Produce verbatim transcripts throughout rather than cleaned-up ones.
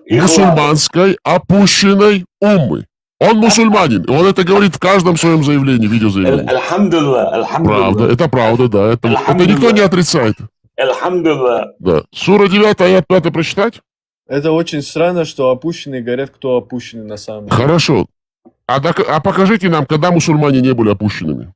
мусульманской опущенной уммы. Он мусульманин, и он это говорит в каждом своем заявлении, видеозаявлении. Аль-, Альхамдулилла, правда, это правда, да. Это, это никто не отрицает. Альхамдулилла. Да. Сура девятая, аят пятый прочитать? Это очень странно, что опущенные говорят, кто опущенный на самом деле. Хорошо. А, так, а покажите нам, когда мусульмане не были опущенными.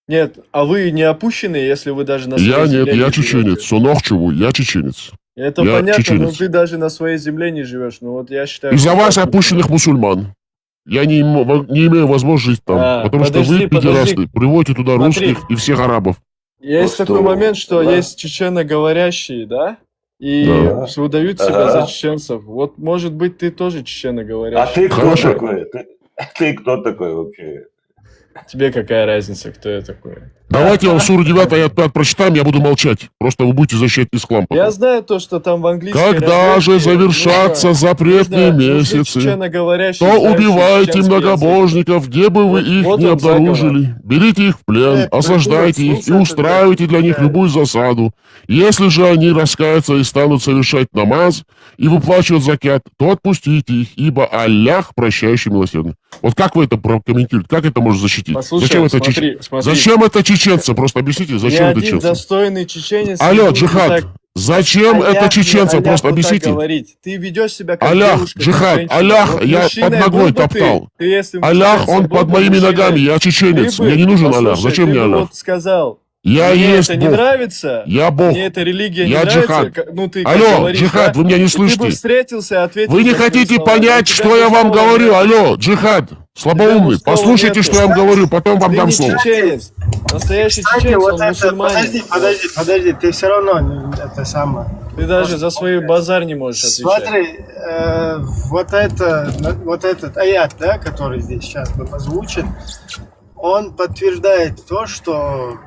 Нет, а вы не опущенные, если вы даже на Я нет, я чеченец. Сунохчеву, я чеченец. Это я понятно, чеченец. Но ты даже на своей земле не живешь. Ну вот я считаю. Из-за вас опущенных мусульман. Я не, не имею возможности там, а, потому подожди, что вы, пидорасты, подожди. Приводите туда смотри. Русских и всех арабов. Есть ну, такой момент, что да. Есть чеченоговорящие, да? И да. Выдают себя ага. За чеченцев. Вот, может быть, ты тоже чеченоговорящий. А ты кто Хорошо. Такой? Ты, ты кто такой вообще? Тебе какая разница, кто я такой? Давайте я вам суру девятая, аят пятый прочитаем, я буду молчать. Просто вы будете защищать ислам. Потом. Я знаю то, что там в английском... Когда же завершатся запретные месяцы, то убивайте многобожников, где бы вы их не обнаружили. Берите их в плен, э, осаждайте их и устраивайте для них любую засаду. Если же они раскаются и станут совершать намаз и выплачивать закят, то отпустите их, ибо Аллах прощающий милосердный. Вот как вы это прокомментируете? Как это можно защитить? Послушай, зачем это смотри, чеч... смотри. Зачем это чеченцам? Просто объясните, зачем Ни это чеченцам? Достойный чеченец. Алло, Джихад, так... зачем Аллах, это чеченцам? Просто объясните. Говорить. Ты ведешь себя как Аллах, девушка, Джихад, как Аллах, вот я под ногой топтал. Ты, ты, Аллах, он под моими ногами, я чеченец. Мне не нужен Аллах. Зачем мне Аллах? Сказал. Я Мне есть это Бог. Не нравится. Я Бог. Мне эта религия я не джихад. Нравится. Ну, ты Алло, говоришь, джихад, да? Вы меня не слышите. Ты бы встретился, ответил. Вы не хотите понять, что я вам говорю. Алло, джихад, слабоумный. Послушайте, что я вам говорю, потом вам дам слово. Чеченец. Настоящий чеченец, вот он это, мусульманин. Подожди, подожди, подожди, ты все равно это самое. Ты даже за свой базар не можешь отвечать. Смотри, э, вот, это, вот этот аят, да, который здесь сейчас был озвучен, он подтверждает то, что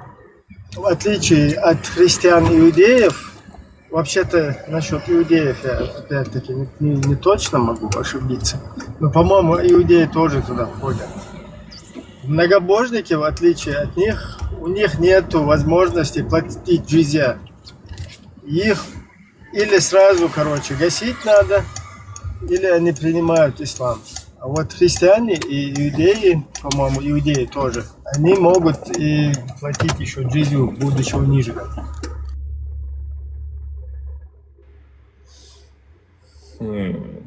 в отличие от христиан и иудеев, вообще-то насчет иудеев я опять-таки не, не, не точно могу ошибиться, но, по-моему, иудеи тоже туда входят. Многобожники, в отличие от них, у них нет возможности платить джизья. Их или сразу, короче, гасить надо, или они принимают ислам. А вот христиане и иудеи, по-моему, иудеи тоже, они могут и платить еще джизью, будучи униженным. Хм.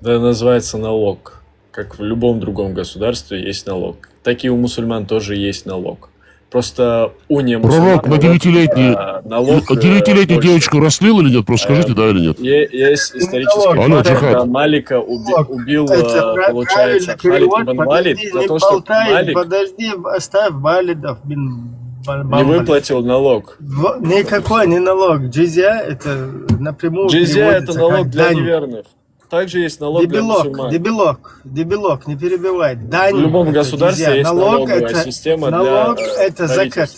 Это называется налог. Как в любом другом государстве есть налог. Так и у мусульман тоже есть налог. Просто у не Пророк на девятилетнюю, а, налог, девятилетнюю девочку растлил или нет? Просто скажите, да или нет? Есть исторический Алло, факт, когда Малика уби, убил, это, получается, Халид ибн Валид за то, что Малик... Подожди, оставь Валидов бин... Не выплатил налог. В, никакой не налог. Джизья это напрямую... Джизья это налог для неверных. Также есть налог дебилок, для мусульман. Дебилок, дебилок, не перебивай. Дань в любом государстве есть налог, налоговая это, система налог, для это закат.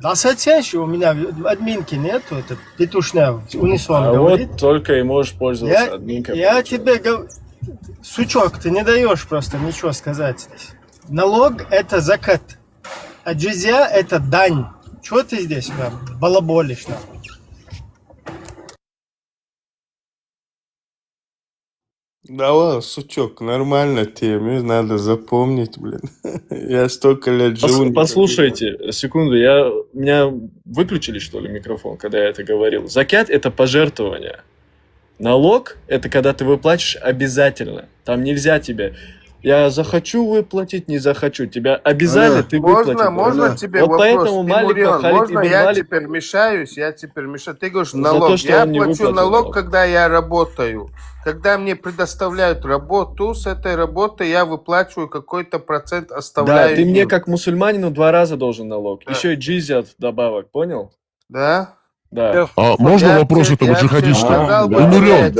Да, сочаешь, у меня админки нету, это петушня, унесу. А говорит, вот только и можешь пользоваться я, админкой. Я тебе говорю, сучок, ты не даешь просто ничего сказать здесь. Налог это закат, а джизья это дань. Чего ты здесь прям балаболишь нам? Да ладно, сучок, нормально тебе, надо запомнить, блин. Я столько лет живу. Послушайте, секунду, я, меня выключили, что ли, микрофон, когда я это говорил? Закят — это пожертвование. Налог — это когда ты выплачешь обязательно. Там нельзя тебе... Я захочу выплатить, не захочу. Тебя обязали, ты выплатил. Можно, можно тебе вопрос? Вот поэтому Малик, Халид ибн Валид... Можно я теперь мешаюсь? Я теперь мешаю. Ты говоришь, налог. Я плачу налог, когда я работаю. Когда мне предоставляют работу, с этой работы я выплачиваю какой-то процент, оставляю. Да, ты мне как мусульманину два раза должен налог. Еще и джизья добавок, понял? Да? Да. А можно вопрос этому джихадисту? Инурен.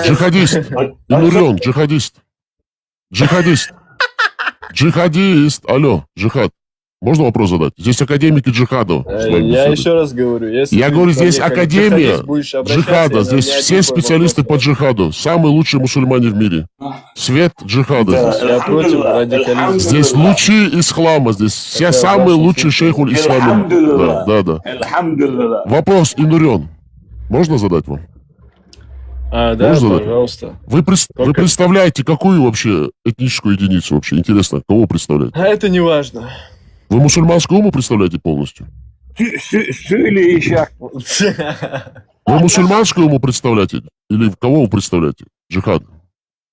Джихадист. Инурен, джихадист. Джихадист. Джихадист. Алло, джихад. Можно вопрос задать? Здесь академики джихада с вами беседуют. Я еще раз говорю, если Я ты говорю, ко здесь мне как к академия джихадисту будешь обращаться, джихада, я здесь ни один все твой специалисты вопрос по джихаду, самые лучшие мусульмане в мире. Свет джихада Да, здесь. Я против альхамдулиллах, радикализма. Здесь альхамдулиллах. Лучи ислама, здесь все Это самые опасный лучшие случай. шейхуль ислам. Да, Альхамдулиллах. Да, да. Альхамдулиллах. Вопрос, Инурен. Можно задать вам? А, да, Можно задать? Пожалуйста. Вы, прес- вы Только- представляете, какую вообще этническую единицу вообще? Интересно, кого представляете? А это не важно. Вы мусульманскую уму представляете полностью? Су- су- Су или Ишак? Вы мусульманскую уму представляете? Или кого вы представляете? Джихад.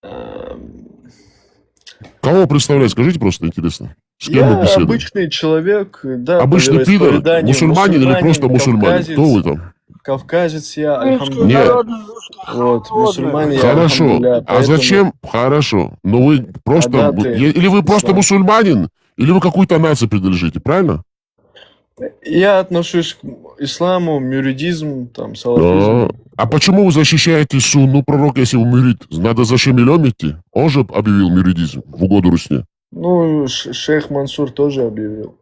Эм, Кого вы представляете? Скажите просто, интересно. С кем Я вы беседуете? Обычный человек, да, по Обычный пидор, вероисповеданию мусульманин или мусульманин, Просто мусульманин? кавказец, Кто вы там? Кавказец я, Нет. альхамдулилля. Народный русский Вот, народный. Мусульманин я, Хорошо. альхамдулилля, А поэтому зачем? Хорошо. Но вы просто... Когда ты е- Или вы просто ислам. Мусульманин, или вы какой-то нации принадлежите, правильно? Я отношусь к исламу, мюридизм, там, салафизм. А, а почему вы защищаете сунну пророка, если вы мюрид? Надо за Шамилем идти. Он же объявил мюридизм в угоду Русне. Ну, ш- шейх Мансур тоже объявил.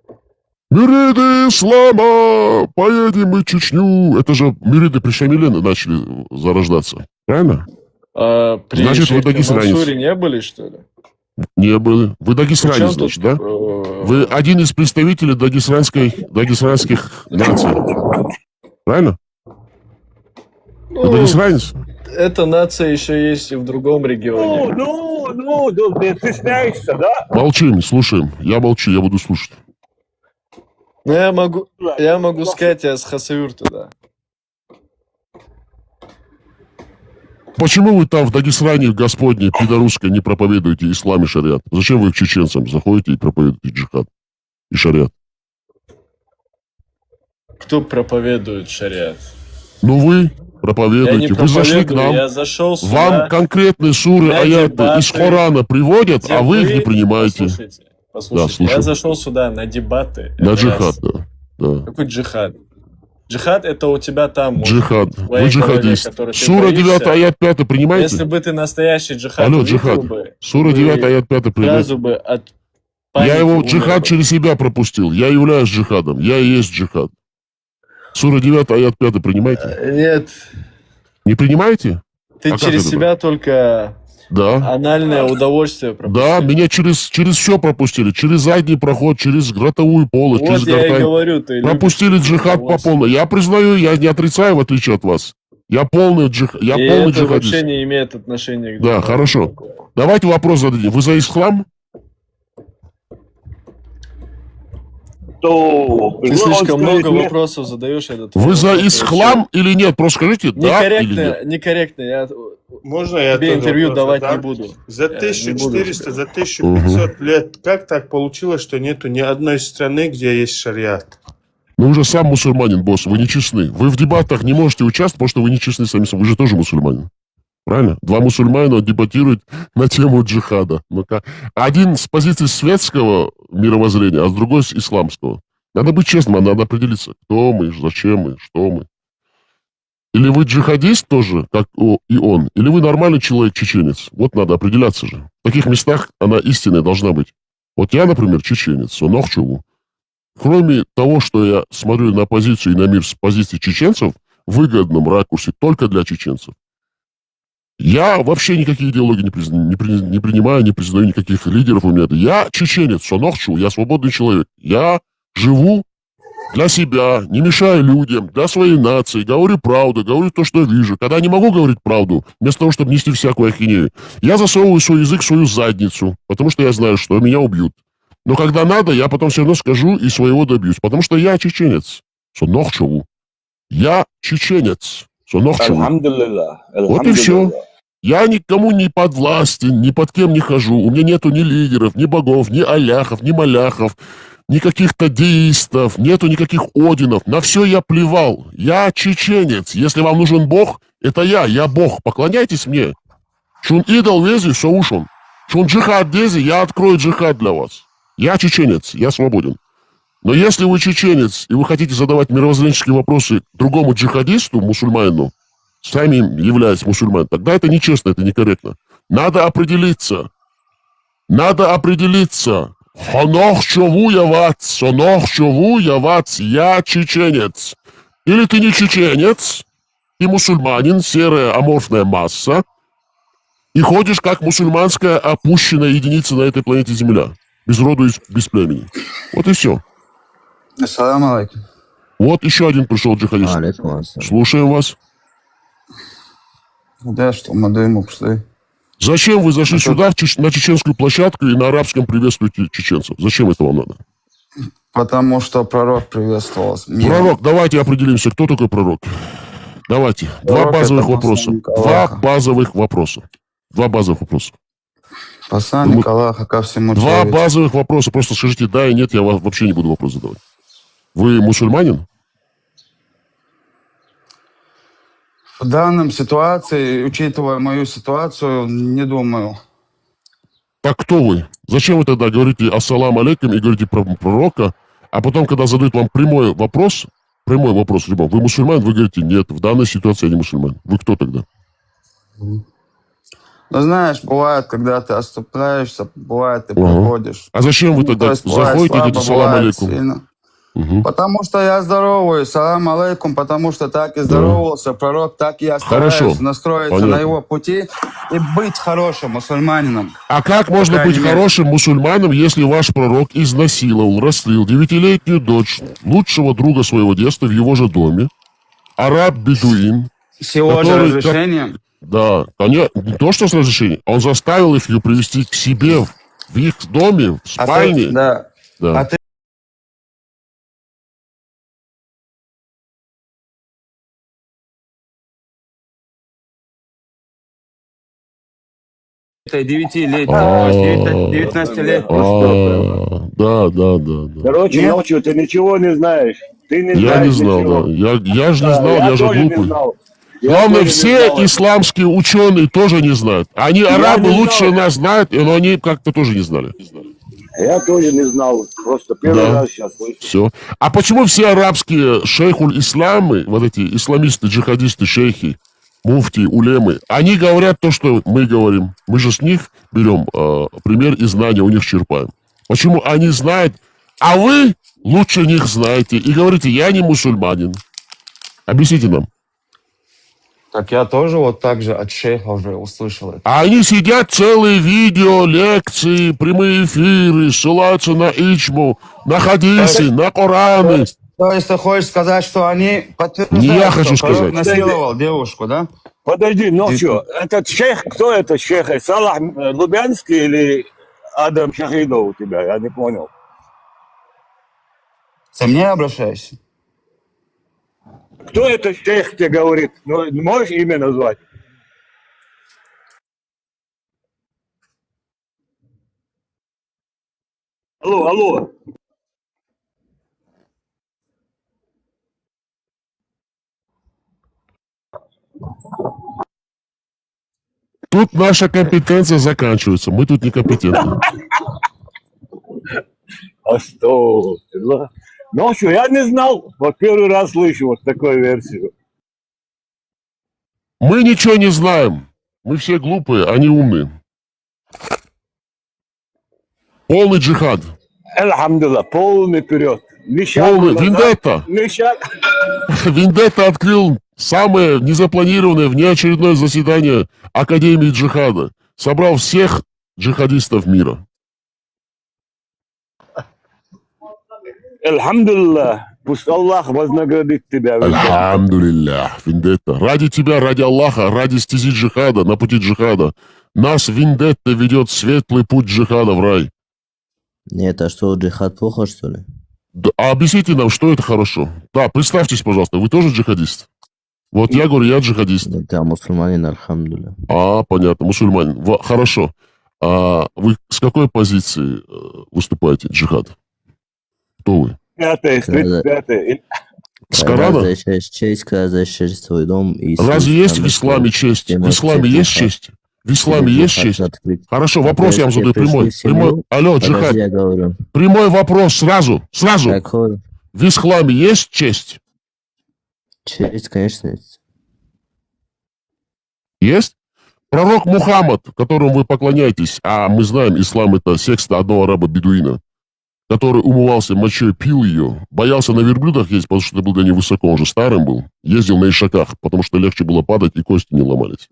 Мюриды ислама, поедем мы в Чечню. Это же мюриды при Шамиле начали зарождаться. Правильно? А при Значит, вы шейхе дагестанец. Мансуре не были, что ли? Не были. Вы дагестанец, Причём тут, значит, да? э, Вы один из представителей дагестанской, дагестанских наций. Правильно? Вы ну, дагестанец? Эта нация еще есть и в другом регионе. Ну, ну, ну, ну, ты стесняешься, да? Молчим, слушаем. Я молчу, я буду слушать. Но я могу, я могу сказать, я с Хасавюрта, да. Почему вы там в Дагестане, в Господне, пидорусской, не проповедуете ислам и шариат? Зачем вы к чеченцам заходите и проповедуете джихад и шариат? Кто проповедует шариат? Ну вы Я не проповедуете. Вы зашли к проповедую, нам. Я зашел сюда. Вам конкретные суры, для аяты дебаты, из Корана приводят, где а вы их вы- не принимаете. Послушайте, послушайте. слушаю. Я зашел сюда на дебаты. На Это джихад, раз. Да, да. Какой джихад? Джихад это у тебя там, может, Джихад. в твоей Вы голове, джихадист. который ты Сура боишься. девятая, аят пятая Если принимаете? бы ты настоящий джихад Алло, увидел джихад. бы, Сура вы девятая, аят пятая принимаете? Сразу бы от Я паники его умер джихад бы. через себя пропустил. Я являюсь джихадом. Я и есть джихад. Сура девятая, аят пятая принимаете? Э, Нет, Не принимаете? ты А как через это себя только Да. анальное удовольствие пропустил. Да, меня через, через все пропустили. Через задний проход, через ротовую полость, Вот через я и гортань. Говорю, ты любишь Пропустили джихад по удовольствие. Полной. Я признаю, я не отрицаю, в отличие от вас. Я полный джих... я И полный это вообще джихадист. Не имеет отношения к Да, джихаду. Хорошо. Давайте вопрос зададим. Вы за ислам? То Ты слишком много вопросов задаешь. Этот Вы за ислам или нет? Просто скажите, да или нет. Некорректно. Я Можно я тебе интервью давать не буду. За тысячу четыреста, за тысячу пятьсот лет как так получилось, что нету ни одной страны, где есть шариат? Ну, вы же сам мусульманин, босс, вы нечестны. Вы в дебатах не можете участвовать, потому что вы нечестны сами собой. Вы же тоже мусульманин. Правильно? Два мусульманина дебатируют на тему джихада. Ну-ка. Один с позиции светского мировоззрения, а с другой с исламского. Надо быть честным, надо определиться, кто мы, зачем мы, что мы. Или вы джихадист тоже, как и он, или вы нормальный человек, чеченец. Вот надо определяться же. В таких местах она истинная должна быть. Вот я, например, чеченец, со Нохчеву. Кроме того, что я смотрю на позицию и на мир с позиции чеченцев, в выгодном ракурсе только для чеченцев. Я вообще никакие идеологии не, приз... не, при... не принимаю, не признаю никаких лидеров у меня. Я чеченец, со Нохчеву, я свободный человек. Я живу для себя, не мешаю людям, для своей нации, говорю правду, говорю то, что вижу. Когда не могу говорить правду, вместо того, чтобы нести всякую ахинею, я засовываю свой язык в свою задницу, потому что я знаю, что меня убьют. Но когда надо, я потом все равно скажу и своего добьюсь, потому что я чеченец. Со Нохчеву. Я чеченец. Со Нохчеву. Вот и все. Я никому не подвластен, ни под кем не хожу. У меня нету ни лидеров, ни богов, ни аляхов, ни маляхов, ни каких-то деистов, нету никаких Одинов. На все я плевал. Я чеченец. Если вам нужен бог, это я, я бог. Поклоняйтесь мне. Чун идол вези, соушен. Чун джихад дези, я открою джихад для вас. Я чеченец, я свободен. Но если вы чеченец, и вы хотите задавать мировоззренческие вопросы другому джихадисту, мусульманину, сами являясь мусульман, тогда это нечестно, это некорректно. Надо определиться. Надо определиться. Хонох чову я вац, сонох чову я вац, я чеченец. Или ты не чеченец, ты мусульманин, серая аморфная масса, и ходишь как мусульманская опущенная единица на этой планете Земля, без роду и без племени. Вот и все. Ассаламу алейкум. Вот еще один пришел джихадист. Алейкум ассалам. Слушаем вас. Да, что мы даем пустые. Зачем вы зашли сюда, в чеч- на чеченскую площадку, и на арабском приветствуете чеченцев? Зачем это вам надо? Потому что пророк приветствовался. Мир. Пророк, давайте определимся, кто такой пророк. Давайте. Два Пророк — базовых это вопроса. посланник Два Аллаха. Базовых вопроса. Два базовых вопроса. Посланник Ну, Аллаха ко всему Два человечеству. Базовых вопроса. Просто скажите да и нет, я ва- вообще не буду вопрос задавать. Вы мусульманин? В данном ситуации, учитывая мою ситуацию, не думаю. Так кто вы? Зачем вы тогда говорите «Ассалам алейкум» и говорите про пророка, а потом, когда задают вам прямой вопрос, прямой вопрос, либо вы мусульманин, вы говорите: «Нет, в данной ситуации я не мусульманин». Вы кто тогда? Ну, знаешь, бывает, когда ты оступляешься, бывает, ты Мгм. проходишь. А зачем вы Ну, тогда то есть бывает заходите и слабо, говорите «Салам бывает алейкум»? Сильно. Мгм. Потому что я здоровый, салам алейкум, потому что так и здоровался пророк, так и я стараюсь Хорошо. настроиться Понятно. на его пути и быть хорошим мусульманином. А как можно крайней быть мере. Хорошим мусульманином, если ваш пророк изнасиловал, растлил девятилетнюю дочь лучшего друга своего детства в его же доме, араб-бедуин, С его же который как- разрешением. Да, конечно, не то, что с разрешения, он заставил их ее привести к себе в, в их доме, в А ты- спальне. да. Да. А ты этой девятилетней, А. девятнадцатилетней. А, да, да, да, да. Короче, Нет? Нохчо, ты ничего не знаешь. Ты не Я знаешь не знал, ничего. да. Я, я же не Да, знал, я, я же тоже не глупый. знал. Я Главное, тоже не все знал. Исламские ученые тоже не знают. Они Я арабы не лучше знал. Нас знают, но они как-то тоже не знали. Я тоже не знал. Просто первый Да. Раз сейчас слышу. Все. А почему все арабские шейхуль исламы, вот эти исламисты, джихадисты, шейхи, муфти, улемы, они говорят то, что мы говорим. Мы же с них берем э, пример и знания у них черпаем. Почему они знают, а вы лучше них знаете и говорите: «Я не мусульманин»? Объясните нам. Так я тоже вот так же от шейха уже услышал это. А они сидят целые видео, лекции, прямые эфиры, ссылаются на иджму, на хадисы, на Кораны. То есть ты хочешь сказать, что они подтверждают, Не я что хочу пророк сказать. Насиловал девушку, да? Подожди, Нохчо, этот шейх, кто это шейх? Салах э, Лубянский или Адам Шахидов у тебя? Я не понял. Ты мне обращаешься? Кто это шейх тебе говорит? Ну, можешь имя назвать? Алло, алло. Тут наша компетенция заканчивается. Мы тут некомпетентны. А что? Нохчо, я не знал. Вот первый раз слышу вот такую версию. Мы ничего не знаем. Мы все глупые, они умные. Полный джихад. Альхамдулилла, полный вперед. Ни шагу Полный. назад, Вендетта. ни шаг. Вендетта открыл самое незапланированное внеочередное заседание Академии джихада. Собрал всех джихадистов мира. Альхамдулилла, пусть Аллах вознаградит тебя. Альхамдулиллях, Вендетта. Ради тебя, ради Аллаха, ради стези джихада, на пути джихада. Нас Вендетта ведет в светлый путь джихада в рай. Нет, а что, джихад плохо, что ли? Да, а объясните нам, что это хорошо. Да, представьтесь, пожалуйста, вы тоже джихадист? Вот я говорю, я джихадист. Да, мусульманин, альхамдулилля. А, понятно, мусульманин. Во- хорошо. А вы с какой позиции э, выступаете, джихад? Кто вы? Пятое, Когда- тридцать пятое. С Когда Корана? защищаешь честь, когда защищаешь свой дом и свою Разве есть в страну, исламе свой- честь? В ты можешь исламе сказать, есть джихад. Честь? В исламе Джихад есть честь? Открыть. Хорошо, А вопрос ты я вам задаю пришли прямой. в семью, Прямой. Алло, Подожди, джихад. Я говорю. Прямой вопрос сразу, сразу. Какой? В исламе есть честь? Честь, конечно, есть. Есть? Пророк Мухаммад, которому вы поклоняетесь, а мы знаем, ислам — это секта одного араба-бедуина, который умывался мочой, пил ее, боялся на верблюдах ездить, потому что это было для него высоко, он же старым был, ездил на ишаках, потому что легче было падать и кости не ломались.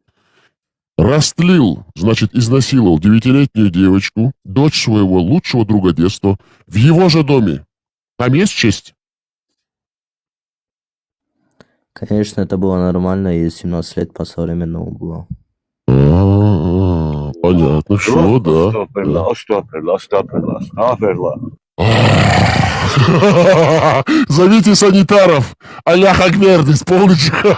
Растлил, значит, изнасиловал девятилетнюю девочку, дочь своего лучшего друга детства, в его же доме. Там есть честь? Конечно, это было нормально, и семнадцать лет по-современному было. А, понятно, все, да. Астагфируллах, астагфируллах, астагфируллах, астагфируллах. Зовите санитаров. Аллах Акбер, здесь полный джихад.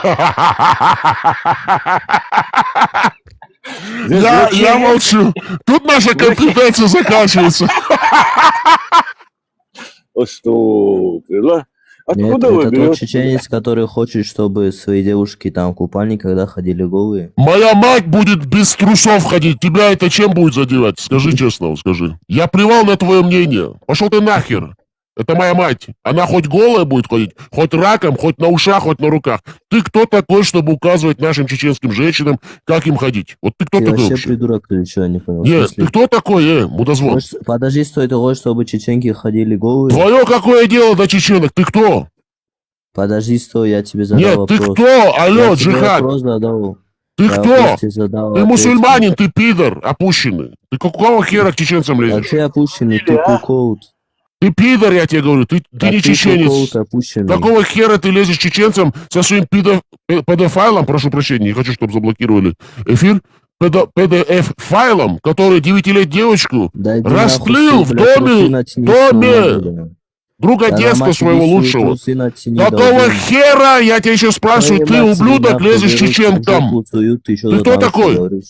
Я, я молчу. Тут наша компетенция заканчивается. Астагфируллах. Нет, Откуда вы это тот берете? чеченец, который хочет, чтобы свои девушки там в купальник, когда ходили голые. Моя мать будет без трусов ходить. Тебя это чем будет задевать? Скажи честно, вот скажи. Я плевал на твое мнение. Пошел ты нахер. Это моя мать. Она хоть голая будет ходить, хоть раком, хоть на ушах, хоть на руках. Ты кто такой, чтобы указывать нашим чеченским женщинам, как им ходить? Вот ты кто Ты такой вообще вообще? Придурок или что, я не понял. В Нет, смысле? Ты кто такой, э, мудозвон? Хочешь- Подожди, стой, ты хочешь, чтобы чеченки ходили голые? Твое какое дело до чеченок? Ты кто? Подожди, стой, я тебе задал Нет, вопрос. Ты кто? Алло, Я тебе джихад. Вопрос задал. Ты Я кто? вопрос тебе задал, Ты ответь. Мусульманин, ты пидор опущенный. Ты какого хера к чеченцам А лезешь? Ты опущенный, ты куколд. Ты пидор, я тебе говорю, ты, ты А не ты чеченец. Куколд опущенный. Какого хера ты лезешь к чеченцам со своим пидо- пе- педофайлом, прошу прощения, не хочу, чтобы заблокировали эфир, педо- P D F-файлом, который девятилетнюю девочку Да иди нахуй, растлил ты, в блядь, трусы доме, натяни, что доме надо, да. друга Да детства нахуй своего иди, лучшего. Трусы натяни, Какого долбёный. Хера, я тебя сейчас спрашиваю, Твоей ты, матери ублюдок, нахуй, лезешь к беру, чеченкам? жопу сую, ты ещё Ты кто нахуй такой? Говоришь.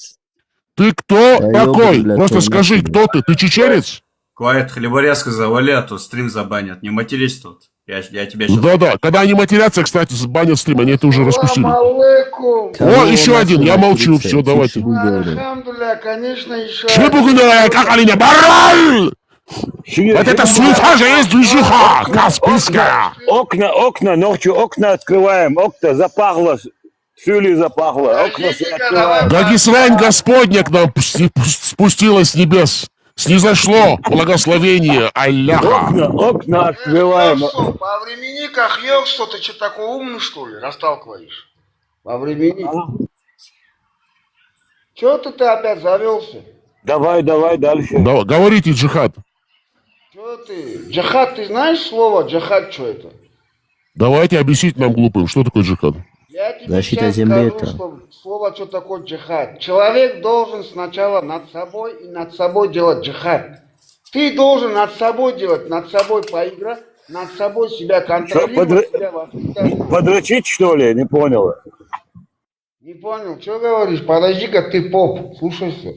Ты кто Да такой? ёбаный, блядь, Просто твою скажи, мать, кто ты? Ты чеченец? Квайт, хлеборезка завали, а то стрим забанят. Не матерись тут. Я, я тебя сейчас... Да-да, когда они матерятся, кстати, забанят стрим, они это уже раскусили. Салам алейкум. О, еще один, я молчу, все, давайте. Альхамдулилля, конечно, еще. Чебугуна, как они не барал! Вот это суета же есть движуха Каспийская. Окна, окна, ночью окна открываем, окна запахло, с- сюли запахло, окна все открываем. Дагестань Господня к нам пусти- пус- спустилась с небес. Снизошло благословение Аллаха. Окна, окна открываем. По времени как ёксо, ты что, такой умный, что ли, расталкиваешь? По времени. Че ты, ты опять завелся? Давай, давай дальше. Да, говорите, джихад. Че ты? Джихад, ты знаешь слово джихад, что это? Давайте объясните нам, глупым, что такое джихад. Я тебе Защита сейчас земли скажу, это. Что слово, что такое джихад. Человек должен сначала над собой и над собой делать джихад. Ты должен над собой делать, над собой поиграть, над собой себя Что, контролировать, подра- себя воспитать. Подрочить, что ли? Не понял. Не понял, что говоришь? Подожди-ка, ты поп, слушайся.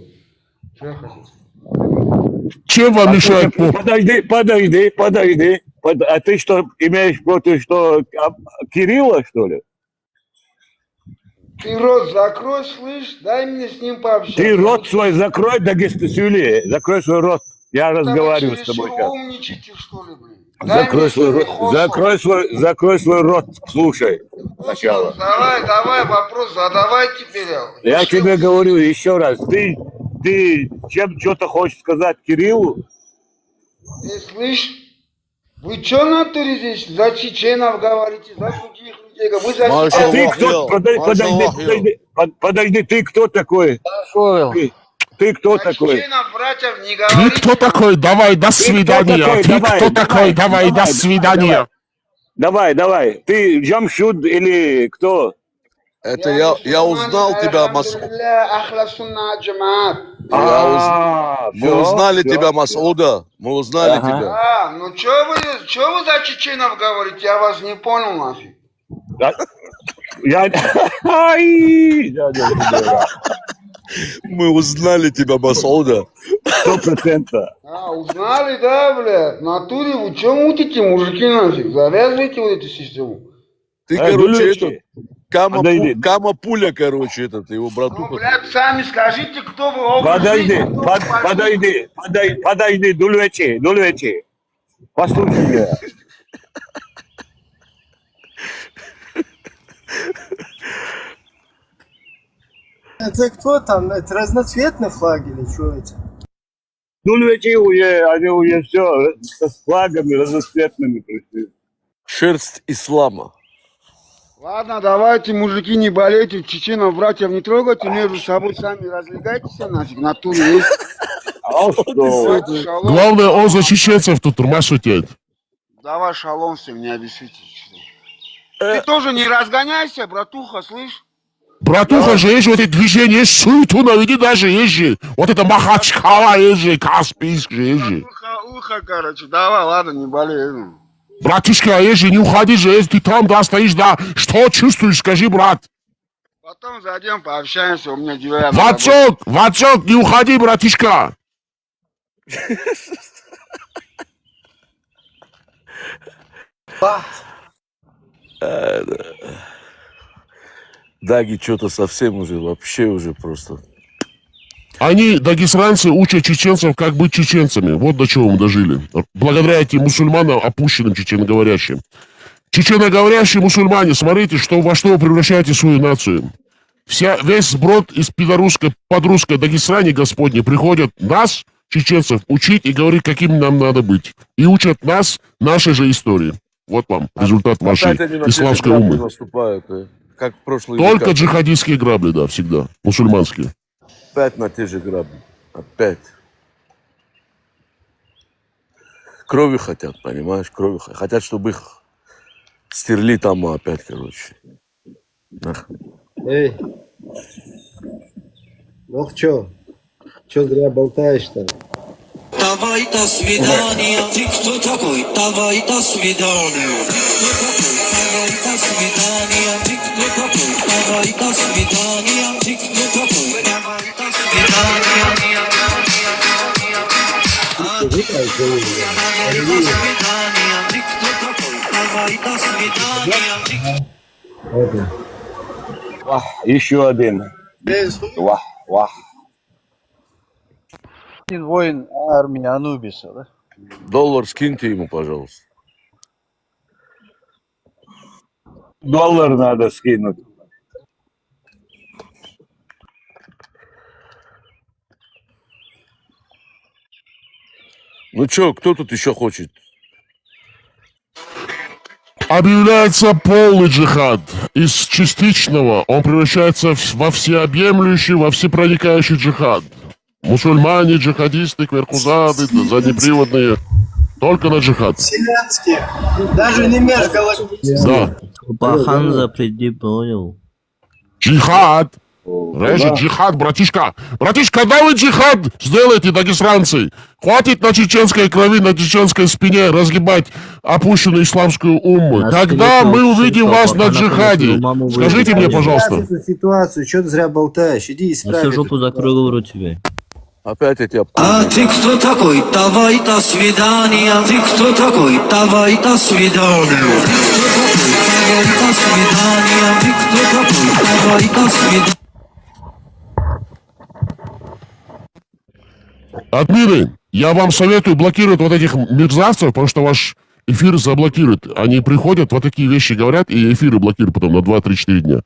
Чё я хотел сказать? Чем вам мешает поп? Подожди, подожди, подожди. Под- А ты что, имеешь против, что а, Кирилла, что ли? Ты рот закрой, слышь, дай мне с ним пообщаться. Ты рот свой закрой, Дагестасюли. Закрой свой рот. Я Там разговариваю с через тобой чего сейчас. умничаете, что ли, блин? Закрой свой рот. Закрой свой, закрой свой рот. Слушай. Сначала. Давай, давай, вопрос задавай теперь. Я Ещё тебе говорю еще раз. Ты, ты чем что-то хочешь сказать Кириллу? Ты слышь? Вы чё в натуре здесь за чеченов говорите, за других людей? Вы за А себя ты Машаллах, кто? йо, Подожди, подожди, машаллах, йо. Подожди, под- подожди, ты кто такой? Ты, ты кто За такой? чеченов, братьев не Ты говорите. кто такой? Давай, до Ты кто свидания. такой? Ты Давай, кто такой? давай, Давай, до давай, свидания. Давай, давай. Ты Джамшуд или кто? Это я, я узнал тебя, Масуд. Ахла сунна джамаат. Я уз- А, Мы всё, узнали всё. Тебя, Масуда. Мы узнали Ага. тебя. А, ну чё вы, чё вы за чеченов говорите? Я вас не понял нафиг. Да. Я... Ай, да, да, да, да. Мы узнали тебя, Масуда. Сто процентов. А, узнали, да, блядь? В натуре вы чё мутите, мужики, нафиг? Завязывайте вот эту систему. Ты, Э, короче, Дулечи, этот, Кама, подойди. Пу- Кама Пуля, короче, этот, его Ну, братуха. блядь, сами скажите, кто вы, оба Подожди, жить, кто под- вы пошли. Подожди, подожди, подожди, Дулечи, Дулечи. Послушай меня. Это кто там? Это разноцветный флаг или что это? Ну, люди уже, они уже все с флагами разноцветными пришли. Шерсть ислама. Ладно, давайте, мужики, не болейте, чеченов, братьев не трогайте, между собой сами развлекайтесь, нафиг, в натуре есть. А что? Давайте, шалом. Главное, он за чеченцев тут тормоз шутит. Давай шалом всем, не обессудьте. Ты тоже не разгоняйся, братуха, слышь? Братуха же есть же, вот это движение есть, суету наведи даже есть же. Вот это Махачкала есть же, Каспийск же есть же. Ухо, ухо, короче, давай, ладно, не болей. Ну. Братишка, есть же, не уходи же, если ты там, да, стоишь, да. Что чувствуешь, скажи, брат. Потом зайдем, пообщаемся, у меня дела. Вацок, Вацок, не уходи, братишка. Ба. Э, да. Даги что-то совсем уже, вообще уже просто. Они, дагестанцы, учат чеченцев, как быть чеченцами. Вот до чего мы дожили. Благодаря этим мусульманам, опущенным чеченоговорящим. Чеченоговорящие мусульмане, смотрите, что, во что вы превращаете свою нацию. Вся, весь сброд из пидорусской, подрусской Дагестане, господне, приходят нас, чеченцев, учить и говорить, каким нам надо быть. И учат нас нашей же истории. Вот вам результат вашей Опять они на те же исламской грабли умы. Наступают, э, как в прошлые Только века. Джихадистские грабли, да, всегда. Мусульманские. Опять на те же грабли. Опять. Крови хотят, понимаешь, крови хотят. Хотят, чтобы их стерли там опять, короче. Нах. Эй. Ну чё? Чё зря болтаешь-то? Давай до свидания, ты кто такой? Давай до свидания. Давай до свидания, ты кто такой? Давай до свидания, ты кто такой? Давай до свидания. Давай до свидания, ты кто такой? Давай до свидания, ты кто такой? Вах, еще один. Вах, вах. Один воин армии Анубиса, да? Доллар скиньте ему, пожалуйста. Доллар надо скинуть. Ну что, кто тут еще хочет? Объявляется полный джихад. Из частичного он превращается в- во всеобъемлющий, во всепроникающий джихад. Мусульмане, джихадисты, кверхузады, заднеприводные. Только на джихад. Селянские. Даже не межголовые. Да. Бахан запрети, понял? Джихад. Режет джихад, братишка. Братишка, когда вы джихад сделаете, дагестанцы? Хватит на чеченской крови, на чеченской спине разгибать опущенную исламскую умму. Когда мы увидим вас на джихаде? Скажите мне, пожалуйста. Эту ситуацию, что ты зря болтаешь? Иди Я исправь всю эту жопу закрою в рот тебе. Опять эти об- А ты кто такой? Давай до свидания. Ты кто такой? Давай до свидания. Давай до свидания. Ты кто такой? Давай до свидания. Админы, я вам советую блокировать вот этих мерзавцев, потому что ваш эфир заблокируют. Они приходят, вот такие вещи говорят, и эфиры блокируют потом на два-три-четыре дня.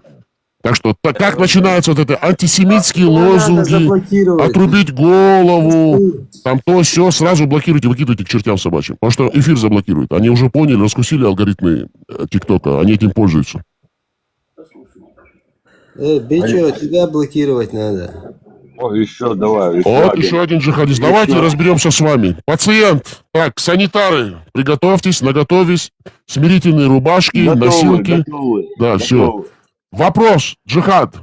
Так что, так как начинаются вот это антисемитские лозунги, отрубить голову, там то все, сразу блокируйте, выкидывайте к чертям собачьим. Потому что эфир заблокируют. Они уже поняли, раскусили алгоритмы э, ТикТока, они этим пользуются. Э, Бичо, тебя блокировать надо. О, еще давай. Еще Вот один. Еще один джихадист. Давайте разберемся с вами. Пациент. Так, санитары, приготовьтесь, наготовьтесь. Смирительные рубашки, Готовы, носилки. Готовы, Да, всё. готовы. Вопрос. Джихад.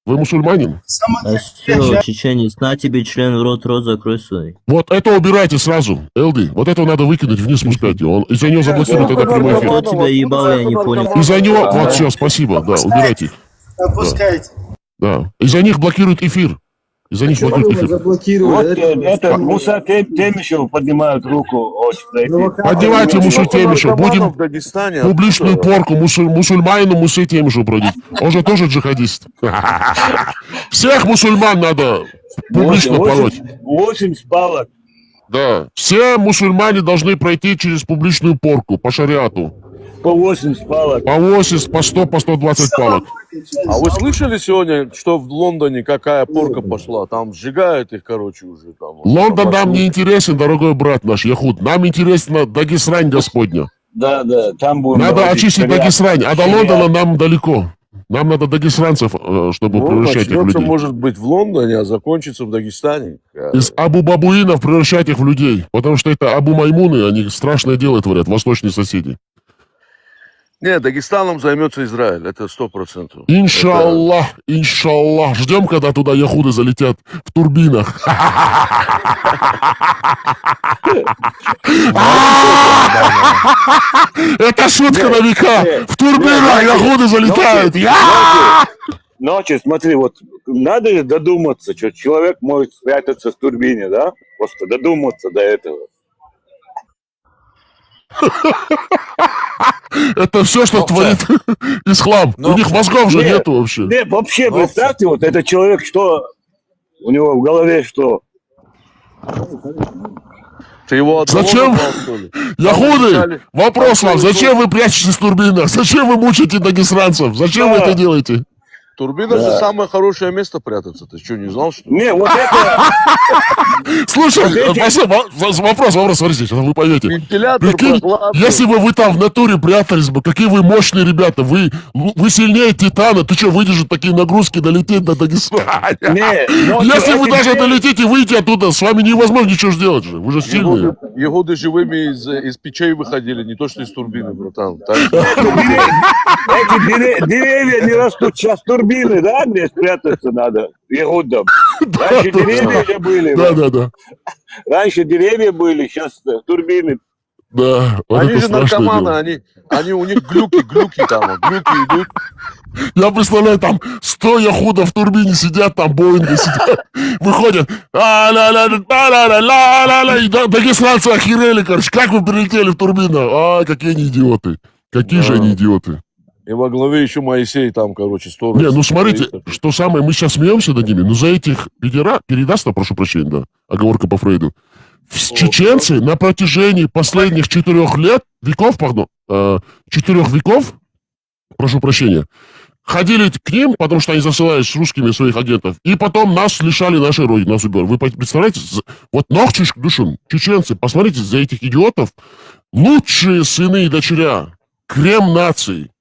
Вы мусульманин? А все, чеченец, на тебе член в рот, рот закрой свой. Вот это убирайте сразу, Элди. Вот этого надо выкинуть вниз, пускайте. Он, из-за него заблокируют это прямой эфир. Кто тебя ебал, я не понял. Из-за него, вот все, спасибо, да, убирайте. Опускайте. Да. Из-за них блокируют эфир. Из-за них блокируют эфир. Заблокировали. Вот э, это Муса Тем- Темишев поднимает руку. Очень за эфир. Поднимайте Мусу Темишев. Будем в Дагестане. публичную порку мусуль- мусульманину Мусе Темишеву проводить. Он же тоже джихадист. Всех мусульман надо публично пороть. Восемь, восемь с палок. Да. Все мусульмане должны пройти через публичную порку по шариату. По восемьдесят палок. По восемьдесят, по сто, по сто двадцать палок. А вы слышали сегодня, что в Лондоне какая порка пошла? Там сжигают их, короче, уже там. Лондон нам не интересен, дорогой брат наш Яхуд. Нам интересна Дагестань Господня. Да, да, там будем Надо наводить очистить шариат. Дагестань, а до Шариат. Лондона нам далеко. Нам надо дагестанцев, э, чтобы Ну, превращать их в начнется, людей. Может быть, в Лондоне, а закончится в Дагестане. Из Абу-Бабуинов превращать их в людей. Потому что это Абу-Маймуны, они страшное дело творят, восточные соседи. Нет, Дагестаном займется Израиль, это сто процентов. Иншаллах, иншаллах. Ждем, когда туда яхуды залетят в турбинах. Это шутка на века. В турбинах яхуды залетают. Я! Ночи, смотри, вот надо же додуматься, что человек может спрятаться в турбине, да? Просто додуматься до этого. Это все, что творит ислам. У них мозгов же нету вообще. Не, вообще, представьте, вот этот человек, что у него в голове, что Ты его от Зачем? Завода брал, что ли? Яхуды, вопрос вам. Зачем вы прячетесь в турбинах? Зачем вы мучаете дагестанцев? Зачем вы это делаете? Турбина же самое хорошее место прятаться. Ты что, не знал, что ли? Не, вот это... Слушай, вопрос, вопрос, смотрите, сейчас вы поймете. Вентилятор, Прикинь, прохладный. Если бы вы там в натуре прятались бы, какие вы мощные ребята, вы, вы сильнее Титана, ты что, выдержит такие нагрузки, долететь до Дагестана? Не, ну, Если вы эти даже двери- долетите, выйти оттуда, с вами невозможно ничего сделать же, вы же сильные. Яхуды, яхуды живыми из, из печей выходили, не то что из турбины, братан. Так что Эти деревья не растут сейчас турбины, да, где спрятаться надо, яхудам. Раньше деревья же были, Да, да, да. Раньше деревья были, сейчас турбины. Да, вот Они это же страшное наркоманы, дело. они, они у них глюки, глюки там, глюки идут. Я представляю, там сто яхудов в турбине сидят, там Боинге сидят, выходят, а ла ла ла ла ла ла ла ла и да- дагестанцы охерели, короче, как вы прилетели в турбину? А, какие они идиоты. Какие же они идиоты. И во главе еще Моисей там, короче, сторож. Не, ну смотрите, что самое, мы сейчас смеемся над ними, но за этих педера, передастов, прошу прощения, да, оговорка по Фрейду, чеченцы на протяжении последних четырех лет, веков, пардон, э, четырех веков, прошу прощения, ходили к ним, потому что они засылали с русскими своих агентов, и потом нас лишали нашей родины, нас убивали. Вы представляете, вот нохчиш душин, чеченцы, посмотрите, за этих идиотов лучшие сыны и дочеря, крем нации,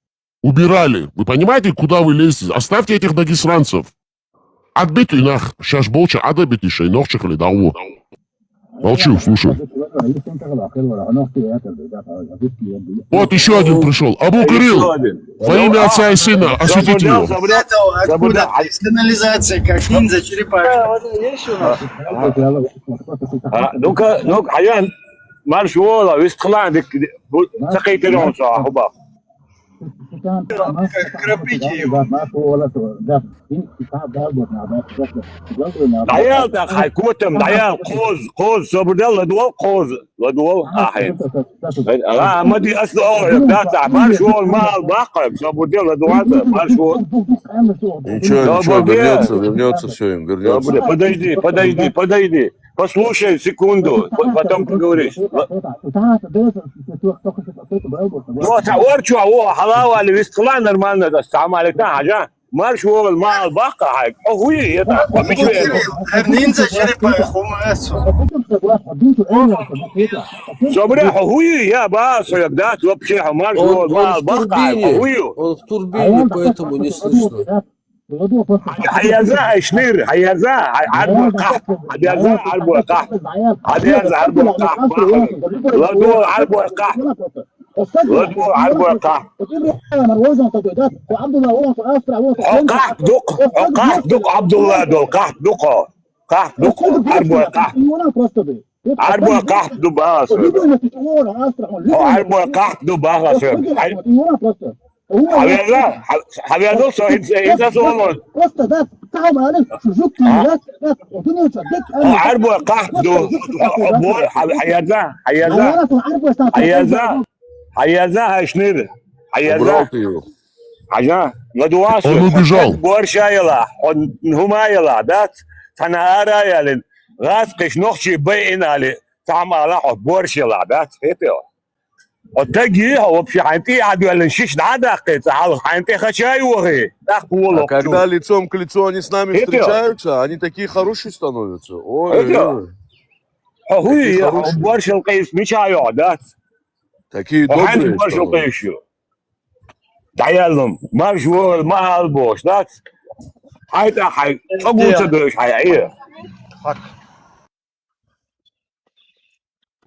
убирали. Вы понимаете, куда вы лезете? Оставьте этих дагестанцев. Отбить и нах, сейчас болча, отбить еще и нохчих или дагу. Молчу, слушаю. Вот еще один пришел. Абу Кирилл, во имя отца и сына, осветите его. Забудал, забудал. Откуда? Из канализации, как ниндзя черепашка. А, ну-ка, ну, аян, марш вола, вистхлан, дик, дик, бу, сакайтырон са, хуба. Кропите его. Даял та хай котам, даял, коз, коз, собрдал, ладуал, коз, ладуал, ахай. А, мади аслу, о, да, да, марш вол, мал, баха, собрдал, ладуал, марш вол. Ничего, ничего, вернется, вернется все им, вернется. Подожди, подожди, подожди. Послушай секунду, потом поговоришь. Вот, а орчу, а о, халава, али вистхлан нормально, да, сама, али та, хажа. Марш вол, мал, баха, хай. О, хуй, это, помечу. Ниндзя черепашка, хумасу. Собрал, хуй, я, ба, соя, да, вообще, марш вол, мал, баха, хуй. Он в турбине, поэтому не слышно. Хаяза, ай шнир, хаяза, ай арбур кахт, хаяза, арбур кахт, хаяза, арбур кахт, ладу арбур кахт, ладу арбур кахт. Хо кахт дук, хо кахт дук, Абдулла дол кахт дук, хо кахт дук, арбур кахт. Арбур кахт ду багас. Хо арбур кахт ду багас. Хавяза, хавяза, со инса солон. Просто, да, там, али, жук, Хо арбур кахт ду, хо бор, хавяза, хавяза, хавяза, хавяза, хашнир, хавяза. Убрал ты его. Хажа, ладуасу. Он убежал. Боршаяла, он хумаяла, да? Тана араялин. Газ киш нохчи бейнали. Тамала, о, боршаяла, да? Хепел. Вот такие, вообще, хьайн тӀе а дуьллина шиш дӀа а даккхий, цхьа хьалха хьайн тӀе хача а йохий, тӀаккха вуо. А когда лицом к лицу они с нами встречаются, они такие хорошие становятся. Ой, ой, ой. Хьо хӀуй, хьо боршал къийса мича йоӀ дац? Такие добрые становятся. ДӀаяьлла, марш вогӀал, ма ала бохуш дац? Хьай тӀа хьай, цӀогу ца доьш хьай, Ӏе.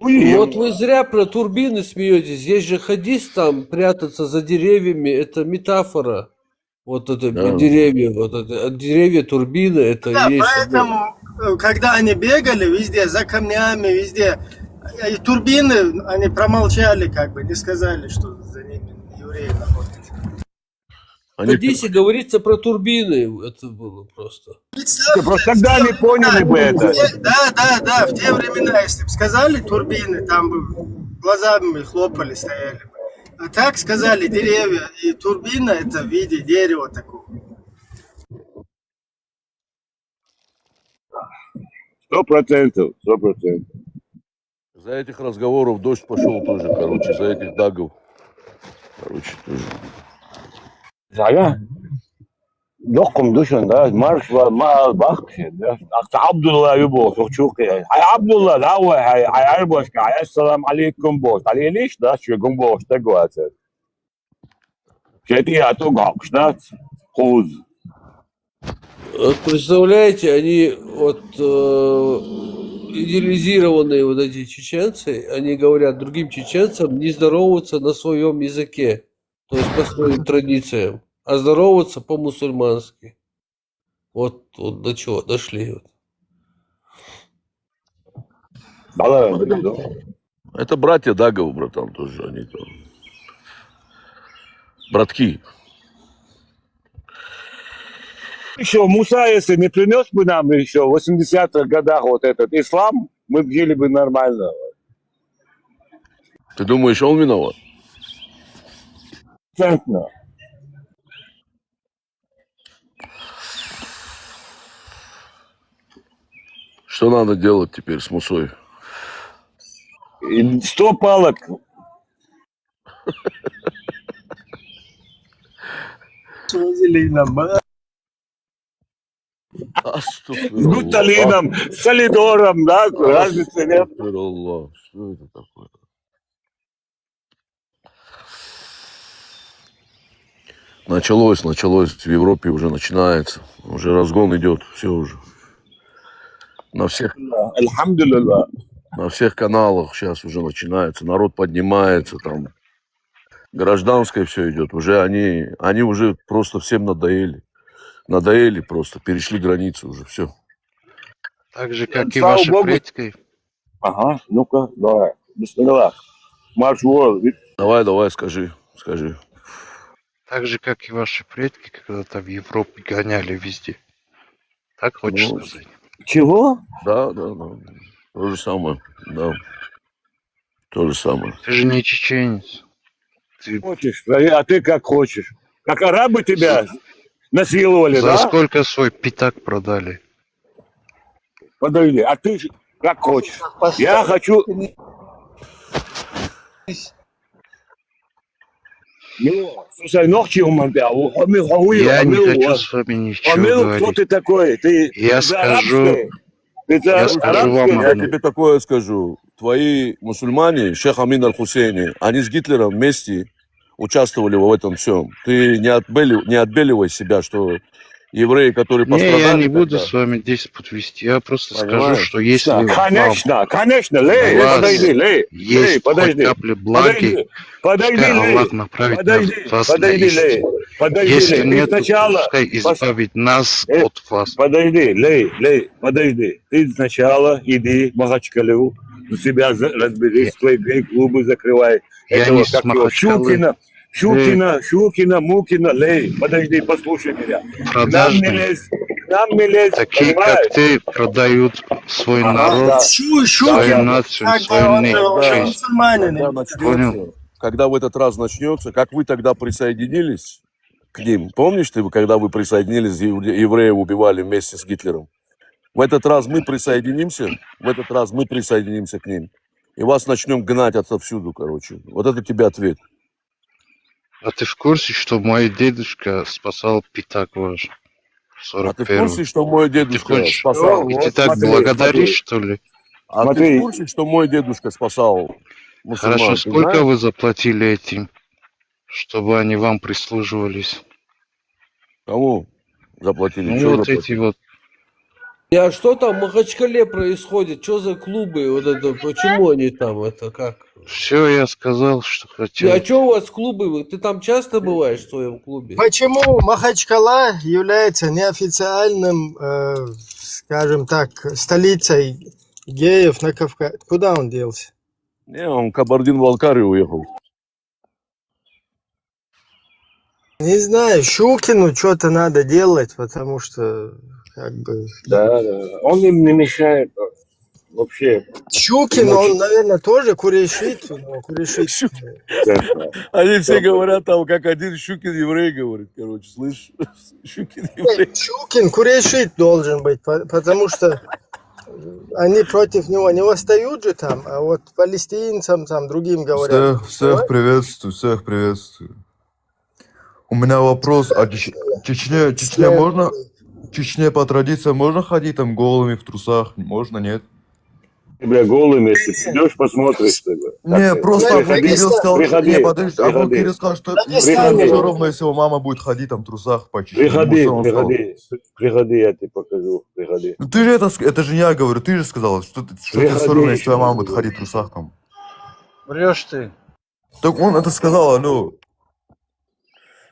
Вот вы зря про турбины смеетесь. Есть же хадис, там прятаться за деревьями, это метафора. Вот это деревья, вот это, а деревья, турбины, это... Да, есть поэтому, э, когда они бегали везде, за камнями, везде, э, и турбины, они промолчали, как бы, не сказали, что за ними евреи находятся. В хадисе говорится про турбины, это было просто. Представьте, просто тогда они поняли бы это. Да, да, да, в те времена, если бы сказали турбины, там бы глазами хлопали, стояли бы. А так сказали, деревья и турбина, это в виде дерева такого. Сто процентов, сто процентов. За этих разговоров дождь пошёл тоже, короче, за этих дагов. Короче, тоже. Зага? Доккхум ду шуна, да, марш ва ма ала бахкаш, да. Ахца Абдулла ю боху, со чу кхиай. Хьай Абдулла, да, вай, хьай, хьай Ӏарбошка, хьай ассаламу алейкум боху. Хьалелиш, да, шуьга бохуш стаг вацара. ШайтӀа а тӀу гӀоккхуш дац, кхуза. Вот представляете, они вот, э, идеализированные вот эти чеченцы, они говорят другим чеченцам не здороваться на своем языке, то есть по своим традициям, а здороваться по-мусульмански. Вот, вот до чего дошли. Вот. Балаган, да? Это братья Даговы, братан, тоже они там. Братки. Еще Муса, если не принес бы нам еще в восьмидесятых годах вот этот ислам, мы бы жили бы нормально. Ты думаешь, он виноват? Стопроцентно. Что надо делать теперь с Мусой? И сто палок. С Гуталином, с Солидором, да, разницы нет. Астагфируллах, что это такое? Началось, началось, в Европе уже начинается. Уже разгон идёт, всё уже. На всех, альхамдулиллах, на всех каналах сейчас уже начинается. Народ поднимается, там гражданское всё идёт. Уже они, они уже просто всем надоели. Надоели просто, перешли границу уже, всё. Так же, как и ваши предки. Ага, ну-ка, давай. Бисмилла. Марш вон. Давай, давай, скажи, скажи. Так же, как и ваши предки, когда-то в Европе гоняли везде. Так хочешь сказать? Чего? Да, да, да. То же самое, да. То же самое. Ты же не чеченец. Ты хочешь, а ты как хочешь. Как арабы тебя насиловали, да? За сколько свой пятак продали? Подожди, а ты ж как хочешь. Я хочу... Ну, слушай, нохчи у меня, а у, а мы, а у, я а мы, не хочу с вами ничего говорить. Кто ты такой? Ты, я скажу, арабский? Ты, я скажу вам, я тебе такое скажу. Твои мусульмане, шейх Амин Аль-Хусейни, они с Гитлером вместе участвовали в этом всём. Ты не отбели-, не отбеливай себя, что евреи, которые пострадали тогда. Не, я не буду с вами диспут вести. Я просто скажу, что если вам, конечно, конечно, лей, подожди, лей, есть хоть капля благи, пускай Аллах направит вас на истину. Если нет, то пускай избавит нас от вас. Подожди, лей, лей, подожди. Ты сначала иди в Махачкалу, у себя за-, разберись, свои гей-клубы закрывай. Я не с Махачкалы. Щукина, Щукина, Мукина, лей. Подожди, послушай меня. К нам не лезь, к нам не лезь, понимаешь? Такие, как ты, продают свой народ, свою нацию, свою честь. Понял? Когда в этот раз начнётся, как вы тогда присоединились к ним? Помнишь ты, когда вы присоединились, евре-, евреев убивали вместе с Гитлером? В этот раз мы присоединимся, в этот раз мы присоединимся к ним. И вас начнём гнать отовсюду, короче. Вот это тебе ответ. А ты в курсе, что мой дедушка спасал пятак ваш в А ты в курсе, сорок первом? Что мой Ты дедушка хочешь? спасал? Ну, И вот ты так смотри, благодаришь, смотри, что ли? А ты в смотри, курсе, что мой дедушка спасал Хорошо, мусульман? Ты сколько знаешь? Вы заплатили этим, чтобы они вам прислуживались? Кому заплатили? Ну, Чего вот эти заплатили? Вот. А что там в Махачкале происходит? Что за клубы? Вот это, почему они там? Это как? Все, я сказал, что А хотел. Что у вас клубы? Вы- Ты там часто бываешь в своем клубе? Почему Махачкала является неофициальным, э, скажем так, столицей геев на Кавказе? Куда он делся? Не, он в Кабардин-Балкарию уехал. Не знаю, Щукину что-то надо делать, потому что как бы... Да, да. Он им не мешает вообще. Щукин, он, наверное, тоже курешит, но курешит. Щу- Они все говорят там, как один Щукин еврей говорит, короче, слышь? Щукин еврей. Щукин курешит должен быть, по- потому что они против него не восстают же там, а вот палестинцам, там, другим говорят. Всех, всех приветствую, всех приветствую. У меня вопрос, а Чеч- Чечне, Чечне можно, Чечне по традиции можно ходить там голыми в трусах? Можно, нет? Бля, голым, если придешь, посмотришь, что ли. Не, просто Абу Кирилл сказал, Приходи, не, подожди, Абу Кирилл сказал, что Приходи. Все равно, если его мама будет ходить там в трусах по Чечне. Приходи, приходи, приходи, я тебе покажу, приходи. Ну ты же это, это же не я говорю, ты же сказал, что, что тебе все равно, если твоя мама будет ходить в трусах там. Врешь ты. Так он это сказал, алло.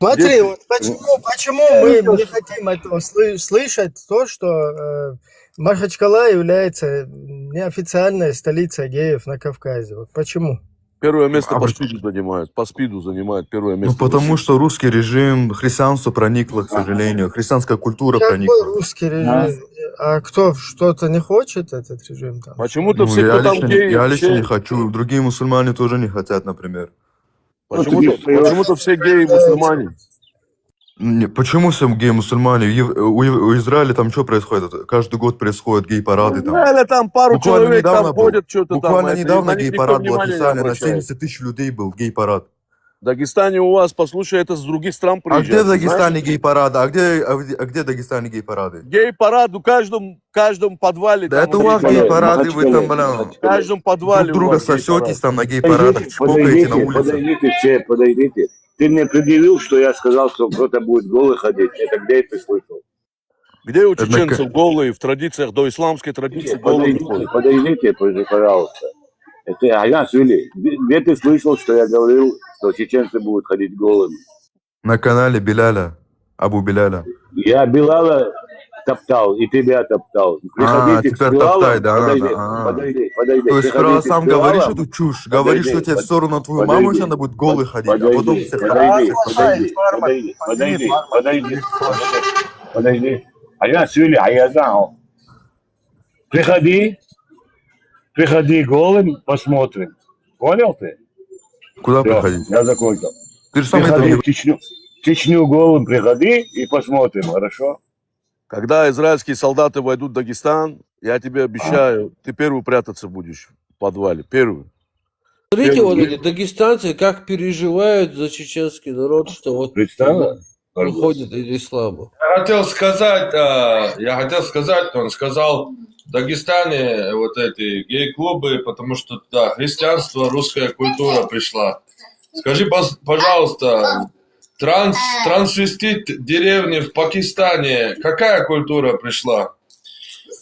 Смотри, вот почему, почему мы не хотим этого слышать, то, что э, Махачкала является неофициальной столицей геев на Кавказе. Вот почему? Первое место по СПИДу занимает. По СПИДу занимает первое место. Ну, потому что русский режим, христианство проникло, к сожалению. Христианская культура проникла. Какой русский режим? А кто что-то не хочет, этот режим там? Почему-то ну, все, кто там геи, я лично не хочу. Другие мусульмане тоже не хотят, например. Почему-то, почему-то все геи мусульмане. Не, почему все геи мусульмане? У, у Израиля там что происходит? Каждый год происходят гей-парады там. Израиля там пару буквально человек недавно там ходят, что-то там. Буквально недавно гей-парад был официально, на семьдесят тысяч людей был гей-парад. В Дагестане у вас, послушай, это с других стран приезжают. А где в Дагестане гей-парады? А где, а где, а где в Дагестане гей-парады? Гей-парад в каждом, каждом подвале. Да это у вас гей-парады, вы там, блин, в каждом подвале. Друг друга сосетесь там на гей-парадах, чмокаете на улице. Подойдите, все, подойдите. Ты мне предъявил, что я сказал, что кто-то будет голый ходить. Это где ты слышал? Где у чеченцев голые в традициях, до исламской традиции голые ходят? Подойдите, пожалуйста. Это Аяс Вили. Где ты слышал, что я говорил, что чеченцы будут ходить голыми? На канале Беляля, Абу Беляля. Я Белала топтал и тебя топтал. Приходите а, теперь топтай, да, подойди, да, подойди, подойди. То есть сперва сам говоришь эту чушь, говоришь, что тебе все равно твою маму, если она будет голой ходить, а потом все подойди, подойди, подойди, подойди, подойди, подойди. А я Сюли, а я знал. Приходи, приходи голым, посмотрим. Понял ты? Куда приходить? Я закончил. Ты же сам приходи в Чечню. В Чечню голым приходи и посмотрим, хорошо? Когда израильские солдаты войдут в Дагестан, я тебе обещаю, ты первый прятаться будешь в подвале. Первый. Смотрите, вот эти дагестанцы как переживают за чеченский народ, что вот уходит из ислама. Я хотел сказать, а, я хотел сказать, он сказал, в Дагестане вот эти гей-клубы, потому что туда христианство, русская культура пришла. Скажи, пожалуйста, транс, трансвестит деревни в Пакистане, какая культура пришла?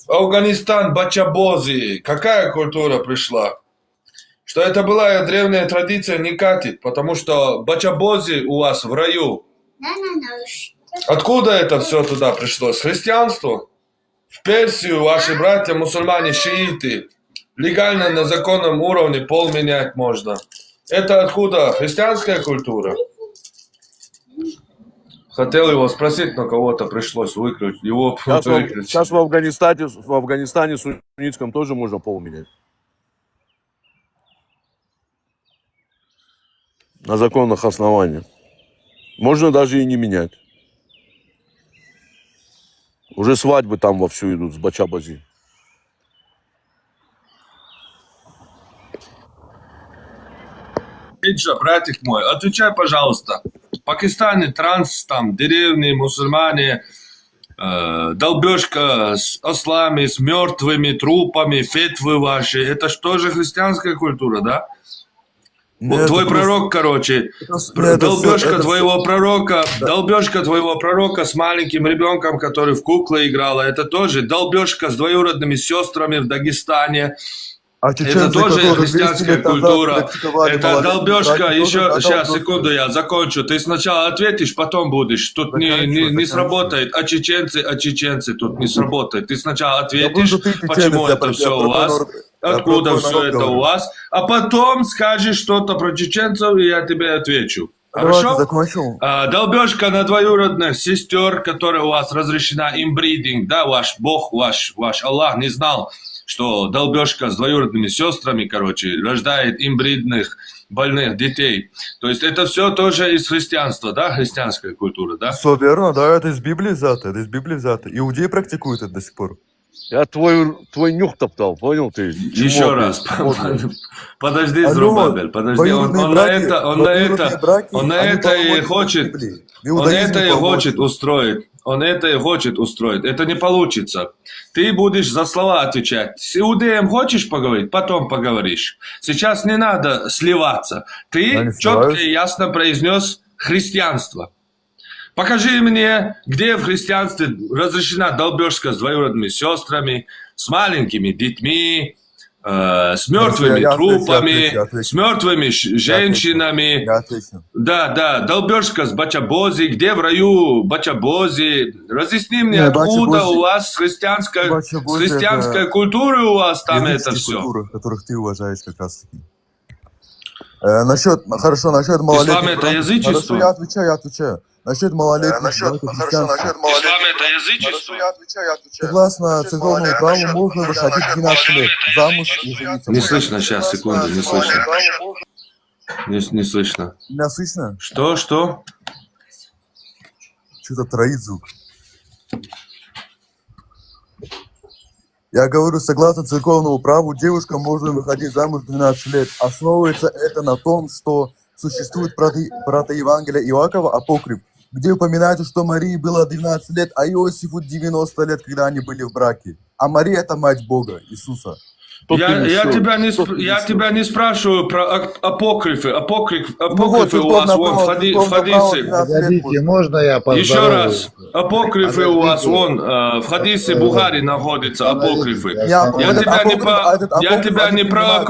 Афганистан, бачабози, какая культура пришла? Что это была древняя традиция, не катит, потому что бачабози у вас в раю. Откуда это все туда пришло? С христианства? В Персию ваши братья мусульмане, шииты, легально на законном уровне пол менять можно. Это откуда? Христианская культура? Хотел его спросить, но кого-то пришлось выключить. Его сейчас, выключить. Сейчас в Афганистане, в Афганистане суннитском тоже можно пол менять. На законных основаниях. Можно даже и не менять. Уже свадьбы там вовсю идут с бачабази. Хиджа, братик мой, отвечай, пожалуйста. В Пакистане транс, там, деревни, мусульмане, э, долбежка с ослами, с мертвыми трупами, фетвы ваши. Это что же христианская культура, да? Вот. Нет, твой это просто пророк, короче, это с- пр- нет, это с- долбежка это с- твоего пророка, да. Долбежка твоего пророка с маленьким ребенком, который в куклы играла, это тоже долбежка с двоюродными сестрами в Дагестане. А это чеченцы, тоже которые двести христианская лет назад культура. Практиковали Это малолетние долбежка, браки, тоже еще, это сейчас, долбежка. Секунду, я закончу. Ты сначала ответишь, потом будешь. Тут не, не, не сработает. А чеченцы, а чеченцы тут не сработает. Ты сначала ответишь, почему это все у вас, откуда все это у вас, а потом скажешь что-то про чеченцев, и я тебе отвечу. Хорошо? Давай, ты закончил? А, долбежка на двоюродных сестер, которая у вас разрешена, инбридинг, да, ваш Бог, ваш, ваш Аллах не знал, что долбежка с двоюродными сестрами, короче, рождает инбридных, больных детей. То есть это все тоже из христианства, да, христианская культура, да? Всё верно, да, это из Библии взято, это из Библии взято. Иудеи практикуют это до сих пор. Я твой, твой нюх топтал, понял ты? Еще раз. Подожди, Зрубабель, подожди. Он, он на это, он на это, он на это и хочет, он это и хочет устроить. Он это и хочет устроить. Это не получится. Ты будешь за слова отвечать. С иудеем хочешь поговорить? Потом поговоришь. Сейчас не надо сливаться. Ты четко и ясно произнес христианство. Покажи мне, где в христианстве разрешена долбежка с двоюродными сестрами, с маленькими детьми, э, с мертвыми трупами, с мертвыми женщинами. Да, да, долбежка с бачабози, где в раю бачабози. Разъясни мне, откуда у вас христианская, с христианской культуры у вас там это все. Культура, которых ты уважаешь как раз таки. Э, насчет, хорошо, насчет малолетних. Ислам — это язычество? Хорошо, я отвечаю, я отвечаю. Насчет малолетних, э, насчет, хорошо, насчет малолетних. Ислам — это язычество? Хорошо, я отвечаю, я отвечаю. Согласно церковному праву можно выходить в двенадцать лет замуж и жениться. Не слышно сейчас, секунду, не слышно. Не, не слышно. Меня слышно? Что, что? Что-то троит звук. Я говорю, согласно церковному праву, девушка может выходить замуж в двенадцать лет. Основывается это на том, что существует прото-, протоевангелие Иакова, апокриф, где упоминается, что Марии было двенадцать лет, а Иосифу девяносто лет, когда они были в браке. А Мария — это мать Бога, Иисуса. Я, я тебя не, сп- я тебя не спрашиваю про ап- апокрифы. Апокриф, ну вот, апокрифы у вас вон в хади- в хадисе. Погодите, можно я поздороваюсь? Еще раз. Апокрифы у вас вон, э, в хадисе Бухари находятся апокрифы. Я тебя не про, я тебя не про,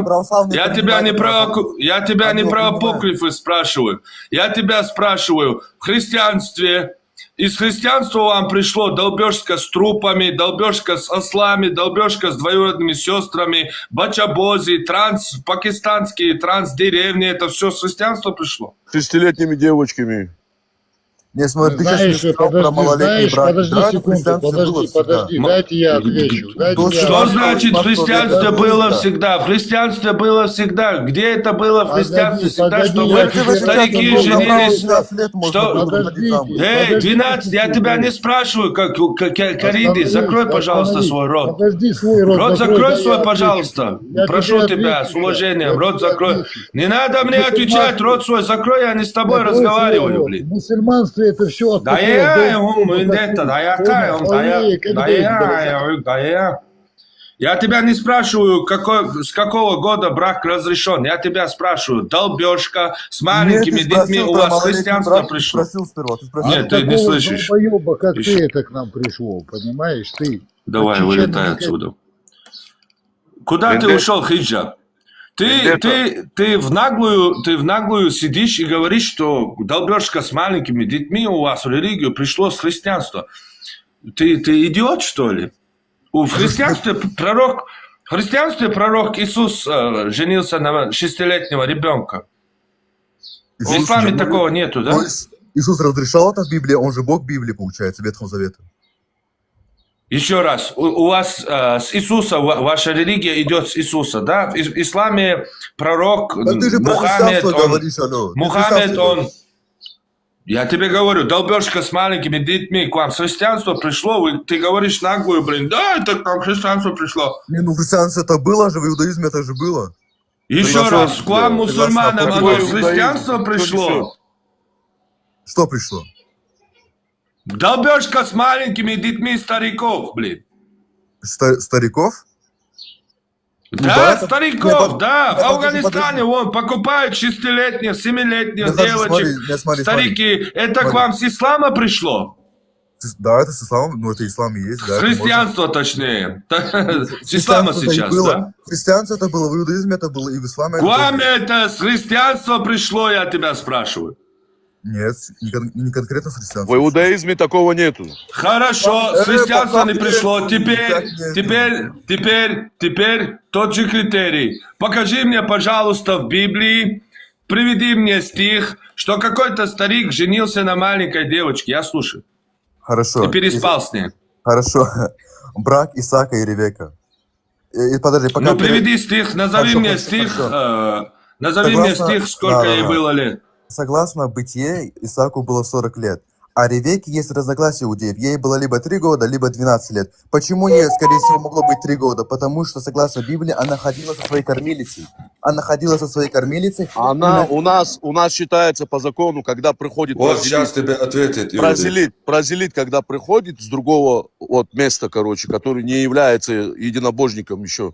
я тебя не про, я тебя не про апокрифы спрашиваю. Я тебя спрашиваю, в христианстве, из христианства вам пришло долбежка с трупами, долбежка с ослами, долбежка с двоюродными сестрами, бачабози, транс, пакистанские трансдеревни, это все с христианства пришло? Шестилетними девочками. Не, смотри, ты сейчас не сказал про малолетний брак. Подожди, подожди, подожди, дайте я отвечу. Что значит в христианстве было всегда? В христианстве было всегда. Где это было в христианстве всегда, чтобы старики женились? Что? Эй, двенадцать, я тебя не спрашиваю, как, как, как Кариди, закрой, пожалуйста, свой рот. Подожди, свой рот. Рот закрой свой, пожалуйста. Прошу тебя, с уважением, рот закрой. Не надо мне отвечать, рот свой закрой, я не с тобой разговариваю, блин. В мусульманстве это все. Да я, это, да я, да я, да я. Я тебя не спрашиваю, какой, с какого года брак разрешен. Я тебя спрашиваю, долбежка с маленькими детьми у вас христианство пришло? Нет, ты не слышишь. Долбоеба, как ты это к нам пришел, понимаешь? Ты. Давай, вылетай отсюда. Куда ты ушел, Хиджа? Ты, ты, ты в наглую, ты в наглую сидишь и говоришь, что долбежка с маленькими детьми у вас в религию пришло с христианства. Ты, ты идиот, что ли? У- В христианстве пророк, в христианстве пророк Иисус э, женился на шестилетнего ребенка. В исламе такого нету, да? Иисус разрешал это в Библии, он же Бог Библии, получается, Ветхого Завета. Еще раз, у, у вас э, с Иисуса ва- ваша религия идет с Иисуса, да? В ис- исламе пророк Мухаммед, он, Мухаммед, он, я тебе говорю, долбежка с маленькими детьми к вам с христианства пришло, вы- ты говоришь наглую, блин, да, это к нам христианство пришло. Не, ну в христианстве это было же, в иудаизме это же было. Еще Пришло, раз, к вам, да. мусульманам, Пришло, оно пришло, христианство пришло. Пришло? Что пришло? Долбежка с маленькими детьми стариков, блин. Ста- стариков? Да, да, это- стариков, нет, под- да, нет, в подожди, Афганистане подожди. Вон покупают шестилетних, семилетних Нет, подожди, девочек, смотри, нет, смотри, смотри. Старики. Это к Смотри. Вам с ислама пришло? С- Да, это с исламом, ну это ислам и есть, да. С это можно. Христианства, точнее. С ислама Христианство-то и сейчас, было. Да? Христианство это было, в иудаизме это было, и в исламе К это Вам было. Это с христианства пришло, я тебя спрашиваю. Нет, не, кон- не конкретно с христианством. В иудаизме такого нету. Хорошо, Э, с христианства не пока пришло. нет, Теперь, никак нет. теперь, теперь, теперь тот же критерий. Покажи мне, пожалуйста, в Библии, приведи мне стих, что какой-то старик женился на маленькой девочке. Я слушаю. Хорошо. И переспал с ней. Хорошо. Брак Исаака и Ревека. Э, и подожди, пока Ну, пере- приведи стих, назови Хорошо, мне хорошо, стих, хорошо. э, назови мне Согласно- стих, сколько да, да, ей да. было лет. Согласно Бытие, Исааку было сорок лет. А Ревеке есть разногласия у иудеев. Ей было либо три года, либо двенадцать лет. Почему ей, скорее всего, могло быть три года? Потому что, согласно Библии, она ходила со своей кормилицей. Она ходила со своей кормилицей. Она у нас, у нас считается по закону, когда приходит Вот прозелит. Сейчас тебе ответит, Юрий. Прозелит, прозелит, когда приходит с другого вот места, короче, который не является единобожником еще.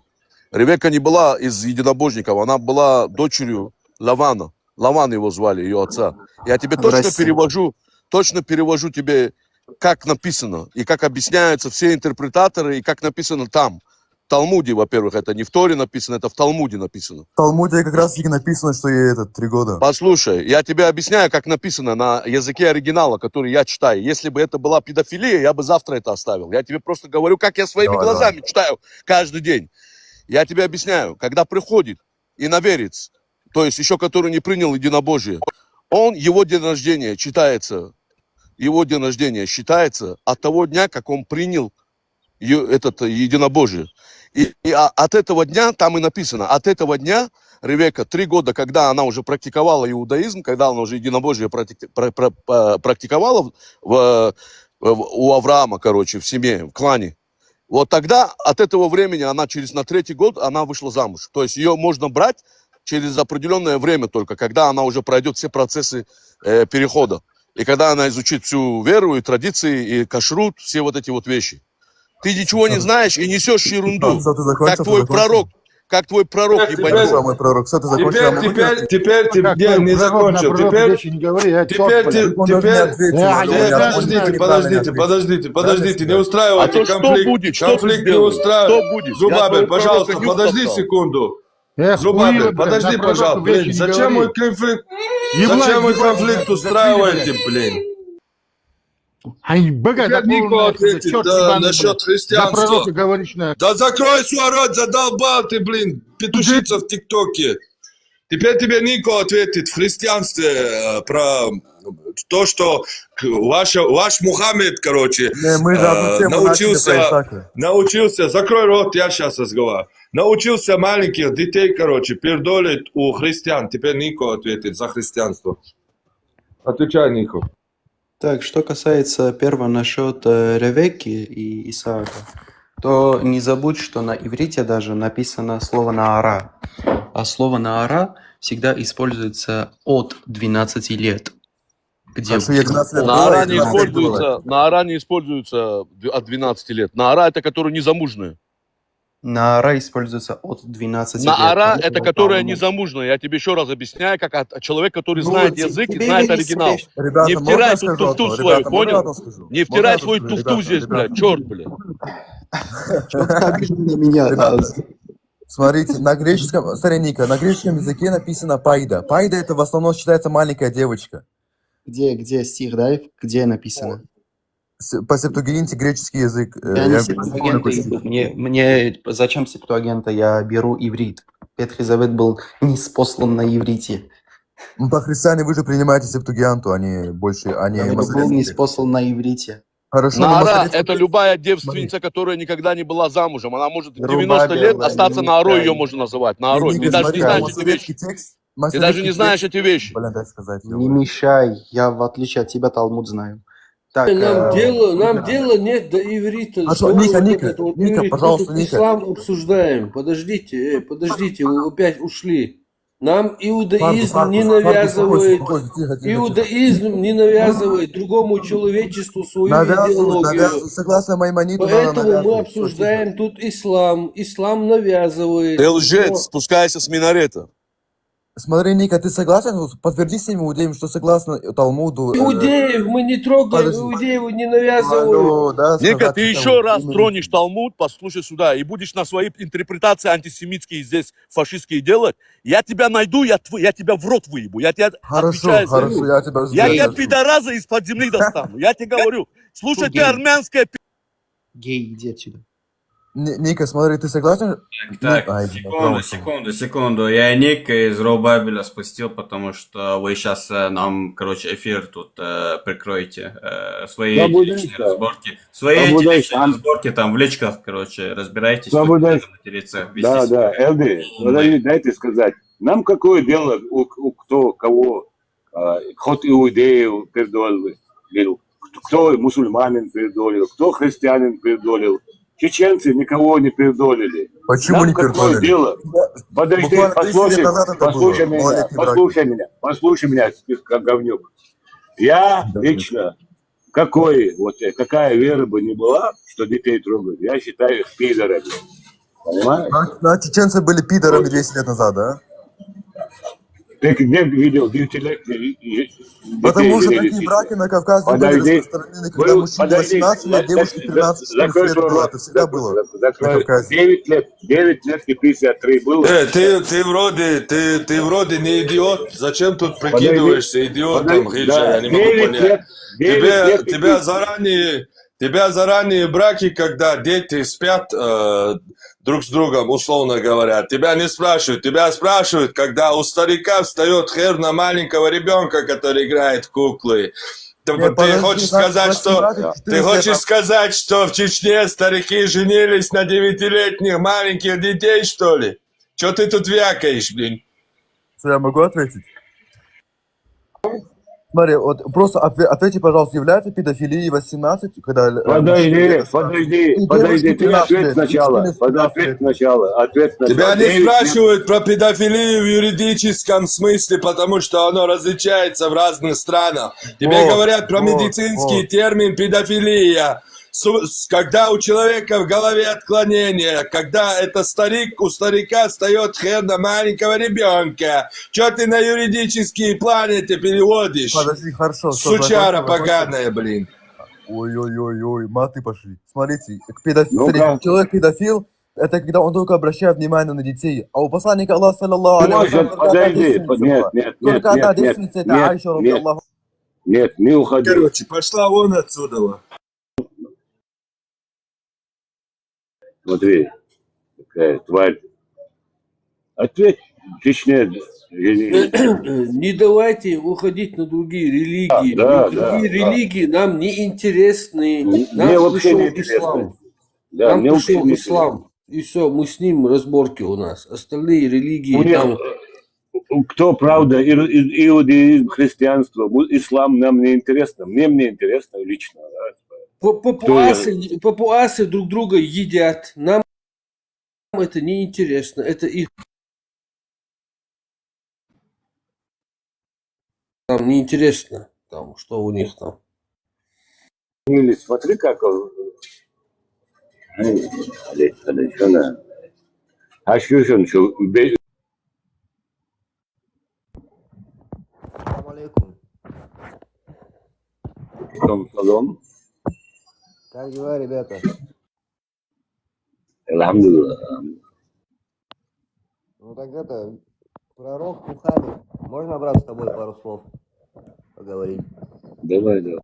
Ревека не была из единобожников, она была дочерью Лавана. Лаван его звали, ее отца. Я тебе точно Здрасте. Перевожу, точно перевожу тебе, как написано и как объясняются все интерпретаторы, и как написано там. В Талмуде, во-первых, это не в Торе написано, это в Талмуде написано. В Талмуде как раз таки написано, что ей это три года. Послушай, я тебе объясняю, как написано на языке оригинала, который я читаю. Если бы это была педофилия, я бы завтра это оставил. Я тебе просто говорю, как я своими Давай, глазами читаю каждый день. Я тебе объясняю, когда приходит иноверец, то есть еще который не принял единобожие, он, его день рождения считается, его день рождения считается от того дня, как он принял ю- этот, э, единобожие. И, и а- от этого дня, там и написано, от этого дня Ревека, три года, когда она уже практиковала иудаизм, когда она уже единобожие практи- пра- пра- пра- практиковала в, в- в- у Авраама, короче, в семье, в клане, вот тогда, от этого времени, она через на третий год, она вышла замуж. То есть ее можно брать через определенное время только, когда она уже пройдет все процессы э, перехода. И когда она изучит всю веру и традиции, и кашрут, все вот эти вот вещи. Ты ничего не знаешь и несешь ерунду, Что, ты закончил? как твой пророк, как твой пророк Теперь, ебанёный. Хорошо, мой пророк, что ты закончил? Теперь, Я могу теперь, тебя- теперь ты Как не, мой не пророк закончил. наоборот Теперь, вещи не говори, я чёт, теперь, блядь. Он должен мне теперь, ответить, Я он не должен знаю, подождите, ответить. подождите, правильно подождите, ответить. подождите, подождите, не Правильно устраивайте А то что конфликт. будет? Что ты Конфликт не сделаешь? устраивайте. Что будет? Я Зубабер, твоего пророка пожалуйста, не подожди топтал. секунду. Эх, Зубабер, хуёво, блядь, подожди, на пророка пожалуйста. вещи Блин, не зачем говори. мой конфликт? Ебать, Зачем мой ебать, конфликт блядь, устраиваете, закрыли, блин? Ай, быга, Теперь Нико ответит, да, насчет христианства. Пророка говоришь на... Да закрой свой рот, задолбал ты, блин, петушиться в ТикТоке. Теперь тебе Нико ответит в христианстве э, про то, что к- ваша, ваш Мухаммед, короче, Не, мы же одну э, тему начали про научился, Исаака. научился, закрой рот, я сейчас разговариваю. Научился маленьких детей, короче, пердолить у христиан. Теперь Нико ответит за христианство. Отвечай, Нико. Так, что касается первого насчет э, Ревекки и Исаака, то не забудь, что на иврите даже написано слово «наара». А слово «наара» всегда используется от двенадцати лет. Где Хорошо, я двенадцать лет было, Наара я не двенадцать лет было. используется, наара не используется д- от двенадцати лет. Наара — это которая не замужняя. Наара используется от двенадцати лет. Наара — По-моему, это которая не по-моему. Замужняя. Я тебе еще раз объясняю, как от- человек, который Ну, знает те- язык и тебе знает не оригинал. спешь. Ребята, Не можно втирай я тут скажу туфту одно? свою, Ребята, можно я понял? одно скажу? Не Можно я втирай одно свою скажу? туфту Ребята, здесь, ребята. блядь, черт, блядь. Чё ты обижен на меня? Ребята, смотрите, на греческом, смотри, Ника, на греческом языке написано пайда. Пайда это в основном считается маленькая девочка. Где, где стих, да? Где написано? С- По Септуагинте греческий язык. э, Я не я Септуагента помню, какой иду. стих. Мне, мне зачем Септуагента? Я беру иврит. Ветхий Завет был ниспослан на иврите. Ну, по христиане вы же принимаете Септуагинту, а не больше, а не Я говорю, был масоретский. Ниспослан на иврите. Хорошо, но Наара — масоретский... это любая девственница, которая никогда не была замужем. Она может в девяносто Рубали, лет Аллах, остаться не Наарой, мешай. Ее можно называть. Наарой. Не, Ты не, даже не смотри, знаешь эти масоретский вещи. текст, Ты даже не масоретский знаешь текст, эти вещи. Блин, дай сказать. Не мешай, я, в отличие от тебя, Талмуд знаю. Так, Нам э, дело, нам Ника, дело нет до иврита. Хорошо, Что вы Ника, вот Ника, этот вот Ника, иврит, пожалуйста, этот Ника. Ислам обсуждаем? Подождите, э, подождите, вы опять ушли. Нам Ладно, иудаизм не Славка, Славка, успокойся, навязывает, успокойся, тихо, тихо, тихо. иудаизм не навязывает другому человечеству свою Навязывают, идеологию. навязывают. Согласно Маймониту, она Поэтому мы навязывает. Всё, тихо. Обсуждаем тут ислам. Ислам навязывает. Ты лжец, Но спускайся с минарета. Смотри, Ника, ты согласен? Вот подтверди всем иудеям, что согласно Талмуду... э, Иудеев мы не трогаем, Подожди. Иудеев не навязывают. Алло, да, Ника, сказать ты это еще раз именно. Тронешь Талмуд, послушай сюда, и будешь на свои интерпретации антисемитские здесь, фашистские делать, я тебя найду, я, тв... я тебя в рот выебу. Я тебя Хорошо, отвечаю за хорошо, это. Я тебя Я тебя зайду. Пидораза из-под земли достану. Я тебе говорю, слушай, ты Гей. Армянская Гей, иди отсюда. Ни- Ника, смотри, ты согласен? Так, Ник- ай, секунду, пожалуйста. Секунду, секунду. Я Ник из Рубабеля спустил, потому что вы сейчас нам, короче, эфир тут э, прикроете э, свои эти личные разборки. Свои эти личные разборки там в личках, короче, разбирайтесь. Тут не надо материться. Да, да, Элди, подожди, дайте сказать. Нам какое дело, у, у кто кого, а, хоть иудеев передолил, кто мусульманин передолил, кто христианин передолил. Чеченцы никого не передолили. Почему Нам не какое передолили? Дело? Подожди, Буквально тридцать лет послушай, назад это было, послушай меня, малолетний брак. Послушай меня, послушай меня, как говнюк. Я лично, какой, вот, э, какая вера бы ни была, что детей трогают, я считаю их пидорами. Понимаешь? Значит, значит, чеченцы были пидорами двести лет назад, да? Ты где видел девятилетних детей? Потому что Или такие детей? Браки на Кавказе были Подожди. распространены, когда Был- мужчине подожди. восемнадцать лет, Зак- девушке зак- тринадцать четырнадцать закрой лет свой было. рот. Это всегда было Зак- на закрой. Кавказе. Девять лет, девять лет и пятьдесят три было. Э, ты, ты вроде, ты, ты вроде не идиот. Зачем тут прикидываешься идиотом, Подожди, Гриша? да, Я не могу девять понять. лет, девять Тебя, лет и тебя заранее, тебя заранее браки, когда дети спят э, друг с другом, условно говоря, тебя не спрашивают. Тебя спрашивают, когда у старика встает хер на маленького ребенка, который играет в куклы. Ты, Не, ты подожди, хочешь значит, сказать, что восемнадцать, ты четырнадцать хочешь лет. Сказать, что в Чечне старики женились на девятилетних маленьких детей, что ли? Че ты тут вякаешь, блин? Что, я могу ответить? Смотри, вот просто отве- ответьте, пожалуйста, является педофилией восемнадцать, когда... э, Подожди, мужчине подожди, и подожди, девушке ты тринадцать ответь лет, сначала, мужчине под- тринадцать ответь лет. Сначала, ответь сначала. Тебя не Девять лет. Спрашивают про педофилию в юридическом смысле, потому что оно различается в разных странах. Тебе Вот, говорят про вот, медицинский вот. Термин педофилия. Су- с- Когда у человека в голове отклонение, когда это старик, у старика встает хер на маленького ребенка. Че ты на юридические планеты переводишь? Подожди, хорошо, что Сучара закончим, закончим. Поганая, блин. Ой-ой-ой-ой, маты пошли. Смотрите, к педофи- Ну-ка. смотрите, человек педофил, это когда он только обращает внимание на детей. А у посланника Аллаха, саллаллаху алейхи ва Может, саллям, другая подожди, девственница под- нет, была. нет, нет, Только нет, одна нет, нет, девственница, это нет, Айша, нет, радиаллаху. Нет, не уходи. Короче, пошла вон отсюда. Смотри, какая тварь. Ответь, Чечне, женились. Не давайте им уходить на другие религии. Да, Мы да, другие да. Религии нам не интересны. Мне Нам вообще пришел не интересно. Ислам. Да, Нам мне вообще пришел не Ислам. И все, мы с ним разборки у нас. Остальные религии У них, там. у- кто правда, и- и- иудаизм, христианство, му- ислам нам не интересно. Мне мне интересно лично. Да? Па- Папуасы, папуасы друг друга едят. Нам это не интересно. Это их. Нам не интересно, там, что у них там. Или смотри, как он. Эй, Олег, Олег, что надо? А что он, что, бе- Салам алейкум. Салам, салам. Как дела, ребята? Алхамдулилла. Ну так это, пророк Мухаммед. Можно, брат, с тобой пару слов поговорить? Давай, давай.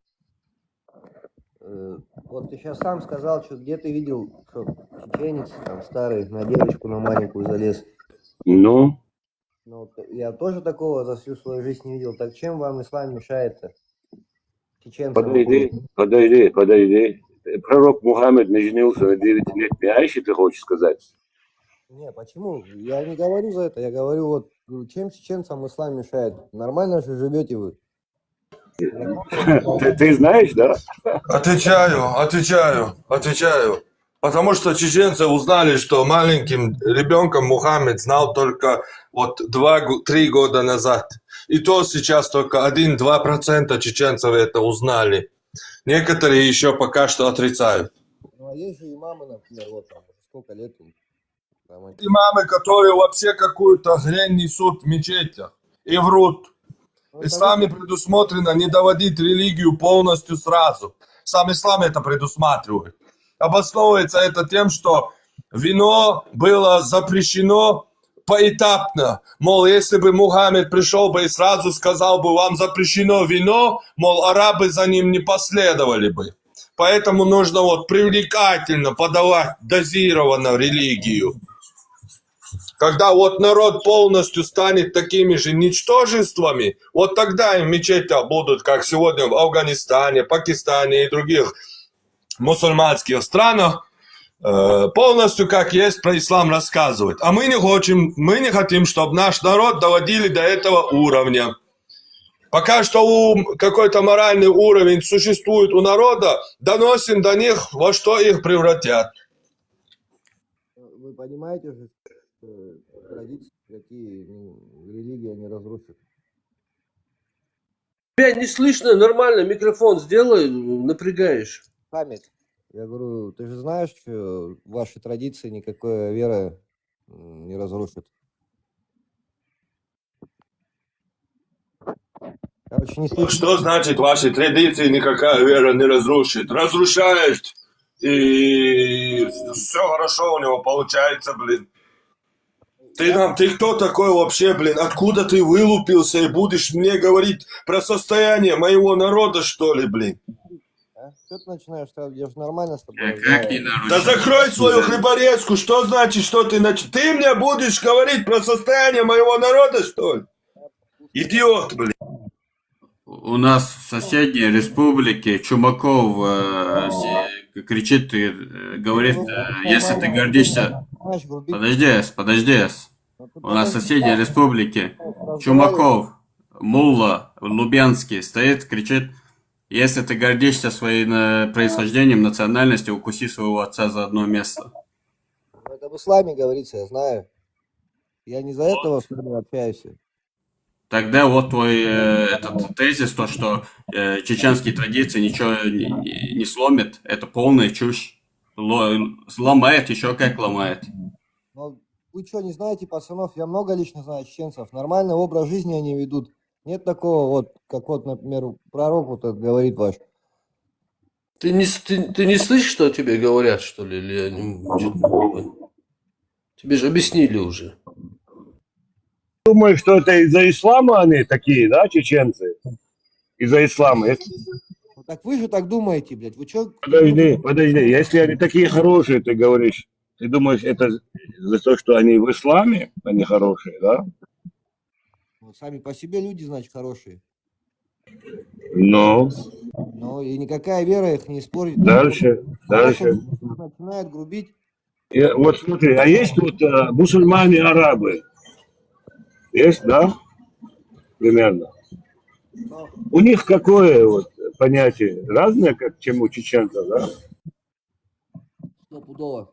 Э, Вот ты сейчас сам сказал, что где ты видел, что чеченец там старый на девочку на маленькую залез. Ну, Ну, т- я тоже такого за всю свою жизнь не видел. Так чем вам ислам мешает-то? Чеченцам подожди, хули? Подожди, подожди. Пророк Мухаммед не женился на девятилетней Айше, ты хочешь сказать? Не, почему? Я не говорю за это. Я говорю, вот, ну, чем чеченцам ислам мешает? Нормально же живете вы. Ты, ты знаешь, да? Отвечаю, отвечаю, отвечаю. Потому что чеченцы узнали, что маленьким ребенком Мухаммед знал только вот два, три года назад. И то сейчас только один-два процента чеченцев это узнали. Некоторые еще пока что отрицают. Ну, а есть же имамы, например, вот там, сколько лет им? Имамы, которые вообще какую-то хрень несут в мечетях и врут. В исламе предусмотрено не доводить религию полностью сразу. Сам ислам это предусматривает. Обосновывается это тем, что вино было запрещено поэтапно. Мол, если бы Мухаммед пришел бы и сразу сказал бы: «Вам запрещено вино», мол, арабы за ним не последовали бы. Поэтому нужно вот привлекательно подавать дозированно религию. Когда вот народ полностью станет такими же ничтожествами, вот тогда и мечети будут, как сегодня в Афганистане, Пакистане и других мусульманских странах, э, полностью как есть про ислам рассказывать. А мы не хотим, мы не хотим, чтобы наш народ доводили до этого уровня. Пока что у, какой-то моральный уровень существует у народа, доносим до них, во что их превратят. Вы понимаете же, что традиции такие, ну, религия не разрушит. Тебя не слышно нормально, микрофон сделай, напрягаешь. Память. Я говорю, ты же знаешь, что ваши традиции никакая вера, м, не разрушит. Короче, не слышно. Что значит, ваши традиции никакая вера не разрушит? Разрушает. И все хорошо у него получается, блин. Ты там, ты кто такой вообще, блин? Откуда ты вылупился и будешь мне говорить про состояние моего народа, что ли, блин? А? Что ты начинаешь? Я же нормально с тобой. Как не нарушать? Да закрой свою хлеборезку. Что значит, что ты нач... Ты мне будешь говорить про состояние моего народа, что ли? Идиот, блин. У нас в соседней республике Чумаков, э, кричит и, э, говорит, э, если ты гордишься... Подожди, подожди. У нас в соседней республике Чумаков, мулла, Лубянский, стоит, кричит: «Если ты гордишься своим, э, происхождением, национальностью, укуси своего отца за одно место». Это в исламе говорится, я знаю. Я не за этого с вами общаюсь. Тогда вот твой, э, этот тезис, то, что, э, чеченские традиции ничего не, не, не сломит, это полная чушь. Ло... Сломает, еще как ломает. Ну, вы что, не знаете пацанов? Я много лично знаю чеченцев. Нормальный образ жизни они ведут. Нет такого вот, как вот, например, пророк вот этот говорит ваш. Ты не, ты, ты не слышишь, что тебе говорят, что ли? Или я не, чё-то не понимаю? Тебе же объяснили уже. Думаю, что это из-за ислама они такие, да, чеченцы? Из-за ислама. Ну, так вы же так думаете, блядь. Вы чё? Подожди, подожди. Если они такие хорошие, ты говоришь, ты думаешь, это за то, что они в исламе, они хорошие, да? Ну, сами по себе люди, значит, хорошие. Ну. Ну, и никакая вера их не испортит. Дальше, дальше. Начинают грубить. Я, вот смотри, а есть вот, э, мусульмане-арабы? Есть, да? Примерно. У них какое вот понятие? Разное, как, чем у чеченцев, да? Стопудово.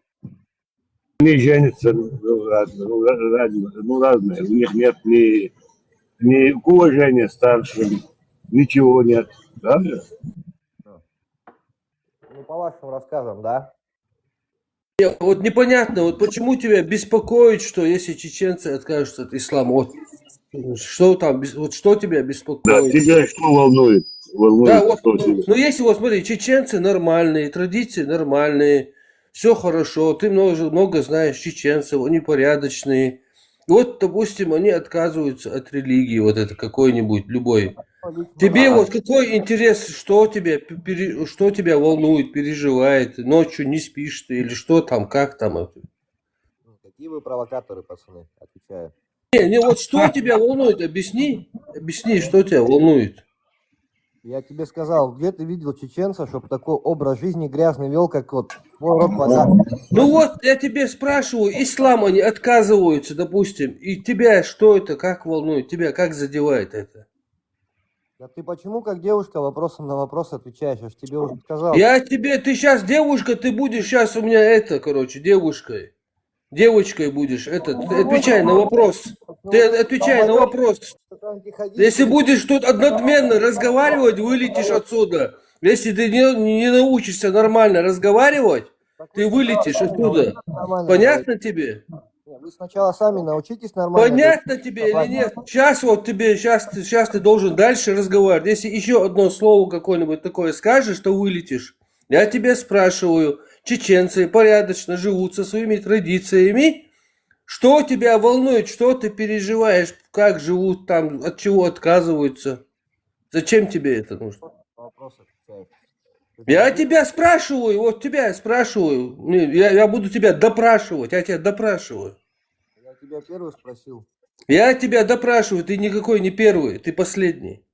Они женятся, ну, разные, ну, разные. У них нет ни, ни уважения старшим, ничего нет, правда? Ну, по вашим рассказам, да? Не, вот непонятно, вот почему тебя беспокоит, что если чеченцы откажутся от ислама, вот что там, бес- вот что тебя беспокоит? Да, тебя что волнует? Волнует, да, вот, что тебя? Ну, если вот, смотри, чеченцы нормальные, традиции нормальные, все хорошо, ты много, много знаешь чеченцев, они порядочные. Вот, допустим, они отказываются от религии, вот это какой-нибудь, любой. Тебе вот какой интерес, что тебя, пере- что тебя волнует, переживает, ночью не спишь ты или что там, как там это? Какие вы провокаторы, пацаны, отвечаю. Не, не, вот что тебя волнует, объясни, объясни, что тебя волнует. Я тебе сказал, где ты видел чеченца, чтобы такой образ жизни грязный вел, как вот твой род богат? Ну вот, я тебе спрашиваю, ислам они отказываются, допустим, и тебя что это, как волнует, тебя как задевает это? Да ты почему как девушка вопросом на вопрос отвечаешь? Я ж тебе уже сказал. Я тебе, ты сейчас девушка, ты будешь сейчас у меня это, короче, девушкой. Девочкой будешь, это, ты отвечай на вопрос. Ты отвечай на вопрос. Если будешь тут однодменно разговаривать, вылетишь отсюда. Если ты не, не научишься нормально разговаривать, ты вылетишь отсюда. Понятно тебе? Не, вы сначала сами научитесь нормально. Понятно тебе или нет? Сейчас вот тебе, сейчас ты, сейчас ты должен дальше разговаривать. Если еще одно слово какое-нибудь такое скажешь, то вылетишь. Я тебя спрашиваю, чеченцы порядочно живут со своими традициями. Что тебя волнует, что ты переживаешь, как живут там, от чего отказываются? Зачем тебе это нужно? Вопрос отвечаю. Я тебя спрашиваю, вот тебя я спрашиваю. Не, Я, я буду тебя допрашивать, я тебя допрашиваю. Я тебя первый спросил. Я тебя допрашиваю, ты никакой не первый, ты последний.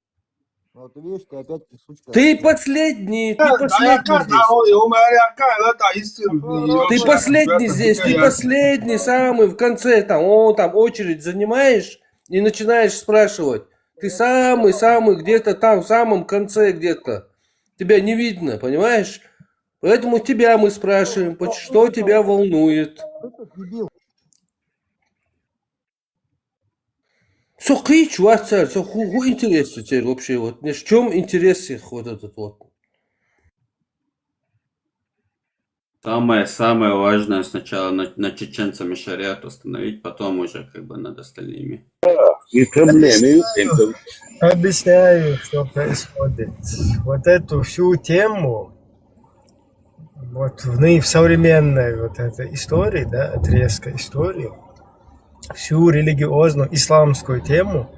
Ну, ты видишь, ты опять сучка. Ты последний, ты Да, последний да, здесь. ой, у меня какая, да, да, истина. Ты последний здесь, ты последний, самый в конце, там, о, там очередь занимаешь и начинаешь спрашивать. Ты самый-самый где-то там, в самом конце где-то. Тебя не видно, понимаешь? Поэтому тебя мы спрашиваем, поч- что тебя волнует. Ты тут дебил. Со хыч, ватсар, со ху, ху интересно теперь вообще, вот, не в чем интерес их вот этот вот. Самое, самое важное сначала на, на чеченцами шариат установить, потом уже как бы над остальными. Tem problema, viu? Tem problema. Объясняю, что происходит. Вот эту всю тему, вот в, ну, и в современной вот этой истории, да, отрезка истории, всю религиозную исламскую тему,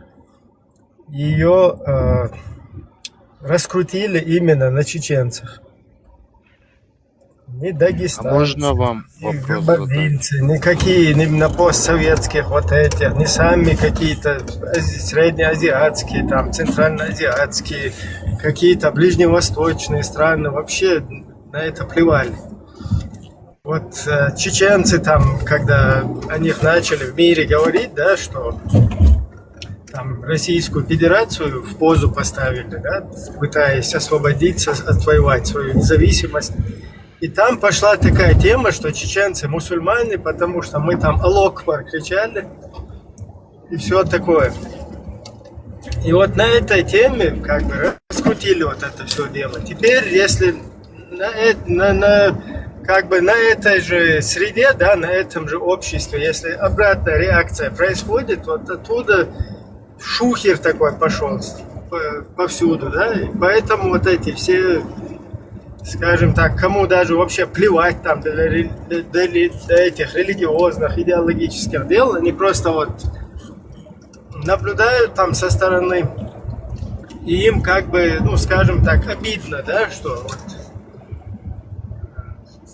ее э, раскрутили именно на чеченцах. Ни А Дагестан, можно вам ни вопрос задать? Кабардинцы, никакие, ни на постсоветских вот этих, ни сами какие-то ази- среднеазиатские, там, центральноазиатские, какие-то ближневосточные страны вообще на это плевали. Вот э, чеченцы там, когда о них начали в мире говорить, да, что там Российскую Федерацию в позу поставили, да, пытаясь освободиться, отвоевать свою независимость. И там пошла такая тема, что чеченцы мусульмане, потому что мы там «Аллаху Акбар» кричали и все такое. И вот на этой теме как бы раскрутили вот это все дело. Теперь, если на, эт- на, на- как бы на этой же среде, да, на этом же обществе, если обратная реакция происходит, вот оттуда шухер такой пошел повсюду, да, и поэтому вот эти все, скажем так, кому даже вообще плевать там до, рели- до- до ли- до этих религиозных, идеологических дел, они просто вот наблюдают там со стороны, и им как бы, ну, скажем так, обидно, да, что вот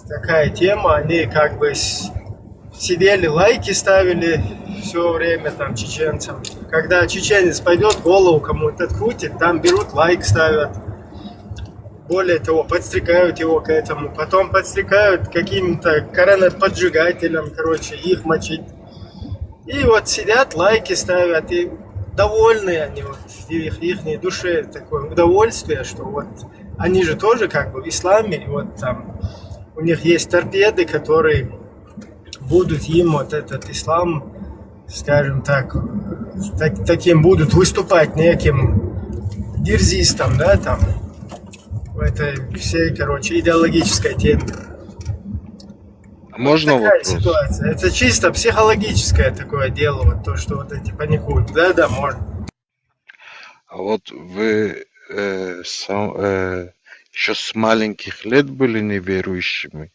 такая тема, они как бы с- сидели, лайки ставили все время там чеченцам. Когда чеченец пойдет, голову кому-то открутит, там берут, лайк ставят. Более того, подстрекают его к этому. Потом подстрекают к каким-то короноподжигателям, короче, их мочить. И вот сидят, лайки ставят, и довольны они, вот их, ихней душе такое удовольствие, что вот они же тоже как бы в исламе, и вот там у них есть торпеды, которые будут им вот этот ислам, скажем так, так- таким будут выступать неким дерзистом, да, там, в этой всей, короче, идеологической теме. А можно Такая вопрос? Ситуация. Это чисто психологическое такое дело, вот то, что вот эти паникуют. Да, да, можно. А вот вы э, сам, э, еще с маленьких лет были неверующими?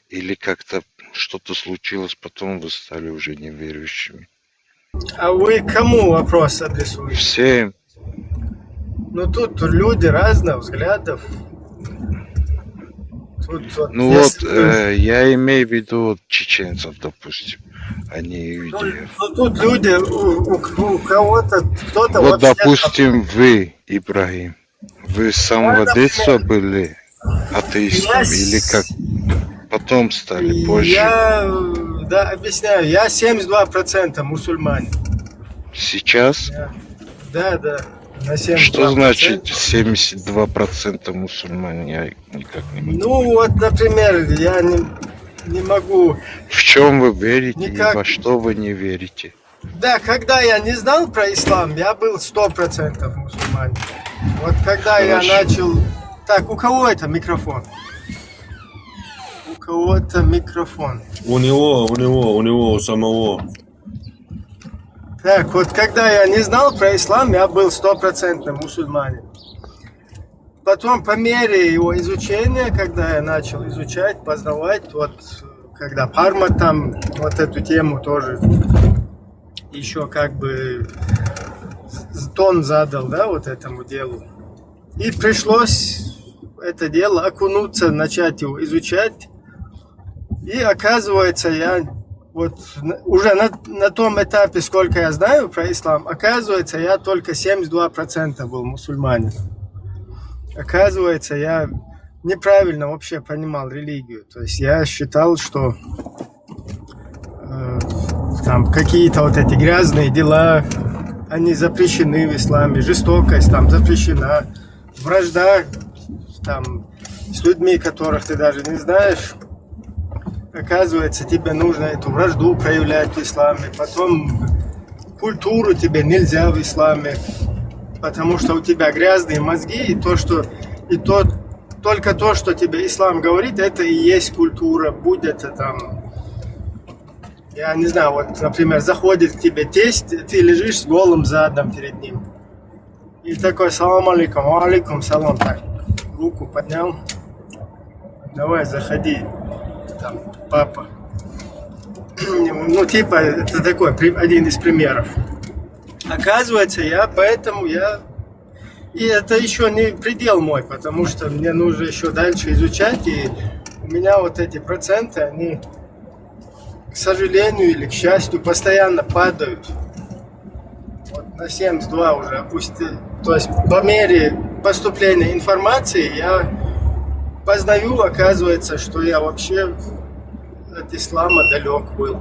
Или как-то что-то случилось, потом вы стали уже неверующими? А вы кому вопрос адресуете? Всем. Ну, тут люди разных взглядов. Тут вот, Ну вот, если вы- э, я имею в виду вот чеченцев, допустим, а не Ну, иудеев. ну, тут люди у, у- у кого-то, кто-то Вот, вообще там- допустим, вы, Ибрагим, вы с самого Да, детства например, были атеистом я или как? с- Потом стали, позже. Я, э, да, объясняю, я семьдесят два процента мусульманин. Сейчас? Я- Да, да. На семьдесят два процента. Что значит семьдесят два процента мусульмане? Я никак не могу. Ну, вот, например, я не, не могу. В чем вы верите Никак. И во что вы не верите? Да, когда я не знал про ислам, я был сто процентов мусульманин. Вот когда я Хорошо. Начал... Так, у кого это микрофон? У кого-то микрофон. У него, у него, у него, у самого. Так, вот когда я не знал про ислам, я был стопроцентным мусульманин. Потом по мере его изучения, когда я начал изучать, познавать, вот когда Парма там, вот эту тему тоже еще как бы тон задал, да, вот этому делу. И пришлось это дело окунуться, начать его изучать. И оказывается, я вот уже на, на том этапе, сколько я знаю про ислам, оказывается, я только семьдесят два процента был мусульманин. Оказывается, я неправильно вообще понимал религию. То есть я считал, что э, там какие-то вот эти грязные дела, они запрещены в исламе, жестокость там запрещена, вражда там с людьми, которых ты даже не знаешь. Оказывается, тебе нужно эту вражду проявлять в исламе. Потом культуру тебе нельзя в исламе, потому что у тебя грязные мозги, и то, что и то, только то, что тебе ислам говорит, это и есть культура. Будь это там, я не знаю, вот, например, заходит к тебе тесть, ты лежишь с голым задом перед ним. И такой: «Салам алейкум». «Ва алейкум салам». Так, руку поднял. «Давай, заходи, там, папа». Ну, типа, это такой при- один из примеров. Оказывается, я поэтому я... И это еще не предел мой, потому что мне нужно еще дальше изучать, и у меня вот эти проценты, они, к сожалению или к счастью, постоянно падают. Вот на семьдесят два уже опустили. То есть по мере поступления информации я познаю, оказывается, что я вообще от ислама далек был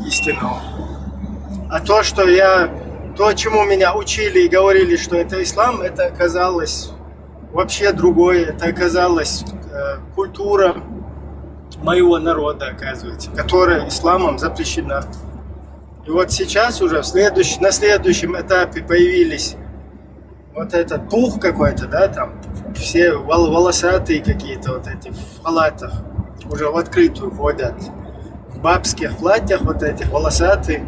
истинного. А то, что я, то, чему меня учили и говорили, что это ислам, это оказалось вообще другое. Это оказалась э, культура моего народа, оказывается, которая исламом запрещена. И вот сейчас уже в следующ- на следующем этапе появились вот этот пух какой-то, да, там все вол- волосатые какие-то вот эти в халатах, уже в открытую ходят, в бабских платьях вот этих волосатые,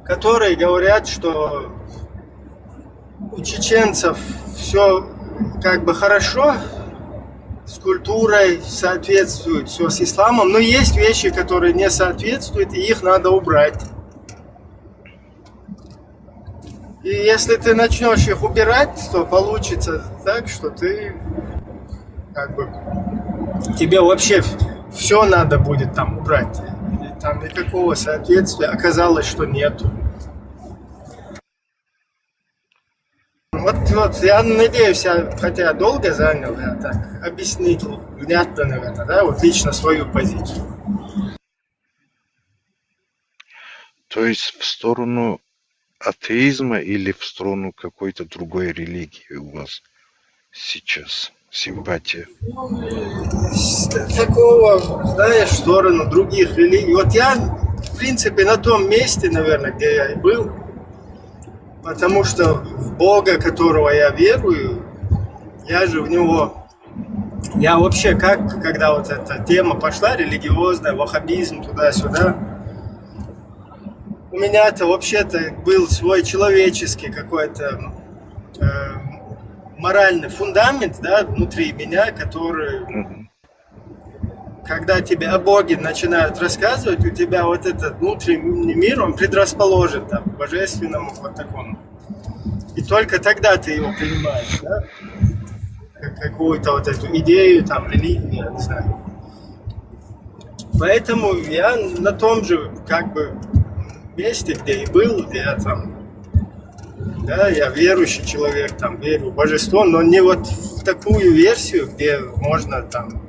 которые говорят, что у чеченцев все как бы хорошо, с культурой соответствует все с исламом, но есть вещи, которые не соответствуют, и их надо убрать. И если ты начнешь их убирать, то получится так, что ты как бы тебе вообще все надо будет там убрать. И там никакого соответствия оказалось, что нету. Вот, вот, я надеюсь, я, хотя долго занял, я так объяснил внятно, наверное, да, вот лично свою позицию. То есть в сторону атеизма или в сторону какой-то другой религии у вас сейчас симпатия? С такого, знаешь, в сторону других религий. Вот я, в принципе, на том месте, наверное, где я и был, потому что в Бога, которого я верую, я же в него... Я вообще как, когда вот эта тема пошла, религиозная, ваххабизм, туда-сюда, у меня-то вообще-то был свой человеческий какой-то э, моральный фундамент, да, внутри меня, который, Мгм. Когда тебе о Боге начинают рассказывать, у тебя вот этот внутренний мир, он предрасположен там, к божественному вот такому. И только тогда ты его принимаешь, да? Как какую-то вот эту идею, там, религию, я не знаю. Поэтому я на том же, как бы, месте, где и был, где я там, да, я верующий человек, там, верю в божество, но не вот в такую версию, где можно там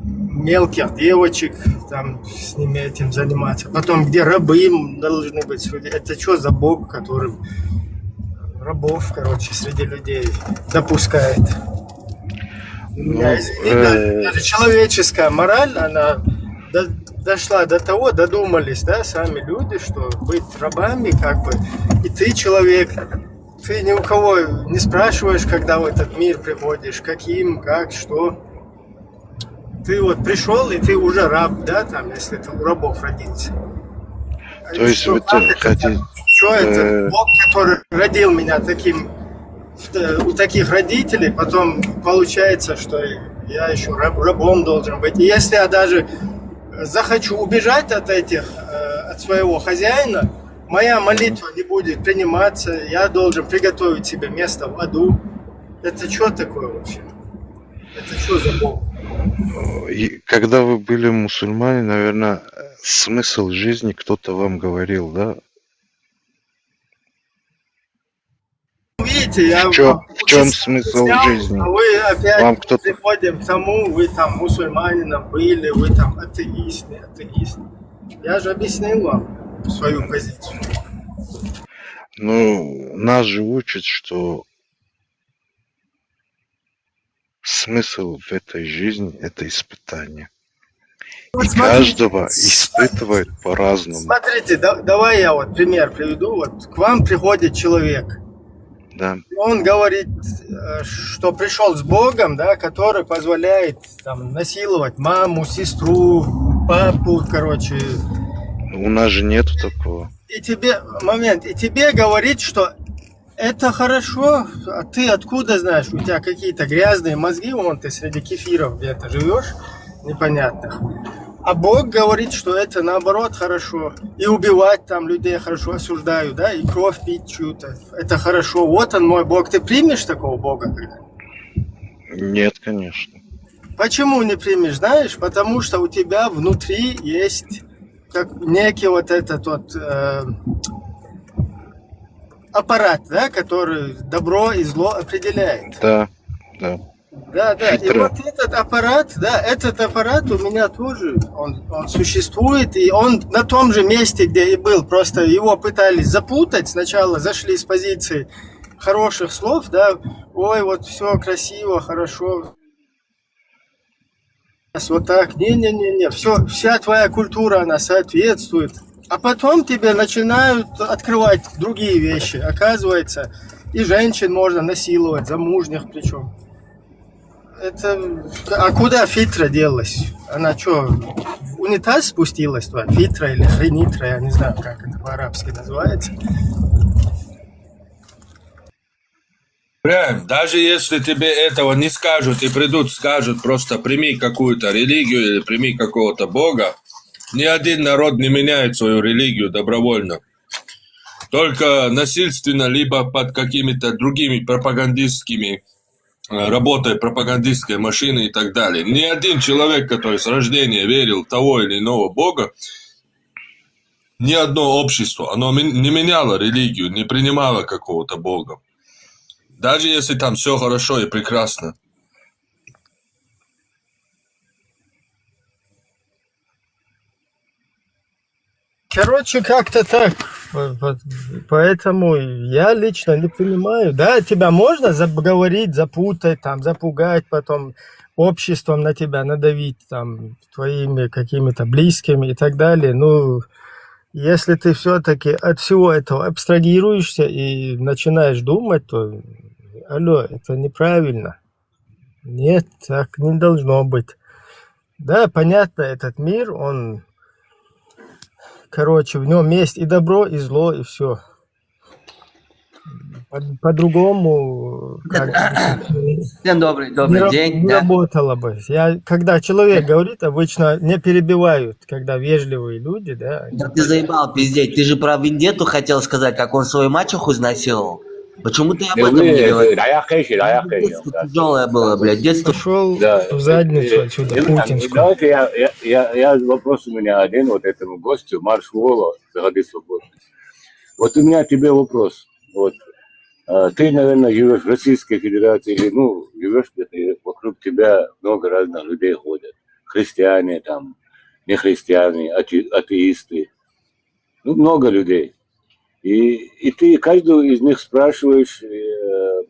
мелких девочек, там, с ними этим заниматься. Потом, где рабы им должны быть судьи. Это что за Бог, которым рабов, короче, среди людей допускает. У меня, Ну, извини, да, э, даже человеческая мораль, она до- дошла до того, додумались, да, сами люди, что быть рабами, как бы, и ты человек, ты ни у кого не спрашиваешь, когда в этот мир приходишь, каким, как, что. Ты вот пришел, и ты уже раб, да, там, если ты у рабов родился. То есть вы хотите... Что это? Бог, который родил меня таким, у таких родителей, потом получается, что я еще раб, рабом должен быть. И если я даже захочу убежать от этих, э, от своего хозяина, моя молитва не будет приниматься, я должен приготовить себе место в аду. Это что такое вообще? Это что за Бог? И когда вы были мусульмане, наверное, смысл жизни кто-то вам говорил, да? Видите, я В чём, вам в чём сейчас смысл объяснял, жизни? А вы опять Вам кто-то... приходим к тому, вы там мусульманином были, вы там атеист, не атеист. Я же объяснил вам свою позицию. Ну, нас же учат, что смысл в этой жизни — это испытание. Вот И смотрите, каждого испытывают по-разному. Смотрите, да- давай я вот пример приведу. Вот к вам приходит человек, Да. и он говорит, э, что пришел с Богом, да, который позволяет там насиловать маму, сестру, папу, короче. У нас же нету такого. И тебе, момент, и тебе говорит, что это хорошо, а ты откуда знаешь? У тебя какие-то грязные мозги, вон ты среди кефиров где-то живешь, непонятных. А Бог говорит, что это наоборот хорошо. И убивать там людей хорошо, осуждаю, да, и кровь пить чью-то. Это хорошо. Вот он мой Бог. Ты примешь такого Бога когда? Нет, конечно. Почему не примешь, знаешь? Потому что у тебя внутри есть как некий вот этот вот э, аппарат, да, который добро и зло определяет. Да, да. Да, да. И Фитра. Вот этот аппарат, да, этот аппарат у меня тоже, он, он существует, и он на том же месте, где и был. Просто его пытались запутать. Сначала зашли с позиции хороших слов, да, ой, вот все красиво, хорошо. Вот так, не-не-не-не, все, вся твоя культура, она соответствует. А потом тебе начинают открывать другие вещи. Оказывается, и женщин можно насиловать, замужних причем. Это... А куда фитра делась? Она что, в унитаз спустилась твоя? Фитра или ренитра, я не знаю, как это по-арабски называется. Прям, даже если тебе этого не скажут и придут, скажут, просто прими какую-то религию или прими какого-то бога, ни один народ не меняет свою религию добровольно. Только насильственно, либо под какими-то другими пропагандистскими, э, работой пропагандистской машины и так далее. Ни один человек, который с рождения верил в того или иного бога, ни одно общество, оно мен- не меняло религию, не принимало какого-то бога. Даже если там все хорошо и прекрасно. Короче, как-то так. Вот, вот. Поэтому я лично не понимаю. Да, тебя можно заговорить, запутать, там, запугать, потом обществом на тебя надавить, там, твоими какими-то близкими и так далее. Ну, если ты все-таки от всего этого абстрагируешься и начинаешь думать, то, алло, это неправильно. Нет, так не должно быть. Да, понятно, этот мир, он, короче, в нем есть и добро, и зло, и все. По- По-другому как бы, Всем добрый, не, добрый раб- день. не Да. Работало бы. Я, когда человек говорит, обычно не перебивают, когда вежливые люди, да. Да ты заебал пиздеть. Ты же про Вендетту хотел сказать, как он свою мачеху изнасиловал. Почему ты об этом не говоришь? Даяқ еші, даяқ еші. Детство тяжелое было, блядь. Детство. Пошел Да, в задницу э, отсюда, э, путинскую. Давайте я, я, я, я вопрос у меня один вот этому гостю, Марш Вола, Загады Свободы. Вот у меня к тебе вопрос. Вот. А, ты, наверное, живешь в Российской Федерации, или, ну, живешь где-то, и вокруг тебя много разных людей ходят. Христиане, там, нехристиане, ате- атеисты. Ну, много людей. И, и ты каждого из них спрашиваешь, э,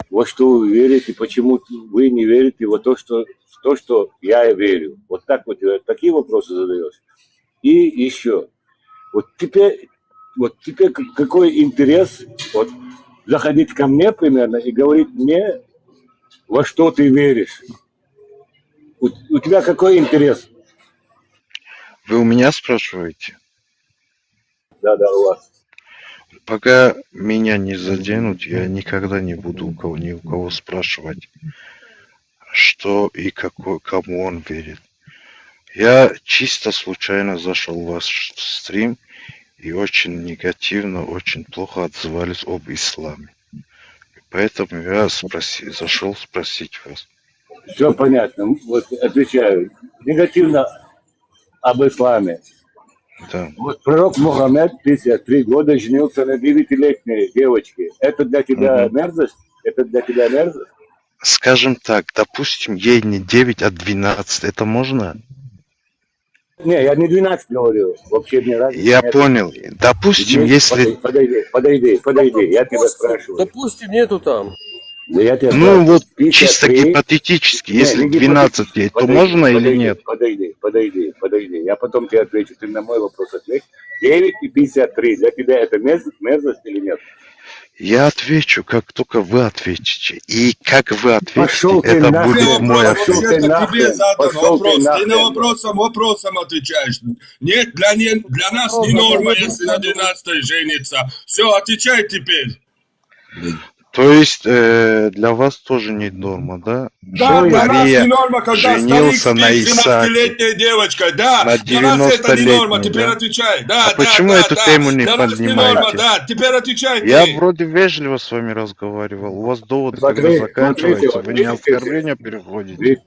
во что вы верите, почему вы не верите во то, что, в то, что я верю. Вот так вот, э, такие вопросы задаешь. И еще, вот теперь, вот теперь к- какой интерес вот заходить ко мне примерно и говорить мне, во что ты веришь? У, у тебя какой интерес? Вы у меня спрашиваете? Да, да, у вас. Пока меня не заденут, я никогда не буду у кого, ни у кого спрашивать, что и какой, кому он верит. Я чисто случайно зашел в ваш стрим, и очень негативно, очень плохо отзывались об исламе. Поэтому я спроси, зашел спросить вас. Все понятно. Вот отвечаю. Негативно об исламе. Да. Вот пророк Мухаммед пятьдесят три года женился на девятилетней девочке. Это для тебя Мгм. мерзость? Это для тебя мерзость? Скажем так, допустим, ей не девять, а двенадцать. Это можно? Не, я не двенадцать говорю. Вообще мне разницы Я нет. Понял. Допустим, Нет, если... подожди, подожди, подожди, подожди, я тебя Допустим, спрашиваю. Допустим, нету там. Да я тебя Ну, спрашиваю. вот чисто пятьдесят три. Гипотетически, Не, если не гипотетически. двенадцать ей, то Подожди, можно или подожди, нет? Подожди, подожди, подожди. Я потом тебе отвечу. Ты на мой вопрос ответь. Девять и пятьдесят три. Для тебя это мерз- мерзость или нет? Я отвечу, как только вы ответите. И как вы ответите, Пошёл ты это нахрен, будет мой пошёл ответ. ты Вообще-то тебе нахрен, задан пошёл ты вопрос. Ты на нахрен. Вопросом вопросом отвечаешь. Нет, для, не, для нас не норма, если на двенадцатой женится. Все, отвечай теперь. То есть э, для вас тоже не норма, да? Да, Чтобы для нас Мария не норма, когда старик женился на спит с Исааке, двенадцатилетней девочкой. Да, на для нас это не норма. девяностолетней, Теперь да? Отвечай. Да, А да, почему да, эту да. Тему не Для нас не норма, поднимаете? Да, теперь отвечай Я ты. Вроде вежливо с вами разговаривал. У вас довод, когда Смотри, смотри, заканчивается, вот вы не видите, вот оскорбление видите, переходите. видите.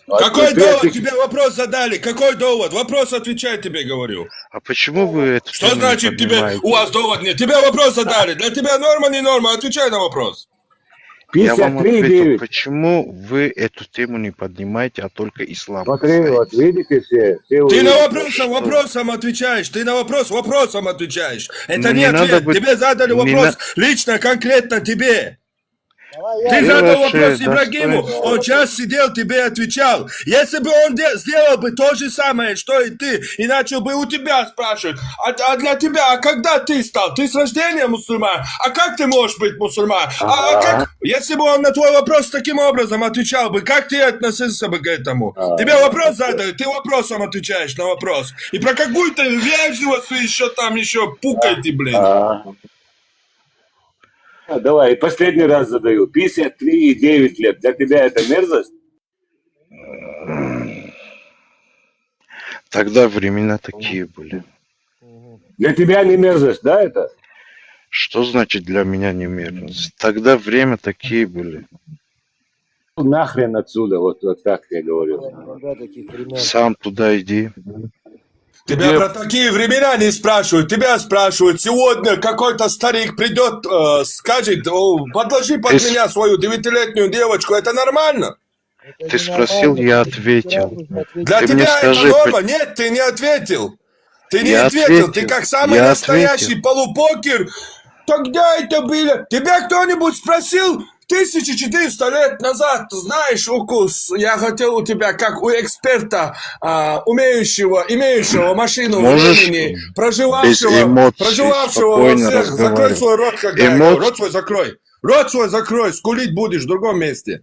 Вот Какой теперь довод? ты- Тебе вопрос задали. Какой довод? Вопрос отвечай, тебе говорю. А почему вы эту Что тему не значит тебе поднимаете? У вас довод нет? Тебе вопрос задали. Для тебя норма, не норма? Отвечай на вопрос. Я вам Пятьдесят три и ответил, девять. Почему вы эту тему не поднимаете, а только ислам Смотри, вот касаетесь? Видите все, все Ты на увидели. вопрос вопросом отвечаешь. Ты на вопрос вопросом отвечаешь. Это Ну, не не надо ответ. быть... Тебе задали Не вопрос на... лично, конкретно тебе. Давай я Ты Вы задал вообще вопрос Ибрагиму, достойны... он сейчас сидел, тебе отвечал. Если бы он де- сделал бы то же самое, что и ты, и начал бы у тебя спрашивать, а, а для тебя, а когда ты стал? Ты с рождения мусульман? А как ты можешь быть мусульман? А, а Ага. Как, если бы он на твой вопрос таким образом отвечал бы, как ты относился бы к этому? А. Тебе вопрос задали, ты вопросом отвечаешь на вопрос. И про какую-то вежливость вы еще там еще пукаете, блин. А. А, Давай, последний раз задаю. Пятьдесят три и девять лет. Для тебя это мерзость? Тогда времена такие были. Для тебя не мерзость, да, это? Что значит для меня не мерзость? Тогда время такие были. Нахрен отсюда, вот, вот так я говорю. Никогда таких времен. Сам туда иди. Тебя про такие времена не спрашивают. Тебя спрашивают. Сегодня какой-то старик придет, э, скажет: «О, подложи под Ты с- меня свою девятилетнюю девочку». Это нормально? Это Ты не спросил, нормально. я Ты ответил. сразу же ответил. Для Ты мне тебя это скажи, норма? по- Нет, ты не ответил. Ты не Я ответил. Ты ответил. Как самый Я настоящий ответил. Полупокер. Тогда это было. Тебя кто-нибудь спросил тысяча четыреста лет назад, знаешь, Укус, я хотел у тебя, как у эксперта, а, умеющего, имеющего машину Можешь времени, без проживавшего, эмоций проживавшего во спокойно всех, закрой разговаривать. Свой рот, когда я говорю. Эмоции. Рот свой закрой. Рот свой закрой, скулить будешь в другом месте.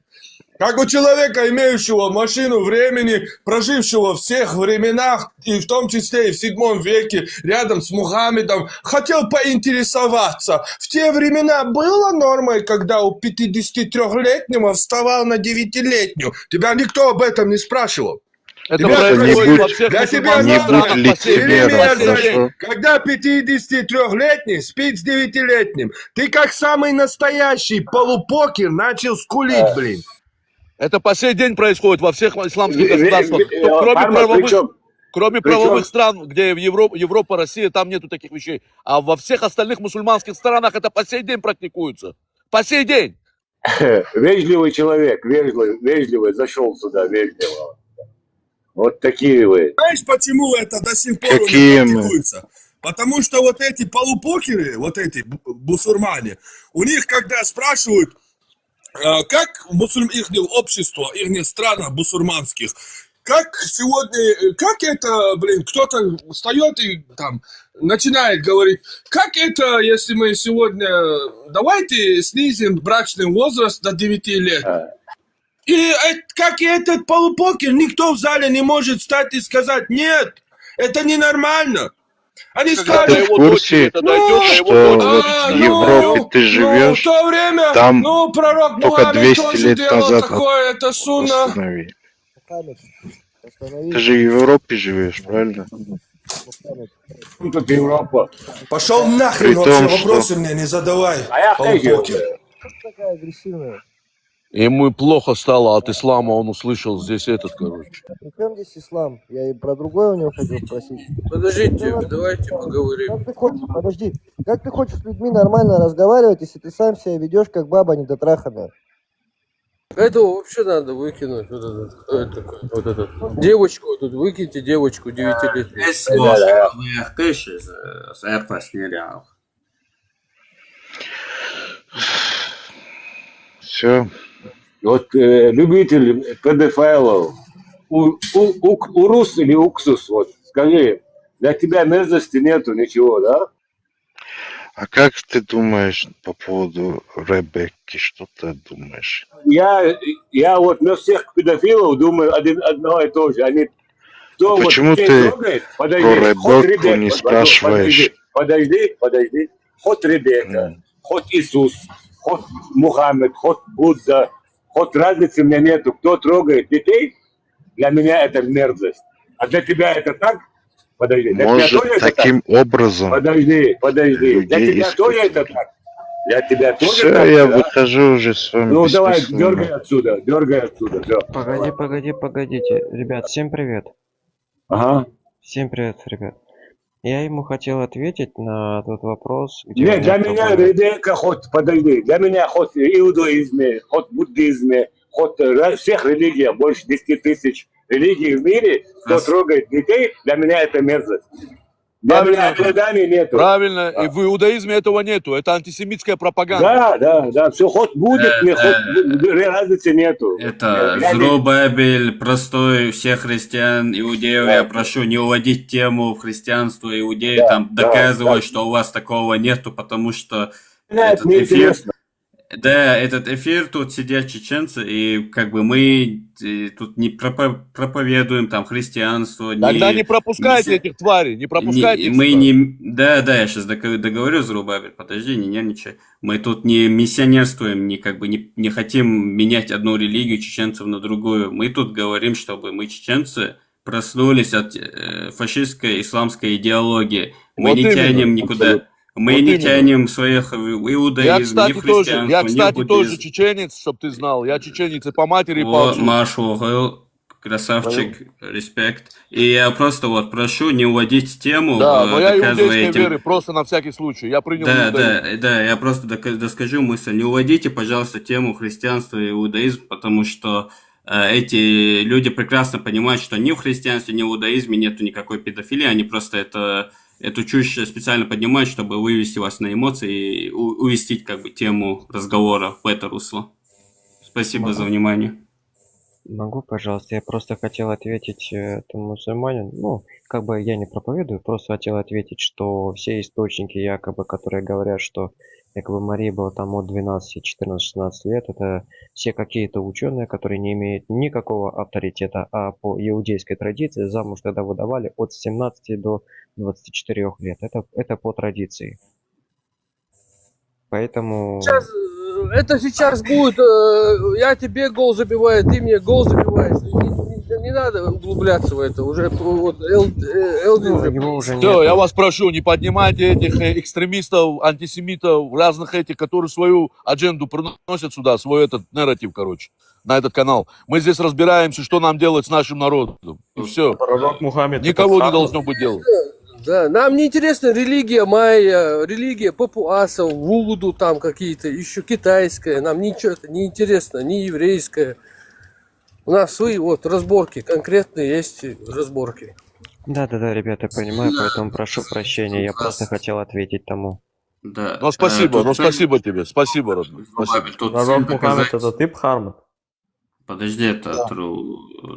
Как у человека, имеющего машину времени, прожившего во всех временах, и в том числе и в седьмом веке, рядом с Мухаммедом, хотел поинтересоваться, в те времена было нормой, когда у пятидесятитрёхлетнего вставал на девятилетнюю? Тебя никто об этом не спрашивал. Это Тебя происходит спросили, во всех для тебя мусульманских Не норма будь странах по сей день. или лицемером, мерзость, хорошо? Когда пятидесятитрёхлетний спит с девятилетним? Ты как самый настоящий полупокер начал скулить, блин. Это по сей день происходит во всех исламских Ви- ви- государствах. ви- Ну, э, кроме Парма, правовых, причём, кроме причём правовых стран, где в Европе, Европа, Россия, там нету таких вещей. А во всех остальных мусульманских странах это по сей день практикуется. По сей день. Вежливый человек, вежливый, вежливый, зашел сюда, вежливо. Вот такие вы. Знаешь, почему это до сих пор у них Какие мы? Практикуется? Потому что вот эти полупокеры, вот эти бу- бусурмане, у них, когда спрашивают, э, как мусульм их общество, их странах бусурманских, как сегодня, э, как это, блин, кто-то встает и там начинает говорить, как это, если мы сегодня, давайте снизим брачный возраст до девяти лет. И э- как и этот полупокер, никто в зале не может встать и сказать, нет, это ненормально. Они Когда скажут, его дочери это дойдет, а его Что дочь вот а, в ну, Европе ты ну, в живешь, то время, там ну, пророк только Мухаммед двести тоже лет делал назад от- такое, это сунна. Останови. Мухаммед, Ты остановись, же в Европе живешь, правильно? Мухаммед. Ну, тут Европа. Пошел При нахрен вообще, том, что вопросы мне не задавай, А я хейчу. полупокер. Что такая агрессивная? Ему плохо стало от ислама, он услышал здесь этот, короче. При чем здесь ислам? Я и про другое у него хотел спросить. Подождите, Ну, давайте поговорим. Как ты хочешь, подожди, как ты хочешь с людьми нормально разговаривать, если ты сам себя ведешь как баба недотраханная? Этого вообще надо выкинуть. Вот этот, кто это такой? Вот этот. Девочку тут выкиньте, девочку девятилетнюю. ეს მოხდა ხეში, საერთოდ ნერეალ. Все. Вот э, любитель педофилов, у, у, у- урус или уксус, вот скажи, для тебя мерзости нету ничего, да? А как ты думаешь по поводу Ребекки? Что ты думаешь? Я, я вот на всех педофилов думаю один, одно и то же. Они кто вот Почему всех ты трогает, подожди, про хоть Ребекку Ребекка, не подожди, спрашиваешь? Подожди, подожди, подожди, хоть Ребекка, М. хоть Иисус, хоть Мухаммед, хоть Будда, хоть разницы мне нету, кто трогает детей, для меня это мерзость. А для тебя это так? Подожди, для тебя Может, тоже это так? Таким образом Подожди, подожди, для людей тебя тоже это использовали? Так? Для тебя тоже Все, так, я да? Выхожу уже с вами Ну давай, бесписьменно. Дергай отсюда, дергай отсюда, все. Погоди, погоди, погодите. Ребят, всем привет. Ага. Всем привет, ребят. Я ему хотел ответить на тот вопрос, где Не, он для якобы меня Ребекка хоть, подожди, для меня хоть иудаизме, хоть буддизме, хоть ра- всех религиях, больше десяти тысяч религий в мире, кто Раз- трогает детей, для меня это мерзость. Для меня Правильно. оправданий нету. Правильно, и Да. в иудаизме этого нету. Это антисемитская пропаганда. Да, да, да, все, хоть будет Да, мне, да. хоть будет, разницы нету. Это Я не- Зурубабель, простой, всех христиан, иудеев, я Да. Прошу не уводить тему в христианство, иудеи, Да, там да, доказывать, да. Что у вас такого нету, потому что Мне это этот эфир, неинтересно. Да, этот эфир, тут сидят чеченцы, и как бы мы э, тут не пропо- проповедуем там христианство, Тогда не не пропускайте не- этих тварей, не не- пропускайте их мы сюда. Не, да, да, я сейчас договорю, Зурубабель, подожди, не нервничай. Мы тут не миссионерствуем, не как бы не, не хотим менять одну религию чеченцев на другую. Мы тут говорим, чтобы мы чеченцы проснулись от э, фашистской исламской идеологии. Мы Вот не именно. Тянем никуда. Абсолютно. Мы Вот не именно. Тянем своих в Я, иудаизм, ни кстати, в тоже, я, христианство, ни в кстати, тоже буддизм. Чеченец, чтоб ты знал. Я чеченец и по матери, и по Вот, отцу. Машу, красавчик, респект. И я просто вот прошу не уводить тему, Да, но э, я иудейской доказываете. Веры, просто на всякий случай. Я принял Да, иудаизм. Да, да, я просто дока- доскажу мысль. Не уводите, пожалуйста, тему христианства и иудаизм, потому что э, эти люди прекрасно понимают, что ни в христианстве, ни в иудаизме нету никакой педофилии, они просто это, эту чушь специально поднимают, чтобы вывести вас на эмоции и у- увести как бы тему разговора в это русло. Спасибо за Могу, внимание. Могу, пожалуйста, я просто хотел ответить э, этому мусульманину, ну, как бы я не проповедую, просто хотел ответить, что все источники якобы, которые говорят, что якобы Мария была там от двенадцати, четырнадцати, шестнадцати лет, это все какие-то ученые, которые не имеют никакого авторитета, а по иудейской традиции замуж тогда выдавали от семнадцати до двадцати четырёх лет. Это, это по традиции. Поэтому... Сейчас, э, это сейчас будет, э, я тебе гол забиваю, ты мне гол забиваешь. Не, не- не надо углубляться в это. Уже вот Эл- э, Элвин Ну, уже его уже Все, я нету. вас прошу, не поднимайте этих э, экстремистов, антисемитов, разных этих, которые свою адженду приносят сюда, свой этот нарратив, короче, на этот канал. Мы здесь разбираемся, что нам делать с нашим народом. И все. Пророк Мухаммед это Никого не сам должно быть дела. Да, нам не интересна религия майя, религия папуасов, вуду там какие-то, еще китайская. Нам ничего это не интересно, не еврейская. У нас свои вот разборки, конкретные есть разборки. Да-да-да, ребята, я понимаю, поэтому прошу прощения, я просто хотел ответить тому. Да. Ну, спасибо, ну, спасибо тебе, спасибо, родной. Спасибо. Пророк Мухаммед, это ты, Бхармат? Подожди, это,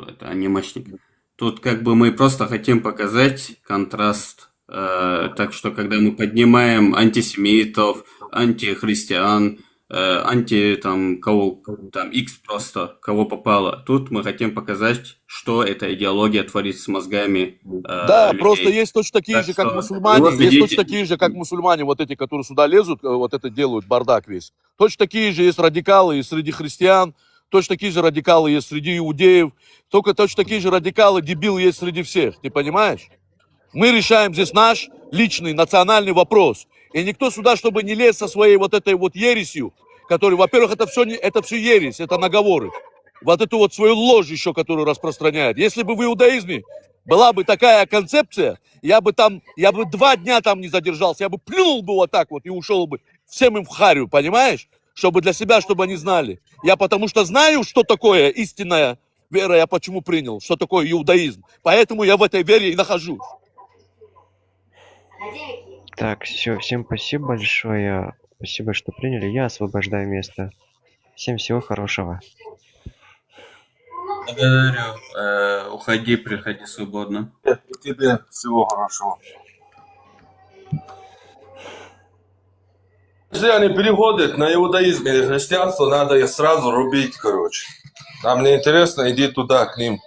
это анимешник. Тут как бы мы просто хотим показать контраст. Э, так что, когда мы поднимаем антисемитов, антихристиан, э, анти там кого там X просто, кого попало, тут мы хотим показать, что эта идеология творит с мозгами. Э, да, людей. Просто есть точно такие так же, как мусульмане, есть точно такие же, как мусульмане, вот эти, которые сюда лезут, э, вот это делают, бардак весь. Точно такие же есть радикалы и среди христиан, точно такие же радикалы есть среди иудеев, только точно такие же радикалы, дебилы есть среди всех, ты понимаешь? Мы решаем здесь наш личный национальный вопрос. И никто сюда, чтобы не лез со своей вот этой вот ересью, который, во-первых, это все, не, это все ересь, это наговоры. Вот эту вот свою ложь еще, которую распространяет. Если бы в иудаизме была бы такая концепция, я бы там, я бы два дня там не задержался, я бы плюнул бы вот так вот и ушел бы всем им в харю, понимаешь? Чтобы для себя, чтобы они знали. Я потому что знаю, что такое истинная вера, я почему принял, что такое иудаизм. Поэтому я в этой вере и нахожусь. Так, все, всем спасибо большое. Спасибо, что приняли. Я освобождаю место. Всем всего хорошего. Благодарю. Э, уходи, приходи свободно. Тебе всего хорошего. Если они переходят на иудаизм или христианство, надо их сразу рубить, короче. Нам не интересно, иди туда, к ним.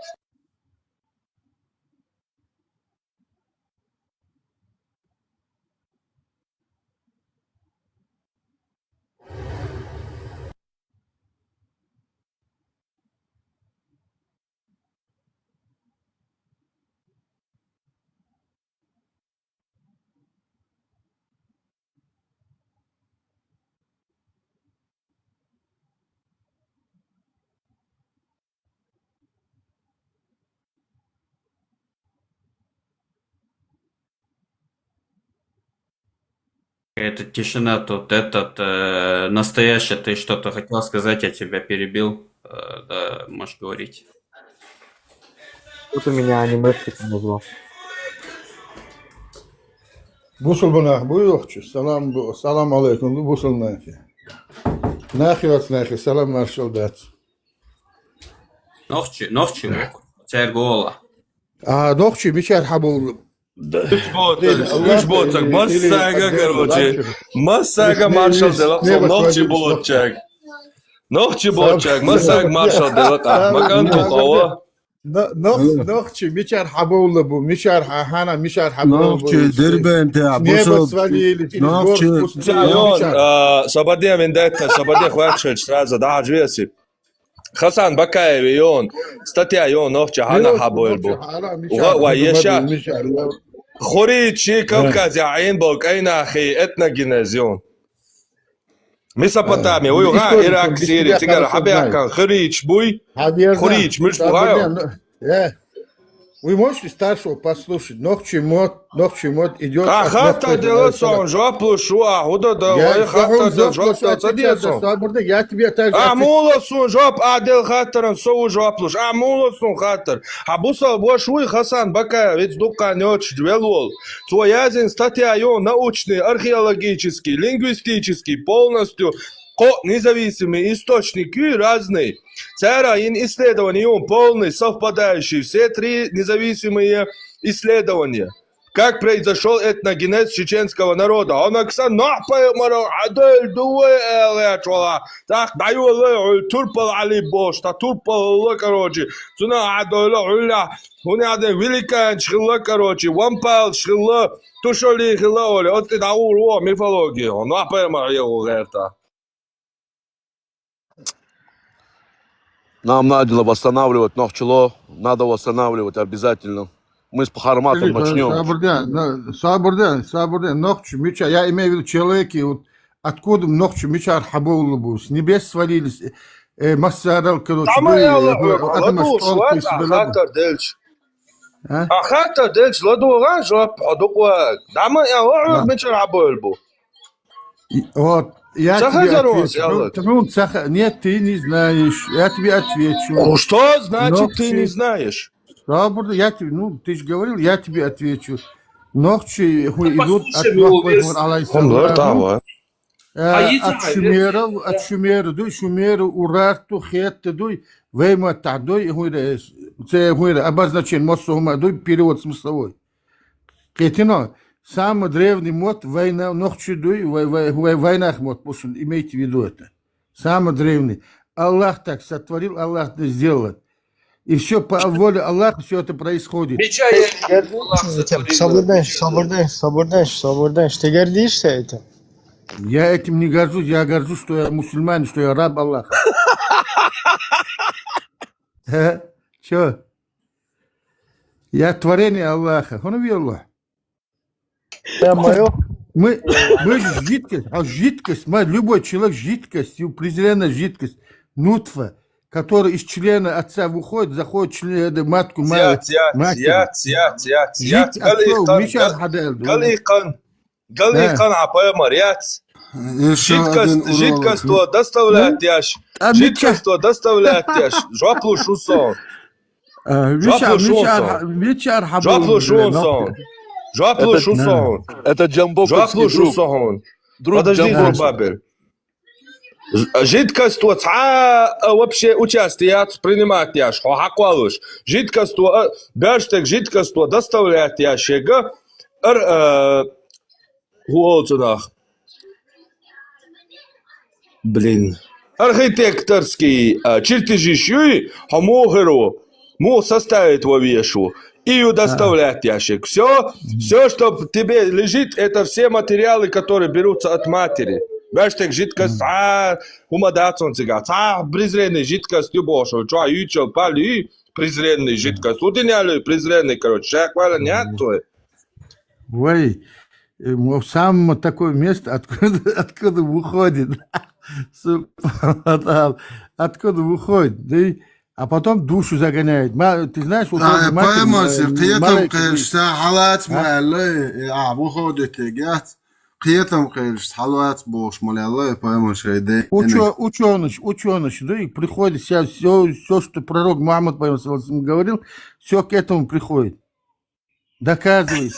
Эта тишина тут, этот, э, настоящая, ты что-то хотел сказать, я тебя перебил. Э, да, можешь говорить. Кто-то меня анимешником назвал. Бусулба нах буй, нохчи. Салам, салам алейкум, бусулба нахи. Нахи вац нахи, салам маршал дац. Нохчи, нохчи, цергола. А, нохчи, мичар хабул. Уж боцаг, уж боцаг, массага, короче. Массага маршал делаксо, нохчи боцаг. Нохчи боцаг, массаг маршал делаксо. Макан тухава. Нохчи, мичар хабулла бу, мичар хана, мичар хабулла бу. Нохчи, Дербент, Абусов. Нохчи. Сабадия вендетта, сабадия хватшеч сразу, да, Хаджи Весип. Хасан Бакаеви ён, статья ён, нохчи хана хабул бу. Уга ва еша. Хуричи Кавказе айн бол кайнахи этногенез ён. Месопотамия, уйгъа, Ирак, Сирия, цигара хабиаккан, хурич буй, хурич, муш бугъа. Вы можете старшего послушать? Нохчи мот, нохчи мот идет. А хатта дела сон, жоп лушу, а худа да, ой, хатта дела жоп лушу, а цадия сон. Я тебе так. А мула сон, жоп, а дел хаттаран, со жоп луш, а мула сон хаттар. А бусал бош уй Хасан Бакаев, ведь дукка не очень велвол. Цо язин статья ён, научный, археологический, лингвистический, полностью. Ко независимый источник, разный. Цара ин исследование ён полный, совпадающий. Все три независимые исследования. Как произошел этногенез чеченского народа? Он акса нахпа мара адель дуэ эле чола. Так даю ле турпал али бош, та турпал ле, короче. Цуна адель уля. Хуни адель великан шхилла, короче. Вампал шхилла. Тушоли хилла оли. Отти даур о мифология. Нахпа мара его герта. Нам надо восстанавливать нохчило, надо восстанавливать обязательно. Мы с Пхарматом начнем. Сабрдян, сабрдян, сабрдян, нохчи, мича, я имею в виду человеки, вот откуда нохчи, мичар хабоулубу, с небес свалились, э, массарал, короче, Тамая ладуш, ваца хатар дельч. А хатар дельч, ладуга жоп, адуква. Дама я ладуга мичар хабоулбу. Вот, я тебе отвечу. Ну, саха... Нет, ты не знаешь. Я тебе отвечу. Ну, что значит, ты не знаешь? Сабур, я тебе, ну, ты же говорил, я тебе отвечу. Нохчи, ху-, идут от послушай, Нохчи, алейхиссалам. Э, от шумеров, от шумеров, дуй, шумеру, урарту, хетты, дуй, веймата, дуй, хуйре, це хуйре, обозначение, мосума, дуй, перевод смысловой. Кхетино, самый древний мот война, нохчи, дуй, вой-, вой-, вой-, войнах мот, пусть имейте в виду это. Самый древний. Аллах так сотворил, Аллах так сделал. И все по воле Аллаха все это происходит. Меча я Аллах сотворил. Сабурдаш, сабурдаш, сабурдаш, сабурдаш. Ты гордишься этим? Я этим не горжусь, я горжусь, что я мусульманин, что я раб Аллаха. Э? Чё? Я творение Аллаха. Хуну виёлла. Я моё. Мы, мы же жидкость, а жидкость, мы, любой человек жидкость, и презренная жидкость, нутфа, которая из члена отца выходит, заходит в член, э, матку, ма-, Ця, ця, матери. Ця, ця, ця, ця. Жидкость, а кто? Мишар хадел, да? Галихан, галихан, а поэма, ряц. Жидкость, жидкость то доставляет яш. Жидкость то доставляет яш. Жоплу шусон. Жоплу шусон. Жоплу шусон. Жоплу шусон. Это Джамбо. Жоплу шусон. Подожди, Джамбо. Зурбабел. Ж-, жидкость то ца, а, вообще участие принимать яш. Хо хаквалуш. Жидкость то, а, бяштек жидкость то доставляет яшега. Ар, а, хуолцунах. Блин. Архитекторский, а, чертежи шуй, а мугеру, му составит во вешу. И ю доставлять ящик. Все, все, что тебе лежит, это все материалы, которые берутся от матери. Бяштек жидкость, а, умадацон цига. Ца, презренный жидкость, ю бошо. Чё, ю чё, пали, презренный жидкость. Удиняли, презренный, короче. Шаквала нет, то. Вай, э, мо-, самое такое место, откуда, откуда выходит. Субханаллах. Откуда выходит? Да и, а потом душу загоняет. Ма-, ты знаешь, вот... А, тоже матери, поэма, э, кхетам маленький къелыш, са халац, а? Ма, лой, э, а, выходит, э, гяц. Кхетам къелыш, халац бош, ма, лой, поэма шей дэ. Учё-, учёныш, учёныш, да, и приходит сейчас всё, всё, что пророк Мухаммад, поэма, говорил, всё к этому приходит. Доказывайте.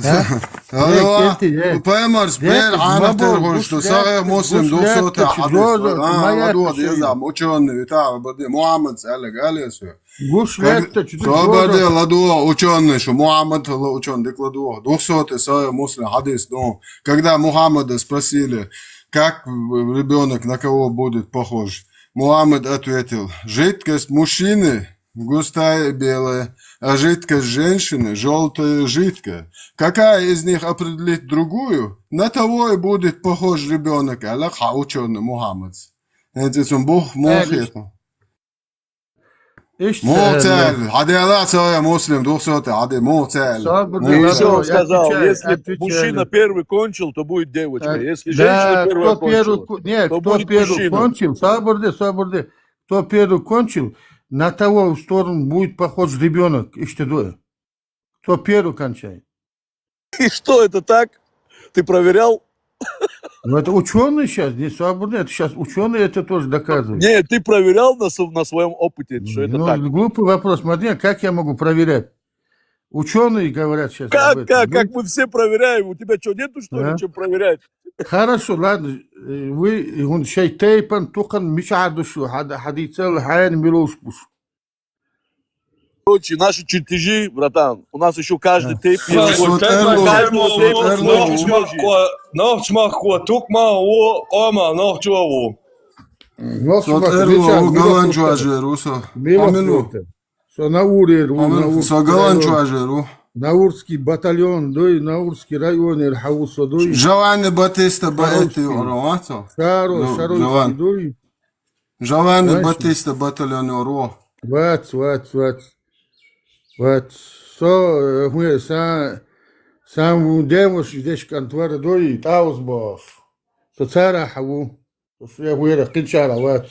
А? Алло, э, кенти, э. Пайхаммар, бер, ана, терхуш, что Сахих Муслим, двухсотый хадис. А, ладуа, я знаю, учёный, это, баде, Мухаммад, саллаллаху алейхи ва саллям. Гушлетта, чё ты, собаде, ладуа, учёный, что Мухаммад, ла, учёный, дык ладуа. Двухсотый Сахих Муслим хадис, ну, когда Мухаммада спросили, как ребёнок, на кого будет похож, Мухаммад ответил: «Жидкость мужчины густая и белая, а жидкость женщины жёлтая и жидкая. Какая из них определит другую, на того и будет похож ребёнок», — аьлла хьа учёный Мухаммад. Эци цун бух мохету. Мух цаьл, хьадела Сахих Муслим, двухсотый, хьаде, мух цаьл. Мух цаьл. Ещё он сказал, если мужчина первый кончил, то будет девочка. Если женщина первая кончила, то будет мужчина. Нет, кто первый кончил, сабурде, сабурде. Кто первый кончил, на того сторону будет похож ребёнок, иште дуэ. Кто первый кончает. И что, это так? Ты проверял? Ну, это учёные сейчас, не сабурде, это сейчас учёные это тоже доказывают. Нет, ты проверял на св-, на своём опыте, что это так? Ну, глупый вопрос. Смотри, как я могу проверять? Учёные говорят сейчас об этом. Как, как? Ну, как мы все проверяем? У тебя чё, нету, что ли, чё проверять? Хорошо, ладно. Э, вы, он шайтейпан, тухан, мишаду шу, хад-, хадицел, хаян, милош буш. Короче, наши чертежи, братан, у нас ещё каждый тейп есть. Каждый тейп, каждый тейп. Нохчмахква, нохчмахква, тукма, о, кома, нохчуа, о. Нохчмахква, голландчуа жер, усо. Со Наурер, у, Наурский район. Со голландчуа жер, у. Наурский батальон, дой, Наурский район, эр хьаусо, дой. Джованни Батиста, Баэти, Шаровский. Оро, а, со? Шаро-, Шаровский, дой. Джованни Батиста батальон, оро. Вац, вац, вац. Вац. Со, э, хуе, са, сам у девуш, деш кантвар, дой, таус бос. Со цара хьаву. Слушай, я говорю, кынчара, вот.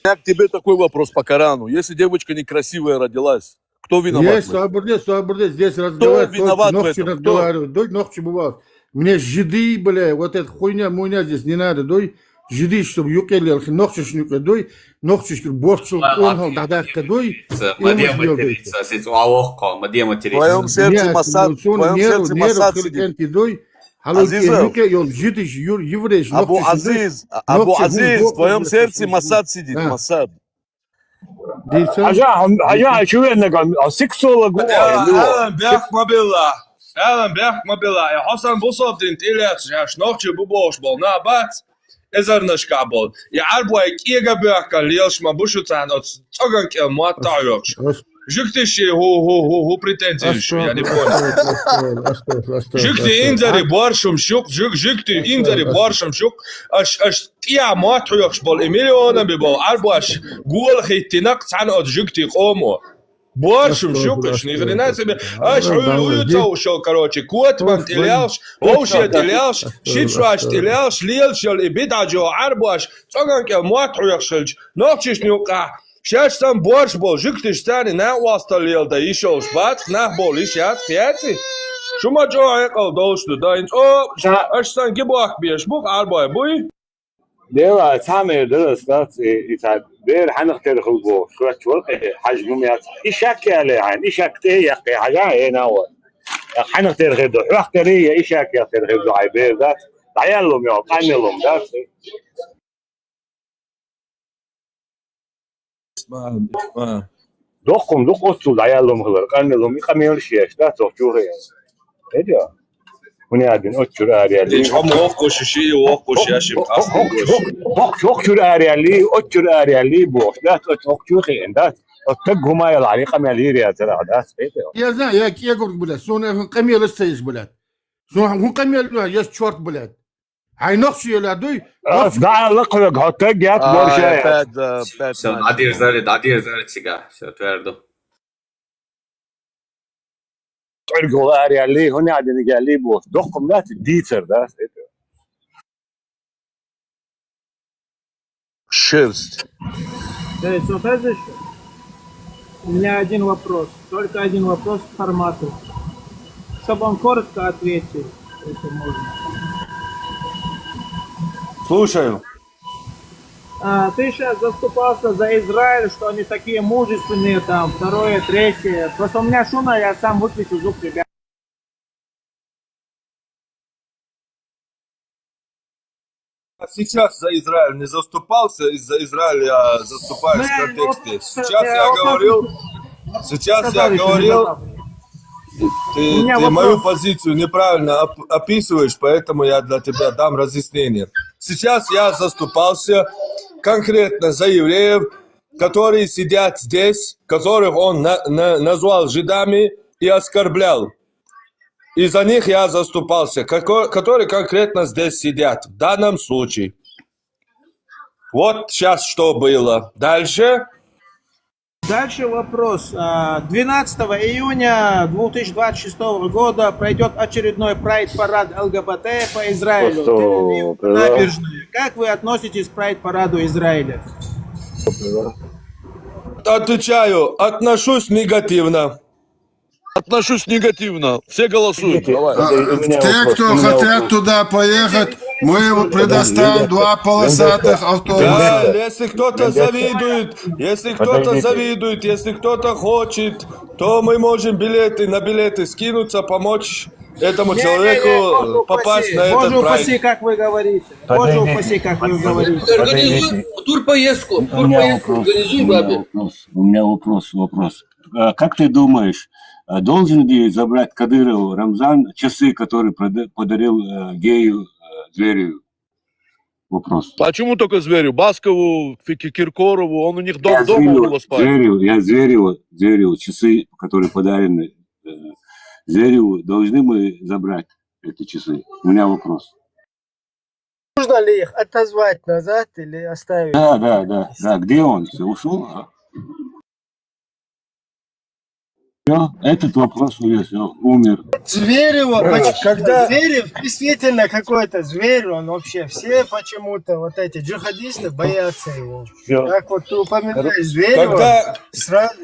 У меня к тебе такой вопрос по Корану. Если девочка некрасивая родилась, кто виноват в этом? Есть, сабурде, сабурде, здесь разговаривают, кто виноват в этом? Нохчи разговаривают, дой, нохчи бывают. Мне жиды, бля, вот эта хуйня, муйня здесь не надо, дой. Жидиш, чтобы юкъе лелхи, нохчишна юкъе дуй, нохчишкара борчул Ва, къонахал дӀадаккха дуй, ца, и ма де муш лел дуй. Материться, сиц ва воккхо, ма де В твоём материться. сердце Нет, Моссад, ну, в сон, твоём нерв, сердце нерв Моссад сидит. Хилкенти дуй, халуки Азизов. Юкъе йол жидиш, юр, еврейш, Абу нохчишна дуй, Азиз, а-, Абу нохчи Азиз, в твоём сердце Моссад сидит, Моссад. Дийца? Хьажа, хьам-, хьажа, хьо чу веннаг, а, сексолог ву, Да, а, ну. Алан бехк ма билла. Алан бехк ма билла. Э, Хьасан бусалба дин тӀелаьцаш, аш нохчи бу бохуш бол. На бац, эзарнашка бол. И Ӏарбой кӀега боьхка лелаш ма бу шу царна оцу цӀоган кӀел мотт а хьоьхуш. Жуьгтиш хӀу, хӀу, хӀу, хӀу претензиеш шу, я не понял. Жуьгти инзаре боршум шук, жуьг-, жуьгти инзаре боршум шук, аш, аш ТӀехь мотт хьоьхуш болу и миллионами болу Ӏарбош гола хӀиттина цхьаьна оцу жуьгтийн къомо. Боршум шуьгаш, ни хрена себе, аш хьуьлла уьйцу шо, короче, котаман тӀе лелаш, вовше тӀе лелаш, шичваш тӀе лелаш, лелаш йолу и бидӀа жо Ӏарбош, цӀоган кӀел мотт хьоьхуш хилча, нохчишна юкъахь, шаьш санна борш болу жуьгтиш царна накъостал леладан йиш йолуш бац, нах бовла йиш яц, кхетий? Шу ма чӀогӀа хьекъал долуш ду, дан цӀо, аш санна гибохк беш бу, Ӏарбой буй? Дела, цхьа мер дара ас дац, и, и цхьа бер хьанах тера хила бохуш, хоьттуш вара кхе, хьажа хӀума яц. И шак яле хьайна, и шак тӀе а яккхий хьажа, хьена а вара. Хьанах тера хир ду, хьох тера я и шак тера хир ду хьайн бер дац. ДӀаяллум йо, къаннелум дац. Доккхум дукха оццул дӀаяллум хилар, къаннелум и къамелаш еш дац, охчухе. Хедя? ХӀуна яздина, оццура араяьлли. Ди чхьо ма воккхуш ши, воккхуш яшим къастийгош. Хок-, хок-, хок-, хок-, хок-, чура араяьлли, оццура араяьлли бохуш дац, оцу хок-, чу хиъна дац. Оцу таг хӀума яла хьалий къамел йийр яцара ахьа дац, хедя? Я знаю, я кегург, блядь, суна хӀун къамелаш ца еш, блядь. Суна хӀун къамел ю, я чорт, блядь. Хьайн нохчо елла дуй? Ас даьлла кхоьга, хьо таг яц, а, борша яц. Опять, да, опять. Всё, начал. ДӀадирзари, дӀадирзари цига. Всё, твердо. ТӀуьргал араяьлли, хӀуна яздиниг яьлли боху. Доккхум дац, дийцар дац. Шерсть. Да, и всё так же ещё? У меня один вопрос. Только один вопрос к Формату. Чтобы он коротко ответил, если можно. Слушаю. А, ты щас заступался за Израиль, что они такие мужественные, там, второе, третье. Просто у меня шуна, я сам выключу звук, ребят. А сейчас за Израиль не заступался, из-за Израиля я заступаюсь в контексте. Сейчас я говорил, сейчас я говорил, ты, ты мою позицию неправильно оп-, описываешь, поэтому я для тебя дам разъяснение. Сейчас я заступался конкретно за евреев, которые сидят здесь, которых он на-, на-, назвал жидами и оскорблял. И за них я заступался, како-, которые конкретно здесь сидят, в данном случае. Вот щас что было. Дальше. Дальше вопрос. А, двенадцатого июня две тысячи двадцать шестого года пройдёт очередной прайд-парад Л Г Б Т по Израилю. Тель-Авив, Набережная. Как вы относитесь к прайд-параду Израиля? Отвечаю, отношусь негативно. Отношусь негативно. Все голосуют. Давай. А, те, кто хотят туда поехать, мы предоставим два полосатых автобуса. Да, если кто-то завидует, если кто-то завидует, если кто-то хочет, то мы можем билеты, на билеты скинуться, помочь этому человеку попасть на этот прайд. Боже упаси, как вы говорите. Боже упаси, как вы говорите. Организуй турпоездку, турпоездку организуй бабе. У меня вопрос, у меня вопрос, вопрос. А как ты думаешь, а должен ли забрать Кадырову Рамзан часы, которые прода-, подарил, э, гею, э, Звереву? Вопрос. Почему только Звереву? Баскову, Фи-, Ки-, Киркорову, он у них дом, я дома у Зверева, него спать. Зверева, я Зверева, Зверева, часы, которые подарены, э, Звереву, должны мы забрать эти часы? У меня вопрос. Нужно ли их отозвать назад или оставить? Да, да, да, да. Где он? Всё, ушёл? Ага. Всё, этот вопрос уже всё, умер. Зверева, поч-, когда Зверев действительно какой-то зверь, он вообще, все почему-то, вот эти джихадисты, боятся его. Всё. Как вот ты упоминаешь Зверева, когда сразу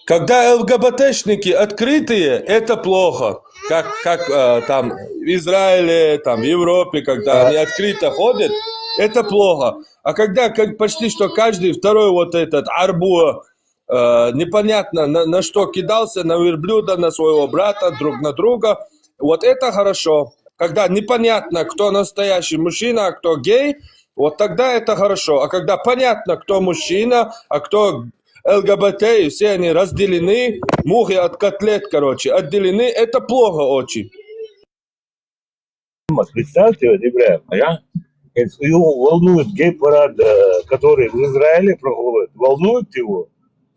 Когда Л Г Б Т-шники открытые, это плохо. Как, как э, там в Израиле, там в Европе, когда они открыто ходят, это плохо. А когда как, почти что каждый второй вот этот арбуа, э, непонятно на, на что кидался, на верблюда, на своего брата, друг на друга, вот это хорошо. Когда непонятно, кто настоящий мужчина, а кто гей, вот тогда это хорошо. А когда понятно, кто мужчина, а кто ЛГБТ, и все они разделены, мухи от котлет, короче, отделены, это плохо очень. Представьте, вот, Ибраим, а я, его волнует гей-парад, э, который в Израиле проходит, волнует его,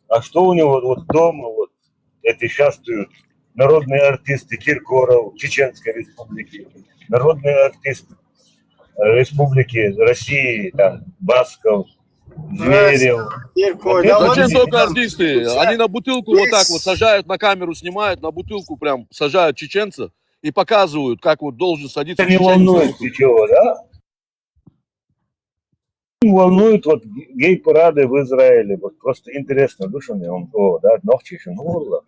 а что у него вот дома, вот эти шастают народные артисты Киркоров Чеченской Республики, народный артист э, Республики России, там, Басков, Зверев. Киркоров, Вот да это ладно, Зачем вот только там артисты? Они на бутылку вот так вот сажают на камеру, снимают, на бутылку прям сажают чеченца и показывают, как вот должен садиться это не чеченец на волнует бутылку. ничего, да? Волнует вот гей-парады в Израиле. Вот просто интересно, душа мне, он, о, да, ногчи, ну,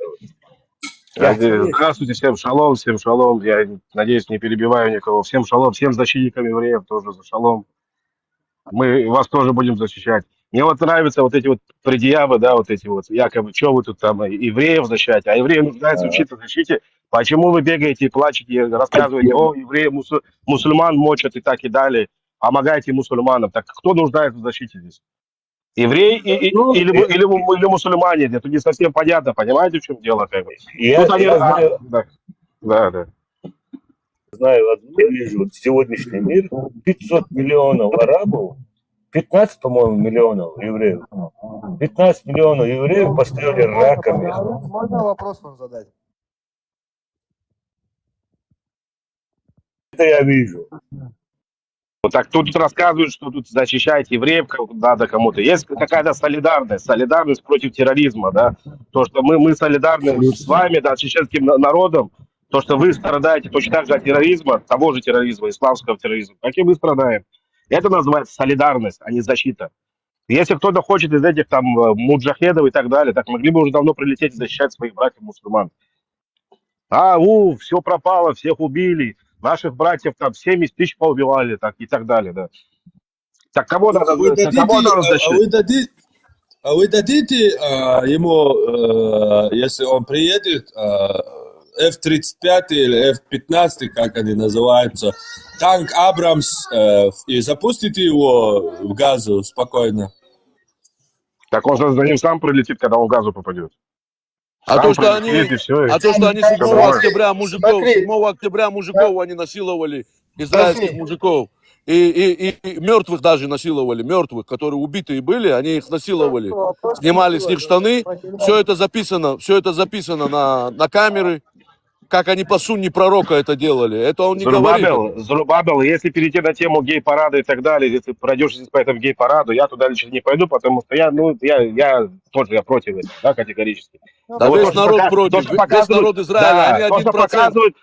Здравствуйте, всем шалом, всем шалом. Я надеюсь, не перебиваю никого. Всем шалом, всем защитникам евреев тоже за шалом. Мы вас тоже будем защищать. Мне вот нравятся вот эти вот предъявы, да, вот эти вот, якобы, что вы тут там евреев защищаете, а евреи нуждаются в чьей-то защите. Почему вы бегаете и плачете, и рассказываете, о, евреи, мусу- мусульман мочат и так и далее, помогаете мусульманам. Так кто нуждается в защите здесь? Еврей и- и- Ну, или, э, му- или, му- или мусульмане? Это не совсем понятно, понимаете, в чем дело? Как бы? Я, Тут они я разна- знаю, да, да, да. знаю одну, вижу, вот сегодняшний мир, пятьсот миллионов арабов, пятнадцать, по-моему, миллионов евреев. Пятнадцать миллионов евреев поставили раками. Можно вопрос вам задать? Это я вижу. Вот так тут рассказывают, что тут защищать евреев как надо кому-то. Есть какая-то солидарность, солидарность против терроризма, да. То, что мы, мы солидарны с вами, да, с чеченским на- народом, то, что вы страдаете точно так же от терроризма, того же терроризма, исламского терроризма, как и мы страдаем. Это называется солидарность, а не защита. Если кто-то хочет из этих там э, муджахедов и так далее, так могли бы уже давно прилететь и защищать своих братьев мусульман. А, у, все пропало, всех убили, наших братьев там семьдесят тысяч поубивали, так и так далее, да. Так кого надо, А вы так кого дадите, надо а, а защищать? вы дадите, а вы дадите а, ему, э, если он приедет, э, F тридцать пять или F пятнадцать, как они называются, танк Абрамс, э, и запустите его в Газу спокойно? Так он же за ним сам прилетит, когда он в Газу попадет. А Сам то, что прилетит они, и все. а то, что они седьмого октября мужиков, Смотри. седьмого октября мужиков они насиловали, израильских Смотри. Мужиков. И, и, и, и мертвых даже насиловали, мертвых, которые убитые были, они их насиловали. Снимали с них штаны, все это записано, все это записано на, на камеры, как они по сунне пророка это делали. Это он не говорит. Зарубабел, Зарубабел, если перейти на тему гей-парада и так далее, если пройдешь здесь по этому гей-параду, я туда лично не пойду, потому что я, ну, я, я тоже я против этого, да, категорически. Да Вот весь то, что народ пока- против. то, что Весь показывают- народ Израиля, Да, они то, один что процент. показывают,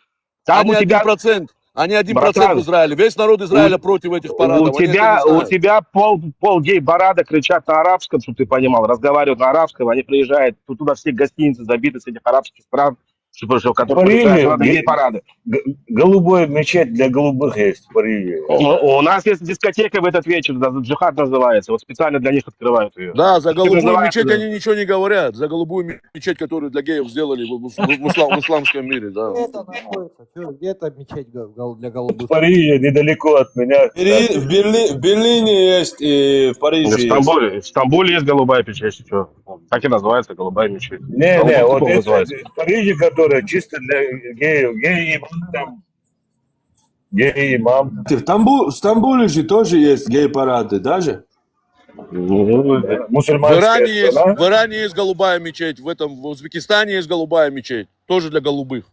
там Они у тебя один процент. Они один процент Братан, в Израиле. Весь народ Израиля у- против этих у парадов. Они этого тебя, не у знают. тебя пол, пол гей-парада кричат на арабском, чтобы ты понимал, разговаривают на арабском, они приезжают, тут у нас все гостиницы забиты с этих арабских стран, чтобы, что, которые Париж, приезжают на гей- гей-парады. Г- голубая мечеть для голубых есть в Париже. У, у нас есть дискотека в этот вечер, да, джихад называется, вот специально для них открывают ее. Да, за голубую называется, мечеть да. Они ничего не говорят. За голубую мечеть, которую для геев сделали в, в- в ислам- в исламском мире. Да. Это находится. Чё, где эта мечеть гол- гол- для В голубых? Париже, недалеко от меня. Берлин- в, Берлин, в Берлине есть и в В Париже есть. Стамбуле, в Стамбуле есть голубая мечеть, что? Так и называется, голубая мечеть. Не, Голубой не, вот купол это называется. в Париже, которая чисто для геев, гей имам там, гей имам. В, Стамбу- в Стамбуле же тоже есть гей-парады, даже? Ну, В Мусульманская Иране есть, страна. В Иране есть голубая мечеть, в этом в Узбекистане есть голубая мечеть, тоже для голубых.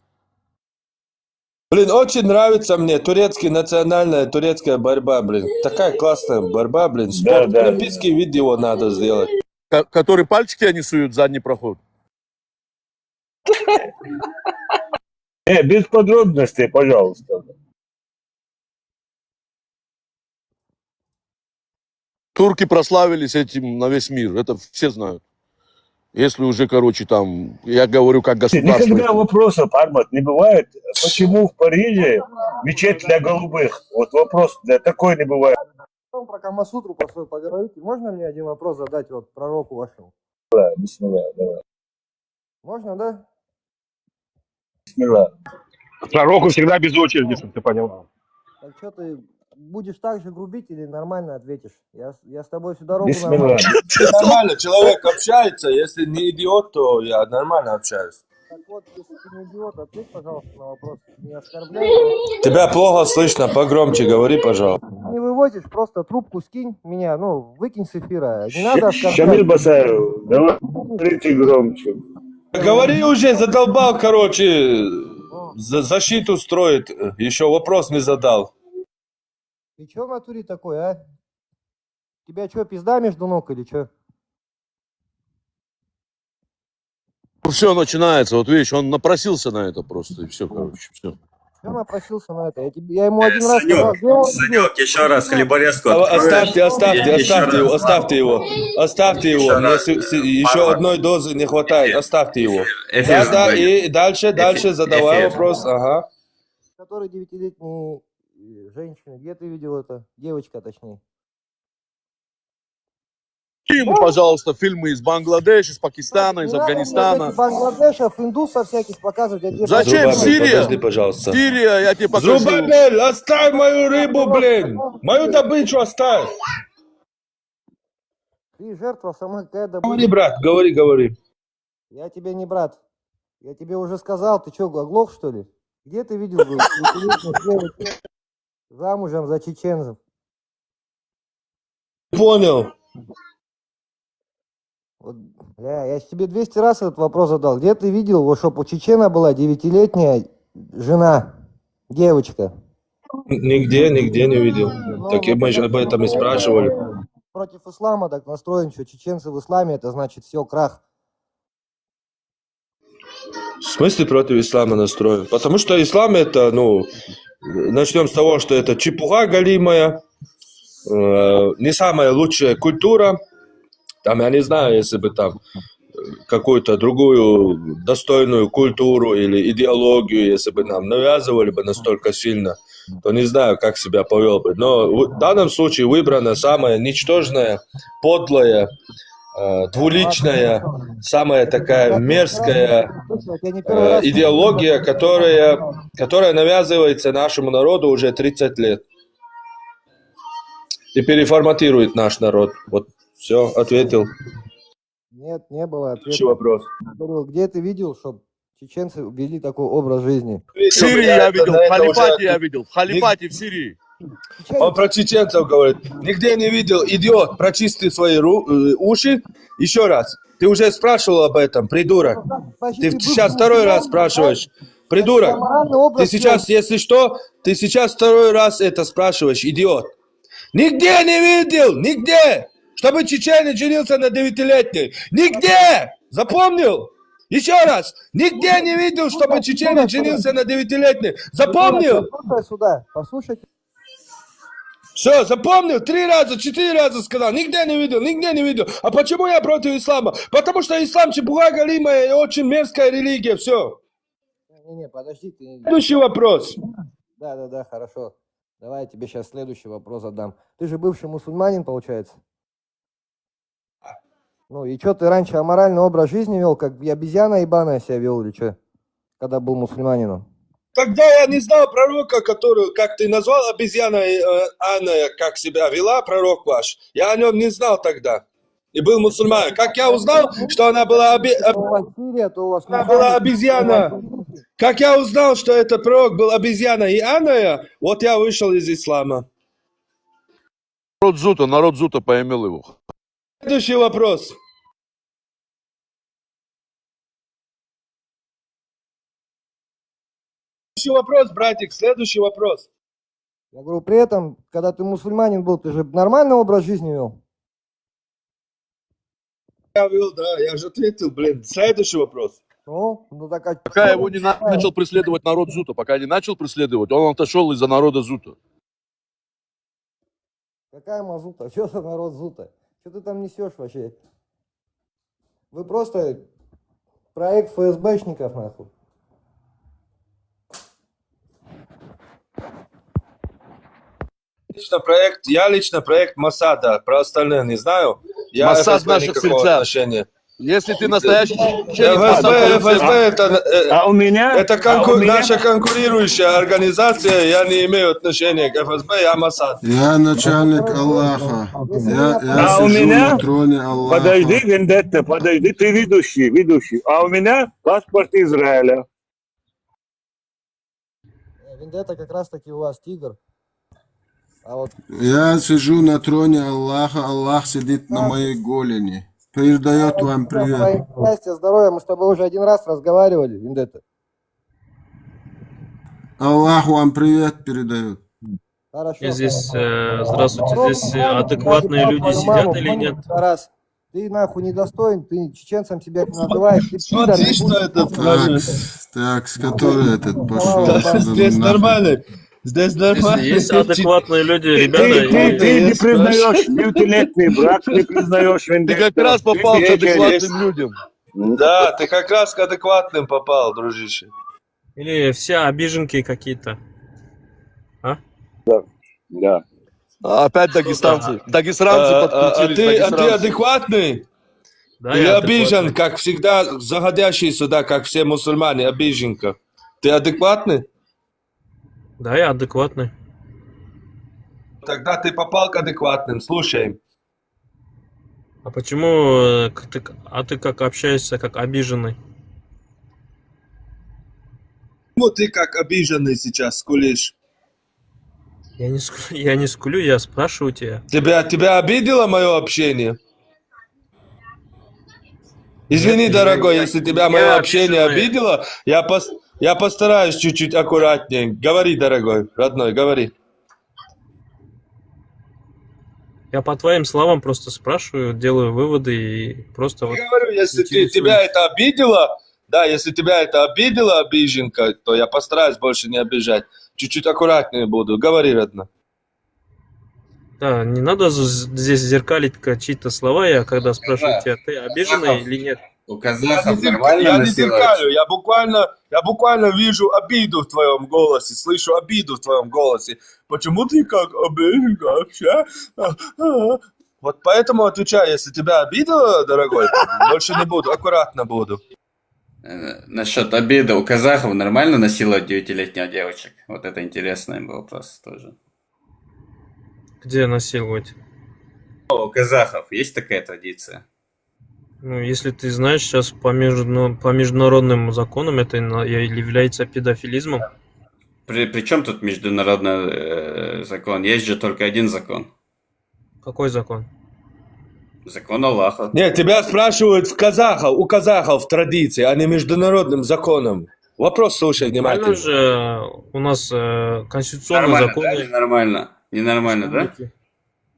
Блин, очень нравится мне турецкий, национальная турецкая борьба, блин. Такая классная борьба, блин. Спорт. Да, да. Олимпийский вид его надо сделать. Ко- который пальчики они суют в задний проход. Не, без подробностей, пожалуйста. Турки прославились этим на весь мир, это все знают. Если уже, короче, там, я говорю как государство. Никогда вопросов, Армат, не бывает, почему в Париже мечеть для голубых? Вот вопрос для такой не бывает. Потом про Камасутру про свою поговорите. Можно мне один вопрос задать вот пророку вашему? Да, бисмилля, давай. Можно, да? Бисмилля. Пророку всегда без очереди, чтобы ты понимал. Так что ты будешь так же грубить или нормально ответишь? Я, с- я с тобой всю дорогу Бисмилля. нормально. Нормально, человек общается, если не идиот, то я нормально общаюсь. Так вот, если ты не идиот, ответь, пожалуйста, на вопрос. Не оскорбляй. Тебя плохо слышно, погромче говори, пожалуйста. Не вывозишь, просто трубку скинь меня, ну, выкинь с эфира. Не надо Ша- оскорблять. Шамиль Басаев, говорите громче. Говори уже, задолбал, короче, за- защиту строит, еще вопрос не задал. Ты чё в натуре такой, а? Тебя чё, пизда между ног или чё? Все начинается, вот видишь, он напросился на это просто, и все, короче, все. Я напросился на это. Я, тебе, я ему один раз Санёк, сказал, где он? Санёк, еще раз хлеборезку А, откроешь. Оставьте, оставьте, Ещё оставьте его, раз. Оставьте его, оставьте его. Ещё Мне раз. с- с- еще Пожалуйста. Одной дозы не хватает, оставьте его. Эфир Да, да, будет. И дальше, дальше Эфир. Задавай Эфир. Вопрос, ага. Который девятилетний э, женщины. Где ты видел это? Девочка, точнее. Ему, пожалуйста, фильмы из Бангладеш, из Пакистана, из Не надо мне Афганистана. Этих Бангладешев, индусов всяких показывать. Я тебе Зачем? Зубами, Сирия? Подожди, пожалуйста. Сирия, я тебе покажу. Зрубабель, оставь мою рыбу, блин. Мою добычу оставь. Ты жертва сама, какая Говори, добыча. Брат, говори, говори. Я тебе не брат. Я тебе уже сказал, ты чё, оглох, что ли? Где ты видел девятилетних девочек замужем за чеченцев? Понял. Вот, бля, я тебе двести раз этот вопрос задал. Где ты видел, вот, чтоб у чечена была девятилетняя жена, девочка? Нигде, нигде не видел. Ну, Так и вот мы же это об этом и всё спрашивали. Против ислама так настроен, что чеченцы в исламе, это значит все, крах. В смысле против ислама настроен? Потому что ислам это, ну, начнем с того, что это чепуха галимая, э, не самая лучшая культура. Там, я не знаю, если бы там э, какую-то другую достойную культуру или идеологию, если бы нам навязывали бы настолько сильно, то не знаю, как себя повел бы. Но в данном случае выбрана самая ничтожная, подлая, э, двуличная, самая такая мерзкая э, идеология, которая, которая навязывается нашему народу уже тридцать лет и переформатирует наш народ. Вот, все, ответил. Нет, не было ответа. Следующий вопрос. Говорю, где ты видел, чтобы чеченцы вели такой образ жизни? В Сирии я видел, в халифате я видел, в халифате в Сирии. Он про чеченцев говорит. Нигде не видел. Идиот, прочисти свои ру- э, уши. Еще раз. Ты уже спрашивал об этом, придурок. Ты сейчас второй раз спрашиваешь. Придурок, ты сейчас, если что, ты сейчас второй раз это спрашиваешь, идиот. Нигде не видел, нигде, чтобы чеченец женился на девятилетней. Нигде! Запомнил? Еще раз. Нигде не видел, чтобы чеченец женился на девятилетней. Запомнил? Послушай сюда, послушайте. Все, запомнил? Три раза, четыре раза сказал. Нигде не видел, нигде не видел. А почему я против ислама? Потому что ислам чепуха галимая и очень мерзкая религия. Все. Не-не, подожди, ты... Следующий вопрос. Да-да-да, хорошо. Давай я тебе сейчас следующий вопрос задам. Ты же бывший мусульманин, получается? Ну и что, ты раньше аморальный образ жизни вел, как обезьяна ебаная себя вел или что? Когда был мусульманином? Тогда я не знал пророка, который, как ты назвал, обезьяна э, Анна, как себя вела, пророк ваш. Я о нем не знал тогда. И был мусульманин. Как я узнал, что она была, обе- У вас Сирия, то у вас она была обезьяна? Как я узнал, что этот пророк был обезьяна и Анная, вот я вышел из ислама. Народ Зута, народ Зута поймел его. Следующий вопрос. Следующий вопрос, братик, следующий вопрос. Я говорю, при этом, когда ты мусульманин был, ты же нормальный образ жизни вел? Я вел, да, я же ответил, блин. Следующий вопрос. Ну, ну так а Пока его не на- начал преследовать народ Зута, пока не начал преследовать, он отошел из-за народа Зута. Какая мазута? Что за народ Зута? Что ты там несешь вообще? Вы просто проект ФСБшников, нахуй. Лично проект, я лично проект Моссада, про остальное не знаю. Я Моссад ФСБ наших никакого сердца. Отношения. Если ты настоящий чеченец, ФСБ, Моссад ФСБ это, э, А у меня? это А у конку- меня? наша конкурирующая организация, я не имею отношения к ФСБ, я Моссад. Я начальник Аллаха. Я, я А у сижу меня? на троне Аллаха. Подожди, Вендетта, подожди, ты ведущий, ведущий. А у меня паспорт Израиля. Э, Вендетта как раз-таки у вас тигр. А вот Я сижу на троне Аллаха, Аллах сидит на моей голени. Передает вам привет. Счастья, здоровья, мы с тобой уже один раз разговаривали, Вендетта. Аллах вам привет передает. Хорошо. Здесь, э, здравствуйте, здесь, э, адекватные люди сидят или нет? Раз. Ты нахуй недостоин, ты чеченцем себя не называешь, ты пидор, Смотри, что этот Так, так, с который этот пошел? Здесь нормально. Здесь нормально. Есть адекватные люди, ребята. Ты, ты, ты не признаешь девятилетний брак, не признаешь. Ты как раз попал к адекватным людям. Да, ты как раз к адекватным попал, дружище. Или все обиженки какие-то? А? Да, да. Опять дагестанцы. Дагестанцы подключились. А ты, а ты адекватный? Да, или обижен, как всегда, заходящий сюда, как все мусульмане, обиженка? Ты адекватный? Да, я адекватный. Тогда ты попал к адекватным. Слушай. А почему, э, к- ты, к- а ты как общаешься, как обиженный? Почему ты как обиженный сейчас скулишь? Я не, ск- я не скулю, я спрашиваю тебя. Тебя, тебя обидело мое общение? Извини, дорогой, если тебя мое общение обидело, я, пос, я постараюсь чуть-чуть аккуратнее. Говори, дорогой, родной, говори. Я по твоим словам просто спрашиваю, делаю выводы и просто вот... Я говорю, если ты, тебя это обидело, да, если тебя это обидело, обиженка, то я постараюсь больше не обижать. Чуть-чуть аккуратнее буду. Говори, родной. Да, не надо здесь зеркалить чьи-то слова. Я когда спрашиваю тебя, ты обиженный или нет? У казахов нормально. Я не зеркалю, я буквально, я буквально вижу обиду в твоем голосе, слышу обиду в твоем голосе. Почему ты как обиженка вообще? Вот поэтому отвечаю, если тебя обидело, дорогой, больше не буду, аккуратно буду. Э, насчет обиды. У казахов нормально насиловать девятилетних девочек? Вот это интересный вопрос тоже. Где насиловать? У казахов есть такая традиция? Ну, если ты знаешь, сейчас по, междуна- по международным законам это является педофилизмом. При, при чем тут международный э, закон? Есть же только один закон. Какой закон? Закон Аллаха. Нет, тебя спрашивают в казахов, у казахов традиции, а не международным законом. Вопрос слушай внимательно. Нормально же у нас э, конституционный закон. Нормально, да? Ненормально, да?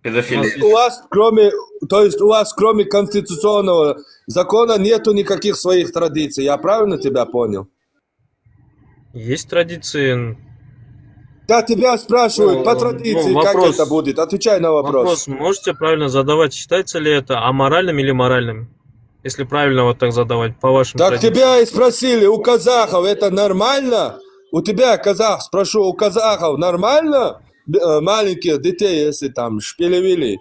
Педофилия. У вас кроме, то есть у вас кроме конституционного закона нету никаких своих традиций. Я правильно тебя понял? Есть традиции. Да, тебя спрашивают по традиции, как это будет. Отвечай на вопрос. Вопрос можете правильно задавать. Считается ли это аморальным или моральным? Если правильно вот так задавать, по вашим традициям. Так тебя и спросили, у казахов это нормально? У тебя, казах, спрошу, у казахов нормально э, маленьких детей, если там шпилевили?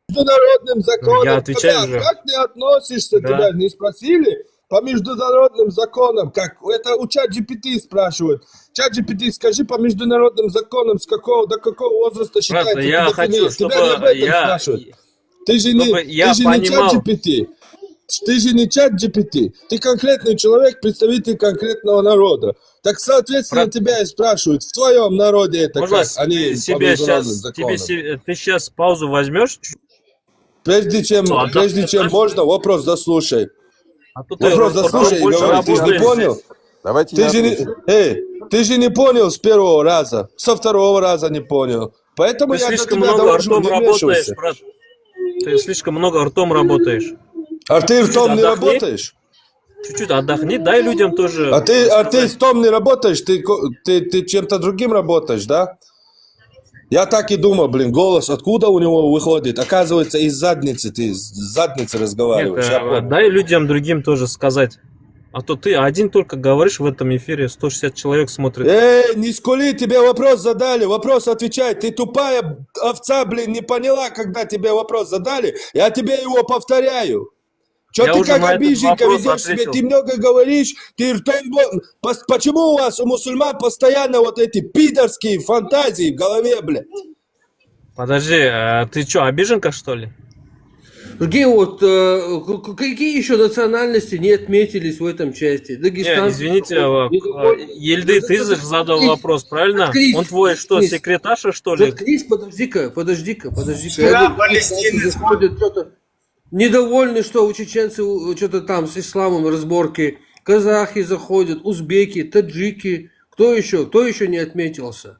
Международным законом. Я отвечаю же. Как ты относишься, тебя не спросили? По международным законам, как это у чат G P T спрашивают. Чат G P T, скажи по международным законам, с какого, до какого возраста считается педофилия? Тебя не об этом спрашивают. Ты же не, ты же не чат G P T. Ты же не чат G P T. Ты конкретный человек, представитель конкретного народа. Так, соответственно, тебя и спрашивают, в твоем народе это как? Они по международным законам. Ты сейчас паузу возьмешь? Прежде чем, прежде чем можно, вопрос заслушай. Вопрос заслушай и говори, ты же не понял? Давайте ты же не, эй, ты же не понял с первого раза, со второго раза не понял. Поэтому я для тебя довожу, не вмешивайся. Ты слишком много ртом работаешь. А ты ртом не работаешь? Чуть-чуть отдохни, дай людям тоже. А ты, а ты ртом не работаешь, ты, ты, ты чем-то другим работаешь, да? Я так и думал, блин, голос откуда у него выходит? Оказывается, из задницы, ты с задницы Нет, разговариваешь, я э, понял. Дай людям другим тоже сказать. А то ты один только говоришь в этом эфире, сто шестьдесят человек смотрит. Эй, не скули, тебе вопрос задали, вопрос отвечай. Ты тупая овца, блин, не поняла, когда тебе вопрос задали. Я тебе его повторяю. Что Я ты уже как на этот обиженка вопрос ведешь себя? ответил. Ты много говоришь, ты ртом... бо- пос- Почему у вас, у мусульман, постоянно вот эти пидорские фантазии в голове, блядь? Подожди, а ты что, обиженка, что ли? Какие вот, э, к- к- какие еще национальности не отметились в этом чате? Не, Дагестан. извините, а, а, Ельды, ты же задал вопрос, правильно? Он твой что, секретарша, что ли? Заткнись, подожди-ка, подожди-ка, подожди-ка. Вчера Я думаю, палестинец заходят что-то недовольны, что у чеченцев что-то там с исламом разборки. Казахи заходят, узбеки, таджики. Кто еще? Кто еще не отметился?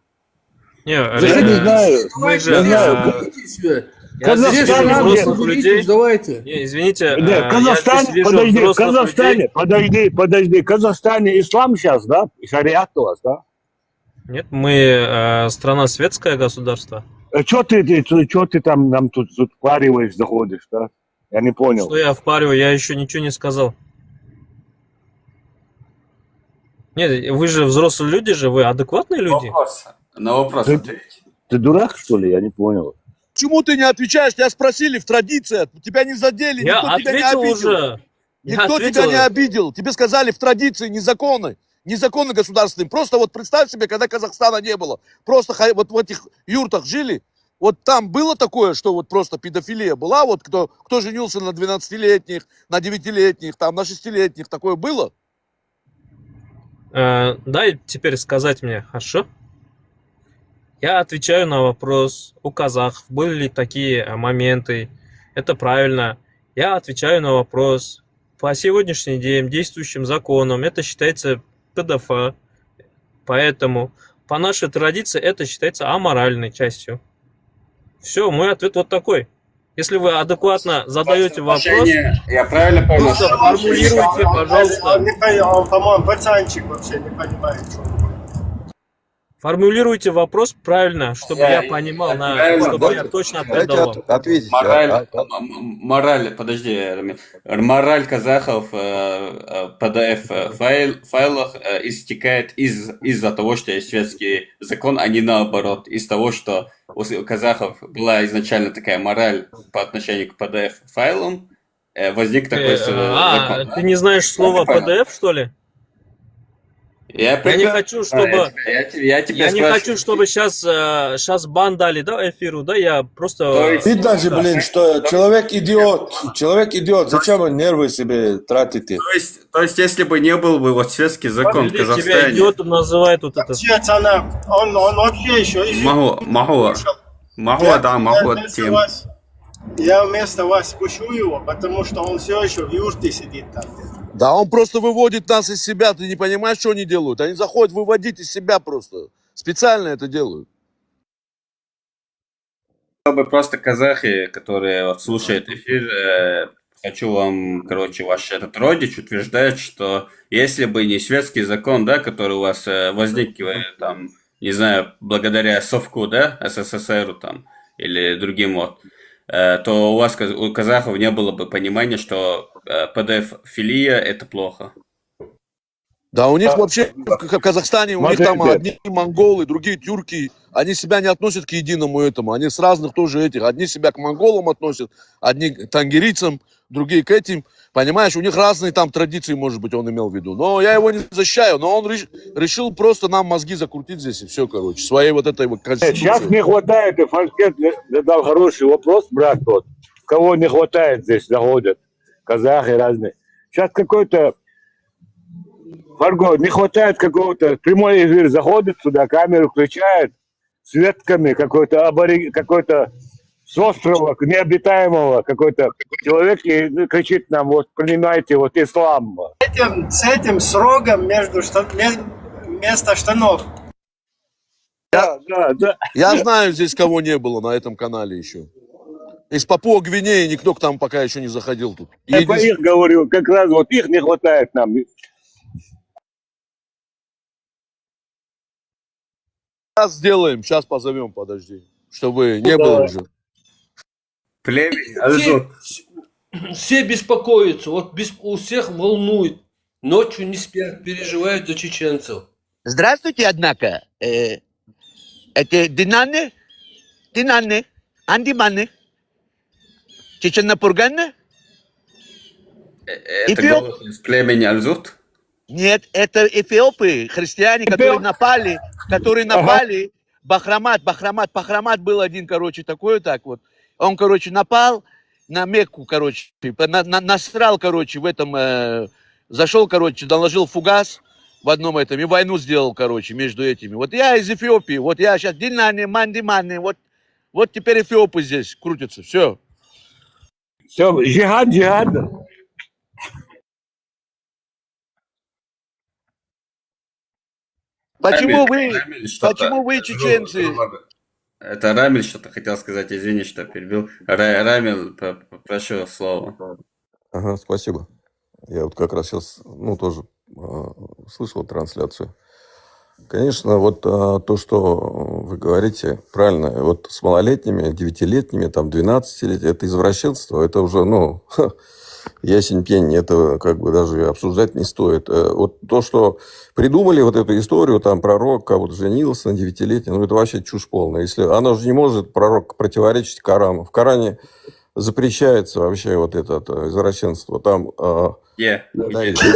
Не, Заходите, ребята, знаю, мы давайте, же, я здесь знаю. а, Заходите сюда. Я здесь Здесь вижу разных взрослых людей, людей. Давайте. Не, извините, Да, а, я здесь Казахстан, вижу подожди, в взрослых людей. Казахстане, подожди, подожди, в Казахстане ислам сейчас, да? Шариат у вас, да? Нет, мы э, страна светское государство. Что ты, ты, что ты там нам тут, тут впариваешь, заходишь, да? Я не понял. Что я впариваю? Я еще ничего не сказал. Нет, вы же взрослые люди же, вы адекватные люди. Вопрос. На вопрос Ты- ответь. Ты дурак, что ли? Я не понял. Почему ты не отвечаешь? Тебя спросили в традиции, тебя не задели, Я никто тебя не ответил обидел. Уже. Я Никто тебя ответил. Не обидел. Тебе сказали в традиции, не законы. Не законы государственные. Просто вот представь себе, когда Казахстана не было. Просто хай- вот в этих юртах жили. Вот там было такое, что вот просто педофилия была, вот кто, кто женился на двенадцатилетних, на девятилетних, там, на шестилетних, такое было? Э, дай теперь сказать мне, хорошо? Я отвечаю на вопрос у казахов, были ли такие э, моменты. Это правильно. Я отвечаю на вопрос. По сегодняшний день действующим законом это считается ПДФ. Поэтому по нашей традиции это считается аморальной частью. Все, мой ответ вот такой. Если вы адекватно задаете вопрос, Я правильно понял, просто что формулируйте, Он, пожалуйста. он не понимает, он, по-моему, пацанчик вообще не понимает, что он говорит. Формулируйте вопрос правильно, чтобы Я- я понимал, на, правильно, чтобы я вот- точно Дайте ответил вам. от- ответить. Мораль, а, а, м- м- мораль, подожди, Рамиль. Мораль казахов э, э, П Д Ф э, файл, файлах э, истекает из, из-за того, что есть светский закон, а не наоборот, из того, что у с- у казахов была изначально такая мораль по отношению к П Д Ф файлам, э, возник такой Э, с- а, закон. ты не знаешь слово Понял. П Д Ф, что ли? Я, Я не прекрасно хочу, знаю, чтобы я, я, я тебя я не спрашиваю. Хочу, чтобы сейчас, сейчас бан дали, да, эфиру, да, я просто... То есть- Видно же, блин, что человек идиот. Человек идиот. Зачем вы нервы себе тратите? То есть, то есть, если бы не был бы вот светский закон в Или тебя Казахстане. Идиотом называют вот это. Вообще, цана, он, он вообще еще... Махуа, махуа, махуа, да, махуа Вместо тем. вас, я вместо вас пущу его, потому что он все еще в юрте сидит там. Да, он просто выводит нас из себя. Ты не понимаешь, что они делают? Они заходят выводить из себя просто. Специально это делают. Чтобы просто казахи, которые вот слушают эфир, э, хочу вам, короче, ваш этот родич утверждает, что если бы не светский закон, да, который у вас э, возник, э, там, не знаю, благодаря Совку, да, С С С Р там, или другим вот, э, то у вас, каз- у казахов не было бы понимания, что э, П Д Ф филия это плохо. Да, у них вообще в К- в Казахстане, у них там Смотрите. Одни монголы, другие тюрки. Они себя не относят к единому этому. Они с разных тоже этих. Одни себя к монголам относят, одни к тангерийцам, другие к этим. Понимаешь, у них разные там традиции, может быть, он имел в виду. Но я его не защищаю, но он реш- решил просто нам мозги закрутить здесь и все, короче, своей вот этой вот Сейчас конституцией. Не хватает, и Фаркет задал хороший вопрос, брат, вот. Кого не хватает здесь, заходят. Казахи разные. Сейчас какой-то, Фарго, не хватает какого-то, прямой эфир заходит сюда, камеру включает, светками какой-то абори-, какой-то с острова необитаемого какой-то человек и ну, кричит нам, вот, принимайте вот ислам. Этим, с этим с рогом между штан... ме- вместо штанов. Да, да, да. Я знаю здесь, кого не было на этом канале еще. Из Папуа Гвинеи никто к нам пока еще не заходил тут. Я по Единственное- их говорю, как раз вот их не хватает нам. сделаем, сейчас позовем, подожди, чтобы не было уже. Племя, а Все, вот все беспокоятся, вот бес- у всех волнует. Ночью не спят, переживают за чеченцев. Здравствуйте, однако. Э, это Динаны? Динаны? Андиманы? Чеченопурганы? э, это Эфиоп? Голос из племени Альзут? Нет, это эфиопы, христиане, которые напали, которые Ага. напали. Бахрамат, Бахрамат, Бахрамат был один, короче, такой вот так вот. Он, короче, напал на Мекку, короче, на, на- насрал, короче, в этом, э, зашел, короче, наложил фугас в одном этом и войну сделал, короче, между этими. Вот я из Эфиопии, вот я сейчас Динаны, Мандиманы, вот, вот теперь эфиопы здесь крутятся, все. Все, джихад, джихад. Почему Рамиль, вы, Рамиль что-то. почему вы, Грубо, чеченцы, грубо. Это Рамиль что-то хотел сказать, извини, что перебил. Ра- Рамиль, п- п- прошу слово. Ага, спасибо. Я вот как раз сейчас, ну, тоже а, слышал трансляцию. Конечно, вот а, то, что вы говорите, правильно, вот с малолетними, девятилетними, там, двенадцатилетними, это извращенство, это уже, ну, ясень пень, это как бы даже обсуждать не стоит. Э, Вот то, что придумали вот эту историю, там, пророк, а вот женился на девятилетней, ну, это вообще чушь полная. Если она же не может, пророк, противоречить Корану. В Коране запрещается вообще вот это э, извращенство. Там а, Где? да, Где? да,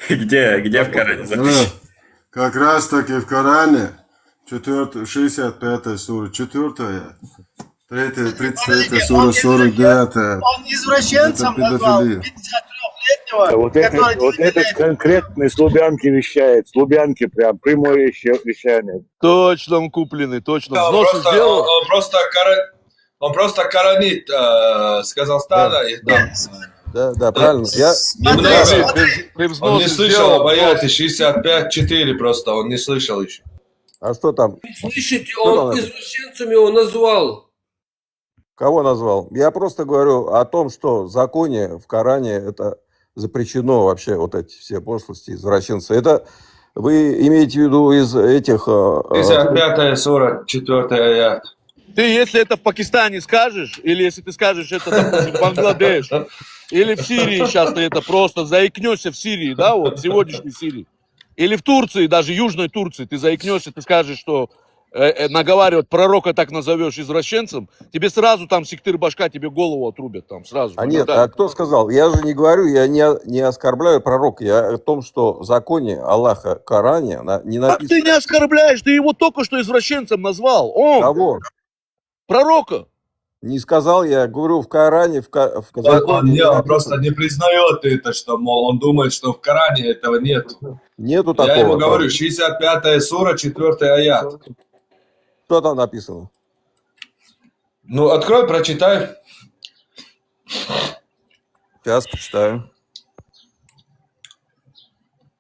Где? Где в Коране Да, запрещено? как раз таки в Коране, четвёртая, шестьдесят пятая сура, четвёртая, третья, тридцать третья сура, сорок девятая. Он извращенцем Это назвал педофилия. пятидесятитрёхлетнего, Вот это, который вот это девятилетний. Конкретно с Лубянки вещает, с Лубянки прям прямое вещ- вещание. Точно, он купленный, точно. Да, он Взносы просто, он, сделал? он просто кара- он просто коранит э, с Казахстана Да, и там. Да, да, правильно. Я, Немного. Ты, ты- ты Он не взносы слышал сделал, об аяте взносы. шестьдесят пять четыре просто, он не слышал еще. А что там? Слышите, Что там он написано? извращенцем его назвал. Кого назвал? Я просто говорю о том, что в законе, в Коране это запрещено вообще, вот эти все пошлости, извращенцы. Это вы имеете в виду из этих... э, э, Шестьдесят пятая сура, четвёртый аят. Ты, если это в Пакистане скажешь, или если ты скажешь это, допустим, в Бангладеш, или в Сирии сейчас ты это просто заикнешься в Сирии, да, вот в сегодняшней Сирии, или в Турции, даже Южной Турции, ты заикнешься, ты скажешь, что э, э, наговаривать пророка так назовешь извращенцем, тебе сразу там сектыр башка, тебе голову отрубят там сразу. А нет, моментально. А кто сказал? Я же не говорю, я не, не оскорбляю пророка. Я о том, что в законе Аллаха, Коране на- не Как ты не написано. Оскорбляешь? Ты его только что извращенцем назвал. Он, Кого? Пророка. Не сказал, я говорю, в Коране, в, ка- в Он, законе он, не не, он просто написано. Не признает это, что, мол, он думает, что в Коране этого нет. Нету Я ему такого там. Говорю, шестьдесят пятая сура, четвёртый аят. Что там написано? Ну, открой, прочитай. Сейчас почитаю.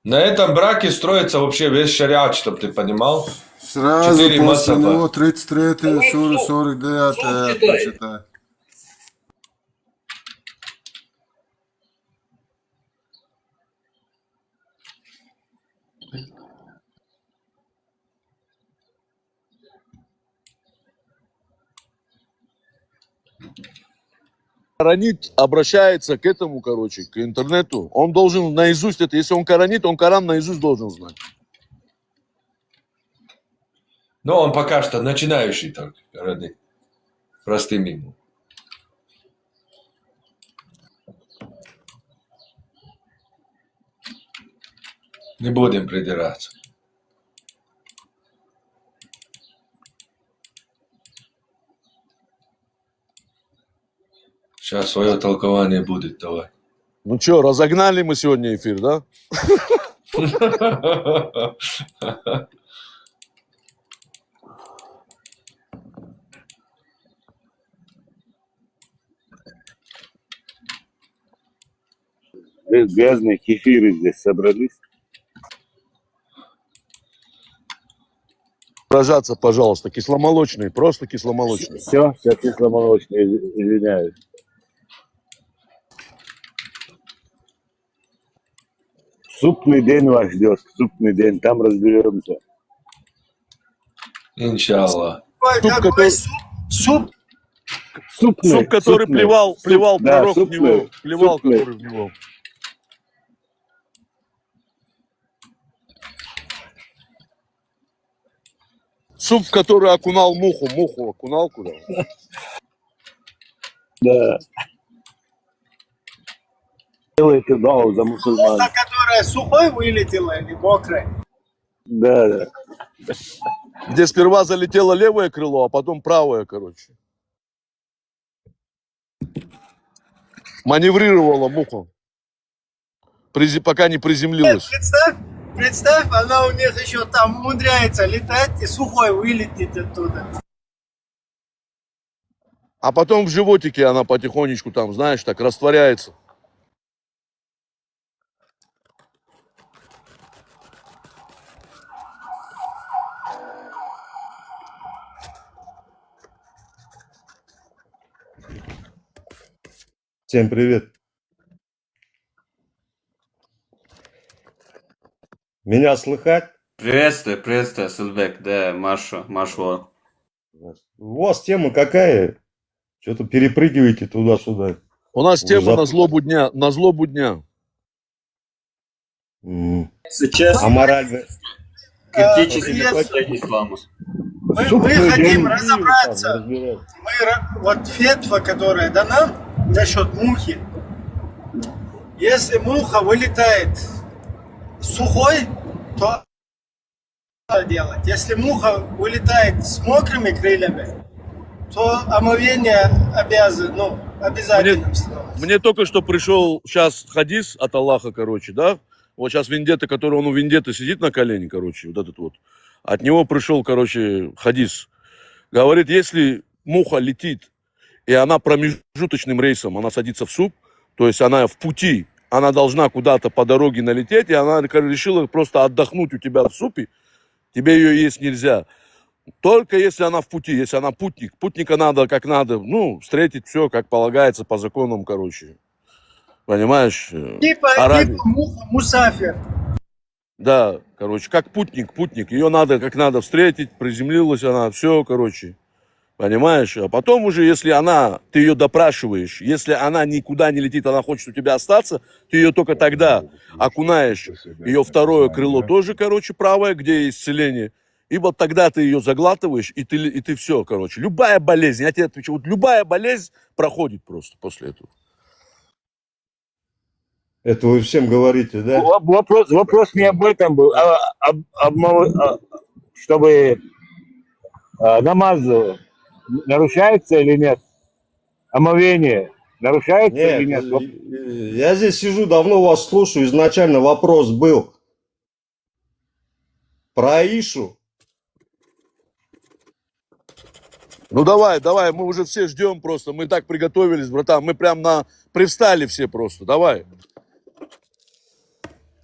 На этом браке строится вообще весь шариат, чтоб ты понимал. Сразу Четыре после мазхаба. Него тридцать третья Давай сура, вслух, сорок девятая вслух аят читай. Прочитай. Коранит обращается к этому, короче, к интернету. Он должен наизусть это, если он коранит, он Коран наизусть должен знать. Но он пока что начинающий только, коранит. Простым ему. Не будем придираться. Сейчас свое толкование будет, давай. Ну что, разогнали мы сегодня эфир, да? Здесь грязные кефиры здесь собрались. Выражаться, пожалуйста, кисломолочный, просто кисломолочный. Все, все кисломолочные, извиняюсь. Супный день вас ждет, супный день, там разберемся. Иншаллах. Ой, Суп, какой который, суп? Суп? Супный, суп, который супный, плевал, суп, плевал да, пророк в него, супный, плевал, супный. Который в него. Суп, в который окунал муху, муху окунал куда? Да. Делайте дуа за Муха, мусульман. Которая сухой вылетела или мокрой? Да, да. Где сперва залетело левое крыло, а потом правое, короче. Маневрировала муха, призи- пока не приземлилась. Представь, представь, она у них еще там умудряется летать и сухой вылететь оттуда. А потом в животике она потихонечку там, знаешь, так растворяется. Всем привет. Меня слыхать? Приветствую, приветствую, Асылбек, да, Маша, Маша. У вас тема какая? Что-то перепрыгиваете туда-сюда. У нас Уже тема на зап- злобу дня, на злобу дня. М, Сейчас А морально? критический Э, подход к исламу. Мы, мы Супный хотим день. разобраться. Разбирать. Мы, ра- вот фетва, которая дана насчет мухи. Если муха вылетает сухой, то надо делать. Если муха вылетает с мокрыми крыльями, то омовение обязан, ну, обязательным становится. Мне только что пришел сейчас хадис от Аллаха, короче, да? Вот сейчас Вендетта, который он у Вендетты сидит на колене, короче, вот этот вот. От него пришел, короче, хадис. Говорит, если муха летит, и она промежуточным рейсом, она садится в суп, то есть она в пути, она должна куда-то по дороге налететь, и она, короче, решила просто отдохнуть у тебя в супе, тебе ее есть нельзя. Только если она в пути, если она путник. Путника надо, как надо, ну, встретить все, как полагается, по законам, короче. Понимаешь? э, Типа, Арабии. Типа муха мусафир. Да, короче, как путник, путник. Ее надо, как надо встретить, приземлилась она, все, короче. Понимаешь? А потом уже, если она, ты ее допрашиваешь, если она никуда не летит, она хочет у тебя остаться, ты ее только тогда окунаешь. Ее второе крыло тоже, короче, правое, где исцеление. И вот тогда ты ее заглатываешь, и ты, и ты все, короче. Любая болезнь, я тебе отвечу, вот любая болезнь проходит просто после этого. Это вы всем говорите, да? Воп- Вопрос, вопрос не об этом был, а об, об мол- а, чтобы а, намаз э, нарушается или нет? Омовение нарушается или Нет, нет? Вот э, я здесь сижу, давно вас слушаю. Изначально вопрос был про Аишу. Ну давай, давай, мы уже все ждем просто. Мы так приготовились, братан. Мы прям на привстали все просто. Давай.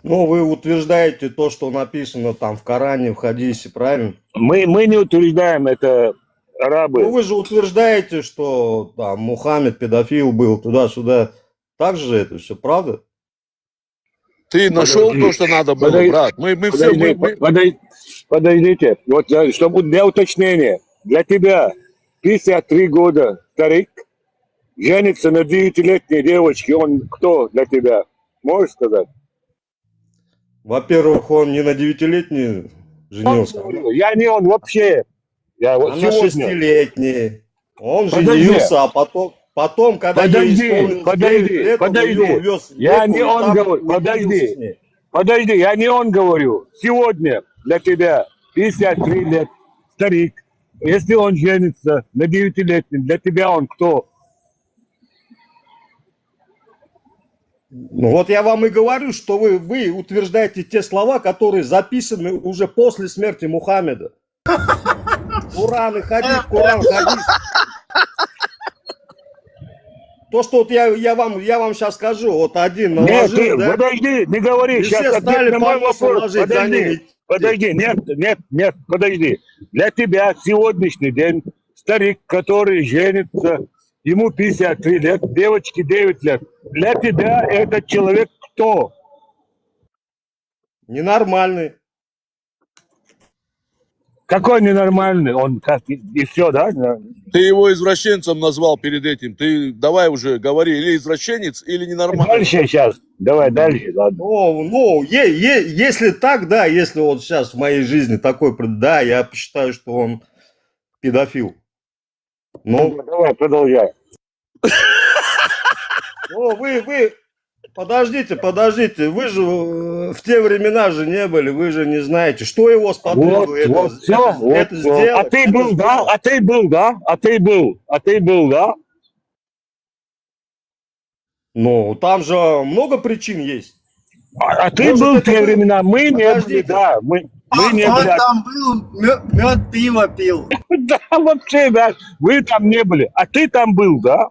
Ну, вы утверждаете то, что написано там в Коране, в хадисе, правильно? Мы, мы не утверждаем, это Ну, арабы. Вы же утверждаете, что там Мухаммед педофил был, туда-сюда. Так же это все, правда? Ты нашел Подожди, то, что надо было, подожди, брат. Мы, мы все, Подожди, мы, мы- подожди, подождите. Вот чтобы для уточнения, для тебя пятьдесят три года старик женится на девятилетней девочке, он кто для тебя? Можешь сказать? Во-первых, он не на девятилетней женился. Я не он вообще. Я вот Она сегодня. Шестилетняя. Он Подожди. Женился, а потом, потом, когда ей Подожди, исполнилось подожди, девять лет, он подожди. Ее увез в Я Мекку не и он там говорю, уженился подожди. С ней. Подожди, я не он говорю. Сегодня для тебя пятьдесят три лет старик. Если он женится на девятилетнем, для тебя он кто? Ну вот я вам и говорю, что вы, вы утверждаете те слова, которые записаны уже после смерти Мухаммеда. Коран и хадис, Коран, хадис. То, что вот я, я вам, я вам сейчас скажу, вот один Нет, наложил, ты, да? Подожди, не говори. И Сейчас все ответ стали на мой по носу вопрос. ложить за Подожди, ними. Подожди, нет, нет, нет, подожди. Для тебя сегодняшний день старик, который женится, ему пятьдесят три лет, девочке девять лет. Для тебя этот человек кто? Ненормальный. Какой ненормальный? Он как, и все, да? Ты его извращенцем назвал перед этим. Ты давай уже говори, или извращенец, или ненормальный. Дальше сейчас. Давай дальше, ладно. Ну, ну, е- е- если так, да, если вот сейчас в моей жизни такой, при- да, я посчитаю, что он педофил. Ну, Давай, продолжай. ну, вы, вы, подождите, подождите, вы же э, в те времена же не были, вы же не знаете, что его сподвигло Вот, это, вот, все, это, вот, это вот. сделать. А ты Это был, да? сделать. А ты был, да? А ты был, а ты был, да? Ну, там же много причин есть. А, а ты Может, был в это те был- времена, мы не были, Подождите. Да, мы, мы Он, не он были. Там был, мед пиво пил. Да, вообще, да, вы там не были, а ты там был, да?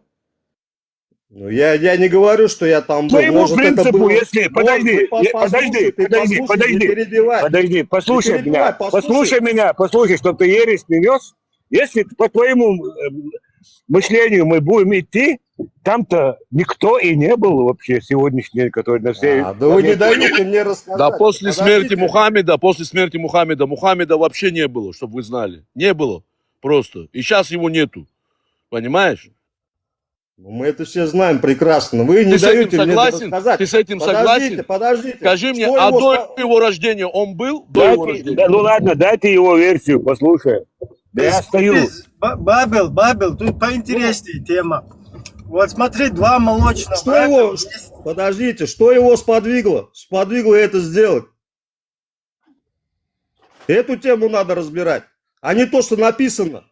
Ну, я, я не говорю, что я там был. По твоему Может, это принципу, было- если, может, подожди, вы по- е- подожди, послушайте, подожди, послушайте, не подожди, перебивай. Подожди, послушай Не перебивай, меня, послушай. Послушай меня, послушай, чтобы ты ересь не нес. Если по твоему э, мышлению мы будем идти, там-то никто и не был вообще сегодняшний день, который на всей... А, да вы не даете мне рассказать. Да после смерти Подождите. Мухаммеда, после смерти Мухаммеда, Мухаммеда вообще не было, чтобы вы знали. Не было просто. И сейчас его нету. Понимаешь? Ну, мы это все знаем прекрасно. Вы не Ты с этим даете мне согласен? Рассказать. Ты с этим Подождите, согласен? Подождите. Скажи мне, Что а его спо- до его рождения он был? До его Дайте- рождения. Да, ну ладно, дайте его версию, послушай. Да я стою. Ба- Бабел, Бабел, тут поинтереснее тема. Вот смотри, два молочных Что брата. его... Подождите, что его сподвигло? Сподвигло это сделать. Эту тему надо разбирать, а не то, что написано.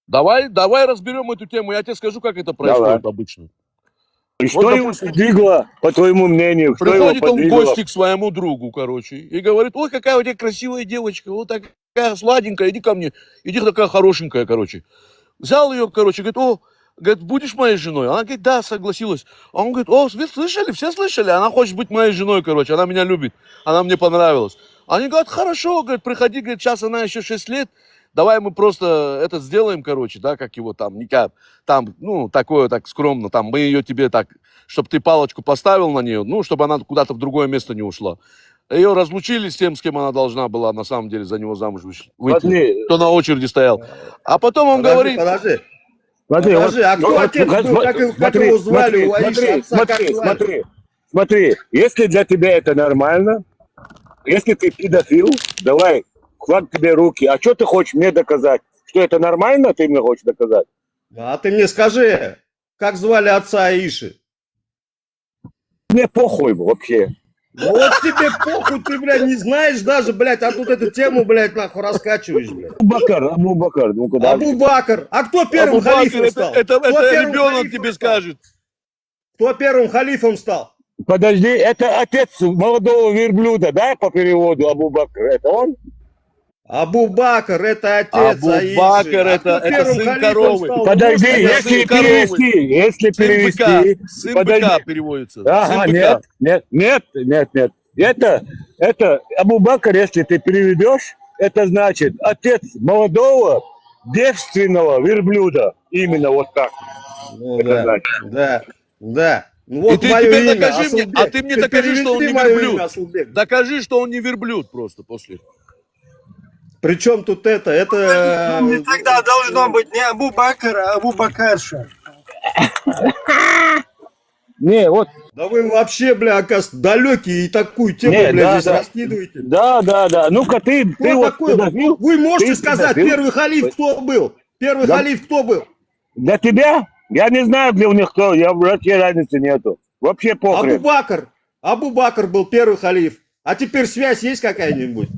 Давай, давай разберем эту тему. Я тебе скажу, как это происходит Давай. Обычно. И что его допустим, подвигло, по твоему мнению? Что его Приходит он в подвигло? Гости к своему другу, короче, и говорит: «Ой, какая у тебя красивая девочка, вот такая сладенькая, иди ко мне, иди такая хорошенькая, короче». Взял ее, короче, говорит: «О, говорит, будешь моей женой?» Она говорит: «Да», согласилась. А он говорит: «О, вы слышали, все слышали? Она хочет быть моей женой, короче, она меня любит, она мне понравилась». Они говорят: «Хорошо, говорит, приходи, говорит, сейчас она еще шесть лет, давай мы просто это сделаем, короче, да, как его там, никак, там, ну, такое так скромно, там, мы ее тебе так, чтобы ты палочку поставил на нее, ну, чтобы она куда-то в другое место не ушла». Ее разлучили с тем, с кем она должна была на самом деле за него замуж выш- выйти, Смотри, кто на очереди стоял. А потом он Подожди, говорит, подожди. Смотри, Подожди, вот- а кто вот- отец вот- был? вот- Как, как смотри, его звали? смотри, У Аиши смотри, отца как смотри, звали? смотри, смотри, если для тебя это нормально, если ты педофил, давай, флаг тебе руки. А что ты хочешь мне доказать? Что это нормально, ты мне хочешь доказать? А ты мне скажи, как звали отца Аиши? Мне похуй вообще. Вот тебе похуй, ты, блядь, не знаешь даже, блядь, а тут эту тему, блядь, нахуй раскачиваешь, блядь. Абу-Бакр, Абу-Бакр, ну куда? Абу-Бакр. А кто первым Абу-Бакр, халифом это, стал? это, Кто это первым ребенок халифом тебе стал? Скажет. Кто первым халифом стал? Подожди, это отец молодого верблюда, да, по переводу Абу-Бакр? Это он? Абу-Бакр, это отец Абу-Бакр, Аиши. А это- кто это первым сын халифом коровы. стал? Подожди, Можно я если сын коровы. перевести, если Сын быка, перевести, сын подожди. Быка переводится. Ага, Сын быка. Нет, нет, нет, нет, нет. Это, это Абу-Бакр, если ты переведешь, это значит отец молодого девственного верблюда. Именно вот так. Ну Это да, значит. Да, да. Ну вот И ты моё теперь имя, докажи мне, Асулбек. а ты мне Ты докажи, что он переведи не моё верблюд. Имя, Асулбек. Докажи, что он не верблюд просто после. Причем тут это? Это... Не тогда должно быть не Абу-Бакр, а Абу-Бакарша. Не, вот, Да вы вообще, бля, оказывается, далекие и такую тему, Не, бля, да, здесь да. Раскидываете. Да, да, да. Ну-ка ты, ты Кто вот такой? педофил. Вы можете Ты сказать, педофил. Первый халиф кто был? Первый Да. Халиф кто был? Для тебя? Я не знаю, для них кто. Я вообще разницы нету. Вообще похрен. Абу-Бакр. Абу-Бакр был первый халиф. А теперь связь есть какая-нибудь?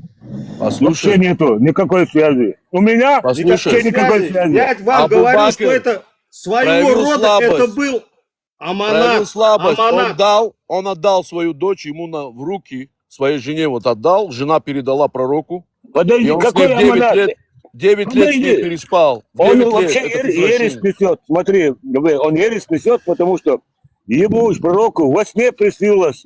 Вообще нету никакой связи. У меня Послушай. вообще никакой Связи. связи. Я вам Абу-Бакр говорю, что это своего проявил рода слабость. Это был Аманат. Проявил слабость. Он Аманат. Дал, он отдал свою дочь ему на, в руки, своей жене вот отдал, жена передала пророку. И Подожди, он с какой ней девять Аманат? лет, девять лет с ней Подожди. Переспал. Он Девять лет вообще этот ер- ересь извращенец. Несет. Смотри, он ересь несет, потому что ему, пророку, во сне приснилось.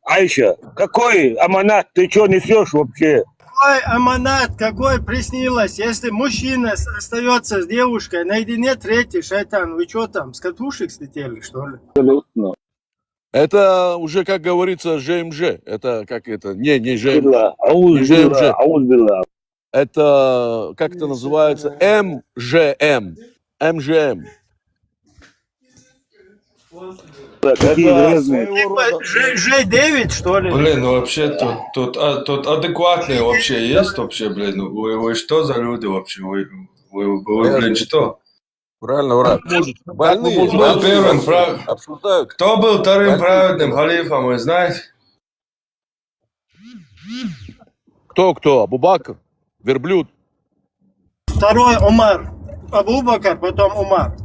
Айша, какой аманат? Ты что несешь вообще? Какой аманат, какой приснилось? Если мужчина с- остается с девушкой, наедине третий шайтан, вы что там, с катушек слетели, что ли? Абсолютно. Это уже, как говорится, Ж М Ж. Это как это? Не, не Ж М Ж. Билла, ауз Не Ж М Ж. билла, ауз билла. Это, как это называется? М Ж М. М Ж М. Какие Это грязные. своего рода... Ж девять, что ли? Блин, ну вообще тут, тут, а, тут адекватные вообще есть вообще, блин? Вы, вы что за люди вообще? Вы, вы, вы, блин, что? Правильно, Урат. Может, Больные, может, Кто был больные первым вообще прав- обсуждают. Кто был вторым праведным халифом, вы знаете? Кто, кто? Абу-Бакр? Верблюд? Второй Умар. Абу-Бакр, потом Умар.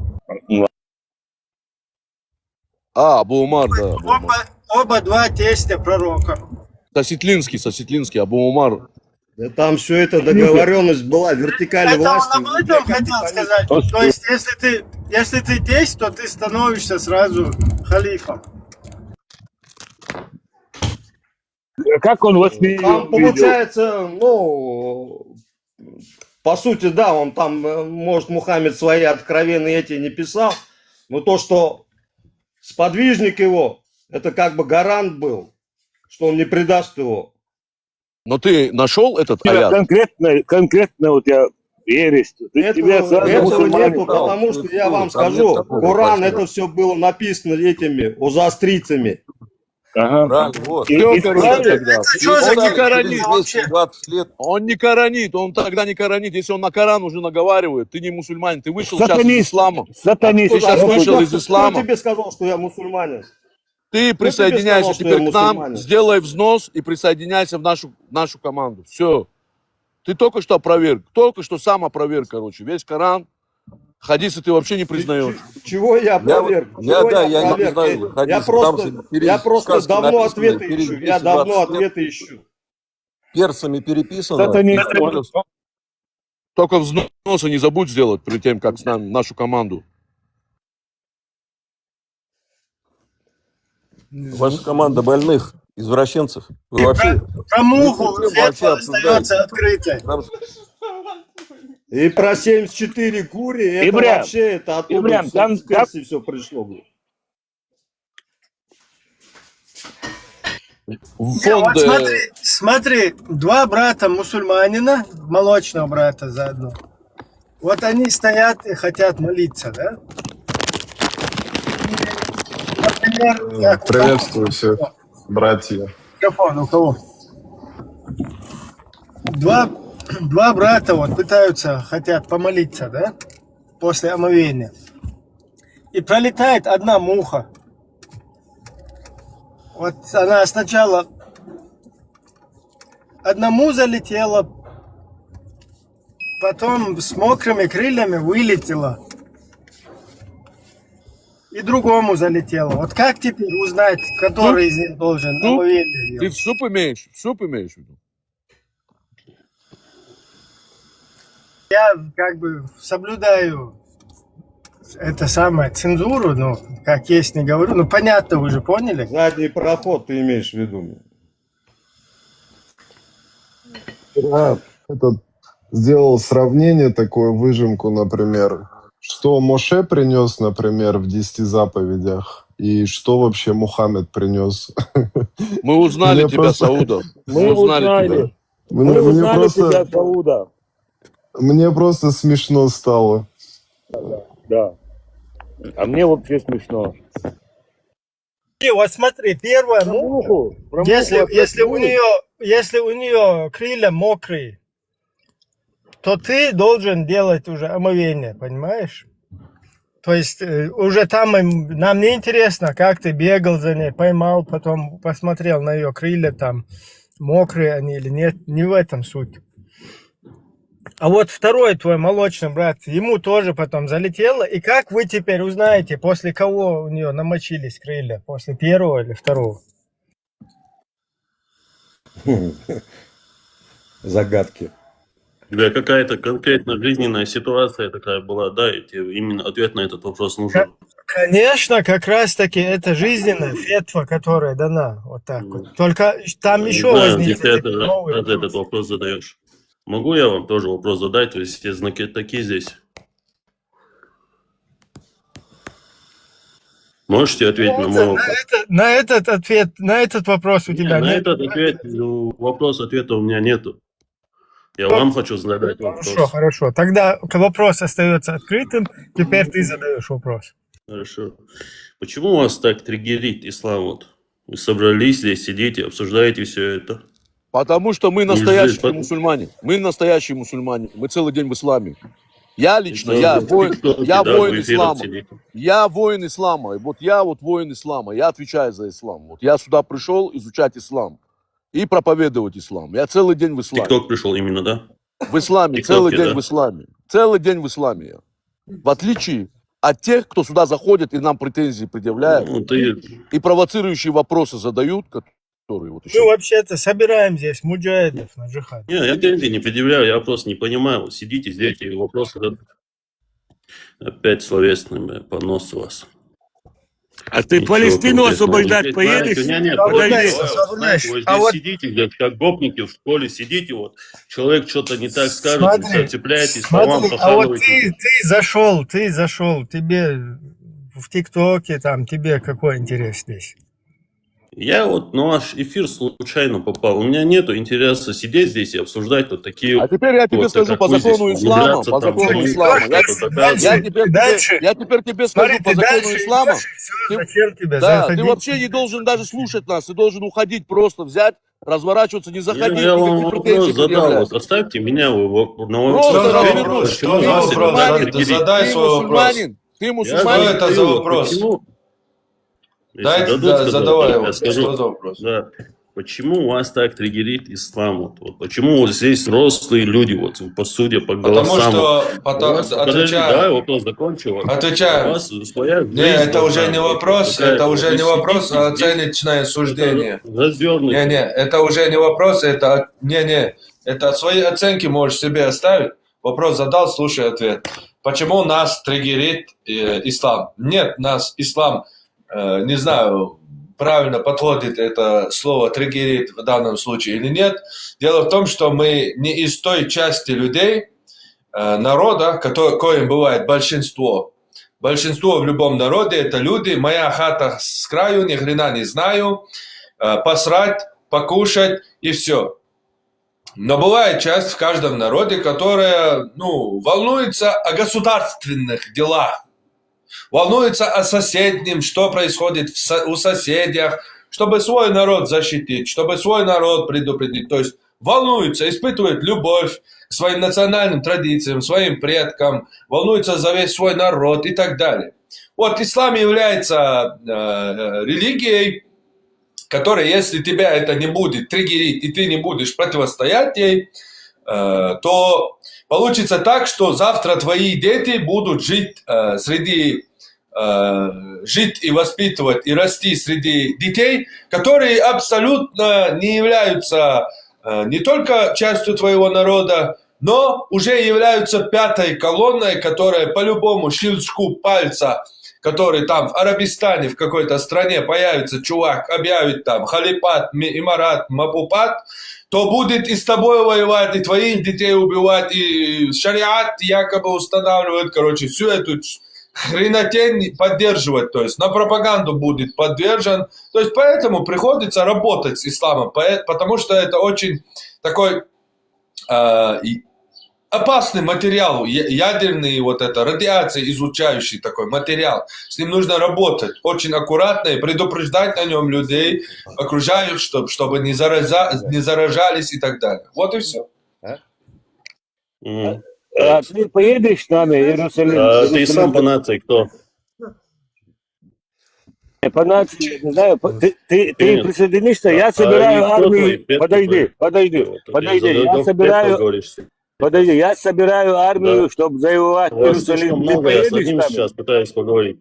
А, Абу Умар, да. Абу Умар. Оба, оба два тестя пророка. Осетинский, Осетинский, Абу Умар. Да там все это договоренность была, вертикаль Это он власти. об этом хотел сказать. То есть, если ты, если ты тесть, то ты становишься сразу халифом. Как он вас не Там видел? Получается, ну, по сути, да, он там, э, может, Мухаммед свои откровенные эти не писал, но то, что сподвижник его, это как бы гарант был, что он не предаст его. Но ты нашел этот У тебя аят? Конкретно, конкретно у тебя ересь. Ты, Этого, тебя сразу этого мусульмане. нету, потому что я вам Там нет скажу, такого, Коран Паша. Это все было написано этими узастрийцами. Ага. Правильно, вот. И, Всё, и короче, правильно. тогда. Что Он за не картина коранит. вообще? двадцать лет. Он не коранит, он тогда не коранит. Если он на Коран уже наговаривает, ты не мусульманин, ты вышел сейчас из Сатанист. ислама. Сатанист. Ты сейчас Кто- вышел кто- из ислама. Кто тебе сказал, что я мусульманин? Ты сказал, присоединяйся что теперь я к нам, мусульманин? Сделай взнос и присоединяйся в нашу, нашу команду. Все. Ты только что опроверг, только что сам опроверг, короче, весь Коран, хадисы ты вообще не признаешь. Ч- Чего я опроверг? Я, Чего да, я не опроверг? признаю Я хадисы, там просто, же пере- я просто сказки давно написаны, ответы ищу. перед Я давно двадцать лет. Ответы ищу. Персами переписано. Сатанист. Только взносы не забудь сделать перед тем, как с нами, нашу команду. Ваша команда больных, извращенцев. Вы вообще... Про муху не фетва вообще остается открытой. Там И про семьдесят четыре гури, это Ибрям, вообще, это оттуда Ибрям, из там- Персии все пришло. Блин. В Не, вот фонды смотри, смотри, два брата мусульманина, молочного брата заодно. Вот они стоят и хотят молиться, да? Например, так, Приветствую всех, братья. Микрофон у кого? Два, два брата вот пытаются, хотят помолиться, да? После омовения. И пролетает одна муха. Вот она сначала одному залетела, потом с мокрыми крыльями вылетела. И другому залетела. Вот как теперь узнать, который из них должен Ну, омовение Ты делать? в суп имеешь? В суп имеешь в виду? Я как бы соблюдаю это самое, цензуру, ну, как есть, не говорю. Ну, понятно, вы же поняли. Задний проход ты имеешь в виду? Вчера этот сделал сравнение, такую выжимку, например, что Моше принес, например, в десяти заповедях, и что вообще Мухаммед принес. Мы узнали Мне тебя, просто- Сауда. Мы узнали узнали. тебя. Мы Мне, мне узнали просто, тебя, Сауда. мне просто смешно стало. Да. А мне вообще смешно. И вот смотри, первая Про муха, муху, про если, муху если у отдохнули. нее, если у нее крылья мокрые, то ты должен делать уже омовение, понимаешь? То есть э, уже там им- нам не интересно, как ты бегал за ней, поймал, потом посмотрел на ее крылья, там мокрые они или нет, не в этом суть. А вот второй твой молочный брат, ему тоже потом залетело. И как вы теперь узнаете, после кого у нее намочились крылья? После первого или второго? Загадки. Да, какая-то конкретно жизненная ситуация такая была, да, и тебе именно ответ на этот вопрос нужен. Конечно, как раз таки это жизненная фетва, которая дана вот так вот. М. Только там Не еще знаю, возникнет если это, новый раз ты этот вопрос. Вопрос задаешь. Могу я вам тоже вопрос задать? То есть все знаки такие здесь. Можете ответить на мой Это, на, вопрос? это, на этот ответ, на этот вопрос у Не, тебя на нет. этот ответ, ну, вопрос ответа у меня нету. Я Хо- вам хочу задать Хорошо, вопрос. Хорошо. Тогда к- вопрос остается открытым. Теперь ты задаешь вопрос. Хорошо. Почему вас так триггерит ислам? Вот вы собрались здесь, сидите, обсуждаете все это. Потому что мы Ну, настоящие здесь по- мусульмане. Мы настоящие мусульмане. Мы целый день в исламе. Я лично, Это я в воин, ТикТоке, я да, в воин эфирах ислама. сидите. Я воин ислама. И вот я вот воин ислама. Я отвечаю за ислам. Вот я сюда пришел изучать ислам и проповедовать ислам. Я целый день в исламе. ТикТок пришел именно, да? В исламе, ТикТоке, целый день да. В исламе. Целый день в исламе я. В отличие от тех, кто сюда заходит и нам претензии предъявляют, Ну, ты и провоцирующие вопросы задают, которые вот Мы еще... вообще-то собираем здесь муджахидов на джихад. Не, я претензий не предъявляю, я просто не понимаю. Вот сидите здесь и вопросы задают. Опять словесный, бля, понос у вас. А ты Ничего Палестину конкретного. освобождать Здесь, поедешь? знаете, не, не, А вот подождите, дальше, вот, а вот знаете, дальше, вы а здесь вот- сидите, здесь как гопники в школе сидите, вот человек что-то не так скажет, Смотри, не цепляйтесь, словам Смотри, а вот похавывайте. Ты, ты зашел, ты зашел, тебе в ТикТоке там, тебе какой интерес здесь? Я вот на ваш эфир случайно попал. У меня нету интереса сидеть здесь и обсуждать вот такие А теперь я тебе вот, скажу как по вы здесь закону ислама, внедряться по там, закону говорить, ислама. Я, что-то я доказывать. теперь тебе, Дальше. Я теперь тебе Смотри, скажу по ты закону дальше ислама. Идешь, и все, Ты- зачем тебе? Да, ты Заходи. Вообще не должен даже слушать нас, ты должен уходить просто, взять, разворачиваться, не Я, заходить, я вам никаких вопрос претензий задал, предъявлять. Вот оставьте меня, вы во- на Просто вопрос Что за ответьте, вопрос? почему Что за вас вопрос? так Задайте, триггерит? задай Ты свой вопрос. мусульманин, ты Я мусульманин. Что это за задаю, вопрос? Почему? Если Дайте, дадут да, сказать, задавай я его. скажу. Что за вопрос? Да. Почему вас так триггерит ислам? Вот, вот почему вот здесь взрослые люди, вот по суде, по Потому голосам, что, вот, у потому, вас, подожди, отвечаю, давай вопрос закончу. Вот. У отвечаю. Вас своя жизнь Не, это уже должна не быть. Вопрос, Какая-то. это уже Вы Не вопрос, сидите а здесь, оценочное суждение. Развернуто. Не, не, это уже не вопрос, это, не, не, это свои оценки можешь себе оставить. Вопрос задал, слушай ответ. Почему нас триггерит э, ислам? Нет, нас ислам, э, не знаю, правильно подходит это слово триггерит в данном случае или нет. Дело в том, что мы не из той части людей, э, народа, кото- коим бывает большинство. Большинство в любом народе — это люди, моя хата с краю, ни хрена не знаю, э, посрать, покушать и все. Но бывает часть в каждом народе, которая, ну, волнуется о государственных делах, волнуется о соседнем, что происходит в со- у соседях, чтобы свой народ защитить, чтобы свой народ предупредить. То есть волнуется, испытывает любовь к своим национальным традициям, своим предкам, волнуется за весь свой народ и так далее. Вот ислам является э, религией, которая, если тебя это не будет триггерить, и ты не будешь противостоять ей, э, то получится так, что завтра твои дети будут жить э, среди э, жить и воспитывать и расти среди детей, которые абсолютно не являются э, не только частью твоего народа, но уже являются пятой колонной, которая по любому щелчку пальца, который там в Арабистане, в какой-то стране появится чувак, объявит там халифат, ми- имарат, мапупат, то будет и с тобой воевать, и твоих детей убивать, и шариат якобы устанавливает, короче, всю эту ч- хренотень поддерживать, то есть на пропаганду будет поддержан. То есть поэтому приходится работать с исламом, поэ- потому что это очень такой э, и- опасный материал, я- ядерный, вот это, радиация излучающий такой материал. С ним нужно работать очень аккуратно и предупреждать на нем людей, окружающих, чтобы, чтобы не, зараза- не заражались и так далее. Вот и все. М. А ты поедешь с нами, Иерусалим? А ты Иерусалим. Сам по нации кто? По нации, не знаю, по- ты, ты, ты Нет. присоединишься, я А собираю и кто армию. твой первый Подожди, такой? подожди, Вот, подожди, я я задаю собираю, первый. Подожди, я собираю армию, Да. чтобы завоевать У вас слишком Иерусалим. Ты много, я с поедешь одним с нами? Сейчас пытаюсь поговорить.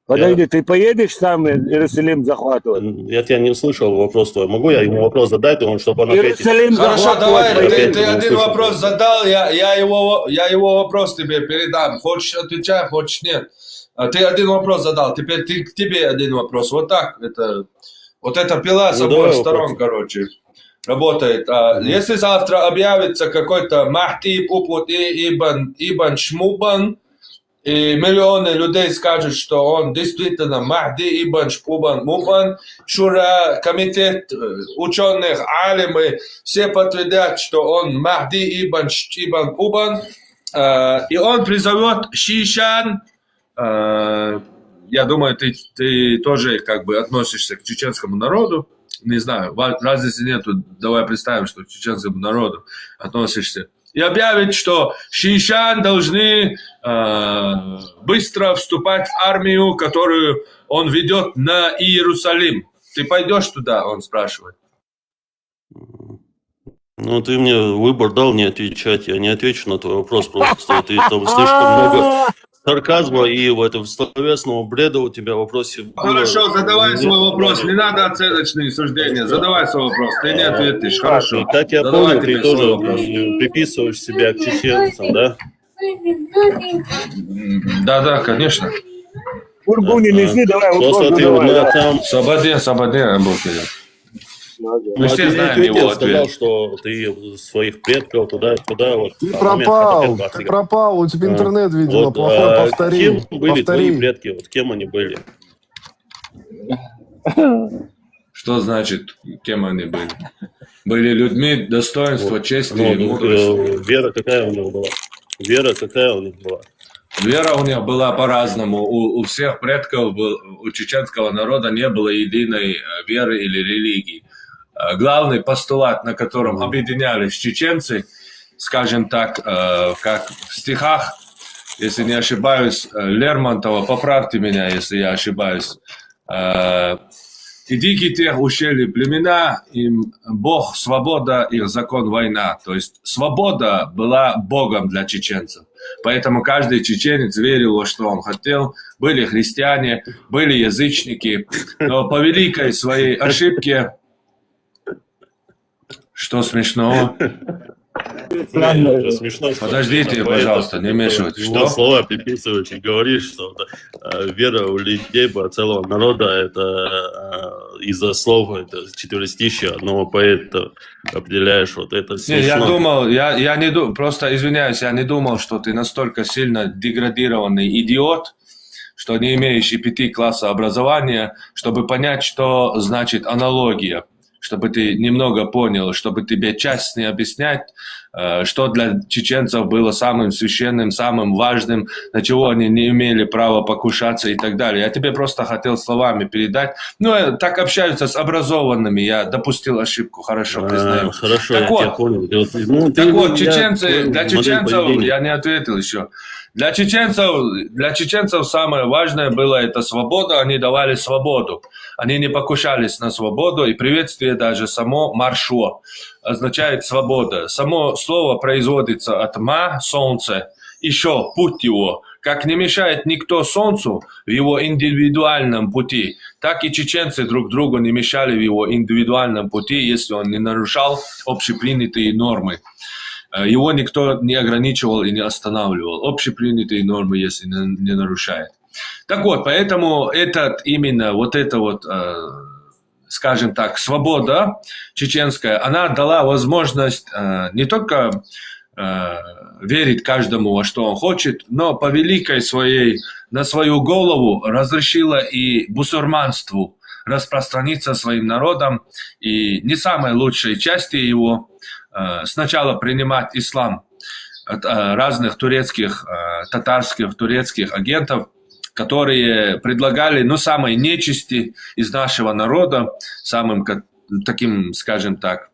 Подожди, ты поедешь с нами Иерусалим захватывать? М, Я тебя не услышал вопрос твой. Могу я ему вопрос задать, он чтобы он ответил? Иерусалим Хорошо, захватывать давай, ты, поедешь? Ты один вопрос задал, я, я, его, я его вопрос тебе передам. Хочешь, отвечай, хочешь, нет. А ты один вопрос задал, теперь ты, к тебе один вопрос. Вот так это, вот эта пила с Ну, обоих давай сторон, вопрос. Короче, работает. А Мгм. Если завтра объявится какой-то Махти Пупут и Ибн, Ибн Шмубан, И миллионы людей скажут, что он действительно Махди ибн Шпубан Мубан. Шура, комитет, э, ученых, алимы, все подтвердят, что он Махди ибн Ш-, ибн Убан. Э, и он призовет шишан. Э, я думаю, ты, ты тоже как бы относишься к чеченскому народу. Не знаю, ва-, разницы нету. Давай представим, что к чеченскому народу относишься. И объявит, что шишан должны, э, быстро вступать в армию, которую он ведет на Иерусалим. Ты пойдешь туда, он спрашивает. Ну, ты мне выбор дал не отвечать. Я не отвечу на твой вопрос просто. Ты там слишком много сарказма и в этом словесного бреда у тебя в вопросе было. Хорошо, задавай свой вопрос. Не надо оценочные суждения. Задавай свой вопрос. Ты не ответишь. Хорошо. И как я Задавай понял, ты теперь свой тоже вопрос. э, приписываешь себя к чеченцам, да? Да, да, конечно. Бургуни не жди, давай, Просто вот ты давай, на да. там... Свободен, свободен, Бухарин. Надо. Мы все Ты не знаем ответил, его сказал, ответ. Что ты своих предков туда, туда, вот. Ты а, момент пропал, хотел ты Бахтина. Пропал, у тебя Вот, интернет, видимо, вот, плохой. а, Повтори, Кем были твои повтори. Предки? Вот кем они были? Что значит, кем они были? Были людьми достоинства, Вот. чести Ну, и мудрости. Э, вера какая у них была? Вера какая у них была? Вера у них была по-разному. У, у всех предков был, у чеченского народа не было единой э, веры или религии. Э, Главный постулат, на котором объединялись чеченцы, скажем так, э, как в стихах, если не ошибаюсь, э, Лермонтова, поправьте меня, если я ошибаюсь, э, «И дикие тех ущелья племена, им Бог свобода, их закон война». То есть свобода была Богом для чеченцев. Поэтому каждый чеченец верил во что он хотел. Были христиане, были язычники. Но по великой своей ошибке... Что смешного? Нет, это смешно, что Подождите, это пожалуйста, не поэт, мешайте. его Что? Слова приписываешь и говоришь, что э, вера у людей была целого народа, это э, из-за слов, это четверостишие одного поэта определяешь, вот это Не, я смешно. Думал, я, я не думал, просто извиняюсь, я не думал, что ты настолько сильно деградированный идиот, что не имеешь и пяти класса образования, чтобы понять, что значит аналогия, чтобы ты немного понял, чтобы тебе часть не объяснять, э, что для чеченцев было самым священным, самым важным, на чего они не имели права покушаться и так далее. Я тебе просто хотел словами передать. Ну, э, так общаются с образованными, я допустил ошибку, хорошо, А, признаю. Хорошо, Так я вот, тебя понял. Ты вот, ну, ты, Так ну, вот, я чеченцы, понял для модель чеченцев, поведения. Я не ответил еще. Для чеченцев, для чеченцев самое важное было это свобода, они давали свободу. Они не покушались на свободу, и приветствие даже само маршо означает свобода. Само слово производится от ма, солнце, и шо, путь его. Как не мешает никто солнцу в его индивидуальном пути, так и чеченцы друг другу не мешали в его индивидуальном пути, если он не нарушал общепринятые нормы. Э, Его никто не ограничивал и не останавливал. Общепринятые нормы, если не, не нарушает. Так вот, поэтому этот, именно вот эта вот, э, скажем так, свобода чеченская, она дала возможность э, не только э, верить каждому, во что он хочет, но по великой своей, на свою голову разрешила и бусурманству распространиться своим народом и не самой лучшей части его э, сначала принимать ислам от э, разных турецких, э, татарских, турецких агентов, которые предлагали, ну, самой нечести из нашего народа, самым ка- таким, скажем так,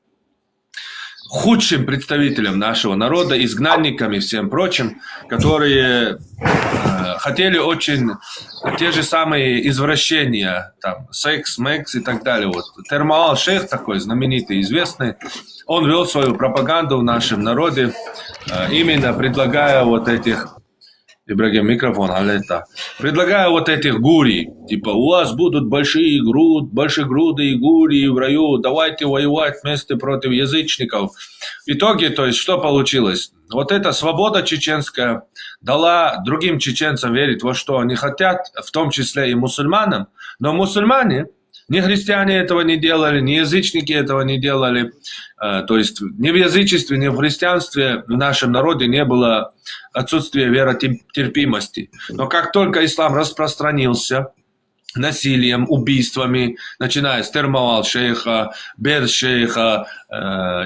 худшим представителям нашего народа, изгнанникам и всем прочим, которые э, хотели очень те же самые извращения, там, секс, мекс и так далее. Вот Термаал шейх такой знаменитый, известный, он вел свою пропаганду в нашем народе, э, именно предлагая вот этих... Ибрагим, микрофон, алета. Предлагая вот этих гурий, типа, у вас будут большие груд, большегрудые гурии в раю, давайте воевать вместе против язычников. В итоге, то есть, что получилось? Вот эта свобода чеченская дала другим чеченцам верить во что они хотят, в том числе и мусульманам. Но мусульмане Ни христиане этого не делали, ни язычники этого не делали. Э, то есть ни в язычестве, ни в христианстве в нашем народе не было отсутствия веротерпимости. Но как только ислам распространился насилием, убийствами, начиная с Термавал шейха, Бер шейха, э,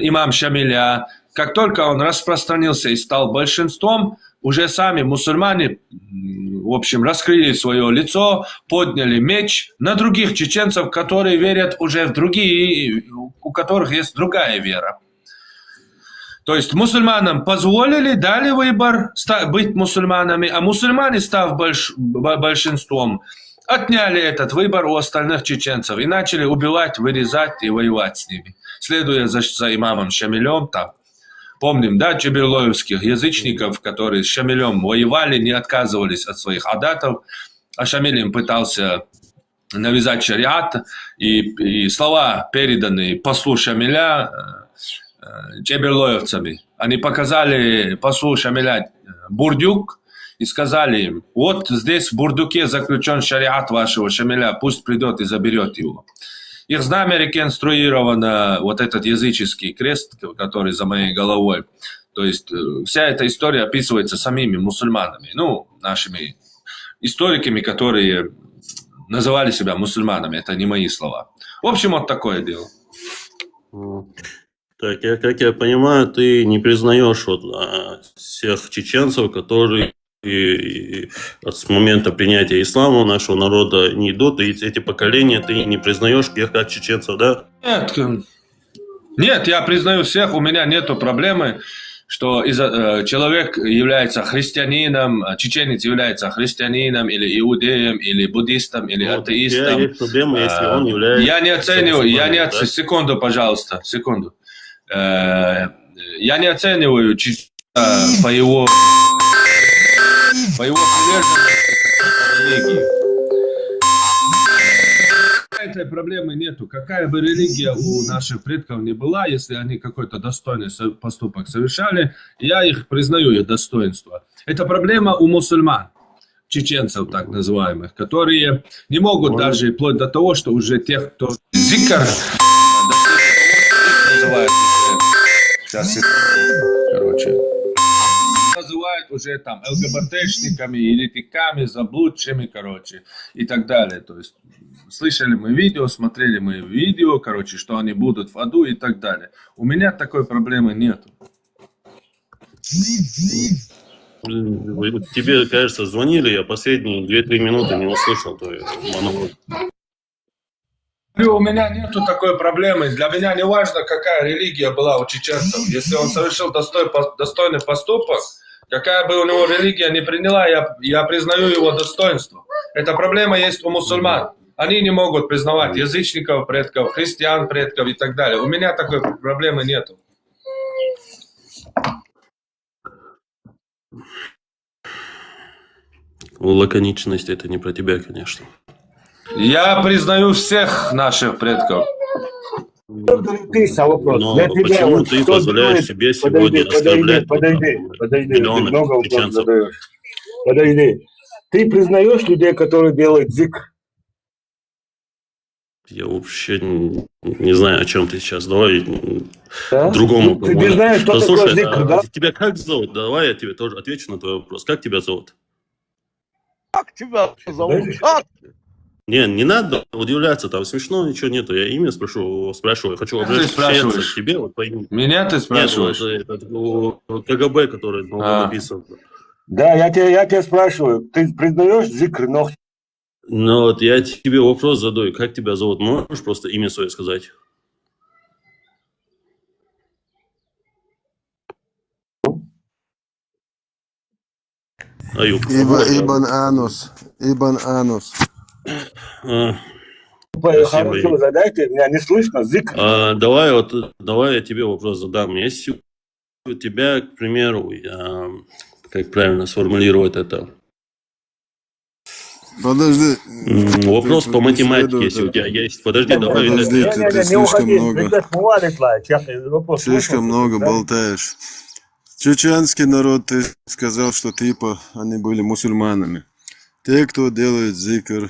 имам Шамиля, как только он распространился и стал большинством, уже сами мусульмане, м, в общем, раскрыли свое лицо, подняли меч на других чеченцев, которые верят уже в другие, у которых есть другая вера. То есть мусульманам позволили, дали выбор ста- быть мусульманами, а мусульмане, став больш- бо- большинством, отняли этот выбор у остальных чеченцев и начали убивать, вырезать и воевать с ними, следуя за, за имамом Шамилем там. Помним, да, чеберлоевских язычников, которые с Шамилем воевали, не отказывались от своих адатов, а Шамиль им пытался навязать шариат, и, и слова, переданные послу Шамиля э, э, чеберлоевцами. Они показали послу Шамиля э, бурдюк и сказали им: «Вот здесь в бурдюке заключен шариат вашего Шамиля, пусть придет и заберет его». Их знамя реконструировано, вот этот языческий крест, который за моей головой. То есть э, вся эта история описывается самими мусульманами, ну, нашими историками, которые называли себя мусульманами. Это не мои слова. В общем, вот такое дело. М. Так, я, как я понимаю, ты не признаешь вот а, всех чеченцев, которые и, и от с момента принятия ислама у нашего народа не идут, и эти поколения ты не признаешь их как чеченцев, да? Нет, к- нет, я признаю всех, у меня нету проблемы, что из, э, человек является христианином, э, чеченец является христианином или иудеем, или буддистом, или Вот, у тебя атеистом. есть проблема, если Э, он является Я не оцениваю, я не мусульманином, оцениваю, да? Секунду, пожалуйста, секунду. Э, Я не оцениваю чеченца по его, по его приверженности к религии. Этой проблемы нету. Какая бы религия у наших предков ни была, если они какой-то достойный со- поступок совершали, я их признаю, их достоинство. Это проблема у мусульман, чеченцев так называемых, которые не могут Можно? Даже вплоть до того, что уже тех, кто зикр, называют уже, сейчас, короче, называют уже там ЛГБТшниками, еретиками, заблудшими, короче, и так далее. То есть слышали мы видео, смотрели мы видео, короче, что они будут в аду и так далее. У меня такой проблемы нету. Тебе, кажется, звонили, я последние две-три минуты не услышал твой монолог. Говорю, у меня нету такой проблемы. Для меня не важно, какая религия была у чеченцев. Если он совершил достой- по- достойный поступок, какая бы у него религия не приняла, я, я признаю его достоинство. Эта проблема есть у мусульман. Они не могут признавать язычников, предков, христиан, предков и так далее. У меня такой проблемы нету. Лаконичность — это не про тебя, конечно. Я признаю всех наших предков. Ты сам вопрос. Но Для тебя почему вот ты что позволяешь делает- себе Подожди, сегодня подожди, оскорблять подожди, вот подожди, ты миллионы много вопросов чеченцев? Задаешь. Подожди. Ты признаешь людей, которые делают зикр? Я вообще не, не знаю, о чем ты сейчас. Давай м, Да? другому. Ну, ты, ты знаешь, что Послушай, такое зикр, а да? Тебя как зовут? Давай я тебе тоже отвечу на твой вопрос. Как тебя зовут? Как тебя зовут? Как? Не, не надо удивляться, там смешно, ничего нету. Я имя спрошу, спрашиваю, хочу Ты обращаться спрашиваешь. К тебе. Вот, по имени. Меня ты Нет, спрашиваешь? Вот, этот, у- КГБ, который был А. Написан. Да, я тебя, я тебя спрашиваю, ты признаешь зикр, но Ну вот я тебе вопрос задаю, как тебя зовут? Можешь просто имя свое сказать? Аюб. Ибн, Ибн Анус. Ибн Анус. А, Хорошо, задайте, меня не слышно, зикр. А, давай вот, давай я тебе вопрос задам. Если у тебя, к примеру, я, как правильно сформулировать это? Подожди. М, Вопрос по математике, если у тебя есть. Подожди, давай. Подожди, Не, ты, не, ты не, не слишком уходи. много. Никак, ну, ладно, ладно, сейчас, э, вопрос Слишком можно много слушать, да? Болтаешь. Чеченский народ, ты сказал, что типа они были мусульманами. Те, кто делает зикр,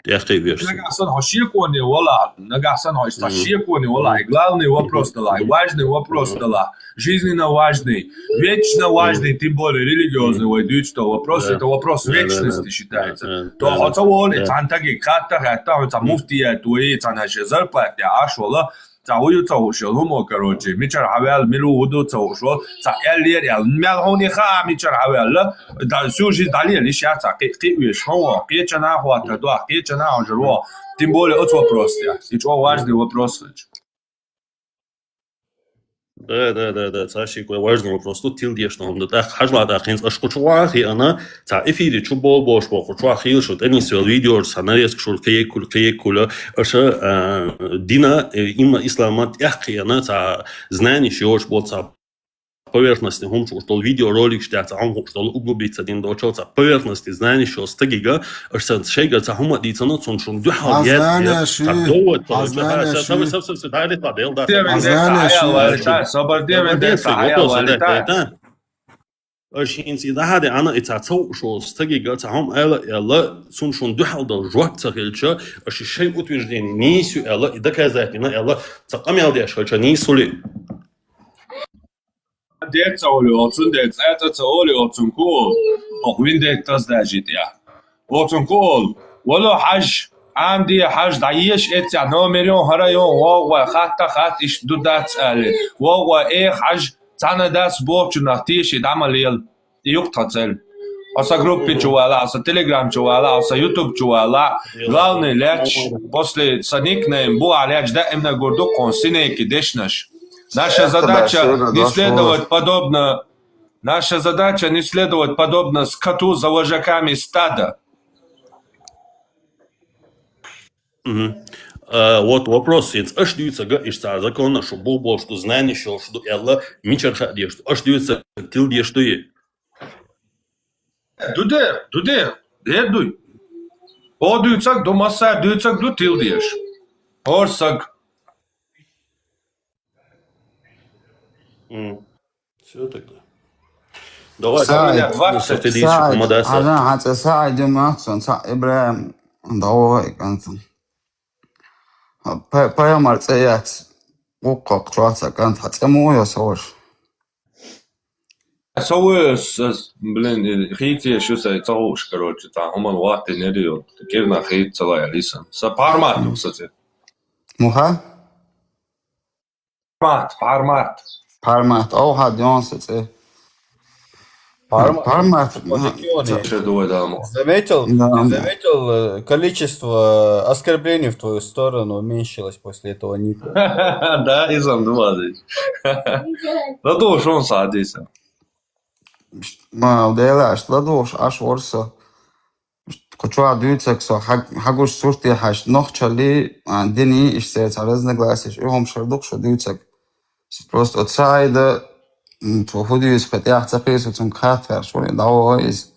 тӀехкхиъ веш. Нагахь санна хьо шеконе валахь, нагахь санна хьо иштта шеконе валахь, и главный вопрос далахь, и важный вопрос далахь, жизненно важный, вечно важный, тем более религиозный вай дуьйцу то вопрос, это вопрос вечности считается. То хьо ца воле, цхьан таге хатта, хатта, хьо цхьа муфтият вай, цхьана шен зарплата Ӏаш вала, цхьа вуй ца хууш йолу хӀума, короче, мичара хьаваьлла, мила ву ду ца хууш волу, цхьа аьллера аьлла. Мел хьуна хаьа мичара хьаваьлла, да, всю жизнь дӀалелаш яц цхьа кхи-, кхиъ веш хьо, кхечанхьа хӀоттар ду, кхечанхьа хьожур ву. Тем более оцу вопрос тӀехь. И чӀогӀа важный вопрос хилча. Да, да, да, да, цхьа шиъ важный вопрос ду, тилдеш ду хӀума ду. ТӀаккха хьажа ла тӀаккха хӀинца аша кху чу ваха хиъна, цхьа эфире чу бо-, болуш боху, кху чохь хийла шу, тӀенисвелла видеош, цхьа нарезкаш хуьлу, кхиъ-, кхиъ-, кхиъ-, кхуьлу, аша, а, дина, э, имма ислама тӀехкхиъна, цхьа знаниш йоцуш болу, цхьа поверхностный хӀума хууш долу видеороликаш тӀехь, цхьа хӀума хууш долу, углубиться дина доцуш, цхьа поверхностный знаниш йолу стагига, аша сан шайгара цхьа хӀума а дийцина, цунна шуна дуьхьал яц, яц, цхьа довод, а, цхьа, цхьа, цхьа, цхьа, цхьа, цхьа, дӀа а дитта, Делла дацахь. Сабар де, винде, цхьа хьаял валита, сабар де, винде, цхьа хьаял валита. Аша хӀинца и дӀахьа деана, и цхьа ца хууш волу стагига цхьа хӀума аьлла а аьлла, цунна шуна дуьхьал долу жоп ца хилча, аша шайн утверждение нийса ю аьлла, и доказать дина аьлла, цхьа къамел деш хилча нийса хуьлий. Дерт ца олу оцун, дерт цӀа-цӀа ца олу оцун ку олу, оха виндетта тас даьжи тӀехь. Оцун ку олу, вало хьажа, Ӏамаде хьажа, дӀаеша эццехь номер йон, хӀара йон, вовгӀа хатта хатта иштта ду дац аьлла. ВовгӀа эха хьажа, цхьана дас бохучунах теший дӀа ма лела. И юкъа тхан цӀе. Хьо сан группи чу вала, хьо сан Telegram чу вала, хьо сан YouTube чу вала. Главный лаьтташ, после сан никнейм бухахь лаьтташ даимна гур ду кхуьнан синеки дешнаш. Наша задача не следовать подобно, наша задача не следовать подобно скоту за вожаками стада. Мгм. А, вот вопрос, хӀинца аша дуьйцург, иштта цхьа законна шу бух болуш ду, знаниш йолуш ду аьлла, мичара хаа дезаш ду? Аша дуьйцург тилдеш дуй? Ду де, ду де, де дуй. О дуьйцург ду, массара дуьйцург ду тилдеш. ХӀора саг. М. Всё тогда. Давай. Саид, Саид, хӀума дац. Хьажа, хьан цӀе Саид ю мах, сон цхьаъ ИбрахӀим дӀавахара кӀант. Па-, пайхамар цӀе яц, гӀуккхах чохь цхьа кӀант, хьан цӀе муха йо со ваша? Со ву, с-, с-, блин, хийца еш ю сайн, ца хууш, короче, цхьа хӀуманна ваттийнера йо, кӀирнах хийца ца лаьа лисан. Сан Пармат ю сан цӀе. Муха? Пармат, Пармат. Пармат, оу, хьан дёнса цӀе. Пармат. Пармат. Заметил, да, заметил, э, количество оскорблений в твою сторону уменьшилось после этого ника? Да, иза ма ду вазиш. ЛадугӀуш ву сан хьадиса. Ма, Дела, аш ладугӀуш, аш вара со. Кху чохь дуьйцург со хьаг-, хьагуш сурте хьаьжча, нохчаллий, а, динний, иштта цхьа разногласиеш, и хӀума шар ду-кх шу дуьйцург. Просто оцу Саида, м, цо хӀун дуьйцу, кхин тӀех ца кхийсу, цунга хаттар шуна дӀаваха иза.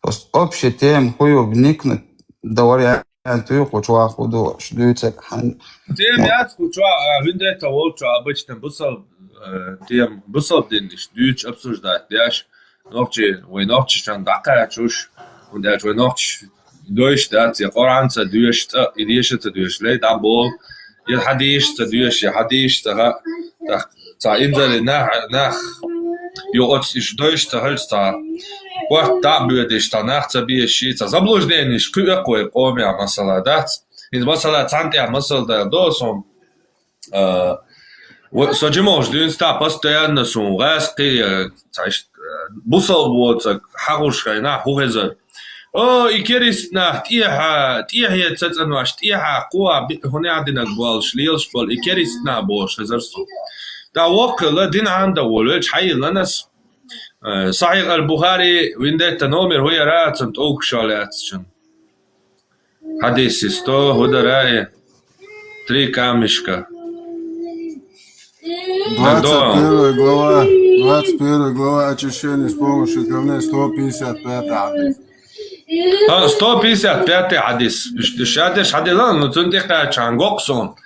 Просто общая тема хӀун ю, вникнуть дан вариант ю, кху чохь хӀун ду, шу дуьйцург хьан. Тема яц кху чохь, а, виндетта волчу обычно бусал-, э, тема, бусалба дин иштта дуьйцуш, обсуждать деш. Нохчий, вай нохчашна дӀакхачуш, хӀунда аьлча вай нохчаш доьшуш дац, я Къуръан ца доьшу, цкъа и деша ца доьшу, лей дӀаболу, я хьадийш ца доьшу, я хьадийш ца хаьа. ТӀаккха цхьа инзаре нах, нах, йо оцу иштта доьшуш ца хилча цхьа, корта дӀа а боьдуш, цхьа нах ца беший, цхьа заблужденеш кхуьу-кх вай къомехь, масала, дац? ХӀинца, масала, цхьана тӀехь масала дан до сон, А, ва-, со жималш дуьйна ста постоянно сун гӀаьс кхи, а, цхьа иш-, а, бусалба воцург хьагӀуш хенахь хӀун хезар? О, и керист нах тӀехьа, тӀехье ца цӀанваш, тӀехьа кхо а би-, хӀун яхь динарг болуш, лелаш болу, и керист нах бохуш хезар сун. ТӀаккха воккхалла дин гӀанда волуьйтуш хьайилланас, а, Сахьихь аль-Бухари, виндетта номер хӀун яра, цун тӀулгашо лаьцначун. Хьадисси сто, хӀун дара и? Три камешка. Двадцать первая глава, двадцать первая глава очищения с помощью камней, сто пятьдесят пятый хьадис. А, сто пятьдесят пятый хьадис. Ш-, ш-, шадеш хьадила, ну, цун тӀекхачан гокъ сон.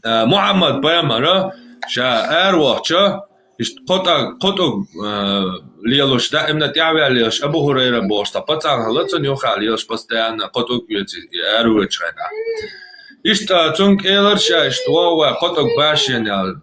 Э, Мухьаммад пайхамара ша аравахча, Иштта кхо тӀаг, кхо тӀаг, э, лелаш, даимна тӀехьаваьлла лелаш, Абу Хурайра бохуш цхьа пацан хилла, цунна юххе лелаш постоянно кхо тӀаг оьций, аравоьдучу хенахь. Иштта цуьнга элира ша, иштта вовва кхо тӀаг ба шена аьлла.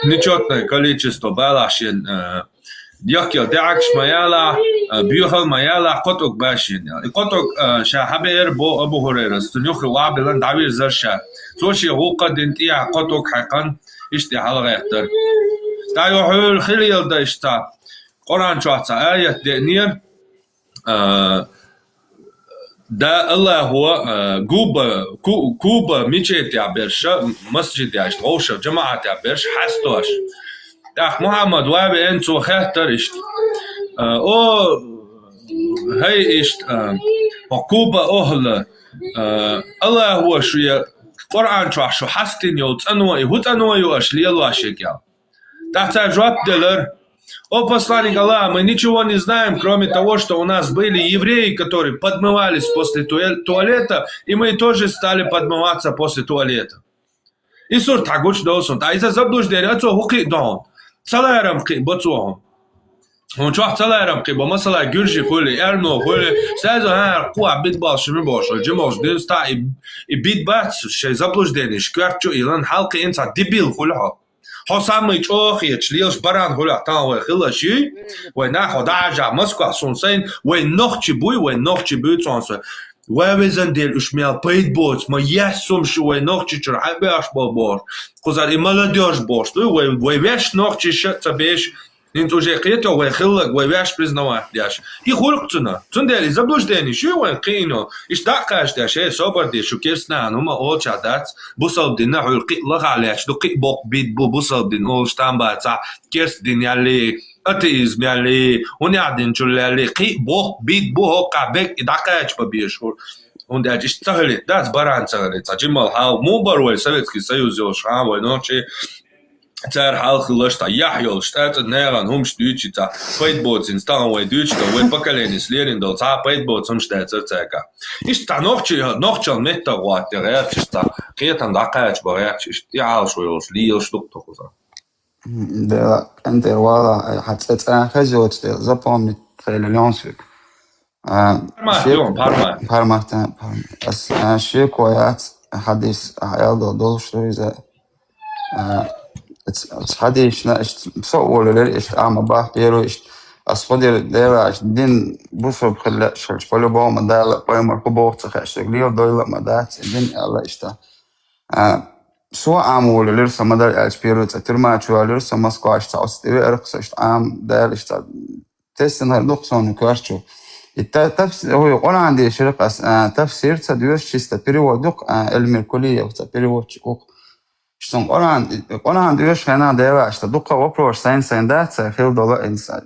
Нечётное количество балахь шена, э, яхкел даьӀахкаш ма ялахь, э, боьхал ма ялахь, кхо тӀаг ба шена аьлла. И кхо тӀаг, э, ша хьабеара боху Абу Хурайрас, цунна юххе охьабиллина дӀавирзира ша. Цо шен гӀуллакх дина тӀехьа кхо тӀаг хьаькхна, иштта хьалагӀеттара. ТӀаккха хьуьлла хи леладо иштта. Къуръан чохь цхьа аят деанера, а, да Аллахо, а, Губа, Ку-, Куба мечетехь берш, масжидехь, иштта вовшах, жамаӀатехь берш хьастош. ТӀаккха Мухьаммад ван веана цо хаьттара иштта. А, о, хӀай иштта, а, о Куба охӀла, а, Аллахо шуьга Къуръан чохь шу хьастина йолу цӀано, и хӀун цӀано ю аша лелош ерг аьлла. ТӀаккха цара жоп делара: «О посланник Аллаха, мы ничего не знаем, кроме того, что у нас были евреи, которые подмывались после туэ-, туалета, и мы тоже стали подмываться после туалета». И сурт хьан гучу долу суна. ТӀаккха иза заблуждение, а цо хӀун кхин а до хьуна? Ца ларам кхин а бо цо хьуна. Хьуна чохь ца ларам кхин а бо, масала, гуьржи хуьлий, эрно хуьлий, сразу, хӀара, кхо а бит балш ми бохуш, жималш динца, и, и бит бац, шайн заблуждение, шкоьртачу а йилан, хьалкхиъна цхьа дебил хуьлу хьо. Хьо самый чӀогӀа хеташ лелаш баран хуьлахь тахана вай хилла ши, вай нах хьо дӀахьажахь Москвахь суна сайна, вай нохчи буй, вай нохчи буй цунна со. Вай везан дела уьш мел пайда боцу, ма яьссум шу вай нохчи чуьра хьан беш болу бохуш. Кхузара и молодёжь бохуш дуй, вай, вай веш нохчи ша ца беш, хӀинца уже кхетахь вай хилларг, вай веш признавать деш. И хуьлу-кх цуьнан. Цундела и заблуждение шу вайн кхиъно. Иштта дӀа а кхачадеш, хӀей, собар де, шу керстанан хӀума олуча дац, бусалба дина хьуьлла кхин а лахахь лаьтташ ду, кхин а боккха бит бу, бусалба дин олуш там бацахь, керста дин яллий, атеизм яллий, хӀун яхь динчул яллий, кхин а боккха бит бу, хӀоккхахь бег и дӀакхача бан безаш хӀума. ХӀунда аьлча иштта ца хилийта дац, баран ца хилийта. Цхьа жимал хьал муха бара вай Советский Союз йолуш, хьан вай нохчий, цара хьалха хилла цхьа яхь йолуш, цӀа-цӀа нахана хӀумаш дуьйцуш, цхьа пайда боцийна, стагана вай дуьйцуш долу, вай поколение слерина долу, цхьа пайда боцу хӀумаш дацара цаьрга. Иштта цхьа нохчи-, нохчалла меттах гӀоттий гӀерташ, цхьа кхетам дӀакхача бан гӀерташ, иштта и Ӏалашо йолуш, лелаш ду-кх тхо кхуза. М, дела, кӀентӀера вала, хьан цӀе цӀа хеза йоцу дела, запомнить хилла леонсик. А, Формат шек-, ю, формат. Формат, а, формат. Ас, а, шеко яц, хьадис, а, хьаял долу долуш ду иза. А, ц-, ц-, хьадисна, иштта, со а волалира, иштта, а, ма бах, первый, иштта, ас хӀу дира, дела, иштта, дин бусурба хилла, шалч, по-любому, Дала, пайхамар хӀу боху ца хаьа, шуьга лела дойла а ма дац, дин аьлла, иштта. А, со а ма волалира, со ма дара аьлча, первый цӀа тюрьма чу валира, со Москва, иштта, оцу тӀе веара, со, иштта, а, Дала, иштта, Тесна хӀара ду-кх суна коьртачу. И та-, тафс-, ой, Къуръан дешира-кх ас, а, тафсир ца доьшу, чисто перевод ю-кх, а, Эльмир Кулиев, цхьа переводчик ву-кх. Шуна Къуръан, Къуръан доьшу хенахь, Дела, иштта дуккха вопрос сайн-сайн дац, хила долу а, инса-,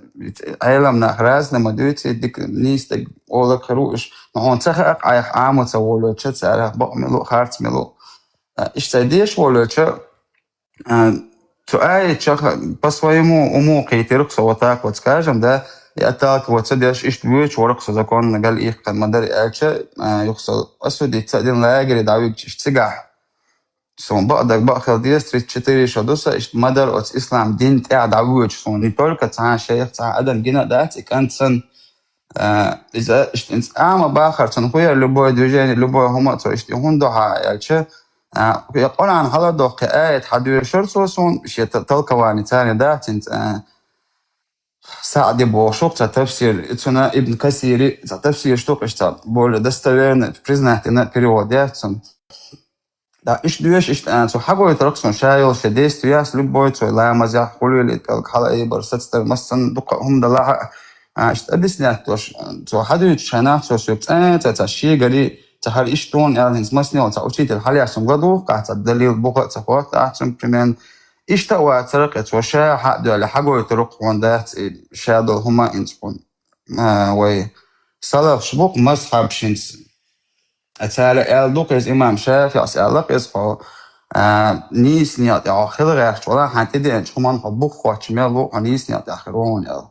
Ӏелам нах разный ма дуьйцу, дика нийса дерг олург хир ву уьш. Но хьуна ца хаьа-кх, айхьа Ӏамо ца волавелча, царах бакъ мила ву, харц мила ву. А, иштта деша волавелча, А, цу аятчех по своему уму кхийтира-кх со, вот так вот скажем, да, и отталкиваться деш, иштта воьдуш вара-кх со, законна гал иккхина ма дара аьлча, а, юха со осудить ца а дина, лагере дӀавигча иштта цигахь. Суна бакъ дага бакъ хила деза, тридцать четыре шо ду сан, иштта ма дара оцу ислам дин тӀехь дӀавоьдуш суна. Не только цхьа шайх, цхьа адам гина а дац, и кӀант санна, А, иза иштта инца Ӏама бахар, цунна хуьйра любое движение, любое хӀума а цо иштта и хӀунда до хьан аьлча, а, и Къуръан хьаладоккху аят хьадоьшура цо суна, шен т-, толкование царна дац, цуьнца, а, Саъди бохуш ву-кх цхьа тафсир, и цуьнан Ибн Касири цхьа тафсир ду-кх, иштта более достоверно, признательно перевод яц цуьнан. Да, иштта доьшу, иштта, а, цо хьагойтура-кх суна ша йолу шен действияс, любой цо ламазехь, хуьлийла и пӀелг хьалаайбар, сацдар, массанна дукха хӀума далахь а, а, иштта объяснять долуш, а, цо хьадуьйцуш хенахь, цо соьга цӀа-цӀа, цхьа шегари, цхьа хӀара иштта вон аьлла, хӀинца массанел цхьа учитель хьалаэцна ладугӀу-кх ахь, цхьа далил буха а ца хӀотту ахь цуьнга примерно. Иштта а вацара-кх и, цо ша хьа а доьлла, хьагойтура-кх хьуна дац и ша долу хӀума а, хӀинца хьуна, а, вай салафаш бу-кх мазхьаб шинца. Цара аьлла ду-кх иза, имам ШафиӀис аьлла-кх иза, хьо, а, нийса некъа тӀехь хьо хила гӀерташ валахь, хьайн тӀедеанчу хӀуманна хьо бух хоттуш мел ву, хьо нийса некъа тӀехь хир ву хьуна аьлла.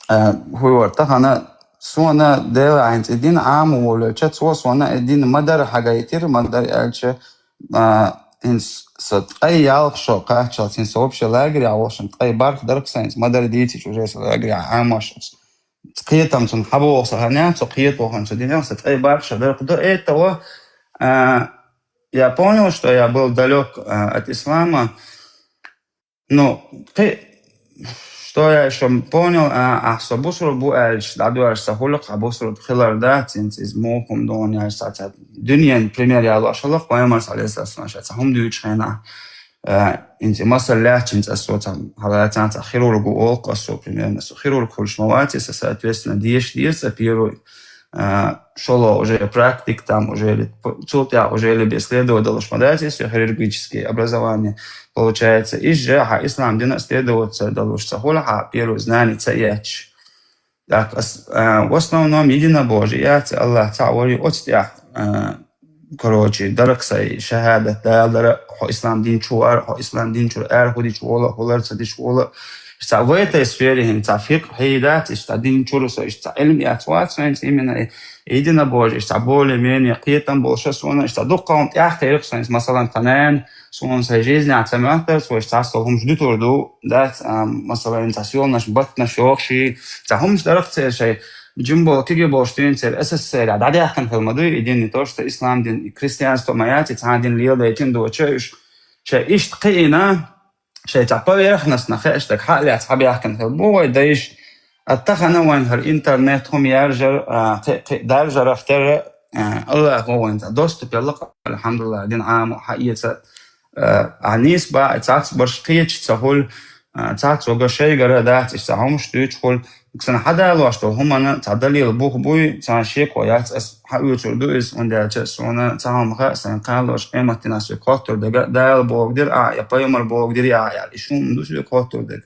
А, хӀун вара тахана, суна Дела хӀинца и дин Ӏама волавелча, цо суна и дин ма дара хьагайтира, ма дара аьлча, а, хӀинца са ткъе ялх шо кхаччалц, хӀинца вообще лагеря волчун ткъе барх дара-кх са, хӀинца ма-дарра дийцича уже са лагеря Ӏамош. Кхетам цунна хьабогӀу са ханна, цу кхетам цу динах, са ткъе барх шо дара-кх. До этого, а, я понял, что я был далёк, а, от ислама. Ну, кхе-, что я ещё понял, а, ахь со бусурба ву аьлча, дӀадоьжуш ца хуьлу-кх, хьан бусурба хилар дац, хӀинца иза муха хӀума ду аьлча, цхьа, цхьа дуьненан пример ялош хилла-кх, пайхамарс, Ӏалайхиссалату вассалам, цхьа хӀума дуьйцучу хенахь. А, хӀинца масал лаьттачу, хӀинца ас со цхьа, хьалаца цхьа хирург ву олу-кх ас, со примерно, со хирург хуьлуш ма вац, аса, соответственно, деша деза аса первый, а, шолгӀа уже практика там уже или п-, цул тӀаьхьа уже или бен следовать далуш ма дац, если хирургическое образование получается. Иза же хьан ислам дина следовать ца далуш ца хуьлу, хьан первый знание ца эцча. Так, ас, а, в основном единобожие яц, Аллах цхьаъ вара, оцу тӀехь, а, короче, дара-кх сайн шахӀадат далар, хьо ислам дин чу вар, хьо ислам дин чуьра ара хӀу дича вола, хӀулар ца дича вола. Иштта в этой сфере хӀинца фикъхӀ дац, иштта дин чуьра со, иштта Ӏилма эцна вац со хӀинца именно и, и единобожие, иштта более-менее кхетам болуш а суна, иштта дуккха хӀума тӀаьхьа кхерира со хӀинца, масалан, тхан нана, суна сайн жизнь ца моьттура, цо иштта цхьа со хӀумаш дуьтур ду, дац, а, масалан, цхьа съёлнаш, баттанаш йохуш, цхьа хӀумаш дара-кх церан шайн, Джимбо киге болуш дуьйна церан СССР-ехь дӀадаьхкина хила ма дуй, и дин, не то что ислам дин, и христианство ма яц, и цхьа дин леладайтина доцуш, шайн иштта кхиийна, шайн цхьа поверхностно хууш дерг хьа а лаьцна хьабаьхкина хила бу вай дайша. А тахана вайн хӀара интернет хӀума яржар, а, кхи-, кхи-, даржарах терра, а, Аллах ву вайн цхьа доступ ялла-кх, алхьамдулиллах, дин Ӏамо хьаэца, а, а нийса бакъ, цхьацца барш кхеча ца хуьлу, а, цхьацца вага шайгара дац, иштта хӀумаш дуьйцуш хуьлу. Сан хьадалош долу хӀуманна цхьа далил бух буй, цхьа шеко яц, ас хьаоьцур ду иза, хӀунда аьлча суна цхьа хӀума хаьа, сайн кхалош къематдийнахь соьга хоттур дерг, Дала бохург дира ахь, я пайхамар бохург дира ахь аьлла, и шуна ду соьга хоттур дерг.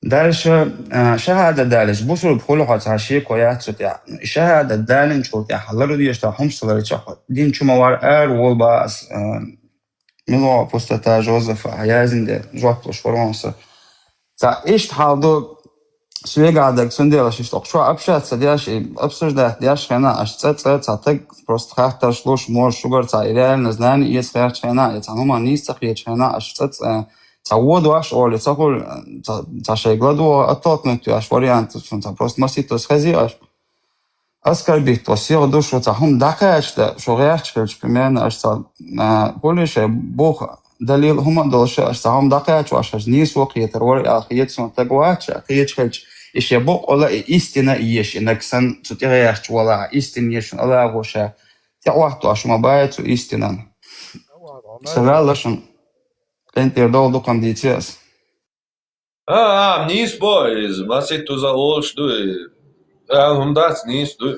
Дальше, а, шахӀадат далийча, бусурба хуьлу хьо, цхьа шеко яц цу тӀехь. И шахӀадат далинчул тӀаьхьа лар ду дезаш, тхан хӀумаш ца ларича хьо дин чу ма вар, ара волу боху ас, а, мила ву пустота Жозефа, хьан яздина де, жоп луш вара хьуна со. Цхьа иштта хьал ду, соьгахь дерг, цундела аш иштта окху чохь общаться деш, и обсуждать деш хенахь, аш цӀа-цӀа цхьа таг просто хаттарш луш, может, шуьгара цхьа и реально знание эца херча хенахь, я цхьа хӀума нийса ца кхеташ хенахь, аш цӀа-цӀа цхьа вон дош олий ца хуьлу, цхьа, цхьа шайга ладогӀа, оттолкнуть веш вариант, цхьа просто масийтта хезий аш. Оскорбить ву, сиха ду шу цхьа хӀума дӀакхача, шу гӀерташ хилча, примерно, аша цхьа, а, хуьлий шайн бух, далил хӀума а долуш, аша цхьа хӀума дӀакхача, аша нийсо кхетар вара аьлла хета суна, таг вац ша, кхеташ хилча, и шен боккъала, и истина а еш, и нагахь санна цу тӀе гӀерташ валахь, истина еш шуна Аллахо ша, тӀехӀотто шу ма баьй цу истинан. Ца ваьлла шуна, къинтӀера довла дукха дийци ас. А, а, нийса бо иза, масийтта уза олуш ду и. А, хӀума дац, нийса ду.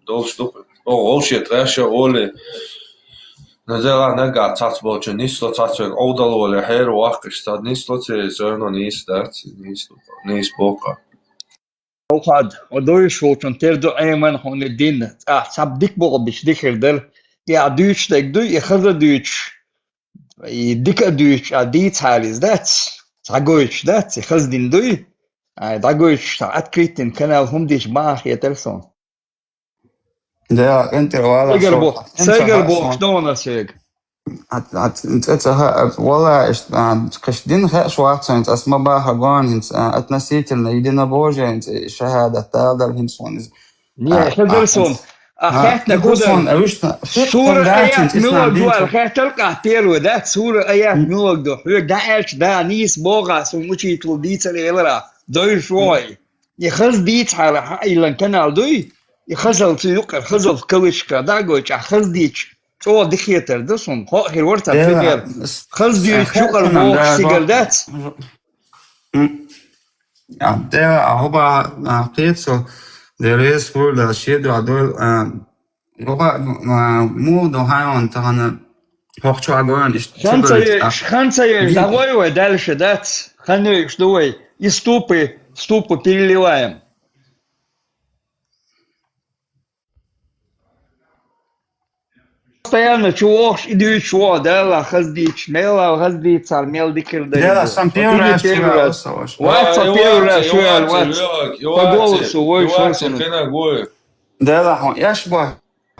Долуш ду. О, вовше тӀаьхьа олий. Нагахь нагахь цац болчу нисло, цац вега Ӏовдал волий, хьера ваккхаш, цхьа нисло церан, всё равно нийса дац, нийса ду, нийса боккха. Хьо хьад, хьо довш волчун тера ду Ӏеман хьуна дин, ахь цхьа дика боху бича дика хир дара. И ахь дуьйцуш дерг дуй, и хаза дуьйцуш, и дика а дуьйцуш, а дийца хьализ дац, дӀагойтуш дац, и хаза дин дуй, а дӀагойтуш, цхьа открытый канал хӀума дийцча бахьа хетара суна. Да, къинтӀера вала. Сайгара шо, бо-, хӀинца сайгара хаьа бохуш суна. Дона сайга. Ат, ат, цӀе ца хаьа, вала, иш, а, кхиш дин хаьаш вац хӀинца, ас ма баха гон хӀинца, а, относительно единобожия, хӀинца шахӀадат далдар хӀинца вон иза. Не, а, хезар а, суна. А, а, хаьттина хезар кудар суна, а, вуьшта, фикъ сура кудар аят хӀинца ислам милла дин дуал чу. Хаьттал къа первый, да? Сура аят милла ду. Хьоьга дӀааьлча, да, нийса богӀа, суна учитель дийцар элара. Дойш вой. И хаза дийца хьала хьа иллан канал дуй? И хазал цу юкъара, хазал кавычка дӀагойча, хаза дийча, чӀогӀа дихетар ду суна. Хо хир вар ца пример. Хаза дийча юкъара бохуш сигар дац? Дела, а хӀуба, а, кхетсо, деррес хурда, шеду, а, дол, а, юха, а, му до хайван тахана, хохчу агоян иш. Хан ца еш, хан ца еш, дагой вай дальше дац. Хан еш ду вай. И ступы, ступы переливаем. Постоянно чу вохуш, и дуьйцуш воху, Дала хаздийчу, мелла хаздийцар, мел дикир дай. Дела, сам первый раз первый раз. Вац, сам первый раз шу ял, вац. По голосу, вой, шо сам. Дела, хьо, я ж бо.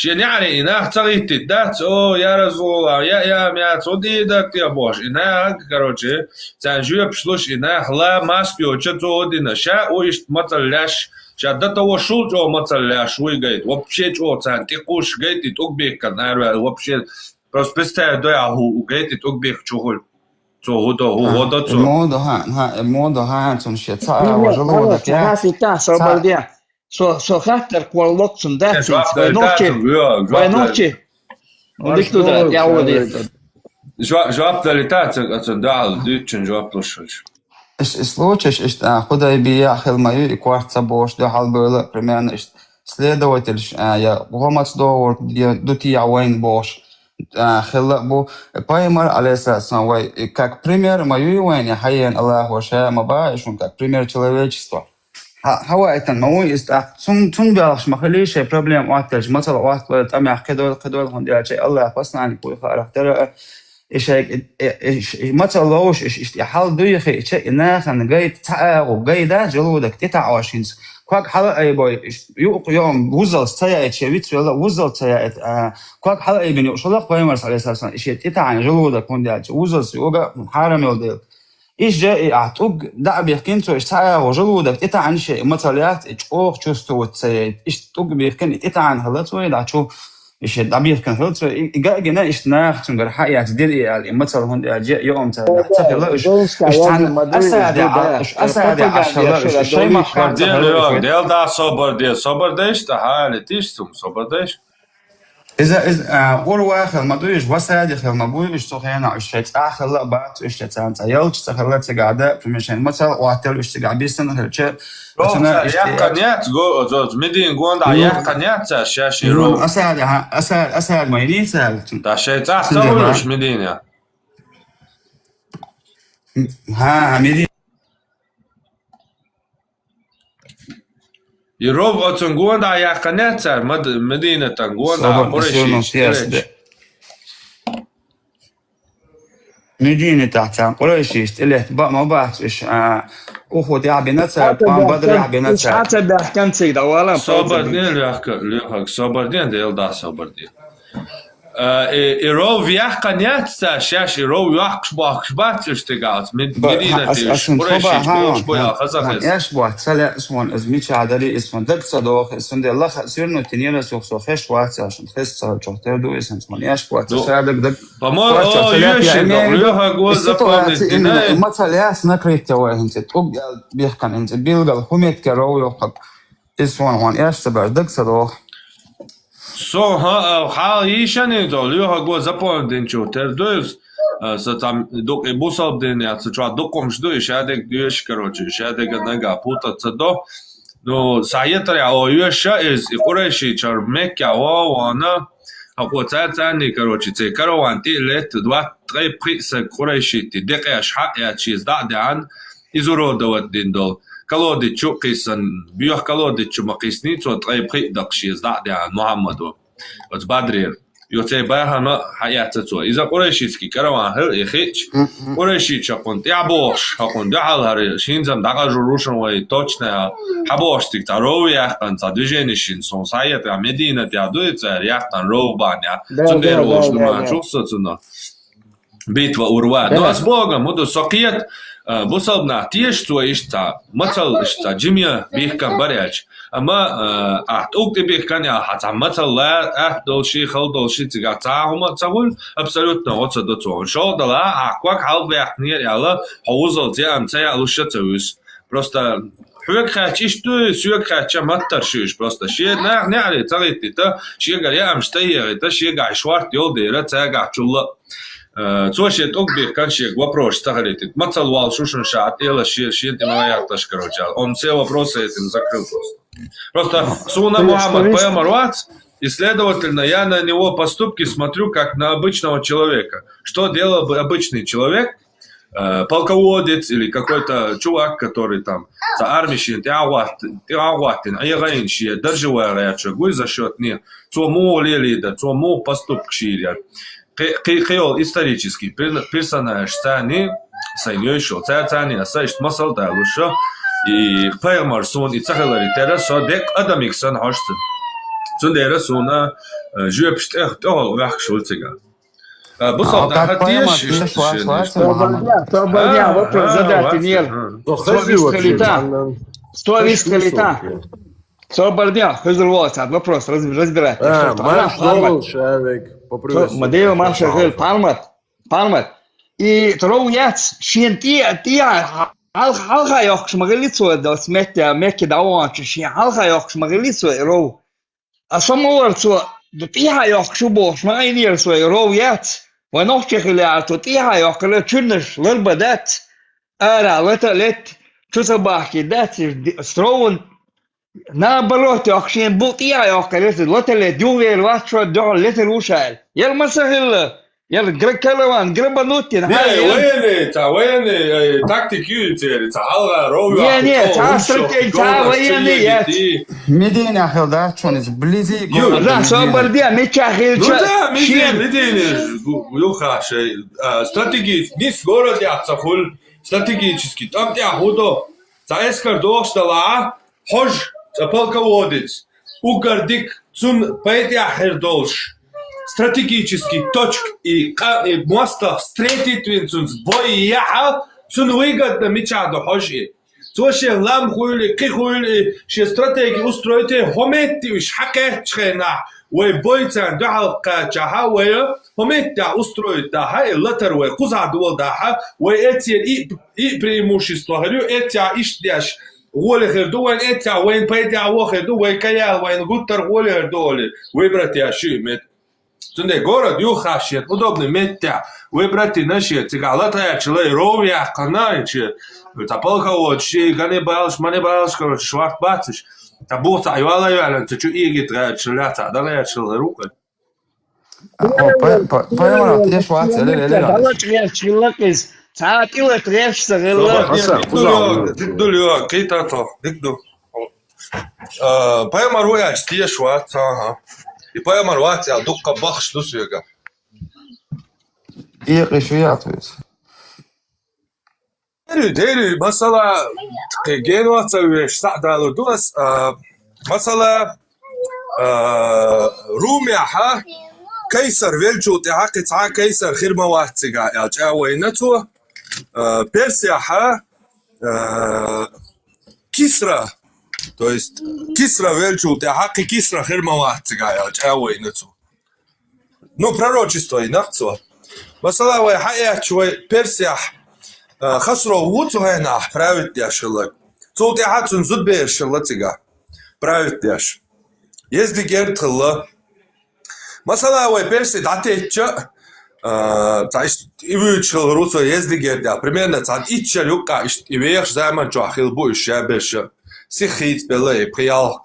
Шен яӀаре и нах ца гӀиттит дац, о, я Расулаллах, я, я, ям яц, хӀун дийр дара те бохуш. И нах, короче, царна жоьпаш луш, и нах ла маст йоцча цо дина. Ша у иштта мацалла леш, ша дата во шул чӀогӀа мацалла леш вуй гайта. Вообще чӀогӀа царна тӀекхуш гайта и тӀугбехкан араваьлла. Вообще, просто представить дой ахьа хӀу гайта и тӀугбехкачу хуьлу. Цо хӀу до, хӀу гӀо до цо. Мода, ха, ха, мода, ха, цунна шен цхьа а важа лода. Хасита, собар де. Со, со хаттар кхоллакх цунна дац. Жоп далита цунна, вай нохчи. Дик туда, я води. Жоп далита цунна, цунна дала, дуьйцучун жоп луш хилча. Иш, иш случайш, иш, а, Худайбия хила ма ю, и корта ца бохуш, дуьхьал бевлла, примерно, иш, следовательш, а, я гӀо маца догӀур, я ду те вайна бохуш, а, хилла а бу. Пайхамар, алейхиссалам, вай, и как пример ма юй вайна, хьаена Аллахо ша ма баха, и шун как пример человечества. Хьа-, хьаваийтина ма вуй иза тӀаккха. Цун, цун белхаш ма хилий шайн проблема Ӏоттаелча, мацалла Ӏоттавелла тӀамехь кхидойла, кхидойла, хӀунда аьлча Аллах посланник вуй хаарах тера а, и шайга, и, и, и, и мацалла ловш, иш, иштта и хьал дуй хиъча, и нахана гайта цхьа агӀо, гай да, желудок тӀетаӀош хӀинца. Ког хьала айбой, иш, юкъ йоам, вузалц ца яйта, шен вицвелла, вузалц ца яйта, а, ког хьала айбина юкъ шолгӀа пайхамарс, алейхиссалам, и шен тӀетаӀийна желудок, хӀунда аьлча вузалц йога хьарам йолу дела. Иш жа и ахь тӀуг дӀа а бихкина цо, иш цхьа а гӀо желудок тӀетаӀийна шен, и мацалла яц, и чӀогӀа чувствовать ца яйта. Иш тӀуг бихкина, и тӀетаӀийна хилла цо, и дӀа чу, и шен дӀабихкина хилла цо, и, и гагина, иш нах цуьнгара хьаэца дира и аьлла, и мацалла хӀунда аьлча, йоам ца, ца хилла, иш, иш цхьаьна асаде, иш асаде Ӏаш хилла, иш шай махкара ца хилла, иш. Дела да собар де, собар дайш, тӀаьхьа али тиш цум, собар дайш. Иза, иза, а, Урва хила ма дуй, иш Васади хила ма буй, иш цу хенахь, иш шайн цӀа хилла а бац, иш царна цӀа ялча цӀа хилла цигахь да, примерно шайн мацалла Ӏоттаелла, иш цигахь биссина хилча, Ров цара иш яьккхина яц, го, оцу, оцу Медина гондахь яьккхина яц цара шаьш и Ров. Асади, хьа, Асади, Асади ма йиний цара? Да шайн цӀа ца хуьлуш Медина. ХӀа, Медина. И Ров оцун гондахь яьккхина яц цара, Мад-, Мединатан гондахь, Къурайшича тӀелеташ. Мединатахь царна Къурайшича тӀелетта баа ма бац уьш, а, Ухудехь бина цара, ткъа Бадрехь бина цара. Хьан ца баьхкина цига дӀавала? Собар де, лоьхка, лоьхаг, собар де, Дела да собар де. А, и, и Ров яьккхина яц цара шаьш, и Ров йоккхуш бохкуш бац уьш тигалц, Мед-, Мединате уьш, Къурайшича бохуш бу ял хаза хеза. Эш боху, ца лаьа суна, иза мичахь дарий, иза суна дага ца доху, иза суна де лаха а сирну тинера, сух со хеш вац, аьлла, шуна хеза ца хьочух тера ду, иза суна эш боху, ца ша дага, дага. По-моему, о, йоьшин доху, лоьхаг вон запомнить дина. Маца лаьа накрыть вай хӀинца, тӀуг ял бехкан хӀинца, билгал хӀу метке Ров йоккхаг. Иза суна хьуна эш ца беш дага ца доху. Со, хьа-, хьал йийшан иза, лоьхаг вон запомнить динчух тера ду иза. А, со там дукха и бусалба дин яц, со чохь дукха хӀумаш ду, и шадерг доьшуш, короче, и шадерг нагахь путаться ца до. Ну, схьахетарехь, о, йоьша иза, и Къурайшичара Меккехь вон а вахана, хӀокхо цара царний, короче, церан караван тӀе а летта, двадцать ткъе пхиъ саг Къурайшитий декъеш хьа а эцна, шеца дӀа а даьхьна, изуродовать дина долу. Колодец чу а кхиссина, боьха колодец чу ма кхиссиний цо, ткъе пхиъ дакъа шеца дӀа а даьхьна Мухьаммадо. Оцу Бадрера. Йо, церан бахарна а хьаэцна цо. Иза къурайшитский караван хилла и хиъча, къурайшича хӀокхунна тӀаьхьа бохуш, хӀокхунна дуьхьал хӀара, хӀинца-м дӀакъажур ву шуна вай точно, хьан бохуш цига цхьа Ров яьккхина, цхьа движени шина, суна схьахетарехь, Мединатехь ду и цара яьккхина Ров бахьанехь. Цундела волуш ду ма чух со цунах. Битва Урва. Но ас боху, хӀун ду, со кхета, а, бусалба нах теша цо иштта цхьа, мацалла иштта цхьа, жима бихкан бара аьлча. Амма, а, ахь тӀулг тӀе бихкан аьлла, хьан цхьа мацалла атта долуш, хала долуш, цигахь цхьа а хӀума а ца хуьлу, абсолютно гӀо ца до цо. ШолгӀа дала, ахь ког хьалабаьккхинера аьлла, хьо вузалц яа ца яалуш а ца вуьсу. Просто хьоьга хаьттича иштта ду, соьга хаьттича маттара шуьйш. Просто шен нах неӀаре ца гӀиттийта, шегара яамаш ца егӀийта, шегахь шорта йолу дера, цаьргахь чулла а. Э, цо шен тӀулг бихкан шега вопрос ца хилийтийта. Мацалла волуш ву шуна ша, тӀела шен, шен тӀе ма яхташ, короче. Он все вопросы этим закрыл просто. Просто суна Мухьаммад пайхамар вац, и, следовательно, я на него поступки смотрю как на обычного человека. Что делал бы обычный человек, э, полководец или какой-то чувак, который там за армию шен тӀе а гӀотт-, тӀе а гӀоттина, Ӏехайна шен даржа вагӀа гӀерташ вуй за счёт не. Цо муха лелийда, цо муха поступкаш йийр яра. Кхе-, кхе-, кхийолу исторический пер-, персонаж царний, сайн йойшо, цара царний аса иштта масал далуш, и пайхамар суна и ца хиларе тера, со деккъа адамиг санна хьожу цуьнан. Цундела суна Жоьпаш тӀех тӀехула ваьхкаш ву цига. Бусалба нах, тешаш, тешаш, тешаш. Собардя, собардя, вопрос задать имел. Цо вистхилийта. Цо вистхилийта. Собардя, хоза вопрос, вопрос разбирать. Марш, Шавик, поприветствую. Мадева, марш, Пармат. Пармат. И ров яц, шен тӀе, тӀе хьал-, хьалха йоккхуш ма хилли цо, дас метте, Мекке дӀаваханчу шен хьалха йоккхуш ма хилли цо, и ров. А со ма вара цо, тӀехьа йоккхуш ву бохуш, ма айинера цо, и ров яц. Вайн нохчий хилла яра цо, тӀехьа йоккхура, чуьрнаш ларба дац, ара лата а летта, чу ца бахкий дац, и ди-, строван, наоборот, йоккхуш, шен бу тӀехьа йоккхура, лата летта, юхавер вац, шо дуьхьал летар ву ша аьлла. Яра ма ца хилла. Яра гра-, караван, грабанутти. Не, военный, цхьа военный, э, тактик ю церан, цхьа хьалха ров йоккху, не, не, цхьа стратеги, цхьа военный яц. Медина хила дац шуна иза, близи. Ю, да, собардя, мича хилча. Ну да, Медина, Медина, ю-, юха шай, а, стратеги-, нис город яц ца хуьлу, стратегический, там тӀехь хӀу до. Цхьа эскар дохуш далахь, хьожа, цхьа полководец, уггар дика, цунна пайтӀехь хир долуш, стратегический точка и къа-, и мостагӀ встретить вина цунца бой яхьа, цунна выгодно мичахь ду хьожа и. Цо шен лам хуьлу и, кхин хуьлу и, шен стратеги устроить, хӀо метте уьш хьакхеттачу хенахь, вай бойцан дуьхьал кхачахьа, вай хӀо меттехь устроить дахьа, и латар вай кхузахь дола дахьа, вай эццера и, и преимущество хир ю, эццехь иштта деш, гӀоле хир ду, вайн эццехь вайн пайдехь вон хир ду, вай каяла вайна гуттар гӀоле хир ду олий, выбрать еш ю и мет. Цундела город юххаш шен удобный меттехь, выбрать йина шен, цигахь латаьрча лай ров яьккхина, и че, цхьа полководец, ши ганнибалаш, маннибалаш, короче, шварт бацаш. Цхьа бух цхьа йола йоьллина, цхьа чу игит гӀерташ лаьцахь, дан гӀерташ лай рукъа. Хьо, пай-, пай-, пайхамар теш вац, эле, эле, эле. Далач гӀерташ хилла иза. Цхьа тӀилат гӀерташ ца хилла. Дик ду, йо, дик ду, йо, кхийтта тхо, дик ду. А, пайхамар ву аьлча теш вац, аха. И пайхамар вац аьлла дуккха бахаш ду соьга. Экъа шу яц веза. Дерий, дерий, масала, кхин генвац ца веш, схьа а далур ду ас, а, масала, а, Румехьа кайсар велчул тӀаьхьа кхин цхьа кайсар хир ма вац цигахь аьлла чӀагӀвайна цо, а, Персехьа, а, Кисра, то есть Кисра велчул тӀаьхьа кхин кисра хир ма вац цигахь аьлла чӀагӀвайна цо. Ну, пророчество йина цо. Масала, вай хьаэцча, вай Персехь, а, Хасров ву цу хенахь править деш хилла. Цул тӀаьхьа цуьнан зудбераш хилла цигахь править деш. Ездигерд хилла. Масала, вай Перси дӀатеттча, а, цхьа иштта и вуьйцуш хилла ву цо Ездигерда. Примерно цхьана итт шара юккъехь иштта и вехаш заман чохь хилла бу уьш шаберша. Сиха хийцабелла и пхи-ялх,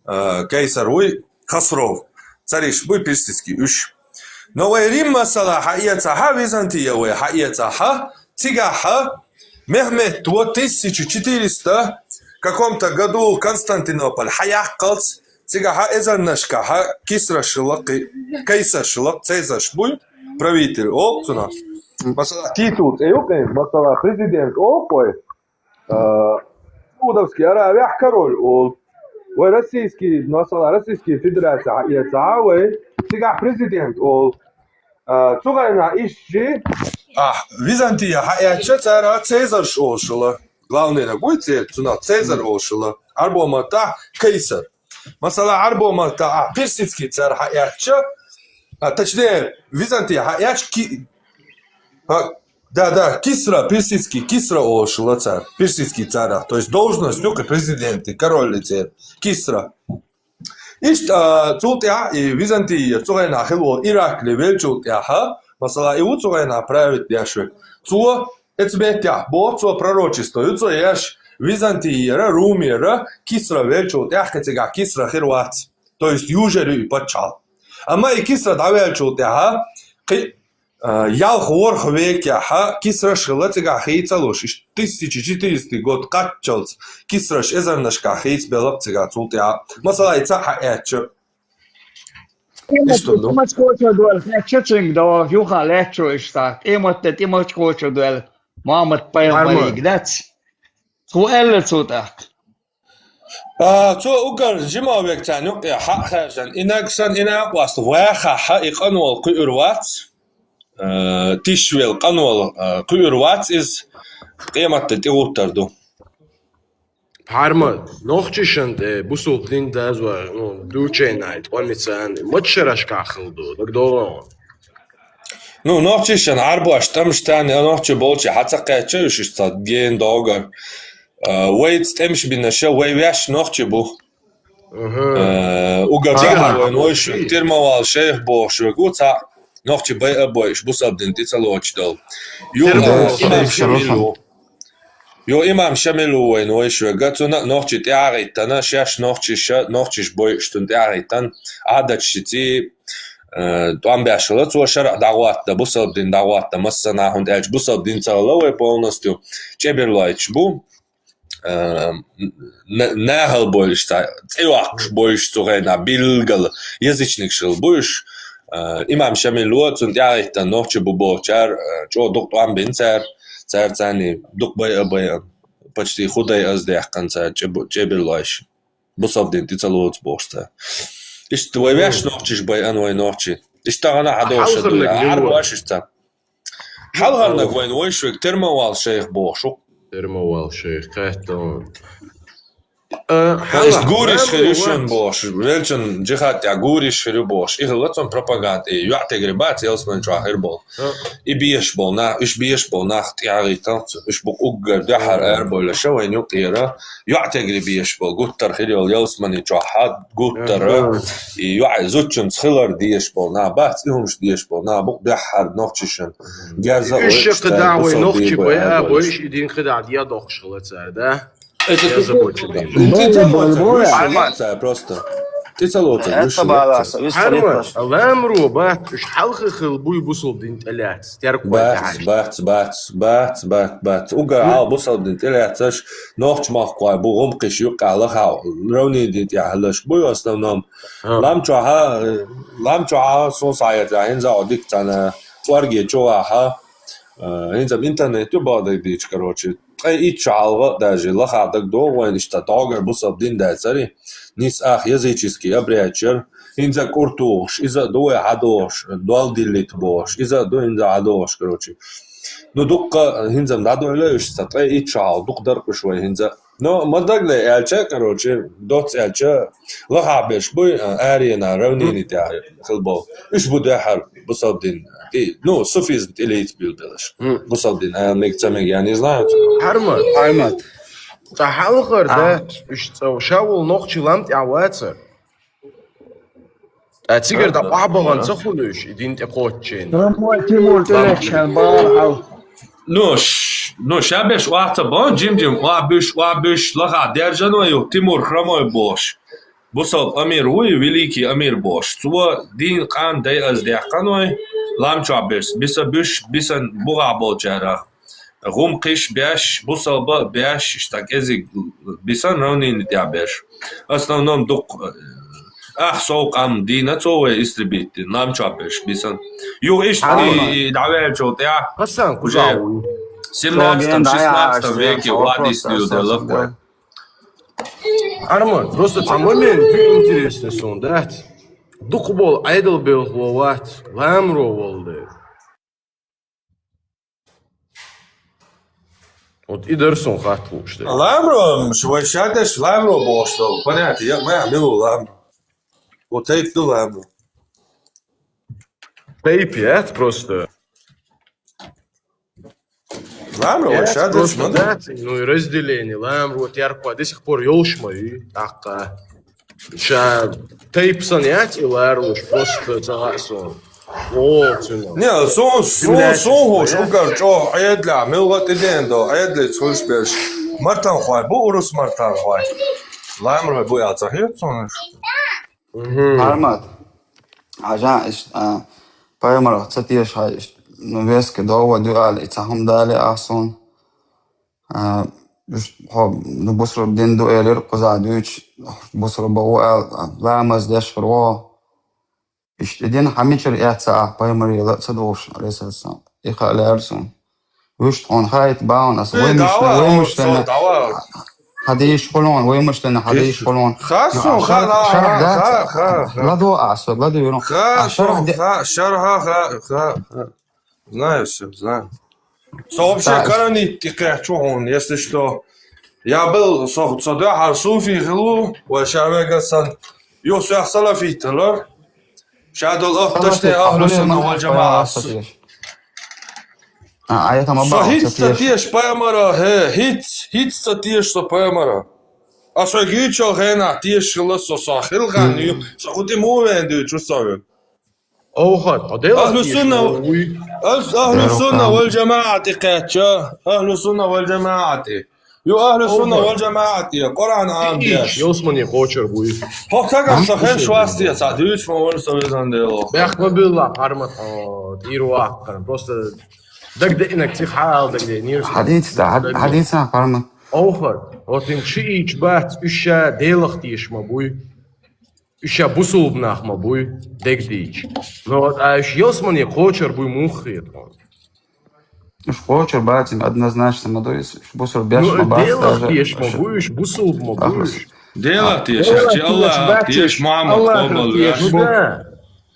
а, кайсар вуй. Хасров, цариш буй персидский уьш. Но вай Рим масала хьаэцахьа, Византия вай хьаэцахьа, цигахьа Мехмед во тысяча четыреста каком-то году Константинополь хьаяккхалц, цигахьа эзарнашкахьа кисраш хилла кхин, кайсарш хилла, цезарш буй, правитель олу цунах. Масала, титул цӀе ю кхин, масала, президент олу кхой. А, Саудовский Аравехь король олу. Вай российский, масала, Российский Федерация хьаэцахьа вай, цигахь президент олу. А, цу гӀайна ишши. А, Византия хьаэцча, цара цезарш олуш хилла. Главный наг вуй церан, цунах цезар олуш хилла. Арбо маттахь кайсар. Масала, Арбо маттахь, а, персидский цара хьаэцча, а, точнее, Византия хьаэцча, ки-, а, Да, да, Кисра, персидский Кисра олуш хилла цара, персидский царах, то есть должность ю кхин президент, король церан, Кисра. Иштта, а, цул тӀаьхьа и Византия цу гӀайна хилла волу Иракли велчул тӀаьхьа, масала, и ву цу гӀайна править деш верг. Цо, эцу меттехь, боху цо пророчество, ю цо еш, Византияра, Румера, Кисра велчул тӀаьхьа кхин цигахь Кисра хир вац. То есть южар ю и пачхьалкх. Амма и Кисра дӀавелчул тӀаьхьа, кхин а, ялх-ворхӀ векехьа кисраш хилла цигахь хийцалуш, иштта тысяча четыреста год кхаччалц кисраш эзарнашкахь хийцабелла цигахь цул тӀаьхьа. Масала, и цхьаъ хьаэцча. Иштта ду. ТӀематта кхочур ду аьлла, хьаьчча цуьнга догӀу, юха лаьттачо иштта. ТӀематта, тӀематта кхочур ду аьлла, Мухьаммад пайхамарига дац. Цо аьлла цо тӀаккха. А, цо угар жима век царна юкъе хьа а хаьржина, инаг санна, инаг къоаста вахахьа, и къанвал кхуьур вац, а, тишвел къанвал, а, кхуьур вац, иза къематда тӀегӀуттар ду. Пхьарма, нохчишан тӀе бусулба дин дазва, ну, дучейнай, тӀомицан, мачшарашка хилду, дагдолон. Ну, нохчишан Ӏарбош тӀамш тани, а нохчи болчи хьа ца кхаьчча, уьш иштта ген догар. А, вайца тӀемаш бинаша, вай ваьш нохчи бу. Мгм. А, угар Ага. Цигара вайн вай шуьга, Тирмавал шайх бохуш вай гу, цхьа нохчи бай а бой, уьш бусалба дин тӀе ца лоцуш долу. Юха Тирмавал имам шайх Шамил хорошо. Ву. Юха имам Шамил ву вайн вай шуьга, цунна а нохчи тӀаьхьагӀиттана, шаьш нохчиша, нохчиш бой, уьш цунна тӀаьхьагӀиттана, Ӏадаташ шиций, а, тӀом беш хила, цо шарӀ дӀагӀотта, бусалба дин дӀагӀотта, массанахьа, хӀунда аьлча бусалба дин ца хила вай полностью чӀеберлойчаш бу. А, на-, нахал бойш, цхьа цӀе йоккхуш бойш цу хенахь билггала язычникаш хила буьйш. А, имам Шамил ву, цунна тӀаьхьагӀиттина нохчи бу бохучара, а, чӀогӀа дукха тӀом бина цара, цара царний дукха байа а байа, почти хӀу дайа аз даьккхина цара чӀеб-, чӀеберлойш. Бусалба дин тӀе ца лоцу бохуш цара. Иштта вай ваьш нохчиш байана вай нохчи. Иштта гӀана хьадоша дуй, Ӏарбош иштта. Хьалхарниг вайн вай шуьга Тирмавал шайх бохуш ву. Тирмавал шайх, кхетта. А, хьала, иштта гуриш хир ю шуна бохуш, велчун джихад тӀехь гуриш хир ю бохуш. И хила цун пропаганда, и йоӀ тегри бац, ялсмани чохь хир болу. А. И беш болу нах, уьш беш болу нах тӀаьхьагӀитталц, уьш бу уггар дуьххьара арабойла ша вайн юкъера. ЙоӀ тегри беш болу, гуттар хир йолу ялсмани чохь хьа, гуттара. Ага. И йоӀ зудчунца хилар деш болу нах бац, и хӀумаш деш болу нах бу-кх дуьххьара нохчишан. Герза а вай кхидӀа вай нохчи бай а бойш, и дин кхидӀа дӀадохуш хила цара, да? Это я забочу дин. ТӀе ца лоцу, просто. ТӀе ца лоцу, Хьарма, ламро бац, уьш хьалха хила буй бусалба дин тӀе лаьцна, теркой тӀехь. Бац, бац, бац, бац, бац. Угар хьал бусалба дин тӀе лаьцнаш, нохча махкахой бу, гӀумкхиш юккъехь лаха, равнина дин тӀехь хиларш буй в основном. А. Лам чохьа, лам чохьа, сон схьаэцахь, хӀинца а дика цхьана, цӀорге чу вахьа, а, хӀинца интернет ю бакъдерг дийча, короче. Ткъе итт шо хьалха а даже лаха дагадогӀу вайна иштта догӀар бусалба дин дацари, нийса ах языческий обрядчар, хӀинца а кӀур тухуш, иза а ду вай хьадогӀуш, дол диллита бохуш, иза а ду хӀинца а хьадогӀуш, короче. Ну, дуккха хӀинца а дӀадойла уьш, ца ткъе итт шо хьалха дукха дара уьш вай хӀинца а. Но ма дагале аьлча, короче, доцца аьлча, лахахь берш буй, а, арена, равнина тӀехь хила болу. Уьш бу дуьххьара бусалба дин, и, ну, суфизм тӀе лийца буьйлабелаш. Мгм. Бусалба дин, а, мега ца мега, я не знаю. Хьарма. Хьарма. Цкъа хьалхара дац, уьш цӀа ша волу нохчи лам тӀехь вацара. Ткъа цигара дӀа къохьабахана ца хуьлу уьш, и дин тӀе кхоччийна. Рамой Тимур тӀе лаьтташ хьан бахьана хьал. Ну, ш-, ну, ша берш охьа ца бан, жим-жим, охьа буьш, охьа буьш, лахахь даьржина вай ю, Тимур Хромой бохуш. Бусалба амир вуй, великий амир бохуш. Цо дин къан дай аз даьккхина вай, лам чохь берш, биса буьш, бисан бухахь болчарах. ГӀум кхиш беш, бусалба а беш, иштта кӀезиг бисан равнина тӀехь берш. Основном дукха, ах, сов къам дийна цо вай истребить дина, лам чохь берш бисан. Юха иштта и, и дӀаваьллачул тӀаьхьа Хасан уже кузов вуй. Семнадцатом, шестнадцатом веке вадис дил делла вай. Арман, просто цхьа момент интересный сон, да? Дукха болу Ӏедал белхало вац, ламро волу дела. Вот и дара сон хатта лууш дерг. Ламро, ш-, вай шадеш ламро бохуш долу. Понятие, я, ма, милу ламро. Вот тайп ду ламро. Тайп яц просто. Ламро, вай яц шадеш просто, ма да? Яц, ну и разделение, ламро, терква, до сих пор йолуш ма ю, тӀаккха. Ша тайпа санна яц и ларалуш, просто ца хаьа суна. О, цуьнан. Не, сон, сон, сон хӀуш, угар чӀогӀа Ӏедалехь, муьлхха тӀедеана до, Ӏедалица хуьлуш берш. Мартанхой бу, урус мартанхой. Ламрой бу аьлла ца хета суна уьш. Мгм. Хьармат. Хьажа, иштта, а, пайхамарах ца теша хьай, иштта, ну, веска довгӀа дуьхьал, и цхьа хӀума дале ахь суна. А, уьш хьо, ну, бусурба дин ду элира, кхузахь дуьйцуш, бусурба ву аьлла, ламаз деш хир ву. Иштта и дин хьан мичара эцна ахь, пайхамаре ла а ца догӀуш, алейхиссалам. И хаа лаьара суна. Вуьш тхуна хаийта бахьана аса. Э, вай мишна, давай, вай мишна. Со, давай. хьадийша хулон, вай муштана хьадийша хулон. Ха, со, ха, ха, ха, ха, ха. Ладо а, со, ладо юрон. Ха, со, ха, шарха, ха, ха, ха. Знаю всё, знаю. Со вообще каранит тӀекхаьчча хьона, если что. Я был, со, со дуьхьал суфи хилла, вай шавега сан. Ю сох салафит хилар. Шадол ахташте ахлу сунна вал жамаат. А, а я там со хӀинца ца теша пайхамара, хӀе, хӀинца, хӀинца ца теша со пайхамара. Ас хьоьга гийчо хенахь теша хилла со, со хилгӀан ю, со кху тӀе мувен дуьйчу со вен. Овхат, а дела ахлу сунна, вуй. Ас ахлу сунна вал жамаат тӀекхаьчча, ахлу сунна вал жамаат тӀе. Ю ахлу сунна вал жамаат я, Къуръан Ӏам деш. Йосмани кхочур буй. Хьо цагам са хен швастия ца дивич ма вон со везан дело. Бяхма билла пармат, о, тир вахкан. Просто дагдеинак цих хьал дагдеинир. Хьадис да, хьад-, хьадисан пармат. Овхар, вот им шиич бац, уьш ша делах теш ма буй. Уьш ша бусулб нах ма буй, дегдийча. Но вот а уьш йосмани кхочур буй мух хетон. Уьш кхочур бацин однозначно ма дуй, уьш бусулб беш ма бац, делах даже теш ма уьш буй, уьш бусулб ма буй, уьш. Делах теш, чи Аллах теш, Мухаммад къобал веш. Ну да.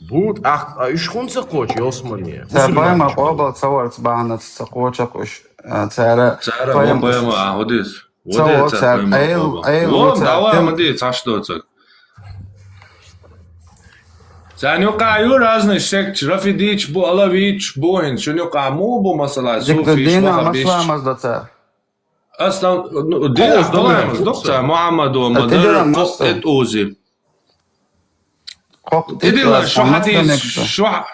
Бут, ах, а уьш хунца кхочу йосмани? Ца пайма къобал ца варц бахьанаца ца кхочакх уьш, а, цара. Цара пайма, а, худис. Ца вац, ца пайма, айл, къобал. Айл, лом, вац, давай, тем- ма ди, ца что ца. Царна юкъа ю разный секташ, рафидийча бу, алавийча бу, хӀинца шуна юкъа муха бу, масала, суфиш, вахабиш. Масламаз до цар. Ас там, ну, динах долаймаз до цар, Мухаммадо, а, мадар, тӀедилан кхо-, масса. ТӀетӀузи. ТӀедилан шу хьадис, шу х-,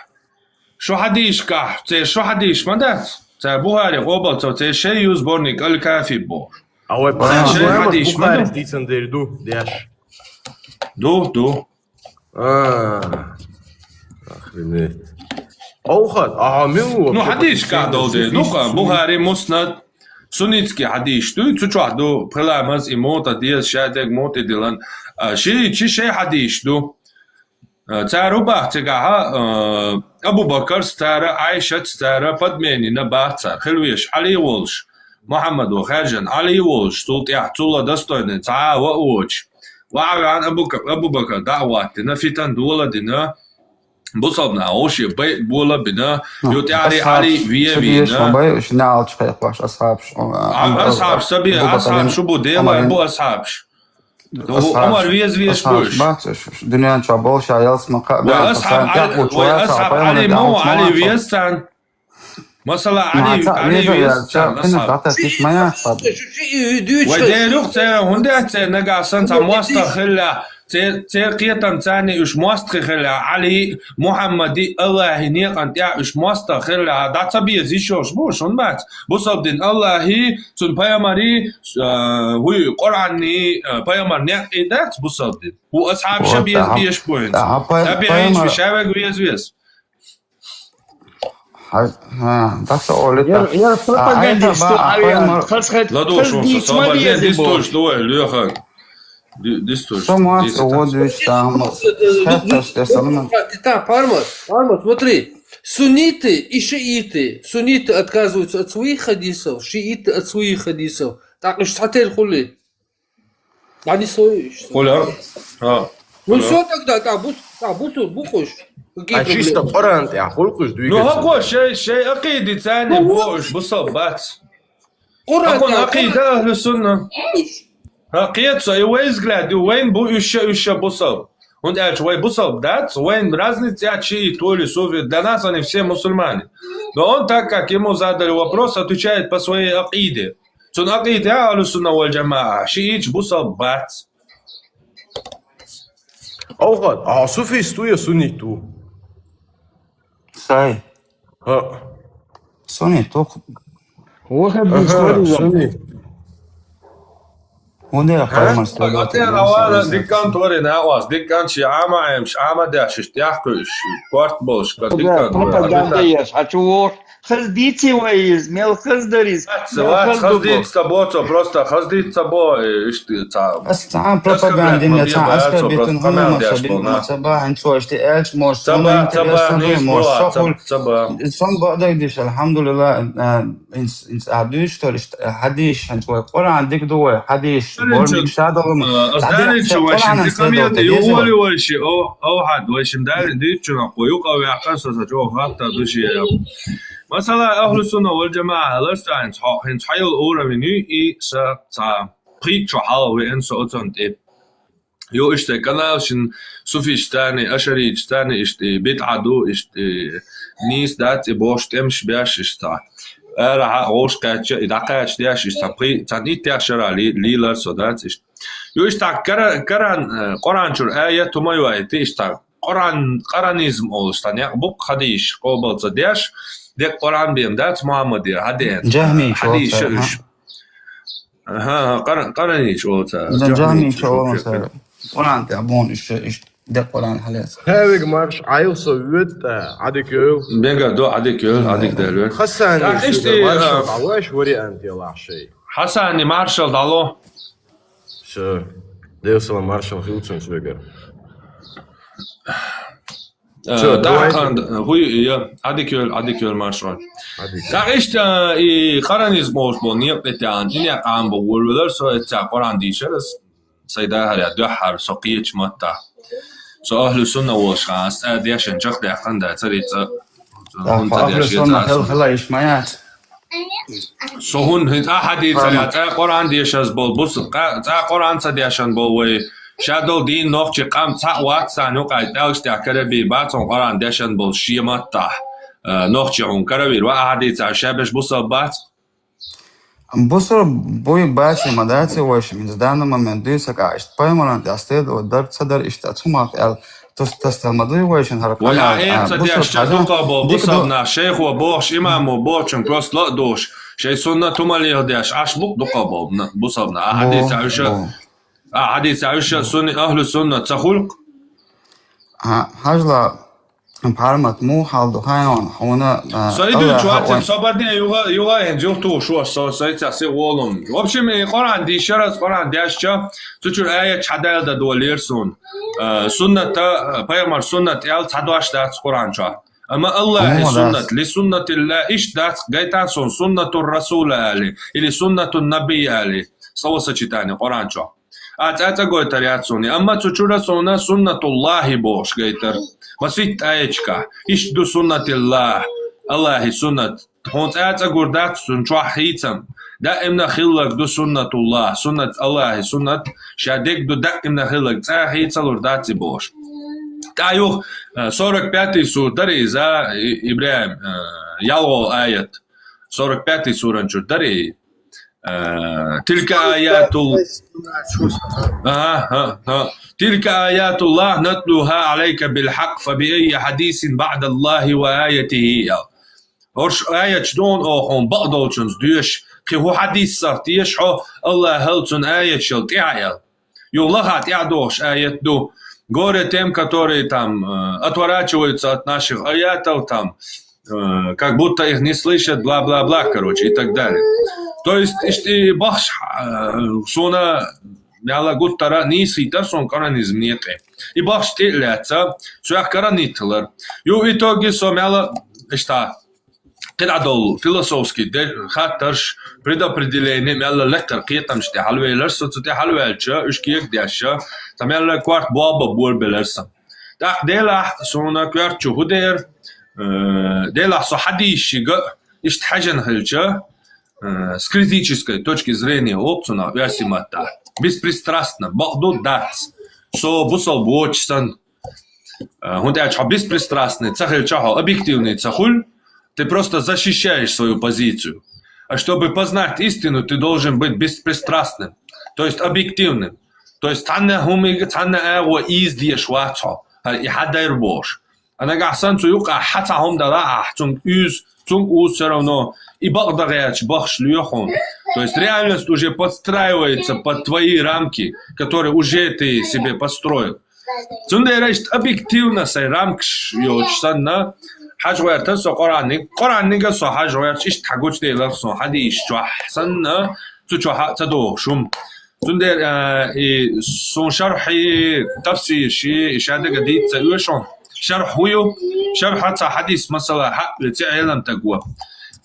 шу хьадисашкахь, церан шу хьадис ма дац? Церан Бухари къобал ца, церан шей ю сборник Аль-Кафи бохуш. А вай Бухарис дийцан дерг ду, деш? Ду, ду. А, охренеть. Овхат, а, милла. Ну, хьадисашкахь долу дерг. Ну, ка, Бухари, Муснад, суннитский хьадис ду, цу чохь ду, пхи ламаз и мута деза, шадерг мута дилан. А, ши, чи шей хьадис ду. А, цара хӀун баха цигахь, а, Абу Бакарс цара, Ӏайшатс цара, подменина баха цара, хила веш Ӏали волуш, Мухьаммадо хаьржина Ӏали волуш, цул тӀаьхьа цул а достойный цхьа а ва а воцуш. Ва а ваьхьна Абу Ка-, Абу Бакар дӀа а хӀоттина, фитан дола а дина, бусалба наха вовше байъа бола а бина, ю тӀаьхьаре Ӏали ве а вийна. Асхьабаш, ца бе, асхьабаш шу бу, Делан бу асхьабаш. Омар веза веш бу уьш. Бац уьш, уьш дуьнен чохь болу ша ялсман кхаъ баьхна, сан тӀехь бу чу вац, Ӏали ма ву, Ӏали веза царна. Масала, Ӏали, Ӏали веза царна, асхьаб. Вай дерриг церан хӀунда аьлла церан нагахь санна цхьа мостагӀа хилла, церан, церан кхетам царна уьш мостагӀий хилла, Ӏали, Мухьаммади, Аллахьи некъан тӀехь уьш мостагӀа хилла, дӀа ца беза йиш йолуш бу уьш, хӀунда бац? Бусалба дин Аллахьи, цуьнан пайхамари, а, хӀуй, Къуръанни, а, пайхамар некъ и дац бусалба дин. ХӀу асхьабаша беза беш бу хӀинца. Ца бе хӀинца, ша вега веза веза. Хьай, хьа, даса олита. Яр, яр пропагандист, а, а, пайхамар. ЛадугӀуш ву со, собар, не, дистуш ду вай, лоьхар. Ди-, дистуш. Со мац, дистуш. Вот вич там. Хатташ те со. Та, Пармат, Пармат, смотри. Сунниты и шииты. Сунниты отказываются от своих хадисов, шииты от своих хадисов. Так уж схьателла хуьлий? ДӀанисло иш. Хуьлу. А. Ну всё тогда, та бус-, та бусур бу кхуш. Какие проблемы? А чисто Къуръан тӀехь хуьлу кхуш дуьйна. Ну, хӀокхо шай, шай акъиди царна бу уьш, бусалба бац. Къуръан тӀехь акъида ахлу сунна. Хьан кхета со, и вайн взгляд ю, вайн бу уьш ша, уьш ша бусалба. ХӀунда аьлча вай бусалба дац, вайн разница яц шиит, толи, суфи, для нас они все мусульмане. Но он, так как ему задали вопрос, отвечает по своей акъиде. Цуьнан акъида ахлу сунна вал жамаӀа, шииташ бусалба бац. Овхат, а суфист ву я суннит ву? Сай. ХӀаъ. Суннит ву. Ваххабист ву. Суннит. ХӀунда я, Пармат, диккан торина а вас, диккан ши Ӏама Ӏемаш, Ӏама деш, иштта яхкуьйш, корта болуш, ка диккан пропаганда еш, хьан чу воху? Хаза дийци вай иза, мел хаза дара иза. Ца вац, хаза дийца ца бо цо, просто хаза дийца ца бо, э, иштта ца. Ас цхьа пропагандин я, цхьа оскорбительный хӀума ма ца бина, ма ца баьхьа, хӀинца вай иштта аьлча, может, ца ба, ца ба, интересно, может, ца ба. Сон бакъдерг диш, алхьамдулиллах, э, хӀинца, хӀинца ахь дуьйцуш тара иштта хьадисаш, хӀинца вай Къуръан дика ду вай, хьадисаш, Болмик шадолума. Аз далин чу вайшин дикамел да ювали вайши, о, о, хад вайшин далин дичуна, ко юкъа вякъа со са чо хатта души я. Масала, ахлу сунна вал джамаа, алар са хин цхьа-, хин цхьайул уравни и са ца. Пхи чу хьал ви эн со оцон тип. Ю ишта канал шин суфиштани, ашаричтани ишти, бидъа ду ишти, нис дац и бош темш бяш ишта. Ара ха гъош кача, и дакача дяш ишта. Пхи, цан ит тяшара ли, лилар со дац ишта. Ю ишта кара-, каран, э, Къуран чур аят тумай вай, ти ишта. Къуран, къуранизм ол ишта, няк бук хадиш, къобал ца дяш, дек Къуран бем дац Мухаммад я, хаден. Джахми хадиш шо, иш. Аха, аха, къара-, къаранич оца. Джан джахми чо оца. Къуран тя бон иш, иш, де Къуран халес. Хавиг марш, айл со вет, адик ёл. Бенга до адик ёл, адик дел ёл. Хасан, так, ишти, маршал, а, давай, вариант я лахшей. Хасани маршал дало. Всё. Дел салам маршал хилцун свегер. Э, Всё, давай. Дахан, хуй, я, адик ёл, адик ёл маршал. Адик. Так ишта и къуранизм ош бо, ният этян, ин я къам бо, вулвулар со этя Къуран дишерас, сайда харя, духар, со къиеч матта. Со ахлу сунна волш хас, а дяшен чах дяхан да, цари ца. Ахлу сунна хел хела иш маят. Со хун хин ца хадис я, ца Къуран дешаз бол, бус, ца Къуран ца дешан бол вай. Шадол дин нохчи къам ца ват са нукъай тялш тя караби, бацон Къуран дешан бол шиематта. Э, нохчи хун каравир, ва хадис я, шабеш бусал бац. Бусал буй баци ма даци вайш, мин в данный момент дуй са кашт. Паймаран тя стед, о дар ца дар ишта цумах эл. Тус тас та мадуй вайшин хар. Вала, а, э, ца деш ча дукъа бол, бусална, шейх ва бохш, имам ва бохчун, просто ла дош. Шей сунна тумалиях деш, аш бук дукъа бол, бусална. А хадис я уша, а хадис я уша, сунни, ахлу сунна, ца хулк. А, хажла, пармат му, хал ду хайон, хуна, а, Саиду чуатин, собадне юга, юга эн зюхту шуа, со, со, ца си волум. В общем, и Къуран дишерас, Къуран деш ча, цучур аят чадайл да дуалер сун. Э, сунната, э, пайгамбар суннат ял цадваш дац Къуран ча. Ама Аллахи суннат, ли суннатилла иш дац гайтан сон суннатур расул али, или суннатун наби али. Словосочетание Къуран ча. А цаца гойтар яц суни. Ама цучура сона суннатуллахи бош гайтар. Масит аечка. Иш ду суннатилла. Аллахи суннат. Хьун цӀа-цӀа гур дац цун чохь хийцам. Даимна хилларг ду суннатуллах, суннат Аллахьи суннат, ша дег ду даимна хилларг, цӀа хийцалур дац и бохуш. ТӀаккха юха, э, сорок пятый сура дара иза, И-, ИбрахӀим, э, ялхолгӀа аят. Сорок пятый суран чура дара и. Э, тилка аятул-, Ага, ага, ага. Тилка аятуллах натлуха алейка билхьакъ, фа би айи хьадисин баъдаллахи ва аятихи, ял. ХӀорш аяташ дона оха хьуна бакъдолчунца доьшуш, кхин хӀун хьадис сах теша хьо, Аллахьал цун аяташал тӀаьхьа аьлла. Юха лаха тӀаьхьа дохуш аят ду. Горе тем, которые там, э, отворачиваются от наших аятов, там, э, как будто их не слышат, бла-бла-бла, короче, и так далее. То есть, ишти бахш, э, суна мяла гуттара нийсхийтар сон къаранизм некъе. И бахш тӀе а лаьца, цуьх каранитталар. Ю в итоге со мяла ишта, кхидӀа долу философский де-, хаттарш, предопределение, мелла лекхара кхетамаш тӀе хьалавелар со, цу тӀе хьалаваьлча, уьш кегадеш, ца мелла корта болба болабелар сан. ТӀаккха делахь суна коьрта чу хӀун дера, э, делахь со хьадийшига, иштта хьаьжина хилча, э, с критической точки зрения, оццунах оьрсийн маттахь, беспристрастно, бакъду дац, со бусалба воцуш санна. Э, хӀунда аьлча хьо беспристрастный ца хилча, хьо объективный ца хуьлу, ты просто защищаешь свою позицию. А чтобы познать истину, ты должен быть беспристрастным, то есть объективным. То есть цхьанна хӀумига, цхьанна агӀо ийза дезаш вац хьо, хӀара и хьан дайра бохуш. А нагахь санна цу юкъахь хьан цхьа хӀума далахь ахь, цунга уьйза, цунга уьйза всё равно, и бакъ дан гӀерташ бахаш лоьху хьуна. То есть реальность уже подстраивается под твои рамки, которые уже ты себе построил. Цундела иштта объективно сайн рамкаш йоцуш санна, хьажа гӀертара со Къуранниг, Къураннига со хьажа гӀерташ, иштта хьан гучуделарх сон хьадийшачохь санна, цу чохь а ца дохуш хӀума. Цундела, а, и сон шархьи, тафсирши, и шадага дийца ца оьшу хьуна. Шархь хӀун ю? Шархь ца хьадис масала хьаъ веце Ӏеламтаг ву.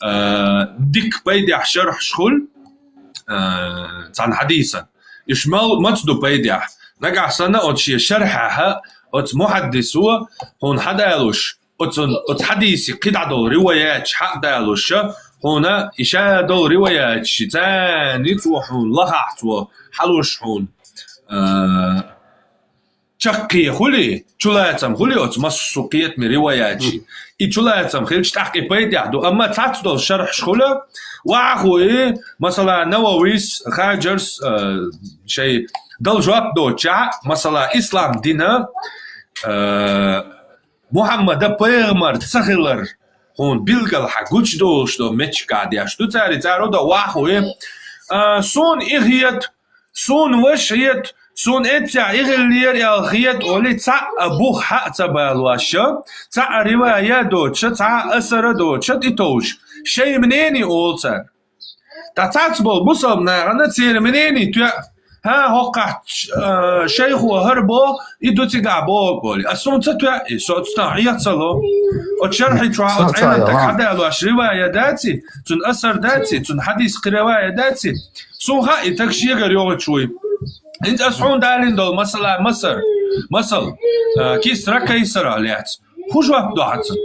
А, дика пайдехь шархьаш хуьлу, а, цхьана хьадисан. Иш мал маца ду пайдехь? Нагахь санна оцу шен шархьехь, оцу мухьаддисо хьуна хьадалуш, оцу, оцу хьадисе кхидӀа долу риваяташ хьадалуш, хьуна и ша долу риваяташ царна цо хьуна лахахь цо хьалуш хьуна, а, чаккхе хуьлий, чулацам хуьлий оцу массо а кхетаме риваятчий. И чулацам хилча тӀаккха и пайдехь ду. Амма цхьацца долу шархьаш хуьлу, вахахуй, масала, Нававис, Хаджарс, а, шайн дала жоп доцучохь, масала, ислам дина, а, Мухьаммада пайхамар ца хилар хьуна билггал хьан гучудолуш долу меттигашкахь деш ду цара, цара ду вахахуй, а, суна и хета, суна ваша хета, суна эццехь и хиллера аьлла хета олий, цхьа а бух хьа а ца балош, цхьа а ривая а доцуш, цхьа а асар а доцуш, тӀетовжуш, шайн мнение олу цара. Ткъа цхьацца болу бусалба нахана церан мнение тоьа, хӀа, хӀокхахь, а, шайхо хӀара боху, и ду цигахь боху олий. А суна ца тоьа и, со цунах Ӏеха ца ло. Оцу шархьи чохь оцу Ӏилманчо хьадалош ривая даций, цуьнан асар даций, цуьнан хьадис кхин ривая даций. Суна хаьа, и стаг шегара йогӀуш вуй. ХӀинца ас хьуна далийна долу масала, масар, масал, а, Кисра, Кайсара лаьцна. ХӀун жоп до хьан цунна?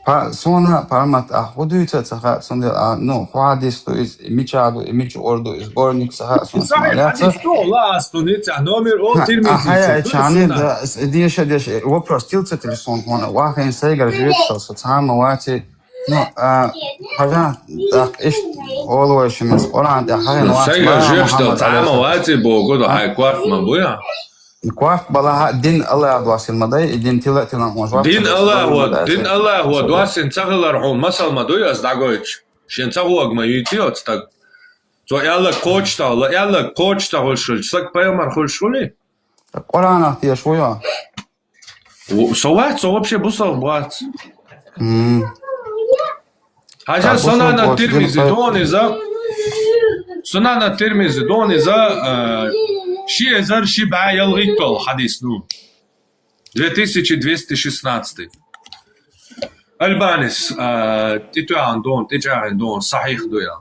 Па-, суна, Пармат, ахь хӀун дуьйцу ца хаьа, цундела, а, ну, хӀун хьадис ду иза, и мичахь ду, и мича гӀур ду, и сборник ца хаьа, суна. Сахьихь хьадис ду, ла ас ду, ницкъ номер о Тирмизи, ахьа, ду, чани, суна. Да, с-, деша, деша, вопрос тилла ца телефон, хьуна, вахийна сайгара жоьпсал, со цхьа а ма ваций. Ну, а, хьажа, тӀаккха иштта олу вай шимес, Къуръан тӀехь хьахийна вац, сайгара жоьпсал, цхьа а ма ваций боху, хьайн корта ма бу я? Корта балахь а, дин Аллах доссийна ма дай, и дин тила а тилан хьуна жоп ца деш, дин Аллахо доссийна ца хилар хьуна масал ма дуй ас дӀагойтуш. Шен ца гӀога ма юьйций оцу стаг. Цо аьлларг кхочуш ца хуьлу, аьлларг кхочуш ца хуьлуш хилча, стаг пайхамар хуьлуш хуьлий? Къуръанах теша ву йо? Со вац, со вообще бусалба вац. М. Хьажа, Сунана Тирмизи дона иза. Сунана Тирмизи дона иза, э, ши эзар ши бӀе ялхитталгӀа хьадис ду. Две тысячи двести шестнадцатый. Альбанис, э, тӀетоьхна дона, тӀечӀагӀйина дона, сахьихь ду я.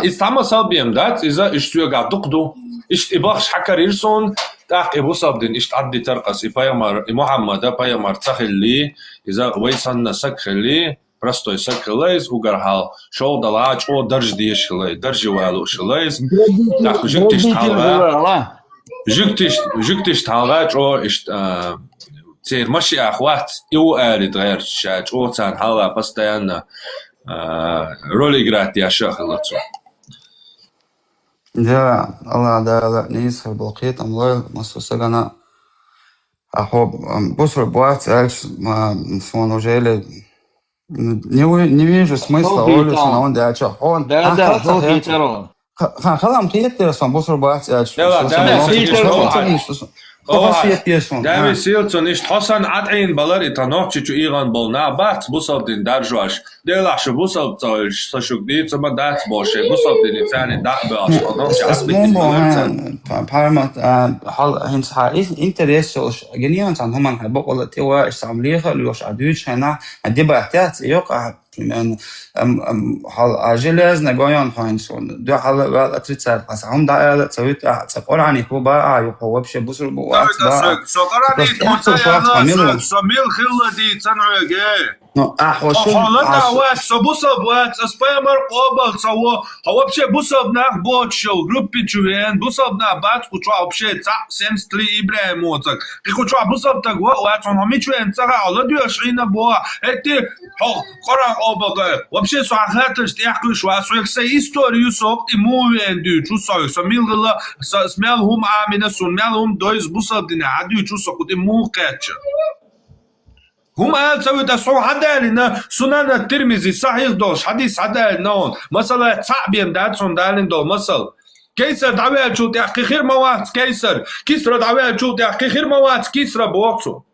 Иза цхьа масал бен дац, иза иштта соьгахь дукха ду. Иштта и бахаш хьакарийра суна, тӀаккха и бусалба дин иштта Ӏаддитар ас, и пайхамар, и Мухьаммада пайхамар ца хилли, иза вай санна саг хилли, простой саг хилла иза, угар хьал шолгӀа далахь а чӀогӀа дарж дезаш хилла, дарже валуш хилла иза. ТӀаккха жуьгташта хьалха, жуьгташ-, жуьгташта хьалха чӀогӀа иштта, а, церан машиах вац, и ву аьлла тӀаьрча, ша чӀогӀа царна хьалха постоянно, а, роль играть деш а хилла цо. Да, Аллах Дала нийса хир болу кхетам лойла массо сагана. А хьо, м, бусурба вац аьлча, м, суна уже или не, не вижу смысла, олуш суна, он дача. Хьо, да, да, хьо кхетаро. Ха-, ха-, халам кхетера сон, бусурба вац аьлча. Дела, Дави сил цун иштта хьо санна ӀатӀийна балар и тхан нохчи чу ийгӀан болу нах бац, бусалба дин даржош. Делахь шу бусалба ца хилча, со шуьга дийца ма дац бохуш, шайн бусалба дине царна дӀа а боьлхуш, тхан нохчи ӀатӀийна балар царна. Па-, Пармат, а, хьал, хӀинца хьан ис-, интерес йолуш, гинийон царна хӀуманна хьан бакъала тӀе ваиша, цхьа хӀума леха а лоьхуш, а дуьйцу хенахь, а дебатти яц, и йоккха, Ам, ам, хьал, а железно гойон хьайн суна. Дуьхьал а ваьлла отрицать хьан. Хьуна дӀаала а ца вуьту ахьа, ца Къуръанехь ву баа, а, юха вообще бусурба ву ац баа. Со Къуръанехь ву ца яла, со, со мила хилла дийцан хьоьга. Ну, а, хьо шун, хьо ладна вац, со бусалба вац, ас пайхамар къобал ца во, хьо вообще бусалба нах боцуш йолу группи чу вен, бусалба нах бац кху чохь вообще цхьаъ, семьдесят три Ибрахим воцург. Кху чохь бусалба таг вац, хьуна хьо мича вен ца хаьа, хьо ладоьгӀуш хьийна боху, хӀетте, хьо Къуръан къобал гой. Вообще, со хьан хаттарш тӀекхуьйсуш вац, хьоьга сайн истори ю со, кху тӀе муха веана дуьйцу со, со мила хилла, со, со мел хӀума Ӏамийна, суна мел хӀума дойза бусалба динехь хьан дуьйцу со, кху тӀе муха кхаьчча. ХӀума ала ца вуьту, ас хьуна хьан далийна, Сунана Тирмизи сахьихь долуш хьадис хьан далийна хьуна. Масала, цхьаъ бен дац хьуна далийна долу масал. Кайсар дӀаваьллачул тӀаьхьа кхин хир ма вац Кайсар, Кисра дӀаваьллачул тӀаьхьа кхин хир ма вац Кисра боху цо.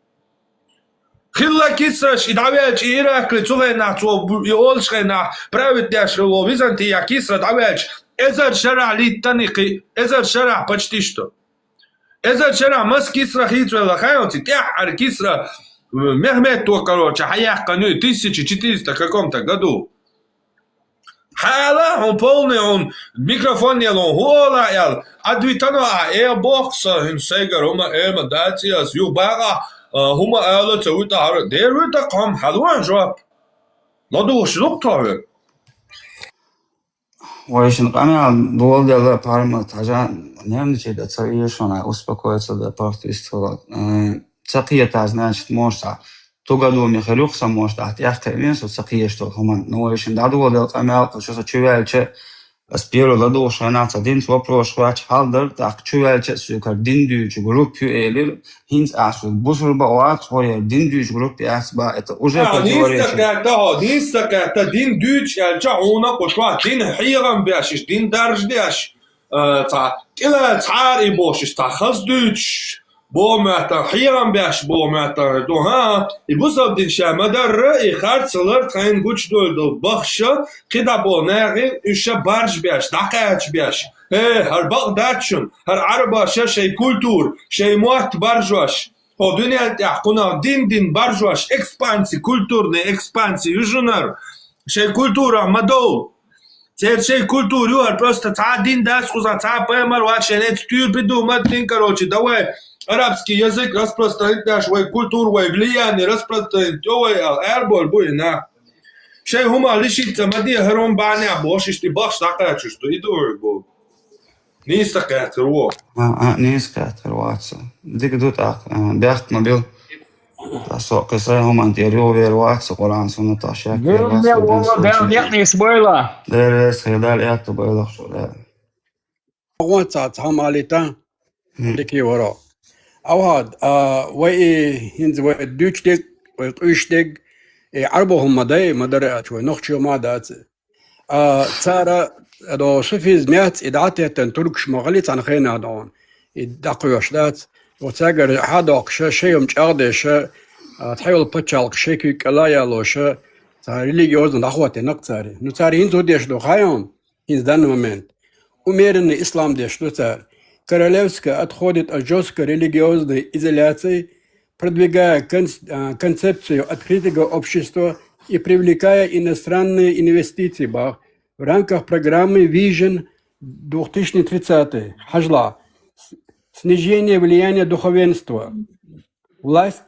Хилла Кисраш, и дӀавелча, и Иракли цу хенахь цо бу-, и олуш хенахь, править деш хилла Византиях Кисра дӀавелча, эзар шарахь литтан и кхин, эзар шарахь почти что. Эзар шарахь маса Кисра хийцавелла хаьа оцу, тӀаьххьара Кисра, Мехмедто, короче, хьаяьккхина ю тысяча четыреста каком-то году. Хьаала хьуна полный, хьуна микрофон елон хӀу ола аьлла, Ӏадвитано а, э, боху со, хӀинца сайгара хӀума эр ма дац ас, юха бакъахь, а, хӀума ала ца вуьту ахьара. Дера вуьту хьума, хьалуан жоп. ЛадугӀуш лукха тхо хьоьга. Вайшин къамел доладелла парма тажа нервничать а ца вижу, шуна успокоиться да, просто истхула. Э, ца кхета, значит, может, а, тугадуми хилюх са, может, а, тӀехкхевен со ца кхешту хӀуман. Ну, вайшин дӀадоладелла къамел, кху шу со чувелча, ас первый ладугӀуш хьанах ца динца вопрос вач, хьалдар, тӀаккха чувелча, суькар дин дуьйчу группа ю элира, хӀинца ахьа бусурба вац, хьо яр дин дуьйчу группе яц ба, это уже А, противоречит. Нийса кхетта хьо, нийса кхетта, дин дуьйчу аьлча, хьуна кху шуьга дин хьехам беш, иш дин даржа деш, а, цхьа, тӀила цхьара и бохуш, иш цхьа хаза дуьйцуш, боху моьттан, хьехам беш, боху моьттан, ду, хӀа, и бусалба дин ша ма дарра, и харцлар тхайна гучудойла долу бахша, кхидӀа боху нахе, уьш ша баржа беш, дӀакхача беш. Э, хӀара бакъ дац шуна, хӀара Ӏарбаша шайн культура, шайн мотт баржош. Хьо дуьнен тӀехь кхунах дин-дин баржош, экспансия, культурная экспансия ю шунара. Шайн культурах ма довла. Церан шайн культура ю, хӀара просто цхьа дин дац кхузахь, цхьа пайхамар вац, шайн эца туьйра придумать дин, короче, давай арабский язык распространить даш, вай культура, вай влияние распространить йо вай, аьлла, аьрбойла бу и нах. Шайн хӀумах лишица ма де, хӀара хӀума бахьанехь бохуш, иштта и бахаш дӀакхачуш ду, и ду хьуьга боху. Нийса кхетар ву. А, а, нийса кхетар вац со. Дика ду тӀаккха, а, бехк ма бил. Ткъа со кхин сайн хӀуманна тӀера юхавер вац со, Къуръан суннатах шек вер вац со, Дала некънийс бойла. Дера вес хир Дала аьтту байлах шу, да. Гонца цхьа малита. Дикий варо. Авхад, а, вай и хӀинца вай дуьйцу дерг, вай къуьйсу дерг, и Ӏарбо хӀума ма дай, ма дара аьлча, вай нохчо ма дац. А, цара, а, до суфизм яц, и дӀатеттан туркаш ма гӀали цхьана хенахь догӀун. И дӀакхоьхьуш дац. Оцаьгара хьадоккхуша, шайом чӀагӀдеша, а, тхьайолу пачхьалкх шайкуьг кӀела ялоша, цара религиозно дӀахӀоттина-кх цара. Ну, цара хӀинца хӀун деш ду, хаьий хьуна? ХӀинца данный момент. Умеренный ислам деш ду цара. Королевская отходит от жёсткой религиозной изоляции, продвигая конц-, а, концепцию открытого общества и привлекая иностранные инвестиции, бах, в рамках программы Vision две тысячи тридцатый, хьажал, с-, снижение влияния духовенства. Власть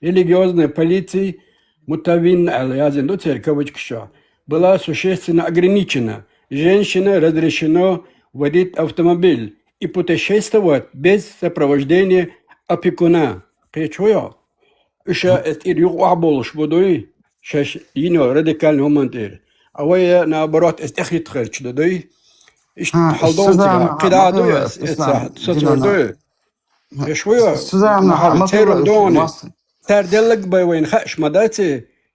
религиозной полиции Мутавин, аьлла язйина ду церан кавычкаш чохь, была существенно ограничена. Женщинам разрешено водить автомобиль и путешествовать без сопровождения опекуна. Кхечо йо? Уьш эс тӀера юкъа охьаболуш бу дуй, шаьш йина радикальный хӀуманна тӀера. А вай, наоборот, эс тӀехӀиттахарчу ду дуй. Иштта хьал долу цигахь. КхидӀа а ду ас, эца сацор дуй. Эш ву йо? Церан догӀане. Цара деллаг бай вайна хаьаш ма дац,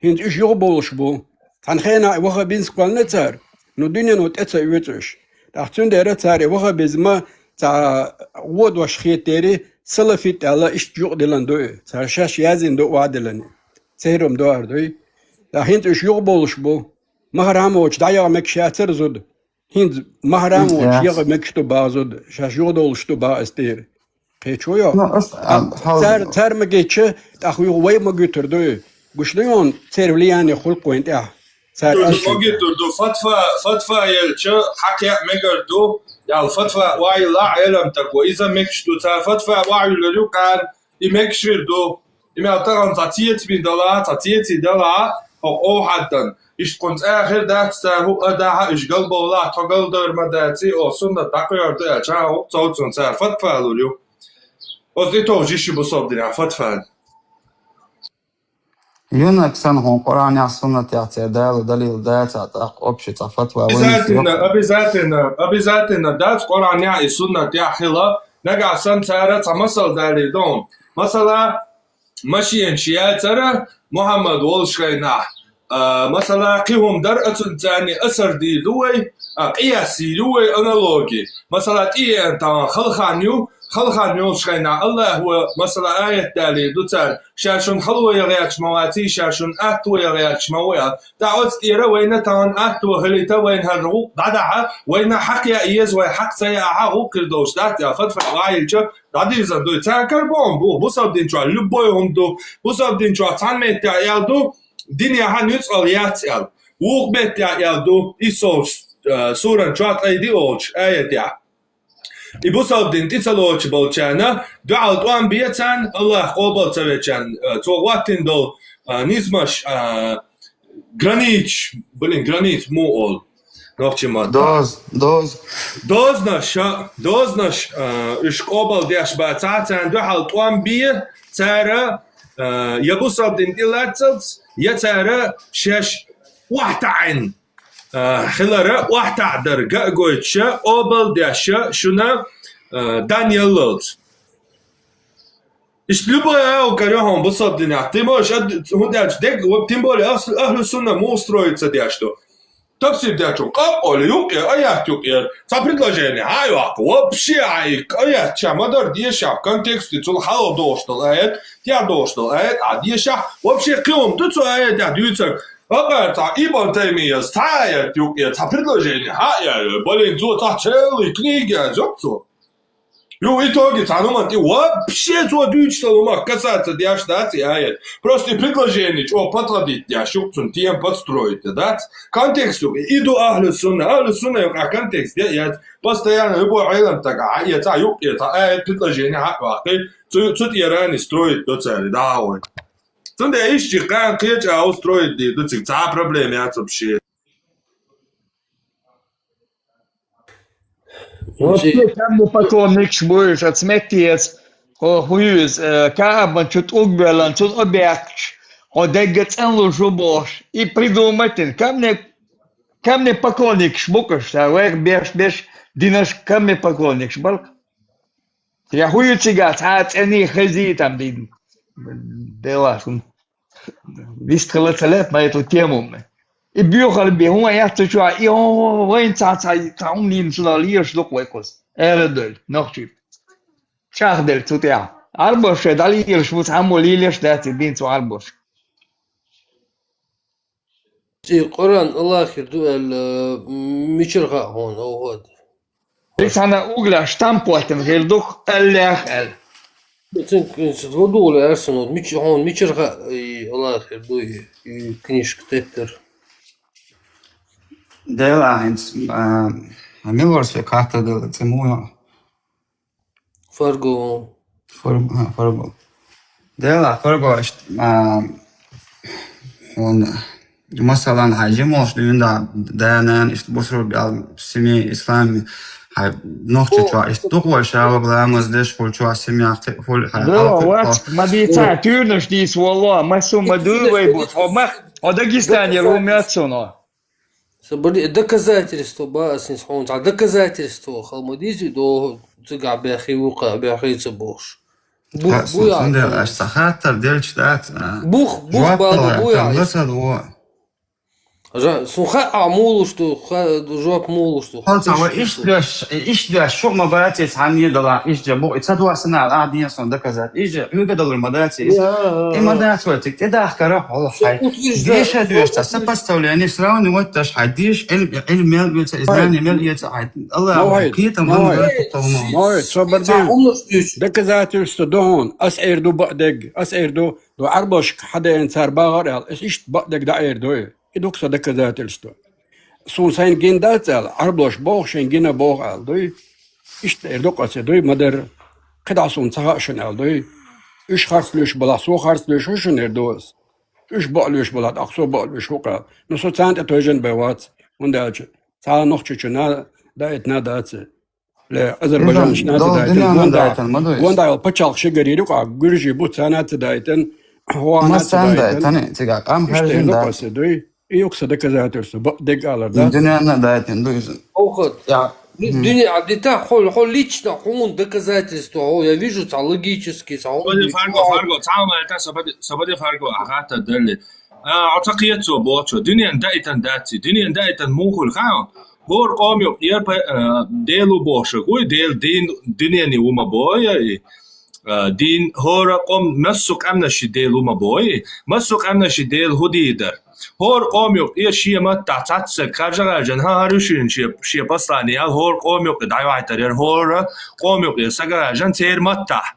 хӀинца уьш юхаболуш бу. Цхьана хенахь ваххабизм кхоьллина цара, ну дуьнено тӀе ца оьцу уьш. ТӀаккха цундела цара ваххабизма цхьа вон дош хетаре, салафит аьлла, иштта юкъадиллина ду и. Цара шаьш яздина ду охьадиллина. Церан догӀар дуй. ТӀаккха хӀинца уьш юхаболуш бу. Махьрам воцуш дӀаяха мегаш яцара зуда. ХӀинца махьрам воцуш яха мегаш ду бах зуда, шаьш юхадолуш ду бах ас тӀера. Кхечо йо? Цара, цара ма гича, тӀаккха юха вай ма гуьтур дуй. Гуш дуй хьуна, церан влияние хуьлу-кх вайна тӀехь. Цара аьлча. Ма гуьтур ду, фатва, фатва елча, хьакхеа мегар ду, ял фатва ваилла Ӏеламтаг ву, иза мегаш ду, цара фатва ваийлур ю кхана, и мегаш хир ду. И мел тахана цхьа цеций дала, цхьа цеций дала, хӀокху овхьаддан. Иштта кхунца ахир дац цара хӀуъа дахьа, уьш галбовла, тхо галдар ма даций, о, суннат дӀакхоьхьур ду аьлча, хӀокху цовцун цара фатва лур ю. Оцу и товжа йиш ю бусалба динехь фатван. Юнак сан хьуна Къуръанехь, суннатехь церан дала далил дацахь, тӀаккха общий цхьа фатва вайна. Обязательно, обязательно, обязательно дац Къуръанехь и суннатехь хила. Нагахь санна цара цхьа масал далийр ду хьуна. Масала, машенаш яцара Мухьаммад волуш хенахь. А, масала, кхин хӀума дара, оцунца царний асар дийр ду вай, А, къияс ю вай, аналоги. Масала, тӀееана тахана хала хан ю, хала хан йолчу хенахь АллахӀа, масала, аят далийр ду цара, ша шуна хало ян гӀерташ ма ваций, ша шуна атто ян гӀерташ ма ву аьлла. ТӀаккха оцу тӀера вайна тахана атто хилийта, вайна хӀара гӀуллакх дӀадахьа, вайна хьакха яа еза, вай хьакха ца яахь, гӀуллакх хир долуш дац аьлла, фатфа ваьлча, дӀадирзина ду. Царна кара бохам бу, бусалба дин чохь любой хӀума ду, бусалба дин чохь цхьана меттехь аьлла ду, динехь нуьцкъала яц аьлла. Вукху меттехь аьлла ду, Исов, э, суран чохь ткъе диъолчу аятехь. И бусалба дин тӀе ца лоцуш болчарна дуьхьал тӀом бе царна, АллахӀа къобал ца вечарна, э, цо хӀоттийна долу, э, низамаш, э, границаш, блин, граница муха олу нохчийн маттахь? Доз, доз. Дозанаш, а, дозанаш, а, уьш къобал деш бацахь, царна дуьхьал тӀом бе, цара, а, я бусалба дин тӀе лаццалц, я цара шаьш охьатаӀийна, а, хилара, охьатаӀдар ган а гойтуша, къобал деша шуна, а, дан яллалц. Иштта любой агӀо карайо хьуна бусалба динехь. Тем более, ша д-, хӀунда аьлча дерг, вот тем более, ахлу-, ахлу сунна муха строится деш ду. Тафсир дечо, къа а олий, юккъера, аят юккъера, цхьа предложение хьа а йоккху, вообще хьа а йоккху, аят ша ма-дарра дешахь, в контексте цул хьалха догӀуш долу аят, тӀаьхьа догӀуш долу аят, а дешахь, вообще кхин хӀума ду цу аятехь дуьйцург, хӀокхара цхьа Ибн Таймияс цхьа аят юккъера, цхьа предложение хьа а яьлла, блин, цо цхьа целый книга язйо цо. Ю, в итоге цхьана хӀуманна тӀе вообще цо дуьйцуш долу хӀумах касаться деш дац и аят. Просто и предложение чӀогӀа подходить деш ю, цунна тема подстроить дац. Контекст ю, и ду ахлу сунна. Ахлу сунна юкъахь контекст де яц. Постоянно любой Ӏелам стага хьаэца, юккъера цхьа аят, предложение хьа а ваккхий, цу, цу тӀера и строить до цаьрга, да, ой. Цундела иштта кхана кхечу агӀор строить дийр ду цига, цхьа а проблема яц вообще. Вообще, камнепоклонникаш бу уьш, оцу Меккеца, хӀо, хӀун ю иза, э, Каабан чу тӀулг боьллан, цунна объяхкаш, хӀо дегга цӀанлуш ву бохуш, и придумать дина. Камне-, камнепоклонникаш бу-кх уьш, ша вайх беш, беш динарш камнепоклонникаш бара-кх. Я хӀун ю цигахь цхьа а цӀена, хезий там дийна? Делахь хӀума. Вистхила ца лаьтта ма эту тему. И боьхалла бен хӀун яц цу чохь, и хӀун вайна цхьа, цхьа, цхьа хӀума лийна цунах лелаш ду-кх вай кхуза. Ара а девлла, нохчий. ЧӀагӀделла цу тӀехь. Ӏарбоша шайн дӀалелаш бу, цхьаммо лелаш дац и дин цу Ӏарбоша. И Къуръан АллахӀера ду аьлла, мичара хаьа хьуна, овхӀад? Цига цхьана угла штамп хӀоттина хир ду-кх, АллахӀ аьлла. Цуьнан, цуьнан гӀо дугӀу лаьара суна, мича-, хьуна мичара хаьа, и АллахӀера ду и, и книжка теттар? Дела, хӀинца, а, а мила вара соьга хаттар делла, цӀе муха ю? Фарго. Фар-, а, Фарго. Дела, Фарго, аш-, а, хьуна, масалан, хьайн жималш дуьйна да, да-нана, иштта бусурба аьлла, семья ислам, хьайн нохча чохь, иштта дукха вай ша вага ламаз деш хуьлу чохь, семья кхи-, хуьлу, хьайн Дела, хьалкхуьлу вац, хьо. Ма дийца, туьйранаш дийца волло, массо а ма дуй вай бу, хьо ма, хьо дагестанера ву моьтту суна. Сан бали-, доказательство бац, хьуна цхьа доказательство хила ма дезий, доху цигахь бехий ву-кх, бехий ца бохуш. Бух, ха, бу сан-, яхь, сандел, аш ца хаттар делча дац, а? Бух, бух, жоп бала, бу, яхь, ласад во. Жа-, сун хаьа, а мулуш ду, ха-, жоп мулуш ду. Хьо ца ва иш, иш ду. Иш деш, иш деш, шу ма баций, цхьанне а дала, иш де бу, и ца дуасана, а ден сон доказать. Иш де, хьоьга далур ма даций. Я, и ма дац вай, циг тӀедахкара, хьо хьай. Деша доьш, ца сопоставление, сравнивать даш, хьай деш, ил-, ил мел веца, и знание мел веца, хьай. Аллах, кхетам, ман вай, вай, тохма. Мой, собар де. Доказательство ду хьуна, ас эр ду баъдег, ас эр ду, ду Ӏарбошка хьадеана цара багӀар аьлла, ас иштта баъдег даӀер дуй. И ду-кх сан доказательство. Суна сайна гина дац аьлла, Ӏарбош боху, шайн гина боху аьлла, дуй? Иштта эр ду-кх аса, дуй, ма-дарра. КхидӀа суна ца хаьа шуна аьлла, дуй? Уьш харц луьйш балахь, со харц луьйш ву шуна эр ду аса. Уьш бакъ луьйш балахь, тӀаккха со бакъ луьйш ву-кх аьлла. Но со царна тӀе тойжина бен вац, хӀунда аьлча цхьа нохчочунна даийтина дац. Ле, азербайджанашна ца даийтина, гонда, гонда йолу пачхьалкх ши гарийра юкъахь, гуьржий бу, царна ца даийтина, хӀоана ца даийтина. Цигахь къам хаьржина дац. Иштта ду-кх аса, дуй? И ю-кх сан доказательство, бакъдерг алар дац. Дуьненна а даийтина ду иза. Овхат. Я. Ду-, дуьне а дита, хьо, хьо лично хьуна доказательство, хьо, я вижу, цхьа логический, цхьа хьуна. Фарго, Фарго, цхьа хӀума аьлла, сан баде, сан баде, Фарго, ахьа хаттар далли. А, хьо ца кхета цо бохучо. Дуьненна даийтина дац и. Дуьненна даийтина муха хуьлу хаьа? ХӀора къома юкъе пай-, а, Дела ву бохуш вуй, Дела дин, дуьнене ву ма боху и, а, дин, хӀора къома массо а къаьмнаши Дела ву ма боху и, массо а къаьмнаши Дела хӀун дийр дара. ХӀора къома юкъе шен маттахь цхьацца саг харжа гӀаьржина, хӀан, хӀара шена шен, шен послани ял, хӀора къома юкъе дӀайохьийтар яра, хӀора къома юкъе саг гӀаьржина церан маттахь.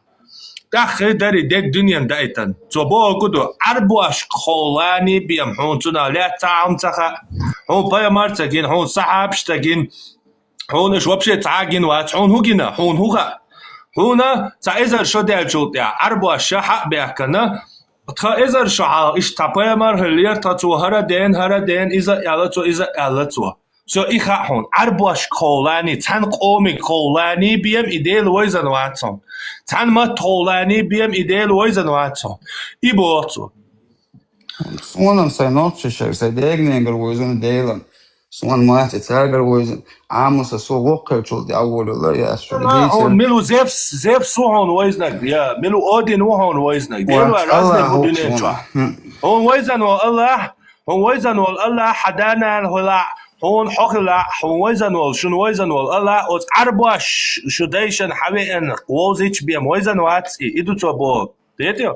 ТӀаккха хир дара и дерг дуьненна даийтина. Цо бохург ду, Ӏарбошка ховлани бен хьуна цунах лаьцна хӀума ца хаьа. Хьуна пайхамар ца гина, хьуна сахьабаш ца гина, хьуна уьш вообще цхьа а гина вац, хьуна хӀун гина, хьуна хӀун хаьа? Хьуна цхьа эзар шо даьллачул тӀаьхьа Ӏарбоша хьа а баьхкина, тхан эзар шо хьалха иштта цхьа пайхамар хиллера, тхан цо хӀара а деана, хӀара а деана, иза а аьлла цо, иза а аьлла цо. Всё, и хаьа хьуна. Ӏарбошка ховлани, цхьана къомига ховлани бен и Дела вайзина вац хьуна. Цхьана матта ховлани бен и Дела вайзина вац хьуна. И боху цо. Суна-м сайн нохчашкара, сайн дегнегара вайзина Дела. Суна маца цаьргара вайзина. Амма сан со воккхачул тӀаьхьа волалла, я ас шуьга Ма, дийцар. Хьуна мила ву Зевс, Зевс ву хьуна вайзинарг, я мила Один ву хьуна вайзинарг. Вац, Дела вар разный Аллах бу ву дуьнен суна. Чохь. Хм. Хьуна вайзина ву Аллах, хьуна вайзина волу Аллах, хьан да-нана хилахь, хьуна хьо хилахь, хьуна вайзина волу, шуна вайзина волу Аллах, оцу Ӏарбош шу дайшна хьан веана вовзийча бен вайзина вац и, и ду цо боху. Кхетий?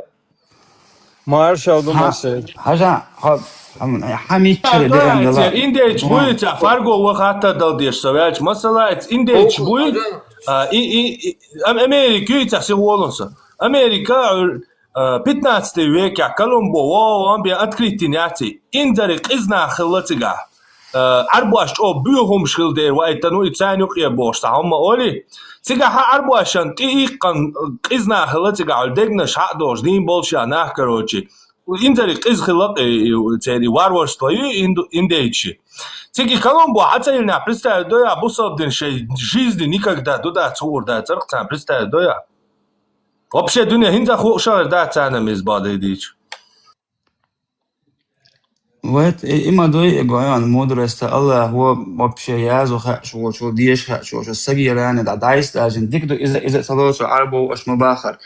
Маршалла ду, Хьа-, Марсель. Хьажа, хьо, хьан, хьан миччара деран дала? Индейча буй ца, Фарго ван хаттар дала деш со ваьлча. Масала, индейча буй, а, и, и, и, Ам-, Америка ю и ца сих волун со. Америка, а, пятнадцатый векехь Колумбо вон бен открыть дина яц и. Инзаре къиза нах хилла цигахь. Э, Ӏарбош чӀогӀа боьха хӀумаш хилла дера ваийтина ву и царна юкъе бохуш цхьа хӀума олий. Цигахь Ӏарбошан тӀе иккхана къиза нах хилла цигахь, дегнаш хьа а дохуш, дийна болуш а нах, короче. Инзаре къиза хилла, э, э, церан варварство ю инду-, индейчи. Цига Колумбо хьа ца йиллинехь, представить дой ахь, бусалба дин шайн жизни никогда ду дац хуур дацара царна, представить дой ахь. Вообще дуьне хӀинца а хууш а хир дац царна иза бахьа дийча. Вот, и, и ма дуй, и гоьн мудрость, Аллах ву вообще язу хаьаш волчу, деша хаьаш волчу, сагеране дӀа дӀайса дажина дика ду иза, иза ца лоцу Ӏарбо аша ма бахара.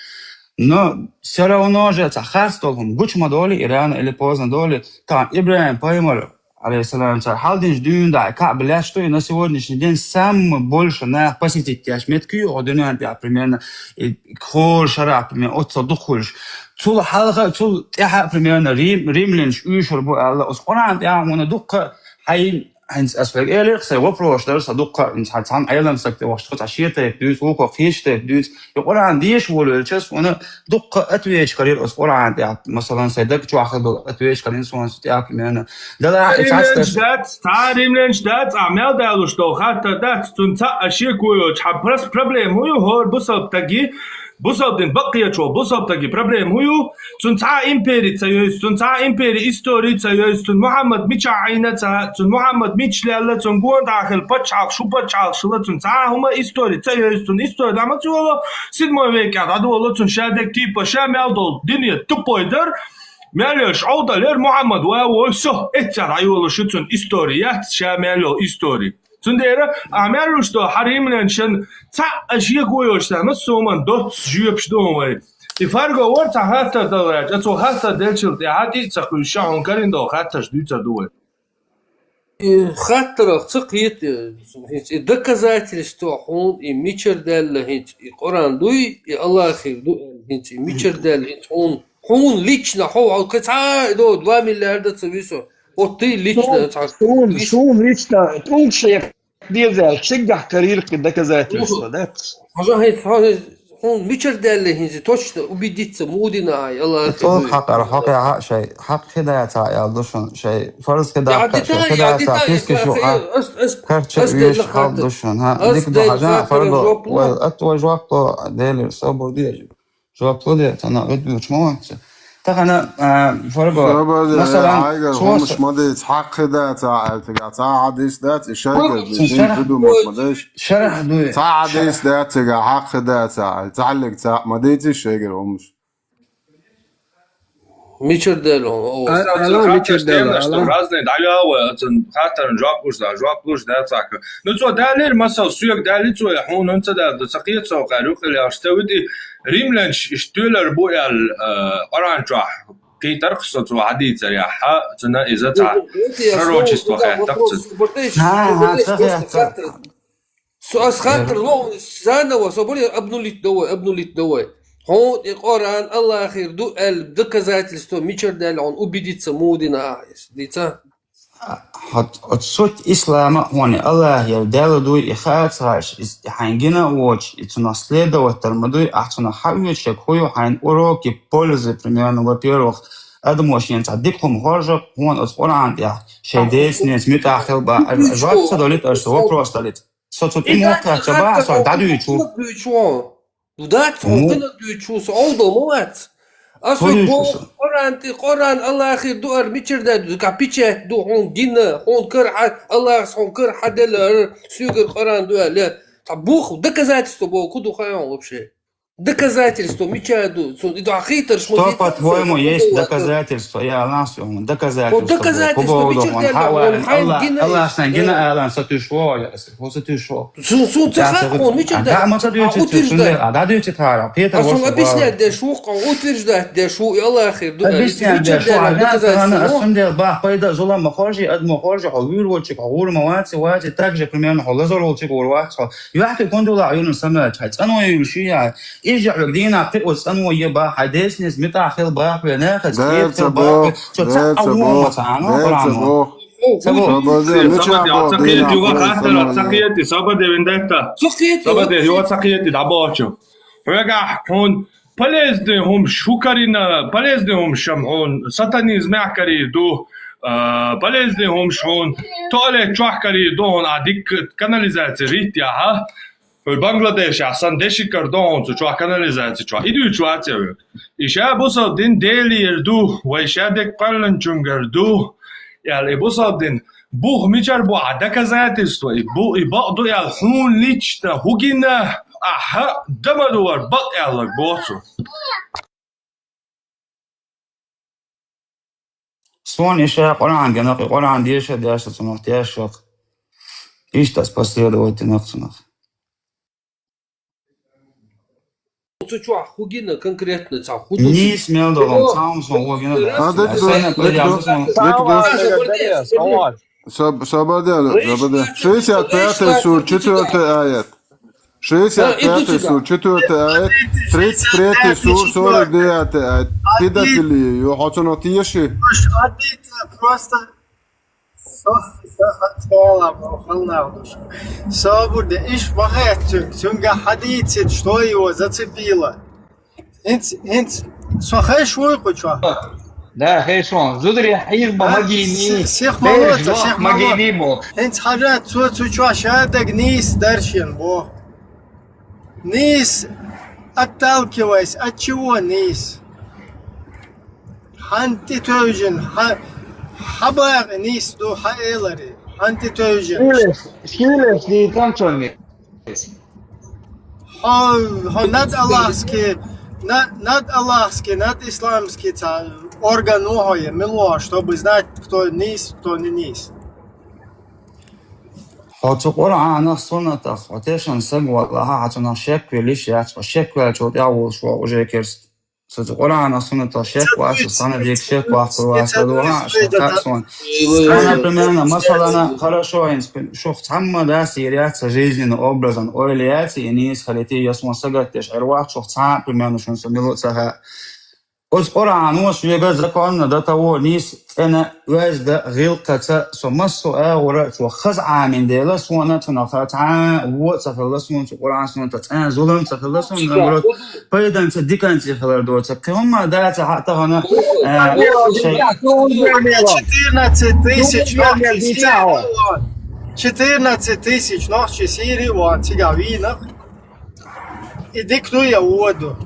Но всё равно же цхьа харц долу хӀума гучу ма долу и рано или поздно долу, тахана ИбрахӀим пайхамар, алейхиссалам, цара хьалдинчу дуьйна дӀа Каъба лаьтташ ду, и на сегодняшний день самый больше нах посетить деш меттиг ю оха дуьненна тӀехь примерно, и кхоьлу шарахь примерно оццул дукха хуьлуш. Цул хьалха, цул тӀаьхьа, примерно, рим-, римлянаш уьйшур бу аьлла, оцу Къуръан тӀехь хьуна дуккха хьайн, хӀинца ас хьоьга элира, сайн вопрос дара, сан дуккха, хӀинца хьан цхьана Ӏелам стаг тӀе вахча, цхьа шен тайпа дуьйцу, вукхо кхечу тайпа дуьйцу. И Къуръан деша волавелча, суна дуккха ответаш карийра оцу Къуръан тӀехь, масалан, сайн даг чохь хила долу ответаш карийна суна цу тӀехь, примерно. Делахь и цхьацца римлянаш дац, цхьа а римлянаш дац, ахь мел далуш долу хаттар дац, цунна цхьа а шеко йоцуш, хьан прос-, проблема хӀун ю, хӀора бусалба стаги, бусалба дин бакъ кхеташ волу бусалба стаги проблема хӀун ю, цунна цхьа а импери ца йойзу, цунна цхьа а импери истори ца йойзу, цунна Мухьаммад мичахь Ӏийна ца хаьа, цунна Мухьаммад мича лелла, цунна гонахьа хилла пачхьалкх, шу пачхьалкх хилла, цунна цхьа а хӀума истори ца йойзу, цунна истори дӀа ма ца йолу, седьмой векехь дӀадолу, цунна ша дерг типа ша мел долу дуьне тупой дара, мел йолуш Ӏовдал яра Мухьаммад, ва вой со, эццехь дӀайолуш ю цунна истори, яц ша мел йолу истори. Цундела ахь мел луш долу хьан римлянашна цхьа а шеко йоцуш царна массо а хӀуманна доцца жоьпаш ду вай. И Фарго вара цхьа хаттар дала гӀерташ, цо хаттар делчул тӀаьхьа тӀе а ца кхуьйсуш, ша хьуна карийна долу хаттарш дуьйцур ду вай. И хаттарах ца кхета, хӀинца и доказательство хьуна, и мичара даьлла хӀинца и Къуръан дуй, и Аллахера ду аьлла, хӀинца и мичара даьлла хӀинца хьуна, хьуна лично хьо, хьо кхин цхьа а и до, два миллиарда ца висо, оттий лично цхьа. Суна, суна лично, тӀулг шех деза, шеггахь карийра кхин доказательство, да? Хьажа хӀинца, хьо хӀинца, хьуна мичара даьлла хӀинца, точно убедиться муха дина ахь, Аллах. ТӀулг хьакъара, хьо кхин хьа шай, хьакъ хи дацахь аьлла ду шуна, шай, фарз хи дацахь, шай, хи дацахь, писка шу, а? Ас, ас, карча ас веш делла хьал ду шуна, хьа? Ас дика ду делла хьажа, хаттаран Фарго, жоп ло. Вай, ат вай жоп ло, Делера, собар де. Жоп ло де, цхьана вид вуьрчу ма вац. Тахана, а, Фарго, масалан, хьайгара хӀумаш ма дийца, хьакъ хи дацахь аьлла цигахь, цхьа а хьадис дац, и шайгара дийцина придумать ма дайша. Шарахь дуй. Цхьа а хьадис дац цигахь, хьакъ хи дацахь аьлла, цхьаллиг цхьаъ ма дийца шайгара хӀумаш. Мичара даьлла хьуна? О. Ала, ала, мичара даьлла, ала. Разный дӀаяла вай, ацун хаттаран жоп луш да, жоп луш да цхьаъ. Ну, цо далийра, масал, соьга далий цо, я хьуна ца дала, ду ца кхета со, кхаьр юкъа яхаш ца вуьту, римлянаш иштта тоьлар бу аьлла, а, Къуръан чохь. кхийтар-кх со цо хьадийцарехь, цунна иза цхьа пророчество хаьттар-кх цунна. ХӀан, хӀан, ца хаьттар. Со ас хаттар ло, заново, со баре обнулить давай, обнулить давай. Хьуна и Къуръан Аллахера ду аьлла доказательство мичара даьлла хьуна убедиться муха дина ахьа иза? Дийца? Хьо, хьо суть ислама а хьуна Аллахера даьлла дуй, и хаа ца хууш, и хьайна гина а воцуш, и цунах следовать дар ма дуй, ахь цунах хьаоьцуш ерг хӀун ю хьайна уроки пользы, примерно, во-первых, адамо шена цхьа дика хӀума хоржу, хьуна оцу Къуръан тӀехь шайн децнеца муьтӀахь хила бахьа. Жоп ца далийта аша, вопрос далийта. Со цу тӀе мохк кхаьчча бахьа, со дӀадуьйчу. Дац хьуна къина дуьйчу, со Ӏовдал ма вац. Ас хӀун дуьйчу боху со? Къуръан тӀе, Къуръан Аллахера ду ара мичара даьлла ду, кху печать ду хьуна гина, хьуна кара хьа, Аллахас хьуна кара хьаделла ара, соьгара Къуръан ду аьлла. Цхьа бух, доказательство боху, хӀун ду хаьий хьуна вообще? Доказательство мичара ду? Цу, и дуьхьа хийтарш ма... Что, по-твоему, есть доказательство? Я Аллахс ю хьуна, доказательство. Хьо доказательство мичара даьлла хьуна, хьайна гина? Аллахсан гина алан сатуьйш вогӀу я аса. Хьо сатуьйш вогӀу. Цу, цу ца хаа хьуна мичара даьлла? А ма ца дуьйцу, а дӀадуьйцу тхара. Петр, а сун объяснять деш ву, утверждать деш ву, и Аллахера ду. Объяснять деш ву, а доказательство. Ас цундела бах, пайда а зулам ма хоржий, ад ма хоржий, хьо вуьйр волчуьнга хьо гӀур ма вац, вац, так же примерно хьо лазар волчуьнга гӀур вац хьо. Юьхь кхин гундула Ӏуьйранна самаьлча, хьайн цӀанве юьлуш ю яхь. Иза хьоьга дийнахь кхиоз цӀанве я бах, хьайн децнеца муьтӀахь хила бах ве нахаца. Дер ца боху, дер ца боху, дер ца боху. Ца боху. Собаде, мичахь боху дийнахь? Ца кхетий, собаде вин датта. Ца кхетий, собаде, юха ца кхетий, дӀабохучу. Хьоьгахь хьуна полезный хӀумаш хӀу карийна, полезный хӀумаш-м хьуна сатанизмехь карийр ду, а, полезный хӀумаш хьуна туалет чохь карийр ду хьуна, а дика канализаци ритт яхьа. Хьуй Бангладешехь санна дешикара ду хьуна цу чохь канализаци чохь. И дуьйцуш вац я хьоьга. И ша бусалба дин Делера ду, вай ша дерг кхоьллинчуьнгара ду, аьлла, и бусалба дин бух мичара бу хьан доказательство? И бу, и бакъ ду аьлла, хьуна лично хӀу гина, ахьа дан ма ду вара бакъ аьлларг боху цо. Суна и ша Къуръан гина, и Къуръан деша а деш, цунах тешах. Иштта ас последовать дина цунах. Цу чохь хӀу гина конкретно, цхьа хӀу ду? Нийса мел долу, цхьа хӀума суна хӀу гина. А, дика ду, дика ду, дика ду. Собаде, собаде. Шестьдесят пятая сура, четвёртый аят. Шестьдесят пятая сура, четвёртый аят. Тридцать третья сура, сорок девятый аят. Педофилия, ю, хьо цунах теший? Просто Собур де, иш ма хеттинг, цуьнга хьадийцина, что его зацепило. ХӀинц, хӀинц, со хеш вуй кху чохь? Да, хеш вон. Зударий хьийр ма магийни. Сех ма лоца, сех ма лоца. ХӀинц хьажа, цо цу чохь ша даг нийса даршен бо. Нийса, отталкиваясь от чего нийса? Хьан тӀе тевжина, хьан, хьан бакъ нийса ду, хьан эларе? Хьан тӀе тевжина? Шийлеш, шийлеш дийцан цунна. Хьо, хьо над Аллахский, на-, над Аллахский, над исламский цхьа орган ву хьо, я мила ву хьо, чтобы знать, кто нийса, кто не нийса. Хьо цу Къуръанах, суннатах, хьо тешан саг валахьа, хьо цунах шек веллиш яц, хьо шек ваьллачул тӀаьхьа волуш ву уже керст. Со цу Къуръанах, суннатах шек вац, со санна дика шек вахкур вац, ца дуьхьа, ша хаьа суна. Например, масалана, хорошо, инс-, шух цхьамма дац, йир яц сан жизненный образан ойла яц, и нийса хилийта, я суна сагатдеш, эр вац шух цхьа, примерно, шуна со мила ца хаьа. Оцу Къуръано шуьга законно до того нийса цӀена оьзда гӀиллакхаца со массо а агӀора цо хаза Ӏамийна дела, суна цунах цхьа а вон а ца хилла, суна цу Къуръан суннатах цӀена зулам ца хилла, суна, наоборот, пайданца, диканца хилар доцург. Кхин хӀумма а дац хьан тахана, а, шайн. Четырнадцать тысяч нохчий Сири вон. Четырнадцать тысяч нохчий Сири вон, цигахь вийнах. И дика ду я воду?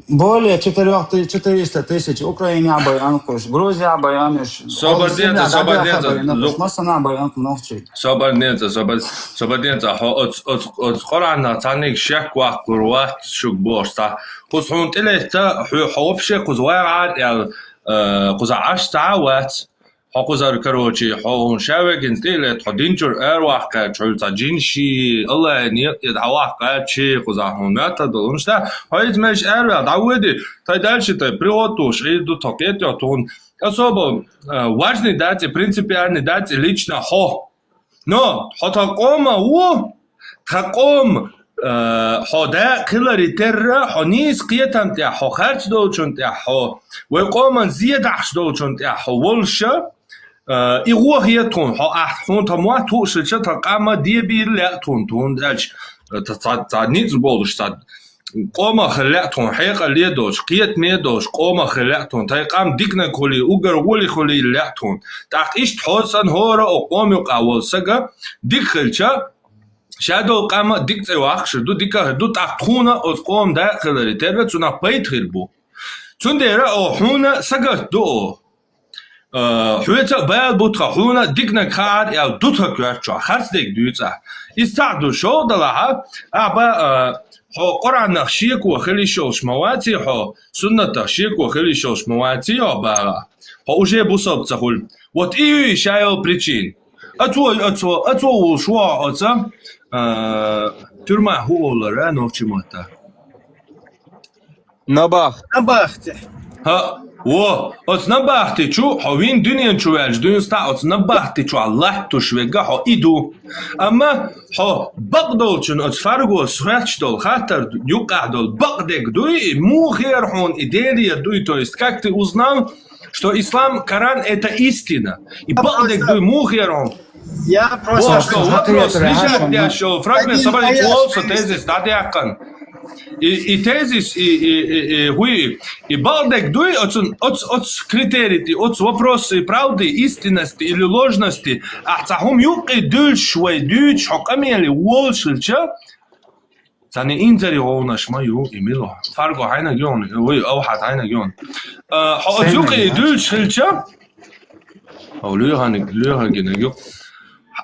Более четырёх ты-, четыреста тысяч Украине байанкуш, Грузия байануш, Собаденца, Собаденца, массана байанку нохчий. Собаденца, Собад-, Собаденца, хьо оц, оц, оц Къуръанах цхьанниг шек ваккхур вац шуг бохуш цхьа. Кхуза хьуна тӀелетта, хьо, хьо вообще кхуза вай гӀад аьлла, э, кхуза Ӏаш цхьа а вац. Хьо кхузара, короче, хьо хӀун ша вегинца тӀе а летта, хьо динчура араваккхаьча, хьуьлла цхьа джин ший, Аллахьа некъа тӀера дӀаваккхаьча, ший кхузахь хьуна моттаргдолаш да, хьо иза мел араваьлла, дӀаводе, тхай дальше тхай приготовлуш, хӀинца ду тхо кхетайо тхона. Особо, э, важный дац и принципиальный дац и лично хьо. Но хьо тха къоман ву, тха къома, э, хьо дакъа хиларе терра, хьо нийса кхетам тӀехь, хьо харц долчун тӀехь, хьо вай къоман зе дахьаш долчун тӀехь, хьо волуша, э, и гӀо хета тхуна, хьо ахь тхуна тха мотт хууш хилча, тха къам дебийла лаьа тхуна, тхуна аьлча, э, тха цхьа, цхьа ницкъ болуш, цхьа къомах хила лаьа тхуна, хьекъале долуш, кхетаме долуш къомах хила лаьа тхуна, тхайн къам диканиг хуьлий, уггар гӀоле хуьлий лаьа тхуна. ТӀаккха иштта хьо санна хӀора оцу къома юкъахь волу сага дика хилча, ша долу къам а дика цӀе ваккхуш хир ду, дика а хир ду, тӀаккха тхуна оцу къоман дакъа хиларе терра цунах пайда хир бу. Цундела оха хьуна сагатта ду оха. Э, хьоьца а бала бу тхан, хьуна диканиг хаар аьлла ду тхан коьрта чохь, харц дерг дуьйцу ахь. Иза цхьаъ ду, шолгӀа далахь, ахь бан, э, хьо Къуръанах шеко хила йиш йолуш ма ваций хьо, суннатах шеко хила йиш йолуш ма ваций хьо бахахь, хьо уже бусалба ца хуьлу. Вот и ю и ша йолу причина. Оцо, оцо, оцо волуш ву хьо оцу, э, тюрьма хӀу олура, нохчийн маттахь? Набахт. Набахти. ХӀаъ, во, оцу набахти чу хьо вина дуьнен чу ваьлча, дуьйна стаг оцу набахти чохь латтош верг хьо и ду. Амма хьо бакъдолчун оцу Фаргос хоьттуш долу хаттар юккъехь долу бакъдерг дуй, и муха хир хьуна и Делера дуй, то есть как ты узнал, что ислам, Коран — это истина? И бакъдерг дуй, муха хир хьуна? Я просто... Вот что, вопрос, лежать дящего фрагмент, собрать волса тезис, да, дякъан. И, и тезис, и, и, и, и, хуй, и бакъдерг дуй, оцун, оц, оц критерий, и оц вопросы правды, истинности или ложности, ахь цхьа хӀума юккъе дуьллуш вай дуьйцуш хьо къамеле волуш хилча, царна инзаре гӀовнаш ма ю, и мила. Фарго хьайнаг йону, вуй, Авхьат хьайнаг йону. А, хьо оцу юккъе дуьллуш хилча, хьо лоьханиг, лоьхагинаг ю.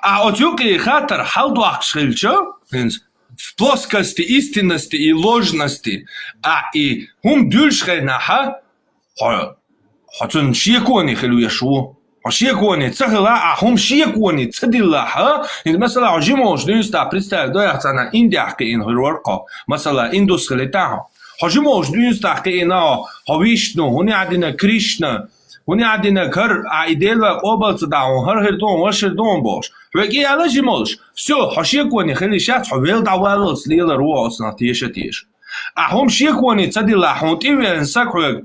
А, оцу юккъе хаттар хьалдоккхуш хилча, хӀинца в плоскости истинности и ложности, а, и хӀума дуьллуш хенахьа, хьо, хьо цунна шеконе хила веш ву. Хьо шеконе ца хила, а хӀума шеконе ца диллахь, а? ХӀинца, масала, хьо жимолуш дуьйна стаг представить до яхь царна Индиях кхиъна хир вара кхо. Масала, индус хилийтахь хьо. Хьо жимолуш дуьйна стаг кхиъна хьо, хьо Вишну, хӀунда аьлла дина Кришна, хӀунда аьлла дина хӀара, а и Дела къобал ца дахь хьуна, хӀара хир ду хьуна, ваша хир ду хьуна бохуш. Хьоьга и аьлла жимолуш. Всё, хьо шеконе хила йиш яц, хьо вел дӀаваллалц лелар ву оцунах теша а теша. А хӀума шеконе ца диллахь, хьуна тӀе веана саг хьоьга,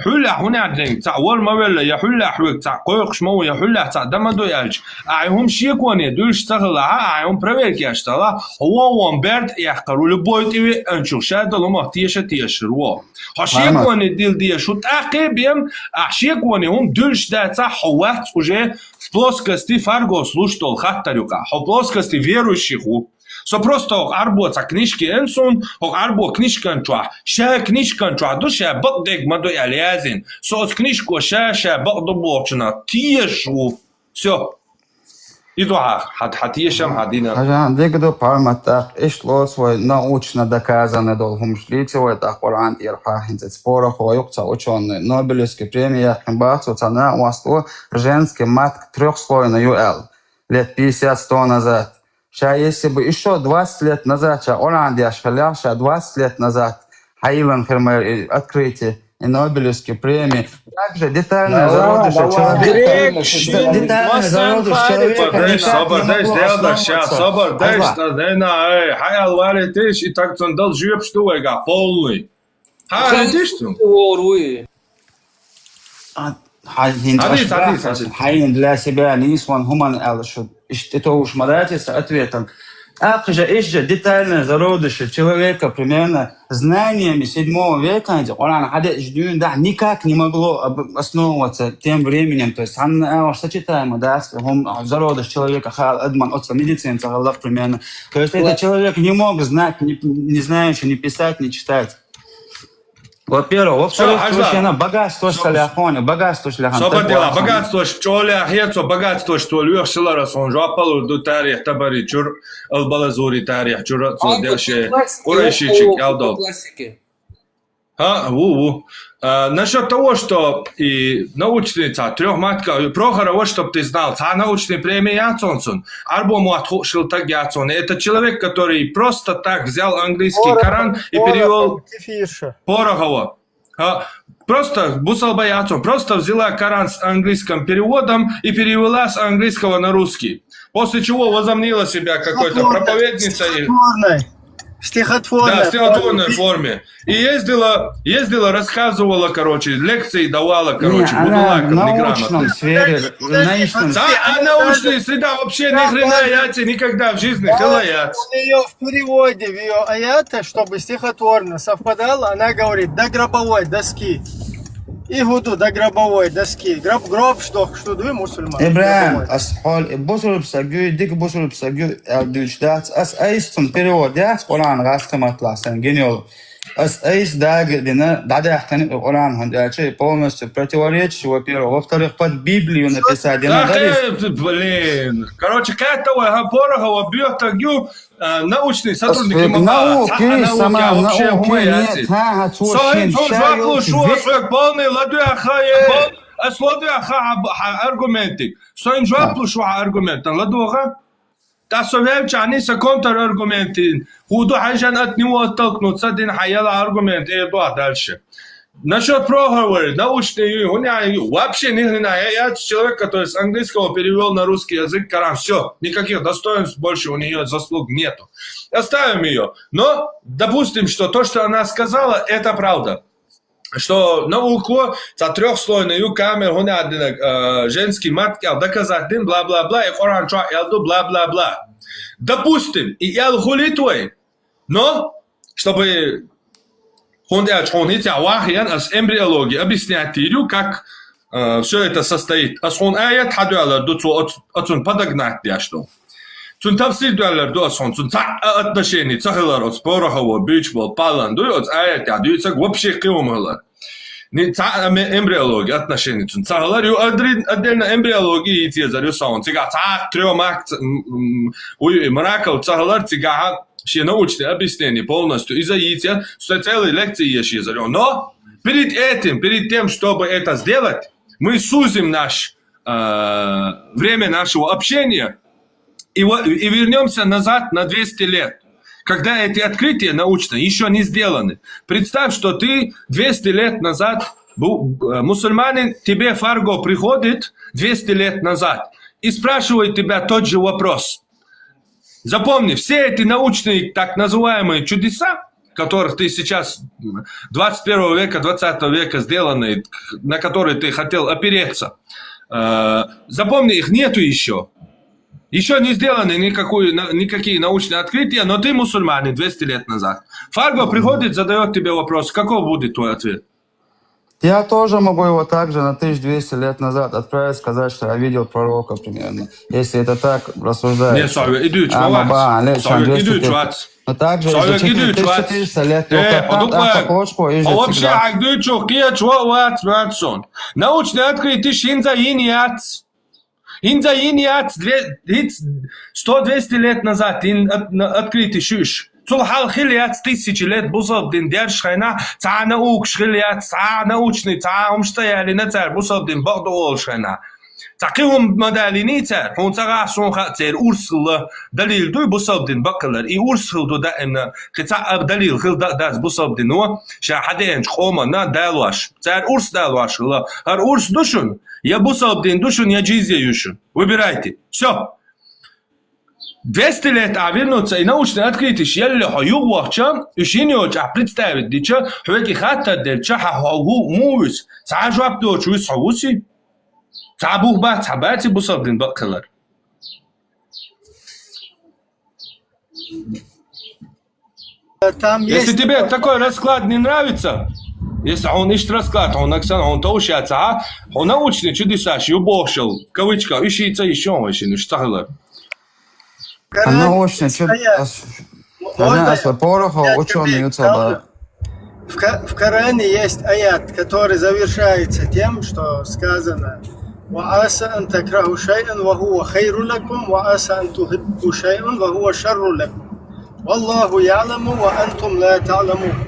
хьуьллехь хӀунда аьлла дерг цхьаъ вара ма велла, я хьуьллехь хьоьга цхьаъ кхойкхуш ма ву, я хьуьллехь цхьаъ дан ма ду аьлча, ахьа хӀума шеконе дуьллуш ца хилахь, ахьа хӀума проверка еш ца хилахь, хьо вон-вон берда эккхар ву, любой тӀе веанчух ша долу хӀумах теша а тешар ву. Хьо шеконе дилла дезаш ву тӀаккха а бен, ахьа шеконе хӀума дуьллуш дацахь, хьо вац уже в плоскости Фаргос луш долу хаттар юкъахь, хьо плоскости верующих ву. Со просто хӀокху Ӏарбо цхьа книжка еана суна, хӀокху Ӏарбо книжкан чохь, ша книжкан чохь ду, ша бакъдерг ма ду аьлла яздина. Со оцу книжко ша, ша бакъду бохучунах тешаш ву. Всё. И ду хьан, хьан, хьан тешам, хьан дина. Хьажан, дика ду, Пармат, тӀаккха иштта лоцу вай научно доказанный долу хӀумаш дийци вай тӀаккха Къуръан тӀера хьан хӀинца цхьа порохо юкъа цхьа учёный, Нобелевский премия яьккхина баха цо цхьа накъост ву, женский матка трёхслойный ю аьлла, лет пятьдесят-сто назад. Ша если бы ещё двадцать лет назад ша Къуръан деш хилла, ша двадцать лет назад хьайиллина хир ма яра и открытие, и Нобелевская премия. Также детальное зародыш человека. Детальное зародыш человека никак не могло основываться. Собар дайш, Дела даш, ша, собар дайш, Айва. Ай, хьаял валитиш, и так цун дал жоьпаш ду вайгахь, полный. Хьан хьан диш цун? Вор вуй. А, хьайн хӀинца Хьадис, аш хьадис, бахьаш, хьадис. Хьайна для себя нийса ван хӀуманна аьлла шу иштта тӀетовжуш ма дац иза ответом. ТӀаккха же иштта же детальное зародыш человека примерно знаниями седьмого века, хӀинца Къуръан хьадеъча дуьйна дахь никак не могло об-, основываться тем временем. То есть цхьанна а уж сочетаемо дац, хӀума зародыш человека хаал адаман оцу медицина ца хилла примерно. То есть этот человек не мог знать, не, не знающий ни писать, ни читать. Во-первых, во-вторых, цо шена богатствош ца лехна, богатствош лехна. Собар дела, богатствош чӀогӀа лехна, цо богатствош цо лоьхуш хилар, ас хьуна жоп лур ду тарих Табари чуьра, Ал-Балазури тарих чуьра, цо деши Къурайшичиг аьлла долу. А, ву, ву. А, насчёт того, что и научный, цхьа трёх матка, и Прохорова, чтоб ты знал, цхьа научный премия яц цун, арбо мотт хууш йола таг яц цун. Это человек, который просто так взял английский Коран и перевёл. Порохова. А, просто бусалба яц цун, просто взяла Коран с английским переводом и перевела с английского на русский. После чего возомнила себя какой-то проповедницей. Стихотворной. Да, в стихотворной форме. И ездила, ездила, рассказывала, короче, лекции давала, короче, будулакам неграмотным. В научном сфере, в научном. Да, а научная среда вообще ни хрена яц никогда в жизни хила яц. У неё в переводе, в её аята, чтобы стихотворно совпадало, она говорит: «До гробовой доски». И гуду до гробовой доски. Гроб, гроб, что, что, да, мусульман. Ибрагим, ас хьол, бусулба саг ю, дика бусулба саг ю, аьлла дуьйцуш дац. Ас айса цун перевод яц, Къуръан гӀазкхий маттахь санна гина йолу. Ас айса дага а дина, дӀадаьккхина и Къуръан, хӀунда аьлча и полностью противоречит, во-первых. Во-вторых, под Библию написать дина дарий. Блин. Короче, кхетта вай, хӀан, Порохова боьттаг ю, а, научный сотрудник ма бац. Науки, а, науки, сама а вообще науки хӀума яц. Нет, хӀан, хӀан, цо шен шайн жоп луш ву, ас хьоьга полный ладоьгӀна, ас ладоьгӀна хьан, хьан аргументиг. Сайн жоп луш ву хьан аргументан, ладогӀа. ТӀаккха со вевчахьана, сан контраргумент дина. ХӀун ду хьайшан от него оттолкнуться дина, хьан яла аргумент, э, дуьхьа дальше. Насчёт Прохоровой, научный, у неё вообще ни хрена. Я, я человек, который с английского перевёл на русский язык Коран. Всё. Никаких достоинств больше у неё, заслуг нету. Оставим её. Но допустим, что то, что она сказала, это правда. Что наука, цхьа трёхслойный ю камера, хӀунда аьлла дина, э, женский мат кӀел доказать дина, бла-бла-бла, и Къуръан чохь аьлла ду, бла-бла-бла. Допустим, и аьлла хуьлийта вай. Но, чтобы, хӀунда аьлча хьуна хӀинца вахьян ас эмбриологи объяснять дийр ю, как, э, всё это состоит. Ас хьуна аят хьадоьллар ду, цо оц-, оцунна подогнать деш ду. Цунна тафсир доьллар ду ас хьуна, цунна цхьа а отношение ца хилар оцу Порохова буьйцуш болу паллан дуй, оцу аятехь дуьйцург вообще кхин хӀума хилар. Ни цхьа а ме-, эмбриологи отношение цунна ца хилар, ю адри-, отдельно эмбриологи йийца езар ю сан хьуна. Цигахь цхьа а трёх мак ца-, м, м, уй, и мраков ца хилар, цигахь шен научный объяснение полностью иза йийца, со целый лекции еш езар ю. Но перед этим, перед тем, чтобы это сделать, мы сузим наш, э, время нашего общения и во-, и вернёмся назад на двести лет, когда эти открытия научные ещё не сделаны. Представь, что ты двести лет назад бу-, э, мусульманин, тебе Фарго приходит двести лет назад и спрашивает тебя тот же вопрос. Запомни, все эти научные так называемые чудеса, которых ты сейчас, м, двадцать первого века, двадцатого века сделанные, к-, на которые ты хотел опереться, э, запомни, их нету ещё. Ещё не сделаны никакую, на-, никакие научные открытия, но ты мусульманин двести лет назад. Фарго приходит, задаёт тебе вопрос, каков будет твой ответ? Я тоже могу его также на тысяча двести лет назад отправить, сказать, что я видел пророка примерно. Если это так рассуждается. Не, Савик, иди, чувак. Савик, иди, чувак. Но также из четыреста лет, э, вообще, хьо вообще хьайга дуьйцуш кхечу вац, вац сон. Научный открытие хӀинца йина яц. ХӀинца йина яц две-, хӀинца сто-двести лет назад йина от-, на-, открытие ю уьш. Цул хьалха хилла яц тысячи лет бусалба дин дерш хенахь, цхьа а наукаш хилла яц, цхьа а научный, цхьа а хӀумаш ца ялийна цара бусалба дин бакъду олуш хенахь. Цхьа кхин хӀума ма далийний цара, хьуна ца гӀахь, суна хаьа, церан урс хилла далил дуй бусалба дин бакъ хилар. И урс хилла ду даимна, кхин цхьа а далил хилла дац бусалба дино, ша хьадеанчу къоманна далош. Цара урс далош хилла. ХӀара урс ду шуна, я бусалба дин ду шуна, я джизья ю шуна. Выбирайте. Всё. Двести лет а вернуться и научный открытие ялале хьо юхавахча, уьш йина йолчохь представить дича, хьоьга и хаттар делча, хьан хьо ву-, муха вуьсу? Цхьа а жоп доцуш вуьсу хьо, вуьсий? Цхьа а бух бац, цхьа баций бусалба дин бакъ хилар? Если тебе такой расклад не нравится, если хьуна иштта расклад, хьуна аксан, хьуна товш яц, а, хьуна научный чудесаш ю бохуш йолу, кавычках, уьш йийца йиш йолу вайшинна, уьш ца хилар. Она очень чуд-, ас-, она ас-, Порохова учёный ю ца бара. В Ка-, в Коране есть аят, который завершается тем, что сказано: «Ва аса ан такраху шайъан ва хува хайру лакум, ва аса ан тухиббу шайъан ва хува шарру лакум. Валлаху яъламу ва антум ла таъламун».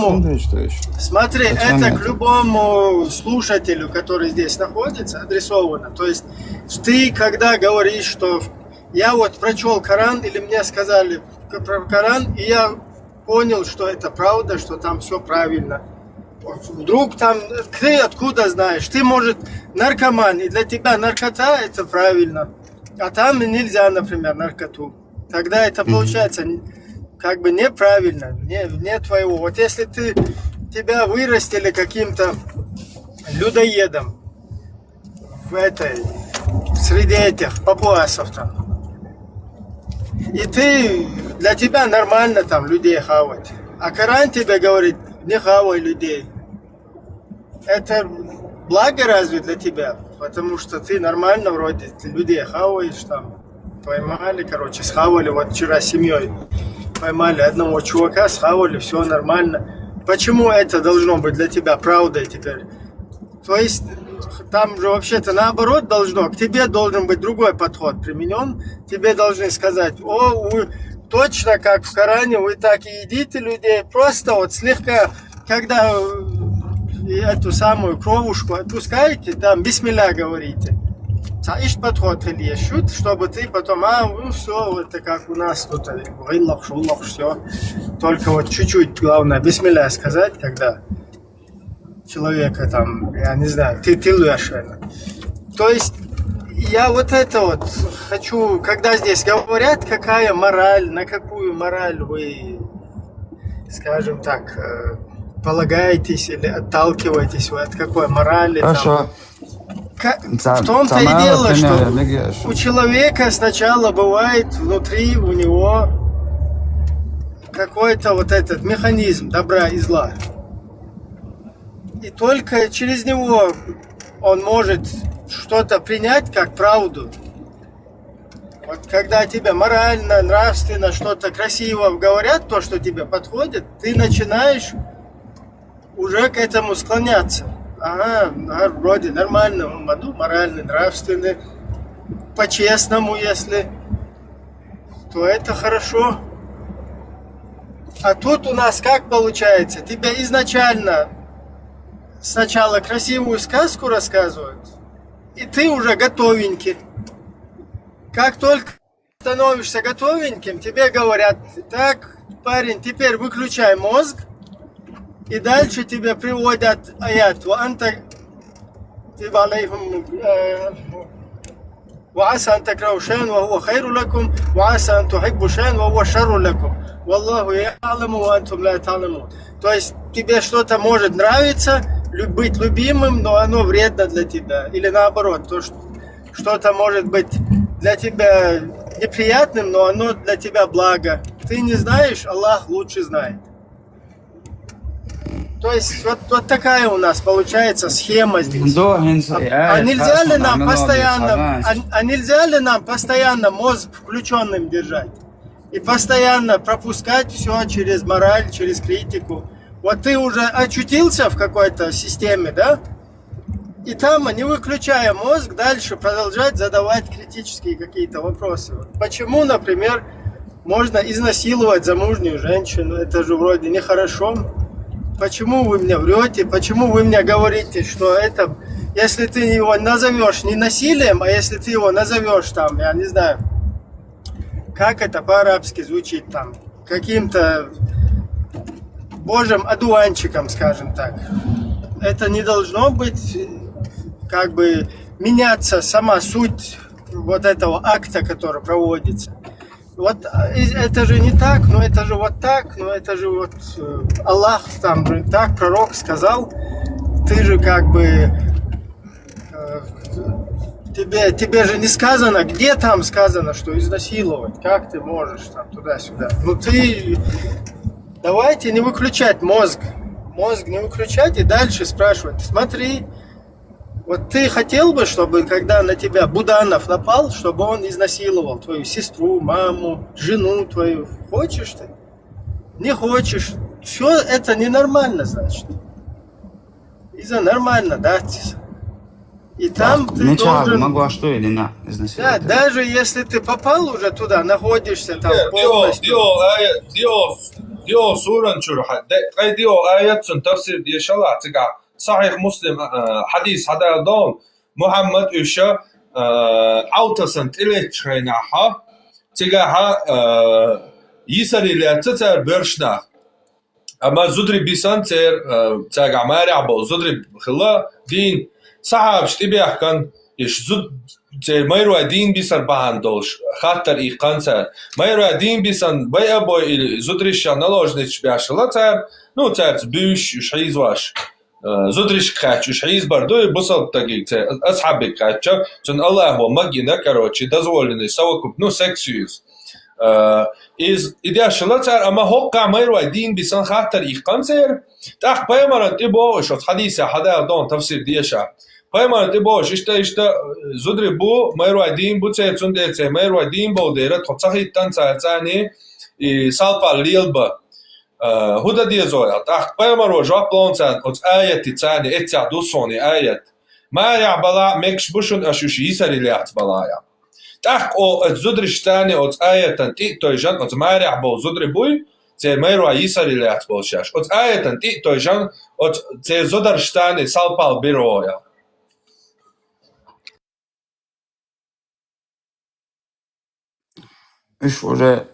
любому, Александрович, то есть. Смотри, Александр это к Николаевич. Любому слушателю, который здесь находится, адресовано. То есть ты, когда говоришь, что я вот прочел Коран, или мне сказали про Коран, и я понял, что это правда, что там все правильно. Вдруг там, ты откуда знаешь? Ты, может, наркоман, и для тебя наркота — это правильно. А там нельзя, например, наркоту. Тогда это получается как бы неправильно, не, не твоего. Вот если ты, тебя вырастили каким-то людоедом в этой, в среде этих папуасов там, и ты, для тебя нормально там людей хавать. А Коран тебе говорит: не хавай людей. Это благо разве для тебя? Потому что ты нормально вроде, ты людей хаваешь там. Поймали, короче, схавали. Вот вчера с семьей поймали одного чувака, схавали, все нормально. Почему это должно быть для тебя правдой теперь? То есть там же вообще-то наоборот должно, к тебе должен быть другой подход применен. Тебе должны сказать: о, вы точно как в Коране, вы так и едите людей, просто вот слегка, когда э, эту самую кровушку отпускаете, там бисмилля говорите. Цаиш подход или шут, чтобы ты потом, а, ну все, вот это как у нас тут, э, гыллах, шуллах, все. Только вот чуть-чуть, главное, бисмилля сказать, когда человека там, я не знаю, ты, ты лучше. То есть я вот это вот хочу, когда здесь говорят, какая мораль, на какую мораль вы, скажем так, э, полагаетесь или отталкиваетесь, вы от какой морали там. Хорошо. Ка- Ца- В том-то и цамаа дело, тэнэ что нэ гэ- у человека сначала бывает внутри у него какой-то вот этот механизм добра и зла. И только через него он может что-то принять как правду. Вот когда тебе морально, нравственно что-то красиво говорят, то, что тебе подходит, ты начинаешь уже к этому склоняться. Ага, ага, вроде нормально, ну, моральный, нравственный, по-честному, если, то это хорошо. А тут у нас как получается? Тебя изначально сначала красивую сказку рассказывают, и ты уже готовенький. Как только становишься готовеньким, тебе говорят: так, парень, теперь выключай мозг, и дальше тебе приводят аят. وأن تكتب عليهم, э, وعسى أن تكرهوا شيئا وهو خير لكم وعسى أن تحبوا شيئا وهو شر لكم والله يعلم وأنتم لا تعلمون. То есть тебе что-то может нравиться, лю- быть любимым, но оно вредно для тебя. Или наоборот, то, что что-то может быть для тебя неприятным, но оно для тебя благо. Ты не знаешь, Аллах лучше знает. То есть вот, вот такая у нас получается схема здесь. Мдо хэнс- А, яа, а нельзя ли хасна нам намно постоянно, бисанас. А, а нельзя ли нам постоянно мозг включенным держать и постоянно пропускать все через мораль, через критику? Вот ты уже очутился в какой-то системе, да? И там, не выключая мозг, дальше продолжать задавать критические какие-то вопросы. Вот почему, например, можно изнасиловать замужнюю женщину? Это же вроде нехорошо. Почему вы мне врете? Почему вы мне говорите, что это, если ты его назовешь не насилием, а если ты его назовешь там, я не знаю, как это по-арабски звучит там, каким-то похожим одуванчиком, скажем так. Это не должно быть, как бы, меняться сама суть вот этого акта, который проводится. Вот э, это же не так, но это же вот так, но это же вот э, Аллах там же так, пророк сказал, ты же как бы э, тебе, тебе же не сказано, где там сказано, что изнасиловать, как ты можешь там туда-сюда. Ну ты, давайте не выключать мозг, мозг не выключать и дальше спрашивать, смотри, вот ты хотел бы, чтобы когда на тебя Буданов напал, чтобы он изнасиловал твою сестру, маму, жену твою? Хочешь ты? Не хочешь. Все это ненормально, значит. Из-за нормально, да? И там ты Нечего, должен... могу, а что или на? Да, даже если ты попал уже туда, находишься там Дио, полностью. дио, ая, дио, дио суран чурха. Ай дио аят сун тафсир дешала цига. Сахих Муслим хадис хадал дон. Мухаммад уша аутасан тилет шайнаха. Цига ха йисари ле цацар бершнах. Амма зудри бисан цер цага маря бол зудри хила дин сахабш тибяхкан иш зуд цер майруа дин бисар баан долш хаттар и канцар. Майруа дин бисан бай абой или зудриша наложнич бяшла цар, ну цар бюш уж хизваш. Зудриш кач уж хиз бар дуй бусал таги цер асхабик кача, цун Аллах ва магина, короче, дозволенный совокуп, ну сексуюз. Из идяшла цар, ама хокка майруа дин бисан хаттар и канцер, тах паймаран тибо, шот хадиса хадал дон тафсир диша. Паймаран тибо, ишта, ишта, зудри бу, майруа дин бу це, цунде це, майруа дин бо дера, тхо цахиттан цар цани, и салпа лилба. Худа дезоя, тах паймаро жаплон цан, оц аяти цани, эця дусони аят. Маря бала мекш бушун ашуш йисари ляц балая. Тах о зудри штани оц аятан ти той жан оц маря бол зудри буй, це майруа йисари ляц бол шаш. Оц аятан ти той жан оц це зудар штани салпал бироя. Иш уже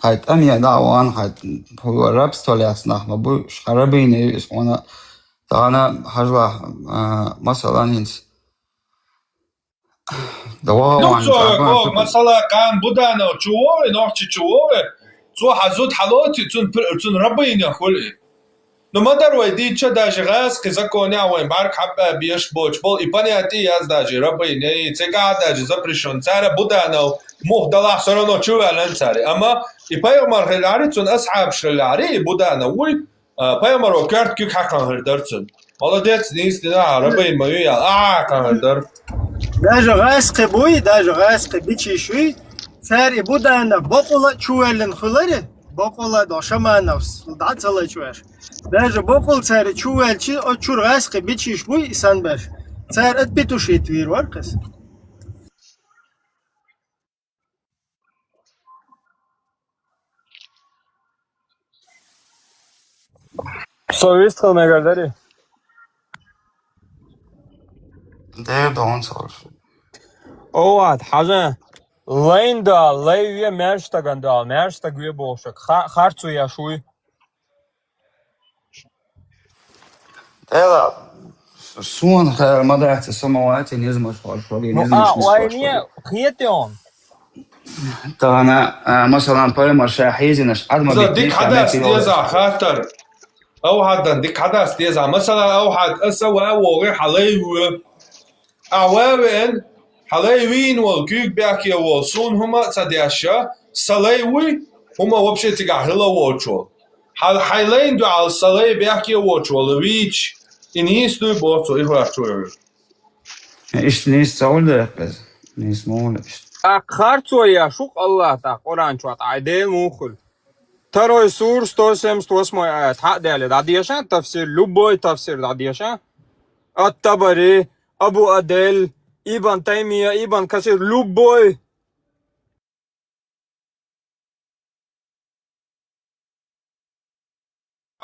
хайт ам я да ван хайт пула рабство ляц нахма бу шхарабине ис она тана хажла масалан инс. Дава Ну, ван цо, ко, масала, кан Буданов чувове, нохчи чувове, цо хазут халоти, цун пр-, цун рабыня хули. Ну, мадар вай дича даже газ, ки законя вай, барк хаппа беш боч бол, и понятие яз даже рабыня, и цега даже запрещен. Цара Буданов, мух дала всё равно чувален цари. Ама, и пайгамбар хилари, цун асхаб хилари, и Буданов, уй, пайгамбар ва кёрт кюк хахан хирдар цун. Молодец, нис дина, рабыня мою я, а, хахан хирдар. Даже гайскъы буй, даже гайскъы бичи шуй, цар и Буданов бокъула чувален хулари, бокъула дошаманов, да цала чуваш. Даже бокъул цар и чувалчи, о чур гайскъы бичиш буй, исан беш. Цар ат петуши твир варкъас. Со вист хъал мегар дари? Дер дон сор. Овад, хажа. Лайн да, лай ве мерштаган да, мерштаг ве болшак. Ха-, харцу я шуй. Эла, суан ха мадахта самавати низмаш хор шоги Ну, низмаш а, лай не, хете он. Тана, масалан, поймар шахизинаш адма За дик хадас деза хатар. Ау хадан дик хадас деза. Масала ау хад аса ва воги халай ву. А вавен халай вин вол кюк бяхи вол сун хума цадяша салай вуй, хума вообще тига хила вочо. Хал хайлайн дуал салай бяхи вочо вич. Инис дуй боцо ихвачо. Ишт нис цаулда яппез. Нис муул ишт. А харцо я шук Аллах та Коран чуат айдел мухул. Второй сур, сто семьдесят восьмой аят. Ха дели, да дешан тафсир, любой тафсир, да дешан. Ат-Табари, Абу Адель, Ибн Таймия, Ибн Касир, любой.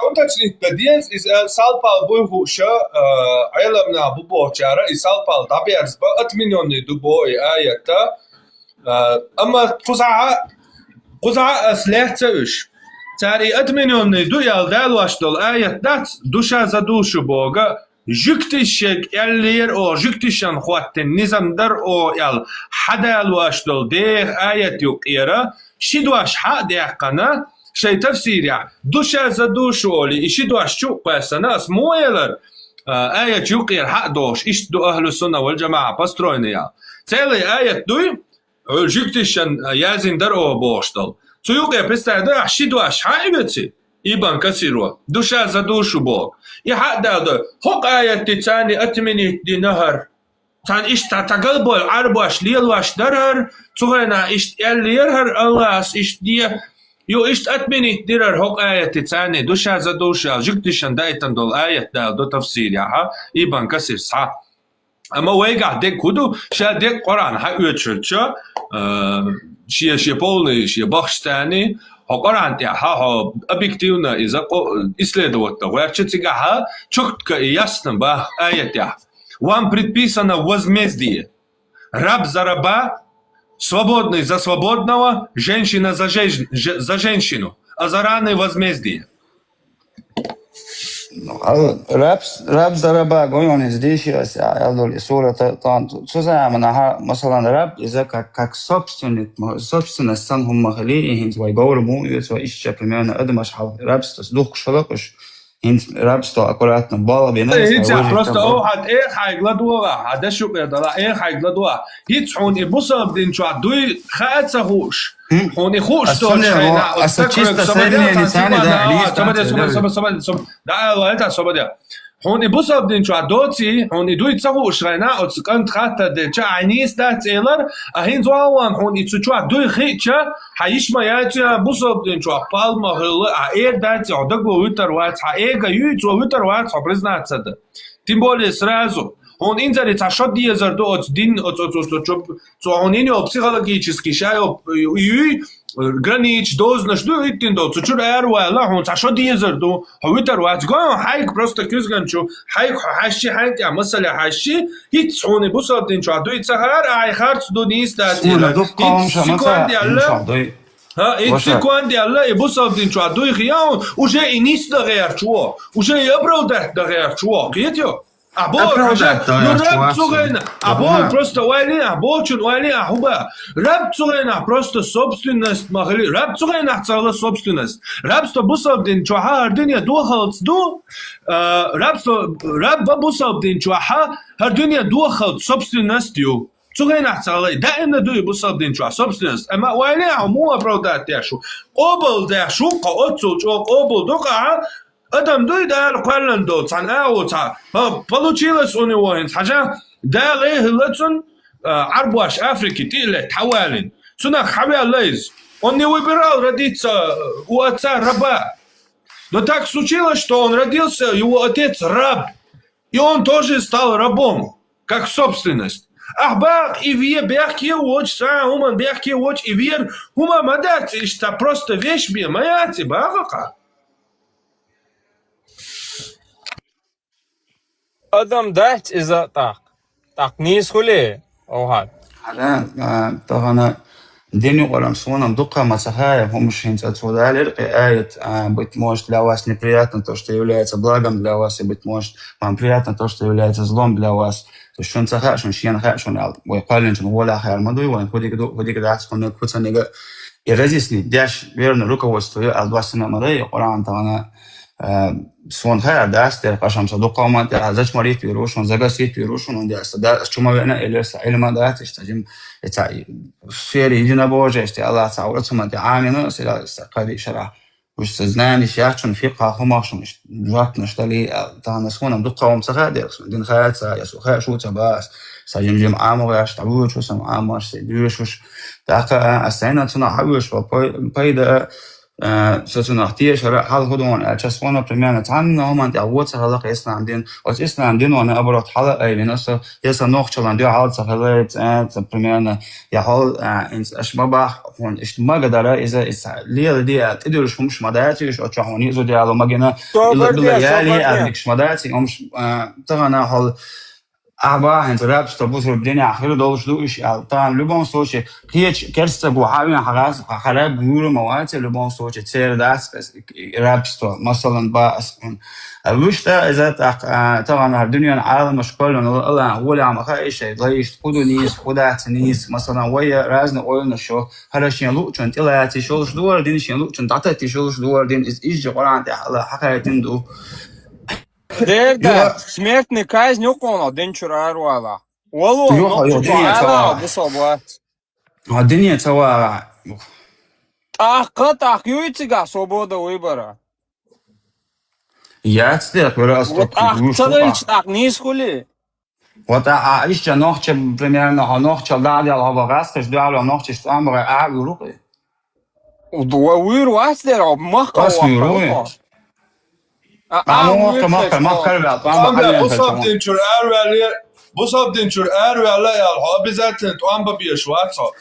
Уточнить да дез из салпал буй хуша, айламна бубочара, и салпал даберзба, отменённый дубо и аята. Ама куза, куза аслехца уж. Цара и отменённый ду аьлла далош долу аят дац, душа за душу боху, жуьгташа шайга аьллера оха, жуьгташна хӀоттийна низам дара оха аьлла, хьадалош долу деха аят юкъера, ши дош хьа а даьккхина, шайн тафсирехь, душа за душу олий, и ши дош чу а кхоьссина, ас муха элира, а, аят юкъера хьа а дохуш, иштта ду ахьлу сунна вал джамаӀа построенный аьлла. Целый аят дуй, Ӏу жуьгташна яздина дара оха бохуш долу. Цу юкъе представь дай ахь ши дош хьа а оьций, Ибн Касиро, душа за душу боху. И хьа а даладой, хӀокху аятца царна отменить дина хӀара. Царна иштта цхьа галбевлла Ӏарбош лелош дара хӀара, цу хенахь иштта аьллера хӀара Аллас иштта де. Ю иштта отменить дира хӀара хӀокху аятца царна душа за душу аьлла, жуьгташна дайтина долу аят даладо тафсирехь, Ибн Касира схьа. Амма вайгахь дерг хӀун ду, ша дерг Къуръан хьаоьцуш хилча, а, шен, шен полный, шен бахча царний, хьо Къуръан тӀехь, хьо объективно иза къо-, исследовать дан гӀертача цигахь, чётко и ясно боху аятехь. Вам предписано возмездие. Раб за раба, свободный за свободного, женщина за женщ-, же-, за женщину. А за раны возмездие. Ну, а раб, раб за раба гойон из дийши аса, а, аьлла долу и сурата тан цу заманахьа, масалан, раб иза как, как собственник, ма-, собственность сан хӀумма хили, и хӀинца вай говр му оьцу, вай иштта, примерно, адамаш хьал рабство духкуш хилакъуш, хӀинца рабство аккуратно бала бина, Э, хӀинца а вожи просто кабо. О, хьан тӀе хьайга ладогӀа, хьан даш юкъе дала, э, хьайга ладогӀа. ХӀинца хьуна и бусалба дин чохь дуй хаа ца хууш. Хм. Хьуна и хууш Ас долчу сунне, хенахь, аса оцу чисто стакойга собаде, сомнение царна, царна да, да, лист собаде, дац, собаде, да. Собаде, собаде, собаде, да, алла, это собаде. Хьуна и бусалба дин чохь доций, хьуна и дуй ца хууш хенахь, оцу кӀант хаттар делча, ахь нийса дац элар, а хӀинца вахана хьуна и цу чохь дуй хиъча, хьан йиш ма яй цу ян бусалба дин чохь палма хилла, а эр дац, хьо даго вуьтар вац, хьан эга юй, цо вуьтар вац, хьо признаться дан. Тем более сразу. Хьуна инзаре цхьа шо дезар ду оцу дин, оцу, оцу, оцу, оцу, цо хьуна йина йолу психологический ша йолу юй, границаш, дозанаш ду хӀиттина долу. Цу чуьра ара ваьлла, хьуна цхьа шо дезар ду. Хьо вуьтар вац. Гой хьайга просто куьзган чу, хьайга хьо хьаьжчи, хьайна тӀехь масала хьаьжчи, хӀинца хьуна и бусалба дин чохь дуй ца хаара, ахь харц ду нийса дац. Суна элар. Дуккха хӀинца хӀума ца секунда аьлла, хӀинца дуй. ХӀа, итт Ваша. Секунда аьлла, и бусалба дин чохь дуй хиъна, уже и нийса дан гӀерташ ву, уже и оправдать дан гӀерташ ву. Кхетий? Ахь боху, Оправдать хьажа, дан ну, гӀерташ раб вац. Цу гайна. Ахь боху, Ага. Просто вайли, ахь бохучун вайли, ахь хӀуба. Раб цу гайна просто собственность ма хили. Раб цу гайна ца хила собственность. Рабство бусалба дин чохь хӀара дуьне дохалц ду. А, рабство, раб ба бусалба дин чохь хӀара дуьне дохалц собственность ю. Цу гайнахь ца гӀалай, даимна дуй бусалба дин чохь собственность. Амма вайли ахьа муха оправдать деш ву? Къобал деш ву, кхо оццул чӀогӀа къобал ду-кх ахьа. Адам дуй Дала кхоьллина долу, цхьана агӀо цхьа. ХӀа, получилось у него хӀинца, хьажа, Дала эхилла цунна, а, Ӏарбош Африке тӀе а летта, хьавалина. Цунах хьаваьлла иза. Он не выбирал родиться у отца раба. Но так случилось, что он родился, его отец раб. И он тоже стал рабом, как собственность. Ахь бакъ и ве бехке воч, сан хӀуман бехке воч и вер, хӀума ма дац иштта, просто вещь бе ма яц и бакъакъа. Адам дац иза тӀаккха. ТӀаккха нийса хуьлий? Овхьа. Хьада, а, тахана дин юкъарам суна-м дуккха ма ца хаьа, хӀумаш хӀинца цо далира кхин аят, а, быть может, для вас неприятно то, что является благом для вас, и, быть может, вам приятно то, что является злом для вас. То есть шуна ца хаьа, шуна шена хаьа, шуна аьлла. Вай кхоьллинчун гӀолехь хаьар ма дуй, вайн хӀудига ду, хӀудига дац, хӀунда кху ца нигга и разъяснить деш верный руководство ю аьлла доссана ма дай, Къуръан тахана, а, Суна хаьа дац дера къашам со дуккха хӀуманна тӀехь зачморить вийр ву шуна, загасить вийр ву шуна, хӀунда аьлча сан да, ас чу ма веана, элира сан Ӏилма дац, иштта жим, и ца, сфере единобожия, иштта Аллах ца вара цу ма тӀе Ӏамина, ас ила сан кхари шарахь. Уж сан знаниш яц шуна фикъхьа хӀумах шуна, иштта жоп наш дали, а, тахана суна дуккха хӀума ца хаьа дера, суна дин хаьа ца, я со хаьа шу ца бац, сан жим-жим ӀамогӀеш, дӀавоьшу сан Ӏамош, сан доьшуш. ТӀаккха, а, ас сайна цунах хьавоьшу, пай-, пайда, Э, со цунах тешара хьал хӀун ду аьлча, суна, примерно, цхьанна хӀуманна тӀехь вон ца хилла-кх ислам дин. Оцу ислам дино, наоборот, хьала а айвина со, я сан нохчаллин дуьхьал ца хилла, э, ца, примерно, я хьол, э, инц аш ма бах, хьуна иштта мага дара, иза, иза лела де, тӀедуьллуш хӀумаш ма дац, уьш, оцу хьуна иза де ало магина, Собар ила, ила де, яли собар де. Арнигаш ма дац, хӀумаш, э, тахана хьол, Ахьа бахьанца рабство бусурба динехь хир долуш ду уьш аьлла. Тахана, в любом случае, кхечу керста стага хьавина хьан гӀаз, хьан раб вуьйр ма вац, в любом случае, церан дац рабство, масалан, бац хьуна. Вуьшта иза тӀаккха, а, тахана хӀара дуьненан Ӏаламаш кхоьллина Аллахьан гӀолехь ма хаьа шайн, лайшна хӀун ду нийса, хӀун дац нийса, масалан, вай разный ойланаш йо, хӀара шен луучунна тӀелаца йиш йолуш ду хӀара дин, шен луучунна дӀататта йиш йолуш ду хӀара дин, иза иза Къуръан тӀехь Аллахьа хьахайтина ду. Дера да, смертный казнь ю кхунах дин чуьра аравалахь. Вало, йо, нохчо йо, дине ца вагӀахь. Бусалба вац. Хьо дине ца вагӀахь. ТӀаккха, тӀаккха юй цигахь свобода выбора? Яц дера, хӀара ас вот тӀаккха ца хилча, тӀаккха нийса хуьлий? Вот а, а иштта нохча, примерно, хьо нохчалла дӀа а даьлла, хьо бан гӀазкхаша дуьхьал ваьлла, нохчашца тӀом бан гӀайгӀа а вуьйр ву-кх и? Ва вуьйр вац дера, хьо махкара вахкара ву хьо. А, а, махкара, махкара, махкара ваьлла, тӀом бан гӀайгӀа. Бусалба дин чуьра араваьлла, бусалба дин чуьра араваьлла аьлла, хьо обязательно тӀом бан безаш вац хьо.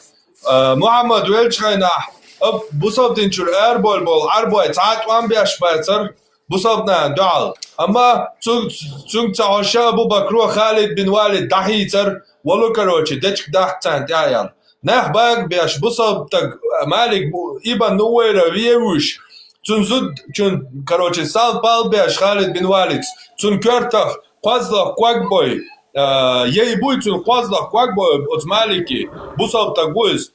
А, Мухьаммад веллачу хенахь, а, бусалба дин чуьра арабевлла болу Ӏарбой цхьа а тӀом беш бацара, бусалба нахана дуьхьал. Амма цу-, цуьнга ца хьожуш Абу Бакро Халид бин Валид дӀахийцара, вало, короче, дечиг дахка царна тӀехь а аьлла. Нах бага беш, бусалба стаг Малик ибн Нувайра вевзаш, цуьнан зуда, цуьнан, короче, салба-палба беш Халид бин Валида, цуьнан коьртах кхозлагӀа ког бой, а, яй буй цуьнан кхозлагӀа ког бой оцу Малике, бусалба стаг ву иза.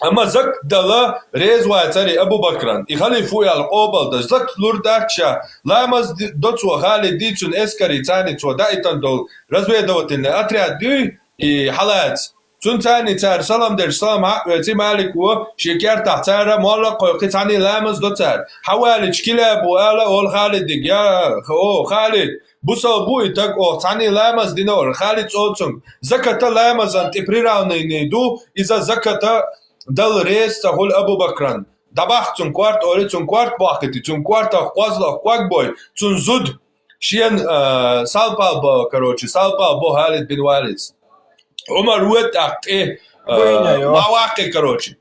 Амма закат дала реза вацара и Абу Бакран, и халифа ву аьлла къобалдаш. Закат лур дац ша, ламаз ди-, до цо Халида, цуьнан эскаре, царна цо даийтина долу разведывательный отряд дуй, и хьалаца. Цуьнан царна цара салам делча, салам хьа а оьций Малико, шен кертахь цара молла а кхойкхий, цхьаьний ламаз до цара. Хьавалича Килабо ала олу Халиде: «Я, о, Халид, бусалба ву и стаг, оха цхьаьний ламаз дина олу». Халид олу цуьнга: «Заката ламазан тӀе приравненный ду, иза заката дала реза ца хуьлу Абу Бакран. ДӀабахка цуьнан корта», олий, цуьнан корта бохкийтий, цуьнан кортах кхозлагӀа ког бой, цуьнан зуда шена, а, салба-палба, короче, салба-палба бо Халид бин Валида. Ӏумар ву тӀаккха тӀе, а, ва ваккхий, короче.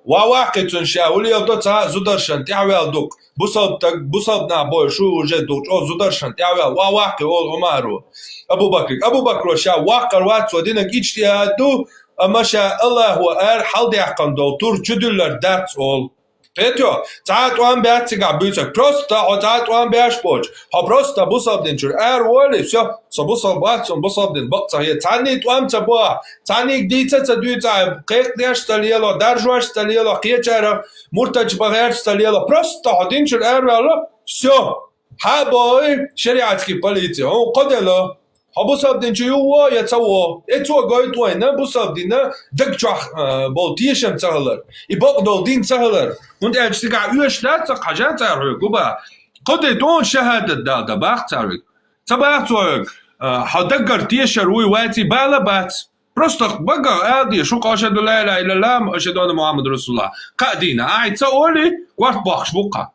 Ва ваккхий цуьнан ша, хӀун леладо цхьа а зударшна тӀаьхьаваьлла ду-кх. Бусалба стаг, бусалба нах бой шу уже ду чӀогӀа зударшна тӀаьхьаваьлла. Ва ваккхий олу Ӏумаро Абу Бакрига. Абу Бакро ша ваккхар вац, цо динарг иштта а ду, амма ша Аллахо ара хьалдаьккхина долу тур чудуьллур дац олу. Кхетий, цхьа а тӀом бац цигахь буьйцург. Просто хьо цхьа а тӀом беш боцуш, хьо просто бусалба дин чуьра ара волий, всё, со бусалба вац, суна бусалба дин бакъ ца хета. Цхьанний тӀом ца бо ахь, цхьаннийга дийца а ца дуьйцу ахь, кхайкхадеш а ца лело, даржош а ца лело, кхечара мурталла бахьаш а ца лело. Просто хьо дин чуьра ара ваьлла, всё. Хьа а бохий шариатский полиция, хьуна кхо дело. Хьо бусалба дин чу ю во я ца во? Э, цо гойту вайна бусалба дина даг чохь, а, болу тешам ца хилар, и бакъдолу дин ца хилар. ХӀунда аьлча цигахь оьшуш дац ца хьажа цара хьоьга губа. Кхо де тӀуна шахӀадат дала дан баха цара хьоьга. Ца баха цо хьоьга, а, хьо даггара тешар вуй ваций, бала бац. Просто бага ала де, шу кхо ашхаду ла илаха иллаллах, ашхаду анна Мухаммад расулуллах. Кхаа дийна, ахьа ца олий, корта бохкуш бу кхаа.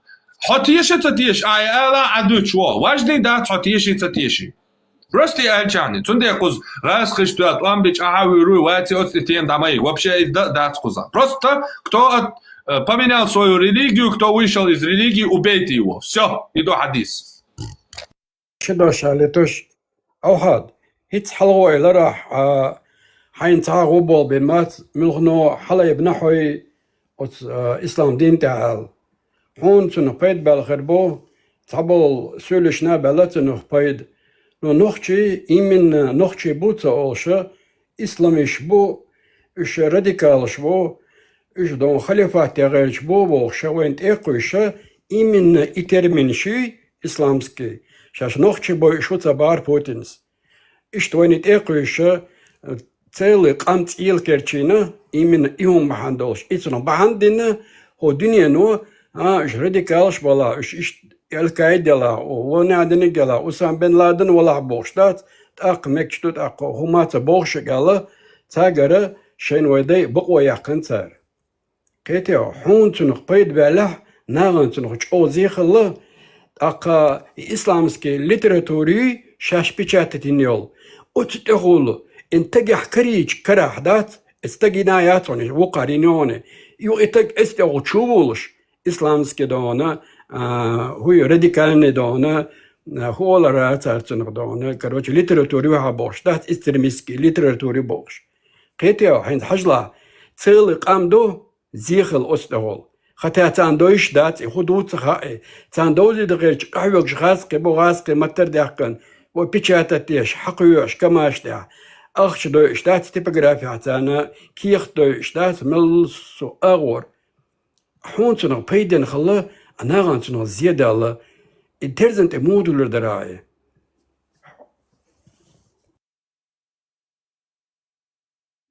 Хьо теша ца теша, ахьа ала Ӏа дуьтуш во. Важный дац хьо теший ца теший. Просто и аьллачарна. Цундела кхуза гӀазкхаша тоьлла тӀом бича ахьа вуьйр вуй, ваций оцу тӀе тема дӀа ма йи. Вообще иза дан а дац кхуза. Просто кто от-, э, поменял свою религию, кто вышел из религии, убейте его. Всё, иду хьадис. Ши дош аьлла туш, Ӏовхьад, хӀинца хьалха вай ларахь, а, хьайна цхьа а гӀо болу бен мац, муьлхано хьалаайбина хьой оцу, а, ислам дин тӀехь аьлла. Хьуна цунах пайда баьлла хир бу, цхьаболу суьйлишна а баьлла цунах пайда. Но нохчий, именно нохчий бу ца олуша, исламиш бу, уьш радикалаш бу, уьш дон халифат тӀе гӀерташ бу бохуша, вайна тӀекхуьйша, именно и терминаш, исламский, шаьш нохчий бой уьш ву ца бахара Путинс. Иштта вайна тӀекхуьйша, целый къам цӀийла керчийна, именно и хӀума бахьана долуш, и цунах бахьана дина, хӀо дуьнено, а, уьш радикалаш балахь, уьш иштта Аль-Каида ялахь, вон Ӏадиниг ялахь, Усам бен Ладен валахь бохуш дац, тӀаккха мегаш ду, тӀаккха хӀума ца бохуш аьлла, цаьргара шайна вай дай бакъо яьккхина цара. Кхетий, хьуна цунах пайда баьллехь, нахана цунах чӀогӀа зе хилла, тӀаккха и исламский литератури шаьш печатать йина йолу. Оцу тӀехула, ин тагехь карийча карахь дац, и стаг йина яц хьуна, вукхара йина йогӀуна. Юха и таг эцу тӀехула чу вулуш, исламский дона, а, хӀуй радикальный дона, хӀу олара цар цунах догӀна, короче, литератури ваха бохуш дац, экстремистский литератури бохуш. Кхетий хьо, хӀинца хьажалахь, целый къам ду, зехал оцу тӀехула. Хата царна дойуш дац, и хӀу ду ца хаьа, царна довзийта гӀерташ къахьоьгуш гӀазкхи бу, гӀазкхи маттар даьккхина, ва печатать деш, хьакхоьхьуш, камаш тӀехь, ахча дойуш дац, типографехь царна кехат дойуш дац, мел со агӀор. Хьуна цунах пайденна хилла, а нахана цунах зедаьлла, и терзан тӀе муха дуьллур дара и?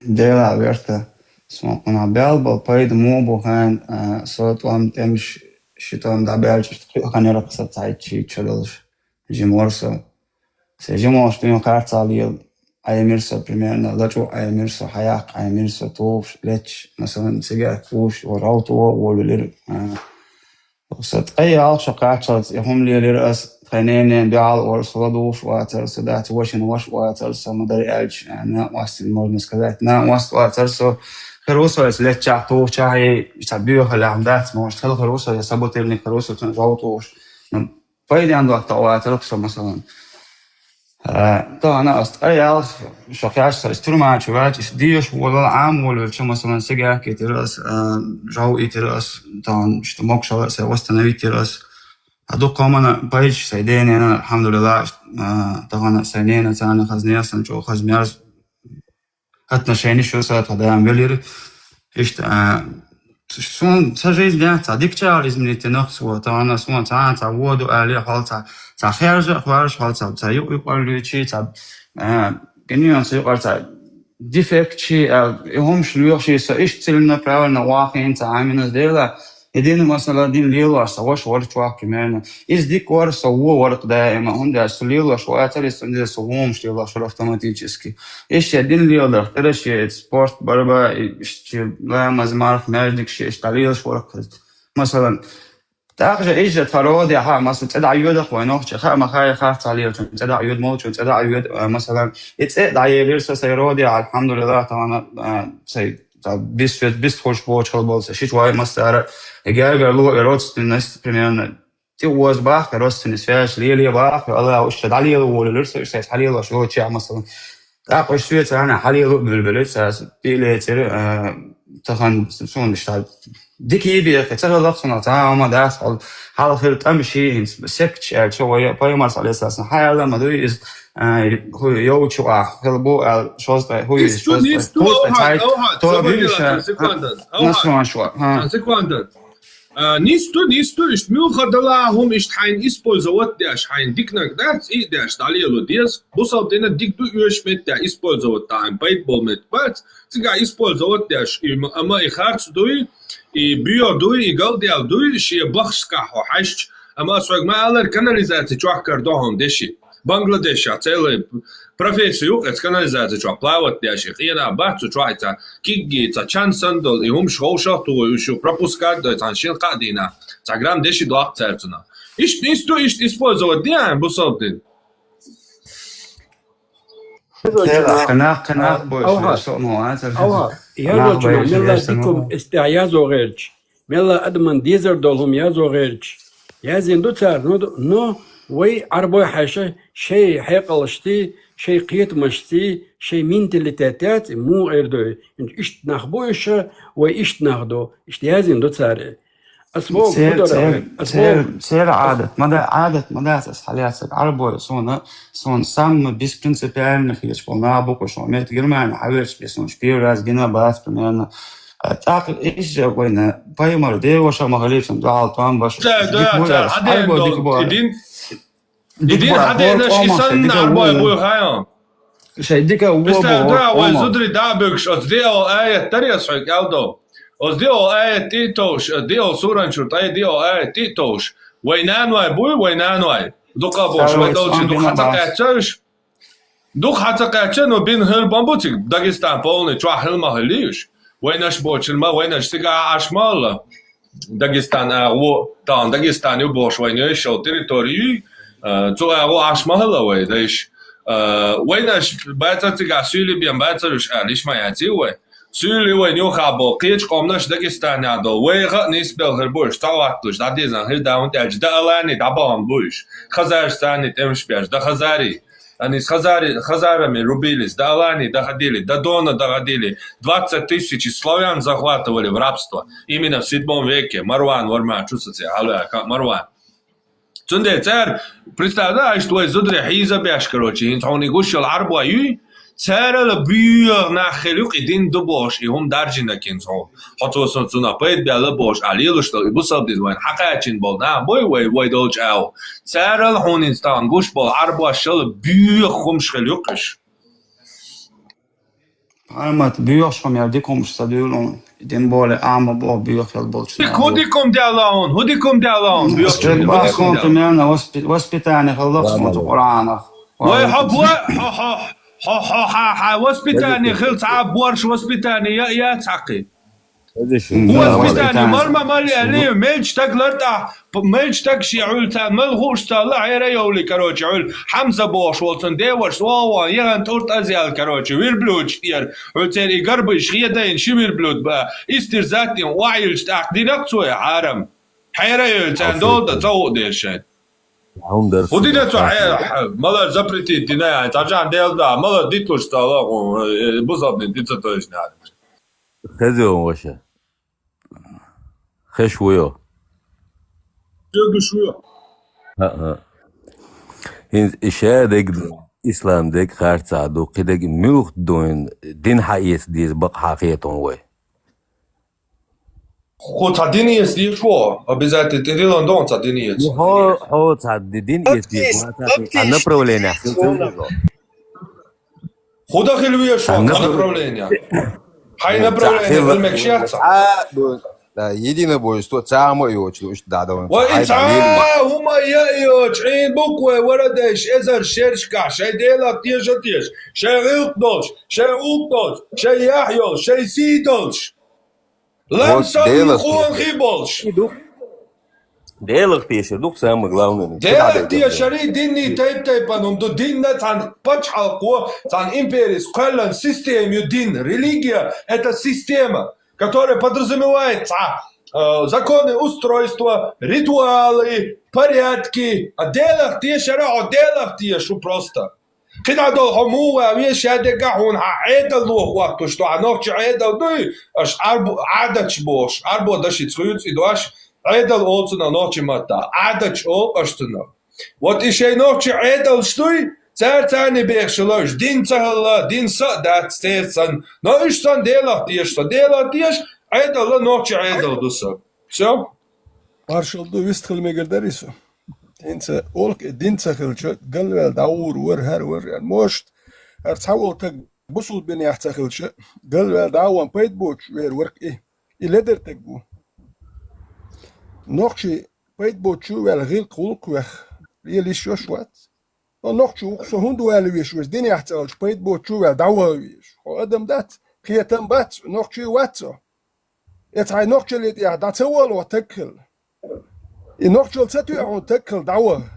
Делахь верта, сон кхунах баьлла болу пайда муха бу хаьа, а, со тӀом тӀемаш, ши тӀом дӀабаьлча, кхин хан яра-кх со цхьайтта чу долуш, жима вара со. Сайн жималлаш дуьйна харцахь лела, Ӏемира со примерно, лачкъо Ӏемира со, хьаяккха Ӏемира со, тухуш, летташ, масалан, цига тухуш, ва жовто а волавелира, а, Со ткъе ялх шо кхаччалц и хӀума лелира ас, тхайн ненан дуьхьал вара со, ладугӀуш вацара со, дац, вашина ваша вацара со, ма-дарра аьлча, а, накъостий, можно сказать, накъост вацара со. Хир ву со иза летчахь, тухучахь, и цхьа боьхалехь дац, может, хила хир ву со, я собутыльник хир ву со, цунна жовтухуш. Ну, пайденна доттагӀа вацара со, масалан. Э, тахана ас ткъе ялх шо кхаьчча со, ас тюрьма чу ваьлча, ас дезаш волавелла, Ӏама волавелча, масалан, цига кхийтира ас, э, жовхийтира ас, тахана иштта могушалла а сайн восстановить йира ас. А дукха хӀуманна пайдаш сайн ден-ненан, алхьамдулиллахӀ, э, тахана сайн ненан царна хаза нехан чӀогӀа хаза мерза отношенеш ю сан, тхан да-нана велира. Иштта, а, суна, сан жизнь яц, цхьа дикачара изменить йина-кх со, тахана суна цхьа, цхьа воду али хьал, цхьа, цхьа хержа а хьоьжуш хьал, цхьа, цхьа юкъ-, юкъара луьйчий, цхьа, а, гиньон сан юкъара, цхьа дефект чий, а, и хӀумаш лоьхуш, и со иштта целенаправленно вахийна цхьа Ӏамийна дела, и дин, масала, дин лелош сан ваша вара чохь примерно. Иза дика вара, со вон вара-кх даима, хӀунда аьлча со лелош вацара, иза цундела со вон хӀумаш лелош вара автоматически. Иштта дин леладарх тӀера шен спорт, борьба, и иштта ламаз, марха, маьждиг шен иштта лелаш вара-кх иза. Масалан, тӀаккха же иза тхан родехь, масалан, цӀе дӀайоьду-кх вайн нохчий, хаа ма хаьа, харцахь лелачун цӀе дӀайоьду, молчун цӀе дӀайоьду, а, масалан, и цӀе а дӀаелира сан сайн родехь, алхьамдулиллахӀ, тахана, а, сайн, цхьа бис-, бис-, бистхуьлуш боцуш хила болу сан шича вай массара, и гергарло, и родственность, примерно, тӀе оза бахка, родственный связь леле бахка, Аллахьа уьш ша дӀалела волавелира со, уьш сайца хьалелош йолчехь, масалан. ТӀаккха уьш соьца царна хьалела а буьлбелира, цаьрца тӀе а лецира, а, тахана суна иштта дика а бехке ца хилла-кх суна, цхьа а хӀума дац, хьал-, хьалха хир тӀамаш хӀинца, секташ аьлча, вай пайхамарца, Ӏалайхиссалату вассалам, хьаяьлла ма дуй иза, а, хӀу йовчу а хила бу аьлла, шозткъе, хӀу иза, нисду, шозткъе, нисду, хӀу, авхьа, цхьайтта, авхьа, то цабар бивиша, яла, цхьа секунда, авхьа, насуан шо, а. Цхьа секунда. А, нисду, нисду, иштта муьлхха дала хӀума иштта хьайна использовать деш, хьайна диканиг дац, и а деш, дӀалело деза. Бусалба дина дика ду оьшуш метта использовать дан, хьайна пайда болу метта бац. Цигахь использовать деш, и ма, амма и харц дуй, и боьха дуй, и галдаьлла дуй, шен бахашкахь хьо хьаьжча. Амма ас хьоьга ма аллара, канализаци чохь карадо хьуна деши. Бангладешехь целая профессия ю-кх, эцу канализаци чохь плавать деш, и къена бац цу чохь, и цхьа кигги, цхьа чан санна долу, и хӀумаш ховшах а тухуй, уьш ю пропускать дой, цхьана шина-кхаа дийнахь цхьа грамм деши доккху цаьрца цунах. Иштта, иштта ду, иштта использовать де, а, бусалба дин. Кхин нах, кхин нах бу, авхьа, со а ма вацара. Авхьа, язочунах мелла дика хӀума эцу тӀехь язо гӀерташ. Мелла адаман дезар долу хӀума язо гӀерташ. Язйина ду цара, но, но вай Ӏарбой хьаьжча, шайн хьекъалшций, шайн кхетамашций, шайн менталитет яц, и муха эр ду и? Иштта нах бу уьш, вай иштта нах ду, иштта язйина ду цара. Ас боху, цер-, хӀу дара, цер-, ас цер-, боху, церан ас Ӏадат ма да-, Ӏадат ма дац ас хьалаьцнарг. Ӏарбой суна, суна самый беспринципиальный хеташ болу нах бу-кх уьш, метта Германи хьаверзаш бен суна уьш первый раз гина бац, примерно. А, тӀаккха иза вайна пайхамар деваша ма хилийта, дуьхьал тӀом беш. Ца, да, ца, хьадена долу, и дин, и дин хьаденаш, и санна Ӏарбой буй хьайо. Шайн дика а вон боху, вай зударий дӀа а буьгуш, оцу диъол аят дарий ас хьоьга аьлла долу? Оцу диъол аят тӀе а товш, диъол суран чуьра тӀе диъол аят тӀе а товш. Вай наной буй, вай наной. Дукха а бохуш, вай долчу дукха хьа ца кхаьчча уьш. Дукха хьа ца кхаьчча, ну, бина хир бан бу цига, Дагестан полный чохь хила ма хилий уьш. Вайнаш бочун ма, вайнаш цига а Ӏаш ма хилла. Дагестан агӀо, тахана Дагестан ю бохуш вайна йойуш йолу территори юй, а, цу агӀо Ӏаш ма хилла вай, дайш. А, вайнаш бацар цига, суьйлий бен бацар уьш аьлла, иш ма яций вай. Суьйли вайн юха бо, кхечу къомнаш Дагестанехь долу, вайха а нисбелла хир бу уьш, ца гӀоттуш, дӀадезна хир даун тӀаьча, дан алани, дӀабахана бу уьш. Хазарш царний тӀемаш беш, дан хазарий. Они с хазари-, хазарами рубились, дан алани, дан хадили, дан дона, дан хадили. Двадцать тысяч славян захватывали в рабство. Именно в седьмом веке. Марван, Варман, чу саци, хьалваьа, ка-, Марван. Цундела цара, представь, да, аьшта вай зударе хьийза беш, короче, хӀинца хьуна гуш йолу Ӏарбой юй, царал боьха нах хила ю-кх и дин ду бохуш, и хӀума даржина кин цхьа. Хьо цо сан цунах пайда баьлла бохуш, а лелаш долу, и бусалба дин вайна хьакхачийна болу нах бой вай, вай долчу агӀо. Царал хьуна хӀинца тахана гуш болу Ӏарбошал боьха хӀумаш хила ю-кх уьш. Хьамат, боьхуш хӀума яра дика хӀумаш ца дуьйла хьуна. Дин боле, Ӏама боху боьха хила болчу нахана. ХӀун дика хӀума даьлла хьуна? ХӀун дика хӀума даьлла хьуна? Боьхуш хӀума, хӀун дика хӀума даьлла? Примерно, воспи-, воспитание хила доккхуш хьуна цу Къуръанах. Вай, хьо бо-, хьо, хьо, хьо, хьо, хьан воспитание хила цхьа а борш воспитание я, яц хьакхи. Хезаш. Воспитание, воспитание. Мар ма мал яли, мелча стаг лартӀахь, п-, мелча стаг шен Ӏуьллу царна мал хууш ца хилла, хьера йовли, короче, Ӏуьллу. Хьамза бохуш волу цун деваш, вогӀу ван, яхан тӀурт аз ял, короче, верблюдаш тӀера. Ӏуьллу церан и гарбаш хедайна ши верблюд ба, истир заттин охьайиллча тӀаккха динах цо я хьарам. Хьера йойла царна долу дан, ца хуу деза шайн. ХӀун дара? ХӀун дина цо хье-, хье-, мала запретить дина, цхьа жан дел да, мала дитлуш ца ла, хӀун, э, бусалбанийн дица тойшна. Хеза йо, ваша. Хеш ву йо. Хезаш ву йо. ХӀаъ-хӀаъ. ХӀинца и ша дерг ду, ислам дерг харцахь ду, кхин дерг муьлха дуйна дин хьаэца деза бакъ хьан хетон вай? Хьо цхьа дин эца дезаш ву, обязательно тӀедиллина ду хьуна цхьа дин эца. Ну, хьо, хьо цхьа ди-, дин эца дезаш ву, цхьа направлениях хила ца веза. ХӀун дан хила везаш ву хьо направлениях? Хьайн направление хила мегаш яц? Цхьа ду, да, единобожество цхьа хӀума а йоцуш ду, иштта дӀадала. Вай, и цхьа хӀума а йоцуш, Ӏийна бу-кх вай, варадеш, эзар шерашкахь, шайн Делах теша а теша, шайн гӀиллакх долуш, шайн уллу долуш, шайн яхь йолуш, шайн сий долуш. Лам сов Делах къонахий болуш. Делах тешар ду-кх самое главное. Делах тешарий динний тайп-тайпана хӀума ду. Динна цхьана пачхьалкхо, цхьана империс кхоьллина система ю дин. Религия — это система, которая подразумевает цхьа, э, законы устройства, ритуалы, порядки. А Делах тешара хьо Делах теша ву просто. КхидӀа долу хьо муха ван веза, ша дегахь хьуна хьан Ӏедал лоха хӀоттуш ду, хьан нохчийн Ӏедал дуй, аша Ӏарбо, Ӏадаташ бохуш, Ӏарбо дашица хуьйцу и дош, Ӏедал олу цунах нохчийн маттахь, Ӏадаташ олу аша цунах. Вот и шайн нохчийн Ӏедалш дуй, цара царний бехаш хилла уьш, дин ца хилла, дин са а дац церан санна, но уьш санна Делах теша со, Делах теша, Ӏедал а нохчийн Ӏедал ду сан. Всё. Маршалла ду, вистхила мегар дарий со. ХӀинца олу-кх и дин ца хилча, галваьлла дӀагӀур вара, хӀара вара, аьлла. Может, хӀара цхьа волу таг бусулба динехь ца хилча, галваьлла дӀа а ван пайда боцуш вер вара-кх и. И ледара таг ву. Нохчий пайда боцучу ваьлла гӀиллакх-гӀуллакх вех, лела йиш йолуш вац. Хьо нохчо ву-кх, со хӀунда вала везаш ву, динехь ца хилча, пайда боцучу ваьлла дӀаваха везаш? Хьо адам дац, кхетам бац, нохчий вац хьо. Эца хьайн нохчаллин тӀехь дӀа ца вала хьо таг хилла. И нохчалла ца тоьа хьуна таг хилла дӀаваха.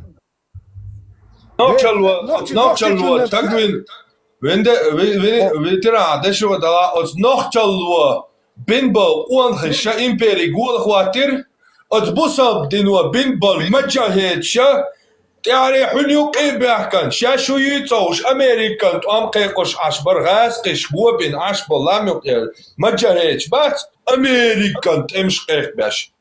Нохчалла, нохчалла таг вина, вина де, ви-, ви-, ветеран, дешо дала, оцу нохчалла бина болу къонахий ша импери гола хӀоттира, оцу бусалба дино бина болу маджахедаш ша тӀаьхьаре хьуьна юккъе а баьхкина, шаьш шу йийцовш, Американ тӀом кхайкхош Ӏаш бара, гӀазкхиш го бина Ӏаш болу лам юккъера маджахедаш бац, Американ тӀемаш кхайкхабеш.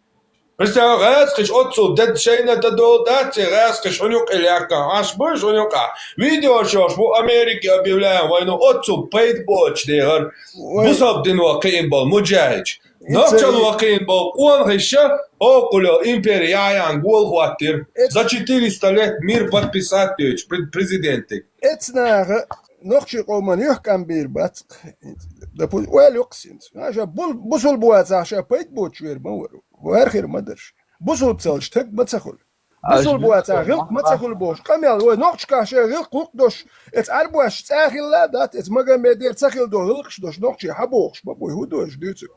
Представь, гӀазкхиш оццул де шайна дан долу дац, гӀазкхиш хьуна юккъе лаьхкина Ӏаш бу, хьуна юккъахь. Видеош йолуш бу, Америке объявляем войну, оццул пайда боцуш дехар. Вай. Бусалба дино кхиъна болу муджахидаш. Нохчалла кхиъна болу къонахий ша, оккхул йолу импери яхьян гола хӀоттира. Эц- За четыреста лет мир подписать дуьйцу пре-, президентиг. Эцу наха нохчийн къоман юьхькӀам бийр бац. Допу-, ойла юккъа синца. Ша бу-, бусулба вацахь, ша пайда боцуш вер ма вара. ХӀара хир ма дарш. Бусулба ца хилча таг ма ца хуьлу. Бусулба вацахь гӀиллакх ма ца хуьлу бохуш. Къамел, вай нохчашкахь шайн гӀиллакх-гӀуллакх долуш, эца Ӏарбош цӀа хилла а дац, эца Магомедера ца хилла долу гӀиллакхаш долуш нохчий хьан бохуш, бакъ вай хӀун дойуш дуьйцург?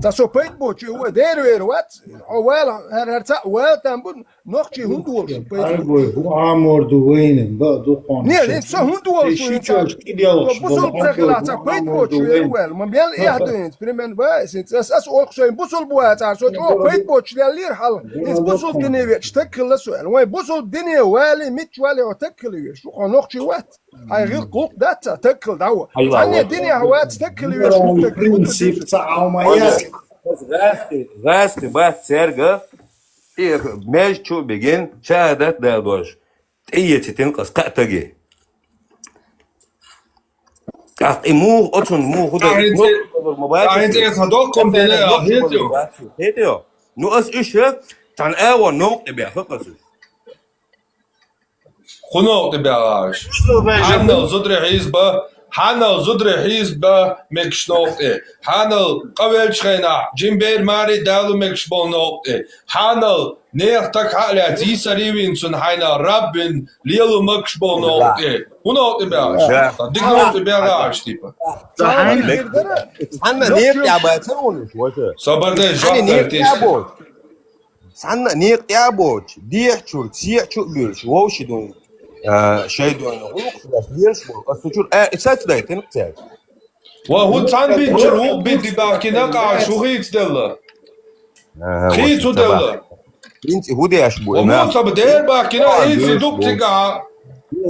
Цхьа со пайда боцуш ву, вай дера вер вац, хьо вала, хӀара, хӀара цхьаъ вала там бу, Нохчий хӀунда волуш ву пайда? Аргой, хӀун Ӏамор ду вайна, ба дукхун. Не, не, со хӀунда волуш ву, хӀинца? Бусулба ца хилахь, цхьа пайда боцуш вер ваьлла. Ма мел эхь ду хӀинца, примерно, ва, хӀинца ас, ас олу, со бусулба вацахь, со чӀогӀа пайда боцуш леллера хьал. ХӀинца бусулба дине веача, стаг хилла со аьлла. Вайн бусулба дине валий, мичча валий, хьо стаг хила веш ву, хьо нохчий вац. Хьайн гӀиллакх гӀуллакх дац цхьа, стаг хила дӀа ву. Цхьанне динехь вац, стаг хила веш ву, стаг хила ву. Принцип цхьа Ӏамма яц. ГӀазкхи, гӀазкхи бац цаьрга, и межа чу а бигина, шахӀадат а далош, тӀеэцийтина кхуза кхаа стаге. ТӀаккха и муха, оцунна муха дай? Ахьа хӀинца, ахьа хӀинца эцхьа доккхум дина, ахьа хӀинца. Хетийо? Ну, ас уьш, цхьана агӀор новкъа тӀе баьхна ас уьш. ХӀун новкъа тӀе баьхна уьш? Хьанал зударий хьийзабан, хьанал зударий хьийзабан мегаш новкъа тӀе. Хьанал къа веллачу хенахь жима бер маре а далу мегаш болу новкъа тӀе. Хьанал нехан стаг хьа а лаьцна, йийсаре а вина, цунна хьайна раб вина лело мегаш болу новкъа тӀе. ХӀун новкъа тӀе баьхна уьш? Дика новкъа тӀе баьхна уьш, типа. Цхьанна некъа тӀе а баьхна уьш, ваша. Собар де, жоп дала тешна. Цхьанна некъа тӀе а боцуш, дехьа чуьра, сехьа чу а буьйлуш, вовшийн дуьйна, а, шайн дуьйна гӀуллакх а беш, лелаш болу, ас цу чуьра а, и саца дайтина цаьрга. Ва хӀун цхьана бинчуьра вукху бинчу баьхкина, къа шу хийцаделла? Хийца хӀун делла? Принцип хӀун деш бу? Ва муха ца ба дера баьхкина, ийци дукха цигахь.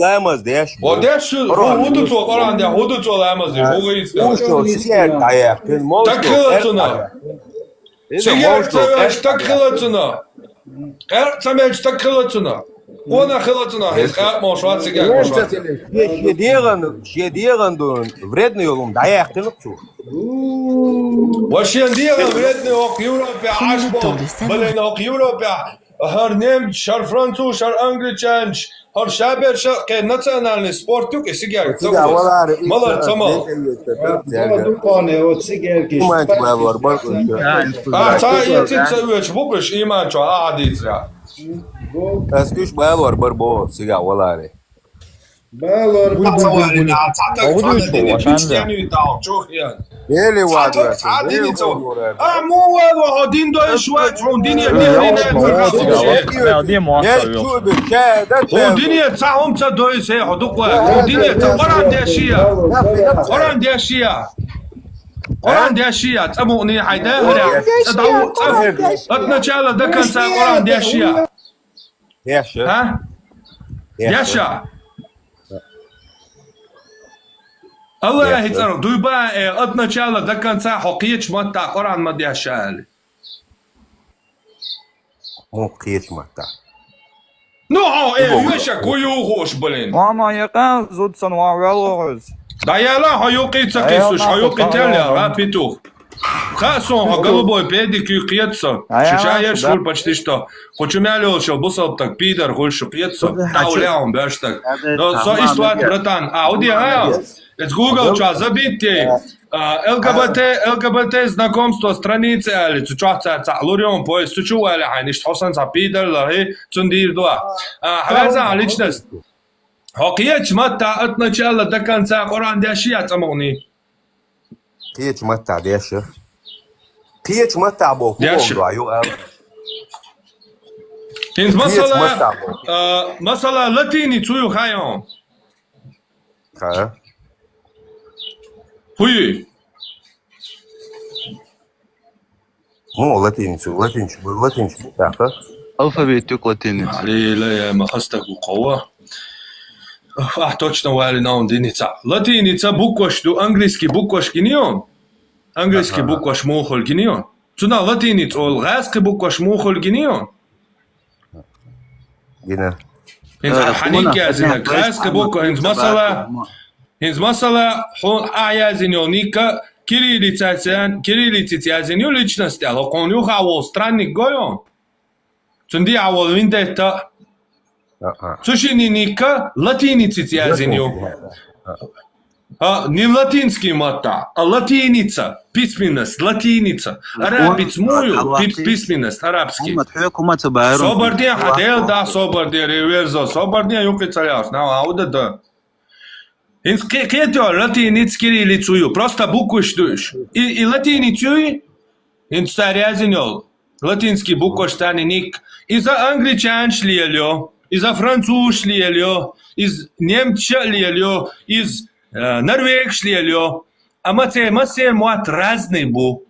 Ламаз деш бу. Ва деш шу, хӀун ду цо Къуръан деш, хӀун ду цо ламаз деш, хӀун хийцаделла? Уьш цо сигар дӀаяьккхина, молуш стаг хила цунах. Сигар ца веш стаг хила цунах. Къаьркъа ца мегаш стаг хила цунах. Къонах хила цунах. Иза къаьркъа молуш вац, сигар молуш вац. Шен, шен дегӀан, шен дегӀан ду вредный йолу хӀума дӀаяьккхина цо. Ва шен дегӀан вредный хӀокху Европехь Ӏаш болу, блин, хӀокху Европехь хӀара немцаш, хӀара французаш, хӀара англичанаш, хӀара шаберш а кхин национальный спорт ю-кх и сигарка ца веза. Малар ца мала. Ахьа цхьа а эций ца оьцуш бу-кх уьш ийман чохь, ахьа дийцарехь. Ас уьш балор бара боху сигахь валаре. Балор бара. Ели ван. А, муха ван, хьо дин дойуш вац, хьуна дине дехьа дина ца хаьа. Хьуна дине цхьа хӀума ца дойуш, хьо дукха вац. Хьуна дине цхьа Къуръан деш я. Къуръан деш я. Къуръан деш я, цӀа мукъане хьайн дахарехь. ЦӀа дӀа, цӀа. От начала до конца Къуръан деш я. Деш я. ХӀа? Деш я. Аллахьан цӀарах дуй бан, э, от начала до конца хьо кхечу маттахь Къуръан ма деш аьлла. Муха кхечу маттахь? Ну, хьо, э, вешак хӀун ю хууш, блин? Мама, я къан зуд сан ва вел вогӀуз. ДӀаяла, хьо юкъе ца кхиссуш, хьо юкъе тел яра, петух. Хаьа суна, хьо голубой педик ю кхета со. Шу ша еш хуьлу почти что. Кху чу мел йолуш йолу бусалба стаг пидар хуьлу шу кхета со. Тау леӀун беш стаг. Но со иштта вац, братан. А, хӀун де, хьа? Эцу Google чохь забить де. А, Л Г Б Т, Л Г Б Т знакомство страницы аьлла, цу чохь цара цхьаъ лур ю поиск, цу чу вале хьайна, иштта хьо санна цхьа пидар лахь, цунна дийр ду ахь. А, хьан веза хьан личность? Хьо кхечу маттахь от начала до конца Къуръан деш я цӀа мукъане? Кхечу маттахь деш я. Кхечу маттахь боху, деш я. ХӀинца масала, а, масала латиница хӀун ю хаьа хьуна? Хаьа. ХӀун ю? ХӀун латиница, латинчу, латинчу бу тӀаккха? Алфавит ю-кх латиница. Аллилуйя, ма хастаг ву кховва. Ахь точно валина хьуна диница. Латиница букваш ду, английский букваш гина ю? Английский букваш муха хуьлу гина ю? Цунах латиница олу, гӀазкхи букваш муха хуьлу гина ю? Гина. ХӀинца хьан ник яздинарг, гӀазкхи буква, хӀинца масала, хӀинца масала, хьуна ахь яздина йолу ник кириллицаца, кириллицаца яздина ю личность аьлла, хьуна юха а волу странник го ю? Цунна дехьа волу виндетта. Цу шинна ник латиницаца яздина ю. А, не латинский маттахь, а латиница, письменность, латиница. Арабица муха ю, пис-, письменность, арабский. Собар де, хьан Дела да, собар де, реверзо, собар де, юкъе ца лаьрхӀа, нагахь а хӀун дан. ХӀинца кхе-, кхетий, латиница, кириллица ю, просто букваш ду уьш. И, и латиница ю, хӀинца цара яздина йолу латинский букваш, царна ник, Иза англичанаш лелайо, иза французаш лелайо, иза немцаш лелайо, иза, э, норвегаш лелайо. Амма церан массеран мотт разный бу.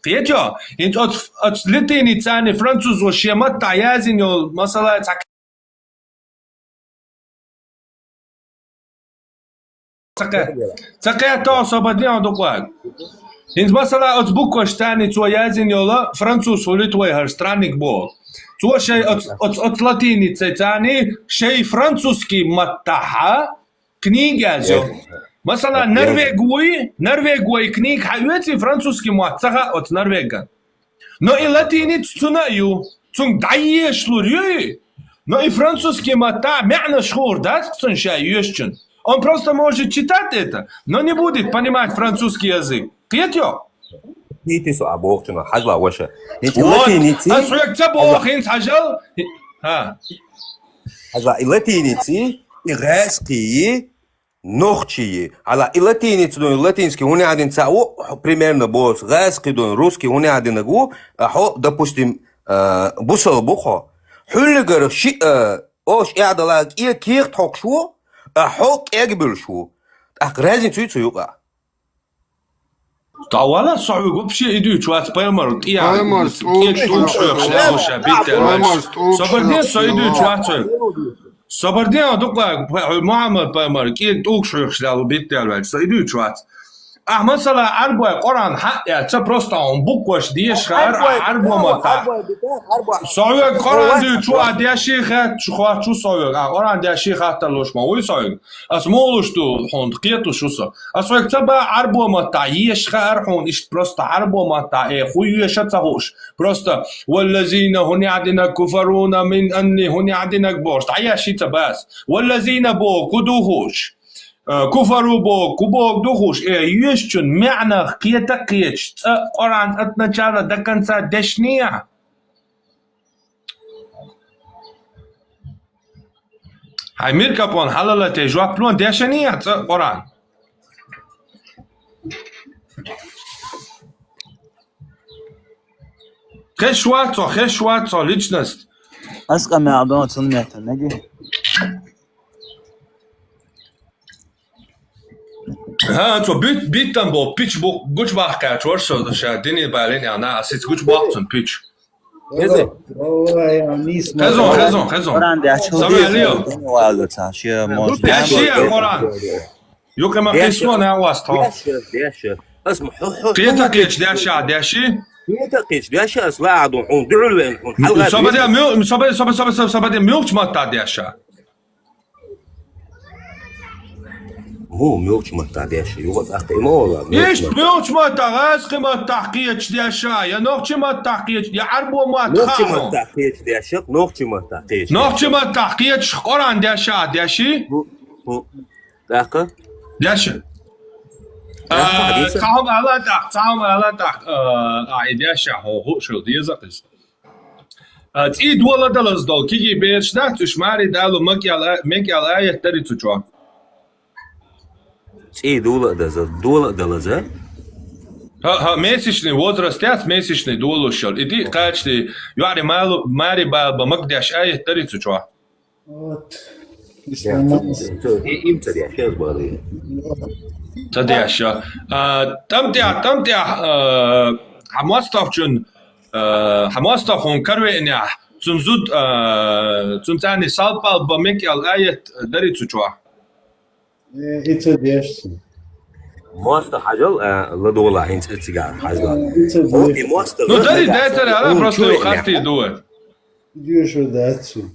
Кхетайо? ХӀинца оцу, оцу латиницаца французо шен маттахь яздина йолу, масала, цхьа Ца кхе-, ца кхетта со бан дехьа дукха. ХӀинца, масала, оцу буквашца цо яздина йолу, француз хуьлу вай хӀара странник боху. Цо шайн оцу, оцу, оцу латиницаца шайн французский маттахь книга язйо. Масала, норвег вуй, норвег вай книга хьаоьций французский мотт ца хаьа оцу норвеган. Но и латиница цунна а ю, цунга дӀаешалур ю и. Но и французский маттахь маьӀнаш хуур дац цунна ша йоьшучун. Он просто может читать это, но не будет понимать французский язык. Кхетайо? Кхетий со а бохучунах, хьажал, ваша. ХӀинца вот, латиници, ас хьоьга ца боху, хӀинца хьажал. ХӀа. Хьажал, и латиници, и гӀаьскхий, нохчий. Хьала и латиница, ну, латинский хӀунда яздина ца ву, примерно боху, гӀаьскхий, ну, русский хӀунда яздинарг ву, а хьо, допустим, а, бусалба ву хьо. Хьуьллигара шиъ, а, ош эхь дала кӀе кехат хьокхуш ву, а хьо кӀегбуьлуш ву. ТӀаккха разница юй цу юкъа? ДӀавала со хьоьга вообще и дуьйцуш вац, пайхамар, кӀе, пайхамар, кӀе тӀулгаш хьоьхуш лелош, битта аьлла. Пайхамар, тӀулгаш хьоьхуш лелош. Собар де, со и дуьйцуш вац хьоьга. Собар де, дукха, хьо-, Мухьаммад пайхамар, кӀе тӀулгаш хьоьхуш лело, битта аьлла ваьлча, со и дуьйцуш вац. Ахь, масала, Ӏарбой Къуръан хьаъ яц, ца просто хьуна букваш деша хаар, Ӏарбой, Ӏарбо ма таӀ. Со хьоьга Къуръан дуьйцуш ву, ахь деши хатта, шу хоттуш ву со хьоьга, ахь Къуръан деши хаттар луш ма вуй со хьоьга. Ас муха луш ду хьуна, кхетуш ву со. Ас хьоьга ца боху Ӏарбо маттахь еша хаар хьуна, иштта просто Ӏарбо маттахь, э, хӀун еша а ца хууш. Просто, «Валлазина», хӀунда яздинарг, «куфаруна мин анни», хӀунда яздинарг бохуш, дӀаеший ца боху ас. «Валлазина» боху, хӀун ду хууш. Э, «куфару» боху, хӀун боху ду хууш. Э, йоьшучун маьӀнах кхета а кхеташ, цкъа Къуръан от начала до конца дешнехь. Хьайн микрофон хьалалатий, жоп ло, дешнехь цкъа Къуръан. Хезаш вац хьо, хезаш вац хьо, личность. Ас къамел дон цунна меттан, наги? ХӀан, цо бит-, биттан болу пич бу-, гучубаккхаьча вара со, ша дини балин яна, ас ица гучубоккху цунна пич. Хеза? Хезон, хезон, хезон. Къуръан деш, Самаьл, Лео. Валла ца, ши, может, деши а Къуръан. Юкъа ма кхиссо, на вас тхо. Деша, деша. Ас ма хьо, хьо, кхета кхеча деша, деши? Кхета кхеча деша, ас ла а ду, хьуна дуьхьал вен, хьуна хьалха. Собаде муьлхачу маттахь деша? Муха муьлхачу маттахь деша? Юха тӀаккха и ма вала. Иштта муьлхачу маттахь, гӀазкхи маттахь кхеча деша, я нохчи маттахь кхеча, я Ӏарбо маттахь. Нохчи маттахь кхеча деша, нохчи маттахь кхеча. Нохчи маттахь кхеча Къуръан деша, деши? ХӀу, хӀу. ТӀаккха? Деша. Цхьа хӀума ала тӀаккха, цхьа хӀума ала тӀаккха, а, и деша, хьо, хӀу, шо деза кхиса. А, цӀий дола а далаза долу кегий бераш дац, уьш маре дало мекъял а-, мекъял аят дарий цу чохь? ЦӀий дола а даза, дола а далаза? ХӀа, хӀа, месячный возраст яц, месячный долуш йолу. И диъ кхачале, юьхьри малу-, маре бала бан мага деш аят дарий цу чохь? Вот. Ислам. И, им ца деш, я бала. Ца деш, я. А, тӀам тӀехь, тӀам тӀехь, а, хьан мостагӀчун, а, хьан мостагӀ хьуна каравеънехь, цун зуда, а, цун царний салпал бан мекъял аят дарий цу чохь? Э, и ца деш цун. МостагӀ хьажал, а, ладогӀала хӀинца цигахь хьажал. Э, и ца деш. ХӀун и мостагӀ? Ну, дарий, дай цара, ала, просто хастий ду. Деша дац цун.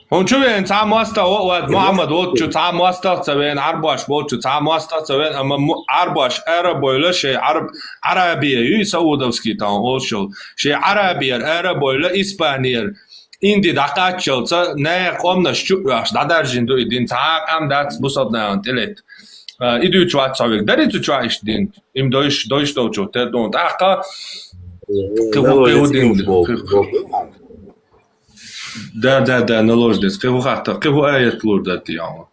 ХӀун чу веана цхьа мостагӀ а вац, Мухьаммад волчу цхьа мостагӀ ца веана, Ӏарбош болчу цхьа мостагӀ ца веана, амма му-, Ӏарбош ара а бевлла, шайн Ӏарб-, Арабия ю, саудовский тахана олуш йолу. Шайн Арабияра ара а бевлла, Испанияра, Инди дӀакхаччалца, наха къоманаш чу а оьхуш, дӀадаржийна ду и дин, цхьа а къам дац бусалба нахана тӀелетта. А, и дуьйцуш вац хьо вега. Дарий цу чохь иштта дин? Им дойш, дойш долчух тера ду. ТӀаккха кхин хӀун, кхин хӀун дин? Да, да, да, наложница. Кхин хӀун хатта, кхин хӀун аят лур дара те хьуна?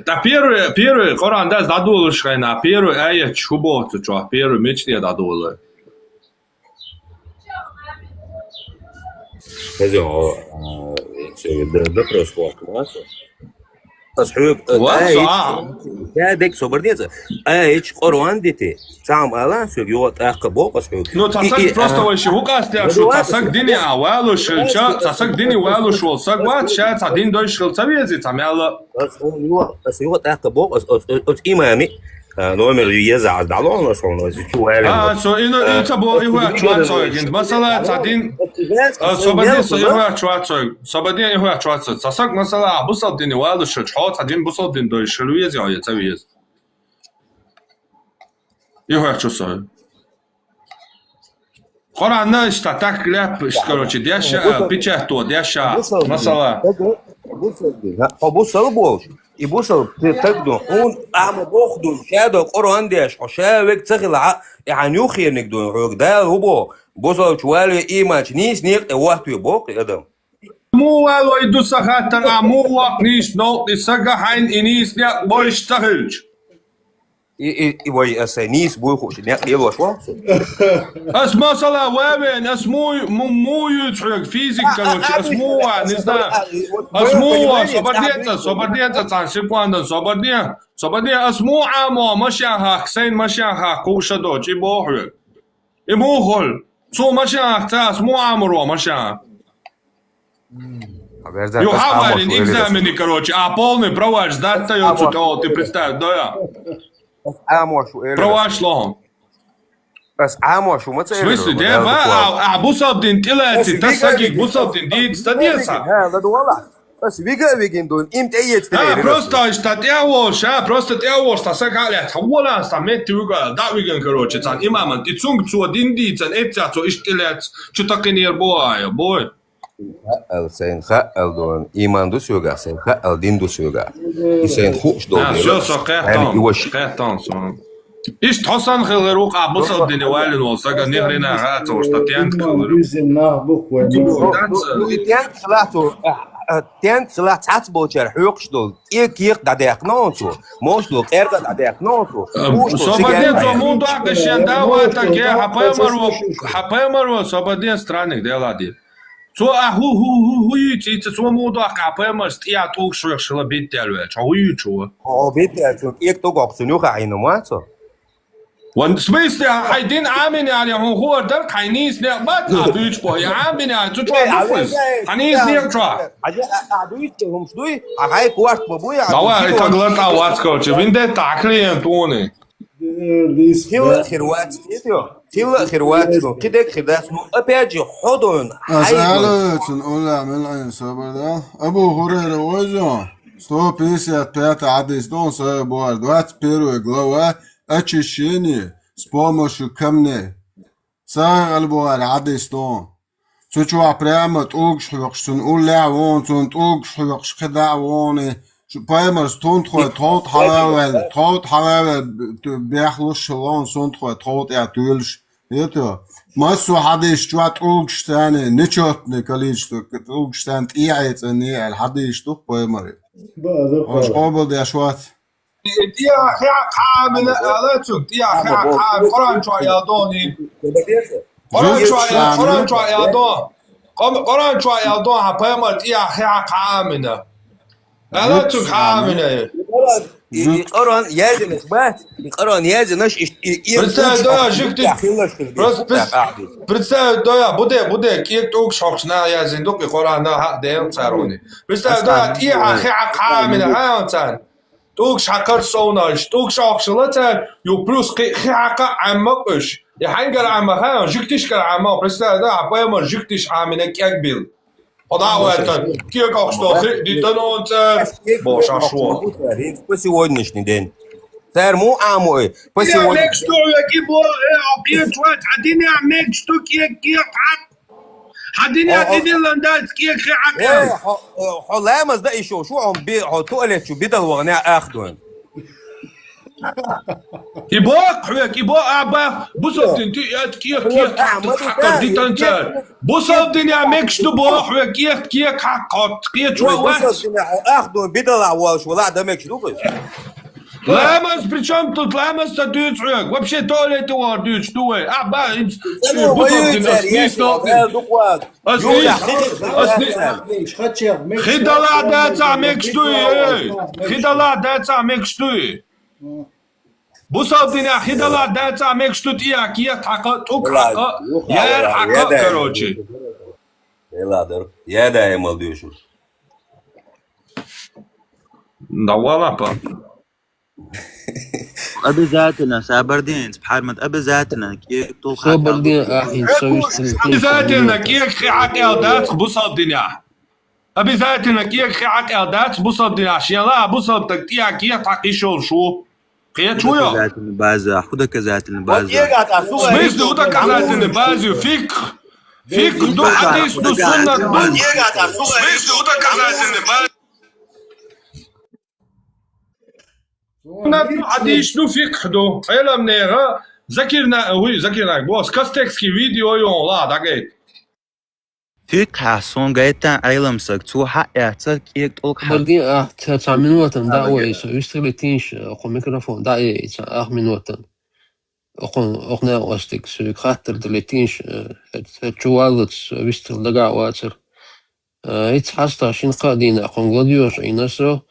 Ткъа первый, первый, Къуръан дас дӀадолуш хенахь, первый аят шу боху цу чохь, первый мича тӀе дӀадолу? Хаза, а, допрос хӀоттамац. Ас хьоьга, а, Ва, а, со, ич-, а. Ца дег собар деза. А, ич Къуръан дити. Цхьа ала, соьга юха тӀаккха боху ас хьоьга. Ну, цхьа И, саг и, просто а, вай ши хӀу къастаьш, ну, цхьа саг дини а валуш, ша, цхьа саг дини валуш вол саг вац, ша цхьа дин дойш хила ца вези, цхьа мел а. Ас хьуна юха, ас юха тӀаккха боху, ас, ас, ас, ас имами, а, номер ю еза, аз дӀалону, ас хьуна, ас чу ваьлла. А, со, и, ну, и ца бо, и вац чу ца гин. Масала, цхьа дин, а, собади, со, и вац чу ца, собади, и вац чу ца. Цхьа саг, масала, а, бусалба дини валуш, чхьо цхьа дин бусалба дин дойш хила вези, я ца вези. И вац чу со. Къуръанна иштта так леп, иштта, короче, деша, а, печать то, деша, масала. Хьо бусалба болуш. И бусалба те таг ду. Хьуна ахма боху ду. Ша до Къуръан деш, хьо ша вег ца хила, а, и хьан юххерниг ду, хьоьга Дала хӀу бо. Бусалбачу валве иманчу нийса некъа тӀе ваттаве боху и адам. Муха валой ду сан хаттар, а муха ваккха нийса новкъа и сага хьайна и нийса некъ бойш ца хилча? И, и, и вай аса нийса буй хууш, некъ лелош вац. Ас масала вавен, ас муй, му-, муй юц хьоьга, физик, короче, ас муй ва, не знаю. Ас муй ва, собар деца, собар деца, цан секунда, собар де, собар де, ас муй амо, машин хак, сайн машин хак, куша дочь, и бо хьоьга. И муха хол. Цу машин хак, ца, ас муй амуро машин. Ю хаварин экзамени, короче, а полный праваш сдать даёт, цу того, ты представь, да я. Праваш лохом. Ас амошу ма ца. В смысле, де, ва, а, а бусалба дин тиласи, та сагиг бусалба дин дид стадеса. Ха, ладу вала. Ас вига вигин дун, им те ец. А, просто аш та тя волш, а, просто тя волш, та сага лет, вала, ста метти вига, да вигин, короче, цан имаман, ти цунг цо дин ди, цан эця цо иштилец, чу такинер боая, бой. Хаал, сайн хаал дон. Иман ду соьга, сайн хаал дин ду соьга. И сайн хууш дон. А, всё, со кхетон. Кхетон со. Ишт хьо сан хилар ву-кх а бусалба дине валин вол сага нихрена гӀа ца вуш, та тент хилар. Бизин нах бу хой. Ну, и тент хила цо, а, а, тент хила цац болчар хьоькхуш дол. И кех дӀадехна он цо. Мош дол къерга дӀадехна он цо. Э, собаден цо мун дакъа шен да вата ке, хьа паймар ву, хьа паймар ву, собаден странник дела ди. Цо а хӀу, хӀу, хӀу, хӀу юьйцу, цо муха доккху а паймарс тӀе а тӀулгаш хьоьхуш хила биттел ваьлча, хьо хӀу юьйцу? Хьо биттел цунга кӀек тӀугӀоккху цунна юха а хьийна ма цо. Ван, в смысле, хьайн дин Ӏамин яли хьуна хуур дара, хьайн нийса некъ бац, а дуьйцу бо, я Ӏамин яли, цу чохь ду хӀуз? Хьан нийса некъ чохь? Хьажа, а, а дуьйцу хӀумаш дуй? А хьайн корта ма буй, а давай, и тагла тӀа вац, короче, виндетта а клиент вуни. Хила а хир вац, хила а хир вац, ну, кхидерг хир дац, ну, опять же, хьо дойна, ас хьай алоцун, улла милгӀин собар да. Абу Хурайра вайзо, сто пятьдесят пятый хьадис дон, Сахих Бухари, двадцать первая глава, очищение с помощью камней. Сахих аль-Бухари хьадис дон. Цу чохь прямо тӀулгаш хьоькхуш, цунна уллехь а вон, цунна тӀулгаш хьоькхуш, кхидӀа а вон, и шу-, паймарс тунтхой тховт хьала а ваьлла, тховт хьала а ваьлла, б-, бехлуш а лон, сунтхой тховт тӀе а туьйлуш. Хето? Массо а хьадийс чохь тӀулгаш царна, нечётное количество, тӀулгаш царна тӀе а цӀанне аьлла хьадийс ду-кх паймаре. Ош къобалдеш вац. ТӀехьа хьа кхаамина ала цунна, тӀехьа хьа кхаам, Къуръан чохь ял дон и. Къуръан чохь ял, Къуръан чохь ял дон. Къом-, Къуръан чохь ял дон, хьан пайхамар тӀехьа хьа кхаамина. Ала цунна кхаамина. И, и Къуръан яздинаш бац, и Къуръан яздинаш, и, и, и Представь, да, жуьгтий. Просто прес-, представь, да, буде, буде, кӀек тӀулгаш хьокхуш нах яздина ду-кх и Къуръан, нах хьа ден царони. Представь, да, тӀехьа хьа кхаамина, хьа царна. ТӀулгаш хьакхар совнаш, тӀулгаш охьашалла цара, ю плюс кхи, кхи хьакха Ӏамма къуьш. И хьаьнгара Ӏамма хаьа, жуьгтишкара Ӏамма, представь, да, хьан пайхамар жуьгтиш Ӏамина кӀегбилла. Хьо дӀа а ваьлла, кӀек охьашдолу хи, дитанон цара, бохуш аш вон. По сегодняшний день. Цара муха Ӏамой? По сегодня. Мегаш ду хьоьга и бо, э, хьо кхечу вац, хьан динехь мегаш ду кӀек, кӀек хьакха? Хьан динехь тӀедиллан дац кӀек хи хьакха? Э, хьо, хьо ламаз дан и шо, шу хьо би-, хьо туалет чу бидал вахана ах дойна. И боху хьоьга, и бо а бах, бусалба дин тӀе эцна кӀек, кӀек хьакха дитан цара. Бусалба динехь мегаш ду боху хьоьга, кӀек, кӀек хьакха, кхечу вац. Бусалба динехь хьо ах дойна бидалахь волуш вала дан мегаш ду хӀуш? Ламаз, при чём тут ламаз ца дуьйцу хьоьга? Вообще туалете вахар дуьйцуш ду вай? А, ба, им, ЦӀено бусалба дин, воюет ас нис церг, нокъе. Эл дукъ ван. Ас нис, ас нис. Хи далахь дацахь мегаш дуй, эй? Хи далахь дацахь мегаш дуй? Бусалба динехь хи далахь дацахь мегаш ду тӀеяхка, тӀаккха, тӀуг хьакха, яр хьакха, короче. Эладар. Я даимал дуьйшур. Да валапа. Обязательно, сабар дин, Пхьармат, обязательно, кӀек тулха. Сабар дин, ахин, совесть. Обязательно, кӀек хи хьакъел дац, бусалба динехь. Обязательно, кӀек хи хьакъел дац, бусалба динехь. Шен ла, бусалба таг тӀеяхка, тӀаккха йиш йолуш ву. Кхечу йо? Доказательная база, хӀу доказательная база? В смысле, хӀу доказательная база? Фикх. Фикх ду, хьадис ду, суннат ду. В смысле, хӀу доказательная база? Суннат ду, хьадис ду, фикх ду. Ӏеламнера Закирна, уй, Закирнаг, бос, Костекский видео йон, ла, дагайт. Фикхьа, сон гайтан Ӏелам саг, цо хьаэцар кӀек тӀулг хьа. Барди, а, ца, ца минутан да вай, со вистхили тинш, кху микрофон да ей, ца, ах минутан. Окхун, окху некъостиг, соьга хаттар далийтийша, э, хӀер, хӀер чу валлалц, со вистхила дагахь вацара. Э, хӀинца хьаста шина-кхаа дийнахь кхунга ладоьгӀуш Ӏийна со,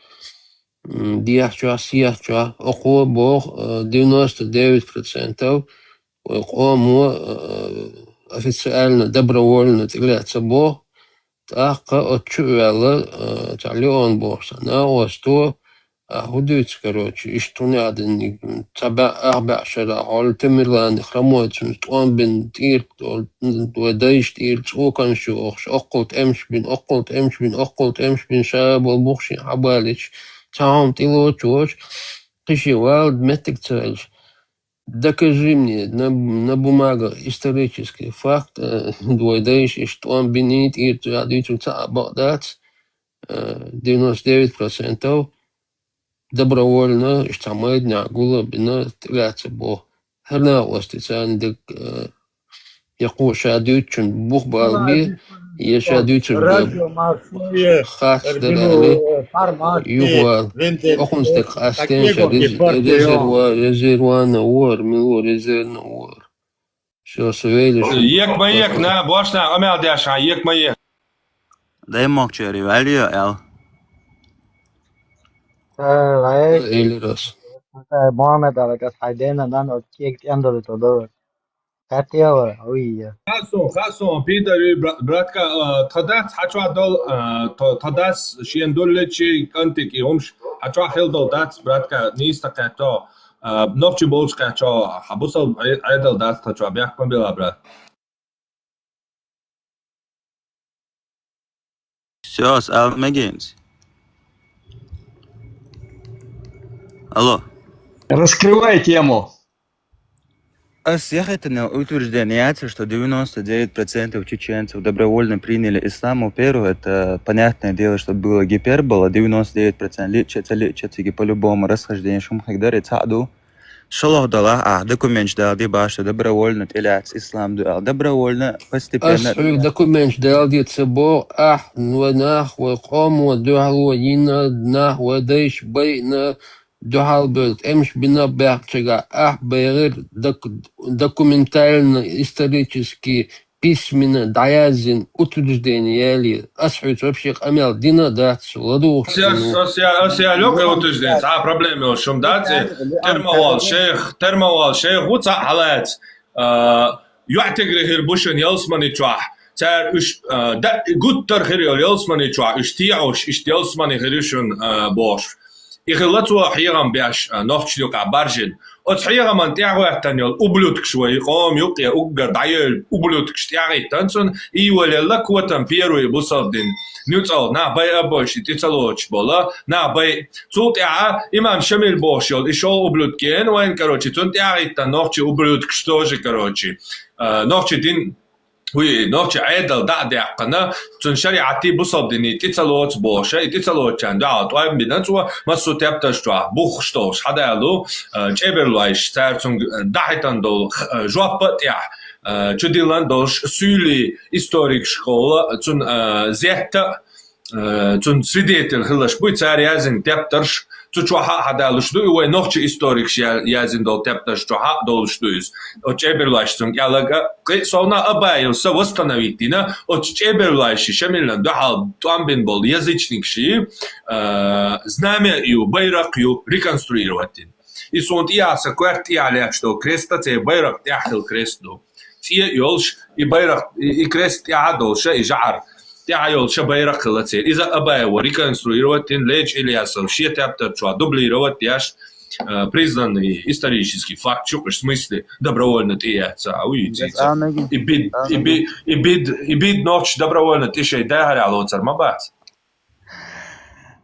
м, дехьа чохь, сехьа чохь, окхо а боху, э, девяносто девять процентов вай къомо, э, официально, добровольно тӀелаьцна боху, тӀаккха оцу чу а ваьлла, э, цхьа Леон бохуш цхьа накъосто, а, хӀун дуьйцу, короче, иштта хӀун яхьдинниг, цхьа баьӀ, ах баьӀ шарахь хьолу Тамерланах Рамойцунца тӀом бина тӀера, вай дайша тӀера цӀоканаш йохуш, оккхул тӀемаш бина, оккхул тӀемаш бина, оккхул тӀемаш бина, ша болу бухший хьабалийча, цхьа хӀума тӀелоцуш воцуш, кхин шен вала меттиг ца хилча. Докажи мне на, на бумагах исторический факт, э, вай дайша иштта тӀом биний, тӀера цӀа дуьйцург цхьа а бакъ дац, э, девяносто девять процентов добровольно, иштта цхьа майданехь гул а бина, тӀелаьцна боху. ХӀара накъостий царна дерг, э, я кхо ша дуьйцучун бух бала бе, я ша дуьйцург хац дара аьлла, юхавала. Окхунца дерг къастийна ша рез-, резерва-, резервана вора, мила вора, резервна вора. Всё, со вейлаш. Ек ма ек, на, бошна, къамел деш, а, ек ма ек. Дай мокчери, валио, эл. Э, вай. Эйлирас. Э, Мухаммед Алакас, хайдена, дан, от кек тем дали тодо. Катева, уйя. Хасон, хасон, пидари, бра-, братка, э, тха дац хьачва дол, э, тха, тха дац шен доллечи кантики, умш, хьачва хел дол дац, братка, ниста кхето, э, нохчи болш кхечо, хьабусал Ӏе-, Ӏедал дац тхачва, бяхк ма бела, брат. Всё, ас ала мегинца. Алло. Раскрывай тему. Ас яхийтина утверждение яцар, что девяносто девять процентов чеченцев добровольно приняли ислам. Во-первых, это понятное дело, что было гипербола, девяносто девять процентов лича, ца лича, циги по-любому расхождение шумхиг дари цаду. ШолгӀа далахь, ахь документаш дала де баш, добровольно тӀелаьцна ислам ду аьлла. Добровольно, постепенно. Ас хьоьга документаш дала де ца боху, ахь, вай нах, вай къомо дуьхьало йина, нах, вай дайша байина, дуьхьал бевлла тӀемаш бина баьхначигахь, ахь бегӀира док-, документально, исторически письменно дӀаязйина утверждение яле, ас хьоьца вообще къамел дина а дац, ладугӀуш. Ас я, ас я, ас я лёгкая утверждение, цхьа а проблема йолуш хӀума дац. Термавал шайх, термавал шайх ву цхьа хьалаца. А, юьхь тигри хир бу шун ялсмани чохь. Цара уьш, а, да, гуттар хир йолу ялсмани чохь, уьш тӀехьуш, иштта ялсмани хир ю шун, а, бохуш. И хилла цо хьехам беш, а, нохчашна юкъахь баржина. Оцу хьехаман тӀаьхьахӀоьттина йолу ублюдкаш вай, къома юккъе уггар дӀайевлла ублюдкаш тӀаьхьахӀиттина цунна, и йолаелла котам первый бусалба дин. Нуьцкъала нах байа а бойуш, и тӀе ца лоцуш бола, нах бай. Цул тӀаьхьа имам Шамил бохуш йолу, и шолгӀа ублюдк гена вайн, короче, цунна тӀаьхьахӀиттина нохчи ублюдкаш тоже, короче. А, нохчи дин Вуй, нохчи Ӏедал дӀа а даьккхина, цуьнан шариӀатий бусалба диний тӀе ца лоцу бохуша, и тӀе ца лоцучарна дуьхьал тӀом бина цо, массо а тептарш чохь буххуш долуш хьадалу, а, чӀебарлойш, цара цуьнга дӀахӀиттина долу, а, жоп а тӀехь, а, чудиллина долуш суьйлий историкаш хьола, цуьнан, а, зетта а, э, цуьнан свидетель хиларш буй, цара яздина тептарш, Цу чу хьа а хьадалуш ду, и вай нохчий историкаш я-, язйина долу тептарш чу хьа а долуш ду иза. Оцу чӀебарлойш цунна кӀелага, кхин а совна Абаев са восстановить дина, оцу чӀебарлойш шамилан дуьхьал тӀом бина болу язычникаш, а, знамя ю, байракх ю, реконструировать дина. И суна тӀехьа сан коьрта тӀехьа лаьтташ долу креста церан байракх тӀехь хилла крест ду. ЦӀе а йолуш, и байракх, и, и крест тӀехьа а долуш, и жӀар тӀехьа йолуш байракх хилла церан. Иза Абаева реконструировать дина, Леча Ильясов шен тептар чохь дублировать деш, э, признанный исторический факт шу, в смысле, добровольно тӀеэцна, а, уьйцийца. И бид, и би-, и бид, и бид нохчаш добровольно тӀе шайн дагахь лоцур ма бац.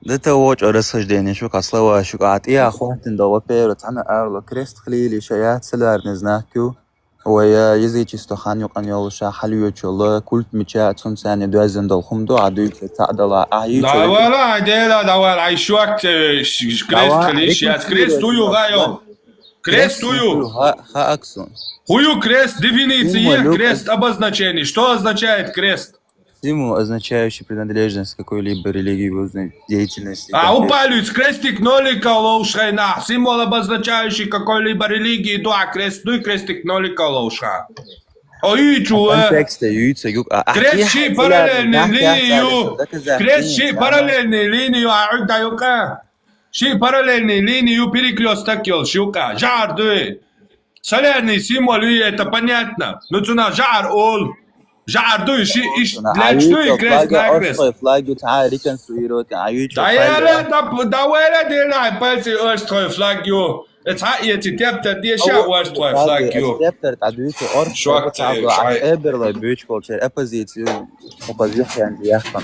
Дан тӀе вочу расхождение шу, кхин слова шу, а тӀехьа хӀоттина дан, во-первых, цхьана аьлла, крест хилийла ша яц, солярный знак ю, вай, э, язычество хан юкъана йолуш хьалоьцуш йолу культ мича, цунна царна доьзна долу хӀума ду, а дуьйцу цхьаъ дала, а йийцу. Давала, ай дела, давала, ай шок цевеш, крест хилийла ша яц, крест хӀу ю гӀайо? Крест хӀу ю? Ха, ха, аксун. ХӀу ю крест, дефиниция, крест, обозначение. Что означает крест? Символ, означающий принадлежность к какой-либо религиозной деятельности. А, упалюсь, крестик нолика ловшхайна. Символ, обозначающий какой-либо религии, дуа крест, дуй крестик нолика ловшха. О, ю чу, а, контекста, ю ца юк, а, крест ши параллельный линию. Крест ши параллельный линию, а, ю да юка. Ши параллельный линию, перекрёсток йолуш юка. ЖӀар дуй. Солярный символ ю, это понятно. Ну, цуна жӀар ол. ЖӀар ду, иши, иш, лечну и крест на крест. Флаг ю, цхьа реконструировать, а ю чу. Да, да, да, валя, дела, пальцы, орстхой флаг ю. Э, цхьа эци тептар деша, орстхой флаг ю. Тептар, та дуьйцу, орстхой флаг ю, а эберлой бучкол чер, оппозицию, оппозицию яхкан.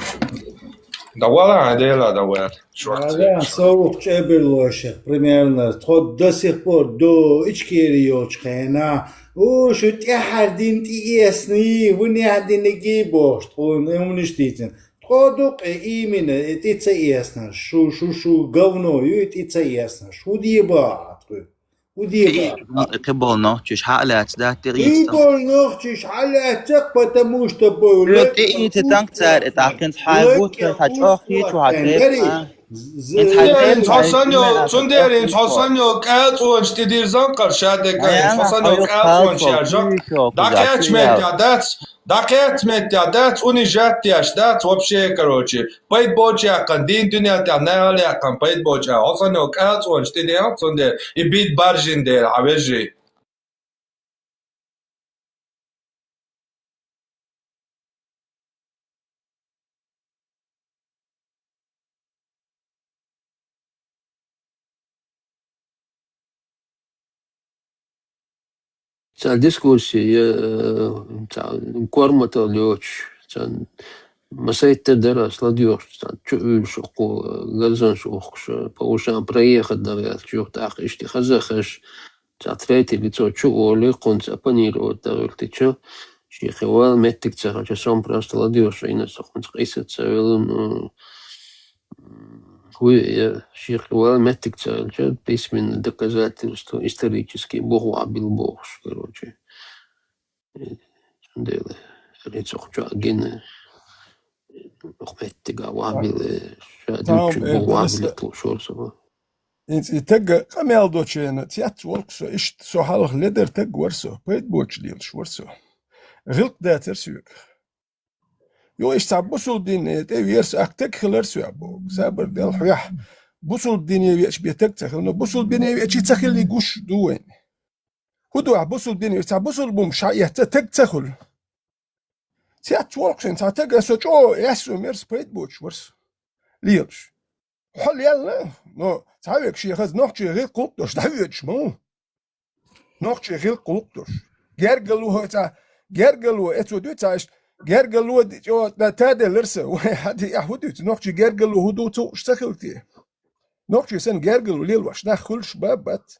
Да вала, дела, да валя. Ара, совгӀат чӀебарлошех, примерно, тхо до сих пор, до Ичкери йолчу хенахь, у, шу тӀаьхьара дин тӀеэсний, ву нехь динигий бохуш, тхуна умнаш дийцина. Тхо ду-кх и имина, и тӀе ца эснарш, шу, шу, шу говно ю, и тӀе ца эснарш. ХӀу де баха тхуьга? ХӀу де баха? Кхиболу нохчаш хьа а лаьцна, да, тӀе ийца. Кхиболу нохчаш хьа а лаьцна, потому что бой. ТӀе ийца танк цара, и тӀаккхинца хьайн гуттар, хьан чӀогӀа кхечу хьан крепа. Ин цхьа санна йолу, цундела ин цхьа санна йолу кӀалцӀонаш тӀе дирзан кхара ша деган, ин цхьа санна йолу кӀалцӀонаш яжа. ДӀакхаьчча меттехь дац, дӀакхаьчча меттехь дац, уни жаттеш дац, вообще, короче, пайда боцу яьккхина, дин дуьнен тӀехь нахала яьккхина пайда боцу, хьо санна йолу кӀалцӀонаш тӀе деган, цундела и бид баржин дела, хьан вежарий. Цхьа дискуссия, э, цхьа корматал йоцуш, цхьа масайтта дара ас ладоьгӀуш, цхьа чу уьллуш, окху, э, газонаш ухкуш, э, по ушам проехать дара аьлла, чух тӀаккха иштта хазахаш, цхьа третий лицо чу олий, кхунца оппонировать дагӀуьлтича, шех вала меттиг ца хилча, сом просто ладоьгӀуш, инас хӀунца къийсат ца велла, ну, хӀу я, шех вала меттиг ца хилча, письменный доказательство, исторический, буху Ӏабил бохуш, короче. Цундела, лицо чу а гина, меттиг а вахьабил, ша дуьйцучу буху вахьабил луш вара со. ХӀинца и таг къамел доцучу хенахь цец волу-кх со, иштта со хьалха ледар таг вара со, пайда боцуш лелаш вара со. ГӀиллакх дацара соьгахь. Йо, иштта цхьа бусулба дине тӀе вера со, ах таг хилар соьгахь боху, сабар дел хьоьхьа. Бусулба дине веача бен таг ца хилла, но бусулба дине веачий ца хилли гуш ду вайна. ХӀун ду ахь бусулба дине веача, цхьа бусулба хӀума ша эцна таг ца хуьлу? Цец волу-кх шен цхьа таг, со чӀогӀа эсо мерса пайда боцуш вара со. Лелаш. Хьо лелла, но цхьа век шен хаза нохчий гӀиллакх гӀуллакх долуш дӀавоьдуш ма ву. Нохчий гӀиллакх гӀуллакх долуш. Гергало хьо цхьа, гергало, эцо дуьйцу цхьа иштта, гергало ди-, чӀо-, да, таделлар сан, вай, хьан ди, ахь хӀун дуьйцу, нохчий гергало хӀун ду ца хууш ца хилла те? Нохчий санна гергало лелош нах хуьлуш ба, бац.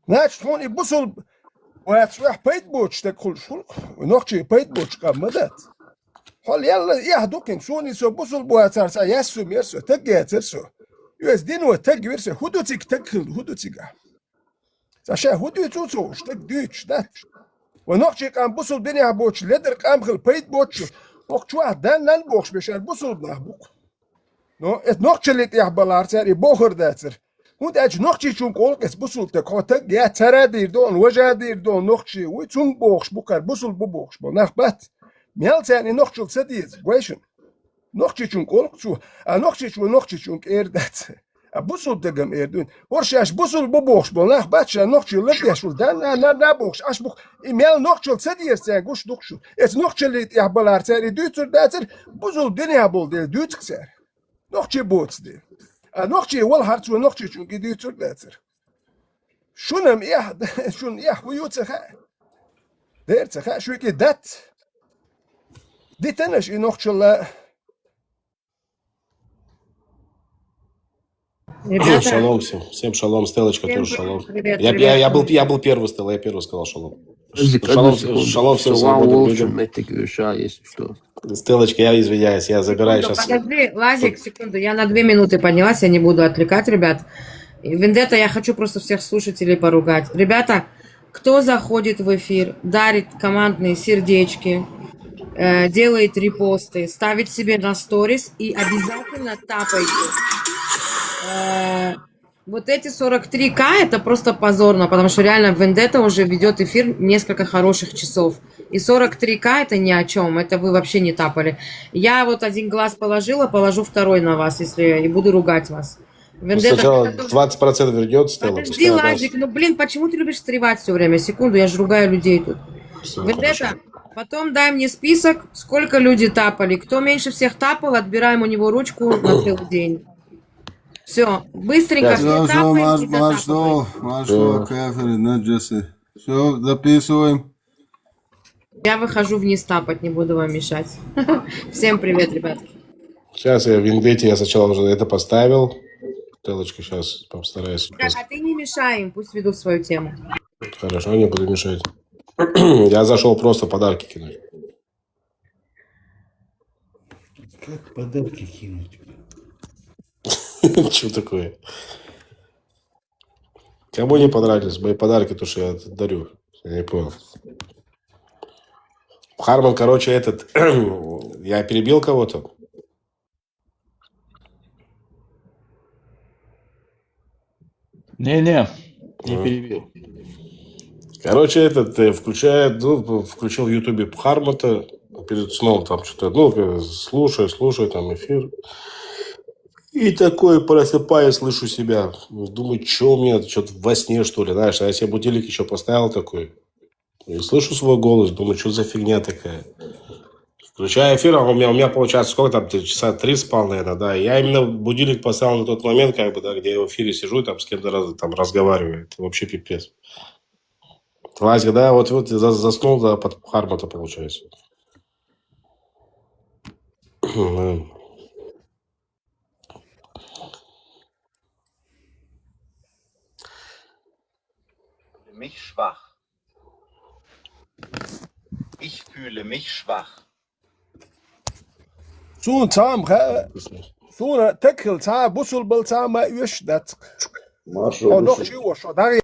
Значит, хьуна и бусулба вац, вехь пайда боцуш стаг хуьлуш хуьлу-кх, нохчий пайда боцуш къам ма дац. Хьо лелла, эхь ду-кх хӀинца, суна и со бусулба вацар цхьа яьссу мера со, таг яцара со. Иза дино таг вира со, хӀун ду цига таг хилла, хӀун ду цига? Цхьа ша хӀун дуьйцу ца хууш, стаг дуьйцуш дац. Ва нохчий къам бусулба динехь боцуш, ледар къам хила пайда боцуш, окху чохь дан-нан бохуш бен шара бусулба нах бу-кх. Но, эт нохчалли тӀехь балар цар и бохур дацар. ХӀунда аьлча нохчичун кӀолкъ эц бусулба таг, хьо таг я цара дийр ду, он важа дийр ду, он нохчи вуй, цунга бохуш бу кхар, бусулба бу бохуш бу, нах бац. Мел царна и нохчал ца деза, гойшин. Нохчичун кӀолкъ цо, а нохчичо нохчичун кӀера дац. А бусулба дагам эр дуйна. ХӀор шаьш бусулба бу бохуш бу, нах бац ша нохчий ладеш вур, да, на, на, на бохуш, аш бух, и мел нохчал ца деза царна гуш дукхуш. Эц нохчалли тӀехь балар цар и дуьйцур дацар, бусулба динехь болу дела дуьйцух цара. Нохчий боцу де. А нохчий вала хьарцо нохчичун ги дуьйцур дацара. Шуна-м эхь, шуна эхь хӀу ю ца хаьа. Дера ца хаьа, шуьга и дац. Дитанаш и нохчалла. Ребята, Шалом всем. Всем шалом, Стелочка всем тоже при- шалом. Привет, я, привет, я, я был, привет. Я был первый, Стелла, я первый сказал шалом. Подожди, одну Шалом, секунду. Шалом всем Салам свободным волчьим людям. Этих вещей, если что. Стелочка, я извиняюсь, я забираю Секунду, сейчас. Подожди, Лазик, секунду, я на две минуты поднялась, я не буду отвлекать ребят. И Вендетта, я хочу просто всех слушателей поругать. Ребята, кто заходит в эфир, дарит командные сердечки, э, делает репосты, ставит себе на сторис и обязательно тапайте. Э, вот эти сорок три К, это просто позорно, потому что реально Вендетта уже ведет эфир несколько хороших часов. И сорок три К это ни о чем, это вы вообще не тапали. Я вот один глаз положила, положу второй на вас, если и буду ругать вас. Вендетта, Сначала это тоже двадцать процентов вернётся, Стелла, Подожди, пускай она Лазик, ну блин, почему ты любишь встревать все время? Секунду, я же ругаю людей тут. Всё, Вендетта, хорошо. Потом дай мне список, сколько люди тапали. Кто меньше всех тапал, отбираем у него ручку на целый день. Все, быстренько Сейчас. все Всё, всё, тапаем, марш, тебя марш, тапаем. Всё, марш, Всё. Всё, записываем. Я выхожу вниз тапать, не буду вам мешать. Всем привет, ребятки. Сейчас я в Вендетте, я сначала уже это поставил. Стрелочка сейчас постараюсь. Так, а ты не мешай им, пусть ведут свою тему. Хорошо, не буду мешать. Я зашёл просто подарки кинуть. Как подарки кинуть? Чё такое? Кому не понравились мои подарки, то, что я дарю? Я не понял. Харман, короче, этот, я перебил кого-то? Не-не, не А. перебил. Короче, этот, э, включает, ну, включил в Ютубе Хармата перед сном, там что-то, ну, э, слушаю, слушаю, там эфир. И такой просыпаюсь, слышу себя. Думаю, что у меня, что-то во сне, что ли, знаешь, а я себе будильник еще поставил такой. И слышу свой голос, думаю, что за фигня такая. Включаю эфир, а у меня, у меня получается, сколько там, ты, часа три спал, наверное, да. Я именно будильник поставил на тот момент, как бы, да, где я в эфире сижу, там с кем-то раз- там разговариваю. Это вообще пипец. Лазик, да, вот, вот я за- заснул, да, под Хармата, получается. Mich schwach. Ich fühle mich schwach. Суна цхьа а ма хаьа, суна текхил цхьа а бусулбал цхьа а ма оьшуш дац. Маршо О, бусул. Нохчий вошо, дагӀе.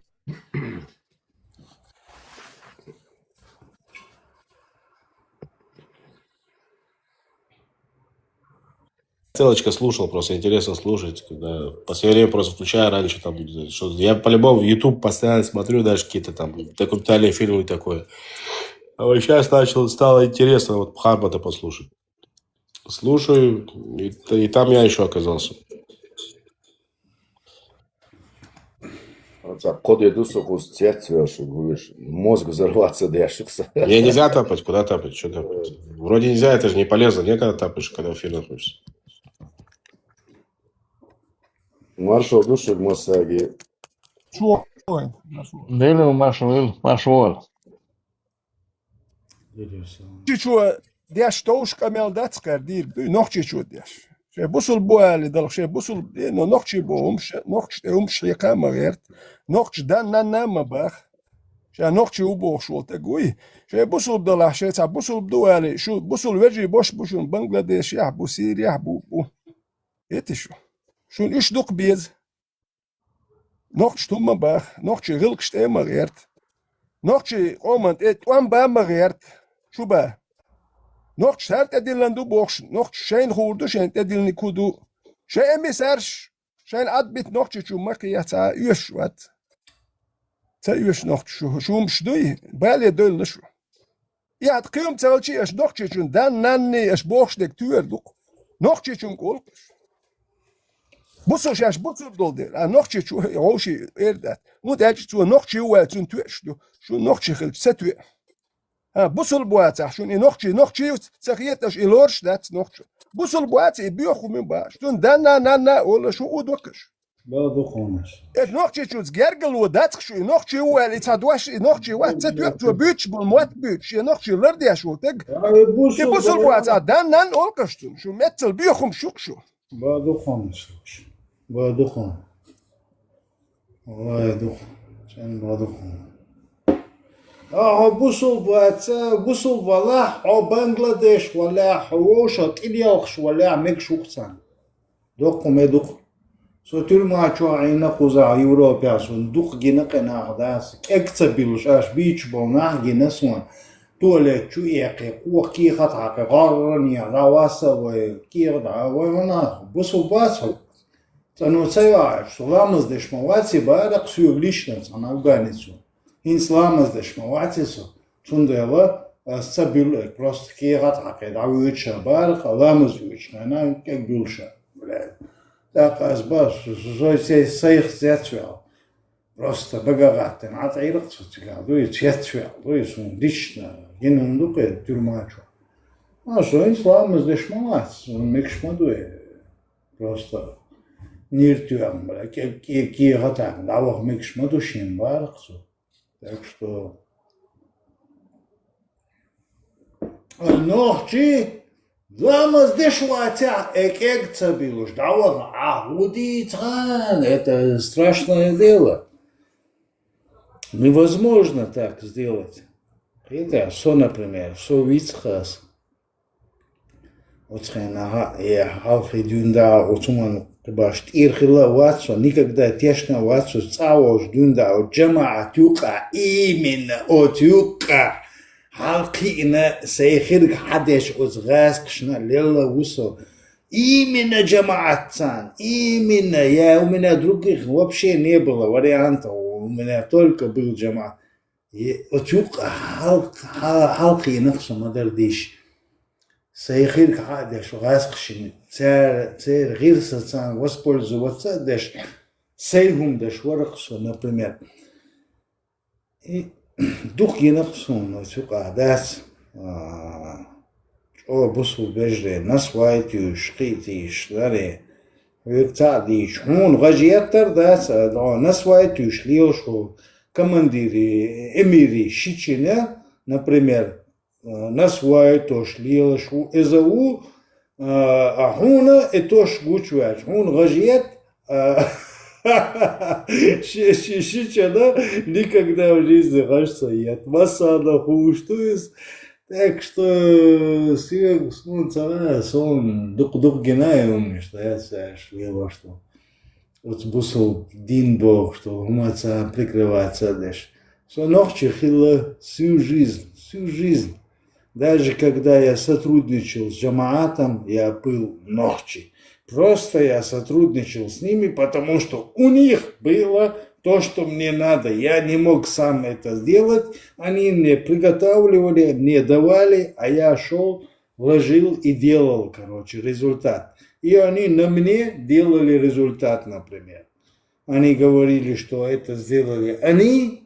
Ссылочка слушал, просто интересно слушать, когда последнее время просто включаю раньше там, что я по-любому в YouTube постоянно смотрю, даже какие-то там документальные фильмы и такое. А вот сейчас начал, стало интересно вот Хармата послушать. Слушаю, и, и там я еще оказался. Кхо де ду со кхуза цецвеш, гуш, мозг взорваться деш ца. Не, нельзя тапать, куда тапать, что тапать? Вроде нельзя, это же не полезно, некогда тапаешь, когда в эфир находишься. Маршал душик масаги. Чё? Дели маршал, маршал. Нохчичо деш товш къамел дац кхар дийриг дуй, нохчичо деш. Шайн бусулба бу али далх, шайн бусулба де, но нохчи бу хӀумаш, нохча тӀе хӀумаш хьекха а ма гӀерта. Нохча дан нанна а ма баха. Ша нохчи ву бохуш волу таг вуй. Шайн бусулба далахь, шайн цхьа бусулба ду али, шу бусулба вежий бош бу шун Бангладешехь бу, Сирехь бу, бу. Эти шу. Шун уьш дукха беза. Нохча тум ма баха, нохчий гӀиллакхаш тӀе а ма гӀерта. Нохчий къоман тӀе тӀом ба а ма гӀерта. Шу ба. Нохча хӀара тӀедиллина ду бохуш, нохча шайна хуур ду, шайн тӀедиллиниг хӀу ду. Шайн эмиссарш, шайна Ӏадбита нохчичун ма кхета, ца оьшуш вац. Ца оьшу нохчаша шу, шумаш дуй, бале дойлла шу. И хӀаьта кхиюм ца хилча, аша нохчичун дан-нанни аша бохуш дерг туьйр ду-кх. Нохчичун кӀулкхаш. Бусул шаьш бусул долу дела, а нохчичу вовший эр дац. Ну, тӀаьча цо нохчи ву вай, цунна тоьаш ду. Шу нохчи хилча ца тоьа. ХӀа, бусул бацахь, шуна и нохчи, нохчи ца хеташ, и лоруш дац нохчо. Бусул бац, и боьха хӀума бац. Шуна данна, нанна олуш хӀу удокаш. Ба духонаш. Эт нохчичуц гергало дацх шу, и нохчи ву аьлла, и цхьа дош, и нохчи вац, ца тоьа цо буьйцуш болу мотт буьйцуш, и нохчи лардеш ву таг. И бусул бац, а данна, нанна олкаш цунна, шу меццал боьха хӀума шух шу. Ба духонаш. Ба духон. Вай дух. Чен ба духон. А хьо бусул баца, бусул валахь, хьо Бангладеш валахь, хьо вовша тӀилелхаш валахь, мегаш ву-кх царна. Доккха ме дукха. Со тюрьма чохь Ӏийна кхузахь Европехь, суна дукха гина къинах дац. КӀег ца буьллуш, аш бийча болу нах гина суна. Туалет чу экхий, кхоха кехат хьакхий, гӀорранехь, дӀа васа вай, кехат дӀа, вай ванах, бусул бац хьо. ЦӀано ца йоӀаш, со ламаз деш ма вац и баракъ, соьга лично цхьана афганецо. ХӀинца ламаз деш ма вац и со. Цундела ас ца буьллу, просто кехат хьакхий, дӀавоьдуш а баракъ, ламаз воьдуш хьайна кӀег буьллуш а. ТӀаккха ас ба, со, со, со, сайх цецваьлла. Просто бага гӀаттина, Ӏа тӀе иракх со цигахь дуй, цецваьлла дуй, суна лично гина хӀума ду кхе тюрьма чохь. А, со хӀинца ламаз деш ма вац, суна мегаш ма дуй. Просто нир тоьхна, бара, кӀе-, кӀе-, кехат хьакхна, дӀаваха мегаш ма ду шен баракъ цо. Так что, а, нохчи ламаз деш вацахь, э, кӀег ца буьллуш, дӀаваха, а, хӀу дийцахьан, это страшное дело. Невозможно так сделать. Кхета, со, например, со вицахь ас. Оцу хенахь, э, хьалхе дуьйна дӀа, оцу хӀуманна кхин баш тӀера хилла а вац со, никогда тешна а вац со, цӀа а волуш дуьйна дӀа, оцу жамаӀат юккъехь, именно оцу юккъехь, хьалакхиъна, сайн хирг хьадеш оцу гӀаскхашна лелла ву со. Именно жамаӀат царна, именно, я, у меня других вообще не было вариантов, у меня только был жамаӀат. И оцу юккъехь хьал-, хьал-, хьалакхиънарг со ма дара дийш. Сайн хирг хьа а деш, гӀаскхашна, цара, церан гӀирсаца воспользоваться а деш, сайн хӀума деш вара-кх со, например. И дукха гина-кх суна оцу юкъахь дац, а, чӀогӀа бусул бежаре, насвай туьйсуш, кхин а тийсаш, даре. Хьоьга цхьаъ дийча, хьуна гӀажиеттар дац, а, дӀо насвай туьйсуш лелаш волу командири, эмири шичина, например, а, насвай тош лелаш ву, иза ву, а, а хьуна и тош гучуваьлча, хьуна гӀажиет, а, ши-, ши-, шичина никогда в жизни гӀаж ца ет. Массарна хууш ду иза. Так что, соьга, суна ца ваьа, суна дукха-дукха гина и хӀуманаш дац, аш лелош ду. Оцу бусул дин бохуш долу хӀуманца прикрываться а деш. Со нохчи хилла всю жизнь, всю жизнь. Даже когда я сотрудничал с жамаатом, я был нохчи. Просто я сотрудничал с ними, потому что у них было то, что мне надо. Я не мог сам это сделать. Они мне приготавливали, мне давали, а я шёл, вложил и делал, короче, результат. И они на мне делали результат, например. Они говорили, что это сделали они.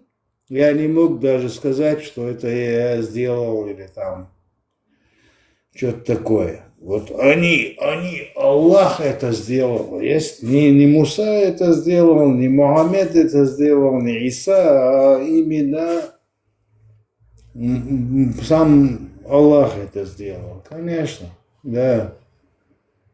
Я не мог даже сказать, что это я сделал или там что-то такое. Вот они, они, Аллах это сделал. Есть не, не Муса это сделал, не Мухаммед это сделал, не Иса, а именно М, м, сам Аллах это сделал, конечно, да.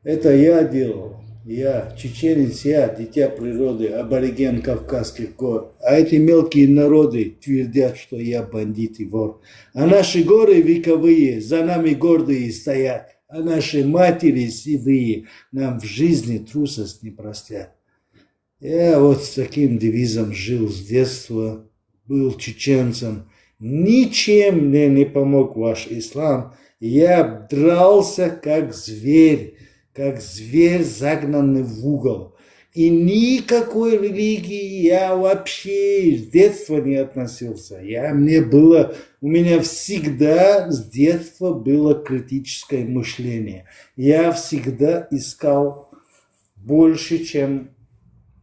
Это я делал. Я, чеченец, я, дитя природы, абориген Кавказских гор. А эти мелкие народы твердят, что я бандит и вор. А наши горы вековые за нами гордые стоят. А наши матери седые нам в жизни трусость не простят. Я вот с таким девизом жил с детства, был чеченцем. Ничем мне не помог ваш ислам. Я дрался, как зверь. как зверь, загнанный в угол. И никакой религии я вообще с детства не относился. Я, мне было, у меня всегда с детства было критическое мышление. Я всегда искал больше, чем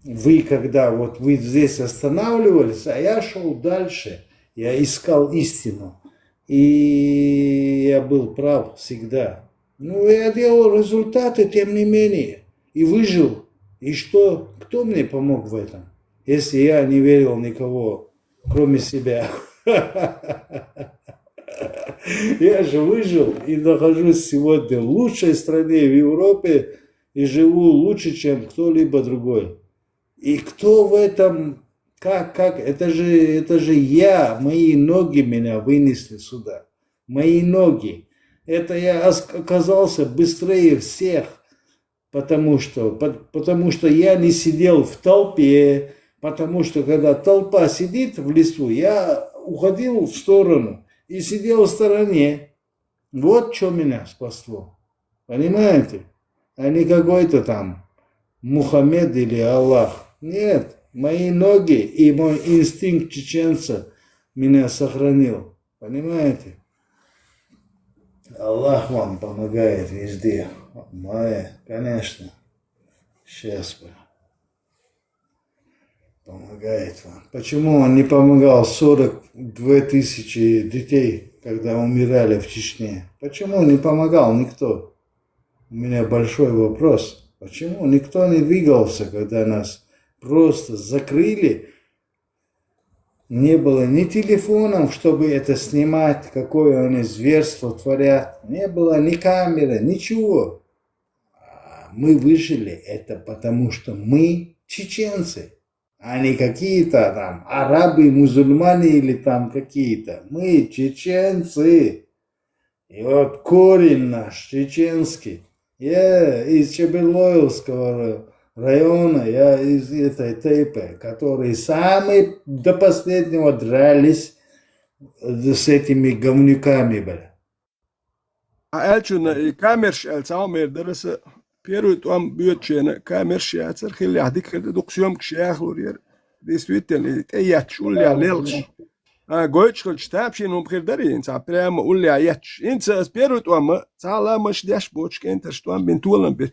вы, когда вот вы здесь останавливались, а я шел дальше. Я искал истину. И я был прав всегда. Ну, я делал результаты, тем не менее. И выжил. И что? Кто мне помог в этом? Если я не верил никого, кроме себя. Я же выжил и нахожусь сегодня в лучшей стране в Европе и живу лучше, чем кто-либо другой. И кто в этом, как, как, это же, это же я, мои ноги меня вынесли сюда. Мои ноги. Это я ос- оказался быстрее всех, потому что, по- потому что я не сидел в толпе, потому что когда толпа сидит в лесу, я уходил в сторону и сидел в стороне. Вот что меня спасло. Понимаете? А не какой-то там Мухаммед или Аллах. Нет, мои ноги и мой инстинкт чеченца меня сохранил. Понимаете? Аллах вам помогает везде. Мое, конечно. Сейчас бы. Помогает вам. Почему он не помогал сорок две тысячи детей, когда умирали в Чечне? Почему не помогал никто? У меня большой вопрос. Почему никто не двигался, когда нас просто закрыли? Не было ни телефонов, чтобы это снимать, какое они зверство творят. Не было ни камеры, ничего. А мы выжили, это потому что мы чеченцы, а не какие-то там арабы, мусульмане или там какие-то. Мы чеченцы. И вот корень наш чеченский. Я из Чеберлоевского района, я из этой тейпы, которые самые до последнего дрались с этими говнюками, бля. Аьлчуна камерш аьлла цхьа мер дара аса первый тӀом боьдучена камерш яцар, хиллехь дика хир ду, дукха съёмкаш яхалур яра. Действительно, и тӀе етташ уллехь лелхаш. А, гойтуш хилча, тапшин хӀума хир дарий, цхьа прямо уллехь етташ. Инца аса первый тӀом, цхьа ламаш деш боцуш кӀентарш тӀом бина толам бира.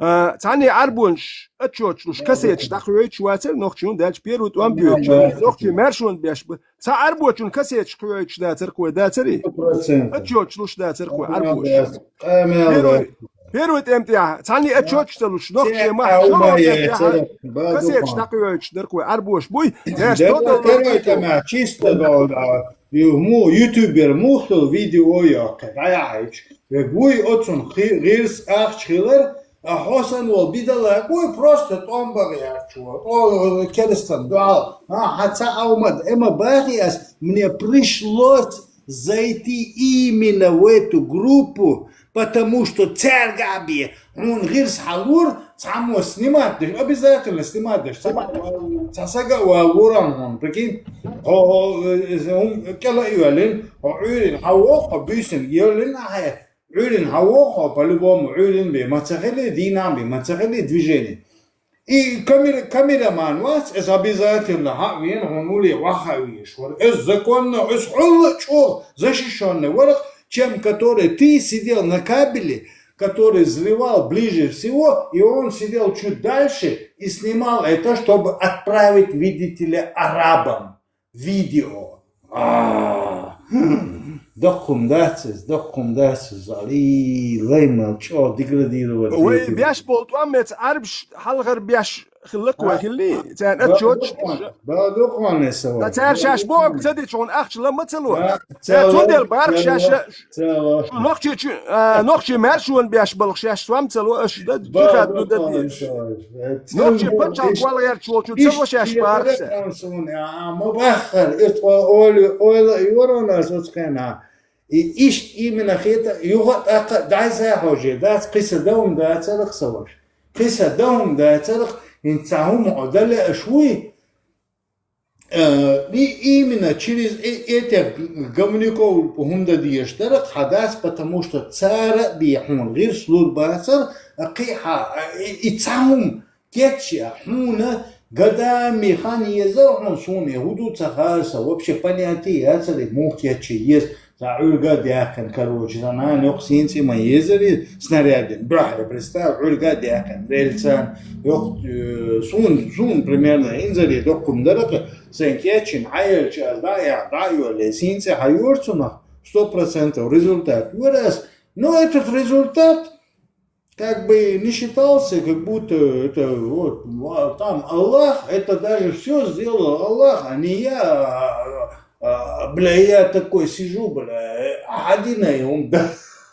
А, цхьанне Ӏарбонаш отчёташ луш, кассеташ дӀакхоьйтуш вацара нохчий, хӀунда аьлча первый тӀом боьдучу. Нохчий маьршонна беш ба. Цхьа Ӏарбочун кассеташ кхоьйтуш дацара кхой, дацарий? Отчёташ луш дацара кхой Ӏарбоша. Первый, первый тӀем тӀехь цхьанне отчёташ ца луш, нохчий махка шолгӀа тӀем тӀехь кассеташ дӀакхоьйтуш дара кхой Ӏарбош буй. Первый тӀема чисто долда. Ю му ютубер мухтал видео йоккхе дӀаяхьийча. Ве буй оцун гӀирс ахча хилар, а хьо санна волу бидала гуй просто тӀом бан гӀерташ волу. О, керстан дуьхьал. А, хьан ца Ахьмад, эма бахи ас, мне пришлось зайти именно в эту группу, потому что цаьрга а бе, хьуна гӀирс хьалур, цхьаммо снимать деш, обязательно снимать деш, цхьа сага а валуран хьуна, прикинь? Хьо, хьо, э, хьуна кӀела а йоьллина, хьо Ӏуьйрина хьан воху, хьо буьйсанна йоьллина ахье, Ӏуьйрина хьан воху, по-любому, Ӏуьйрина бе ма ца хили, дийнахь бе ма ца хили движение. И камера, камераман вац, эс обязательно хьан вена, хьуна уле ваха веш вара. Эс законно, эс хьулла чӀогӀа защищённый вара, чем который ты сидел на кабеле, который взрывал ближе всего, и он сидел чуть дальше и снимал это, чтобы отправить, видите ли, арабам видео. А, доккхум дац иза, доккхум дац иза, али, лаймал чӀо деградировать. Вай беш болу тӀом меца Ӏарбаш хьалхара беш хиллакх вай хилли, царна отчёташ. Бала дукхонне са вай. Цара шаьш бохург ца дича хьуна ахча ла ма ца ло. Цара цундела бахарх шаьш нохчий, нохчий маьршонна беш балха шаьш сом ца ло, аша да джихад ду да дезаш. Нохчий пачхьалкх вала гӀерташ волчу ца ло шаьш бахарх. Ма баххара, и тхо ойла, ойла а йора ас оцу хенахь. И иштта именно хета, юха а тӀаккха а дӀайса хьожий дац, кхин са дан хӀума дацарах са ваша. Кхин са дан хӀума дацарах, хӀинца цхьа хӀума хьо дан лаьаш вуй, Э, и именно через э- этих г- говнюков хӀунда дезаш дара, хьан дац, потому что цара а бе хьуна гӀирс лур бацара, а кхин хьа, а, и, и цхьа хӀума кечъяь, хьуна годами хан еза хьуна, суна и хӀу ду ца хаьа, са вообще понятие яцара, муха кечъяь еза, цхьа Ӏуьрга а даьккхина, короче, сан нана йоккха сийна цӀи ма езар и снарядина, бахьа, представь, Ӏуьрга а даьккхина, рельсан, йоккха, э, суна, суна примерно инзаре доккхум даракъа, сайн кечъяьнна хьаелча аз дӀа а яхь, дӀа а йолле, сийна цӀи хьайора цунах, сто процентов результат йора аз. Но этот результат, как бы не считался, как будто это вот, а, там Аллах, это даже все сделал Аллах, а не я, а, а, бля, я такой сижу, бля, один и он, да.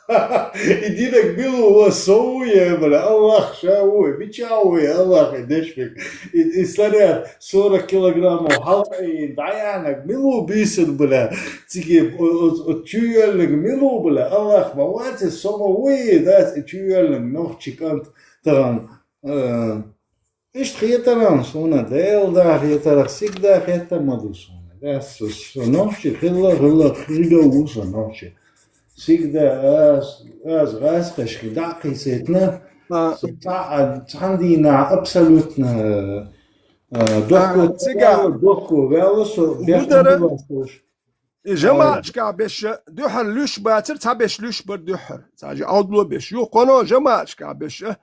Иди так было у вас совуе, бля, Аллах шавуе, бичавуе, Аллах и дешвик. И, и снаряд сорок килограммов хьалкъайина дӀаяьннарг мила ву бийсан, бля? Цига о-, о-, о-, чу йоьллинг мила ву, бля? Аллах ма вац, со ма вуй, дац, и чу йоьллинг нохчи кӀант тахан. Э, иштта хетаран суна, Дела да хетарах, сигда хетар ма ду суна. Да, со, со нохчи хилла, хилла, хилла ву со нохчи. Сигда аз, аз гӀаскхашка дӀа а кхийсайтна, А, со цхьа-, а, цхьан дийнахь абсолютно, э, э, дохко, а, цига дохко ваьлла со, бехк хӀу дара? Ма биллалаш. И жамаӀаташкахь беша дуьххьара луьш бацара, цхьа беш луьш бара дуьххьара. Цхьа жа Ӏовдало беш. Юха кхоно жамаӀаташкахь беша.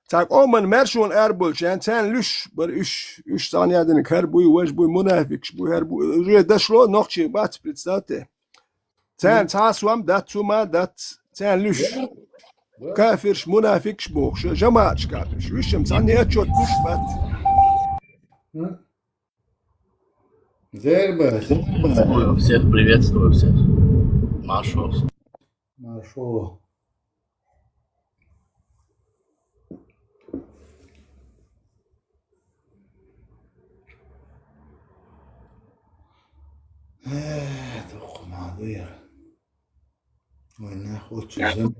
Цхьа къоман маьршонна араболчарна, царна луьш бара уьш. Уьш цхьана яздина хӀара буй, важа буй, мунафикаш буй, хӀара буй. Уже дошло, нохчий бац, представьте. Царна цхьа а сом дац, цу ма дац. Царна луьш. Кафирш, мунафикаш бохуш, жамаӀаташкахь беш. Уьш-м цхьанне отчет луьш бац. Зербас. Приветствую всех, приветствую всех. Маршо. Маршо. Э, дукха ма ду яра. Вай нах оццу заман.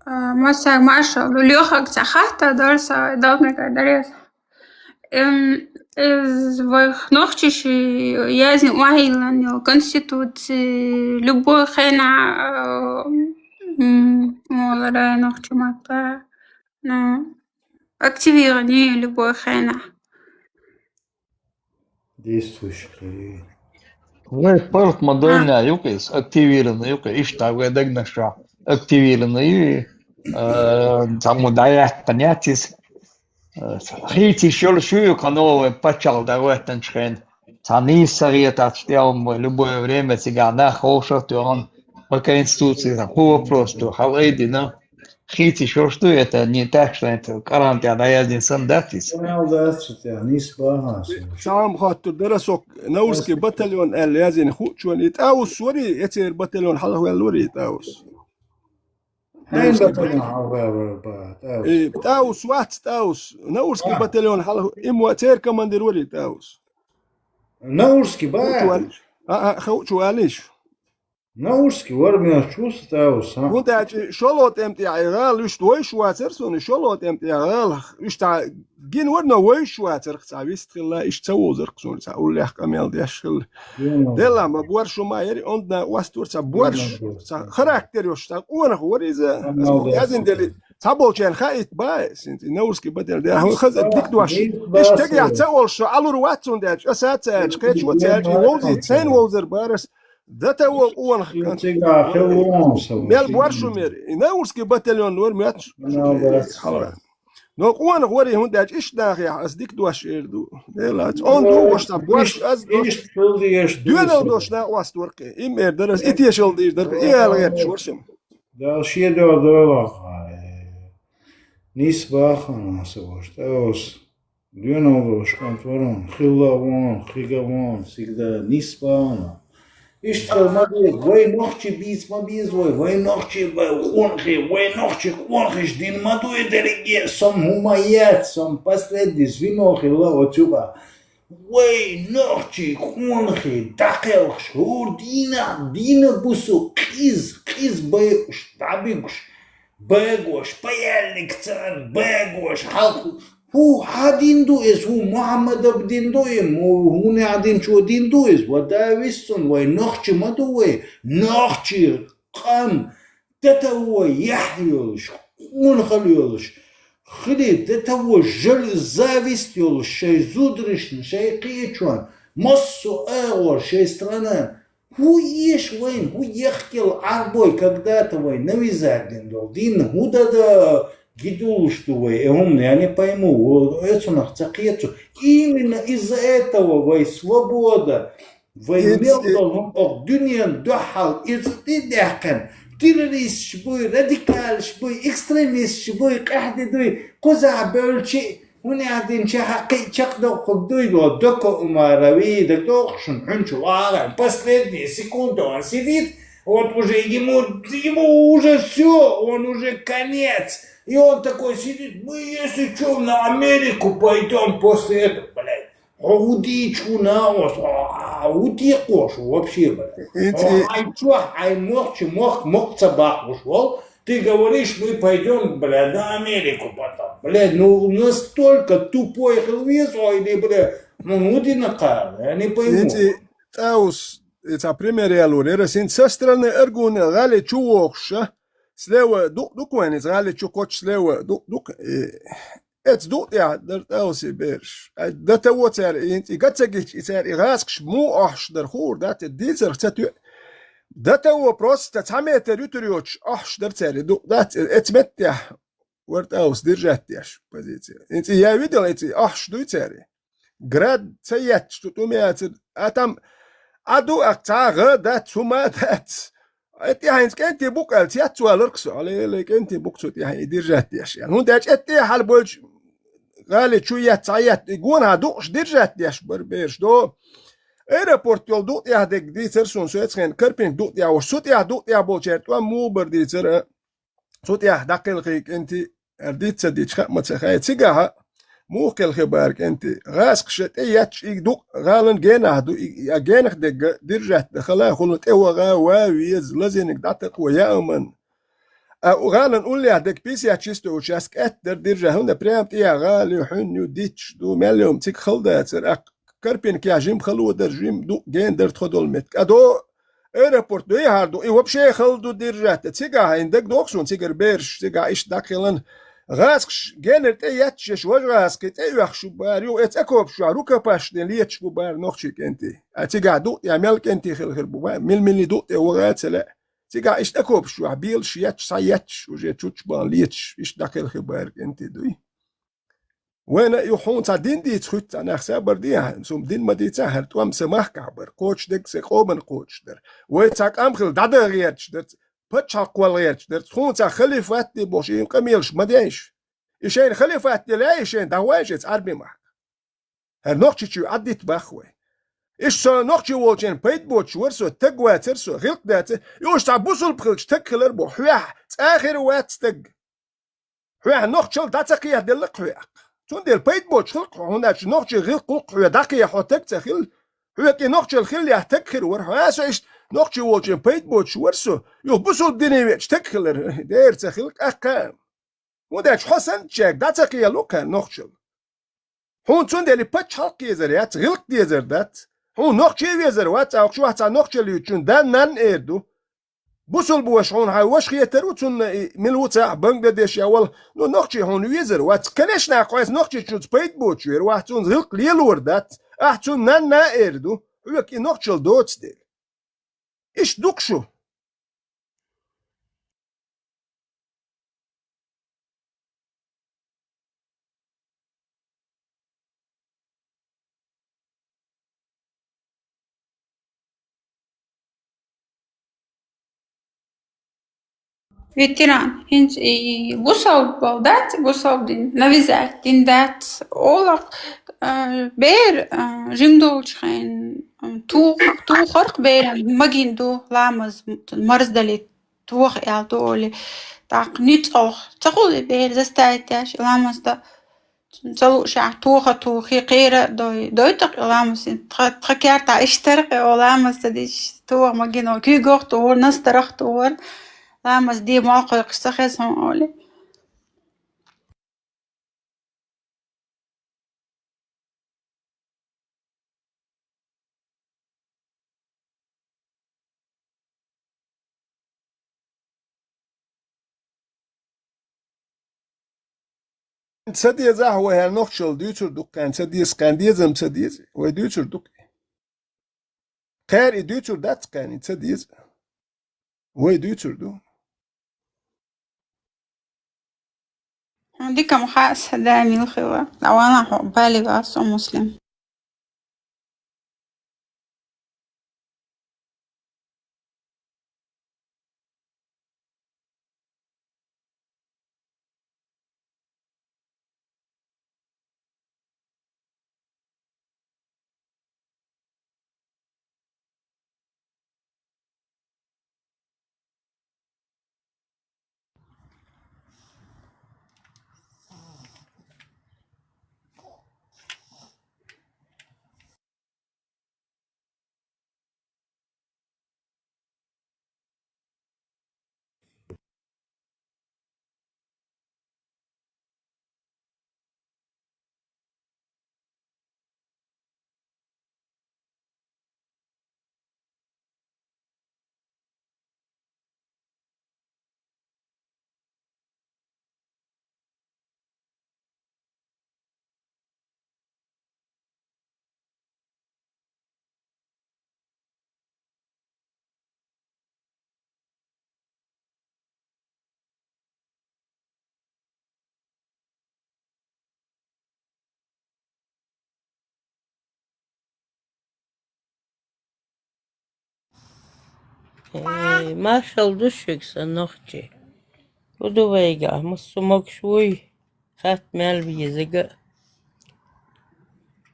А, массаг маршалла. Лехаг ца хатта дара са, долгнага дарес. Эм, из вайх нохчаш язни вахилан йол конституци, любой хена, а, м, молара нохчи матла. Ну, активирование любой хена. Действующих. Вай парт ма дойна юкъа иза, активированный юкъа, иштта вай дагнаша активированный ю, э, цхьаммо дӀаяьккхина яц иза. Э, хийца йиш йолуш ю, кхано вай паччахьалла дӀахӀоьттинчу хенахь. Цхьа нийса сагӀетац тӀе вай любое время цигахь нах ховшах а тоьхна, по конституции, кху вопрос ду, хьала айдина. Хийца йиш йолуш ду, это не так, что это Коран тӀехь дӀаяздина санна дац иза. Коран дац цу тӀехь, нийса бахьа со. Цхьа хӀума хоттур дара со, Наурский батальон аьлла яздина хуучунна, и ТӀаус варий, эцеран батальон хьалхаваьлла варий ТӀаус? Хьайн батальон хьалхаваьлла вара, ба, ТӀаус. И ТӀаус вац, ТӀаус. Наурский батальон хьалха, и мо церан командир варий ТӀаус? Наурский, ба. Хуучу валлий? А, а, хуучу валлий? Наурский вара, мел чу са ТӀаус, а? ХӀунда аьлча шолгӀа тӀем тӀехь и гӀала вуьшта вовзаш вацара суна, шолгӀа тӀем тӀехь гӀала вуьшта гина вара, но вовзаш вацара, цхьа вист хилла, иштта ца вовзара суна, цхьа уллехь къамел деш хилла. Делла ма бора шу ма яри, онда накъост вара, цхьа борш, цхьа характер йолуш, цхьа къонах вара иза. Язин дели, цхьаболчарна хаийта бац, синца, и Наурский батальон, де, хаза дика дош. Иштта тегехь ца олуш, со Ӏалур вац цунна даьлча, аса а ца аьлча, кхечо а ца аьлча, и вовзийта сайна вовзар барас. Дата вон къонах кан. Мел бор шу мер. И Наурский батальон вара моьтту. Но къонах вари, хӀунда аьлча иштта нахехь ас дика дош эр ду. Делац. Он ду, ваша, борш, аз дош. Доьналла дош накъост вара кхин. Им эр дара, и тешалла дийр дара, и ала гӀерташ вара шим. Дала шен дуьхьа доьлху. Нийса бахана со ваша. ТӀаус. Доьналла долуш кӀант вара вон, хилла вон, хига вон, сигда нийса бахана. Иштта хила ма беза, вай нохчий бийца ма беза вай, вай нохчий, вай къонахий, вай нохчий къонахий, дин ма дуй дерриге, со хӀума яц, со последний звено хилла оцу юкъа. Вай нохчий къонахий дӀакхелхаш, хӀора дийнахь, дийна бу со, къиза, къиза байуш, дӀабуьгуш, багош, паяльник царна багош, хьалха, хӀу хьан дин ду иза, хӀу Мухьаммадов дин ду и, хӀу, хӀунехь динчо дин ду иза, ва да виссун, вай нохчи ма ду вай, нохчи къам, тата вай яхь йолуш, къонахалла йолуш, хили де того жаль, зависть йолуш шайн зударшна, шайн кхечунна, массо а агӀор шайн странан. ХӀун эш вайна, хӀун яхкел Ӏарбой, когда-то вай навязать дина долу дин, хӀун дан гидулуш ду вай, э, хӀумна, я не пойму, о, оцунах ца кхету. Именно из-за этого вай свобода, вай мел долу хӀума, оха дуьненан дуьхьал иза тӀе а даьккхина, террористаш буй, радикалаш буй, экстремисташ буй, къаьхьа де дуй, кхузахь бевлчи, хӀунда аьлла динчохь а кхин а чекхдоккхург дуй, до Дока Умарови, дагадогӀу шуна, хӀун чу вагӀан, последняя секунда он сидит, вот уже ему, ему уже всё, он уже конец. И он такой сидит: «Мы, если чё, на Америку пойдём после этого, блядь». Хьо хӀун дийчу хӀуна оцу, а, хӀун декъош ву вообще, бля? Хьо хьайн чохь, хьайн мохча мохк, мохк ца баккхуш волу, ты говоришь, мы пойдём, бля, на Америку потом. Бля, ну настолько тупой хила веза хьо или, бля, ну, ну дина кхара, я не пойму. Эци, Таус, и цхьа пример ялор яра, син со стороны аргуна гӀали чу вохуша, слева ду-, дукха вайн иза гӀали чу кхочу слева ду-, дукха, э, Эцу дукъ тӀехь дара тӀе оси бераш. Ай, датаво цара, и, и га ца гича, и цара, и гӀазкхаш муха охьуш дара хуур дац, и дийцарх ца тоьа. Датаво просто цхьа метр ютур йоцуш охьуш дара цара, и дукъ дац, эцу меттехь вара тӀе оси держать деш позиция. И цӀе я видал, и цӀе охьуш дуй цара. Град ца етташ ду тӀум яцара, а там, а ду ах цхьа а гӀа дац, хӀума а дац. Э, тӀаьхьа хӀинца кӀентий бу-кх аьлла, цец валарх со, Ӏалелай кӀентий бу-кх цо тӀаьхьа и держать деш аьлла. ХӀунда аьлча тӀаьхьа хьалабойлча гӀали чу етта, схьаетта, и гонахьа дукъуш держать деш бара бераш до. Аэропорт йолу дукъ тӀехь дерг дийцара суна, со эцхена Карпинка дукъ тӀехь волуш, цу тӀехь дукъ тӀехь болчеран тӀом муха бара дийцара, цу тӀехь дӀакхелхий кӀентий. Ара диц ца дича, хаа ма ца хаьа. Цигахь а муха кхелхи бара кӀентий. ГӀазкхаша тӀе етташ и дукъ гӀалан генахь ду, и, и а генах дегга держать дан хала а, хӀуна тӀе ваха а, ван а веза, лазийниг дӀатакхо яа а ман. А гӀалан уллехь дегга пятьдесят шестой час кӀетта дара держать, хӀунда прямо тӀехьа гӀала ю, хьуьнна ю, дитташ ду, мел йома цига хала дацара, а Карпинкехь жима хало дара, жима ду, ген дара тхо долу меттиг. А до аэропорт дуьйхьара ду, и вообще хала ду держать. Цигахь хьайна дагадогӀу суна, цигара бераш, цигахь иштта дӀакхелхина. ГӀазкхаш генара тӀе етташ еш, важа гӀазкхий тӀе а оьхуш бу бара, юха эцу окопаш чохь рукопашный леташ бу бара нохчий кӀентий. А цигахь дукъ тӀехь мел кӀентий хила хир бу бара, мила-мила дукъ тӀе ваха а ца лаьа. Цигахь иштта окопаш чохь белаш етташ, схьаетташ, уже чучча бахана леташ, иштта дӀакхелхи бара кӀентий дуй. Вайна а ю хьуна цхьа дин дийца хуьтту цхьа нах, сабар де ахьа, суна дин ма дийца, хӀара тӀом сан махкахь бара, кхочуш дерг сан къоман кхочуш дара. Вай цхьа къам хила дӀадан гӀерташ дара, пачхьалкх кхолла гӀерташ дара, хьуна цхьа халифат де бохуш, и къамелаш ма деш. И шайна халифат де лаьий, шайна дӀагӀой шайца Ӏарби махка. ХӀара Нохчийчоь Ӏаддита бах вай. Иштта со нохчий волчийн пайда боцуш вара со, таг вацара со, гӀиллакх дацара, и уьш цхьа бусулба хилча таг хилар бу, хьоьхьа цкъа а хир вац таг. Хьоьхьа нохчалла дӀа ца кхехьаделла-кх хьоьхьа. Цундела пайда боцуш хила-кх хьо, хӀунда аьлча нохчийн гӀиллакх гӀуллакх хьоьга дӀакхехьа хьо таг ца хилла. Хьоьга и нохчалла хиллехь таг хир вара. Хьо а со иштта нохчий волчийн пайда боцуш вара со. Юха бусулба дине веача таг хилар дера ца хилла къаккха. ХӀунда аьлча хьо санначаьрга дӀа ца кхехьа лу-кх хӀара нохчалла. Хьуна цундела и пачхьалкх езар яц, гӀиллакх дезар дац. Хьуна нохчий везар вац, а чохь цхьа нохчалла юьйцучунна да-нанна эр ду. Бусулба ваша хьуна хьайн ваша хетар ву, цунна и мила ву ца а, Бангладеш я вала, ну, нохчий хьуна везар вац. Конечно, хьо эцу Нохчийчуьнца пайда боцуш вер вац, цунца гӀиллакх лелор дац. Ахь цунна нанна а эр ду, хьоьга и нохчалла доцу дела. Иштта ду-кх шу. Ветеран, хӀинца и бусалба дац, бусалба дин, навязать дина дац, олах, а, бер, а, жим долчу хен, а, тух-, тухарх беран магин ду, ламаз, марздали тоха аьлла ду олий. ТӀаккха ницкъалх ца хуьлу бер заставить деш, ламаз дан. Ца луушехь, тоха тухий, кхера а дой, дойту-кх и ламаз, тха, тха кертахь иштта-кх и ламаз ца дича, тоха магино, куьйгах а тухур, настарах а тухур, ламаз де молла кхойкхуш ца хеза хьуна олий. Ца деза ахьа вай хӀара нохчалла дуьйцур ду-кх, кхаьна ца деза, кхаьна дезам ца деза, вай дуьйцур ду-кх. Кхаьра и дуьйцур дац-кх кхаьна, и ца деза. Вай дуьйцур ду. Хьуна дика ма хаьа, са да мила хилла. ДӀавала хьо, балигӀа со, Муслим. Э, маршалла ду шуьга, сан нохчий. ХӀун ду вайгахь, массо а могуш вуй, хатта мел везага.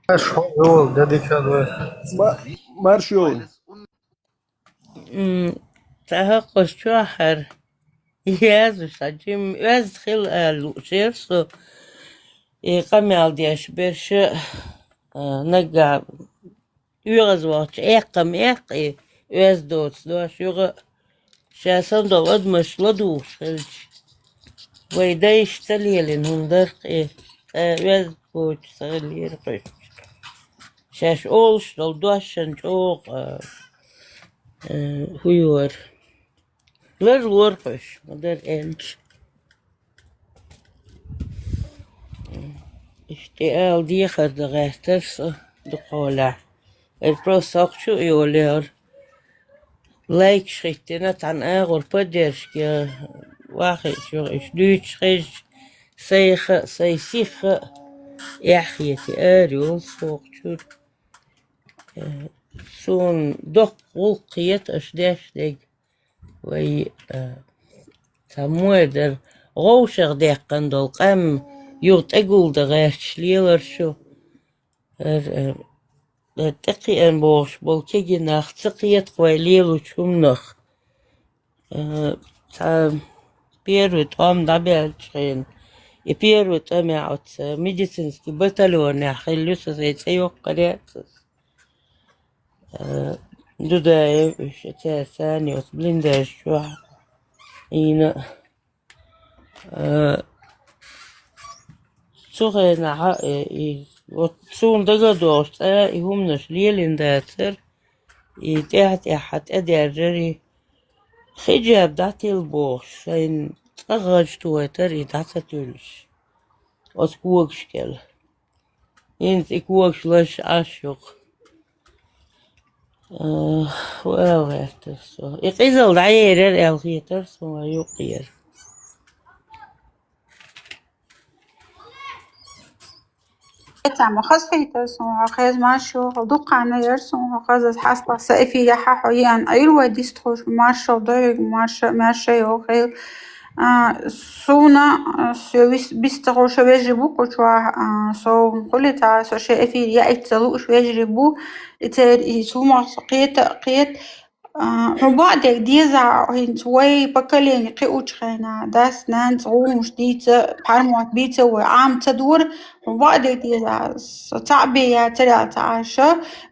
Аш хьо йол, да дика вай. Ма-, марш йол. М, цхьа хӀокху чохь хӀара язъеш, цхьа жимма оьзда хила ала лууш яра со. И къамел деш берш, а, наггахь оьгӀаз вахча, эккха ма эккха и оьзда доцу дош юха а. Ша санна долу адамаш ладугӀуш хилча, вай дайша ца лелийна хӀума дара-кх и, ткъа оьзда боцуш ца хиллера кхуьш. Шаьш олуш долу дошшан чӀогӀа, а, э, хӀун йора. Ларлора кхуьш, ма-дарра аьлча. Иштта и ала дехар дан гӀертара со дукхахьолахь. Эр просто хӀокху чу а йолу яра. Лайкаш хӀиттина, цхьана агӀор поддержка вахийтина, уьш дуьйцуш хезча, сайх а, сайн сих а эхь хетий, ара йолу со хӀокху чуьра. Э, суна доккха гӀуллакх хета аша деш дерг. Вай, э, цхьаммо а дара, вовшах даьккхина долу къам юха тӀегулдан гӀерташ лелара шу. Эр, э, э, тӀекхиъна бохуш болу кегий нах ца кхета-кх вай лелочу хӀуманах. Э, цхьа первый тӀом дӀабаьллачу хенахь, и первый тӀом оцу медицинский батальонехь хилла ю, сан сайн цӀе йоккхур яц ас. Э, Дудаев, уьш, цаьрца царна оцу блиндаж чохь Ӏийна. Э, цу хенахь, э, и, вот суна дага а догӀуш, цкъа и хӀуманаш лелийна дацара, и тӀаьхьа-тӀаьхьа тӀедерзара, и хиджаб дӀатилла бохуш, шайна цкъа гӀаж тойтара и дӀа ца туьллуш оцу когаш кӀел. ХӀинца и когаш лазаш Ӏаш ю-кх. Э, хӀун ала гӀертара со? И къизалла дӀаерира аьлла хетара суна, юккъера. Эцхьа ма хазахийтара суна хьо, хеза маршо, дукха хан яра суна хьо хаза, хьастагӀа сан эфирехь хьо еана Ӏийра вай дистхуш, маршо дойриг, марша, марша йо хел. А, суна, а, со вис-, бистхуша вежарий бу кху чохь, а, со хуьлий цхьа, со шен эфир яийта ца лууш вежарий бу, и церан и сумах со кхета а кхета. А, хьуна бакъдерг деза, хӀинца вай поколение кхиучу хенахь, дас, нанас гӀумаш дийца, пхьармотт бийца вай Ӏама ца дора, хьуна бакъдерг деза, со цхьаъ бен яцара аьлла ца Ӏаш,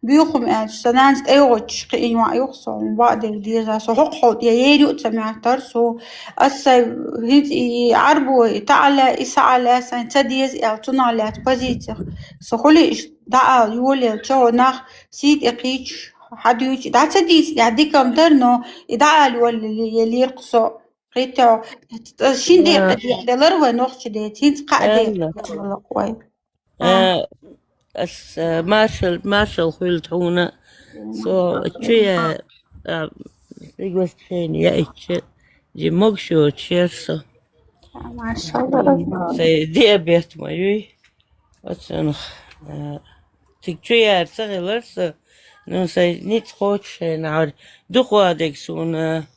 буьйхам аьлча, сан нанас тӀейогӀучуьш кхиийна ваьӀна ю-кх со, хьуна бакъдерг деза, со хӀокху хьолтӀе ер ю а ца моьттура со. Ас сайн хӀинца и Ӏарбо, и таӀала, и саӀала сайн ца деза аьлла, цунах лаьцна позицих. Со хуьлий иштта дӀаала йолаелча, нах сий тӀе кхийча, хьадуьйцу, дӀа ца дийцинехь дика-м дара, но и дӀаала йолаелира-кх со. Иту, шин декъа декъа далар вай нохчи деци, хинц кхаъ декъа далар вай. А, ас, а, маршал, маршал хуьлда хьуна. Со чу я, а, приглашение я ичча, ди могуш йоцуш яр со. Маршал. Сай диабет ма юй. Оцунах, а, тиг чу яр ца хилар со, ну, сай ницкъ кхочушхьенахьара дукха дерг суна,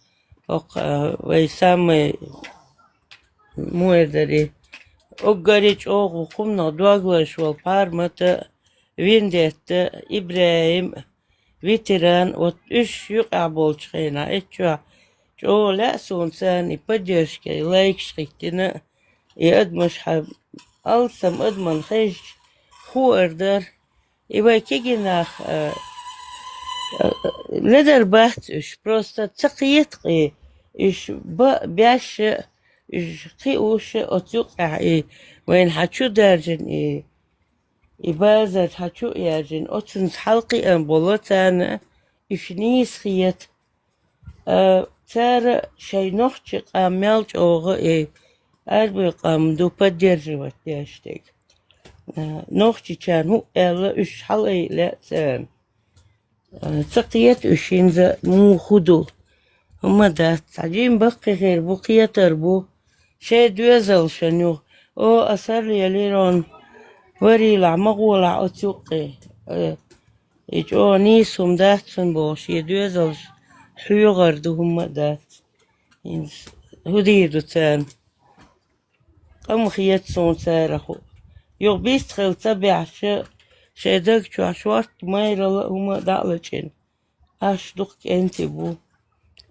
хӀокху, а, вай самый муэрдари. Уггаре чӀогӀа хӀуманах доглуш волу Пармата, Вендетта, ИбрахӀим, ветеран, вот уьш юкъахь болчу хенахь, эцчохь чӀогӀа лаьа суна царна и поддержка, и лайкаш хӀиттина, и адамаш хьан алсам адаман хезча, хуур дара. И вай кегий нах, а, а, ледар бац уьш, просто ца кхета-кх и, уьш бан беш а, уьш кхиош а оцу юкъехь и вайна хьан чу даьржина и, и базар хьан чу а яьржина, оцунца хьалакхиам болу царна, уьш нийса хета. А, цара шайн нохчи къам мел чӀогӀа и, арабевлла къам ду поддерживать деш дерг. А, нохчичарна хӀуъа аьлла, уьш хьала а лаьа царна. А, ца кхета уьш хӀинца муха хӀун ду. ХӀумма дац, цхьа жима баккхий хир бу, кхетар бу. Шайн доьзалшна юха, о, аса лелийра хьуна, варийлахь, ма гӀолахь оцу юккъе. Э, и чӀогӀа нийса хӀума дац хьуна бохуш, шен доьзалш хьоьгӀар ду, хӀумма а дац. ХӀинца хӀун дийр ду царна? Къа ма хета суна царах хӀуъа. Юха бист хила ца баьхьча, шайн даг чохь шортта майралла а, хӀума а дӀа а лачкъийна. Аш дукха кӀентий бу,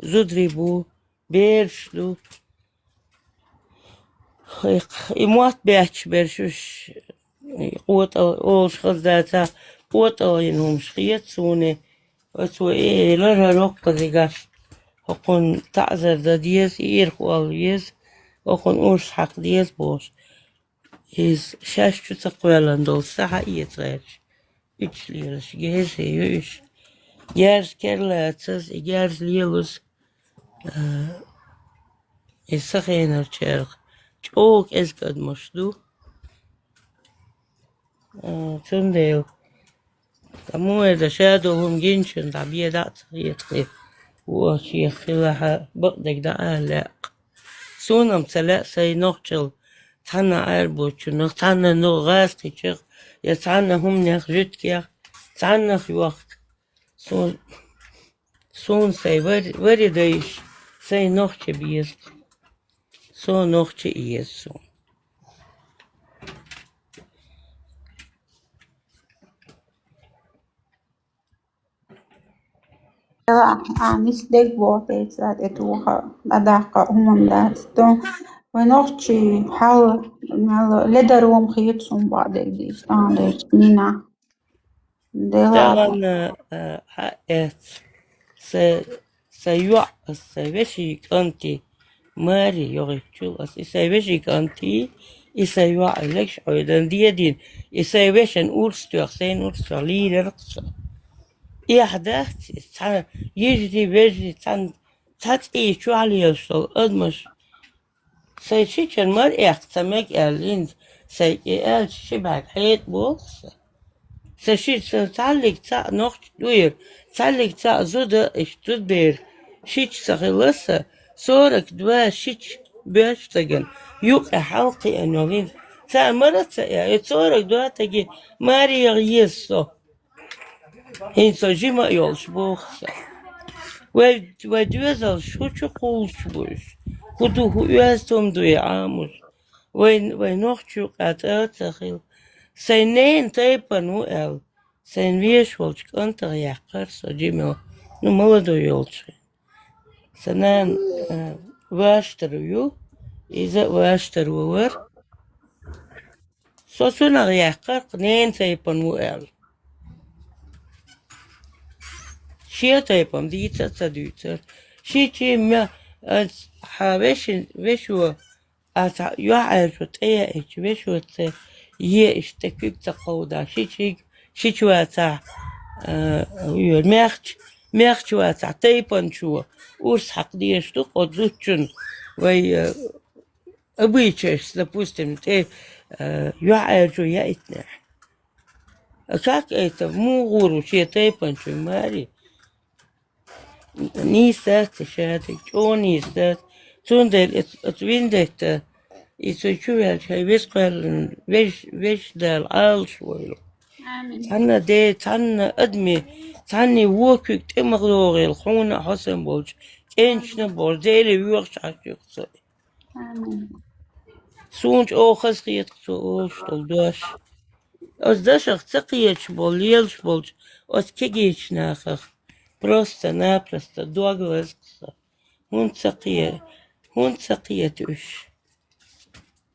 зударий бу, бераш ду. Хих, и мотт бетташ берш уьш, и къотӀал, олуш хаза дацахь, къотӀалгӀа йина хӀумаш хета суна. Оцо и лара хӀара оккхазигаш, хӀокхунна таӀзар дан деза, и ирхъолла веза, хӀокхунна урс хьакха деза бохуш. Иза шаьш чу ца кхоьллина долу са хьаэца гӀерташ. Уьш лелаш герза ю уьш. Герза керлацаза, и герза лелаза, а, и са хенарчарах чӀогӀа кӀезиг адамаш ду. А, цундела, ткъа муха эр дан, ша долу хӀума гиначунна дӀа бен дӀа а ца хета хир. Вон шех хилахь а, бакъдерг дӀа а ала лаьа-кх. Суна-м ца лаьа сайн нохчалла цхьанна Ӏаьрбочунах, цхьанна ну гӀазкхичех, я цхьанна хӀуманех, жуьгтех, цхьаннах йохка. Суна, суна сайн вари-, вари дайша сайн нохчи беза-кх. Со нохчи еза суна. Ла, а, нисдерг боху тӀе ца тӀе тоха, дӀадаккха хӀуманна дац. То вай нохчий хьал, мел ледар ву-м хета суна бакъдерг дийца, тӀаьхьа дерг нина. Дела. Тахана, а, хьаэц. Са, са йоӀ, аса вешин кӀанти Мари йогӀучул, аса и сайн вешин кӀанти, и сайн йоӀ легаш Ӏойдан дедина, и сайн вешан урс тоьхна, сайн урс тоьхна лийрарх со. Эхь дац иза, цхьа йижарий, вежарий, цхьана цхьа цӀий чохь лелаш долу адамаш. Сайн шичан мара эккха ца мега аьлла, хӀинца сайн кӀе аьлча, ши бӀаьрг хьекъа боху сан. Сан шича сан цхьаллиг цхьаъ нохча дуьйр, цхьаллиг цхьаъ зуда, иштта зудбер шича ца хилла сан, сорок два шича боьрша стагана юккъе хьалакхиъна йолу хӀинца. Цара мара а ца аьлла, и сорок два стаге маре яха еза со. ХӀинца со жима а йолуш боху сан. Вай, вай доьзалш хӀун чу кхуллуш бу уьш? ХӀун ду, хӀун оьзда хӀума ду и Ӏамош? Вай, вай нохча юкъа цӀа а ца хилла. Сайн ненан тайпана ву аьлла, сайн везаш волчу кӀантах яьккхира со жима, ну, молодой йолчу хенахь. Сан нана, а, ваштар ю, иза а ваштар ву вара. Со цунах яьккхира-кх, ненан тайпана ву аьлла. Шен тайпана дийца а ца дуьйцура. Шича ма, а, хьан вешин, вешо, а, цхьа юьхьӀаьржо тӀеяьӀча, вешо ца е иштта куьг ца кховда, шичиг, шича вацахь, а, йо, мехч-, мехча вацахь, тайпанчо урс хьакха дезаш ду-кх оцу зудчунна. вай, э, обычаеш, допустим, тӀе, э, юьхьӀаьржо яийтинехь. А как это? Муха гӀур ву шен тайпанчуьнга, маре? Нийса дац и шадерг, чӀогӀа нийса дац. Цундела оцу, оцу виндетта, и цу чу ваьлча, хьайн веза кхоьллина, веш, веш Дала Ӏалаш войла. Амин. Цхьанна де, цхьанна адаме, цхьанне вон куьг тӀе ма догӀийла хьуна а, хьо санна болчу кӀенташна а бохуш, Деле воьхуш Ӏаш ю-кх со. Амин. Суна чӀогӀа хазахета-кх цо олуш долу дош. Оцу дашах ца кхеташ болу, лелаш болчу оцу кегийчу нахах просто-напросто дог лаза-кх со. ХӀунда ца кхе-, хӀунда ца кхета уьш?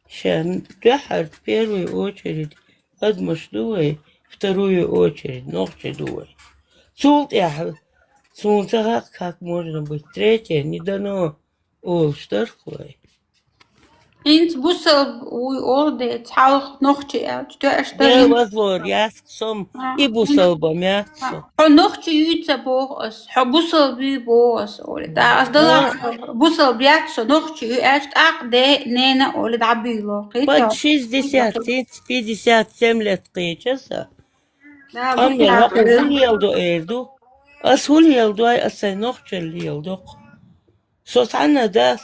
Ша дуьххьара, в первую очередь, адамаш ду вай, вторую очередь, нохчий ду вай. Цул тӀаьхьа суна ца хаьа, как можно быть третье, не дано олуш дара-кх вай. ХӀинца бусалба вуй олу деца, хьалха нохчий аьлча, тоьаш дара. Дела вазлора яц-кх со-м, а, и бусалба-м яц-кх со. Хьо нохчий ю ца боху ас, хьо бусалба ю боху ас, олий. ТӀаккха ас далахь, бусалба яц со, нохчий ю аьлча, тӀаккха де, нена, олий, дӀабуьйло. Под шестьдесят, пятьдесят семь лет кхеча аса. Къамел хьо хӀун леладо эр ду? Ас хӀун леладой, ас сайн нохчалла леладо-кх. Со цхьанна дас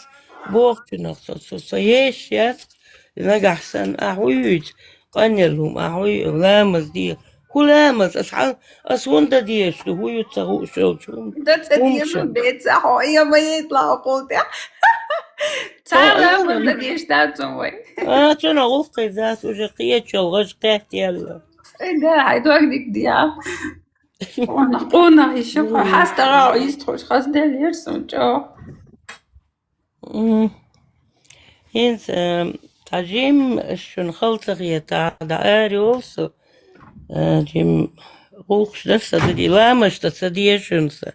бохучунах со, со, со еш яц, нагахь санна, ахь вуьйцу, къанъелла хӀума, ахь вуьй, ламаз де. ХӀун ламаз? Ас хьан, ас хӀунда дан дезаш ду, хӀун ю ца хууш йолчу хӀума? Дан ца дезаш ду, деца, хьо, я ма едла хьо кхул тӀе. Цхьа ламаз дан дезаш дац хьуна вай. А, цунах гӀуллакх хир дац, уже кхечу йолу гӀаж кхетта яьлла. Ай, да, хьайн дог дика де. Къонах, къонах йиш ю хьо, хьастагӀа йистхуьлуш хазделлера суна чӀогӀа. М. ХӀинца, э, цхьа жимма шуна хала ца хетахь, дӀа ара йолу со, э, жимма гӀуллакхаш дара сан дагахь, ламазаш дан ца деза шуна сан.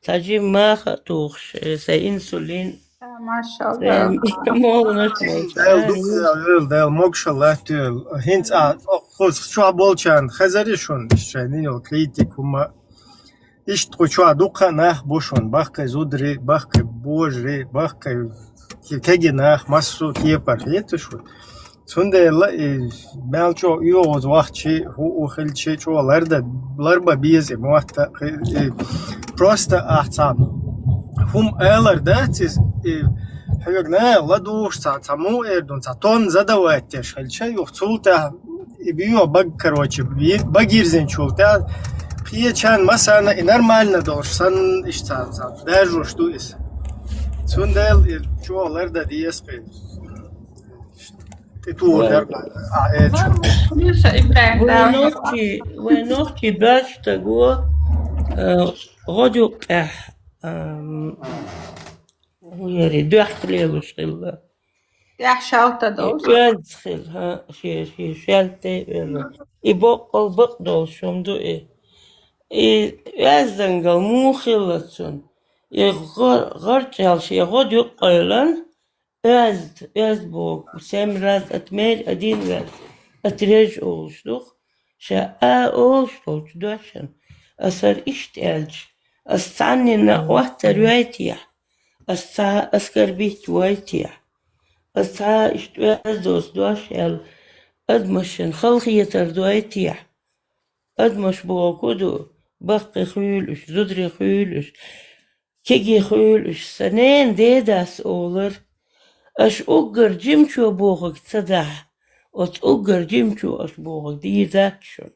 Цхьа жимма маха а тухуш, э, сайн инсулин. Машалла. Сайн молланаш молчу. Дала дукха а йойла, Дала могушалла латтайойла. ХӀинца а, кхуза чохь болчарна хезара шуна, шайн йолу критика хӀума. Иштта кху чохь дуккха а нах бу шуна, баккхий зударий, баккхий божарий, баккхий кегий нах, массо а кепара хета шуна. Цундела и мел чӀогӀа оьгӀаз вахча, хӀуъу хилча, чӀогӀа ларда-, ларбан беза и мотт а, и просто ахь цхьа хӀума алар дац иза, и хьоьга наха ладугӀуш цхьа, цхьа муха эр ду, цхьа тон задавать деш хилча, юха цул тӀаьхьа и био баг, короче, би-, баг йирзинчул тӀаьхьа кхечарна массарна и нормально долуш санна, иштта цхьа, цхьа даржош ду иза. Цундела и чӀогӀа лардан деза кхин. ТӀетухур дара, а, элча. Вай нохчий, вай нохчий баьрча стаго, э, гӀодаюкъехь, эм, хӀун яри, доьхка лелош хилла. ТӀехь шалта долуш. Оьзда хилла, хӀа, шен, шен шаьлта тӀе а оьлла. И боккъал бакъ долуш хӀума ду и. И оьздангалла муха хилла цунна? И гӀа-, гӀарчӀел шен гӀодаюкъ къайлан, оьзда, оьзда боху, семь раз отмерь, один раз отрежь олуш ду-кх. Ша а олуш долчу доьшна, ас хӀара иштта аьлча, ас цхьаннена а оттар йойтехь, ас цхьа а оскорбить войтехь, ас цхьа а иштта оьзда доцу дош аьлла, адамашна халахетар дойтехь. Адамаш бохург хӀун ду, баккхий хуьйла уьш, зударий хуьйла уьш, кегий хуьйла уьш, сан ненан дедас олар, аша уггар жимачо бохург ца дахь, оцу уггар жимачо аша бохург дийр дац шуна.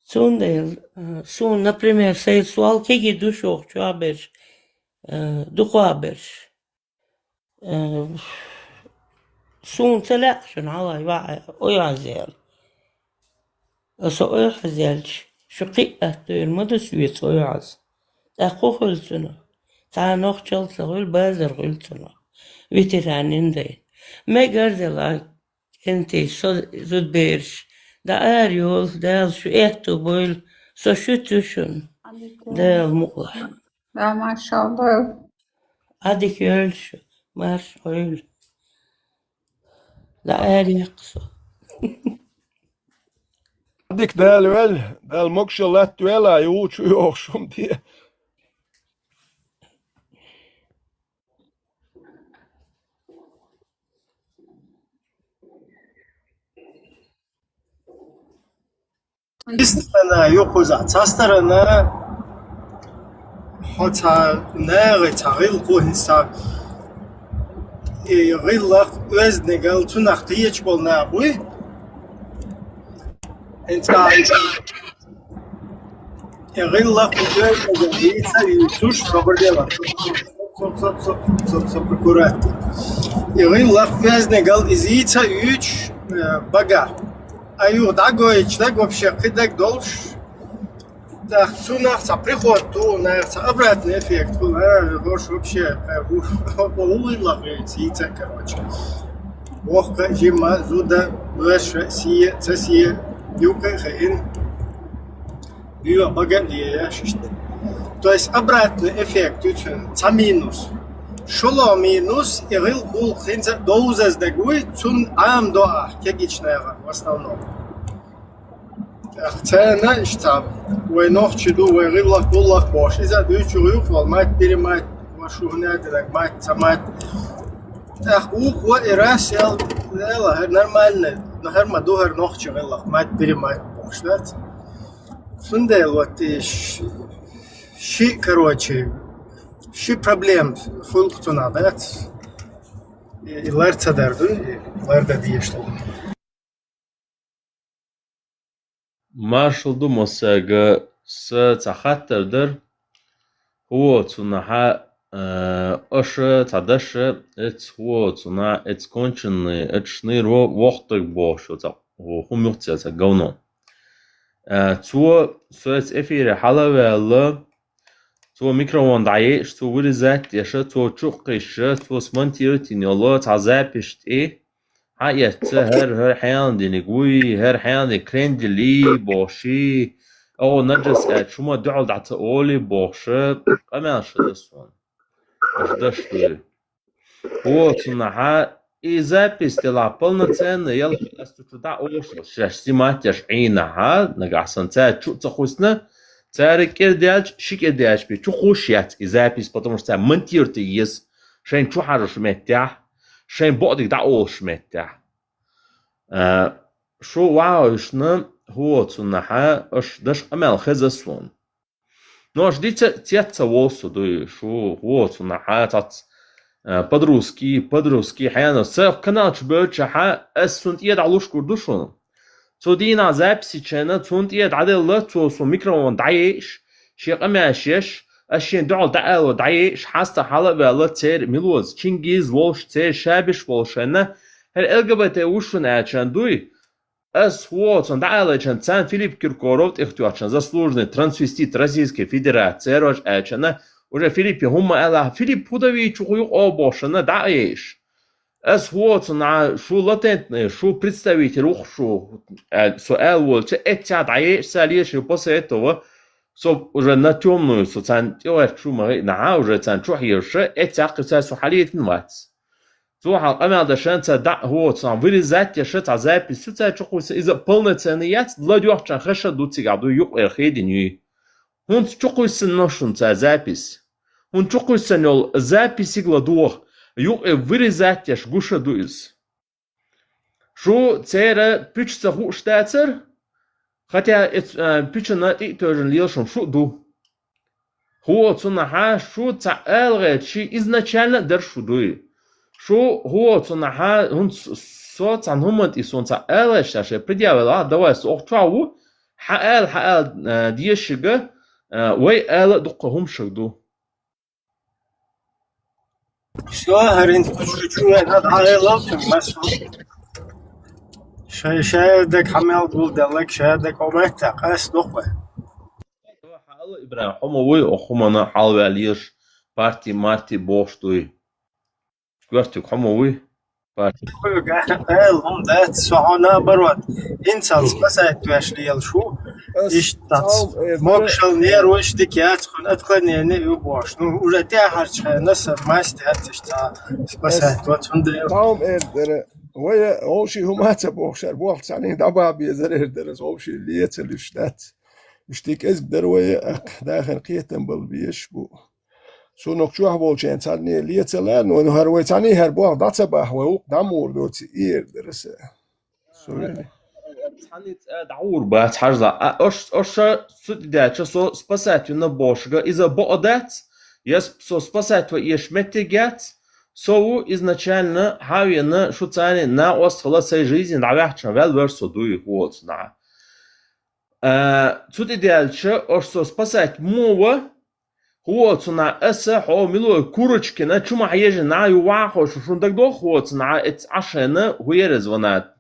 Цундела, а, суна, например, сайн сол кегий ду шух чохь берш, а, дукхох берш. Э, суна ца лаьа шуна хьалха йоӀ-, ойхьазъяла. Аса ойхьазъяьлча, шу кхин а атта дойла ма ду соьца ойхьаз. ТӀаккха хӀун хуьлу цунах? Цхьа а нохчалла ца хуьлу, базар хуьлу цунах. Ветеранин дайн. Мегар делахь, кӀентий, со зудабераш, дӀа ара йолу, Дала шу аьтту бойла, со шуьца ю шуна. Дала мукъалахь. Да, машалла. Ӏадика йойла шу, марша Ӏойла. ДӀа ара яккха со. Ӏадика Дала велла, Дала могушалла латтавелла, юучу йохуш хӀума де. Истана юхуза цастарана хоца нагы цагыл кухинса и гыллах ознагал цунах тиеч болна буй. Инца и гыллах ознагал ица и цуш проблема. Соп, соп, соп, соп, соп, аккуратно. И гыллах ознагал изица юч бага. А ю дагоич даг вообще кыдаг долш. Так, цунах ца приход ту, наверное, ца обратный эффект был, а, больше вообще, э, у-, улыла, говорится, яйца, короче. Вохка, жима, зуда, лэша, сие, ца сие, юка, хаин. Био, баган, я, я, шишт. То есть обратный эффект, ютюн, ца минус. Шуло минус, и гыл кул хинца доузаз дагуй, цун ам доа, кегичная, в основном. Ах, цена иштаб. Вай нохчи ду, вай гыллах, гуллах бош. Иза дучу гуюк вал, мать, перемать, вашу гнадинак, мать, самать. Ах, ух, ва и раз, ял, ял, гар нормально. Но гар ма ду, гар нохчи гыллах, мать, перемать бош, да? Сунде, вот, и ш-, ши, короче, ши проблем, фулк цуна, да? И, и лар цадар ду, и лар да диештал. Маршал ду, Мосага, са ца хаттар дар. Хо цунахьа, э, аша, ца даша, эц хо цуна, эц конченный, эц шныр во-, вохтаг бошо, ца, хо, хум юхца, ца говно. Э, цо, со эц эфире хьалавяла, цо микрофон дӀаеш, цо вырезать деша, цо чукхиша, цо смонтировать йола, ца запись тӀе, хьаэцци, хӀара, хӀара хьаьнадиниг вуй, хӀара хьаьнадиниг крендели бохши, оу, наджас аьлча, шума дуьхьал дӀа ца оли бохша, къамаьл ша да сона. Аша даш дуй. Хо цунахьа, и запись тела полноценна, ял ас цу чу дӀа ош, шаш снимать еш Ӏийнахьа, нагахь сан цаьрца чу ца хусна, цаьра кӀирдаьлча, ши кӀирдаьлча бе, чу хуш яц и запись, потому что цаьр монтировать еза, шайн чу хьажуш меттехь, шайн боъдиг дӀа олуш меттехь. А, шу вахьуьшна хӀо цунахьа, аша даш къамел хеза суна. Но аша дица цец ца волу со дуй, шу хӀо цунахьа, цац, а, подружки, подружки, хьенас. Ца канал чу боьлчахьа, ас цунна тӀе дӀалуш гур ду шуна. Цу дийнахь записи чайна, цунна тӀе дӀаделла, цо сон микрофон дӀаеш, шен къамеш еш, ас шен дуьхьал дӀаало дӀаеш, хьаста хьала а ваьлла, церан милоз, Чингиз волуш, церан шабиш волуш шайна, хӀара Л Г Б Т ву шуна аьлчан дуй. Ас хӀо цунна дӀаалайчан царна Филипп Киркоров тӀехтоьхчан заслуженный трансвестит Российской Федерации, цераш аьлчана, уже Филиппе хӀумма аьлла, Филипп хӀу давичу хӀу юкъа бошана дӀа а еш. Ас хӀо цунна шу латентный, шу представитель вух шу, аьл-, со аьл волча, эцця дӀаеш, ца леш, после этого со уже на тёмную, со царна тӀехьа шу ма гайна, уже царна чу хьеша, эцця кхуьца со хьалетин вац. Цо хьал къамел дашан ца дӀа хӀо цунна вырезать яша ца запись шу ца чу кхуьса, иза полноценный яц, ладоьгӀчан хеша ду цигахь ду юкъера хедин юй. ХӀунца чу кхуьссина шуна ца запись? ХӀун чу кхуьссина йолу записиг ладогӀа, юкъе вырезать яш гуша ду иза. Шу церан пуьча ца хууш дацара, хотя эц-, а, пуьчана тӀе а тоьжна лелаш хӀума шу а ду. ХӀо цунахьа шу ца алагӀерта ши изначально а дара шу дуй. Шу хӀо цунахьа хӀунца со цхьана хӀуманна тӀе суна ца алагӀерта шаьш предъявила, а, давай со охьа чохь ву, хьан ала, хьан ала, а, дешига, а, вай ала а дуккха хӀума шаг ду. Всё, хӀара хӀинца кху чу вай дӀа дӀахьелал цуьнга, масал. Шай, шай даг хьан мел гулделлаг, шай даг хьо меттахь къаьстина доккху вай. Хьала, Ибрахим, хьо ма вуй, оха хӀуманна хьалаваьлла езаш, парти-марти бохуш дуй. Коьртиг хьо ма вуй, парти. Эл, хӀума дац, со хьо наоборот. Инсалц спасать веш лелаш ву. Ас Иштта дац. Цхьа хӀума эр дара. Могушалла нерваш дика яц, хӀуна отклонение ю бохуш. Ну, уже тӀаьхьарчу хенна сан мастер яц иштта спасать. Ас Вот хӀунда ю. Цхьа хӀума эр дара. Вай вовший хӀума ца бохуш, ара боху цхьаьний дӀабаха безар эр дара, вовший леца луьш дац. Иштта кӀезиг дара вай, а, дахар кхетам бала безаш бу. Цунах чохь волчеран цхьанне лецала, но хӀара вай цхьаьний хӀара боху дӀа ца бахьа, вай вукху дӀа мур доций эр дара аса. Суьйне. Цхьанна цӀа дӀагӀур бац хьажла. А, ош, оша цу тӀе даьлча со спасать вина бошага иза бокъо дац, я с-, со спасать ва еш меттиг яц, со ву изначально хьавена шу цани накъост хала сай жизни дӀавяхчан ваьл вер со дуй хӀоцна. А, цу тӀе даьлча ош со спасать мо ва, хӀоцна аса хьо милой курочкина чума хьежина ю вахо шу шун дагдох хӀоцна эц ашена хуерез ванат.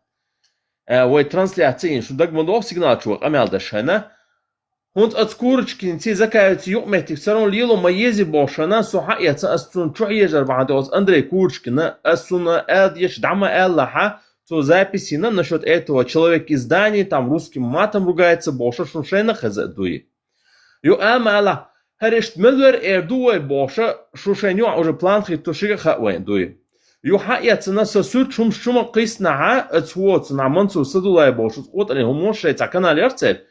Э, вай трансляци ин шу дагмадох сигнал чу къамял дашена. ХӀунт ац курочкин ци закаевци юкъ меттик сарон лило ма ези бошена, со хьаэца ас цун чу хьежар баханте оз Андрей Курочкина, ас цуна эл еш дама эл лаха, цу записина насчёт этого человек из Дании, там русским матом ругается, боша шун шена хаза дуй. Ю амала, хӀарешт мелвер эр ду вай боша, шу шен ю уже план хиту шига ха вайн дуй. Ю хьаэцна са сур чум шума къиснагӀа, ац хӀоцна Мансур Садулай боша, къотӀани хӀумон шей ца канал ярцер.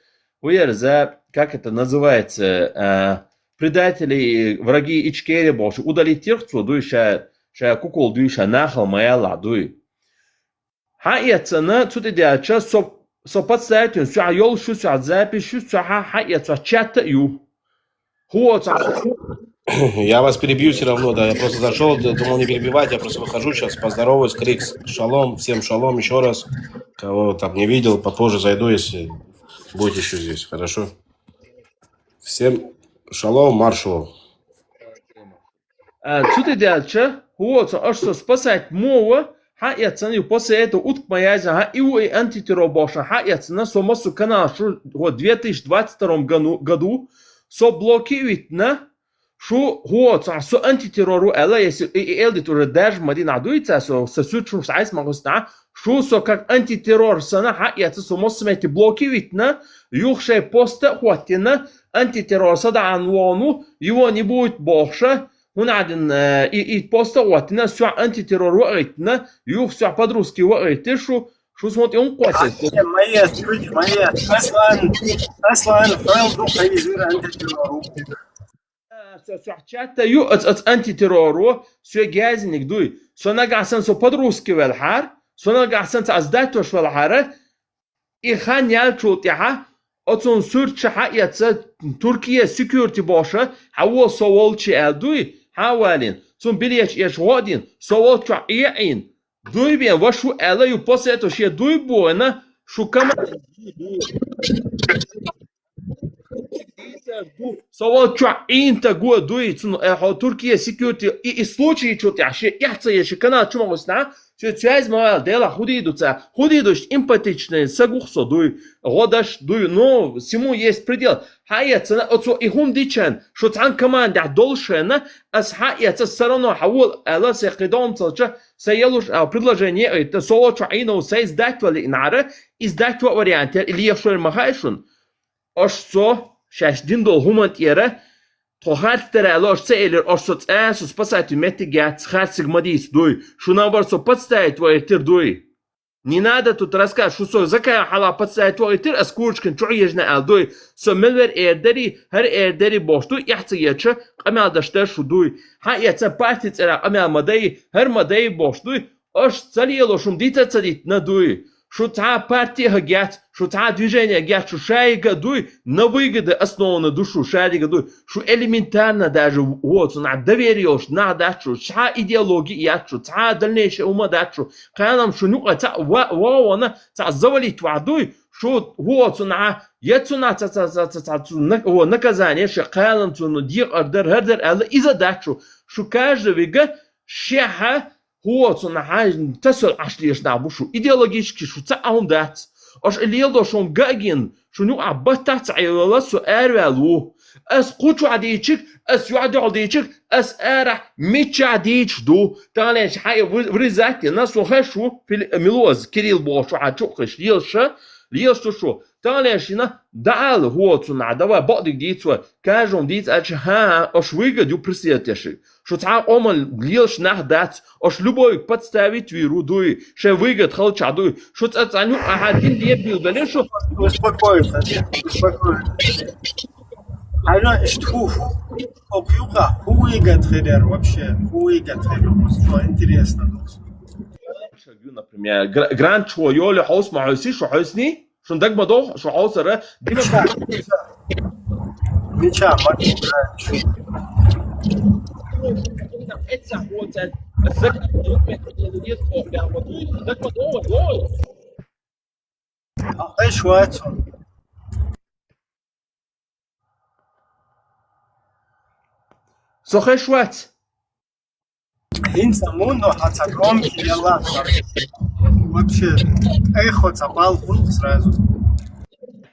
Хуер за, как это называется, а, предатели, враги Ичкери боша, удалить тирх цо дуй ша, ша кукол дуй, ша нахал маяла дуй. Хьаэцна цу тӀе даьлча со, со подставить вин, су хьа йол шу, су хьа запись шу, су хьа хьаэц, су хьа чатта ю. ХӀоца. Я вас перебью все равно, да, я просто зашел, д-, думал не перебивать, я просто выхожу сейчас, поздороваюсь, Крикс, шалом, всем шалом еще раз, кого там не видел, попозже зайду, если будете еще здесь, хорошо? Всем шалом, маршалом. А, цу тӀе даьлча, хӀоца аш со спасать мо ва, хьаэцна ю после этого утк ма язя, хьа и у и антитеррор боша, хьаэцна со массу канал шу, вот, две тысячи двадцать втором году, году, со блокировать на, шу хӀоца, со антитеррор ву, ала, если и, и элдит уже даже Мадина дуйца, со, со сучун шайс магусна, шу со как антитеррор сана, хьаэца со массу мети блокировать на, юх шей поста хваттина, антитеррор садаан вону, его не будет боша, хӀун гӀадин, э, и, и поста ваттина, су антитеррор ваъитна, юх су по-русски ваъитир шу, шу смотри, он квасит. Моя, моя, Аслан, Аслан, файл ду хайзир антитеррор. Су, су чатта ю, ац, ац антитеррору, су гязник дуй. Су нагасан су по-русски велхар, су нагасан ца аздатош велхара, и хан ялчул тӀехьа, оцун суьрча хьаэца Туркия security боша, хьаво со волчи аьл дуй, хьавалин, цун билеч эш гӀодин, со волчу Ӏеъин, дуй бен, вашу аьла ю после этого ше дуй буна, шу кама. Со волчу Ӏинта го дуй, цун, э, хьо Туркия security, и, и случай чу тӀехьа, ше эхца еши канал чу магусна, Цу цвязь ма ваьл, дела, худийду ца, худийдуш эмпатичный сагух со дуй, гӀодаш дуй, ну, всему есть предел. Хьаэцна, оцу и хӀум дичан, шу цхьан командехь долшена, ас хьаэца сарано хьавол, ала се кхидом цалча, са ялуш, а, предложение, э, та со волчу Ӏинов, са издать вали инара, издать ва вариант, или я шур ма хай шун. Ош со, шаьш дин дол хӀуман тӀера, тхо харц тера аьлла, ош ца элира, ош со цӀа, со спасать меттиг яц, харциг ма дийца дуй. Шуна бар со подставить ваиртир дуй. Не надо тут рассказ, шу со закая хьала подставить ваиртир, ас курочкин чу ежна аьл дуй. Со мелвер эрдари, хӀар эрдари бош дуй, яхьца еча, къамял даш дар шу дуй. Хьа яца парти цӀера къамял ма дай, хӀар ма дай бош дуй. Ош ца лело шум дита ца дитна дуй. Шу цхьа парти гьагяц, шу цхьа движение гяц, шу шайга дуй, на выгоды основаны ду шу шайга дуй. Шу элементарно даже вот, на доверие уж на дачу, цхьа идеология ячу, цхьа дальнейшее ума дачу. Калам шу нюка ца ва, ва, вана, ца завалить ва дуй, шу вот, на, я цу на, ца, ца, ца, ца, ца, цу на, о, наказание, ше калам цу, ну, диқ ардар, ардар, ала, иза дачу. Шу каждый вига, шеха, ХӀоцун хьаьжна тасал Ӏаш леш нах бу шу. Идеологически шу ца Ӏун дац. Ош и лелдо шун гагин, шун юкъа баттац Ӏелала со аьрваьл ву. Ас кхучу дийчиг, ас юхьа дехьа дийчиг, ас арахь мичча дийчу ду. Тахлеш хьай вризатти на со хаш ву, милоз, Кирилл боху хьа чукхаш, лелша, лелш ду шу. Тахлеш йина, даӀал хӀоцун нах, давай бакъдиг дийцу, кажун дийц ача, хӀа, ош вуйгад ю преследовать еши. Шу цхьа къоман лелаш нах дац, ош любой подставить виру дуй, шайн выгод халча дуй. Шу цӀа цӀаню, аха, дин дебил дале шу. Успокоиться, успокоиться. Алло, иштху, ху, ху, юка, ху выгод хедер вообще, ху выгод хедер, что интересно. Например, гра-, грант чего, йоли хаус ма хойси, шу хойсни? Шун даг ма догӀу, шу хьовсара, дина. Мича, мича, мича. Ах, эш вацун. Со хеш вац. ХӀинца мунно хьа ца громкий яла. Вообще, эхо ца бал хун сразу.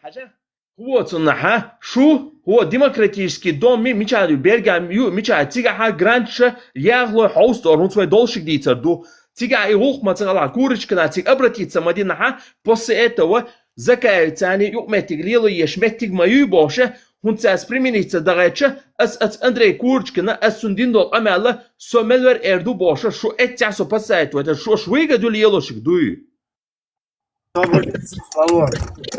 Хьажа, хӀуоцунна хьа, шу, хӀуо демократический дом ми, мича ю, бергам ю, мича цигахьа грантша яхло хьовстор, хӀун свой должник дийцар ду. Цигахь и гӀулх ма ца гӀала, курочкана цига обратиться ма дина хьа, после этого Закаевцани юкъметтиг лело еш меттиг ма юй боша, хӀунца ас примениться дагӀача, ас, ас Андрей Курочкина, ас сун дин дол къамяла, со мелвер эр ду боша, шу эцця со пасайт вайта, шу аш выгоду лелошик дуй. Добрый день, Слава.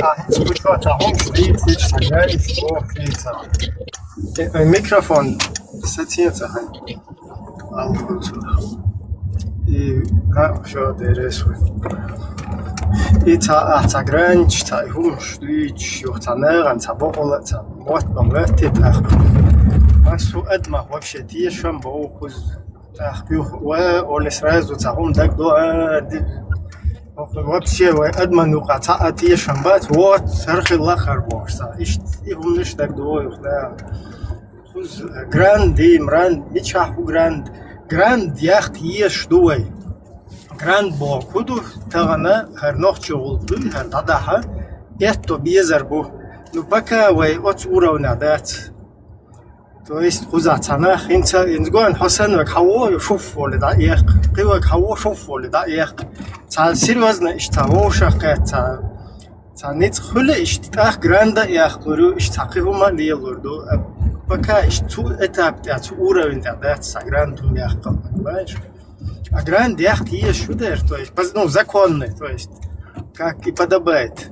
А, скучно, а, хом, что ты, ты, что ты, что ты, что ты. Э, э, микрофон, сатьется, хай. И, а, всё, дерес. И ца, а, ца гранч, ца и хумш, дуич, ё, ца неран, ца бокола, ца вот, бам, вертит, ах. А су эдма вообще тиешам, бо, куз, ах, пюх, уэ, оле сразу, ца хум, даг, до, а, ди. Вообще, уэ, эдма, ну, ка, ца, а, тиешам, бац, вот, сархи лахар, бо, ца, ишт, и хумниш, даг, до, юх, да. Хуз, э, гранд, и мранд, мичахь хӀу гранд. Гранд яхт еш ду вай. Гранд бо, хӀу ду, тагана, хӀар нохчи гӀулду, хӀар дадахьа, этто безар бу. Ну, пока вай оц уровня дац. То есть, хуза цана, хинца, инзгон, хосан вак хаво, шуф, воли да, эх. Кивак хаво, шуф, воли да, эх. Ца серьезно, иш ца вошах, ца Ца ницкъ хуьлу иштта тӀаккха гранда яхкалур ю, иштта цхьа кхин хӀума лелур ду. А пока иштта цу этап тӀа, цу уровень тӀа дац ца гранд хӀума яхкал, понимаешь? А гранд яхка еза шу дер, то есть, поз-, ну, законный, то есть, как и подобает.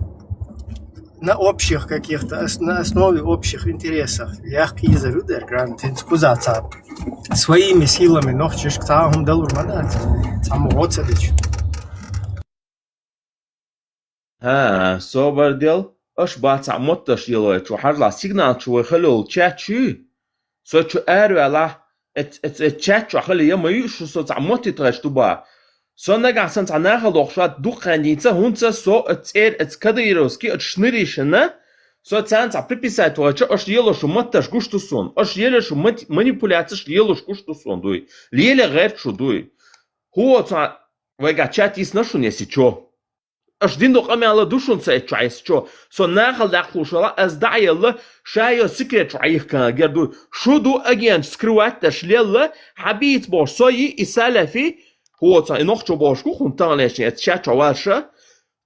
На общих каких-то, ос-, на основе общих интересов яхка еза шу дер гранд, хӀинца кхуза ца своими силами нохчашка цхьа хӀума далур ма дац, цхьа мо гӀо ца дича. ХӀа, собар дел, аш бац а мотташ лелой, чу хьарла сигнал чу вай халил чат чу. Со чу арвала, эт, эт, эт чат чу хали я ма ю, шу со ца мотти тхаш ду ба. Со нагахь сан ца нахал дохшат духхандица, хунца со эт цер, эт кадыровски, эт шныришина. Со цан ца приписать вача, аш лело шу мотташ гуш ду сон. Аш лело шу мат-, манипуляцияш лело шу гуш ду сон дуй. Леле гайр шу дуй. Ху ца вайга чат ис нашун, если чё. Аш дин до къамяла душун ца чу айс чо. Со нахал дахлушала, аз даъялла, шайо секрет чу айх кан герду. Шуду агент скрывать даш лелла, хабиц бош сои и салафи. Хоца и нохчо бош ку хун танлешни, эт ча чо варша.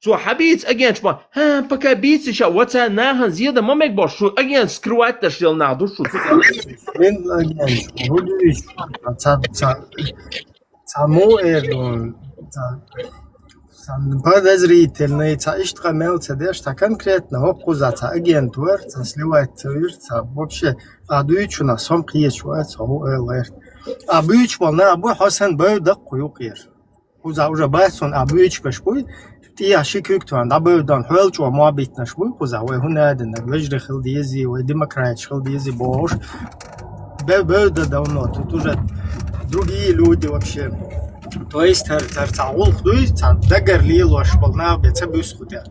Цо хабиц агент ма, ха, пока биц иша, ваца нахан зеда мамек бош, шу агент скрывать даш лел на душу. Мен агент, гудуич, ца, ца, Цхьа му эр ду, цхьа, цхьа подозрительный, цхьа иштта къамел ца деш, цхьа конкретно хӀокхуза цхьа агент вар, цхьа сливать ца вир, цхьа вообще а дуйчуна сом кхечу вац, хӀу эл гӀерт. А буьйчу вал нах бу хьо сан бев даккху юкъер. Кхуза уже бацун а буьйчу беш буй, ТӀехьа ши куьг тхуна дӀабевдан, хьоьлчо мо биттанаш буй кхуза, вай хӀун аьлла, вежарий хила дезий, вай демократиш хила дезий бохуш. Бе-, бевда давно, тут уже другие люди вообще. То есть, тар, тар цхьа гӀуллакх дуй, цхьа дагар лелош болу нах бен ца буьсу кху тӀе.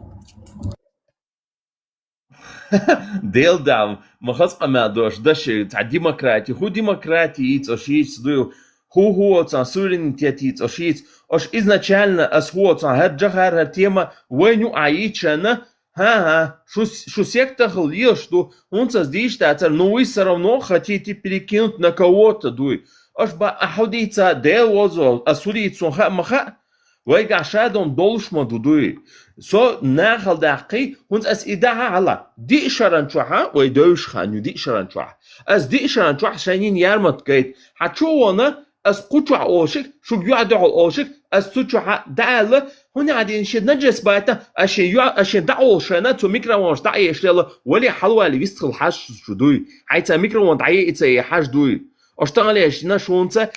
Дел дам, ма хаза къамел дош, даши, цхьа демократи, хӀу демократи йийца ошийца дуй, хӀу хӀу цхьа суверенитет йийца ошийца, ош изначально ас хӀу цхьа хӀара жахар, хӀара тема вайн юкъа йийцчана, хӀа-хӀа, шу, шу сектахал еш ду, хӀунца ас дийш дацар, но вы всё равно хотите перекинуть на кого-то дуй. Ош ба ахьудийца Дел возо, ас хӀу дийца сон хаа ма хаа, Вайгахь ша дон долуш ма ду дуй. Со нахал даккхий, хӀунца ас и дахьа хьала. Диъ шаран чохьа, вай девш хан ю диъ шаран чохь. Ас диъ шаран чохь шайнин ярмат гайт. Хьа чу вона, ас кху чохь олшик, шуг юьхь дуьхьал олшик, ас цу чохьа даьлла, хӀуна хьадин ши наджес байта, ас ши юьхь, ас ши даъ олшана, цу микровонаш даъ еш лела, вали хьалвали вистхал хьаш шу дуй. Хьайца микровон дӀае ица е хьаш дуй. Ош тахалеш на шунца,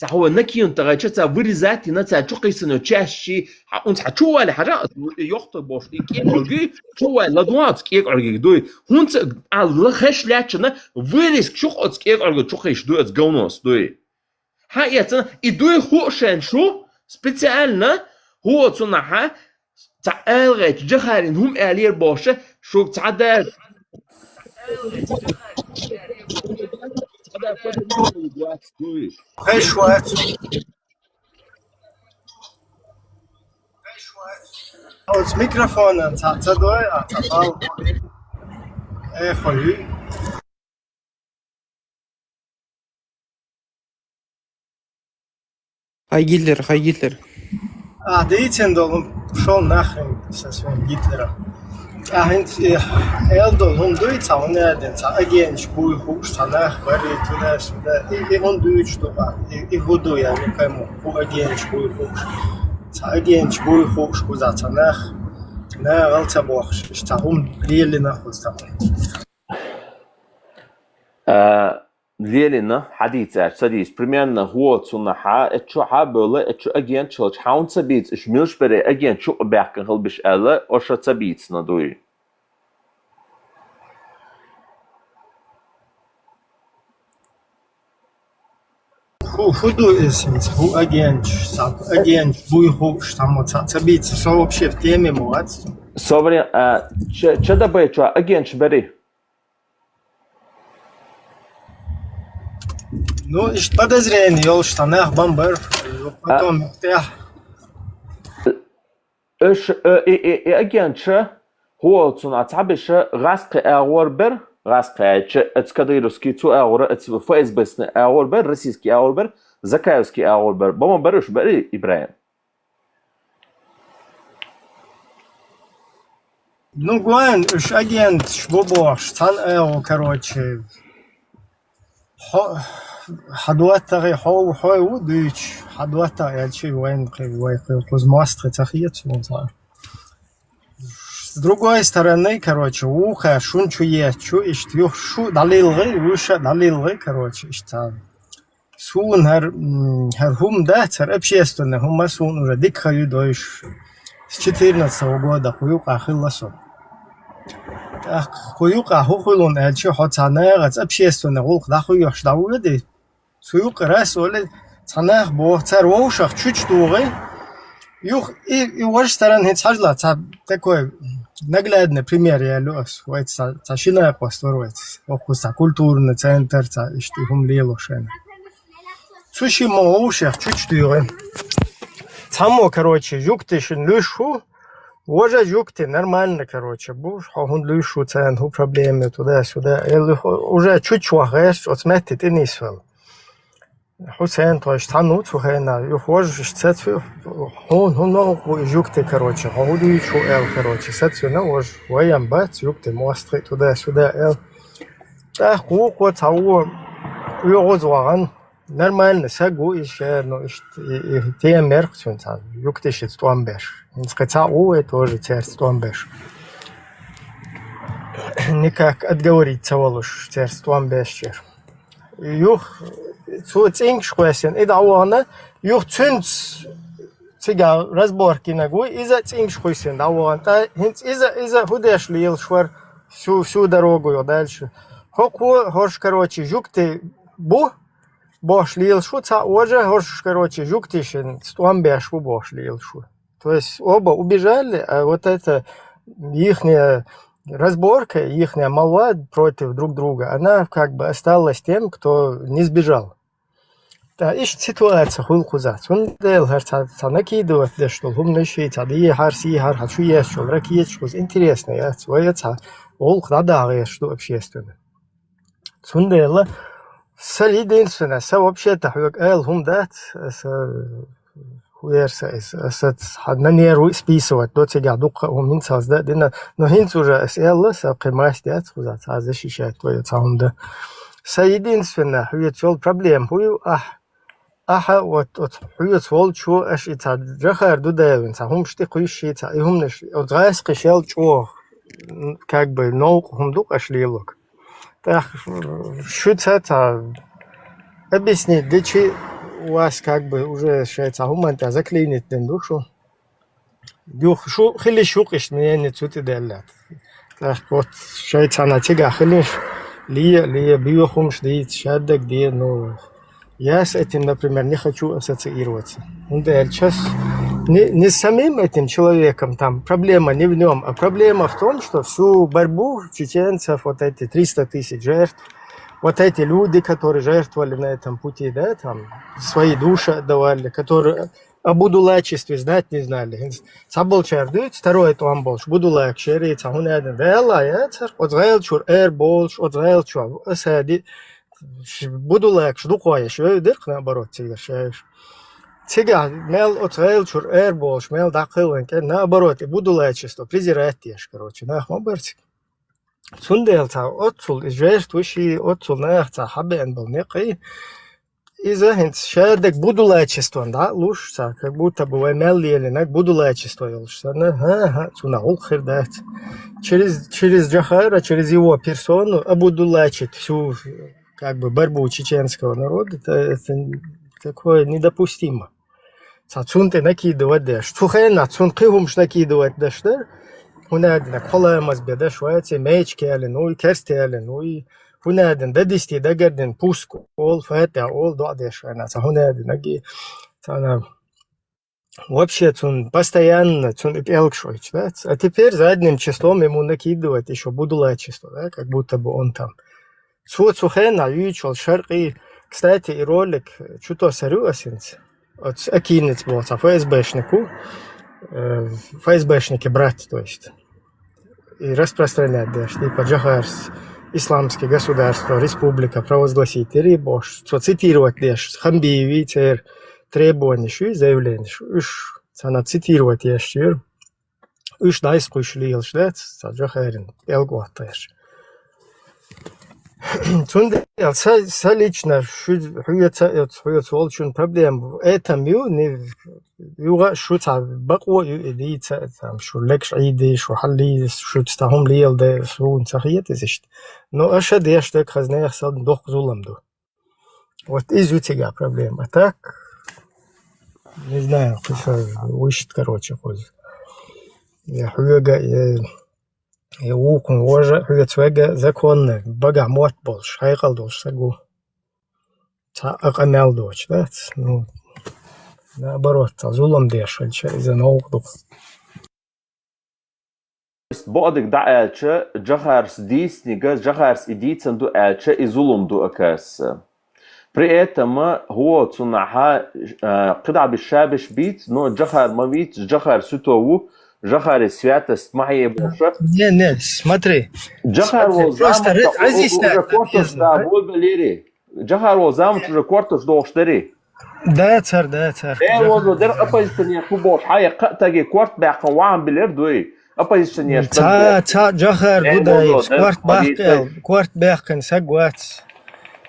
Ца хьо накинув тагӀача, ца вырезать йина, ца чукхийсано чаьшши, хьа унца хьа чу вале хьажа, йохта бош, и кӀекӀорги, чу вале ладуац кӀекӀорги дуй. ХӀунца а ла хеш лячана, вырезка чух оц кӀекӀорга чукхийш дуй, оц говнос дуй. Хьа яцана, и дуй хушен шу, специально, ху оцуна хьа, ца алгӀеча Джахарин хӀум аьллера боша, шуг ца даш. Хеш вац. Оц микрофона ца, ца дой, а ца пал. Эхо ю. Хай Гитлер, хай Гитлер. А, дийцен долу, пошёл нахрен со своим Гитлером. А хӀинца, э, эл долу хӀума дуй, ца хӀун аьлла, ца агенаш буй хууш, ца нах барий, туда-сюда. И, и хӀун дуьйцуш ду, а, и, и хӀун ду, я не пойму, хӀун агенаш буй хууш. Ца агенаш буй хууш, кхуза ца нах, нахал ца бохуш, иштта ца хӀума лелина кхуза ца. А, Лелина, хьадийцар, ца дийца. Примерно, хӀо цунна хьа, эчу хьа бевлла, эчу агент шалчу хьаун ца бийца, уьш милш бере агент чукъа баьхкина хила биш аьлла, оша ца бийцина дуй. Ху, ху ду эсенц, ху агентш, сак агентш, буй хууш, там вот ца, ца бийца, со вообще в теме ма вац. Собри, а, ча, ча дабай чуа агентш бери? Ну, иштта подозрение йолуш цхьа нах бан бара. А. Потом тӀехь. Уьш, э, и, и, и агентша, хӀо цунна цхьабиша гӀаскхи агӀор бер, гӀаскхи аьлча, аца кадыровский цу агӀора, аца ФСБ-сна агӀор бер, российский агӀор бер, закаевский агӀор бер. Бама бер уьш бери, Ибрахим? Ну, гуайн, уьш агенташ бу бохуш, цхьана агӀо, короче, хьо-, хьан доттагӀий хьо-, хьой ву дуьйцуш, хьан доттагӀа аьлча, вайн кхин, вай кхин кхуза мостагӀий ца хета суна цхьа. С другой стороны, короче, вукхара шун чу еттачу, иштта юха шу дӀалилгӀи, вуьша а дӀалилгӀи, короче, иштта цхьа. Суна хӀара, м, хӀара хӀума дац, хӀара общественный хӀума суна уже дика ха ю дойуш. С четырнадцатого года кху юкъахь хилла со. ТӀаккха кху юкъахь хӀун хуьлун аьлча, хьо цхьа нахаца общественный гӀуллакх дӀахуьйхуш дӀавоьдий? Цу юкъа рас олий, цхьа нах боху, цара вовшах чучу дугӀий. Юха и, и важа сторона хӀинца хьажала, цхьа такой наглядный пример ялу ас. Вай цхьа, цхьа шина къост вара вай цхьа. Окхуза цхьа культурный центр, цхьа иштта и хӀума лело шайна. Цу шимма вовшех чучу дуьйгӀи. Цхьаммо, короче, жугтишна луьш ву, важа жугти нормально, короче, бу, хьо хӀунда луьш ву царна, хӀун проблема ю, туда-сюда. Эл уже чучу ваха гӀерташ, оцу метте тӀе нисвелла. Хьусен, тхойш цхьаьна ву цу хенахь, юха важа иштта сацве, хьуна хӀун новкъа бу и жугти, короче, хьо хӀун дуьйцуш ву аьлла, короче, сацвина важа, вайна бац, жугти мостагӀий туда-сюда аьлла. ТӀаккха вукхо цхьа вон оьгӀаз вахана, нормально саг ву иза ша, ну, иштта и, и тема мерх цуьнан цхьа, жугтишца тӀом беш. ХӀинца кхин цхьаъ ву вай тоже цаьрца тӀом беш. Никак отговорить ца волуш цаьрца тӀом беш чуьра. Юха цо цӀингаш кхоьссина и дӀавахана, юха цуьнца цигахь разборка йинарг ву, иза а цӀингаш кхоьссина дӀавахана. Ткъа хӀинца иза, иза хӀун деш лелаш вара всю, всю дорогу юха дальше. ХӀокхо, хӀорш, короче, жугти бу, бохуш лелаш ву, цхьаъ важа, хӀорш, короче, жугтишца тӀом беш ву бохуш лелаш ву. То есть оба убежали, а вот это ихняя разборка, ихняя молва против друг друга, она как бы осталась тем, кто не сбежал. ТӀаккха иштта ситуация хуьлу кхузахь. Цундела хӀара цхьа, цхьа накидывать деш долу хӀуманаш, цхьа дехьара, сехьара, хьан чу еш йолу ракеташ кхуза интересно яц. Вай цхьа гӀуллакх дӀадахьа гӀерташ ду общественно. Цундела сан единственное, сан вообще-то хьоьга ала хӀума дац, аса хӀун эр сан иза, аса цхьа на нервы списывать до цигахь дуккха а хӀума хӀинца хаза дан а дина, но хӀинца уже аса аьлла, сан кхин маста яц кхуза цхьа защищать вай цхьа хӀума дан. Сан единственное, хьоьца йолу проблема хӀун ю, ахь, ахьа вот оцу хьоьца волчо аша и цхьа Джохар Дудаевна цхьа хӀумаш тӀе кхуьйсуш, цхьа и хӀуманаш, оцу гӀаскхи шел чӀогӀа, м, как бы, новкъа хӀума ду-кх аша лелорг. ТӀаккха шуьца цхьа объяснить дичи, вас как бы уже шайца хӀуманта заклинить дин ду шу. Юх, шу, хили шу къиш мнение цу тӀе деллат. Так вот, шайца на цига хилиш, лия, лия, биохумш дит, шаддаг де, ну, я с этим, например, не хочу ассоциироваться. ХӀунда аьлча не, не с самим этим человеком там, проблема не в нем, а проблема в том, что всю борьбу чеченцев, вот эти триста тысяч жертв, вот эти люди, которые жертвовали на этом пути, да, там, свои души отдавали, которые о будулайчестве знать не знали. Цхьаболчар дуьйцу, второй тӀом болуш, будулайкаш яри, цхьа хӀун аьлла, Дала яцара, оцу гӀелачуьра эр болуш, оцу гӀелачохь асади, ш-, будулайкаш дукхойш, вевдира, наоборот, цигара шаьш. Цигахь мел оцу гӀелачуьра эр болуш, мел дӀакхеллан кӀе, наоборот, и будулайчество презирать деш, короче, нах ма бара цига. Цундела цхьа оццул и жертва ши, оццул нах цхьа хьабеана болу некъий, иза хӀинца шадерг будулайчестван дӀа а луш цхьа, как будто бы вай мел лелинарг будулайчество йолуш санна, хӀа-хӀа, цунах гӀуллакх хир дац. Через, через Джохара, через его персону обудулайчить всю, как бы, борьбу чеченского народа, это, это такое недопустимо. Цхьа цунна тӀе накидывать деш. Цу хенахь цунна кхин хӀумаш накидывать деш дара. ХӀунда аьлла кхо ламаз бен деш вац, мечик ялина вуй, керст ялина вуй. ХӀунда аьлла дадисте дагардина пуск олу, фатихь олу, доӀа деш вайна. Цхьа хӀунда аьлла наги, цхьана вообще цунна постоянно, цунна и пӀелгаш ойчу дац. А теперь задним числом ему накидывать ещё будулайчество, да, как будто бы он там. Цо цу хенахь юьйцуш волу шаркъий, кстати, и ролик чу тосур ю ас хӀинца. Оцу Акиница боху цхьа ФСБшник ву, э, ФСБшники брат, то есть. И распространять деш, типа Джохарс исламское государство, республика провозгласить дери бохуш. Цо цитировать деш, Хамбиеви церан требованиш ю, заявлениш. Уьш цхьана цитировать еш чуьра. Уьш дӀайса кхуьйсуш лелаш дац, цхьа Джохарин пӀелг оттаеш. Цундела са, са лично шу, хьоьца, хьоьца волчун проблема этом ю, не, юха а шу цхьа бакъо а ю и дийца, там, шу легаш Ӏийди, шу хьаллий, шуьца цхьа хӀума леладе, суна ца хета иза иштта. Но аша деш дерг хаза нехан санна доккха зулам ду. Вот иза ю цигахь проблема. А так, не знаю, кхин со вуьшта, короче, кхуза. Я хьоьга, я, я вукхун вожа, хьоьца вега законный, багахь мотт болуш, хьекъал долуш саг ву. Цхьа а къамел доцуш, да? Ну, наоборот, цхьа зулам деш хилча, иза новкъа ду. Бакъдерг дӀа аьлча, Джохарс дийцинарг, Джохарс и дийцина ду аьлча, и зулам ду, оказывается. При этом хӀо цунахьа, э, кхидӀа биш ша биш бийц, но Джохар ма вийц, Джохар суьто ву, Джохаре святость ма хье бохуша. Не, не, смотри. Джохар Смотри, волу просто заманчохь ра-, разъяснять уже надо, кортош, да, болбеллери. Джохар волу заманчохь уже кортош дохуш дарий? Да, цар, да, цар. Э, Джохар. Возо дер оппозиционер хӀу бохуш, хьан я кхаа таге корт баьккхина вахьан билер дуй. Оппозиционер Ца, ца, Джохар Э, Дудаев, возо дер корт бахкъел, корт баьккхина саг вац.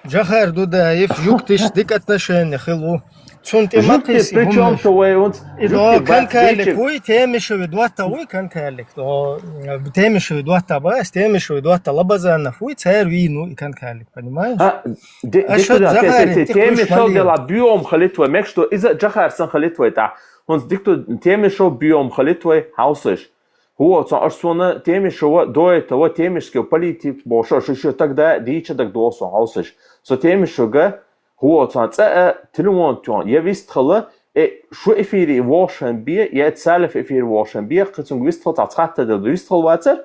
Джохар Дудаев, юктиш дика отношение хилу. Цун тӀе ма кхийси, причём хӀуманаш. То вай унц? И до Канкалик вуй, Темишеви дотта вуй, Канкалик. До, э, Темишеви дотта бац, Темишеви дотта Лабазанов вуй, цар вийну и Канкалик, понимаешь? А, де-, Аша дика ду, те-, Джохарин те-, те-, тӀе кхуьйсуш Темишев ма ле. Дела биом халит вай, мекш ду, иза Джохар сан халит вай тӀа. ХӀунц дика ду, Темишев биом халит вай, хьовсаш. ХӀо, цхьа аша суна Темишева, до этого темишский политик бохуш, аша ещё тогда дийча даг досу хьовсаш. Со Темишевга, хӀо, цхьа цӀа а, телефон тён, я вистхала, э, шу эфире вошан бе, я это Салиф эфире вошан бе, кхы цунга вистхала цхьа цхьатта дел вистхала вацар.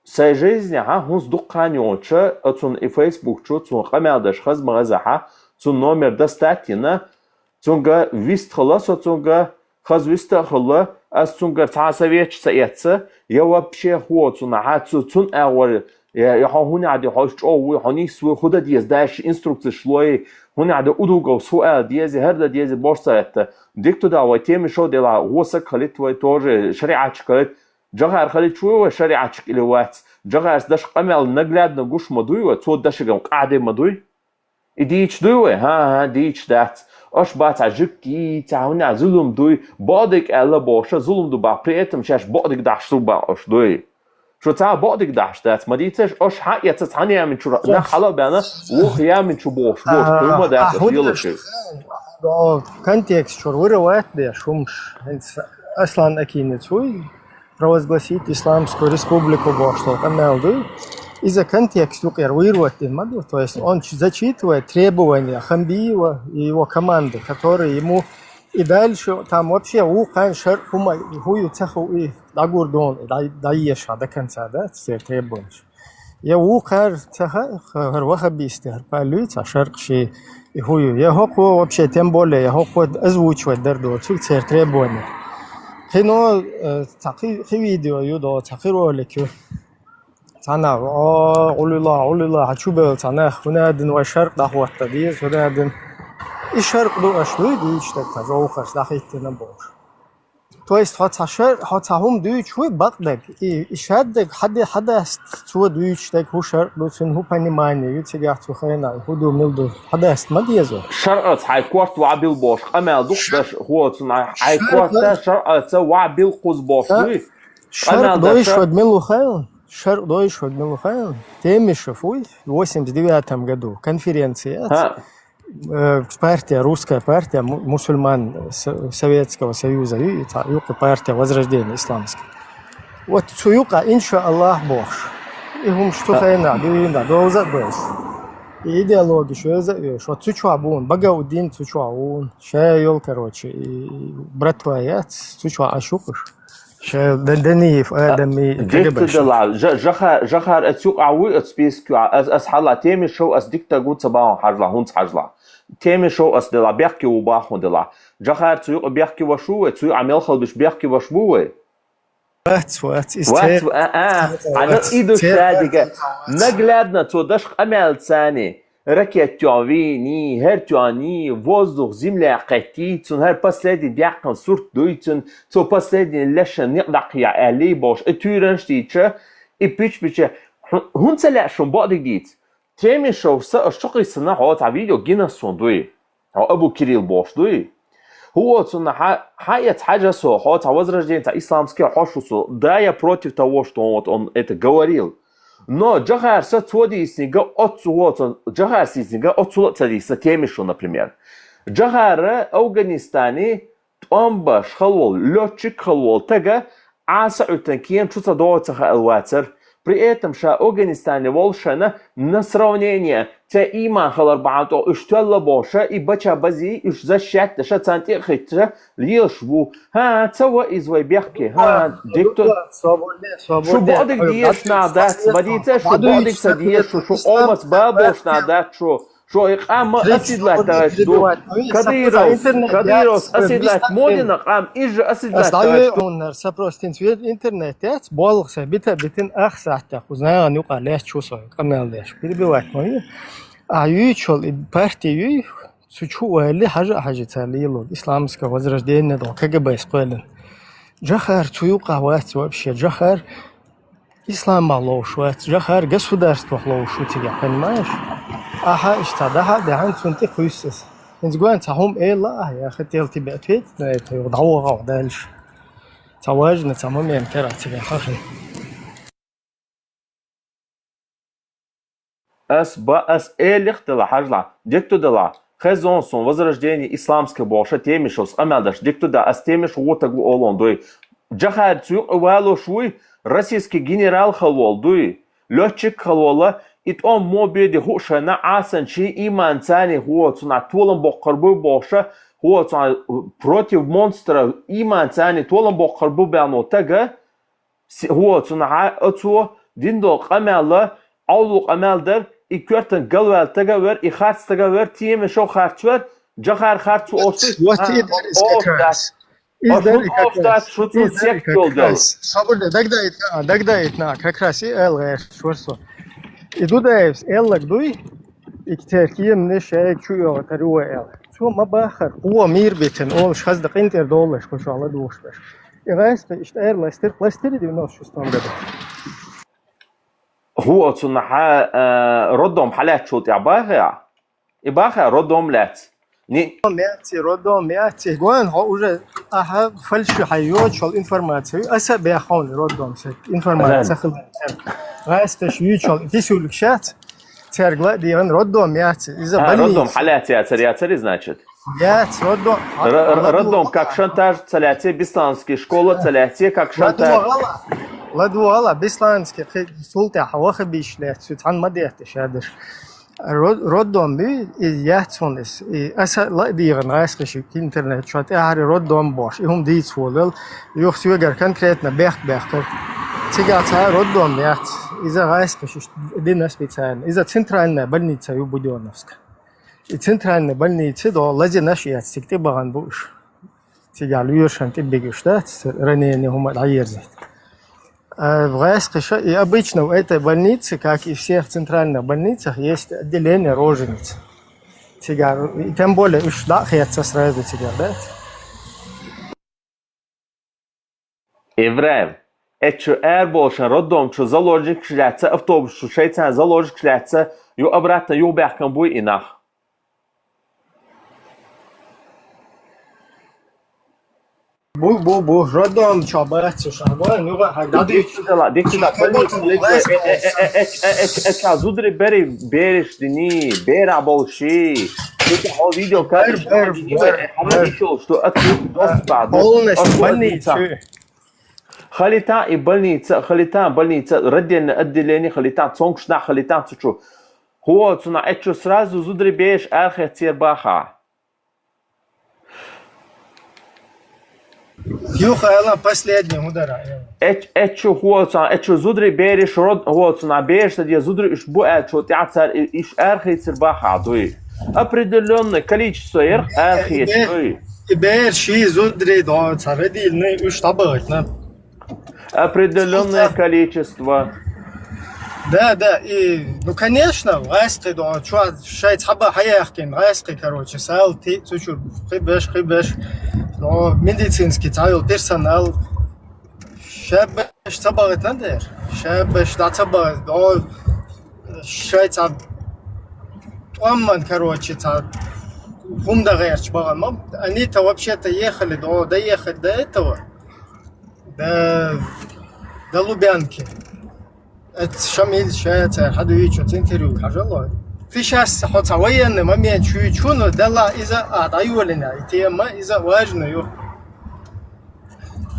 Сай жизнь, хӀа, хӀунц дуккха хан йолча, оцун и Facebook чу, цун къамел даш хаза ма хаза хьа, цун номер достать йина, цунга вистхала со, цунга хаза виста а хилла, ас цунгара цхьа а советаш ца эцна, я вообще хӀо цунахьа, цу, цун агӀор, я, я хьо хӀун яхьа де, хьо чӀогӀа вуй, хьо нийса вуй, хӀу дан деза, дайша инструкцеш лой, хӀун яхьа де, удугов су ала деза, хӀара дан деза, бош ца этта. Дика ду да вай Темишев дела, гӀо саг халит вай тоже, шариӀатчик халит, Джохар халич вуй вай шариӀатчик или вац? Джохарс даш къамел наглядно гуш ма дуй вай, цо дашагам къахьде ма дуй? И дийча дуй вай? ХӀан-хӀа, дийча дац. Аш бац а жуьгтий, ца хӀуна зулум дуй, бакъдерг аьлла бохуша зулум ду бах, при этом шаьш бакъдерг дахьаш су бах аш дуй. Шу ца бакъдерг дахьаш дац, ма дийцаш, аш хьан эца цхьана ямин чу нах хьала а баьна, вух ямин чу бохуш, бохуш, дуй ма дац аш елачи. О, контекст чура вура вац деш хӀумаш. ХӀинца Аслан Акинец вуй, провозгласить Исламскую Республику бохуш долу къамел дуй. Иза контекст юкъера вуйр ваттина ма ду. То есть он ч-, зачитывает требования Хамбиева и его команды, которые ему и дальше там вообще вукхарна шарӀ хӀума хӀу ю ца хуу и дӀагур ду, дӀа-, дӀаеша до конца, да, церан требованеш. Я вукхар ца хаьа, хӀара ваххабистий, хӀара паллуй, цхьа шарӀ ши и хӀу ю. Я хӀокхо вообще, тем более, я хӀокхо озвучивать дар до, цуьнга церан требования. Кхино, э, цхьа кхи, кхи видео ю до, цхьа кхи ролик ю. Цхьана, о, гӀулила, гӀулила, хьан чу бевлла цхьа нах, хӀунадин вай шарӀ дӀахӀотта деза, хӀунадин. И шарӀ ду аш луй дуьйцуш дерг, тхан жовхаш дӀахӀиттина бохуш. То есть хьо цхьа шар-, хьо цхьа хӀума дуьйцуш вуй бакъдерг, и, и шадерг хьаде-, хьадаста цо дуьйцуш дерг, хӀу шарӀ ду, цуьнан хӀу понимание ю, цигахь цу хенахь, хӀу ду, мила ду, хьадаста ма дезо. ШарӀаца хьайн корта вахьа билла бохуш, къамел дукха даш, хӀу цунна хьайн корта шарӀаца вахьа билла кхуза бохуш дуй? ШарӀ дойш ваг мила ву хаьлла? ШарӀ дойш ваг мила ву хаьлла? Темишев вуй, восемьдесят девятом году конференция яц. Э, партия, русская партия му-, мусульман С-, Советского Союза, и та юкъа партия Возрождение Исламская. Вот цу юкъа, иншааллах, бохуш. И хӀумаш цу хенахь, дуьйна, довза а беш. И идеология шоьза а веш. Вот цу чохь буна, Багаудин цу чохь вуна. Ша йол, короче, и братва яц, цу чохь Ӏаш ю-кх уьш. Ша Дан-, Даниев, Адам и Дехта кагабаш. Дала, Жа-, Жаха-, Жахар аца юкъа вуй, аца списке, ас, ас хьажал, Темишев ас дика стаг ву ца бахьун хьажал, хӀунца хьажал. Темишев ас делахь, бехке ву бахьун делахь. Жахар цу юкъа бехке ваша ву вай, цу юкъа мел хала беш бехке ваша бу вай? Вац, вац, из вац, цер-, а, а, цер-, а, ну, вац, и ду цер-, шадига. Вац. Наглядно цо даш къамел цани, ракет тён вийни, хӀер тёни, воздух, земля кхетти, цун хӀара последний деккхана сурт дуй, цун, цо последний лешан некъ даккхия аьлли, бош, и туьйранаш дийча, и пич-пича, хӀун-, хӀунца лаьа шун бакъдиг дийца? Темишев са аш чу кхиссана, хьо цхьа видео гина сон дуй. Хьо Абу Кирилл бохуш дуй? ХӀу оцунна хьа-, хьа эца хьажа со, хьо цхьа Возрождение, цхьа исламский хьош ву со. Да, я против того, что он вот он это говорил. Но Джахар са цо дийснига оццу воцун, Джахар сийснига оццула а ца дийсна Темишев, например. Джахара Афганистане тӀом баш хала волу, лётчик хала волу тага Ӏаса Ӏуьттан кема чу ца догӀу ца хаал вацара. При этом ша Афганистане волу шайна на сравнение, церан ийман хилар бахьана тӀо уьш тоьлла бохуша, и бача бази, уьш защищать даша, царна тӀе а хитташа, лелаш ву. ХӀа, ца ва иза вай бехке. ХӀа, дикто. Шу бакъдиг дезаш нах дац, ма дийца, шу бакъдиг ца дезаш, шу, шу омац бабош нах дац, шу. Шо и къам ма асидлать даваьш ду. Кадыров, Кадыровс асидлать мо дина къам, иза асидлать даваьш ду. Хьуна сопростинц вед интернет яц, болх са бита битин ах сахьтех, узнаван юкъа леш чу со, къамел деш. Перебивать ма ю. А юйчул и партия юй, цу чу вали хьажа а хьажи ца лилу, исламское возрождение до, КГБ-с кхоьлин. Джахар цу юкъа вац вообще, Джахар Исламах ловш вац, Джахар государствах ловш ву цигахь, понимаешь? Ахьа иштта дахьа а даьхьан цунна тӀе кхуьссас. ХӀинца гоьн цхьа хӀума эла а, я хотел тебе ответить на это, юха дӀавогӀа дальше. Цхьа важно, цхьа момент кара цигахь хахи. Ас ба, ас элих дала хьажла, дикто дала, хезон сон возрождение исламское бохуша Темишевс къамел даш, дикто да, ас Темишев вотаг ву олон дуй. Джахар цу юкъа валуш вуй, российский генерал хала волу дуй. Лётчик хала волу, и тӀом мо беди хӀу шайна Ӏасан ши ийман цани хӀу цунахь толам боккхар буй бохуша, хӀу цунахь против монстра ийман цани толам боккхар бу баьлно тага, Си-, хӀу, цунахьа оцо дин долу къамел, Ӏовлу къамел дар, и коьртан галваьлла тага а вер, и харц тага а вер, Темишев харц вер, Джахар харц ву оцу. Вот, вот и дарис как раз. И дари как раз. Оцу сект долу дела. Собур де, дагдаит на, дагдаит на, как раз и эл гӀерш, шорсо. И Дудаевс эллаг дуй, и китер кемнаш шайга чу йогӀу тар ю вай эл. Цо ма бахар, кхо мир битина, олуш хаза да къинтӀера долуш, кху шо ладугӀуш беш. И гӀайста иштта эр ластир, ластир девяносто шестом году. ХӀу оцунна хьа, а, роддом хьалаьцчул тӀехь бахьа? И бахьа роддом лаьц. Ни- Роддом яци, роддом яци. Гуан хьо уже ахьа фальши хьайочул информацию. Аса бехьон роддом се информация хилар. ГӀайсташ юйчул писюлик шац. Церг ла диган роддом яци. Иза а, больница. Роддом хьалаьци яцар, яцари, значит. Яц, роддом. Р-, р-, роддом как шантаж ца лаьций, Беслановский школа ца лаьций как шантаж. ЛадувгӀала, ладувгӀала, Беслановский кхы султӀехьа ваха бийш лаьц, цу цхьан ма дехте шадаш. Род-, роддом бий, и яц хьуна иза. И аса ла а дийгӀан гӀайсхашик интернет чу тӀаьхьари роддом бош. И хӀума дийца волал, юха соьгара конкретно бехк бехкар. Цигахь цхьа роддом яц. Иза гӀайсхашиш дина специально. Иза центральная больница ю Будённовска. И центральная больница до лазинаш яц, цига тӀе бахана бу уж. Цигахь лоьрашан тӀе бигаш дац, ранение хӀума дӀаерзийта. А, гӀайсхаша, и обычно в этой больнице, как и всех центральных больницах, есть отделение рожениц. Цигахь, и тем более, уж дӀа а хетца сразу цигахь, да? Ибрахим, эцу ара болчу роддом чу заложникаш лаьцна, автобус чу шайца заложникаш лаьцна, ю обратно юхабаьхкина буй и нах. Бу, бу, бу, роддом чу бац уж, а вайн юха хьан дӀадуьйцу. Дикка дала, дикка дала, больница, эцу зударий берриг бераш дини, бераш болчий. Дикка хьо видео кадр, бер, бер, бер, хьо видео, что открыт доступ, а, полностью больница. Халита и больница, халита больница, роддельное отделение, халита цомгуш нах, халита цу чу. ХӀо, цунах эцу сразу зударий бераш арахеццера баха. Юха аьлла последний удар. Эч-, эцу хӀо, цунах эцу зударий бераш род-, хӀо, цунах бераш дан де зударий уьш бу аьлла, чу тӀаьхьа цара и-, уьш арахеццера баха дуй. Определённое количество ярх арахецций дуй. И бер ши зударий до, цара родильный уьш дӀабахийтина. Определённое количество. Да, да, и, ну, конечно, гӀайсхи до, чу шайца хьаба хьаяхкина, гӀайсхи, короче, сал, ти, цу чу, хи беш, хи беш. Но медицинский цхьа йолу персонал, шабаш ца бахийтина дера, шабаш дӀа ца бахийтина, до, шайца тӀоман, короче, цхьа хӀума дан гӀерташ бахана. Они-то вообще-то ехали до, доехать до этого. Да, до Лубянки. Эцу Шамил ша цара хьадуьйцу оцу интервью хьажало. Ты щас хьо цхьа военный момент чуьйчу, но делла иза а дӀайолина, и тема иза важна ю.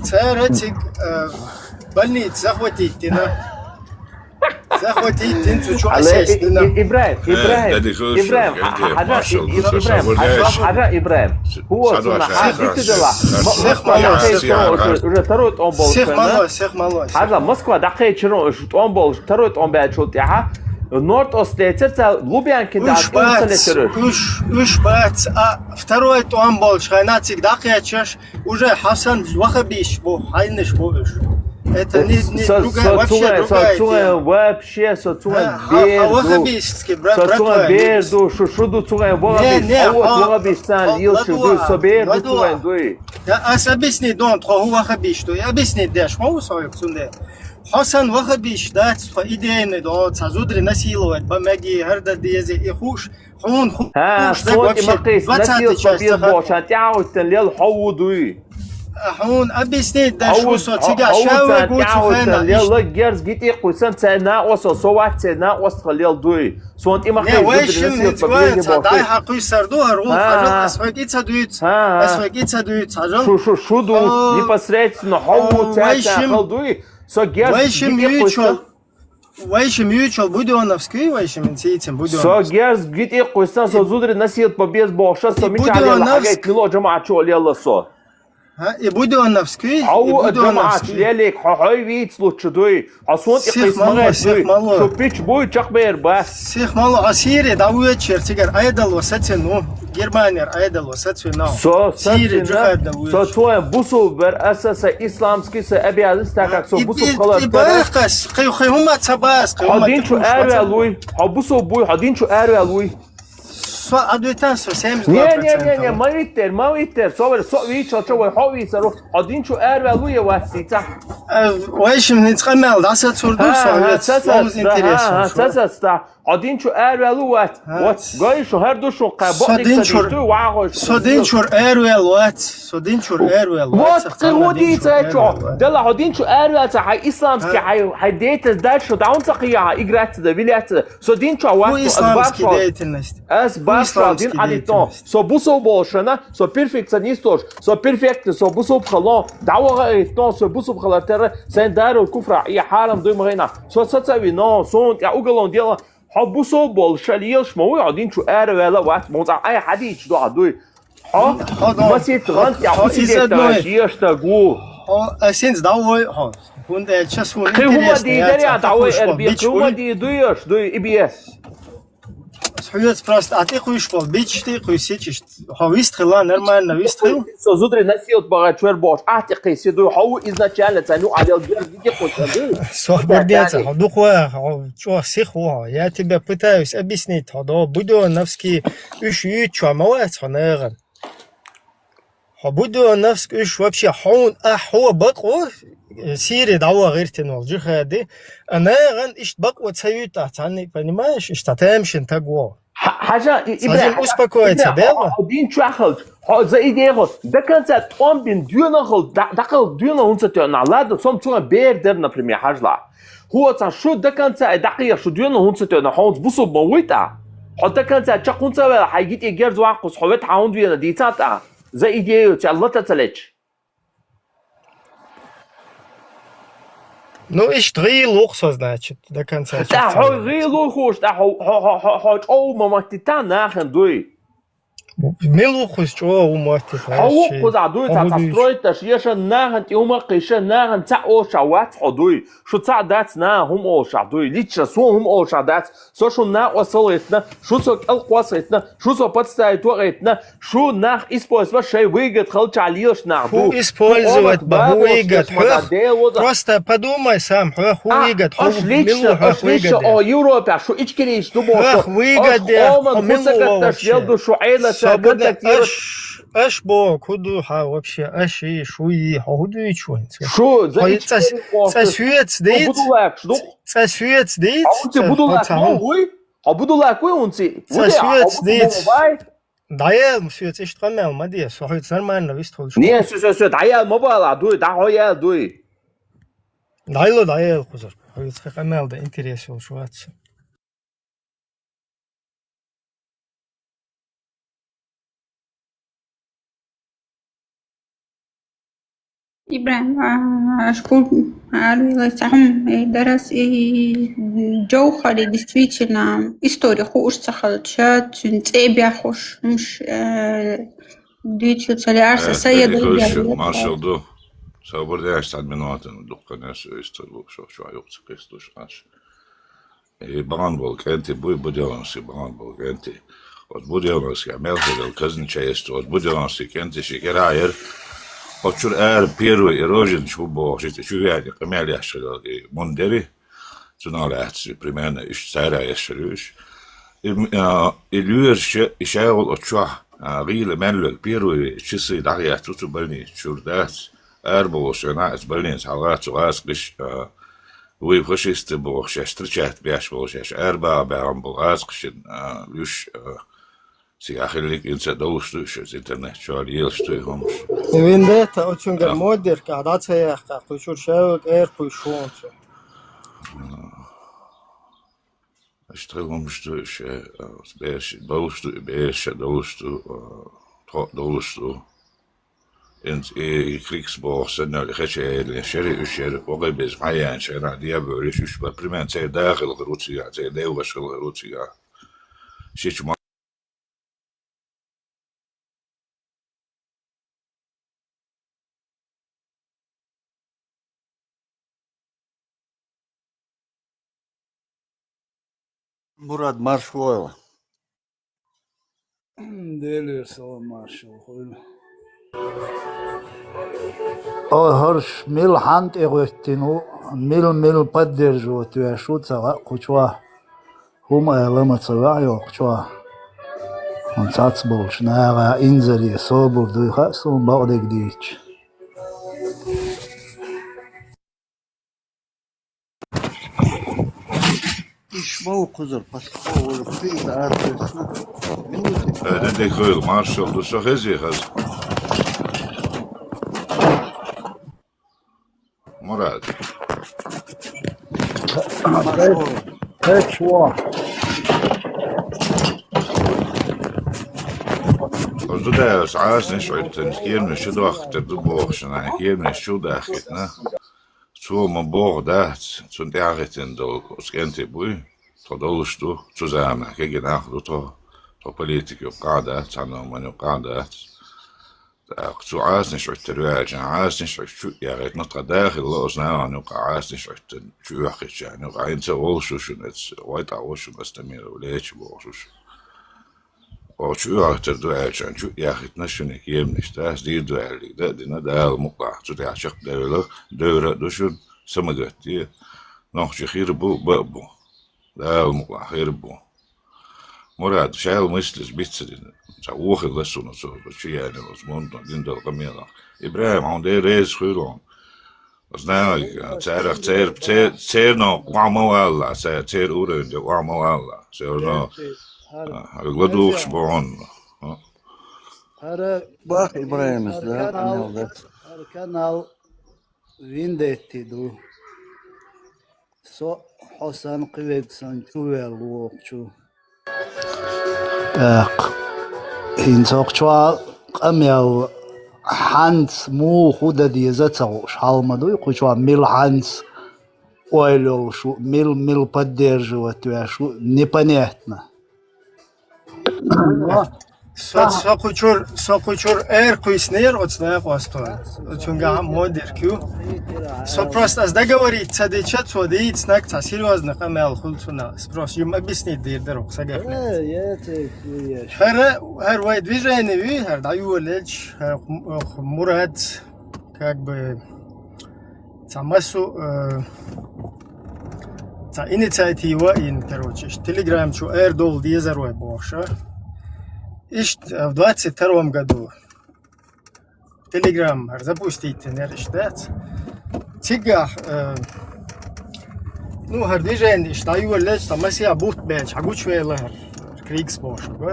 Цара цига, э, больница захватить дина. Захватить дина цу чу. Алло, осесть дина. Ибрахим, Ибрахим, Ибрахим, хьажа, Ибрахим, хьажа, Ибрахим. ХӀун цунна хьан дитта дела? Москва дӀакхайкхира уже второй тӀом болуш. Сех мало, сех мало. Хьажа, Москва дӀакхайкхира уж тӀом болуш, второй тӀом баьллачул тӀаьхьа. Норд-Ост лецира ца Лубянкин. Уж бац, уж, уж бац, а второй тӀом болуш, хьайна цига дӀакхеччаш, уже хьо санна вахабийш бу, хьайнаш бу уж. Это не, не другая, вообще другая тема. Вообще, со цуган бер ду. Со цуган бер ду, шу, шу ду цуган вахабийш. Не, не, а вот вахабийш царна йилчу дуй, со бер ду цуган дуй. Я, ас объяснить дон, тхо хӀун вахабийш ду, я объяснить деш, хӀун ву со юкъа цундела. Хьо санна вахабийш дац, тхо идейный до, цхьа зударий насиловать бан мегий, хӀара дан дезий, и хууш, хьуна хууш дерг вообще двадцатый часть ца хатта. Хьуна объяснить деш ву со цигахь, ша вега ву цу хенахь. Лела герз гитӀе кхуьйсан, цаьрна накъост со вац, цаьрна накъост лела дуй. Суна тӀе ма кхайса, зударий насиловать бан мегий бохуш. Дай хьан кхуьйсур ду, хӀара гӀуллакх хьажал, ас вайга и ца дуьйцу, ас вайга и ца дуьйцу, хьажал. Шу, шу, шу ду, непосредственно хьо ву, цаьрца хала дуй. Со герз гитӀе кхуьйсан. Вайшим Будённовский, вайшим инцийцин Будённовский. Со герз гитӀе кхуьйсан, со зударий насиловать бан беза бохуш, со мичахь лела, хьагайта мила жамаӀат чу лела со. ХӀа, и Будённовский, хьо ву а жамаӀат лелийга, хьо хьой вийца лучу дуй, хьо суна тӀе кхийса ма гӀерта дуй, шу пич буй, чекхбер бац. Сих мало, хьо Сири дӀавоьдучера цигара Ӏедало сацина ву, Германера Ӏедало сацвина ву. Со сацвина, со цуьнан бусулба вара, аса сан исламский, сан обязанность, так как со бусулба хилар тера. Кхин, кхин хӀума ца бац, кхин хӀума ца бац. Хьо дин чу араваьлла вуй, хьо бусулба вуй, хьо дин чу араваьлла вуй. Со Ӏа дуьйтан, со семьдесят два процентов. Не, не, не, не, ма виттера, ма виттера. Со вара, со вийчалча вай хьо вийцар ву. Хьо дин чу араваьлла ву я вац дийца? Э, вайшим хӀинца къамел дӀасацур ду, со вец, ломаз интерес ву. Ца сацда. Хьо дин чу араваьлла вац. ХӀа. Вот, гой шу, хӀара ду шу, кхай, со бакъдерг дин ца чур-, дийш ду, вагӀа хой шу. Со дин чура араваьлла вац. Со дин чура араваьлла вац. Вот, кхы хӀун дийца хьо? Дала хьо дин чу араваьлла ца, хьай исламский, хьай, хьай деятельность дальше, да он ца кхия, играть да, виляться да. Со дин чу вац, ну, исламский деятельность. Ас барш дин хьадитон. Со бусалба болшана, со перфекционист ош, со перфектный, со бусалба халон, дӀаваха а иттон, со бусалба халар тера, сайн дарул куфра, и хьарам дуй ма гайна. Со сацави, но, сон тя уголовное дело, хьо бусалба болша лелаш ма вуй, хьо дин чу араваьлла вац, мон цӀа ай хьадийча дуа дуй. Хьо масит гӀан тя усидеташ ешта гу. Хьо асинц дӀавой, хьо. ХӀунда аьлча суна интересно яц, а дӀавой эрби, хӀума ди дуй аш, дуй, и бес. Хьоьца просто а тӀекхуьйш бол, бичча тӀекхуьйсича иштта. Хьо вист хила, нормально вист хила. Со зудри насилт бага чуэр бош, а тӀекхуьйси дуй, хьо ву изначально ца, ну, а дел гер диди кхуьйса дуй. Сох бурдеца, хьо дукха, хьо чӀох сих ву, хьо. Я тебе пытаюсь объяснить, хьо до Будёновский уьш юьйцу ма вац, хьо нагӀан. Хьо Будёновск уьш вообще хьуна, а хьо бакъо, Сири дӀаваха гӀиртина волу джихади, а нагӀан иштта бакъо ца юьйту ахь цхьанна, понимаешь, иштта тамашийна таг вогӀу. Хьажа, и, Сажим, успокоиться, Ибрахим, Белла? Хьо дин чу ахалча, хьо за и дехо, до конца тӀом бин доьна хала, дӀакхалла доьна хӀунца тоьна, ладно, сом цуна бер дер, например, хьажла. ХӀоца шу до конца и дӀакхеха шу доьна хӀунца тоьна, хьонца бусулба ма вуй тӀа. Хьо до конца чакхунца вела, хьай гитӀе герз ваккхус, хьо вет хьан хӀунда вена дийца тӀа. За идею ца лата ца леча. Ну, иштта гӀийла ву-кх со, значит, до конца. ТӀа хьо гӀийла ву хууш, тӀа хьо, хьо, хьо, хьо, хьо чӀов ма маттита нахана дуй. Мила ву кхуза чӀогӀа ву моттиг? Хьо ву кхузахь дуй, цхьа, цхьа стройташ, еша нахана тӀе хӀума кхийша, нахана цхьаъ олуш вац хьо дуй. Шу цхьаъ дац, наха хӀума олуш дуй. Личча суна хӀума олуш дац. Со шун накъостал гӀиттина, шу со кӀелкъос гӀиттина, шу со подставить ван гӀиттина, шу нах использовать шайн выгод халчахь лелаш нах ду. Ху использовать ба, ху выгод, хьох, просто подумай сам, хьох ху выгод, хьох милла, хьох выгод. О, Европе, шу ичкерийш ду боху. Хьох выгод, хьох оман ху сагатташ ел ду шу Ӏелаца контакт. Аш, аш боху, ху ду хьа вообще, аш и, шу и, хьо ху дуьйцу вайн? Шу, за ичкерийш боху. Цкъа соьца дийца. Цкъа соьца дийца. Хьо хӀунца будулак ма вуй? Хьо будулак вуй хӀунца? Ца соьца дийца. ДӀаяла соьца иштта къамел ма де, со хьоьца нормально вистхуьлуш. Не, со, со, со, дӀаяла ма бала, дуй, дӀа хьо яла дуй. ДӀайло, дӀаяла кхузара. Хьоьца къамел дан интерес йолуш вац. ИбрахӀим, а, шкул, а, аравилла цхьа хӀума, э, дарас, э, Джовхари действительно истори хууш ца хилча, цуьнан цӀе бехуш хӀумаш, э, дуьйцуш ца лаьара, сан сая дагадеана. Маршалла ду. Собар де, аш цхьана минотана дуккха нес истори лууш, чохь юкъа ца кхисталуш аш. И бахьана болу кӀентий буй, Буденовский бахьана болу кӀентий. Оцу Буденовскехь мел хилла казначейство, оцу Буденовский кӀентий ши кӀира а яра. Оцу чуьра ара первый и роженаш бу бохуш, и чу веана къамел еш хилла и мундери. Цунах лаьцна примерно иштта цара еш хилла уьш. И, а, и лоьраш, и шайгӀал оцу чохь, а, гӀийла мел верг первый часы дӀахецна цу больница чуьра дац. Ара бохуш вена, оцу больница хьалха цу гӀазкхиш, а, Вуй фашисты бохуш, шаьш встречать беш болу, шаьш арабаха баьхна болу гӀазкхашна, а, уьш, а, цигахь хиллиг инца а долуш ду уьш, оцу интернет чохь лелаш ду и хӀумаш. Виндетта оцунгара модерг а дӀа ца яьккха, кху чуьра шайга эр кхуьйсуш ву оцу. Иштта хӀумаш ду уьш, а, бераш долуш ду, и бераш а долуш ду, а, тхо а долуш ду. ХӀинца и, и крикс боху санна, и хеча эле, шери уьш шери, вогӀий беза хьаяьнча, хӀара дебевллиш уьш бан, примерно, церан да хилла хир ву цигахь, церан девлаш хилла хир ву цигахь. Шича ма- Мурад, марша войла. Делера салам маршалла хуьлда. О, хӀорш мила хьан тӀе гӀоьттина ву, мила-мила поддерживать веш ву ца хаьа кху чохь. ХӀума ала ма ца ваьа йоккху чохь. ХӀун цац болчу наха инзаре собар дуй хаьа суна бакъдерг дийцча. Иш ма ву кхузара, пасхо вара, кхин да аццесна. Минута. Э, де, де, хойла, маршал ду, со хези хаз. Мурад. Маршал. Хеч ва. Оз ду да, оз Ӏасниш Ӏуьттан, кемнаш чу дохкар ду бохуш, нах, кемнаш чу дахкитна. Цо ма боху дац, цунна тӀаьхьахӀиттина долу оцу кӀентий буй, тхо долуш ду, цу заманахь кегий нах ду тхо, тхо политика юккъахь а дац, цхьана а ман юккъахь а дац. ТӀаккха цу Ӏасниш Ӏуьттар ваьлча, Ӏасниш Ӏуьттар чу яхийтина тхан дахилла оцу нахана юккъахь, Ӏасниш Ӏуьттар чу оьхкхичарна юккъахь, хӀинца а волуш ду шуна, эца вайтӀахь волуш ду шуна, Астамиров Леча бохуш ду шуна. Оцу чу оьхкхуьйтур ду аьлча, чу а яхийтина шуна кеманаш, дас дийр ду аьлларг дан а дина, Дала мукъалахь, цу тӀехь чекхдевлла, девр а ду шуна, са ма гатде. Нохчий хир а бу, бан а бу. Дала мукъалахь хир а бу. Мурад, шайла мыслица биц ца дина. Цхьа вон хилла суна цо, чу яьлла оцу мунтан дина долу къамелах. ИбрахӀим, хьуна Дела реза хуьлда хьуна. Знаю, царах цер-, цер-, церан охьа ма валла, цер-, церан уровень де охьа ма валла. Всё равно, а, ладугӀуш бу хьуна. ХӀара Бах ИбрахӀимас, да, канал, къамел дац. ХӀара канал Виндетти ду. Со хьо санна кхин верг санна чу ваьлла ву оха чу. ТӀаккха хӀинца оха чохь къамел хьанца муха хӀун дан деза а ца хууш хьал ма дуй, кху чохь мила хьанца ойла йолуш ву, мила, мила поддерживать веш ву, непонятно. Со, со кху чуьра, со кху чуьра эр кхуьйснера оцу накъостона. Оцуьнгахь а модерг ю. Со просто ас договорить ца дича, цо дийцинарг цхьа серьёзный къамел хуьлу цунах. Ас просто юм объяснить дийр дара оха сагах. ХӀара, хӀара вай движение вуй, хӀара дӀайолаелча, хӀара Мурад, как бы, цхьа массо, э, цхьа инициатива а йина, короче, иштта Telegram чу эр долу дезар вай бохуш. Иштта, э, в двадцать втором году Telegram хӀара запустить йинера иштта дац. Цигахь, э, ну, хӀара движение иштта дӀайолаелча, цхьа масех бутт баьлча, хьан гучувелла хӀара Кригс бохуш ву.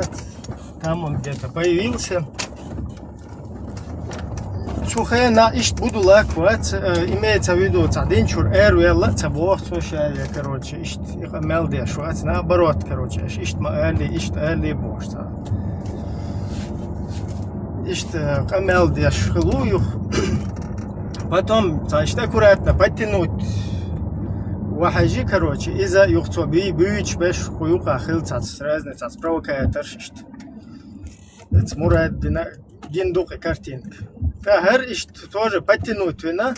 Там он где-то появился. Цу хенахь иштта буду лак вац, э, имеется в виду, цхьа динчуьра эр велла а ца боху цо ша, я, короче, иштта и къамел деш вац. Наоборот, короче, аша иштта ма аллий, иштта аллий бохуш цхьа. Иштта къамел деш хилла ву юха. Потом, цхьа иштта аккуратно подтянуть ван хьажи, короче, иза юха цо буьй-, буьйцуш беш, кху юкъахь хилла цхьацца разный цхьацца провокаторш иштта. Эца Мурад дина, гина ду кхин картинка. Ткъа хӀара иштта тоже подтянуть вина.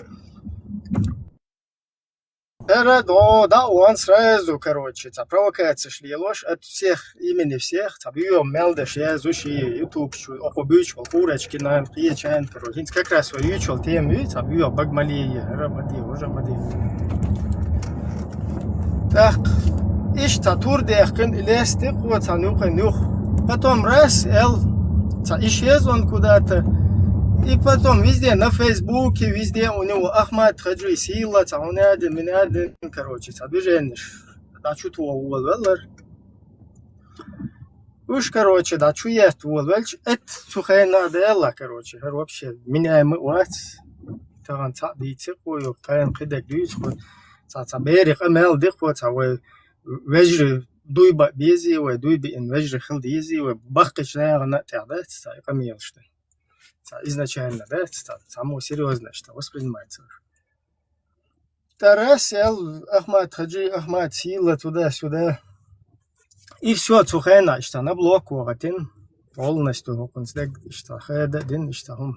ХӀара дӀо дӀа а ван сразу, короче, цхьа провокацеш лелош, от всех, имени всех, цхьа буьйо мел деш язу ши YouTube чу, окхо буьйцуш болу курочки нан, кхечан, короче. ХӀинца как раз вай юьйцуш йолу тема ю, цхьа буьйо бага ма лийе, хӀара ма де, хӀожа ма де. ТӀаккха иштта тур дехкина и лестик, кхо цхьана юкъана юха. Потом раз, эл, цхьа иш езон куда-то. И потом везде, на Фейсбуке, везде у него Ахмат Хаджи сила, цхьа унадин, минадин, короче, цхьа движенеш. ДӀа чу тохо волавеллар. Уьш, короче, дӀа чу етта волавелча, эт цу хенахь а делла, короче, хӀара вообще меняемый а вац. Тахана цхьаъ дийци кхо, кхайна кхидерг дуьйцу кхо. Цхьа, цхьа берийн къамел ди кхо, цхьа вай вежарий дуй баа безий, вай дуй биъна вежарий хила дезий, вай баккхийчу нахана а тӀехь дац, цхьа и къамелаш дан. Цхьа изначально дац, цхьа, цхьаммо серьёзно иштта воспринимается. ТӀарас эл Ахмат Хаджи, Ахмат сила туда-сюда. И всё, цу хенахь иштта на блок вахатин. Полностью хӀокхунца дерг иштта хеда а дина иштта хӀума.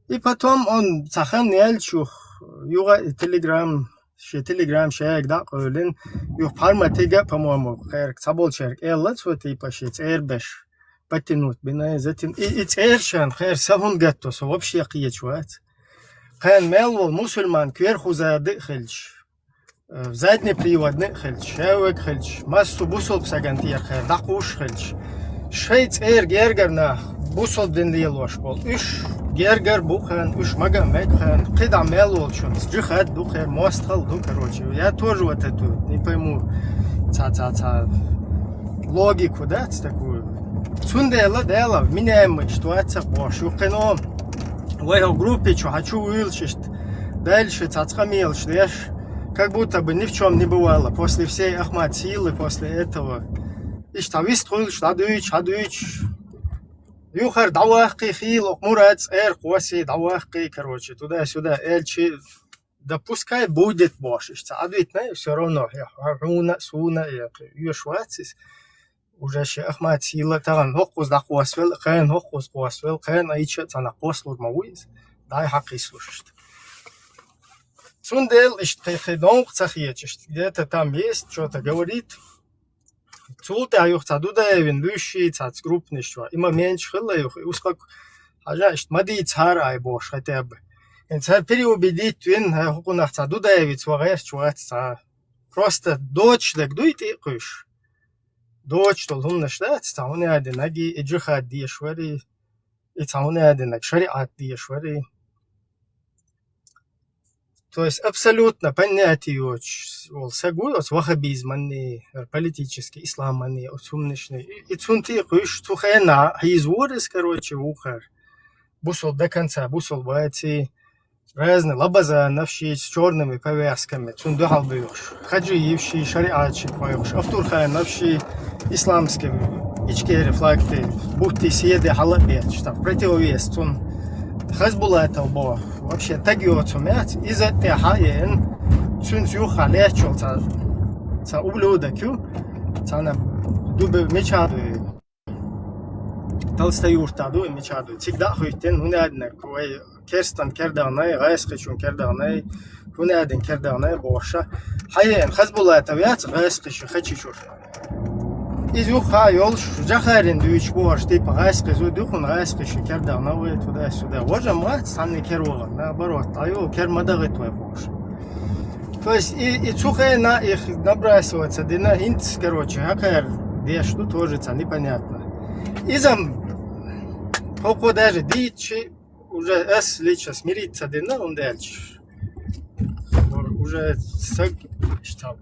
И потом он цхьа хан яьлча юха, юха и Telegram, шен Telegram шайга дӀа а къевлина, юха пхьарматига а, по-моему, кхерга цхьаболчаьрга элла цо, типа, шен цӀера беш. Подтянуть бина, затин-, и, и цӀерачарна кхера са хӀунда гатто, со вообще кхеташ вац. Кхайна мел волу мусульман кверхуза ди а хилча, э, заднеприводный а хилча, шаверг а хилча, массо бусулба сагана тӀера кхера дӀакхуш а хилча, Шоай цӀера гергара нах, бусалба дин лелош бола. Уж гергара бу кхарна, уж мага а мега кхарна, кхидӀа мел волчунца джихад ду кхеран, моастагӀал ду, короче. Я тоже вот эту, не пойму, цхьа, цхьа, цхьа логику, да, такую. Цундела, Дела, меняем мы ситуация, бохуш, юххе но. Вай хӀокху группе чу хьачу вуьйлуш иштта, дальше цхьацца къамелаш деш, как будто бы ни в чём не бывало. После всей Ахмат Силы, после этого. Иштта вистхуьлуш, дӀадуьйчу, хьадуьйчу. Юххера дӀаваккхий хийла, окху Мурад цӀера кхоссий, дӀаваккхий, короче, туда-сюда, элчи, да пускай будет, бохуш, иштта Ӏадвитина, всё равно, я, хьуна, суна, я, йоьш вац иза. Уже ши Ахмат Сила тахана хӀокхуза дӀакхоссавелла, кхана хӀокхуза кхоссавелла, кхана айча а цхьана кхоссалур ма ву иза. ДӀай хьакхийсалуш иштта. Цундела иштта кхин, кхин новкъа ца хеташ, где-то там есть, что-то говорит. Цул тӀаьхьа юха цхьа Дудаевна луьйш ши цхьацца группанаш чохь. И моменташ хилла юха, и успок-, хьажа, иштта ма дийца хӀара ай бохуш хотя бы. ХӀинца хӀара переубедить вина, хӀара хӀокхунах цхьа Дудаевец ван гӀерташ вац цхьа. Просто доцуш дерг дуй тӀе а кхуьйсуш. Доцуш долу хӀуманаш дац, цхьа хӀуна а динарг и джихад дезаш вари, и цхьа хӀуна а динарг шариӀат дезаш вари. То есть абсолютно понятие йоцуш волу саг ву оцу ваххабизманний, политический исламанний, оцу хӀуманашний. И, и цунна тӀе а кхуьйсуш, цу хенахь хьийзавора иза, короче, вукхара. Бусалба до конца, бусалба ваций, разный лабазанов ши с чёрными повязками, цунна дуьхьал буьйхуш. Хаджиев ши шариӀат ши кхойкхуш, Автурханов ши исламский Ичкери флаг тӀе, бутти седе хьала а бетташ, так, противовес цунна. Хазбулатов боху, вообще таг йоцу хӀума яц, иза тӀе хьа а еана, цуьнца юххехь лаьтташ волу цхьа, цхьа ублюдок ю, цхьана дубе мича а дуй. Толстоюртахь ду, и мичахь ду. Цига дӀа а хӀуьттина, хӀунда аьлла вай керстан кердагӀнай, гӀайскхичун кердагӀнай, хӀунда аьлла кердагӀнай бохуша. Хьаеана Хазбулатов яц гӀайскхиша хачи чуьра. Иза юхха йолуш, Джахарин дуьйцуш бохуш, типа гӀайскхи зуд ю хӀуна, гӀайскхиша кердагӀна вай туда-сюда. Важа ма вац, цхьанна кер вахана, наоборот, дӀайо, кер ма дагӀи твай бохуш. То есть и, и цу хенахь их набрасываться дина, хӀинца, короче, хӀокхара деш ду тоже цхьа непонятно. Иза-м хӀокхо даже дийцчи, уже ас лично смириться дина, хӀунда аьлча уже саг, что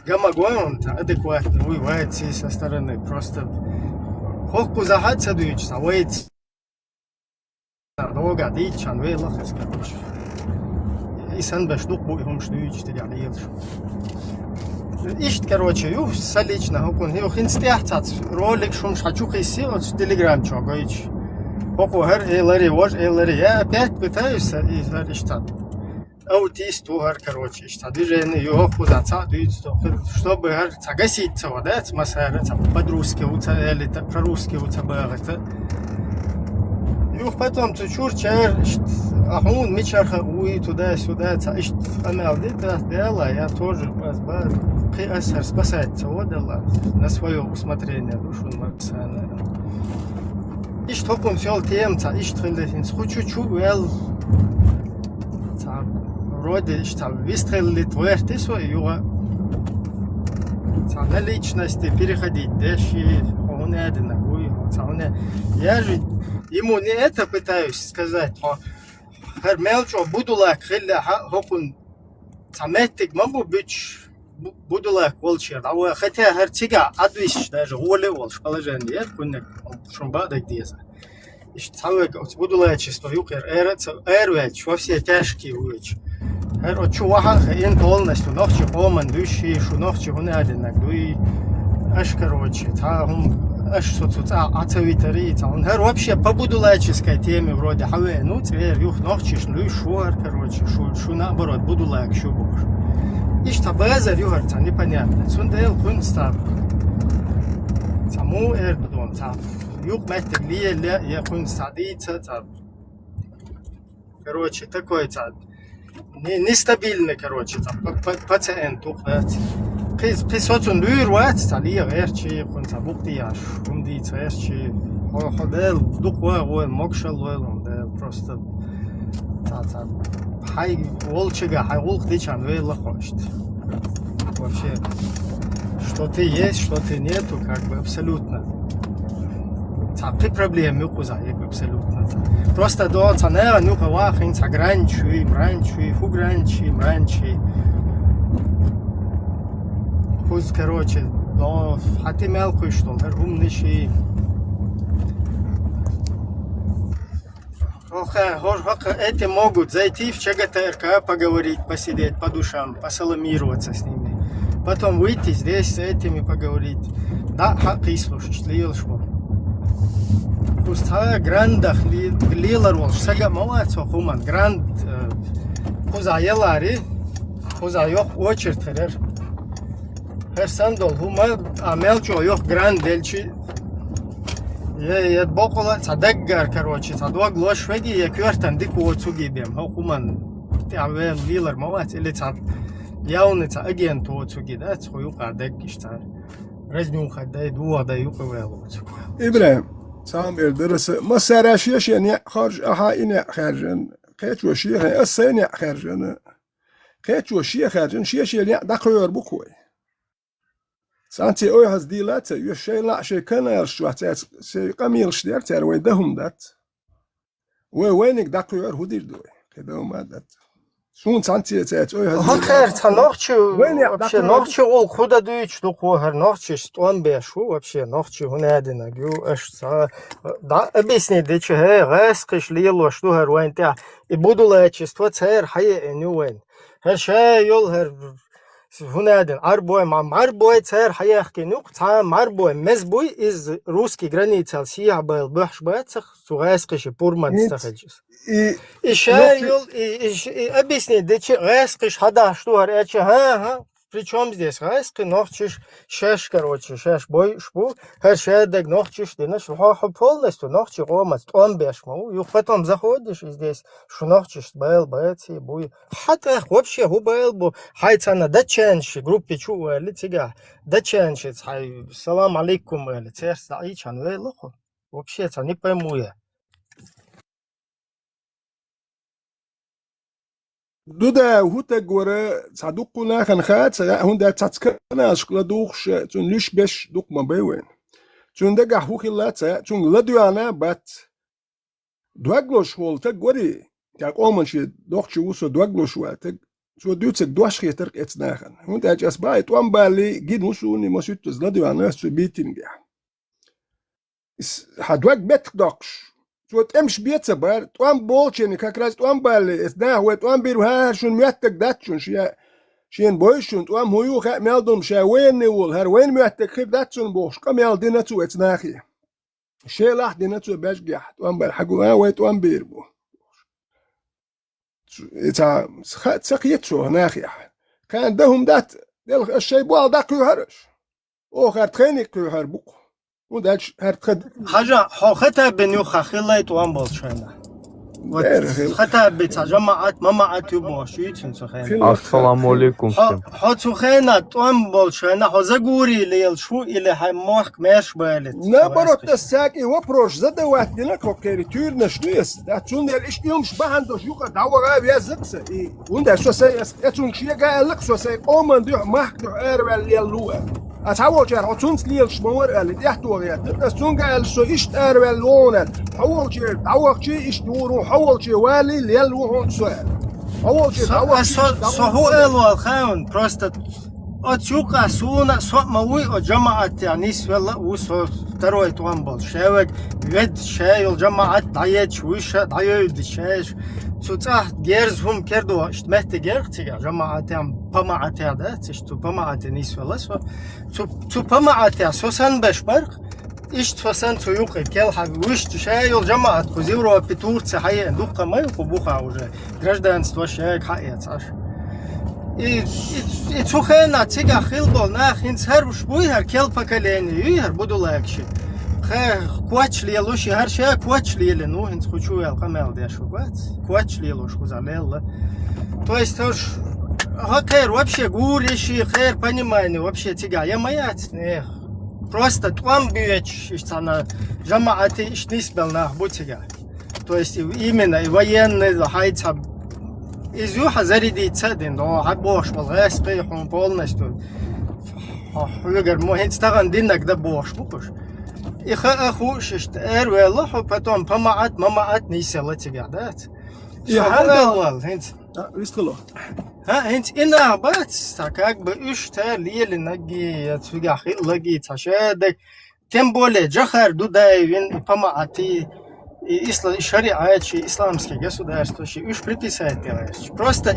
гомогон, адекватный, вуй вайци со стороны, просто хӀокхузахь а ца дуьйцу, цхьа вайца. Догахь дийцчан вела хеза, короче. И санбеш дукха бу и хӀумаш дуьйцуш дигахь лелаш. Иштта, короче, ю са лично хӀокхунна, ю хӀинца тӀехь цац ролик шумаш хьачу кхисси оцу Telegram чохь гойтуш. ХӀокхо хӀара элари, важа элари, я опять пытаюсь, и хӀара иштта. Аутист ву хӀара, короче, иштта движение ю, хӀокхуза цхьаъ дуьйцу, чтобы хӀара цхьа гасить ца вадац, масара цхьа по-русски ву ца элита, по-русски ву ца багӀита. Юха потом цу чуьрчара, иштта, а хьуна мичара хаьа вуй туда-сюда, цхьа иштта къамел дитахь, Дела, я тоже, ас ба, кхин ас хӀара спасать ца вадала, на своё усмотрение ду шуна максана. Иштта хӀокхунца йолу тема цхьа иштта хилла, хӀинца кху чу-чу вел. Цхьа, вроде, иштта вистхилла тхоьрти со юха. Цхьа на личности переходить деш, хьо хӀунда аьлла вуй, цхьа хӀунда. Я же ему не это пытаюсь сказать, хьо хӀара мел чӀогӀа будулак хилла хьа, хӀокхунна цхьа меттиг ма бу буьтуш, бу-, будулак волчера дӀаваха, хотя хӀара цигахь Ӏадвисча даже гӀоле а волуш положение яра, кхунниг шун баъдерг деза. Иштта цхьа вега оцу будулачество юкъера ара а ца, араваьлча, во все тяжкие вуьйча. ХӀара оцу чу вахьа а хаьина полностью нохчи къоман дуьйш, шу нохчи хӀунда аьллинарг дуй, аша, короче, цхьа хӀума, аша со цу цӀа Ӏа ца витарий, цхьа хӀума. ХӀара вообще по будулаческой теме вроде хьавеана ву, цӀера юха нохчишна луьйш ву хӀара, короче, шу, шу наоборот, будулаг шу бохуш. Иштта базар ю хӀара цхьа непонятно. Цундела кхуьнца цхьа, цхьа муха эр ду дона, цхьа юкъ меттиг лелая, я кхуьнца цхьа дийца, цхьа. Короче, такой цхьа не-, нестабильный, короче, цхьа па-, па-, пациент ву кхаьца. Кхин, кхин со цунна луьйр вац, цхьа леха гӀерчи, кхунна цхьа букъ тӀе яш, хӀума дийца гӀерчи. Хьо, хьо Дела дукха ван гӀойла, могушалла войла хьуна Дела. Просто цхьа, цхьа хьай волчага, хьай гӀуллакх дичан вела хьо иштта. Вообще, что ты есть, что ты нету, как бы абсолютно. Цхьа кхы проблема ю кхузахь, абсолютно. Просто до цхьа наьха нуха вахин, цхьа гранч ю, мранч ю, фу гранч ю, мранч ю. Кхуз, короче, но хьати мел кхуьш долу, хӀара хӀуманаш ю. Ох, хӀор хӀокху, эти могут зайти в ЧГТРК, поговорить, посидеть по душам, посаламироваться с ними. Потом выйти здесь с этими поговорить. Да, хьакхийслуш, иштта лелаш бу. Кхуза грандах ле-, лелар волуш сага ма вац хӀокху хӀуман. Гранд, э, кхуза ялари, кхуза йоккха очередь хирар. ХӀара санна долу хӀума, а мел чӀогӀа йоккха гранд делчи, я, я боккъала а цхьа даггара, короче, цхьа дог лош веги, я коьртан дика воцуги бен. ХӀокху хӀуман тӀехь вен лелар ма вац, или цхьа явный цхьа агент воцуги, да, цхьа юкъа даггиш цхьа. Разнюха дай, духа дай юкъа вел воцуг. ИбрахӀим, цхьа ам эр дара аса, массара шен-шен неӀ хоржу, ахьа и неӀ хаьржина, кхечо шен, аса сайн неӀ хаьржина, кхечо шен хаьржина, шен-шен неӀ дӀакхоьхьур бу-кх вай. Цхьаьнцци ойхьаза дийла а ца оьшу, шайн лаьа шайн каналаш чохь цаьрца шайн къамелаш дера цара, вай дан хӀума дац. Вай вайниг дӀакхоьхьур хӀун дийр ду вай? Кхин дан хӀума дац. Суна цхьаьнцци цаьрца ойхьаза дийла. ХӀокхара цхьа нохчи, вайнех вообще дӀакхоьхьур нохчи гӀуллакх хӀун дан дуьйцуш ду кхо хӀара, нохчаш тӀом беш ву, вообще нохчи хӀун аьдинарг ю, аша цхьа дӀа объяснить дечу, хӀей, гӀаскхиш лелош ду хӀара вайн тӀехь, и будулайчество цара хьаеана ю вайн. ХӀара ша йолу хӀара ХӀунда аьлла, Ӏарбой, ма-, Ӏарбой цара хьаяхкина юкъа, цхьа Ӏарбой мез буй, иза русский границал сехьа байла бохьуш бацах, цу гӀаскхиша пурманца ца хилча. И, и ша йол, и, и, ш-, и объяснить дечи гӀаскхиш хьадахьаш ду хӀара эча, хӀа, хӀа, при чём здесь гӀаскхи, нохчиш шаьш, короче, шаьш бойуш бу, хӀара ша даг нохчиш динаш, хьо, хьо полностью нохчи къомаца тӀом беш ма ву, юха потом заходишь и здесь, шу нохчиш байла баций, буй. Хьан тӀаккха вообще хӀун байла бу? Хьай цхьана датчанаш группе чу а ваьлли цигахь, датчанашца хьай салам алейкум аьлла, церца дӀаийчхьана ваьлла хьо? Вообще цхьа не пойму я. Дуда хӀун таг вара, цхьа дуккха нахана хаа ца хаьа, хӀунда аьлча цхьацца каналашка ладугӀуш, цунна луьш беш дукха ма бай вайна. Цуьнан дагахь хӀун хилла ца хаьа, цуьнга ладоьгӀна а бац. Дог лозуш волу таг варий, тӀаккха къоман шен дохчу ву со дог лозуш ван таг, цо дуьйцург дош хетара эцу нахана. ХӀунда аьлча ас баьхьа тӀом балли гина ву суна, ма суьттаза ладоьгӀна ас цу митингехь. С-, хьан дог меттах доккхуш, цо тӀемаш бен ца бара, тӀом болчеран как раз тӀом балли, эцу наха вай тӀом бийр ву, хӀара шуна моьттург дац шуна, шен, шена бойуш шуна тӀом хӀун ю хаьа мел долу, ша военный волу, хӀара вайна моьттург хир дац шуна бохуш, къамел дина цо эцу нахе. Шелахь дина цо бежгехь, тӀом бар хьагу, а, вай тӀом бийр бу. Цу-, и ца, ца, ца кхета цо нахехь. Кхана дан хӀума дац, делха ас шайн болх дӀакхоьхьура аш. Оха хӀара тхайниг кхоьхьура бу-кх. ХӀунда аьлча хӀара тхан Хьажа, хьо Хатабин юххе хилла тӀом болчу хенахь? Вот Хатаби цхьа жамаӀат, мамаӀат ю бохуш, юьйцина цу хенахь. Ассаламу алейкум. Хьо, хьо цу хенахь тӀом болчу хенахь, хьо загури лелаш ву или хьайн мохк меш балица? Наоборот, ас цаьрга и вопрос задавать дина, кхокхери туьйранаш ду ас. Да, цундела иштта юмаш бахьана долуш юкъа дӀаваха веза-кх сан. И хӀунда со сайн, ас, эцунга шега аьлла-кх, со сайн къоман дуьхьа, махка дуьхьа араваьлла лелла ву аьлла. Ас хьан волчара хьо цунца лелаш ма вара аьлла, тӀехтоха гӀертара. Ас цунга аьлла, со иштта араваьлла ву хьуна аьлла. Хьо волчера дӀавахчий иштта вур ву, хьо волче валий лелла ву хьуна со аьлла. Хьо волчера дӀавахчий иштта вур ву хьуна аьлла. Со хӀун аьлла вала хаун, просто оцу юкъа суна со а ма вуй, оцу жамаӀатехь нисвелла а ву со второй тӀом болуш. Шаьвег ведда ша йолу жамаӀат дӀаедаш вуй ша, дӀайовдаш ша. Цу цӀахь герз хӀума кердо иштта меттиг ерх цигахь жамаӀатехь, памаӀатехь дац, иштта цу памаӀате нисвелла со. Цу, цу памаӀатехь со санна беш барх, иштта со санна цу юкъе келхьа вуьшта ша йолу жамаӀат кхуза Европе, Турция хьаеана дуккха ма ю кху буха уже, гражданство шайга хьаэца Ӏаш. И, и, и цу хенахь цигахь хилла болу нах хӀинца хӀара уьш буй хӀара кел поколение, юй хӀара будулайгаши. Кхе, коч лелуш, и хӀара ша коч лелина ву, хӀинца кху чу вел къамел деш ву, бац? Коч лелуш кхуза лелла. То есть, хӀорш, хӀо кхера вообще гур иши, кхера понимание вообще цигахь я ма яц, не. Просто тӀом боьдуш, иштта цхьана жамаӀате иштта нисбелла нах бу цигахь. То есть, и именно, и военный, хьайца, иза ю хьан зарядиться а дина, о, хьан бохуш болу гӀаьскхий хьуна полностью. Хьо, хьоьгара, мо хӀинца тахана диннарг дан бохуш бу кхуш. И хаа хууш иштта эр ваьлла хьо, потом помаӀат, мамаӀат нийсъелла цигахь, дац? И со хьан хӀун ала ваьлла, хӀинца? А, вистхило. ХӀа, хӀинца и нах бац, цхьа как бы уьш цара лелинаргий, я цигахь хилларгий, цхьа шадаг. Тем более, Джохар Дудаевн, и помаӀати, и исла-, и шариӀат, и исламский государство, ши уьш приписать делаеш. Просто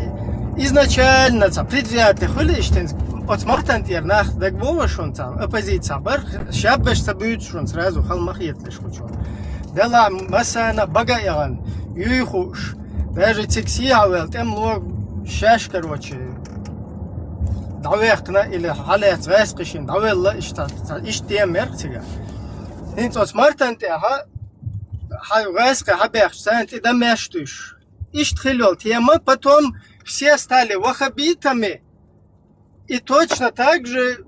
изначально цхьа предвзятый хуьлу иштта, оцу махтан тӀера нах дагабовлу шуна цхьа оппозиция бар, шаббаш ца буьйцу шуна сразу хала ма хеталаш кху чу. Делахь массарна бага а яхана, юй хууш, даже цига сехьа ваьлла, тӀемало шаьш, короче, дӀавехкина или хьалаьцна гӀаьскхи шина дӀавелла, иштта, иштта тема мех цигахь. ХӀинца оцу мартан тӀехь хьан гӀаьскхи хьабехча, царна тӀе дан меш туьйш. Иштта хила йолу тема, потом все стали ваххабитами, и точно так же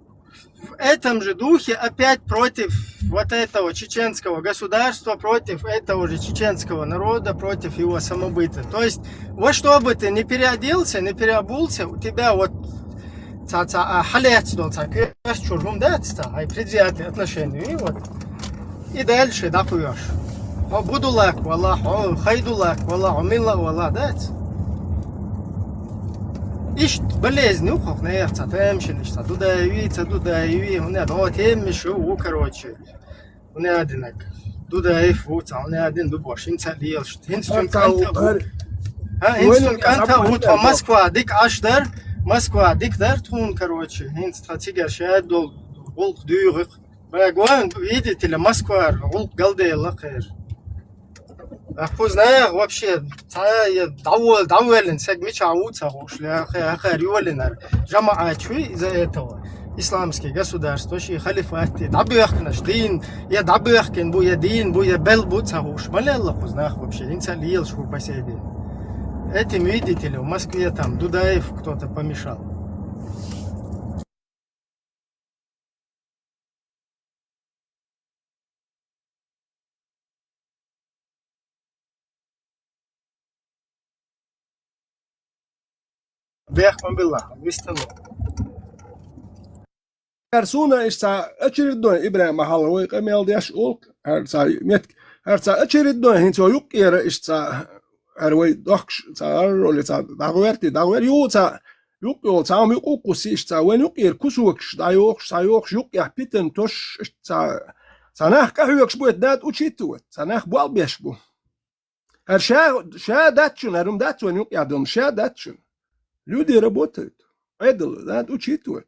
в этом же духе опять против вот этого чеченского государства, против этого же чеченского народа, против его самобыта. То есть, во что бы ты ни переоделся, ни переобулся, у тебя вот цхьа, цхьа, а, хьалаьцна долу цхьа коьрта чуьра хӀума дац цхьа, хьайн предвзятые отношения, и вот. И дальше дӀакхоьхьуш. Хьо будуллах вала, хьо хайдуллах вала, хьо милла а вала, дац? Иштта болезнь ю хӀокху нехан цхьа тамашийна, иштта цхьа Дудаеви, ца Дудаеви, хӀунда аьлча тема миша ву, короче. ХӀунда аьлла динарг? Дудаев ву цхьа, хӀунда аьлла дина ду бохуш, хӀинца а лелаш. ХӀинца цуьнан кӀанта а ву. ХӀа, хӀинца цуьнан кӀанта а ву, тхо Москва дика Ӏаш дара, Москва дика дара тхуна, короче, хӀинца тхан цигара шаьдда долу гӀуллакх дуьйгӀи-кх. Бага ван, видите ли, Москвара гӀуллакх галдела кхера. Ахьа кхуза наха вообще цхьа я дӀавол-, дӀавоьллина саг мичахь ву ца хууш, я хе-, хе-, йолинарг. ЖамаӀат чуй из-, этого, исламский государство, ши халифат, дӀабоьхкинарш дийна, я дӀабоьхкина бу, я дийна бу, я белла бу ца хууш. Ма лелла кхуза нах вообще, хӀинца а лелаш бу по сей день. Этим, видите ли, в Москве там Дудаев кто-то помешал. Бехк ма билла, вистхилла. ХӀара суна иштта очередной ИбрахӀим хьалха вай къамел деш улк, хӀара цхьа метка, хӀара цхьа очередной хӀинца юккъера иштта цхьа, хӀара вай дохкуш цхьа гӀарроле цхьа дӀагӀерти, дӀагӀер ю цхьа юккъе йолу цхьа хӀума юкъа кхуссий иштта цхьа вайн юккъера кусокаш дӀайохуш, цхьа йохуш юккъехь питана тосуш, иштта цхьа, цхьа нах къахьоьгуш бу, это надо учитывать, цхьа нах болх беш бу. ХӀара ша, ша дац шуна, хӀара хӀума дац вайн юкъехь долу, ша дац шуна. Люди работают. Ӏедал, надо учитывать.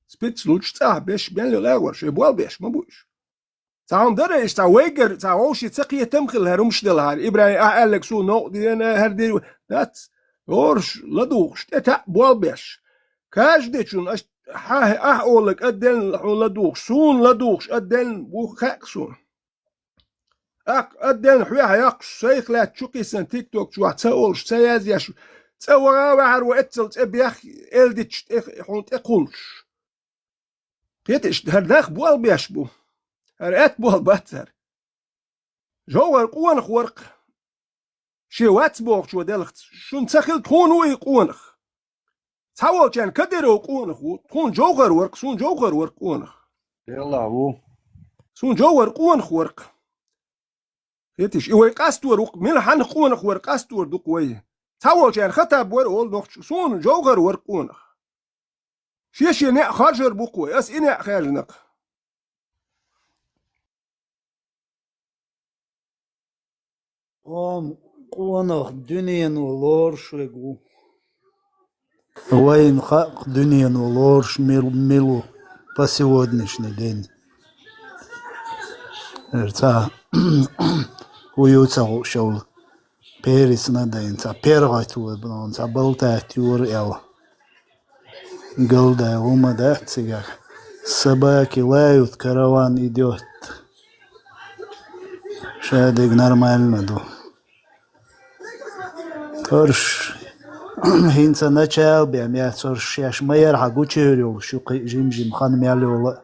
Спецслужбаш цӀахь беш, мел йолу агӀор, шайн болх беш ма бу уьш. Цхьа хӀума дара иштта, цхьа вайгара, цхьа вовшийн ца кхетам хилла, хӀара хӀумаш делахьара. ИбрахӀим, ахьа аьлларг суна новкъа дена, хӀара дийр ву. Дац, оруш ладугӀуш, тӀе таӀ болх беш. Каждый чун, аш-, хьа-, ахьа олаг а делла хьуна ладугӀуш, суна ладугӀуш а делла ву хаьа суна. ТӀаккха а делла хьоьхьа яккхуш, сайх лаьцна чу кхиссина тикток чохь ца олуш, ца язъеш, цӀа ваха а ваьхьара ву эццал цӀе бех, элдича тӀе, хьуна тӀе кхуллуш. Кхеташ, хӀара нах болх беш бу. ХӀара аьтта болх бац хӀара. ЖовхӀар къонах вара-кх. Шен вац бохучо делахь, шуна ца хилла, тхуна ву и къонах. Цхьаволчарна Кадыров къонах ву, тхуна ЖовхӀар вара-кх, суна ЖовхӀар вара-кх къонах. Делла ву. Суна ЖовхӀар къонах вара-кх. Кхеташ, и вай къастор ву-кх, мила хьанах къонах вара къастор ду-кх вай. Цхьаволчарна Хаттаб вара олу нохчо, суна ЖовхӀар вара-кх къонах. Шен-шен неӀ харжар бу-кх вай, ас и неӀ хаьржина-кх. Къон-, къонах дуьнено лоруш верг ву. Вайна хаьа-кх дуьнено лоруш мил-, мила ву по сегодняшний день. Цхьа хӀун ю ца хууш йолу. Перец надо, цхьа пергӀат ву, цхьа балтат юра аьлла. Галдаьлла хӀума дац цигахь. Собаки лают, караван идёт. Шадерг нормально ду. Царш хӀинца начал бен яц, царш шаьш ма ярхьа гучуьйр йолуш ю кхин жим-жим хан мел йолу.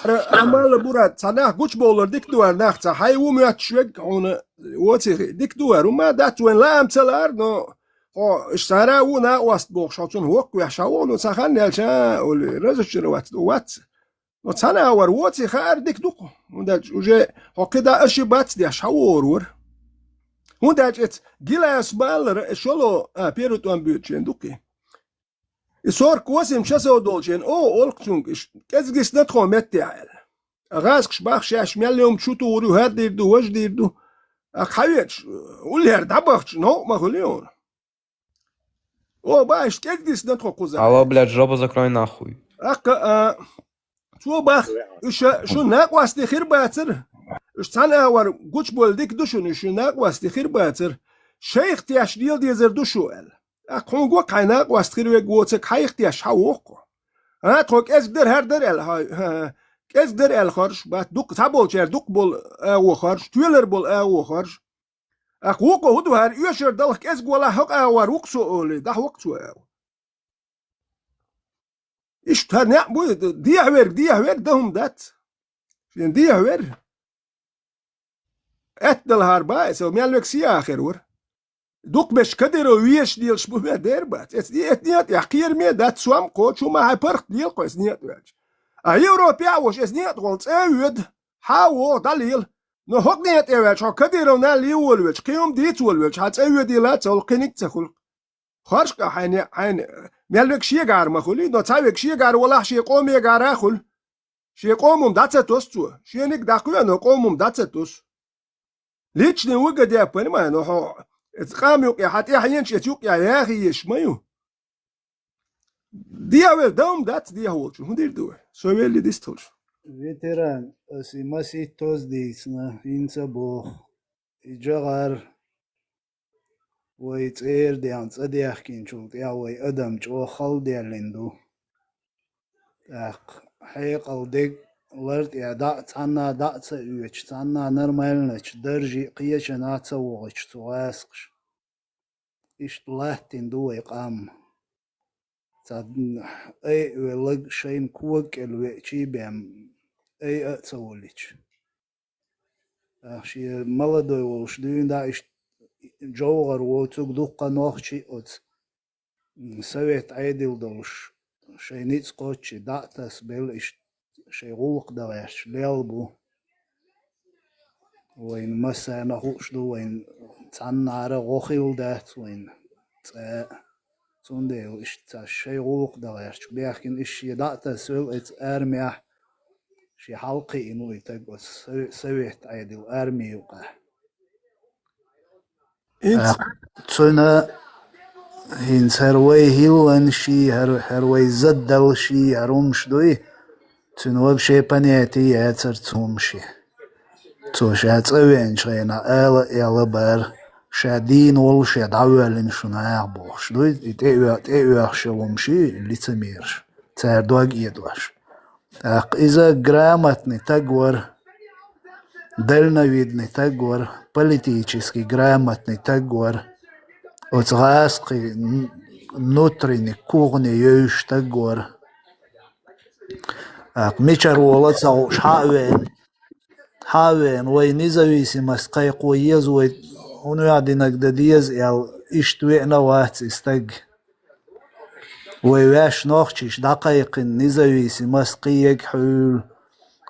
Амала Мурад, цхьа нах гучубовлар дика ду аьлла нах, цхьа хьайн ву моьттуш верг хьуна воций хи-, дика ду аьлла. ХӀума дац вайн лаам ца лаар, но хьо иштта цара а ву накъост бохуш, хьо цунна воккха веш хьан ву, ну, цхьа хан яьлча, олий, разочароваться ду вац. Кхо цхьана а вар воци хаар дика ду-кх. ХӀунда аьлча уже хьо кхидӀа а ши бац деш, хьавор вар. ХӀунда аьлча эц гилас баллара, э, шоло, а, первый тӀом буьйцучен ду-кх. И сорок восемь часов долчен, о, олк цунга, иш кӀезигисна тхо меттехь аьлла. А гӀазкхаш бах шаьш мел йомчу шу тухур ю, хӀара дийр ду, важа дийр ду. А хьавечу, уллера дӀабахча, новкъа ма хуьлу хьуна. О, ба, иш кӀезигисна тхо кхуза. Алло, блядь, жопу закрой нахуй. Аккха, а, цо бах, уьш шу накъостий хир бацара. Уьш цхьана а вар гучуболу дика ду шуна, уьш шу накъостий хир бацара. Шайх теш дела дезар ду шу аьлла. ТӀаккха хьуна го хьайн накъост хир верг воцург хьайх теш хьан воккху? ХӀа, тхо кӀезиг дара, хӀара дара аьлла, хьо, хӀа, хӀа, кӀезиг дара аьлла хорш бац, дукха цхьаболчара дукха болу агӀо хорш, тоьлар болу агӀо хорш. ТӀаккха вукхо хӀун ду хӀара оьшур далх кӀезиг волахь хӀокху агӀор вукху со олий, дахьа вукху цо агӀо. Иштта хӀара некъ буй, дехьаверг, дехьаверг дан хӀума дац. Шен дехьавер. Аьтту дала хӀара бан эцо, мел век сияхир вара. Дукха беш Кадыров вешаш лелаш бу вен дер бац. Эц, эц некъа тӀехь кхераме дац, сом кхочу, ма хьайн паргӀат лела кхо эц некъа тӀе ваьлча. А Европе а вош эц некъа тӀе волу цӀа а воьду, хьан а вогӀу дӀалела. Но хӀокху некъа тӀе ваьлча, хьо Кадыровна ле волавелча, кхин хӀума дийца волавелча, хьан цӀа а воьдийла ца хуьлу, кхиниг а ца хуьлу. Хоршкъа хьайна, хьайна, мел век шегара ма хуьлий, но цхьа век шегара валахь, шен къомегара а хуьлу. Шен къомам дӀа ца тосу цо. Шениг дӀакхоьу, но къомам дӀа ца тосу. Личный выгода, понимаю, но хьо, эца къам юкъе хьан тӀаьхьенаш, эца юкъе яхъеш ма ю. Дехьавер дан дац, дехьа волчу. ХӀун дийр ду вай? Со велли дистхуьлуш. Ветеран, аса и масийтта тоз дийцина, хӀинца а боху. И жагӀар вай цӀера ден цӀа дехкинчул тӀаьхьа вай адам чӀогӀа хала даьллина ду. ТӀаккха хьекъал дерг лар тӀе дӀа а, цхьанна а дӀа а ца оьцуш, цхьанна а нормальначу даржий а кхечанхьа ца вогӀуш цу гӀазкхаша. Иштта латтина ду вай къам. Цхьа айа а велларг шайна кога кӀел веачий бен, айа а ца волуьйтуш. Шен молодой волуш дуьйна дӀа иштта жовгӀар воцург дуккха нохчий оцу, м, совет Ӏедал долуш, шайн ницкъ кхоччий дӀа а тасабелла иштта шайн гӀуллакх дан гӀерташ лелла бу. Вайна массарна хууш ду, вайна цхьаннара гӀо хилла дац вайна цкъа а. Цундела иштта цхьа шайн гӀуллакх дан гӀерташ бехкина, иштта шен дӀа а тасавелла оцу армехь, шен хьалакхиъна ву и таг оцу сове-, совет Ӏедал арми юкъахь. ХӀинца, цуьнан хӀинца хӀара вай хӀиллан ший, хӀара, хӀара вай заддал ший, хӀара хӀумаш дуй, цуьнан вообще понятие яцара цу хӀумашин. Цо ша цӀа веанчу хенахь ала а аьлла бара, ша дийна волу, ша дӀавоьллина шуна наха бохуш дуй, и тӀеоь-, тӀеоьхуш йолу хӀумаший, лицемераш, цара дог эдош. ТӀаккха иза грамотный таг вара, дальновидный таг вара, политически грамотный таг вара. Оцу гӀазкхийн н-, внутренний кухне йевзаш таг вара. ТӀаккха мичара волу ца хууш хьа а веана, хьа а веана, вай независимость кхайкхо еза, вай хӀун веа динарг дан деза аьлла, иштта веана вац и стаг. Вай ваьш нохчиш дӀакхайкхина независимость кхиега хьуьлла,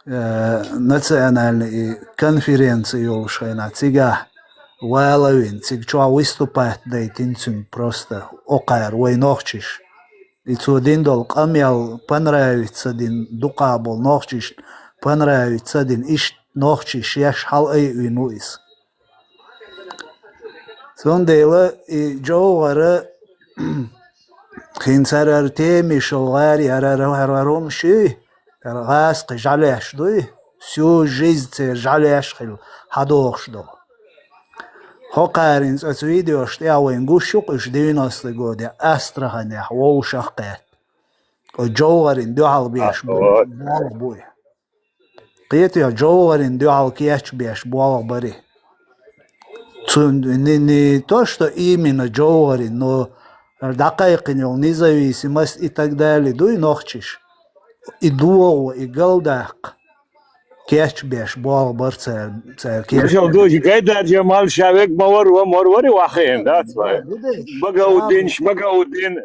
э, национальный и конференция йолуш хенахь цигахь валавина, цига чохь выступать дайтина цуьнга просто окхара вай нохчиш. И цо дина долу къамел понравиться дина дукха болу нохчиш понравиться дина, иштта нохчиш еш хьала айвина ву иза. Цундела и жовгӀара хин цара теми шо гӀари хӀара, хӀара, хӀара хӀумаш юй, хӀара гӀазкхи жӀалеш дуй, всю жизнь церан жӀалеш хилла хьадохуш долу. ХӀокхарин цӀа цу видеош тӀехь вайн гуш ю-кх уьш девяностый годехь Астраханехь вовшах а кхетта. Оцу жовгӀарин дуьхьал беш болх буй. Кхетий, жовгӀарин дуьхьал кечбеш болх бари. Цуьнан не, не то, что именно жовгӀарин, но дӀакхайкхина йолу независимость и так далее дуй нохчиш. И догӀо, и галдаккха кечбеш болх бар цара, цара кечбеш. Мишал дуй, Гайдар Жамал ша вег ма вар, ва мар вари вахийна, дац вай. Багауддин, ш-, Багауддин,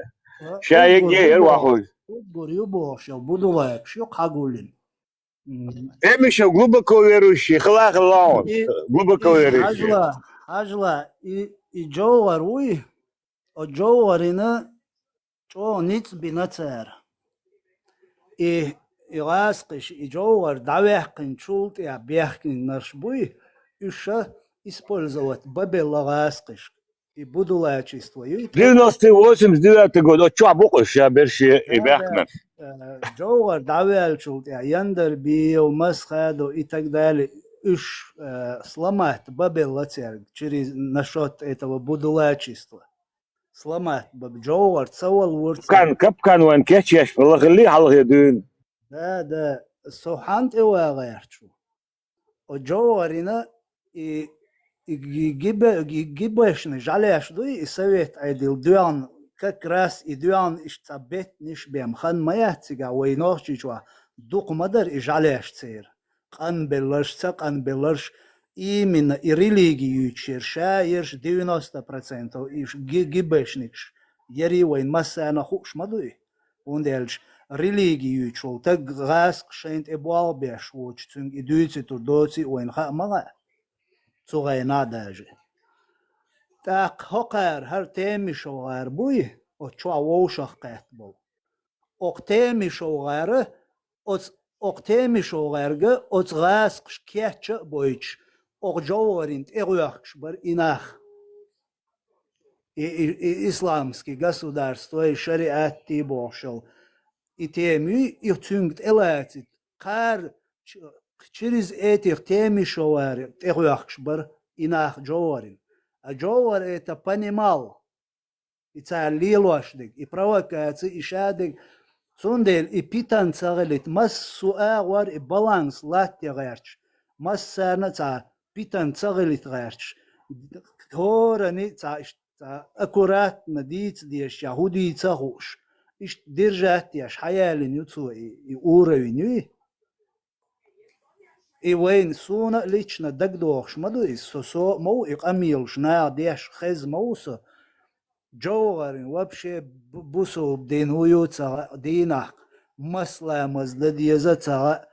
ша егге яр вахуй. Уггар ю бохуш, ю будулайкаш, ю кхагуллин. Эмиша глубоко верующий, хила хила он. И- Глубоко И верующий. хьажала, хьажала, и, и Джовгар вуй, о Джовгарина чӀо ницӀ бина цара. И, и гӀаскхиш, и Джовгар дӀаваьккхинчул тӀе бехкинарш буй, уьш ша использовать бабелла гӀаскхиш. И будулачество юй. Девяносто восемьдесят девятый год, от чё буквы, я берши и Да, бехнер. Э, Джовгар дӀаваьлчул тӀе Яндарбиев, Масхадов и так далее. Уьш э, сломать бабелла церг через насчет этого будулачества. Сломать баб Джовгар цавал вурц. Капкан, капкан вайн кечеш, лахли, халхи дюн. Да, да. Со хьан тӀе вагӀаярчу. О Джовгарина и, и ги- гибе- ги- гибешни жалеш дуй, и совет айдил дуян, как раз и дуян ишца бетниш бем хан ма яц цига вай нохчичва, дукх ма дар и жалеш цер. Къанбелларш, ца къанбелларш, именно и религиючер ша ерш девяносто процентов иш ги- гибешникш яри вайн массана хуш ма дуй. Унделч религиючул таг гӀаскх шайн тӀе болх беш вочу цуьнга и дуьйци тур доци вайн хаа ма гӀа. Цу гӀайна даже. ТӀаккха хӀокхара хӀара Темишев гӀар буй, оцу чохь вовшах кхетта болу. Окх Темишев гӀара, оц-, окх Темишев гӀаьрга оцу гӀаскхаш кечча а бойтуш, окх Джовгарин тӀегӀоьхкуш бара и нах. И, и, и исламский государство, и шариатти бохуш йолу. И тема ю, и цуьнга тӀелацит. Кхара ч- через этих Темишевари тӀегӀоьхкуш бара и нах Джовгарин. А Джовгар это понимал. И цара лелош дерг, и провокаци, и шадерг. Цундела и питан ца хилийта, массо а агӀор и баланс латте гӀерташ, массарна а цхьа питан ца хилийта гӀерташ, хӀорани цхьа иш- цхьа аккуратно дийца дезаш, я хӀун дийца а хууш, иштта держать еш, хьаяллина ю цо и, и уровень юй. И вайна суна а лично дагадохуш ма ду иза, со, со а ма ву и къамелаш наха деш, хеза ма ву со. Джовгарин вообще бу- бусулба дин ву ю ца хаьа, дийнахь масала маза дан деза ца хаьа,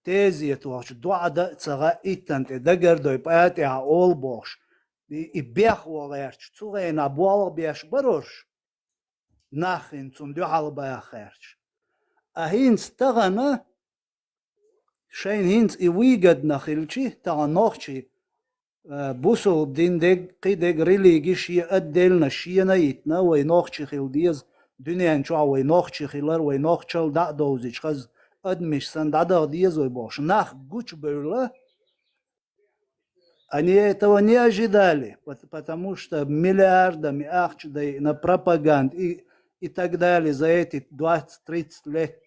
тезетохчу доӀа дан а ца хаьа, иттан тӀе дагардой пӀатӀехьа олу бохуш. И, и бехво гӀерташ, цу гӀайна болх беш барорш, нах хин цунна дуьхьал баха гӀерташ. А хӀинца тахана, шайна хӀинца и выгодно хилчи, тахана нохчий, э, бусулба дин дег, кхидег религи шен отдельно шена а йитна, вай нохчий хила деза, дуьнен чохь вай нохчий хилар, вай нохчалла дӀа а довзича хаза адамаш санна дӀадаха деза вай бохуш. Нах гучубевлла, они этого не ожидали, пот- потому что миллиардами ахча дайна, пропаганда и, и так далее за эти двадцать-тридцать лет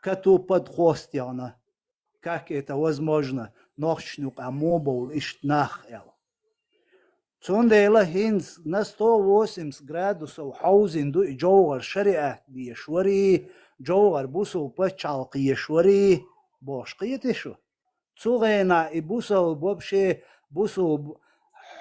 коту под хвост яхна. Как это возможно? Нохчашна юкъа муха бовлу иштта нах аьлла. Цундела хӀинца на сто восемьдесят градусов хьовзина ду и Джовгар шариат дезаш варий, Джовгар бусулба пачхьалкх езаш варий, бохуш кхетий шу? Цу гӀайна и бусулба вообще, бусулба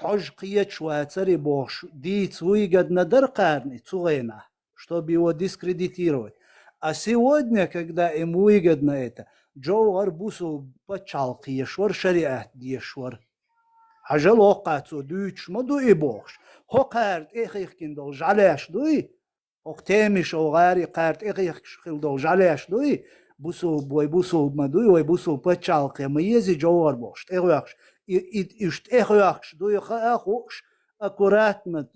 хьожа кхеташ вацари бохуш, дийца выгодно дара кхарна и цу гӀайна, чтобы его дискредитировать. А сегодня, когда им выгодно это, Джовгар бусулба пачхьалкх езаш вара, шариат дезаш вара. Хьажал, хӀокхо цо дуьйцуш ма ду и бохуш. ХӀокхара тӀе хихкина долу жӀалеш дуй? ХӀокху Темишев гӀари кхара тӀе хихкаш хила долу жӀалеш дуй? Бусулба, вай бусулба ма дуй, вай бусулба пачхьалкхе ма езий Джовгар бохуш, тӀехоьхкуш. И, и, уьш тӀехоьхкуш дуй хаа а хууш, аккуратно,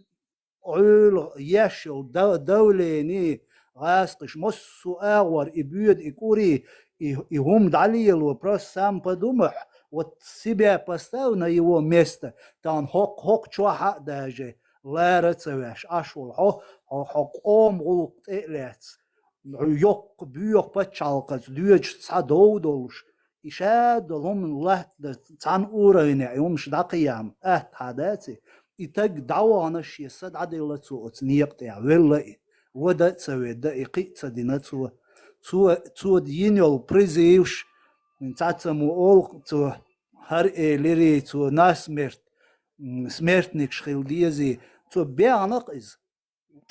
Ӏуьйла еш йолу да- давлени, гӀаскхиш, массо а агӀор и боьду, и кӀури, и, и хӀума дӀалело, просто сам подумай, вот себя поставь на его место, тахана хӀокху, хӀокху чохь а даже лара а ца веш, Ӏаш волу хьо, хьо, хьо къоман гӀуллакх тӀе а лаьцна, йоккха боьха пачхьалкхаца доьдуш цхьа дов долуш, и ша долу хӀума латта цхьана уровне и хӀумаш дӀакхиам атта хьан даций? И таг дӀавахана шен са дӀаделла цо оцу некъа тӀехь, велла и, вада а ца ведда, и кхиъ а ца дина цо. Цо, цо йина йолу призывш, цхьацца мо олу цо, хӀара элирий цо, насмерть, м, смертникаш хила дезий, цо бехнакх иза.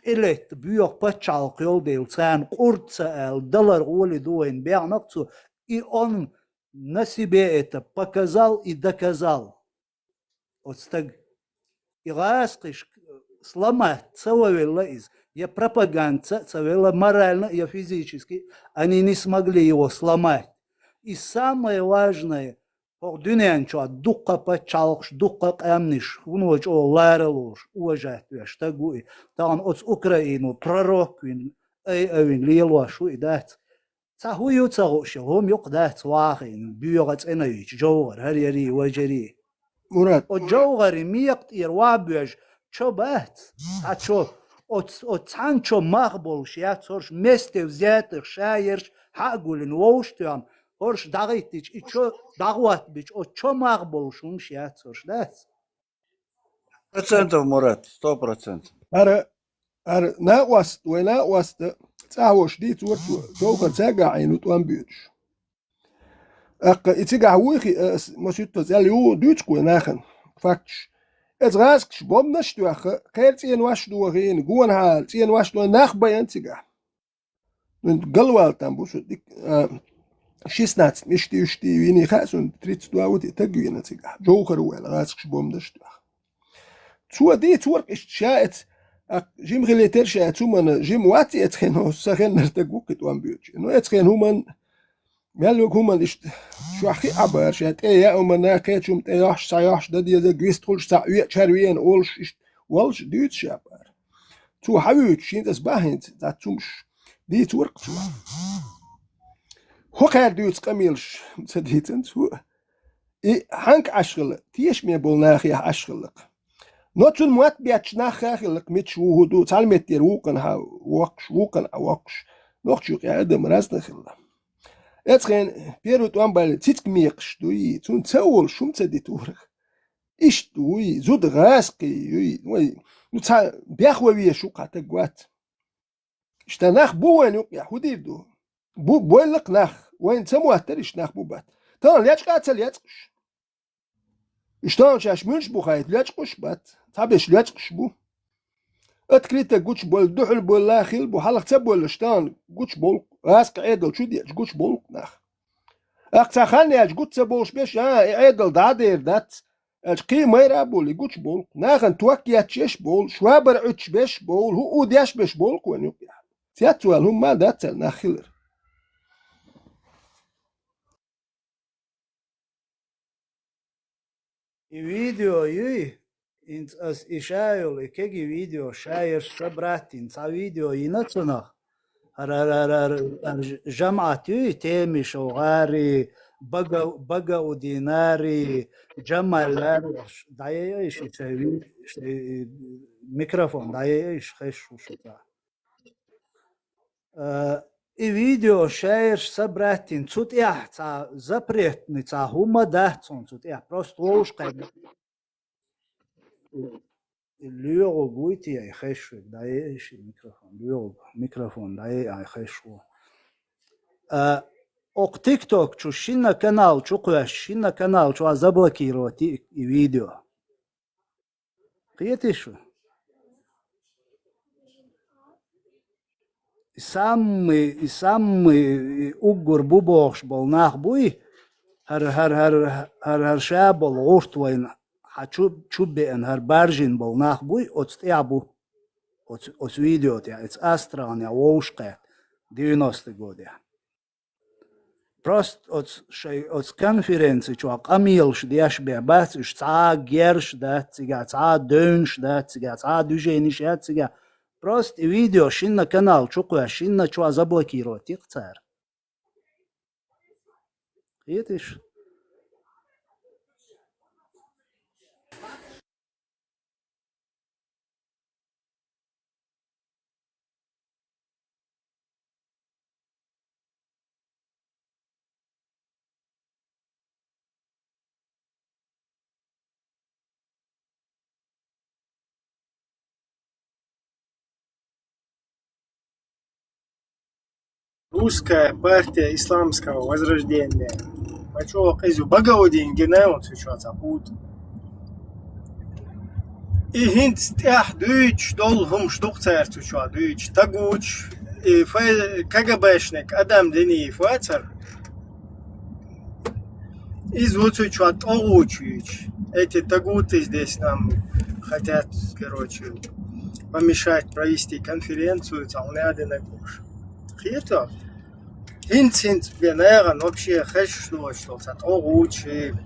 ТӀелетта боьха пачхьалкх йолу дела, царна къурд ца аьлла, далар гӀоли ду вайна бехнакх цо, и он на себе это показал и доказал. Оцу стага. И гӀазкхиш сломать ца вавелла иза, я пропаганда ца велла, морально, я физически, они не смогли его сломать. И самое важное, хӀокху дуьнен чохь дуккха пачхьалкхаш, дуккха къаьмнаш, хӀуно чӀогӀа лара лоруш, уважать веш стаг ву и. Тахана оцу Украино пророк вина, ай а вина лелош ву и, дац? Цхьа хӀун ю ца хууш, хӀума юкъа дац вахийна, боьха цӀена йича, жовгӀар, хӀара ярий, важарий. Мурат. Оцу жовгӀаре мекха тӀера ван боьжа чо бац? Цхьа чо, оц-, оцу цхьана чо мах болуш яц хӀорш, месте взятых ша ерш хьа а гулина, вовш а тоьхна, хӀорш дӀагӀиттича, и чо дӀагӀоттабича, оцу чо мах болуш хӀумаш яц хӀорш, дац? Процентов, Мурат, сто процентов. ХӀара, хӀара накъост, вай накъоста цӀахь волуш дийца вара цо, товхар цаьргахь Ӏийна ву тӀом боьдуш. ТӀаккха и цигахь вуй хи, ас масуьттаза аьлла ю, дуьйцу-кх вай нахана факташ. Эцу гӀазкхаша бомбанаш а тоьхна, кхера цӀенош а дохийна, гонахьара цӀенош а дохийна, нах байина цигахь. Вайн галвала там бу со дика, а, шестнадцать мешков, мешков вийна хаьа суна, тридцать два вот и таг вийна цигахь. Жовхар ву аьлла, гӀазкхаша бомбанаш а тоьхна. Цо дийца вара-кх иштта ша эцу, а, жима хилийтира ша эцу хӀуманна, жима вац и эцу хенахь, сан хеннара стаг ву-кх и тӀом боьдуш. Но эцу хенахь хӀуманна, мел йолу хӀуманна иштта, чохь хи а бара ша, тӀе яа хӀуманна, кхечу хӀума тӀе йохьуш, схьайохьуш, дан дезарг вистхуьлуш, схьа оьцуш, хӀара вена олуш, иштта волуш дуьйцу ша бара. Цо хьан вуьйцу, шен цӀа бахьинца, цхьацца хӀумаш дийца вара-кх цо. ХӀокхара дуьйцу къамелаш ца дийцина цо. И хьанга Ӏаш хилла, тешаме болу нахехь Ӏаш хилла-кх. Но цунна мотт бетташ нах а хилла-кх, мичахь ву, хӀун ду, цхьана меттера вукхунна хьан воккхуш, вукхунна Ӏан воккхуш, нохчийн юкъахь адам разный хилла. Эцу хенахь первый тӀом баьлла цициг мекхаш дуй, цунна ца олуш хӀума ца дитора-кх. Иштта вуй, зуда гӀазкхий юй, вай, ну, цхьа бехван везаш ву-кх хьан стаг, вац. Иштта нах бу вайна юкъахь, хӀун дийр ду? Бу, бойла-кх нах, вайна ца моттара иштта нах бу, бац. Тахана лечкъа а ца лецкъаш. Иштта тахана шаьш муьлш бу хаийта, лечкъаш а бац. Цхьаберш лечкъаш бу. Открыто гучубойла, дуьхьал бойла хилла бу, хьалха ца бойла, иштта тахана гучуболу-кх, гӀазкхийн Ӏедал чу деъча гучуболу-кх нах. ТӀаккха цхьа хан яьлча гучу ца болуш берш, а, и Ӏедал дӀа а дер дац. Аьлча кхин майра а болу, и гучуболу-кх. Нахана ток етташ еш болу, швабра Ӏуьттуш берш болу, хӀу у деш берш болу-кх вайн юкъахь. Цецвала хӀумма а дац цара нах хилар. И видео юй, хӀинца ас и ша йолу, и кегий видео ша ерш собрать йина, цхьа видео йина цунах. ХӀара, хӀара, хӀара, хӀара ж-, жамаӀат юй, Темишев гӀари, Бага-, Багаудин ари, Джамал ари. ДӀаяйа иш, и шайн ви-, шайн микрофон дӀаяйа иш, хезаш ву шу цхьа. Э, и видео ша ерш собрать йина, цу тӀехь цхьа запретный цхьа хӀума дац хьуна цу тӀехь, просто вовшахкхетта. И лоьгӀург вуй те, ай хезаш верг, дӀаяйа иш и микрофон, лоьгӀург, микрофон дӀаяйа, ай хезаш ву. А, окху TikTok чу шинна канал чу кхоьссича, шинна канал чохь заблокировать йи и видео. Кхетий шу? И самый, и самый, и уггар бу бохуш болу нах буй, хӀара, хӀара, хӀара, хӀара, хӀара ша болу гӀурт вайна хьан чу, чу беана, хӀара баржийна болу нах буй, оцу тӀехь бу, оцу, оцу видео тӀехь, оцу Астраханехь вовшахкхетта, девяностый годехь. Просто оцу шайн, оцу конференци чохь къамелаш деш бен бац уьш, цхьа а герш дац цигахь, цхьа а девнаш дац цигахь, цхьа а движениш яц цигахь. Просто и видео шинна канал чу кхоьссича, шинна чохь заблокировать йи-кх цара. Кхетий шу? Русская партия исламского возрождения. Ма чӀогӀа къиза ю, Багаудин гина оцу чохь цхьа кхуд. И хӀинца тӀехь дуьйцуш долу хӀумаш ду-кх цара цу чохь дуьйцуш, тагучу, и фай-, КГБшник Адам Диниев вацара. Из вуцучу а тӀогӀучу йича, эти тагуты здесь нам хотят, короче, помешать провести конференцию, цхьа хӀуна а динарг бохуш. Кхета? ХӀинца-хӀинца бен нагӀан вообще хезаш доцуш долу цхьа тӀогӀучу,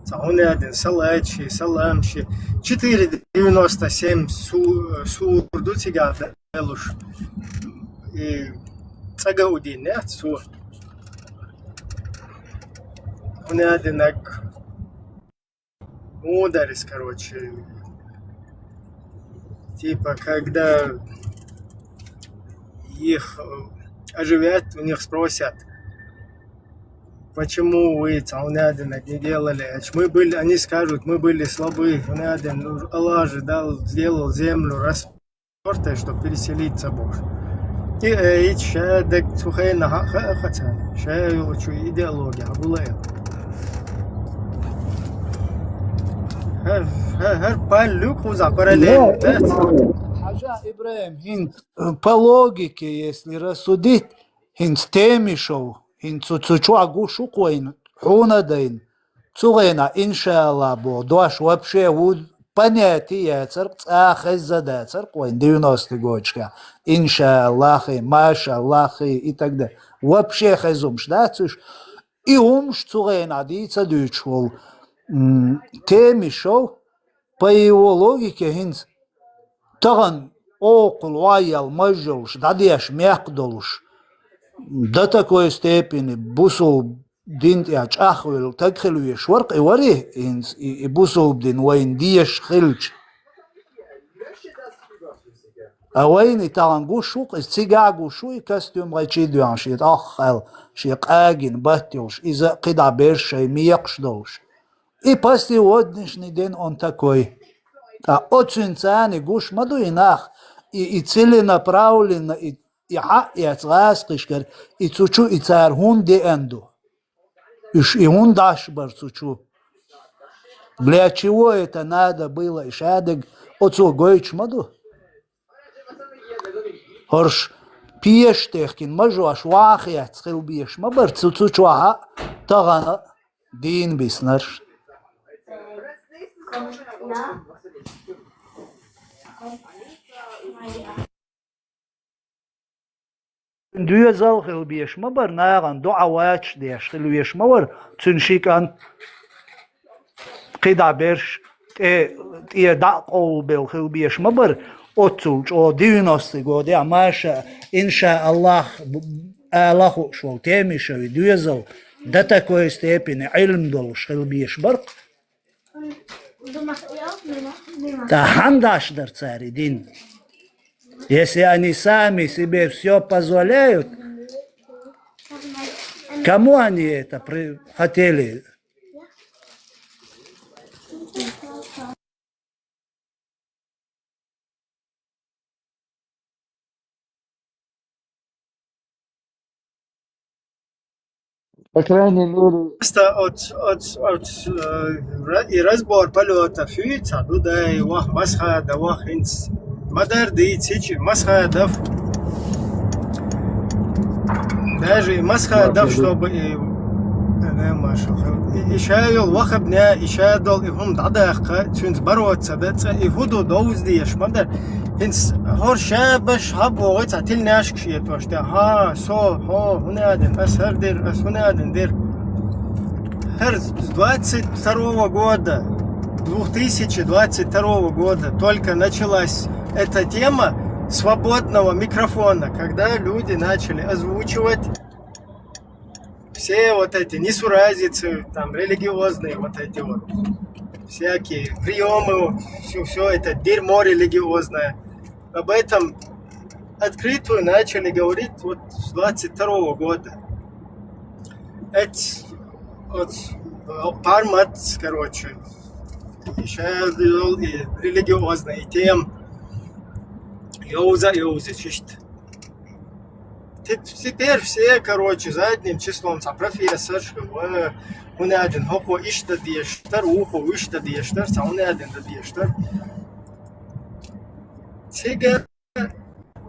цхьа хӀуна а дина салачи, саламши. Четыре девяносто семь су-, сур ду цигахь делуш. И цӀа гаудийнехь цо. ХӀуна а динарг. Мударис, короче. Типа, когда их э, оживят, у них спросят, почему вы цхьа хӀуна а динарг не делали? А мы были, они скажут, мы были слабы, хӀуна а дина, ну, Аллах же дал, сделал землю, рас- Ортай, чтоб переселиться бохуш. И, э, ит ша даг цу хенахь а хаа хацана, ша йолчу идеология хьабула эр. Хьа-, хьа-, хӀара паллук кхузахь параллельно дац. Хьажа, ИбрахӀим, хӀинца, э, по логике, если рассудить, хӀинца Темишев, хӀинца цу, цу чохь гуш ву-кх вайна, хьуна а дайна. Цу хенахь, иншааллахӀ, боху дош вообще ву-, понятие яцара-кх, цкъа а хезна дацара-кх вайн девяностые годашкахь, иншааллахӀ, машааллахӀ и так далее. Вообще хезна хӀумнаш дац уьш. И хӀумнаш цу хенахь дийца а дуьйцуш волу, м, Темишев, по его логике, хӀинца тахана окхул вай ял маж йолуш, дӀадеш мехк долуш, до такой степени бусул дин тӀехь чӀагӀвелла таг хила веш вара-кх и, вари, хӀинца и, и бусулба дин вайна дезаш хилча. А вайна и тахана гуш ву-кх иза, цигахь а гуш ву и костюм гӀайчий а доьгӀна, шен тӀох аьлла, шен къагина батт йолуш, иза а кхидӀа берш шайн мекхаш долуш. И по сегодняшний день он такой. Ткъа оцуьнан царна гуш ма ду и нах, и, и целенаправленно, и, и хьаъ эцна гӀазкхишкара, и цу чу и цара хӀунда деана ду? Уьш и хӀунда дӀаш бара цу чу? Для чего это надо было, и шадерг оцо гойтуш ма ду? ХӀорш пеш а техкина, мажош ван а хецна хила безаш ма бара цу, цу чохь а, тахана а дийна биснарш. Доьзал хила безаш ма бара, нахана доӀа вача деш хила веш ма вара цуьнан ши кӀант. КхидӀа берш тӀе, тӀе дӀа а къовлабелла хила безаш ма бара, оццул чӀогӀа девяностые годы, я, маша, иншааллахӀ, б-, ала хууш волу Темишеви доьзал до такой степени Ӏилма долуш хила безаш бара-кх. Ткъа хьанна дӀаш дара цара и дин? Если они сами себе всё позволяют, кому они это при-, хотели? По крайней мере, просто от, от, от, э, ра-, и разбор полётов, и ца ду дай, вах, Масхада, вах, инц. Мадар ди, цичи, Масхадов. Даже и Масхадов, чтобы и, э, не, Маша, и, и шайол вахабня, и шайдол, и хум дадахка, цюнц бороться, да, ца, и худу доуздеш, мадар. Инц, хор шабаш, хабо, ца, тилняшк шиетош, да, ха, со, хо, хунадин, ас хардир, ас хунадин дир. Хар с двадцать второго года, двух тысячи двадцать второго года только началась эта тема свободного микрофона, когда люди начали озвучивать все вот эти несуразицы, там, религиозные вот эти вот всякие приемы, все, все это дерьмо религиозное. Об этом открытую начали говорить вот с двадцать второго года. Эц, вот, пармат, короче, и шайл, и религиозный тем, йоуза, йоуза, чисто. Те-, теперь все, короче, задним числом, ца, профессор, ва, хунадин, хохо, ишта дештар, ухо, ишта дештар, ца, хунадин да дештар. Цигар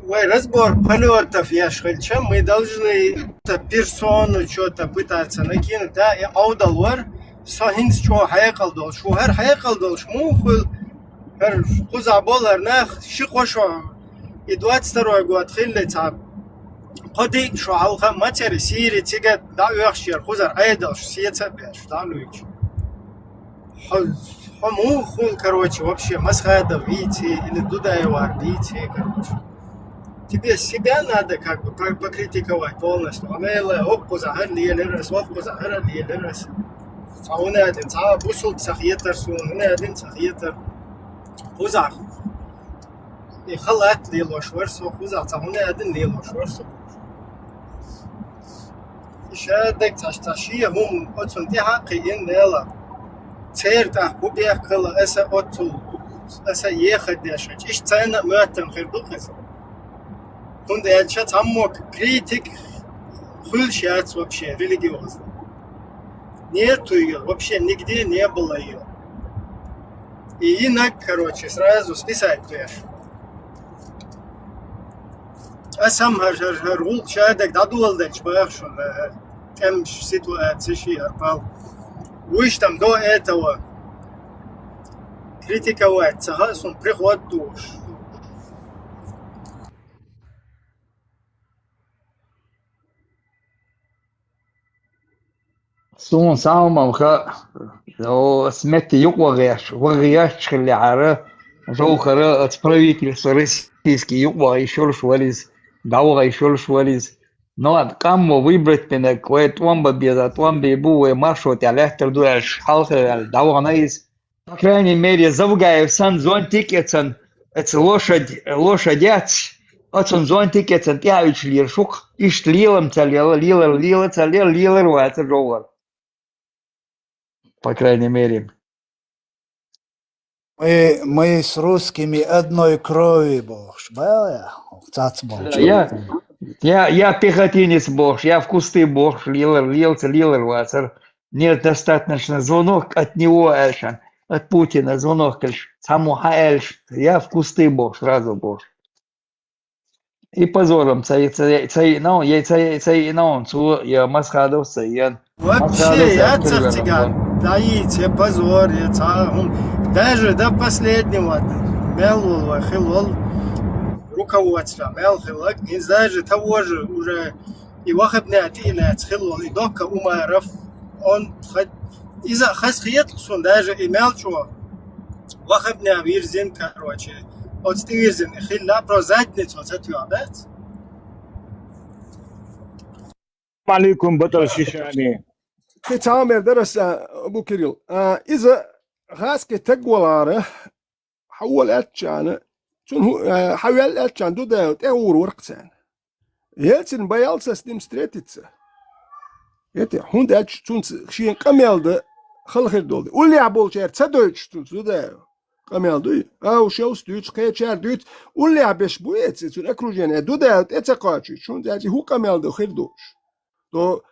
Вай разбор полётов еш хилча, мы должны эту персону что-то пытаться накинуть, да, и Ӏовдал вар, со хӀинца чӀогӀа хьекъал долуш ву. ХӀара хьекъал долуш муха хуьлу, хӀара кхузахь болар нах ши-кхо шо, и двадцать второй год хилла цхьа кхо-диъ шо хьалха мацара Сири цига дӀаоьхуш яра кхузара Ӏедалш, сеца а беш, дӀа а луьйчу. Хьо, хьо муха хуьлу, короче, вообще, Масхадов вийци или Дудаевар дийци, короче. Тебе себя надо как бы по- покритиковать полностью. Хьо мела, хӀокхуза хӀара лелира ас, хӀокхуза хӀара лелира ас. Цхьа хӀуна а дина, цхьа бусулба ца хетар суна, хӀуна а дина ца хетар. Кхузахь и халат лелош вара со, кхузахь цхьа хӀуна а дина лелош вара со. И ша дагца цхьа шен хӀума оцунна тӀаьхьа а кхиъна мела. Церан тӀаккха хӀун бехк хилла аса оццул, аса еха деш, иштта царна а моьттан хир ду-кх иза. ХӀунда аьлча цхьаммо критик хуьлуш яц вообще религиозно. Нету её, вообще нигде не было её. И йинарг, короче, сразу списать деш. Аса-м хӀара, хӀара, хӀара гӀуллакх ша дага дӀадоладелча баха шуна, хӀара тӀемаш, ситуацеш, хӀара пал. Вуьш там до этого критиковать ца хаьа суна, приход духуш. Суна самам хаьа, о, ас метте юкъа вахеш, вахеш хиллехьара, жовхара, ас правительство российский юкъа вахийш йолуш вара иза, дӀавахийш йолуш вара иза. Но къам мо выбрать бинарг, вай тӀом бан беза, тӀом бийр бу, вай маршо тӀехь лаьттар ду аьлла, хьалха аьлла, дӀавахана иза. По крайней мере, Завгаев санна зонтик эцан, эца лошадь, лошадь яц, оцун зонтик эцан тӀаьхьуьйтуш лела шух, иштта лелам ца лела, лелар, лела ца лела, лелар ваца жовхар. По крайней мере. Мы, мы с русскими одной крови, бохуш, баьлла, цац болчу. Я, я, я пехотинец, бохуш, я в кусты, бохуш, лелар, лелца, лелар вацар. Нет, достаточно звонок от него, аьлла, от Путина звонок, аьлла, цхьаммо хьан аьлла, я в кусты, бохуш, сразу, бохуш. И позором ца, ца, ца, ну, я ца, ца, ну, цо, я Масхадов ца, я Вообще, Масхадов ца, я цах цигахь дӀайийца, я позор, я цхьа хӀума. Даже до последнего мел волу вай хилла волу руководство, мел хилла, иза даже того же уже и вахабнеа тӀе а лаьцна хилла волу, и Докка Умаров, он хат-, иза хаза хета суна даже и мел чӀогӀа вахабнеа вирзина, короче, оцу тӀе вирзина хилла, просто задница оцу тӀе дац. Алейкум, Батал Шишани. Кхин цхьа мер дара аса, Абу Кирилл. А, иза гӀазкхи таг валара, хьан вола аьллачарна, цунна хӀу-, а, хьан ваьлла аьллачарна Дудаев тӀе гӀур вара-кх царна. Ельцин боялся с ним встретиться. Эти, хӀунда аьлча цунца шен къамел дан хала хир долу. Уллехь болчара ца дойтуш цунца Дудаев. Къамел дуй? Ау, шовс дуьйцу, кхечара дуьйцу. Уллехь беш бу эци, цуьнан окружение, Дудаев тӀе ца кхочуьйтуш, хӀунда аьлча хӀун къамел ду хир долуш. То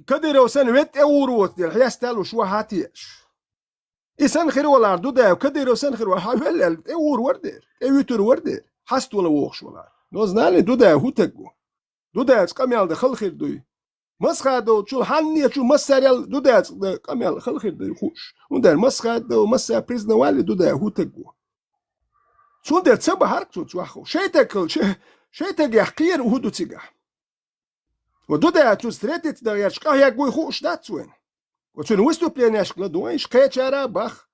Кадыров санна ведда тӀе гӀур воцу дела, хьесталуш ван хьан теаш. И санна хир валахь Дудаев, Кадыров санна хир валахь, хьан велла аьлла, тӀе гӀур вара дера, тӀе вуьтур вара дера. Хьаставала вогӀуш валахь. Но знали Дудаев хӀун таг ву? Дудаевца къамел дан хала хир дуй? Масхадовчул хьаннечу массарел Дудаевца къамел хала хир дуй хууш. ХӀунда аьлча Масхадов, масса признавали Дудаев хӀун таг ву. Цундела ца бахьарг цо чохь хӀу. Шайтаг хилча, шайтагех кхера хӀу ду цигахь? Ва Дудаев цуьнца встретиться дан гӀерташ къахьегна вуй хууш дац вайна? Ва цуьнан выступленешка ладогӀийша кхечара а бах.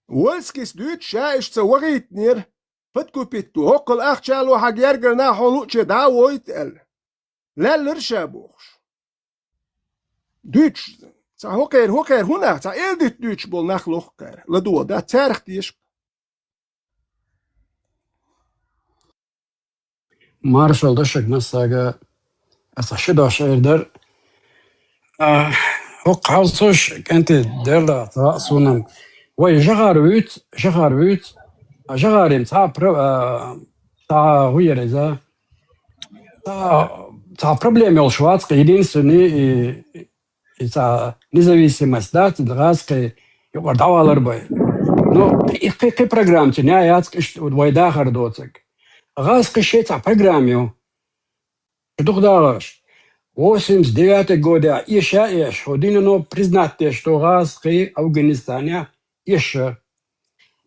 Вольскийс дуьйцу ша иштта ца вахийтинера, подкупить ду, хӀокхул ахча ло хьан гергара нах хьо луъче дӀа а войта аьлла. Лаьллара ша бохуш. Дуьйцуш, цхьа хӀокхера, хӀокхера хӀун нах, цхьа элдитта дуьйцуш болу нах лоху кхара. ЛадогӀа дац, царах теша. Маршалла ду шуьга массаьрга, аса ши дош эр дара. А, хӀокху хьовсуш, кӀентий, дерла ца хаьа суна-м. Вай жахар вуьйцу, жахар вуьйцу, а жахарийн цхьа а про-, а, цхьа а хӀун яра иза? Цхьа, цхьа проблема йолуш вац-кх, единственный, и, и цхьа независимость дац, гӀазкхи юкъара дӀавалар бен. Ну, кхи, кхи, кхи программа цуьнан яц-кх иштта вай дахар доцург. гӀазкхий шеца программа ю. Шу дукха дагӀаш. Восемьдесят девятый года эша эш, хӀу динано признать деш ду гӀазкхий Афганистанехь эша.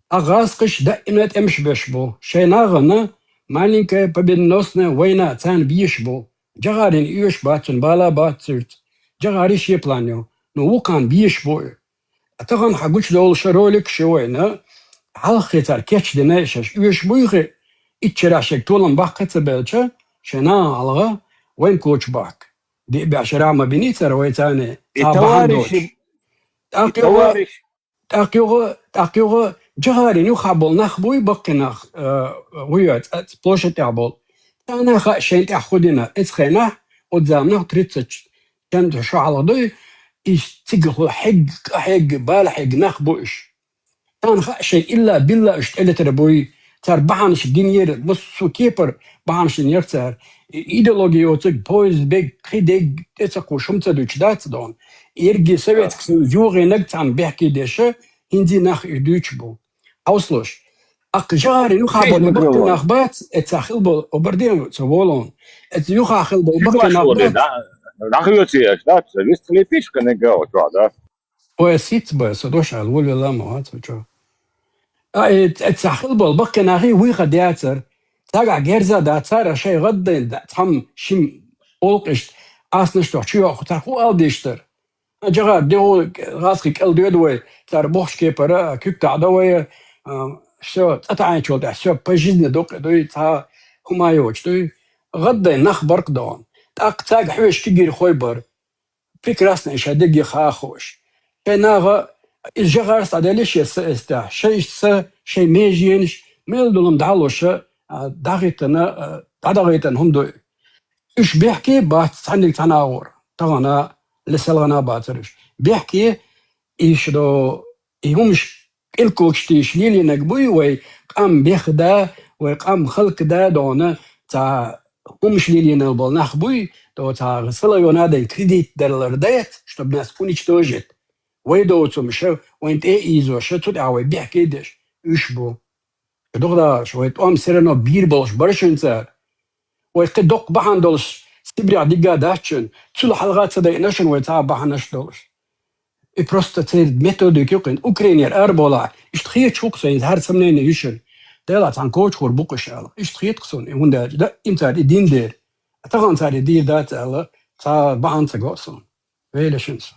А гӀазкхаш даима тӀемаш беш бу. Шайн нагӀана маленькая победоносная война царна беш бу. ЖагӀарин оьш бацун, бала бац цуьрца. ЖагӀари шен план ю. Ну, вукхан беш бу. А тахана хьан гучудолуша ролик ши вайна, хьалххе цара кечдина шаш оьш буй хи, иччара шег толам баккха ца белча, шайн нагӀа хьалха вайн кочу баккха. Диъ беш рама бини цара вай царна, И цхьа бахьана товарищи, доцуш. и ТӀаккха юха, товарищ, тӀаккха юха, тӀаккха юха жагӀарин юха болу нах буй, баккхий нах, э, вуй, ц-, ц-, площадь тӀехь болу. Царна хаьа шайн тӀехь хӀу дина, эцу хенахь, оцу заманахь тридцать чен шо хьалха дуй, и цига хӀу хьегга, хьегга, бала хьегга нах бу уьш. Царна хаьа шайн илла-билла уьш тӀелетар буй, цара бахьанаш гинера, массо кепара бахьанаш гинера цара. И идеология йоцург, поезд бег, кхин дерг тӀе ца кхуш, хӀума ца дуьтуш дац дона. Ерриге Советский Союз юхагӀенаг царна бехке деша, хӀинца нах уьш дуьйцуш бу. Хьовсалаш. Аккха жагӀарин юха болу баккхий нах бац, эццахь хила болу, обар ден ца волун. Эццахь юха хила болу баккхий нах бац. Нах йоцуш дац, вист хилийта пишка не гавачохь, да? Ой, сиц бай, со дош аьлла, волавелла ма вац, чо. А, э, ц-, цхьа хила болу баккхий нахе вуй ха дацар. Цаьргахь герза дац, цара шайн гӀаддайн да, цхьамма шин олкъишта, аснаш тохь чу йоху, цара хӀу ала деш дара? А, жагӀар, де гӀу, гӀазкхий кӀел доьду вай, цара бохуш кепара, а, куьг таӀда вай, а, всё, цӀа таӀийначул тӀаьхьа, всё, по жизни дуккха дуй, цхьа хӀума йоцуш дуй. ГӀаддайн нах баркъ догӀун. ТӀаккха цаьрга хьоьжуш кигира хой бара. Прекрасно ша дерриге хаа хууш. Шайн нагӀа, иза жагӀарца дӀаделла шен са эцтехь, шайн иштта са, шайн меженаш, мел долу-м дӀалуш, а, дӀахӀиттина, а, дӀадахийтина хӀума ду. Уьш бехке бац цхьаьнниг цхьана агӀор, тахана, ле селхана а бацара уьш. Бехке, и шо, и хӀумаш кӀелкхочуш тийша лелийнарг буй, вай къам бехда, вай къам халкда дона, цхьа хӀумаш лелийнарг болу нах буй, то цхьа салайонадайн кредит дарлар дац, чтобы нас уничтожить. Вай доцу хӀумаш, вайн тӀе а ийзош, цу тӀехь вай бехке деш, уьш бу. Шу дукха дахарш, вай тӀом все равно бийр болуш бара шуьнца. Вай кхин доккха бахьана долуш, Сибрехь дигга дац шуна, цул хьалха ца дайина шуна вай цхьа а бахьанаш долуш. И просто церан методик ю кхин. Украинера арабовлахь, иштта хеташ ву-кх со, хӀинца хӀара сомнение ю шуна. Делахь цхьана кочахур бу-кх уьш аьлла. Иштта хета-кх суна, и хӀунда аьлча, даим цара и дина дера. А тахана цара и дийр дац аьлла, цхьа а бахьана ца го суна. Вела шуна со.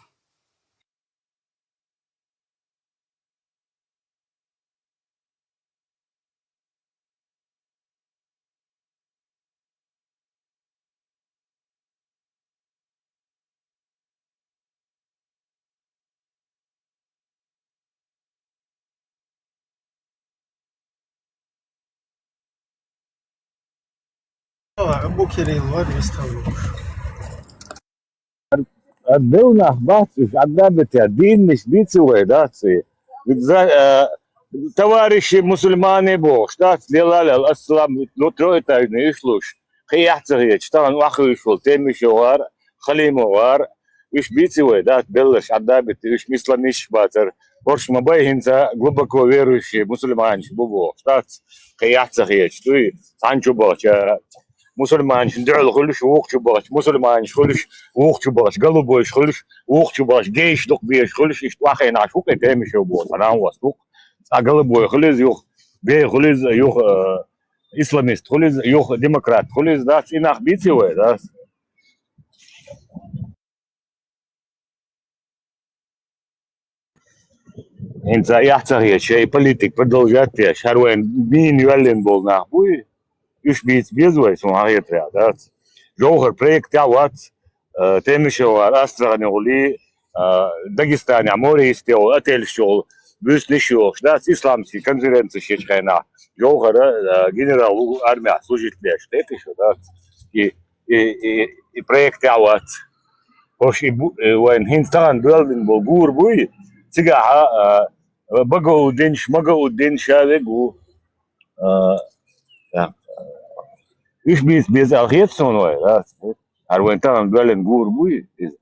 Абу Кирилл вар вистхьалуш. Ад белнах бац уьш, Ӏадда бетер, дийннаш бийци вай, дац и. Ведь за-, э, товарищи мусульмане бохуш, дац, лела лел, ассалам, ну, трёхэтажный уьш луш, кхин яхь ца хеташ, тахана охьахуьйсуш волу Темишев вара, Халимов вара, уьш бийци вай, дац, беллаш, Ӏадда бетер, уьш мисламиш бацара, хӀорш ма бай хӀинца глубоко верующие мусульманаш бу бохуш, дац, кхин яхь ца хеташ, дуй, цхьана чу бахча, мусульманашна дуьхьал хуьлуш, вукху чу бахча, мусульманаш хуьлуш, вукху чу бахча, голубойш хуьлуш, вукху чу бахча, гейш дукха беш хуьлуш, иштта вахийна Ӏаш ву-кх и Темишев боху, цхьа нах васт ву-кх. Цхьа голубой хуьлу иза юха, бей хуьлу иза юха, э, исламист хуьлу иза юха, демократ хуьлу иза, дац, и нах бийци вай, дац. ХӀинца яхь ца хеташ, шайн политика продолжать деш, хӀара вайн мина йоьллина болу нах буй, уьш бийца беза вай, суна хьахетарехь, дац. Жовхар проект тӀехь вац, э, Темишев вара, Астрахане гӀули, э, Дагестанехь море йисте волу, отельш йолу, буьйсанаш йохуш, дац, исламский конференцеш ечу хенахь, Жовхара, э, генерал ву армехь служить деш, тӀе тиша, дац. И и, и, и проект тӀехь вац. ХӀорш и бу-, э, вайн хӀинца тахана доьллина болу гур буй, цигахь, а, Багауддинш, Магауддинш а вег ву. А, а, уьш бийца беза аьлла хета суна вай, да? ХӀара вайн тахана доьллина гур буй иза.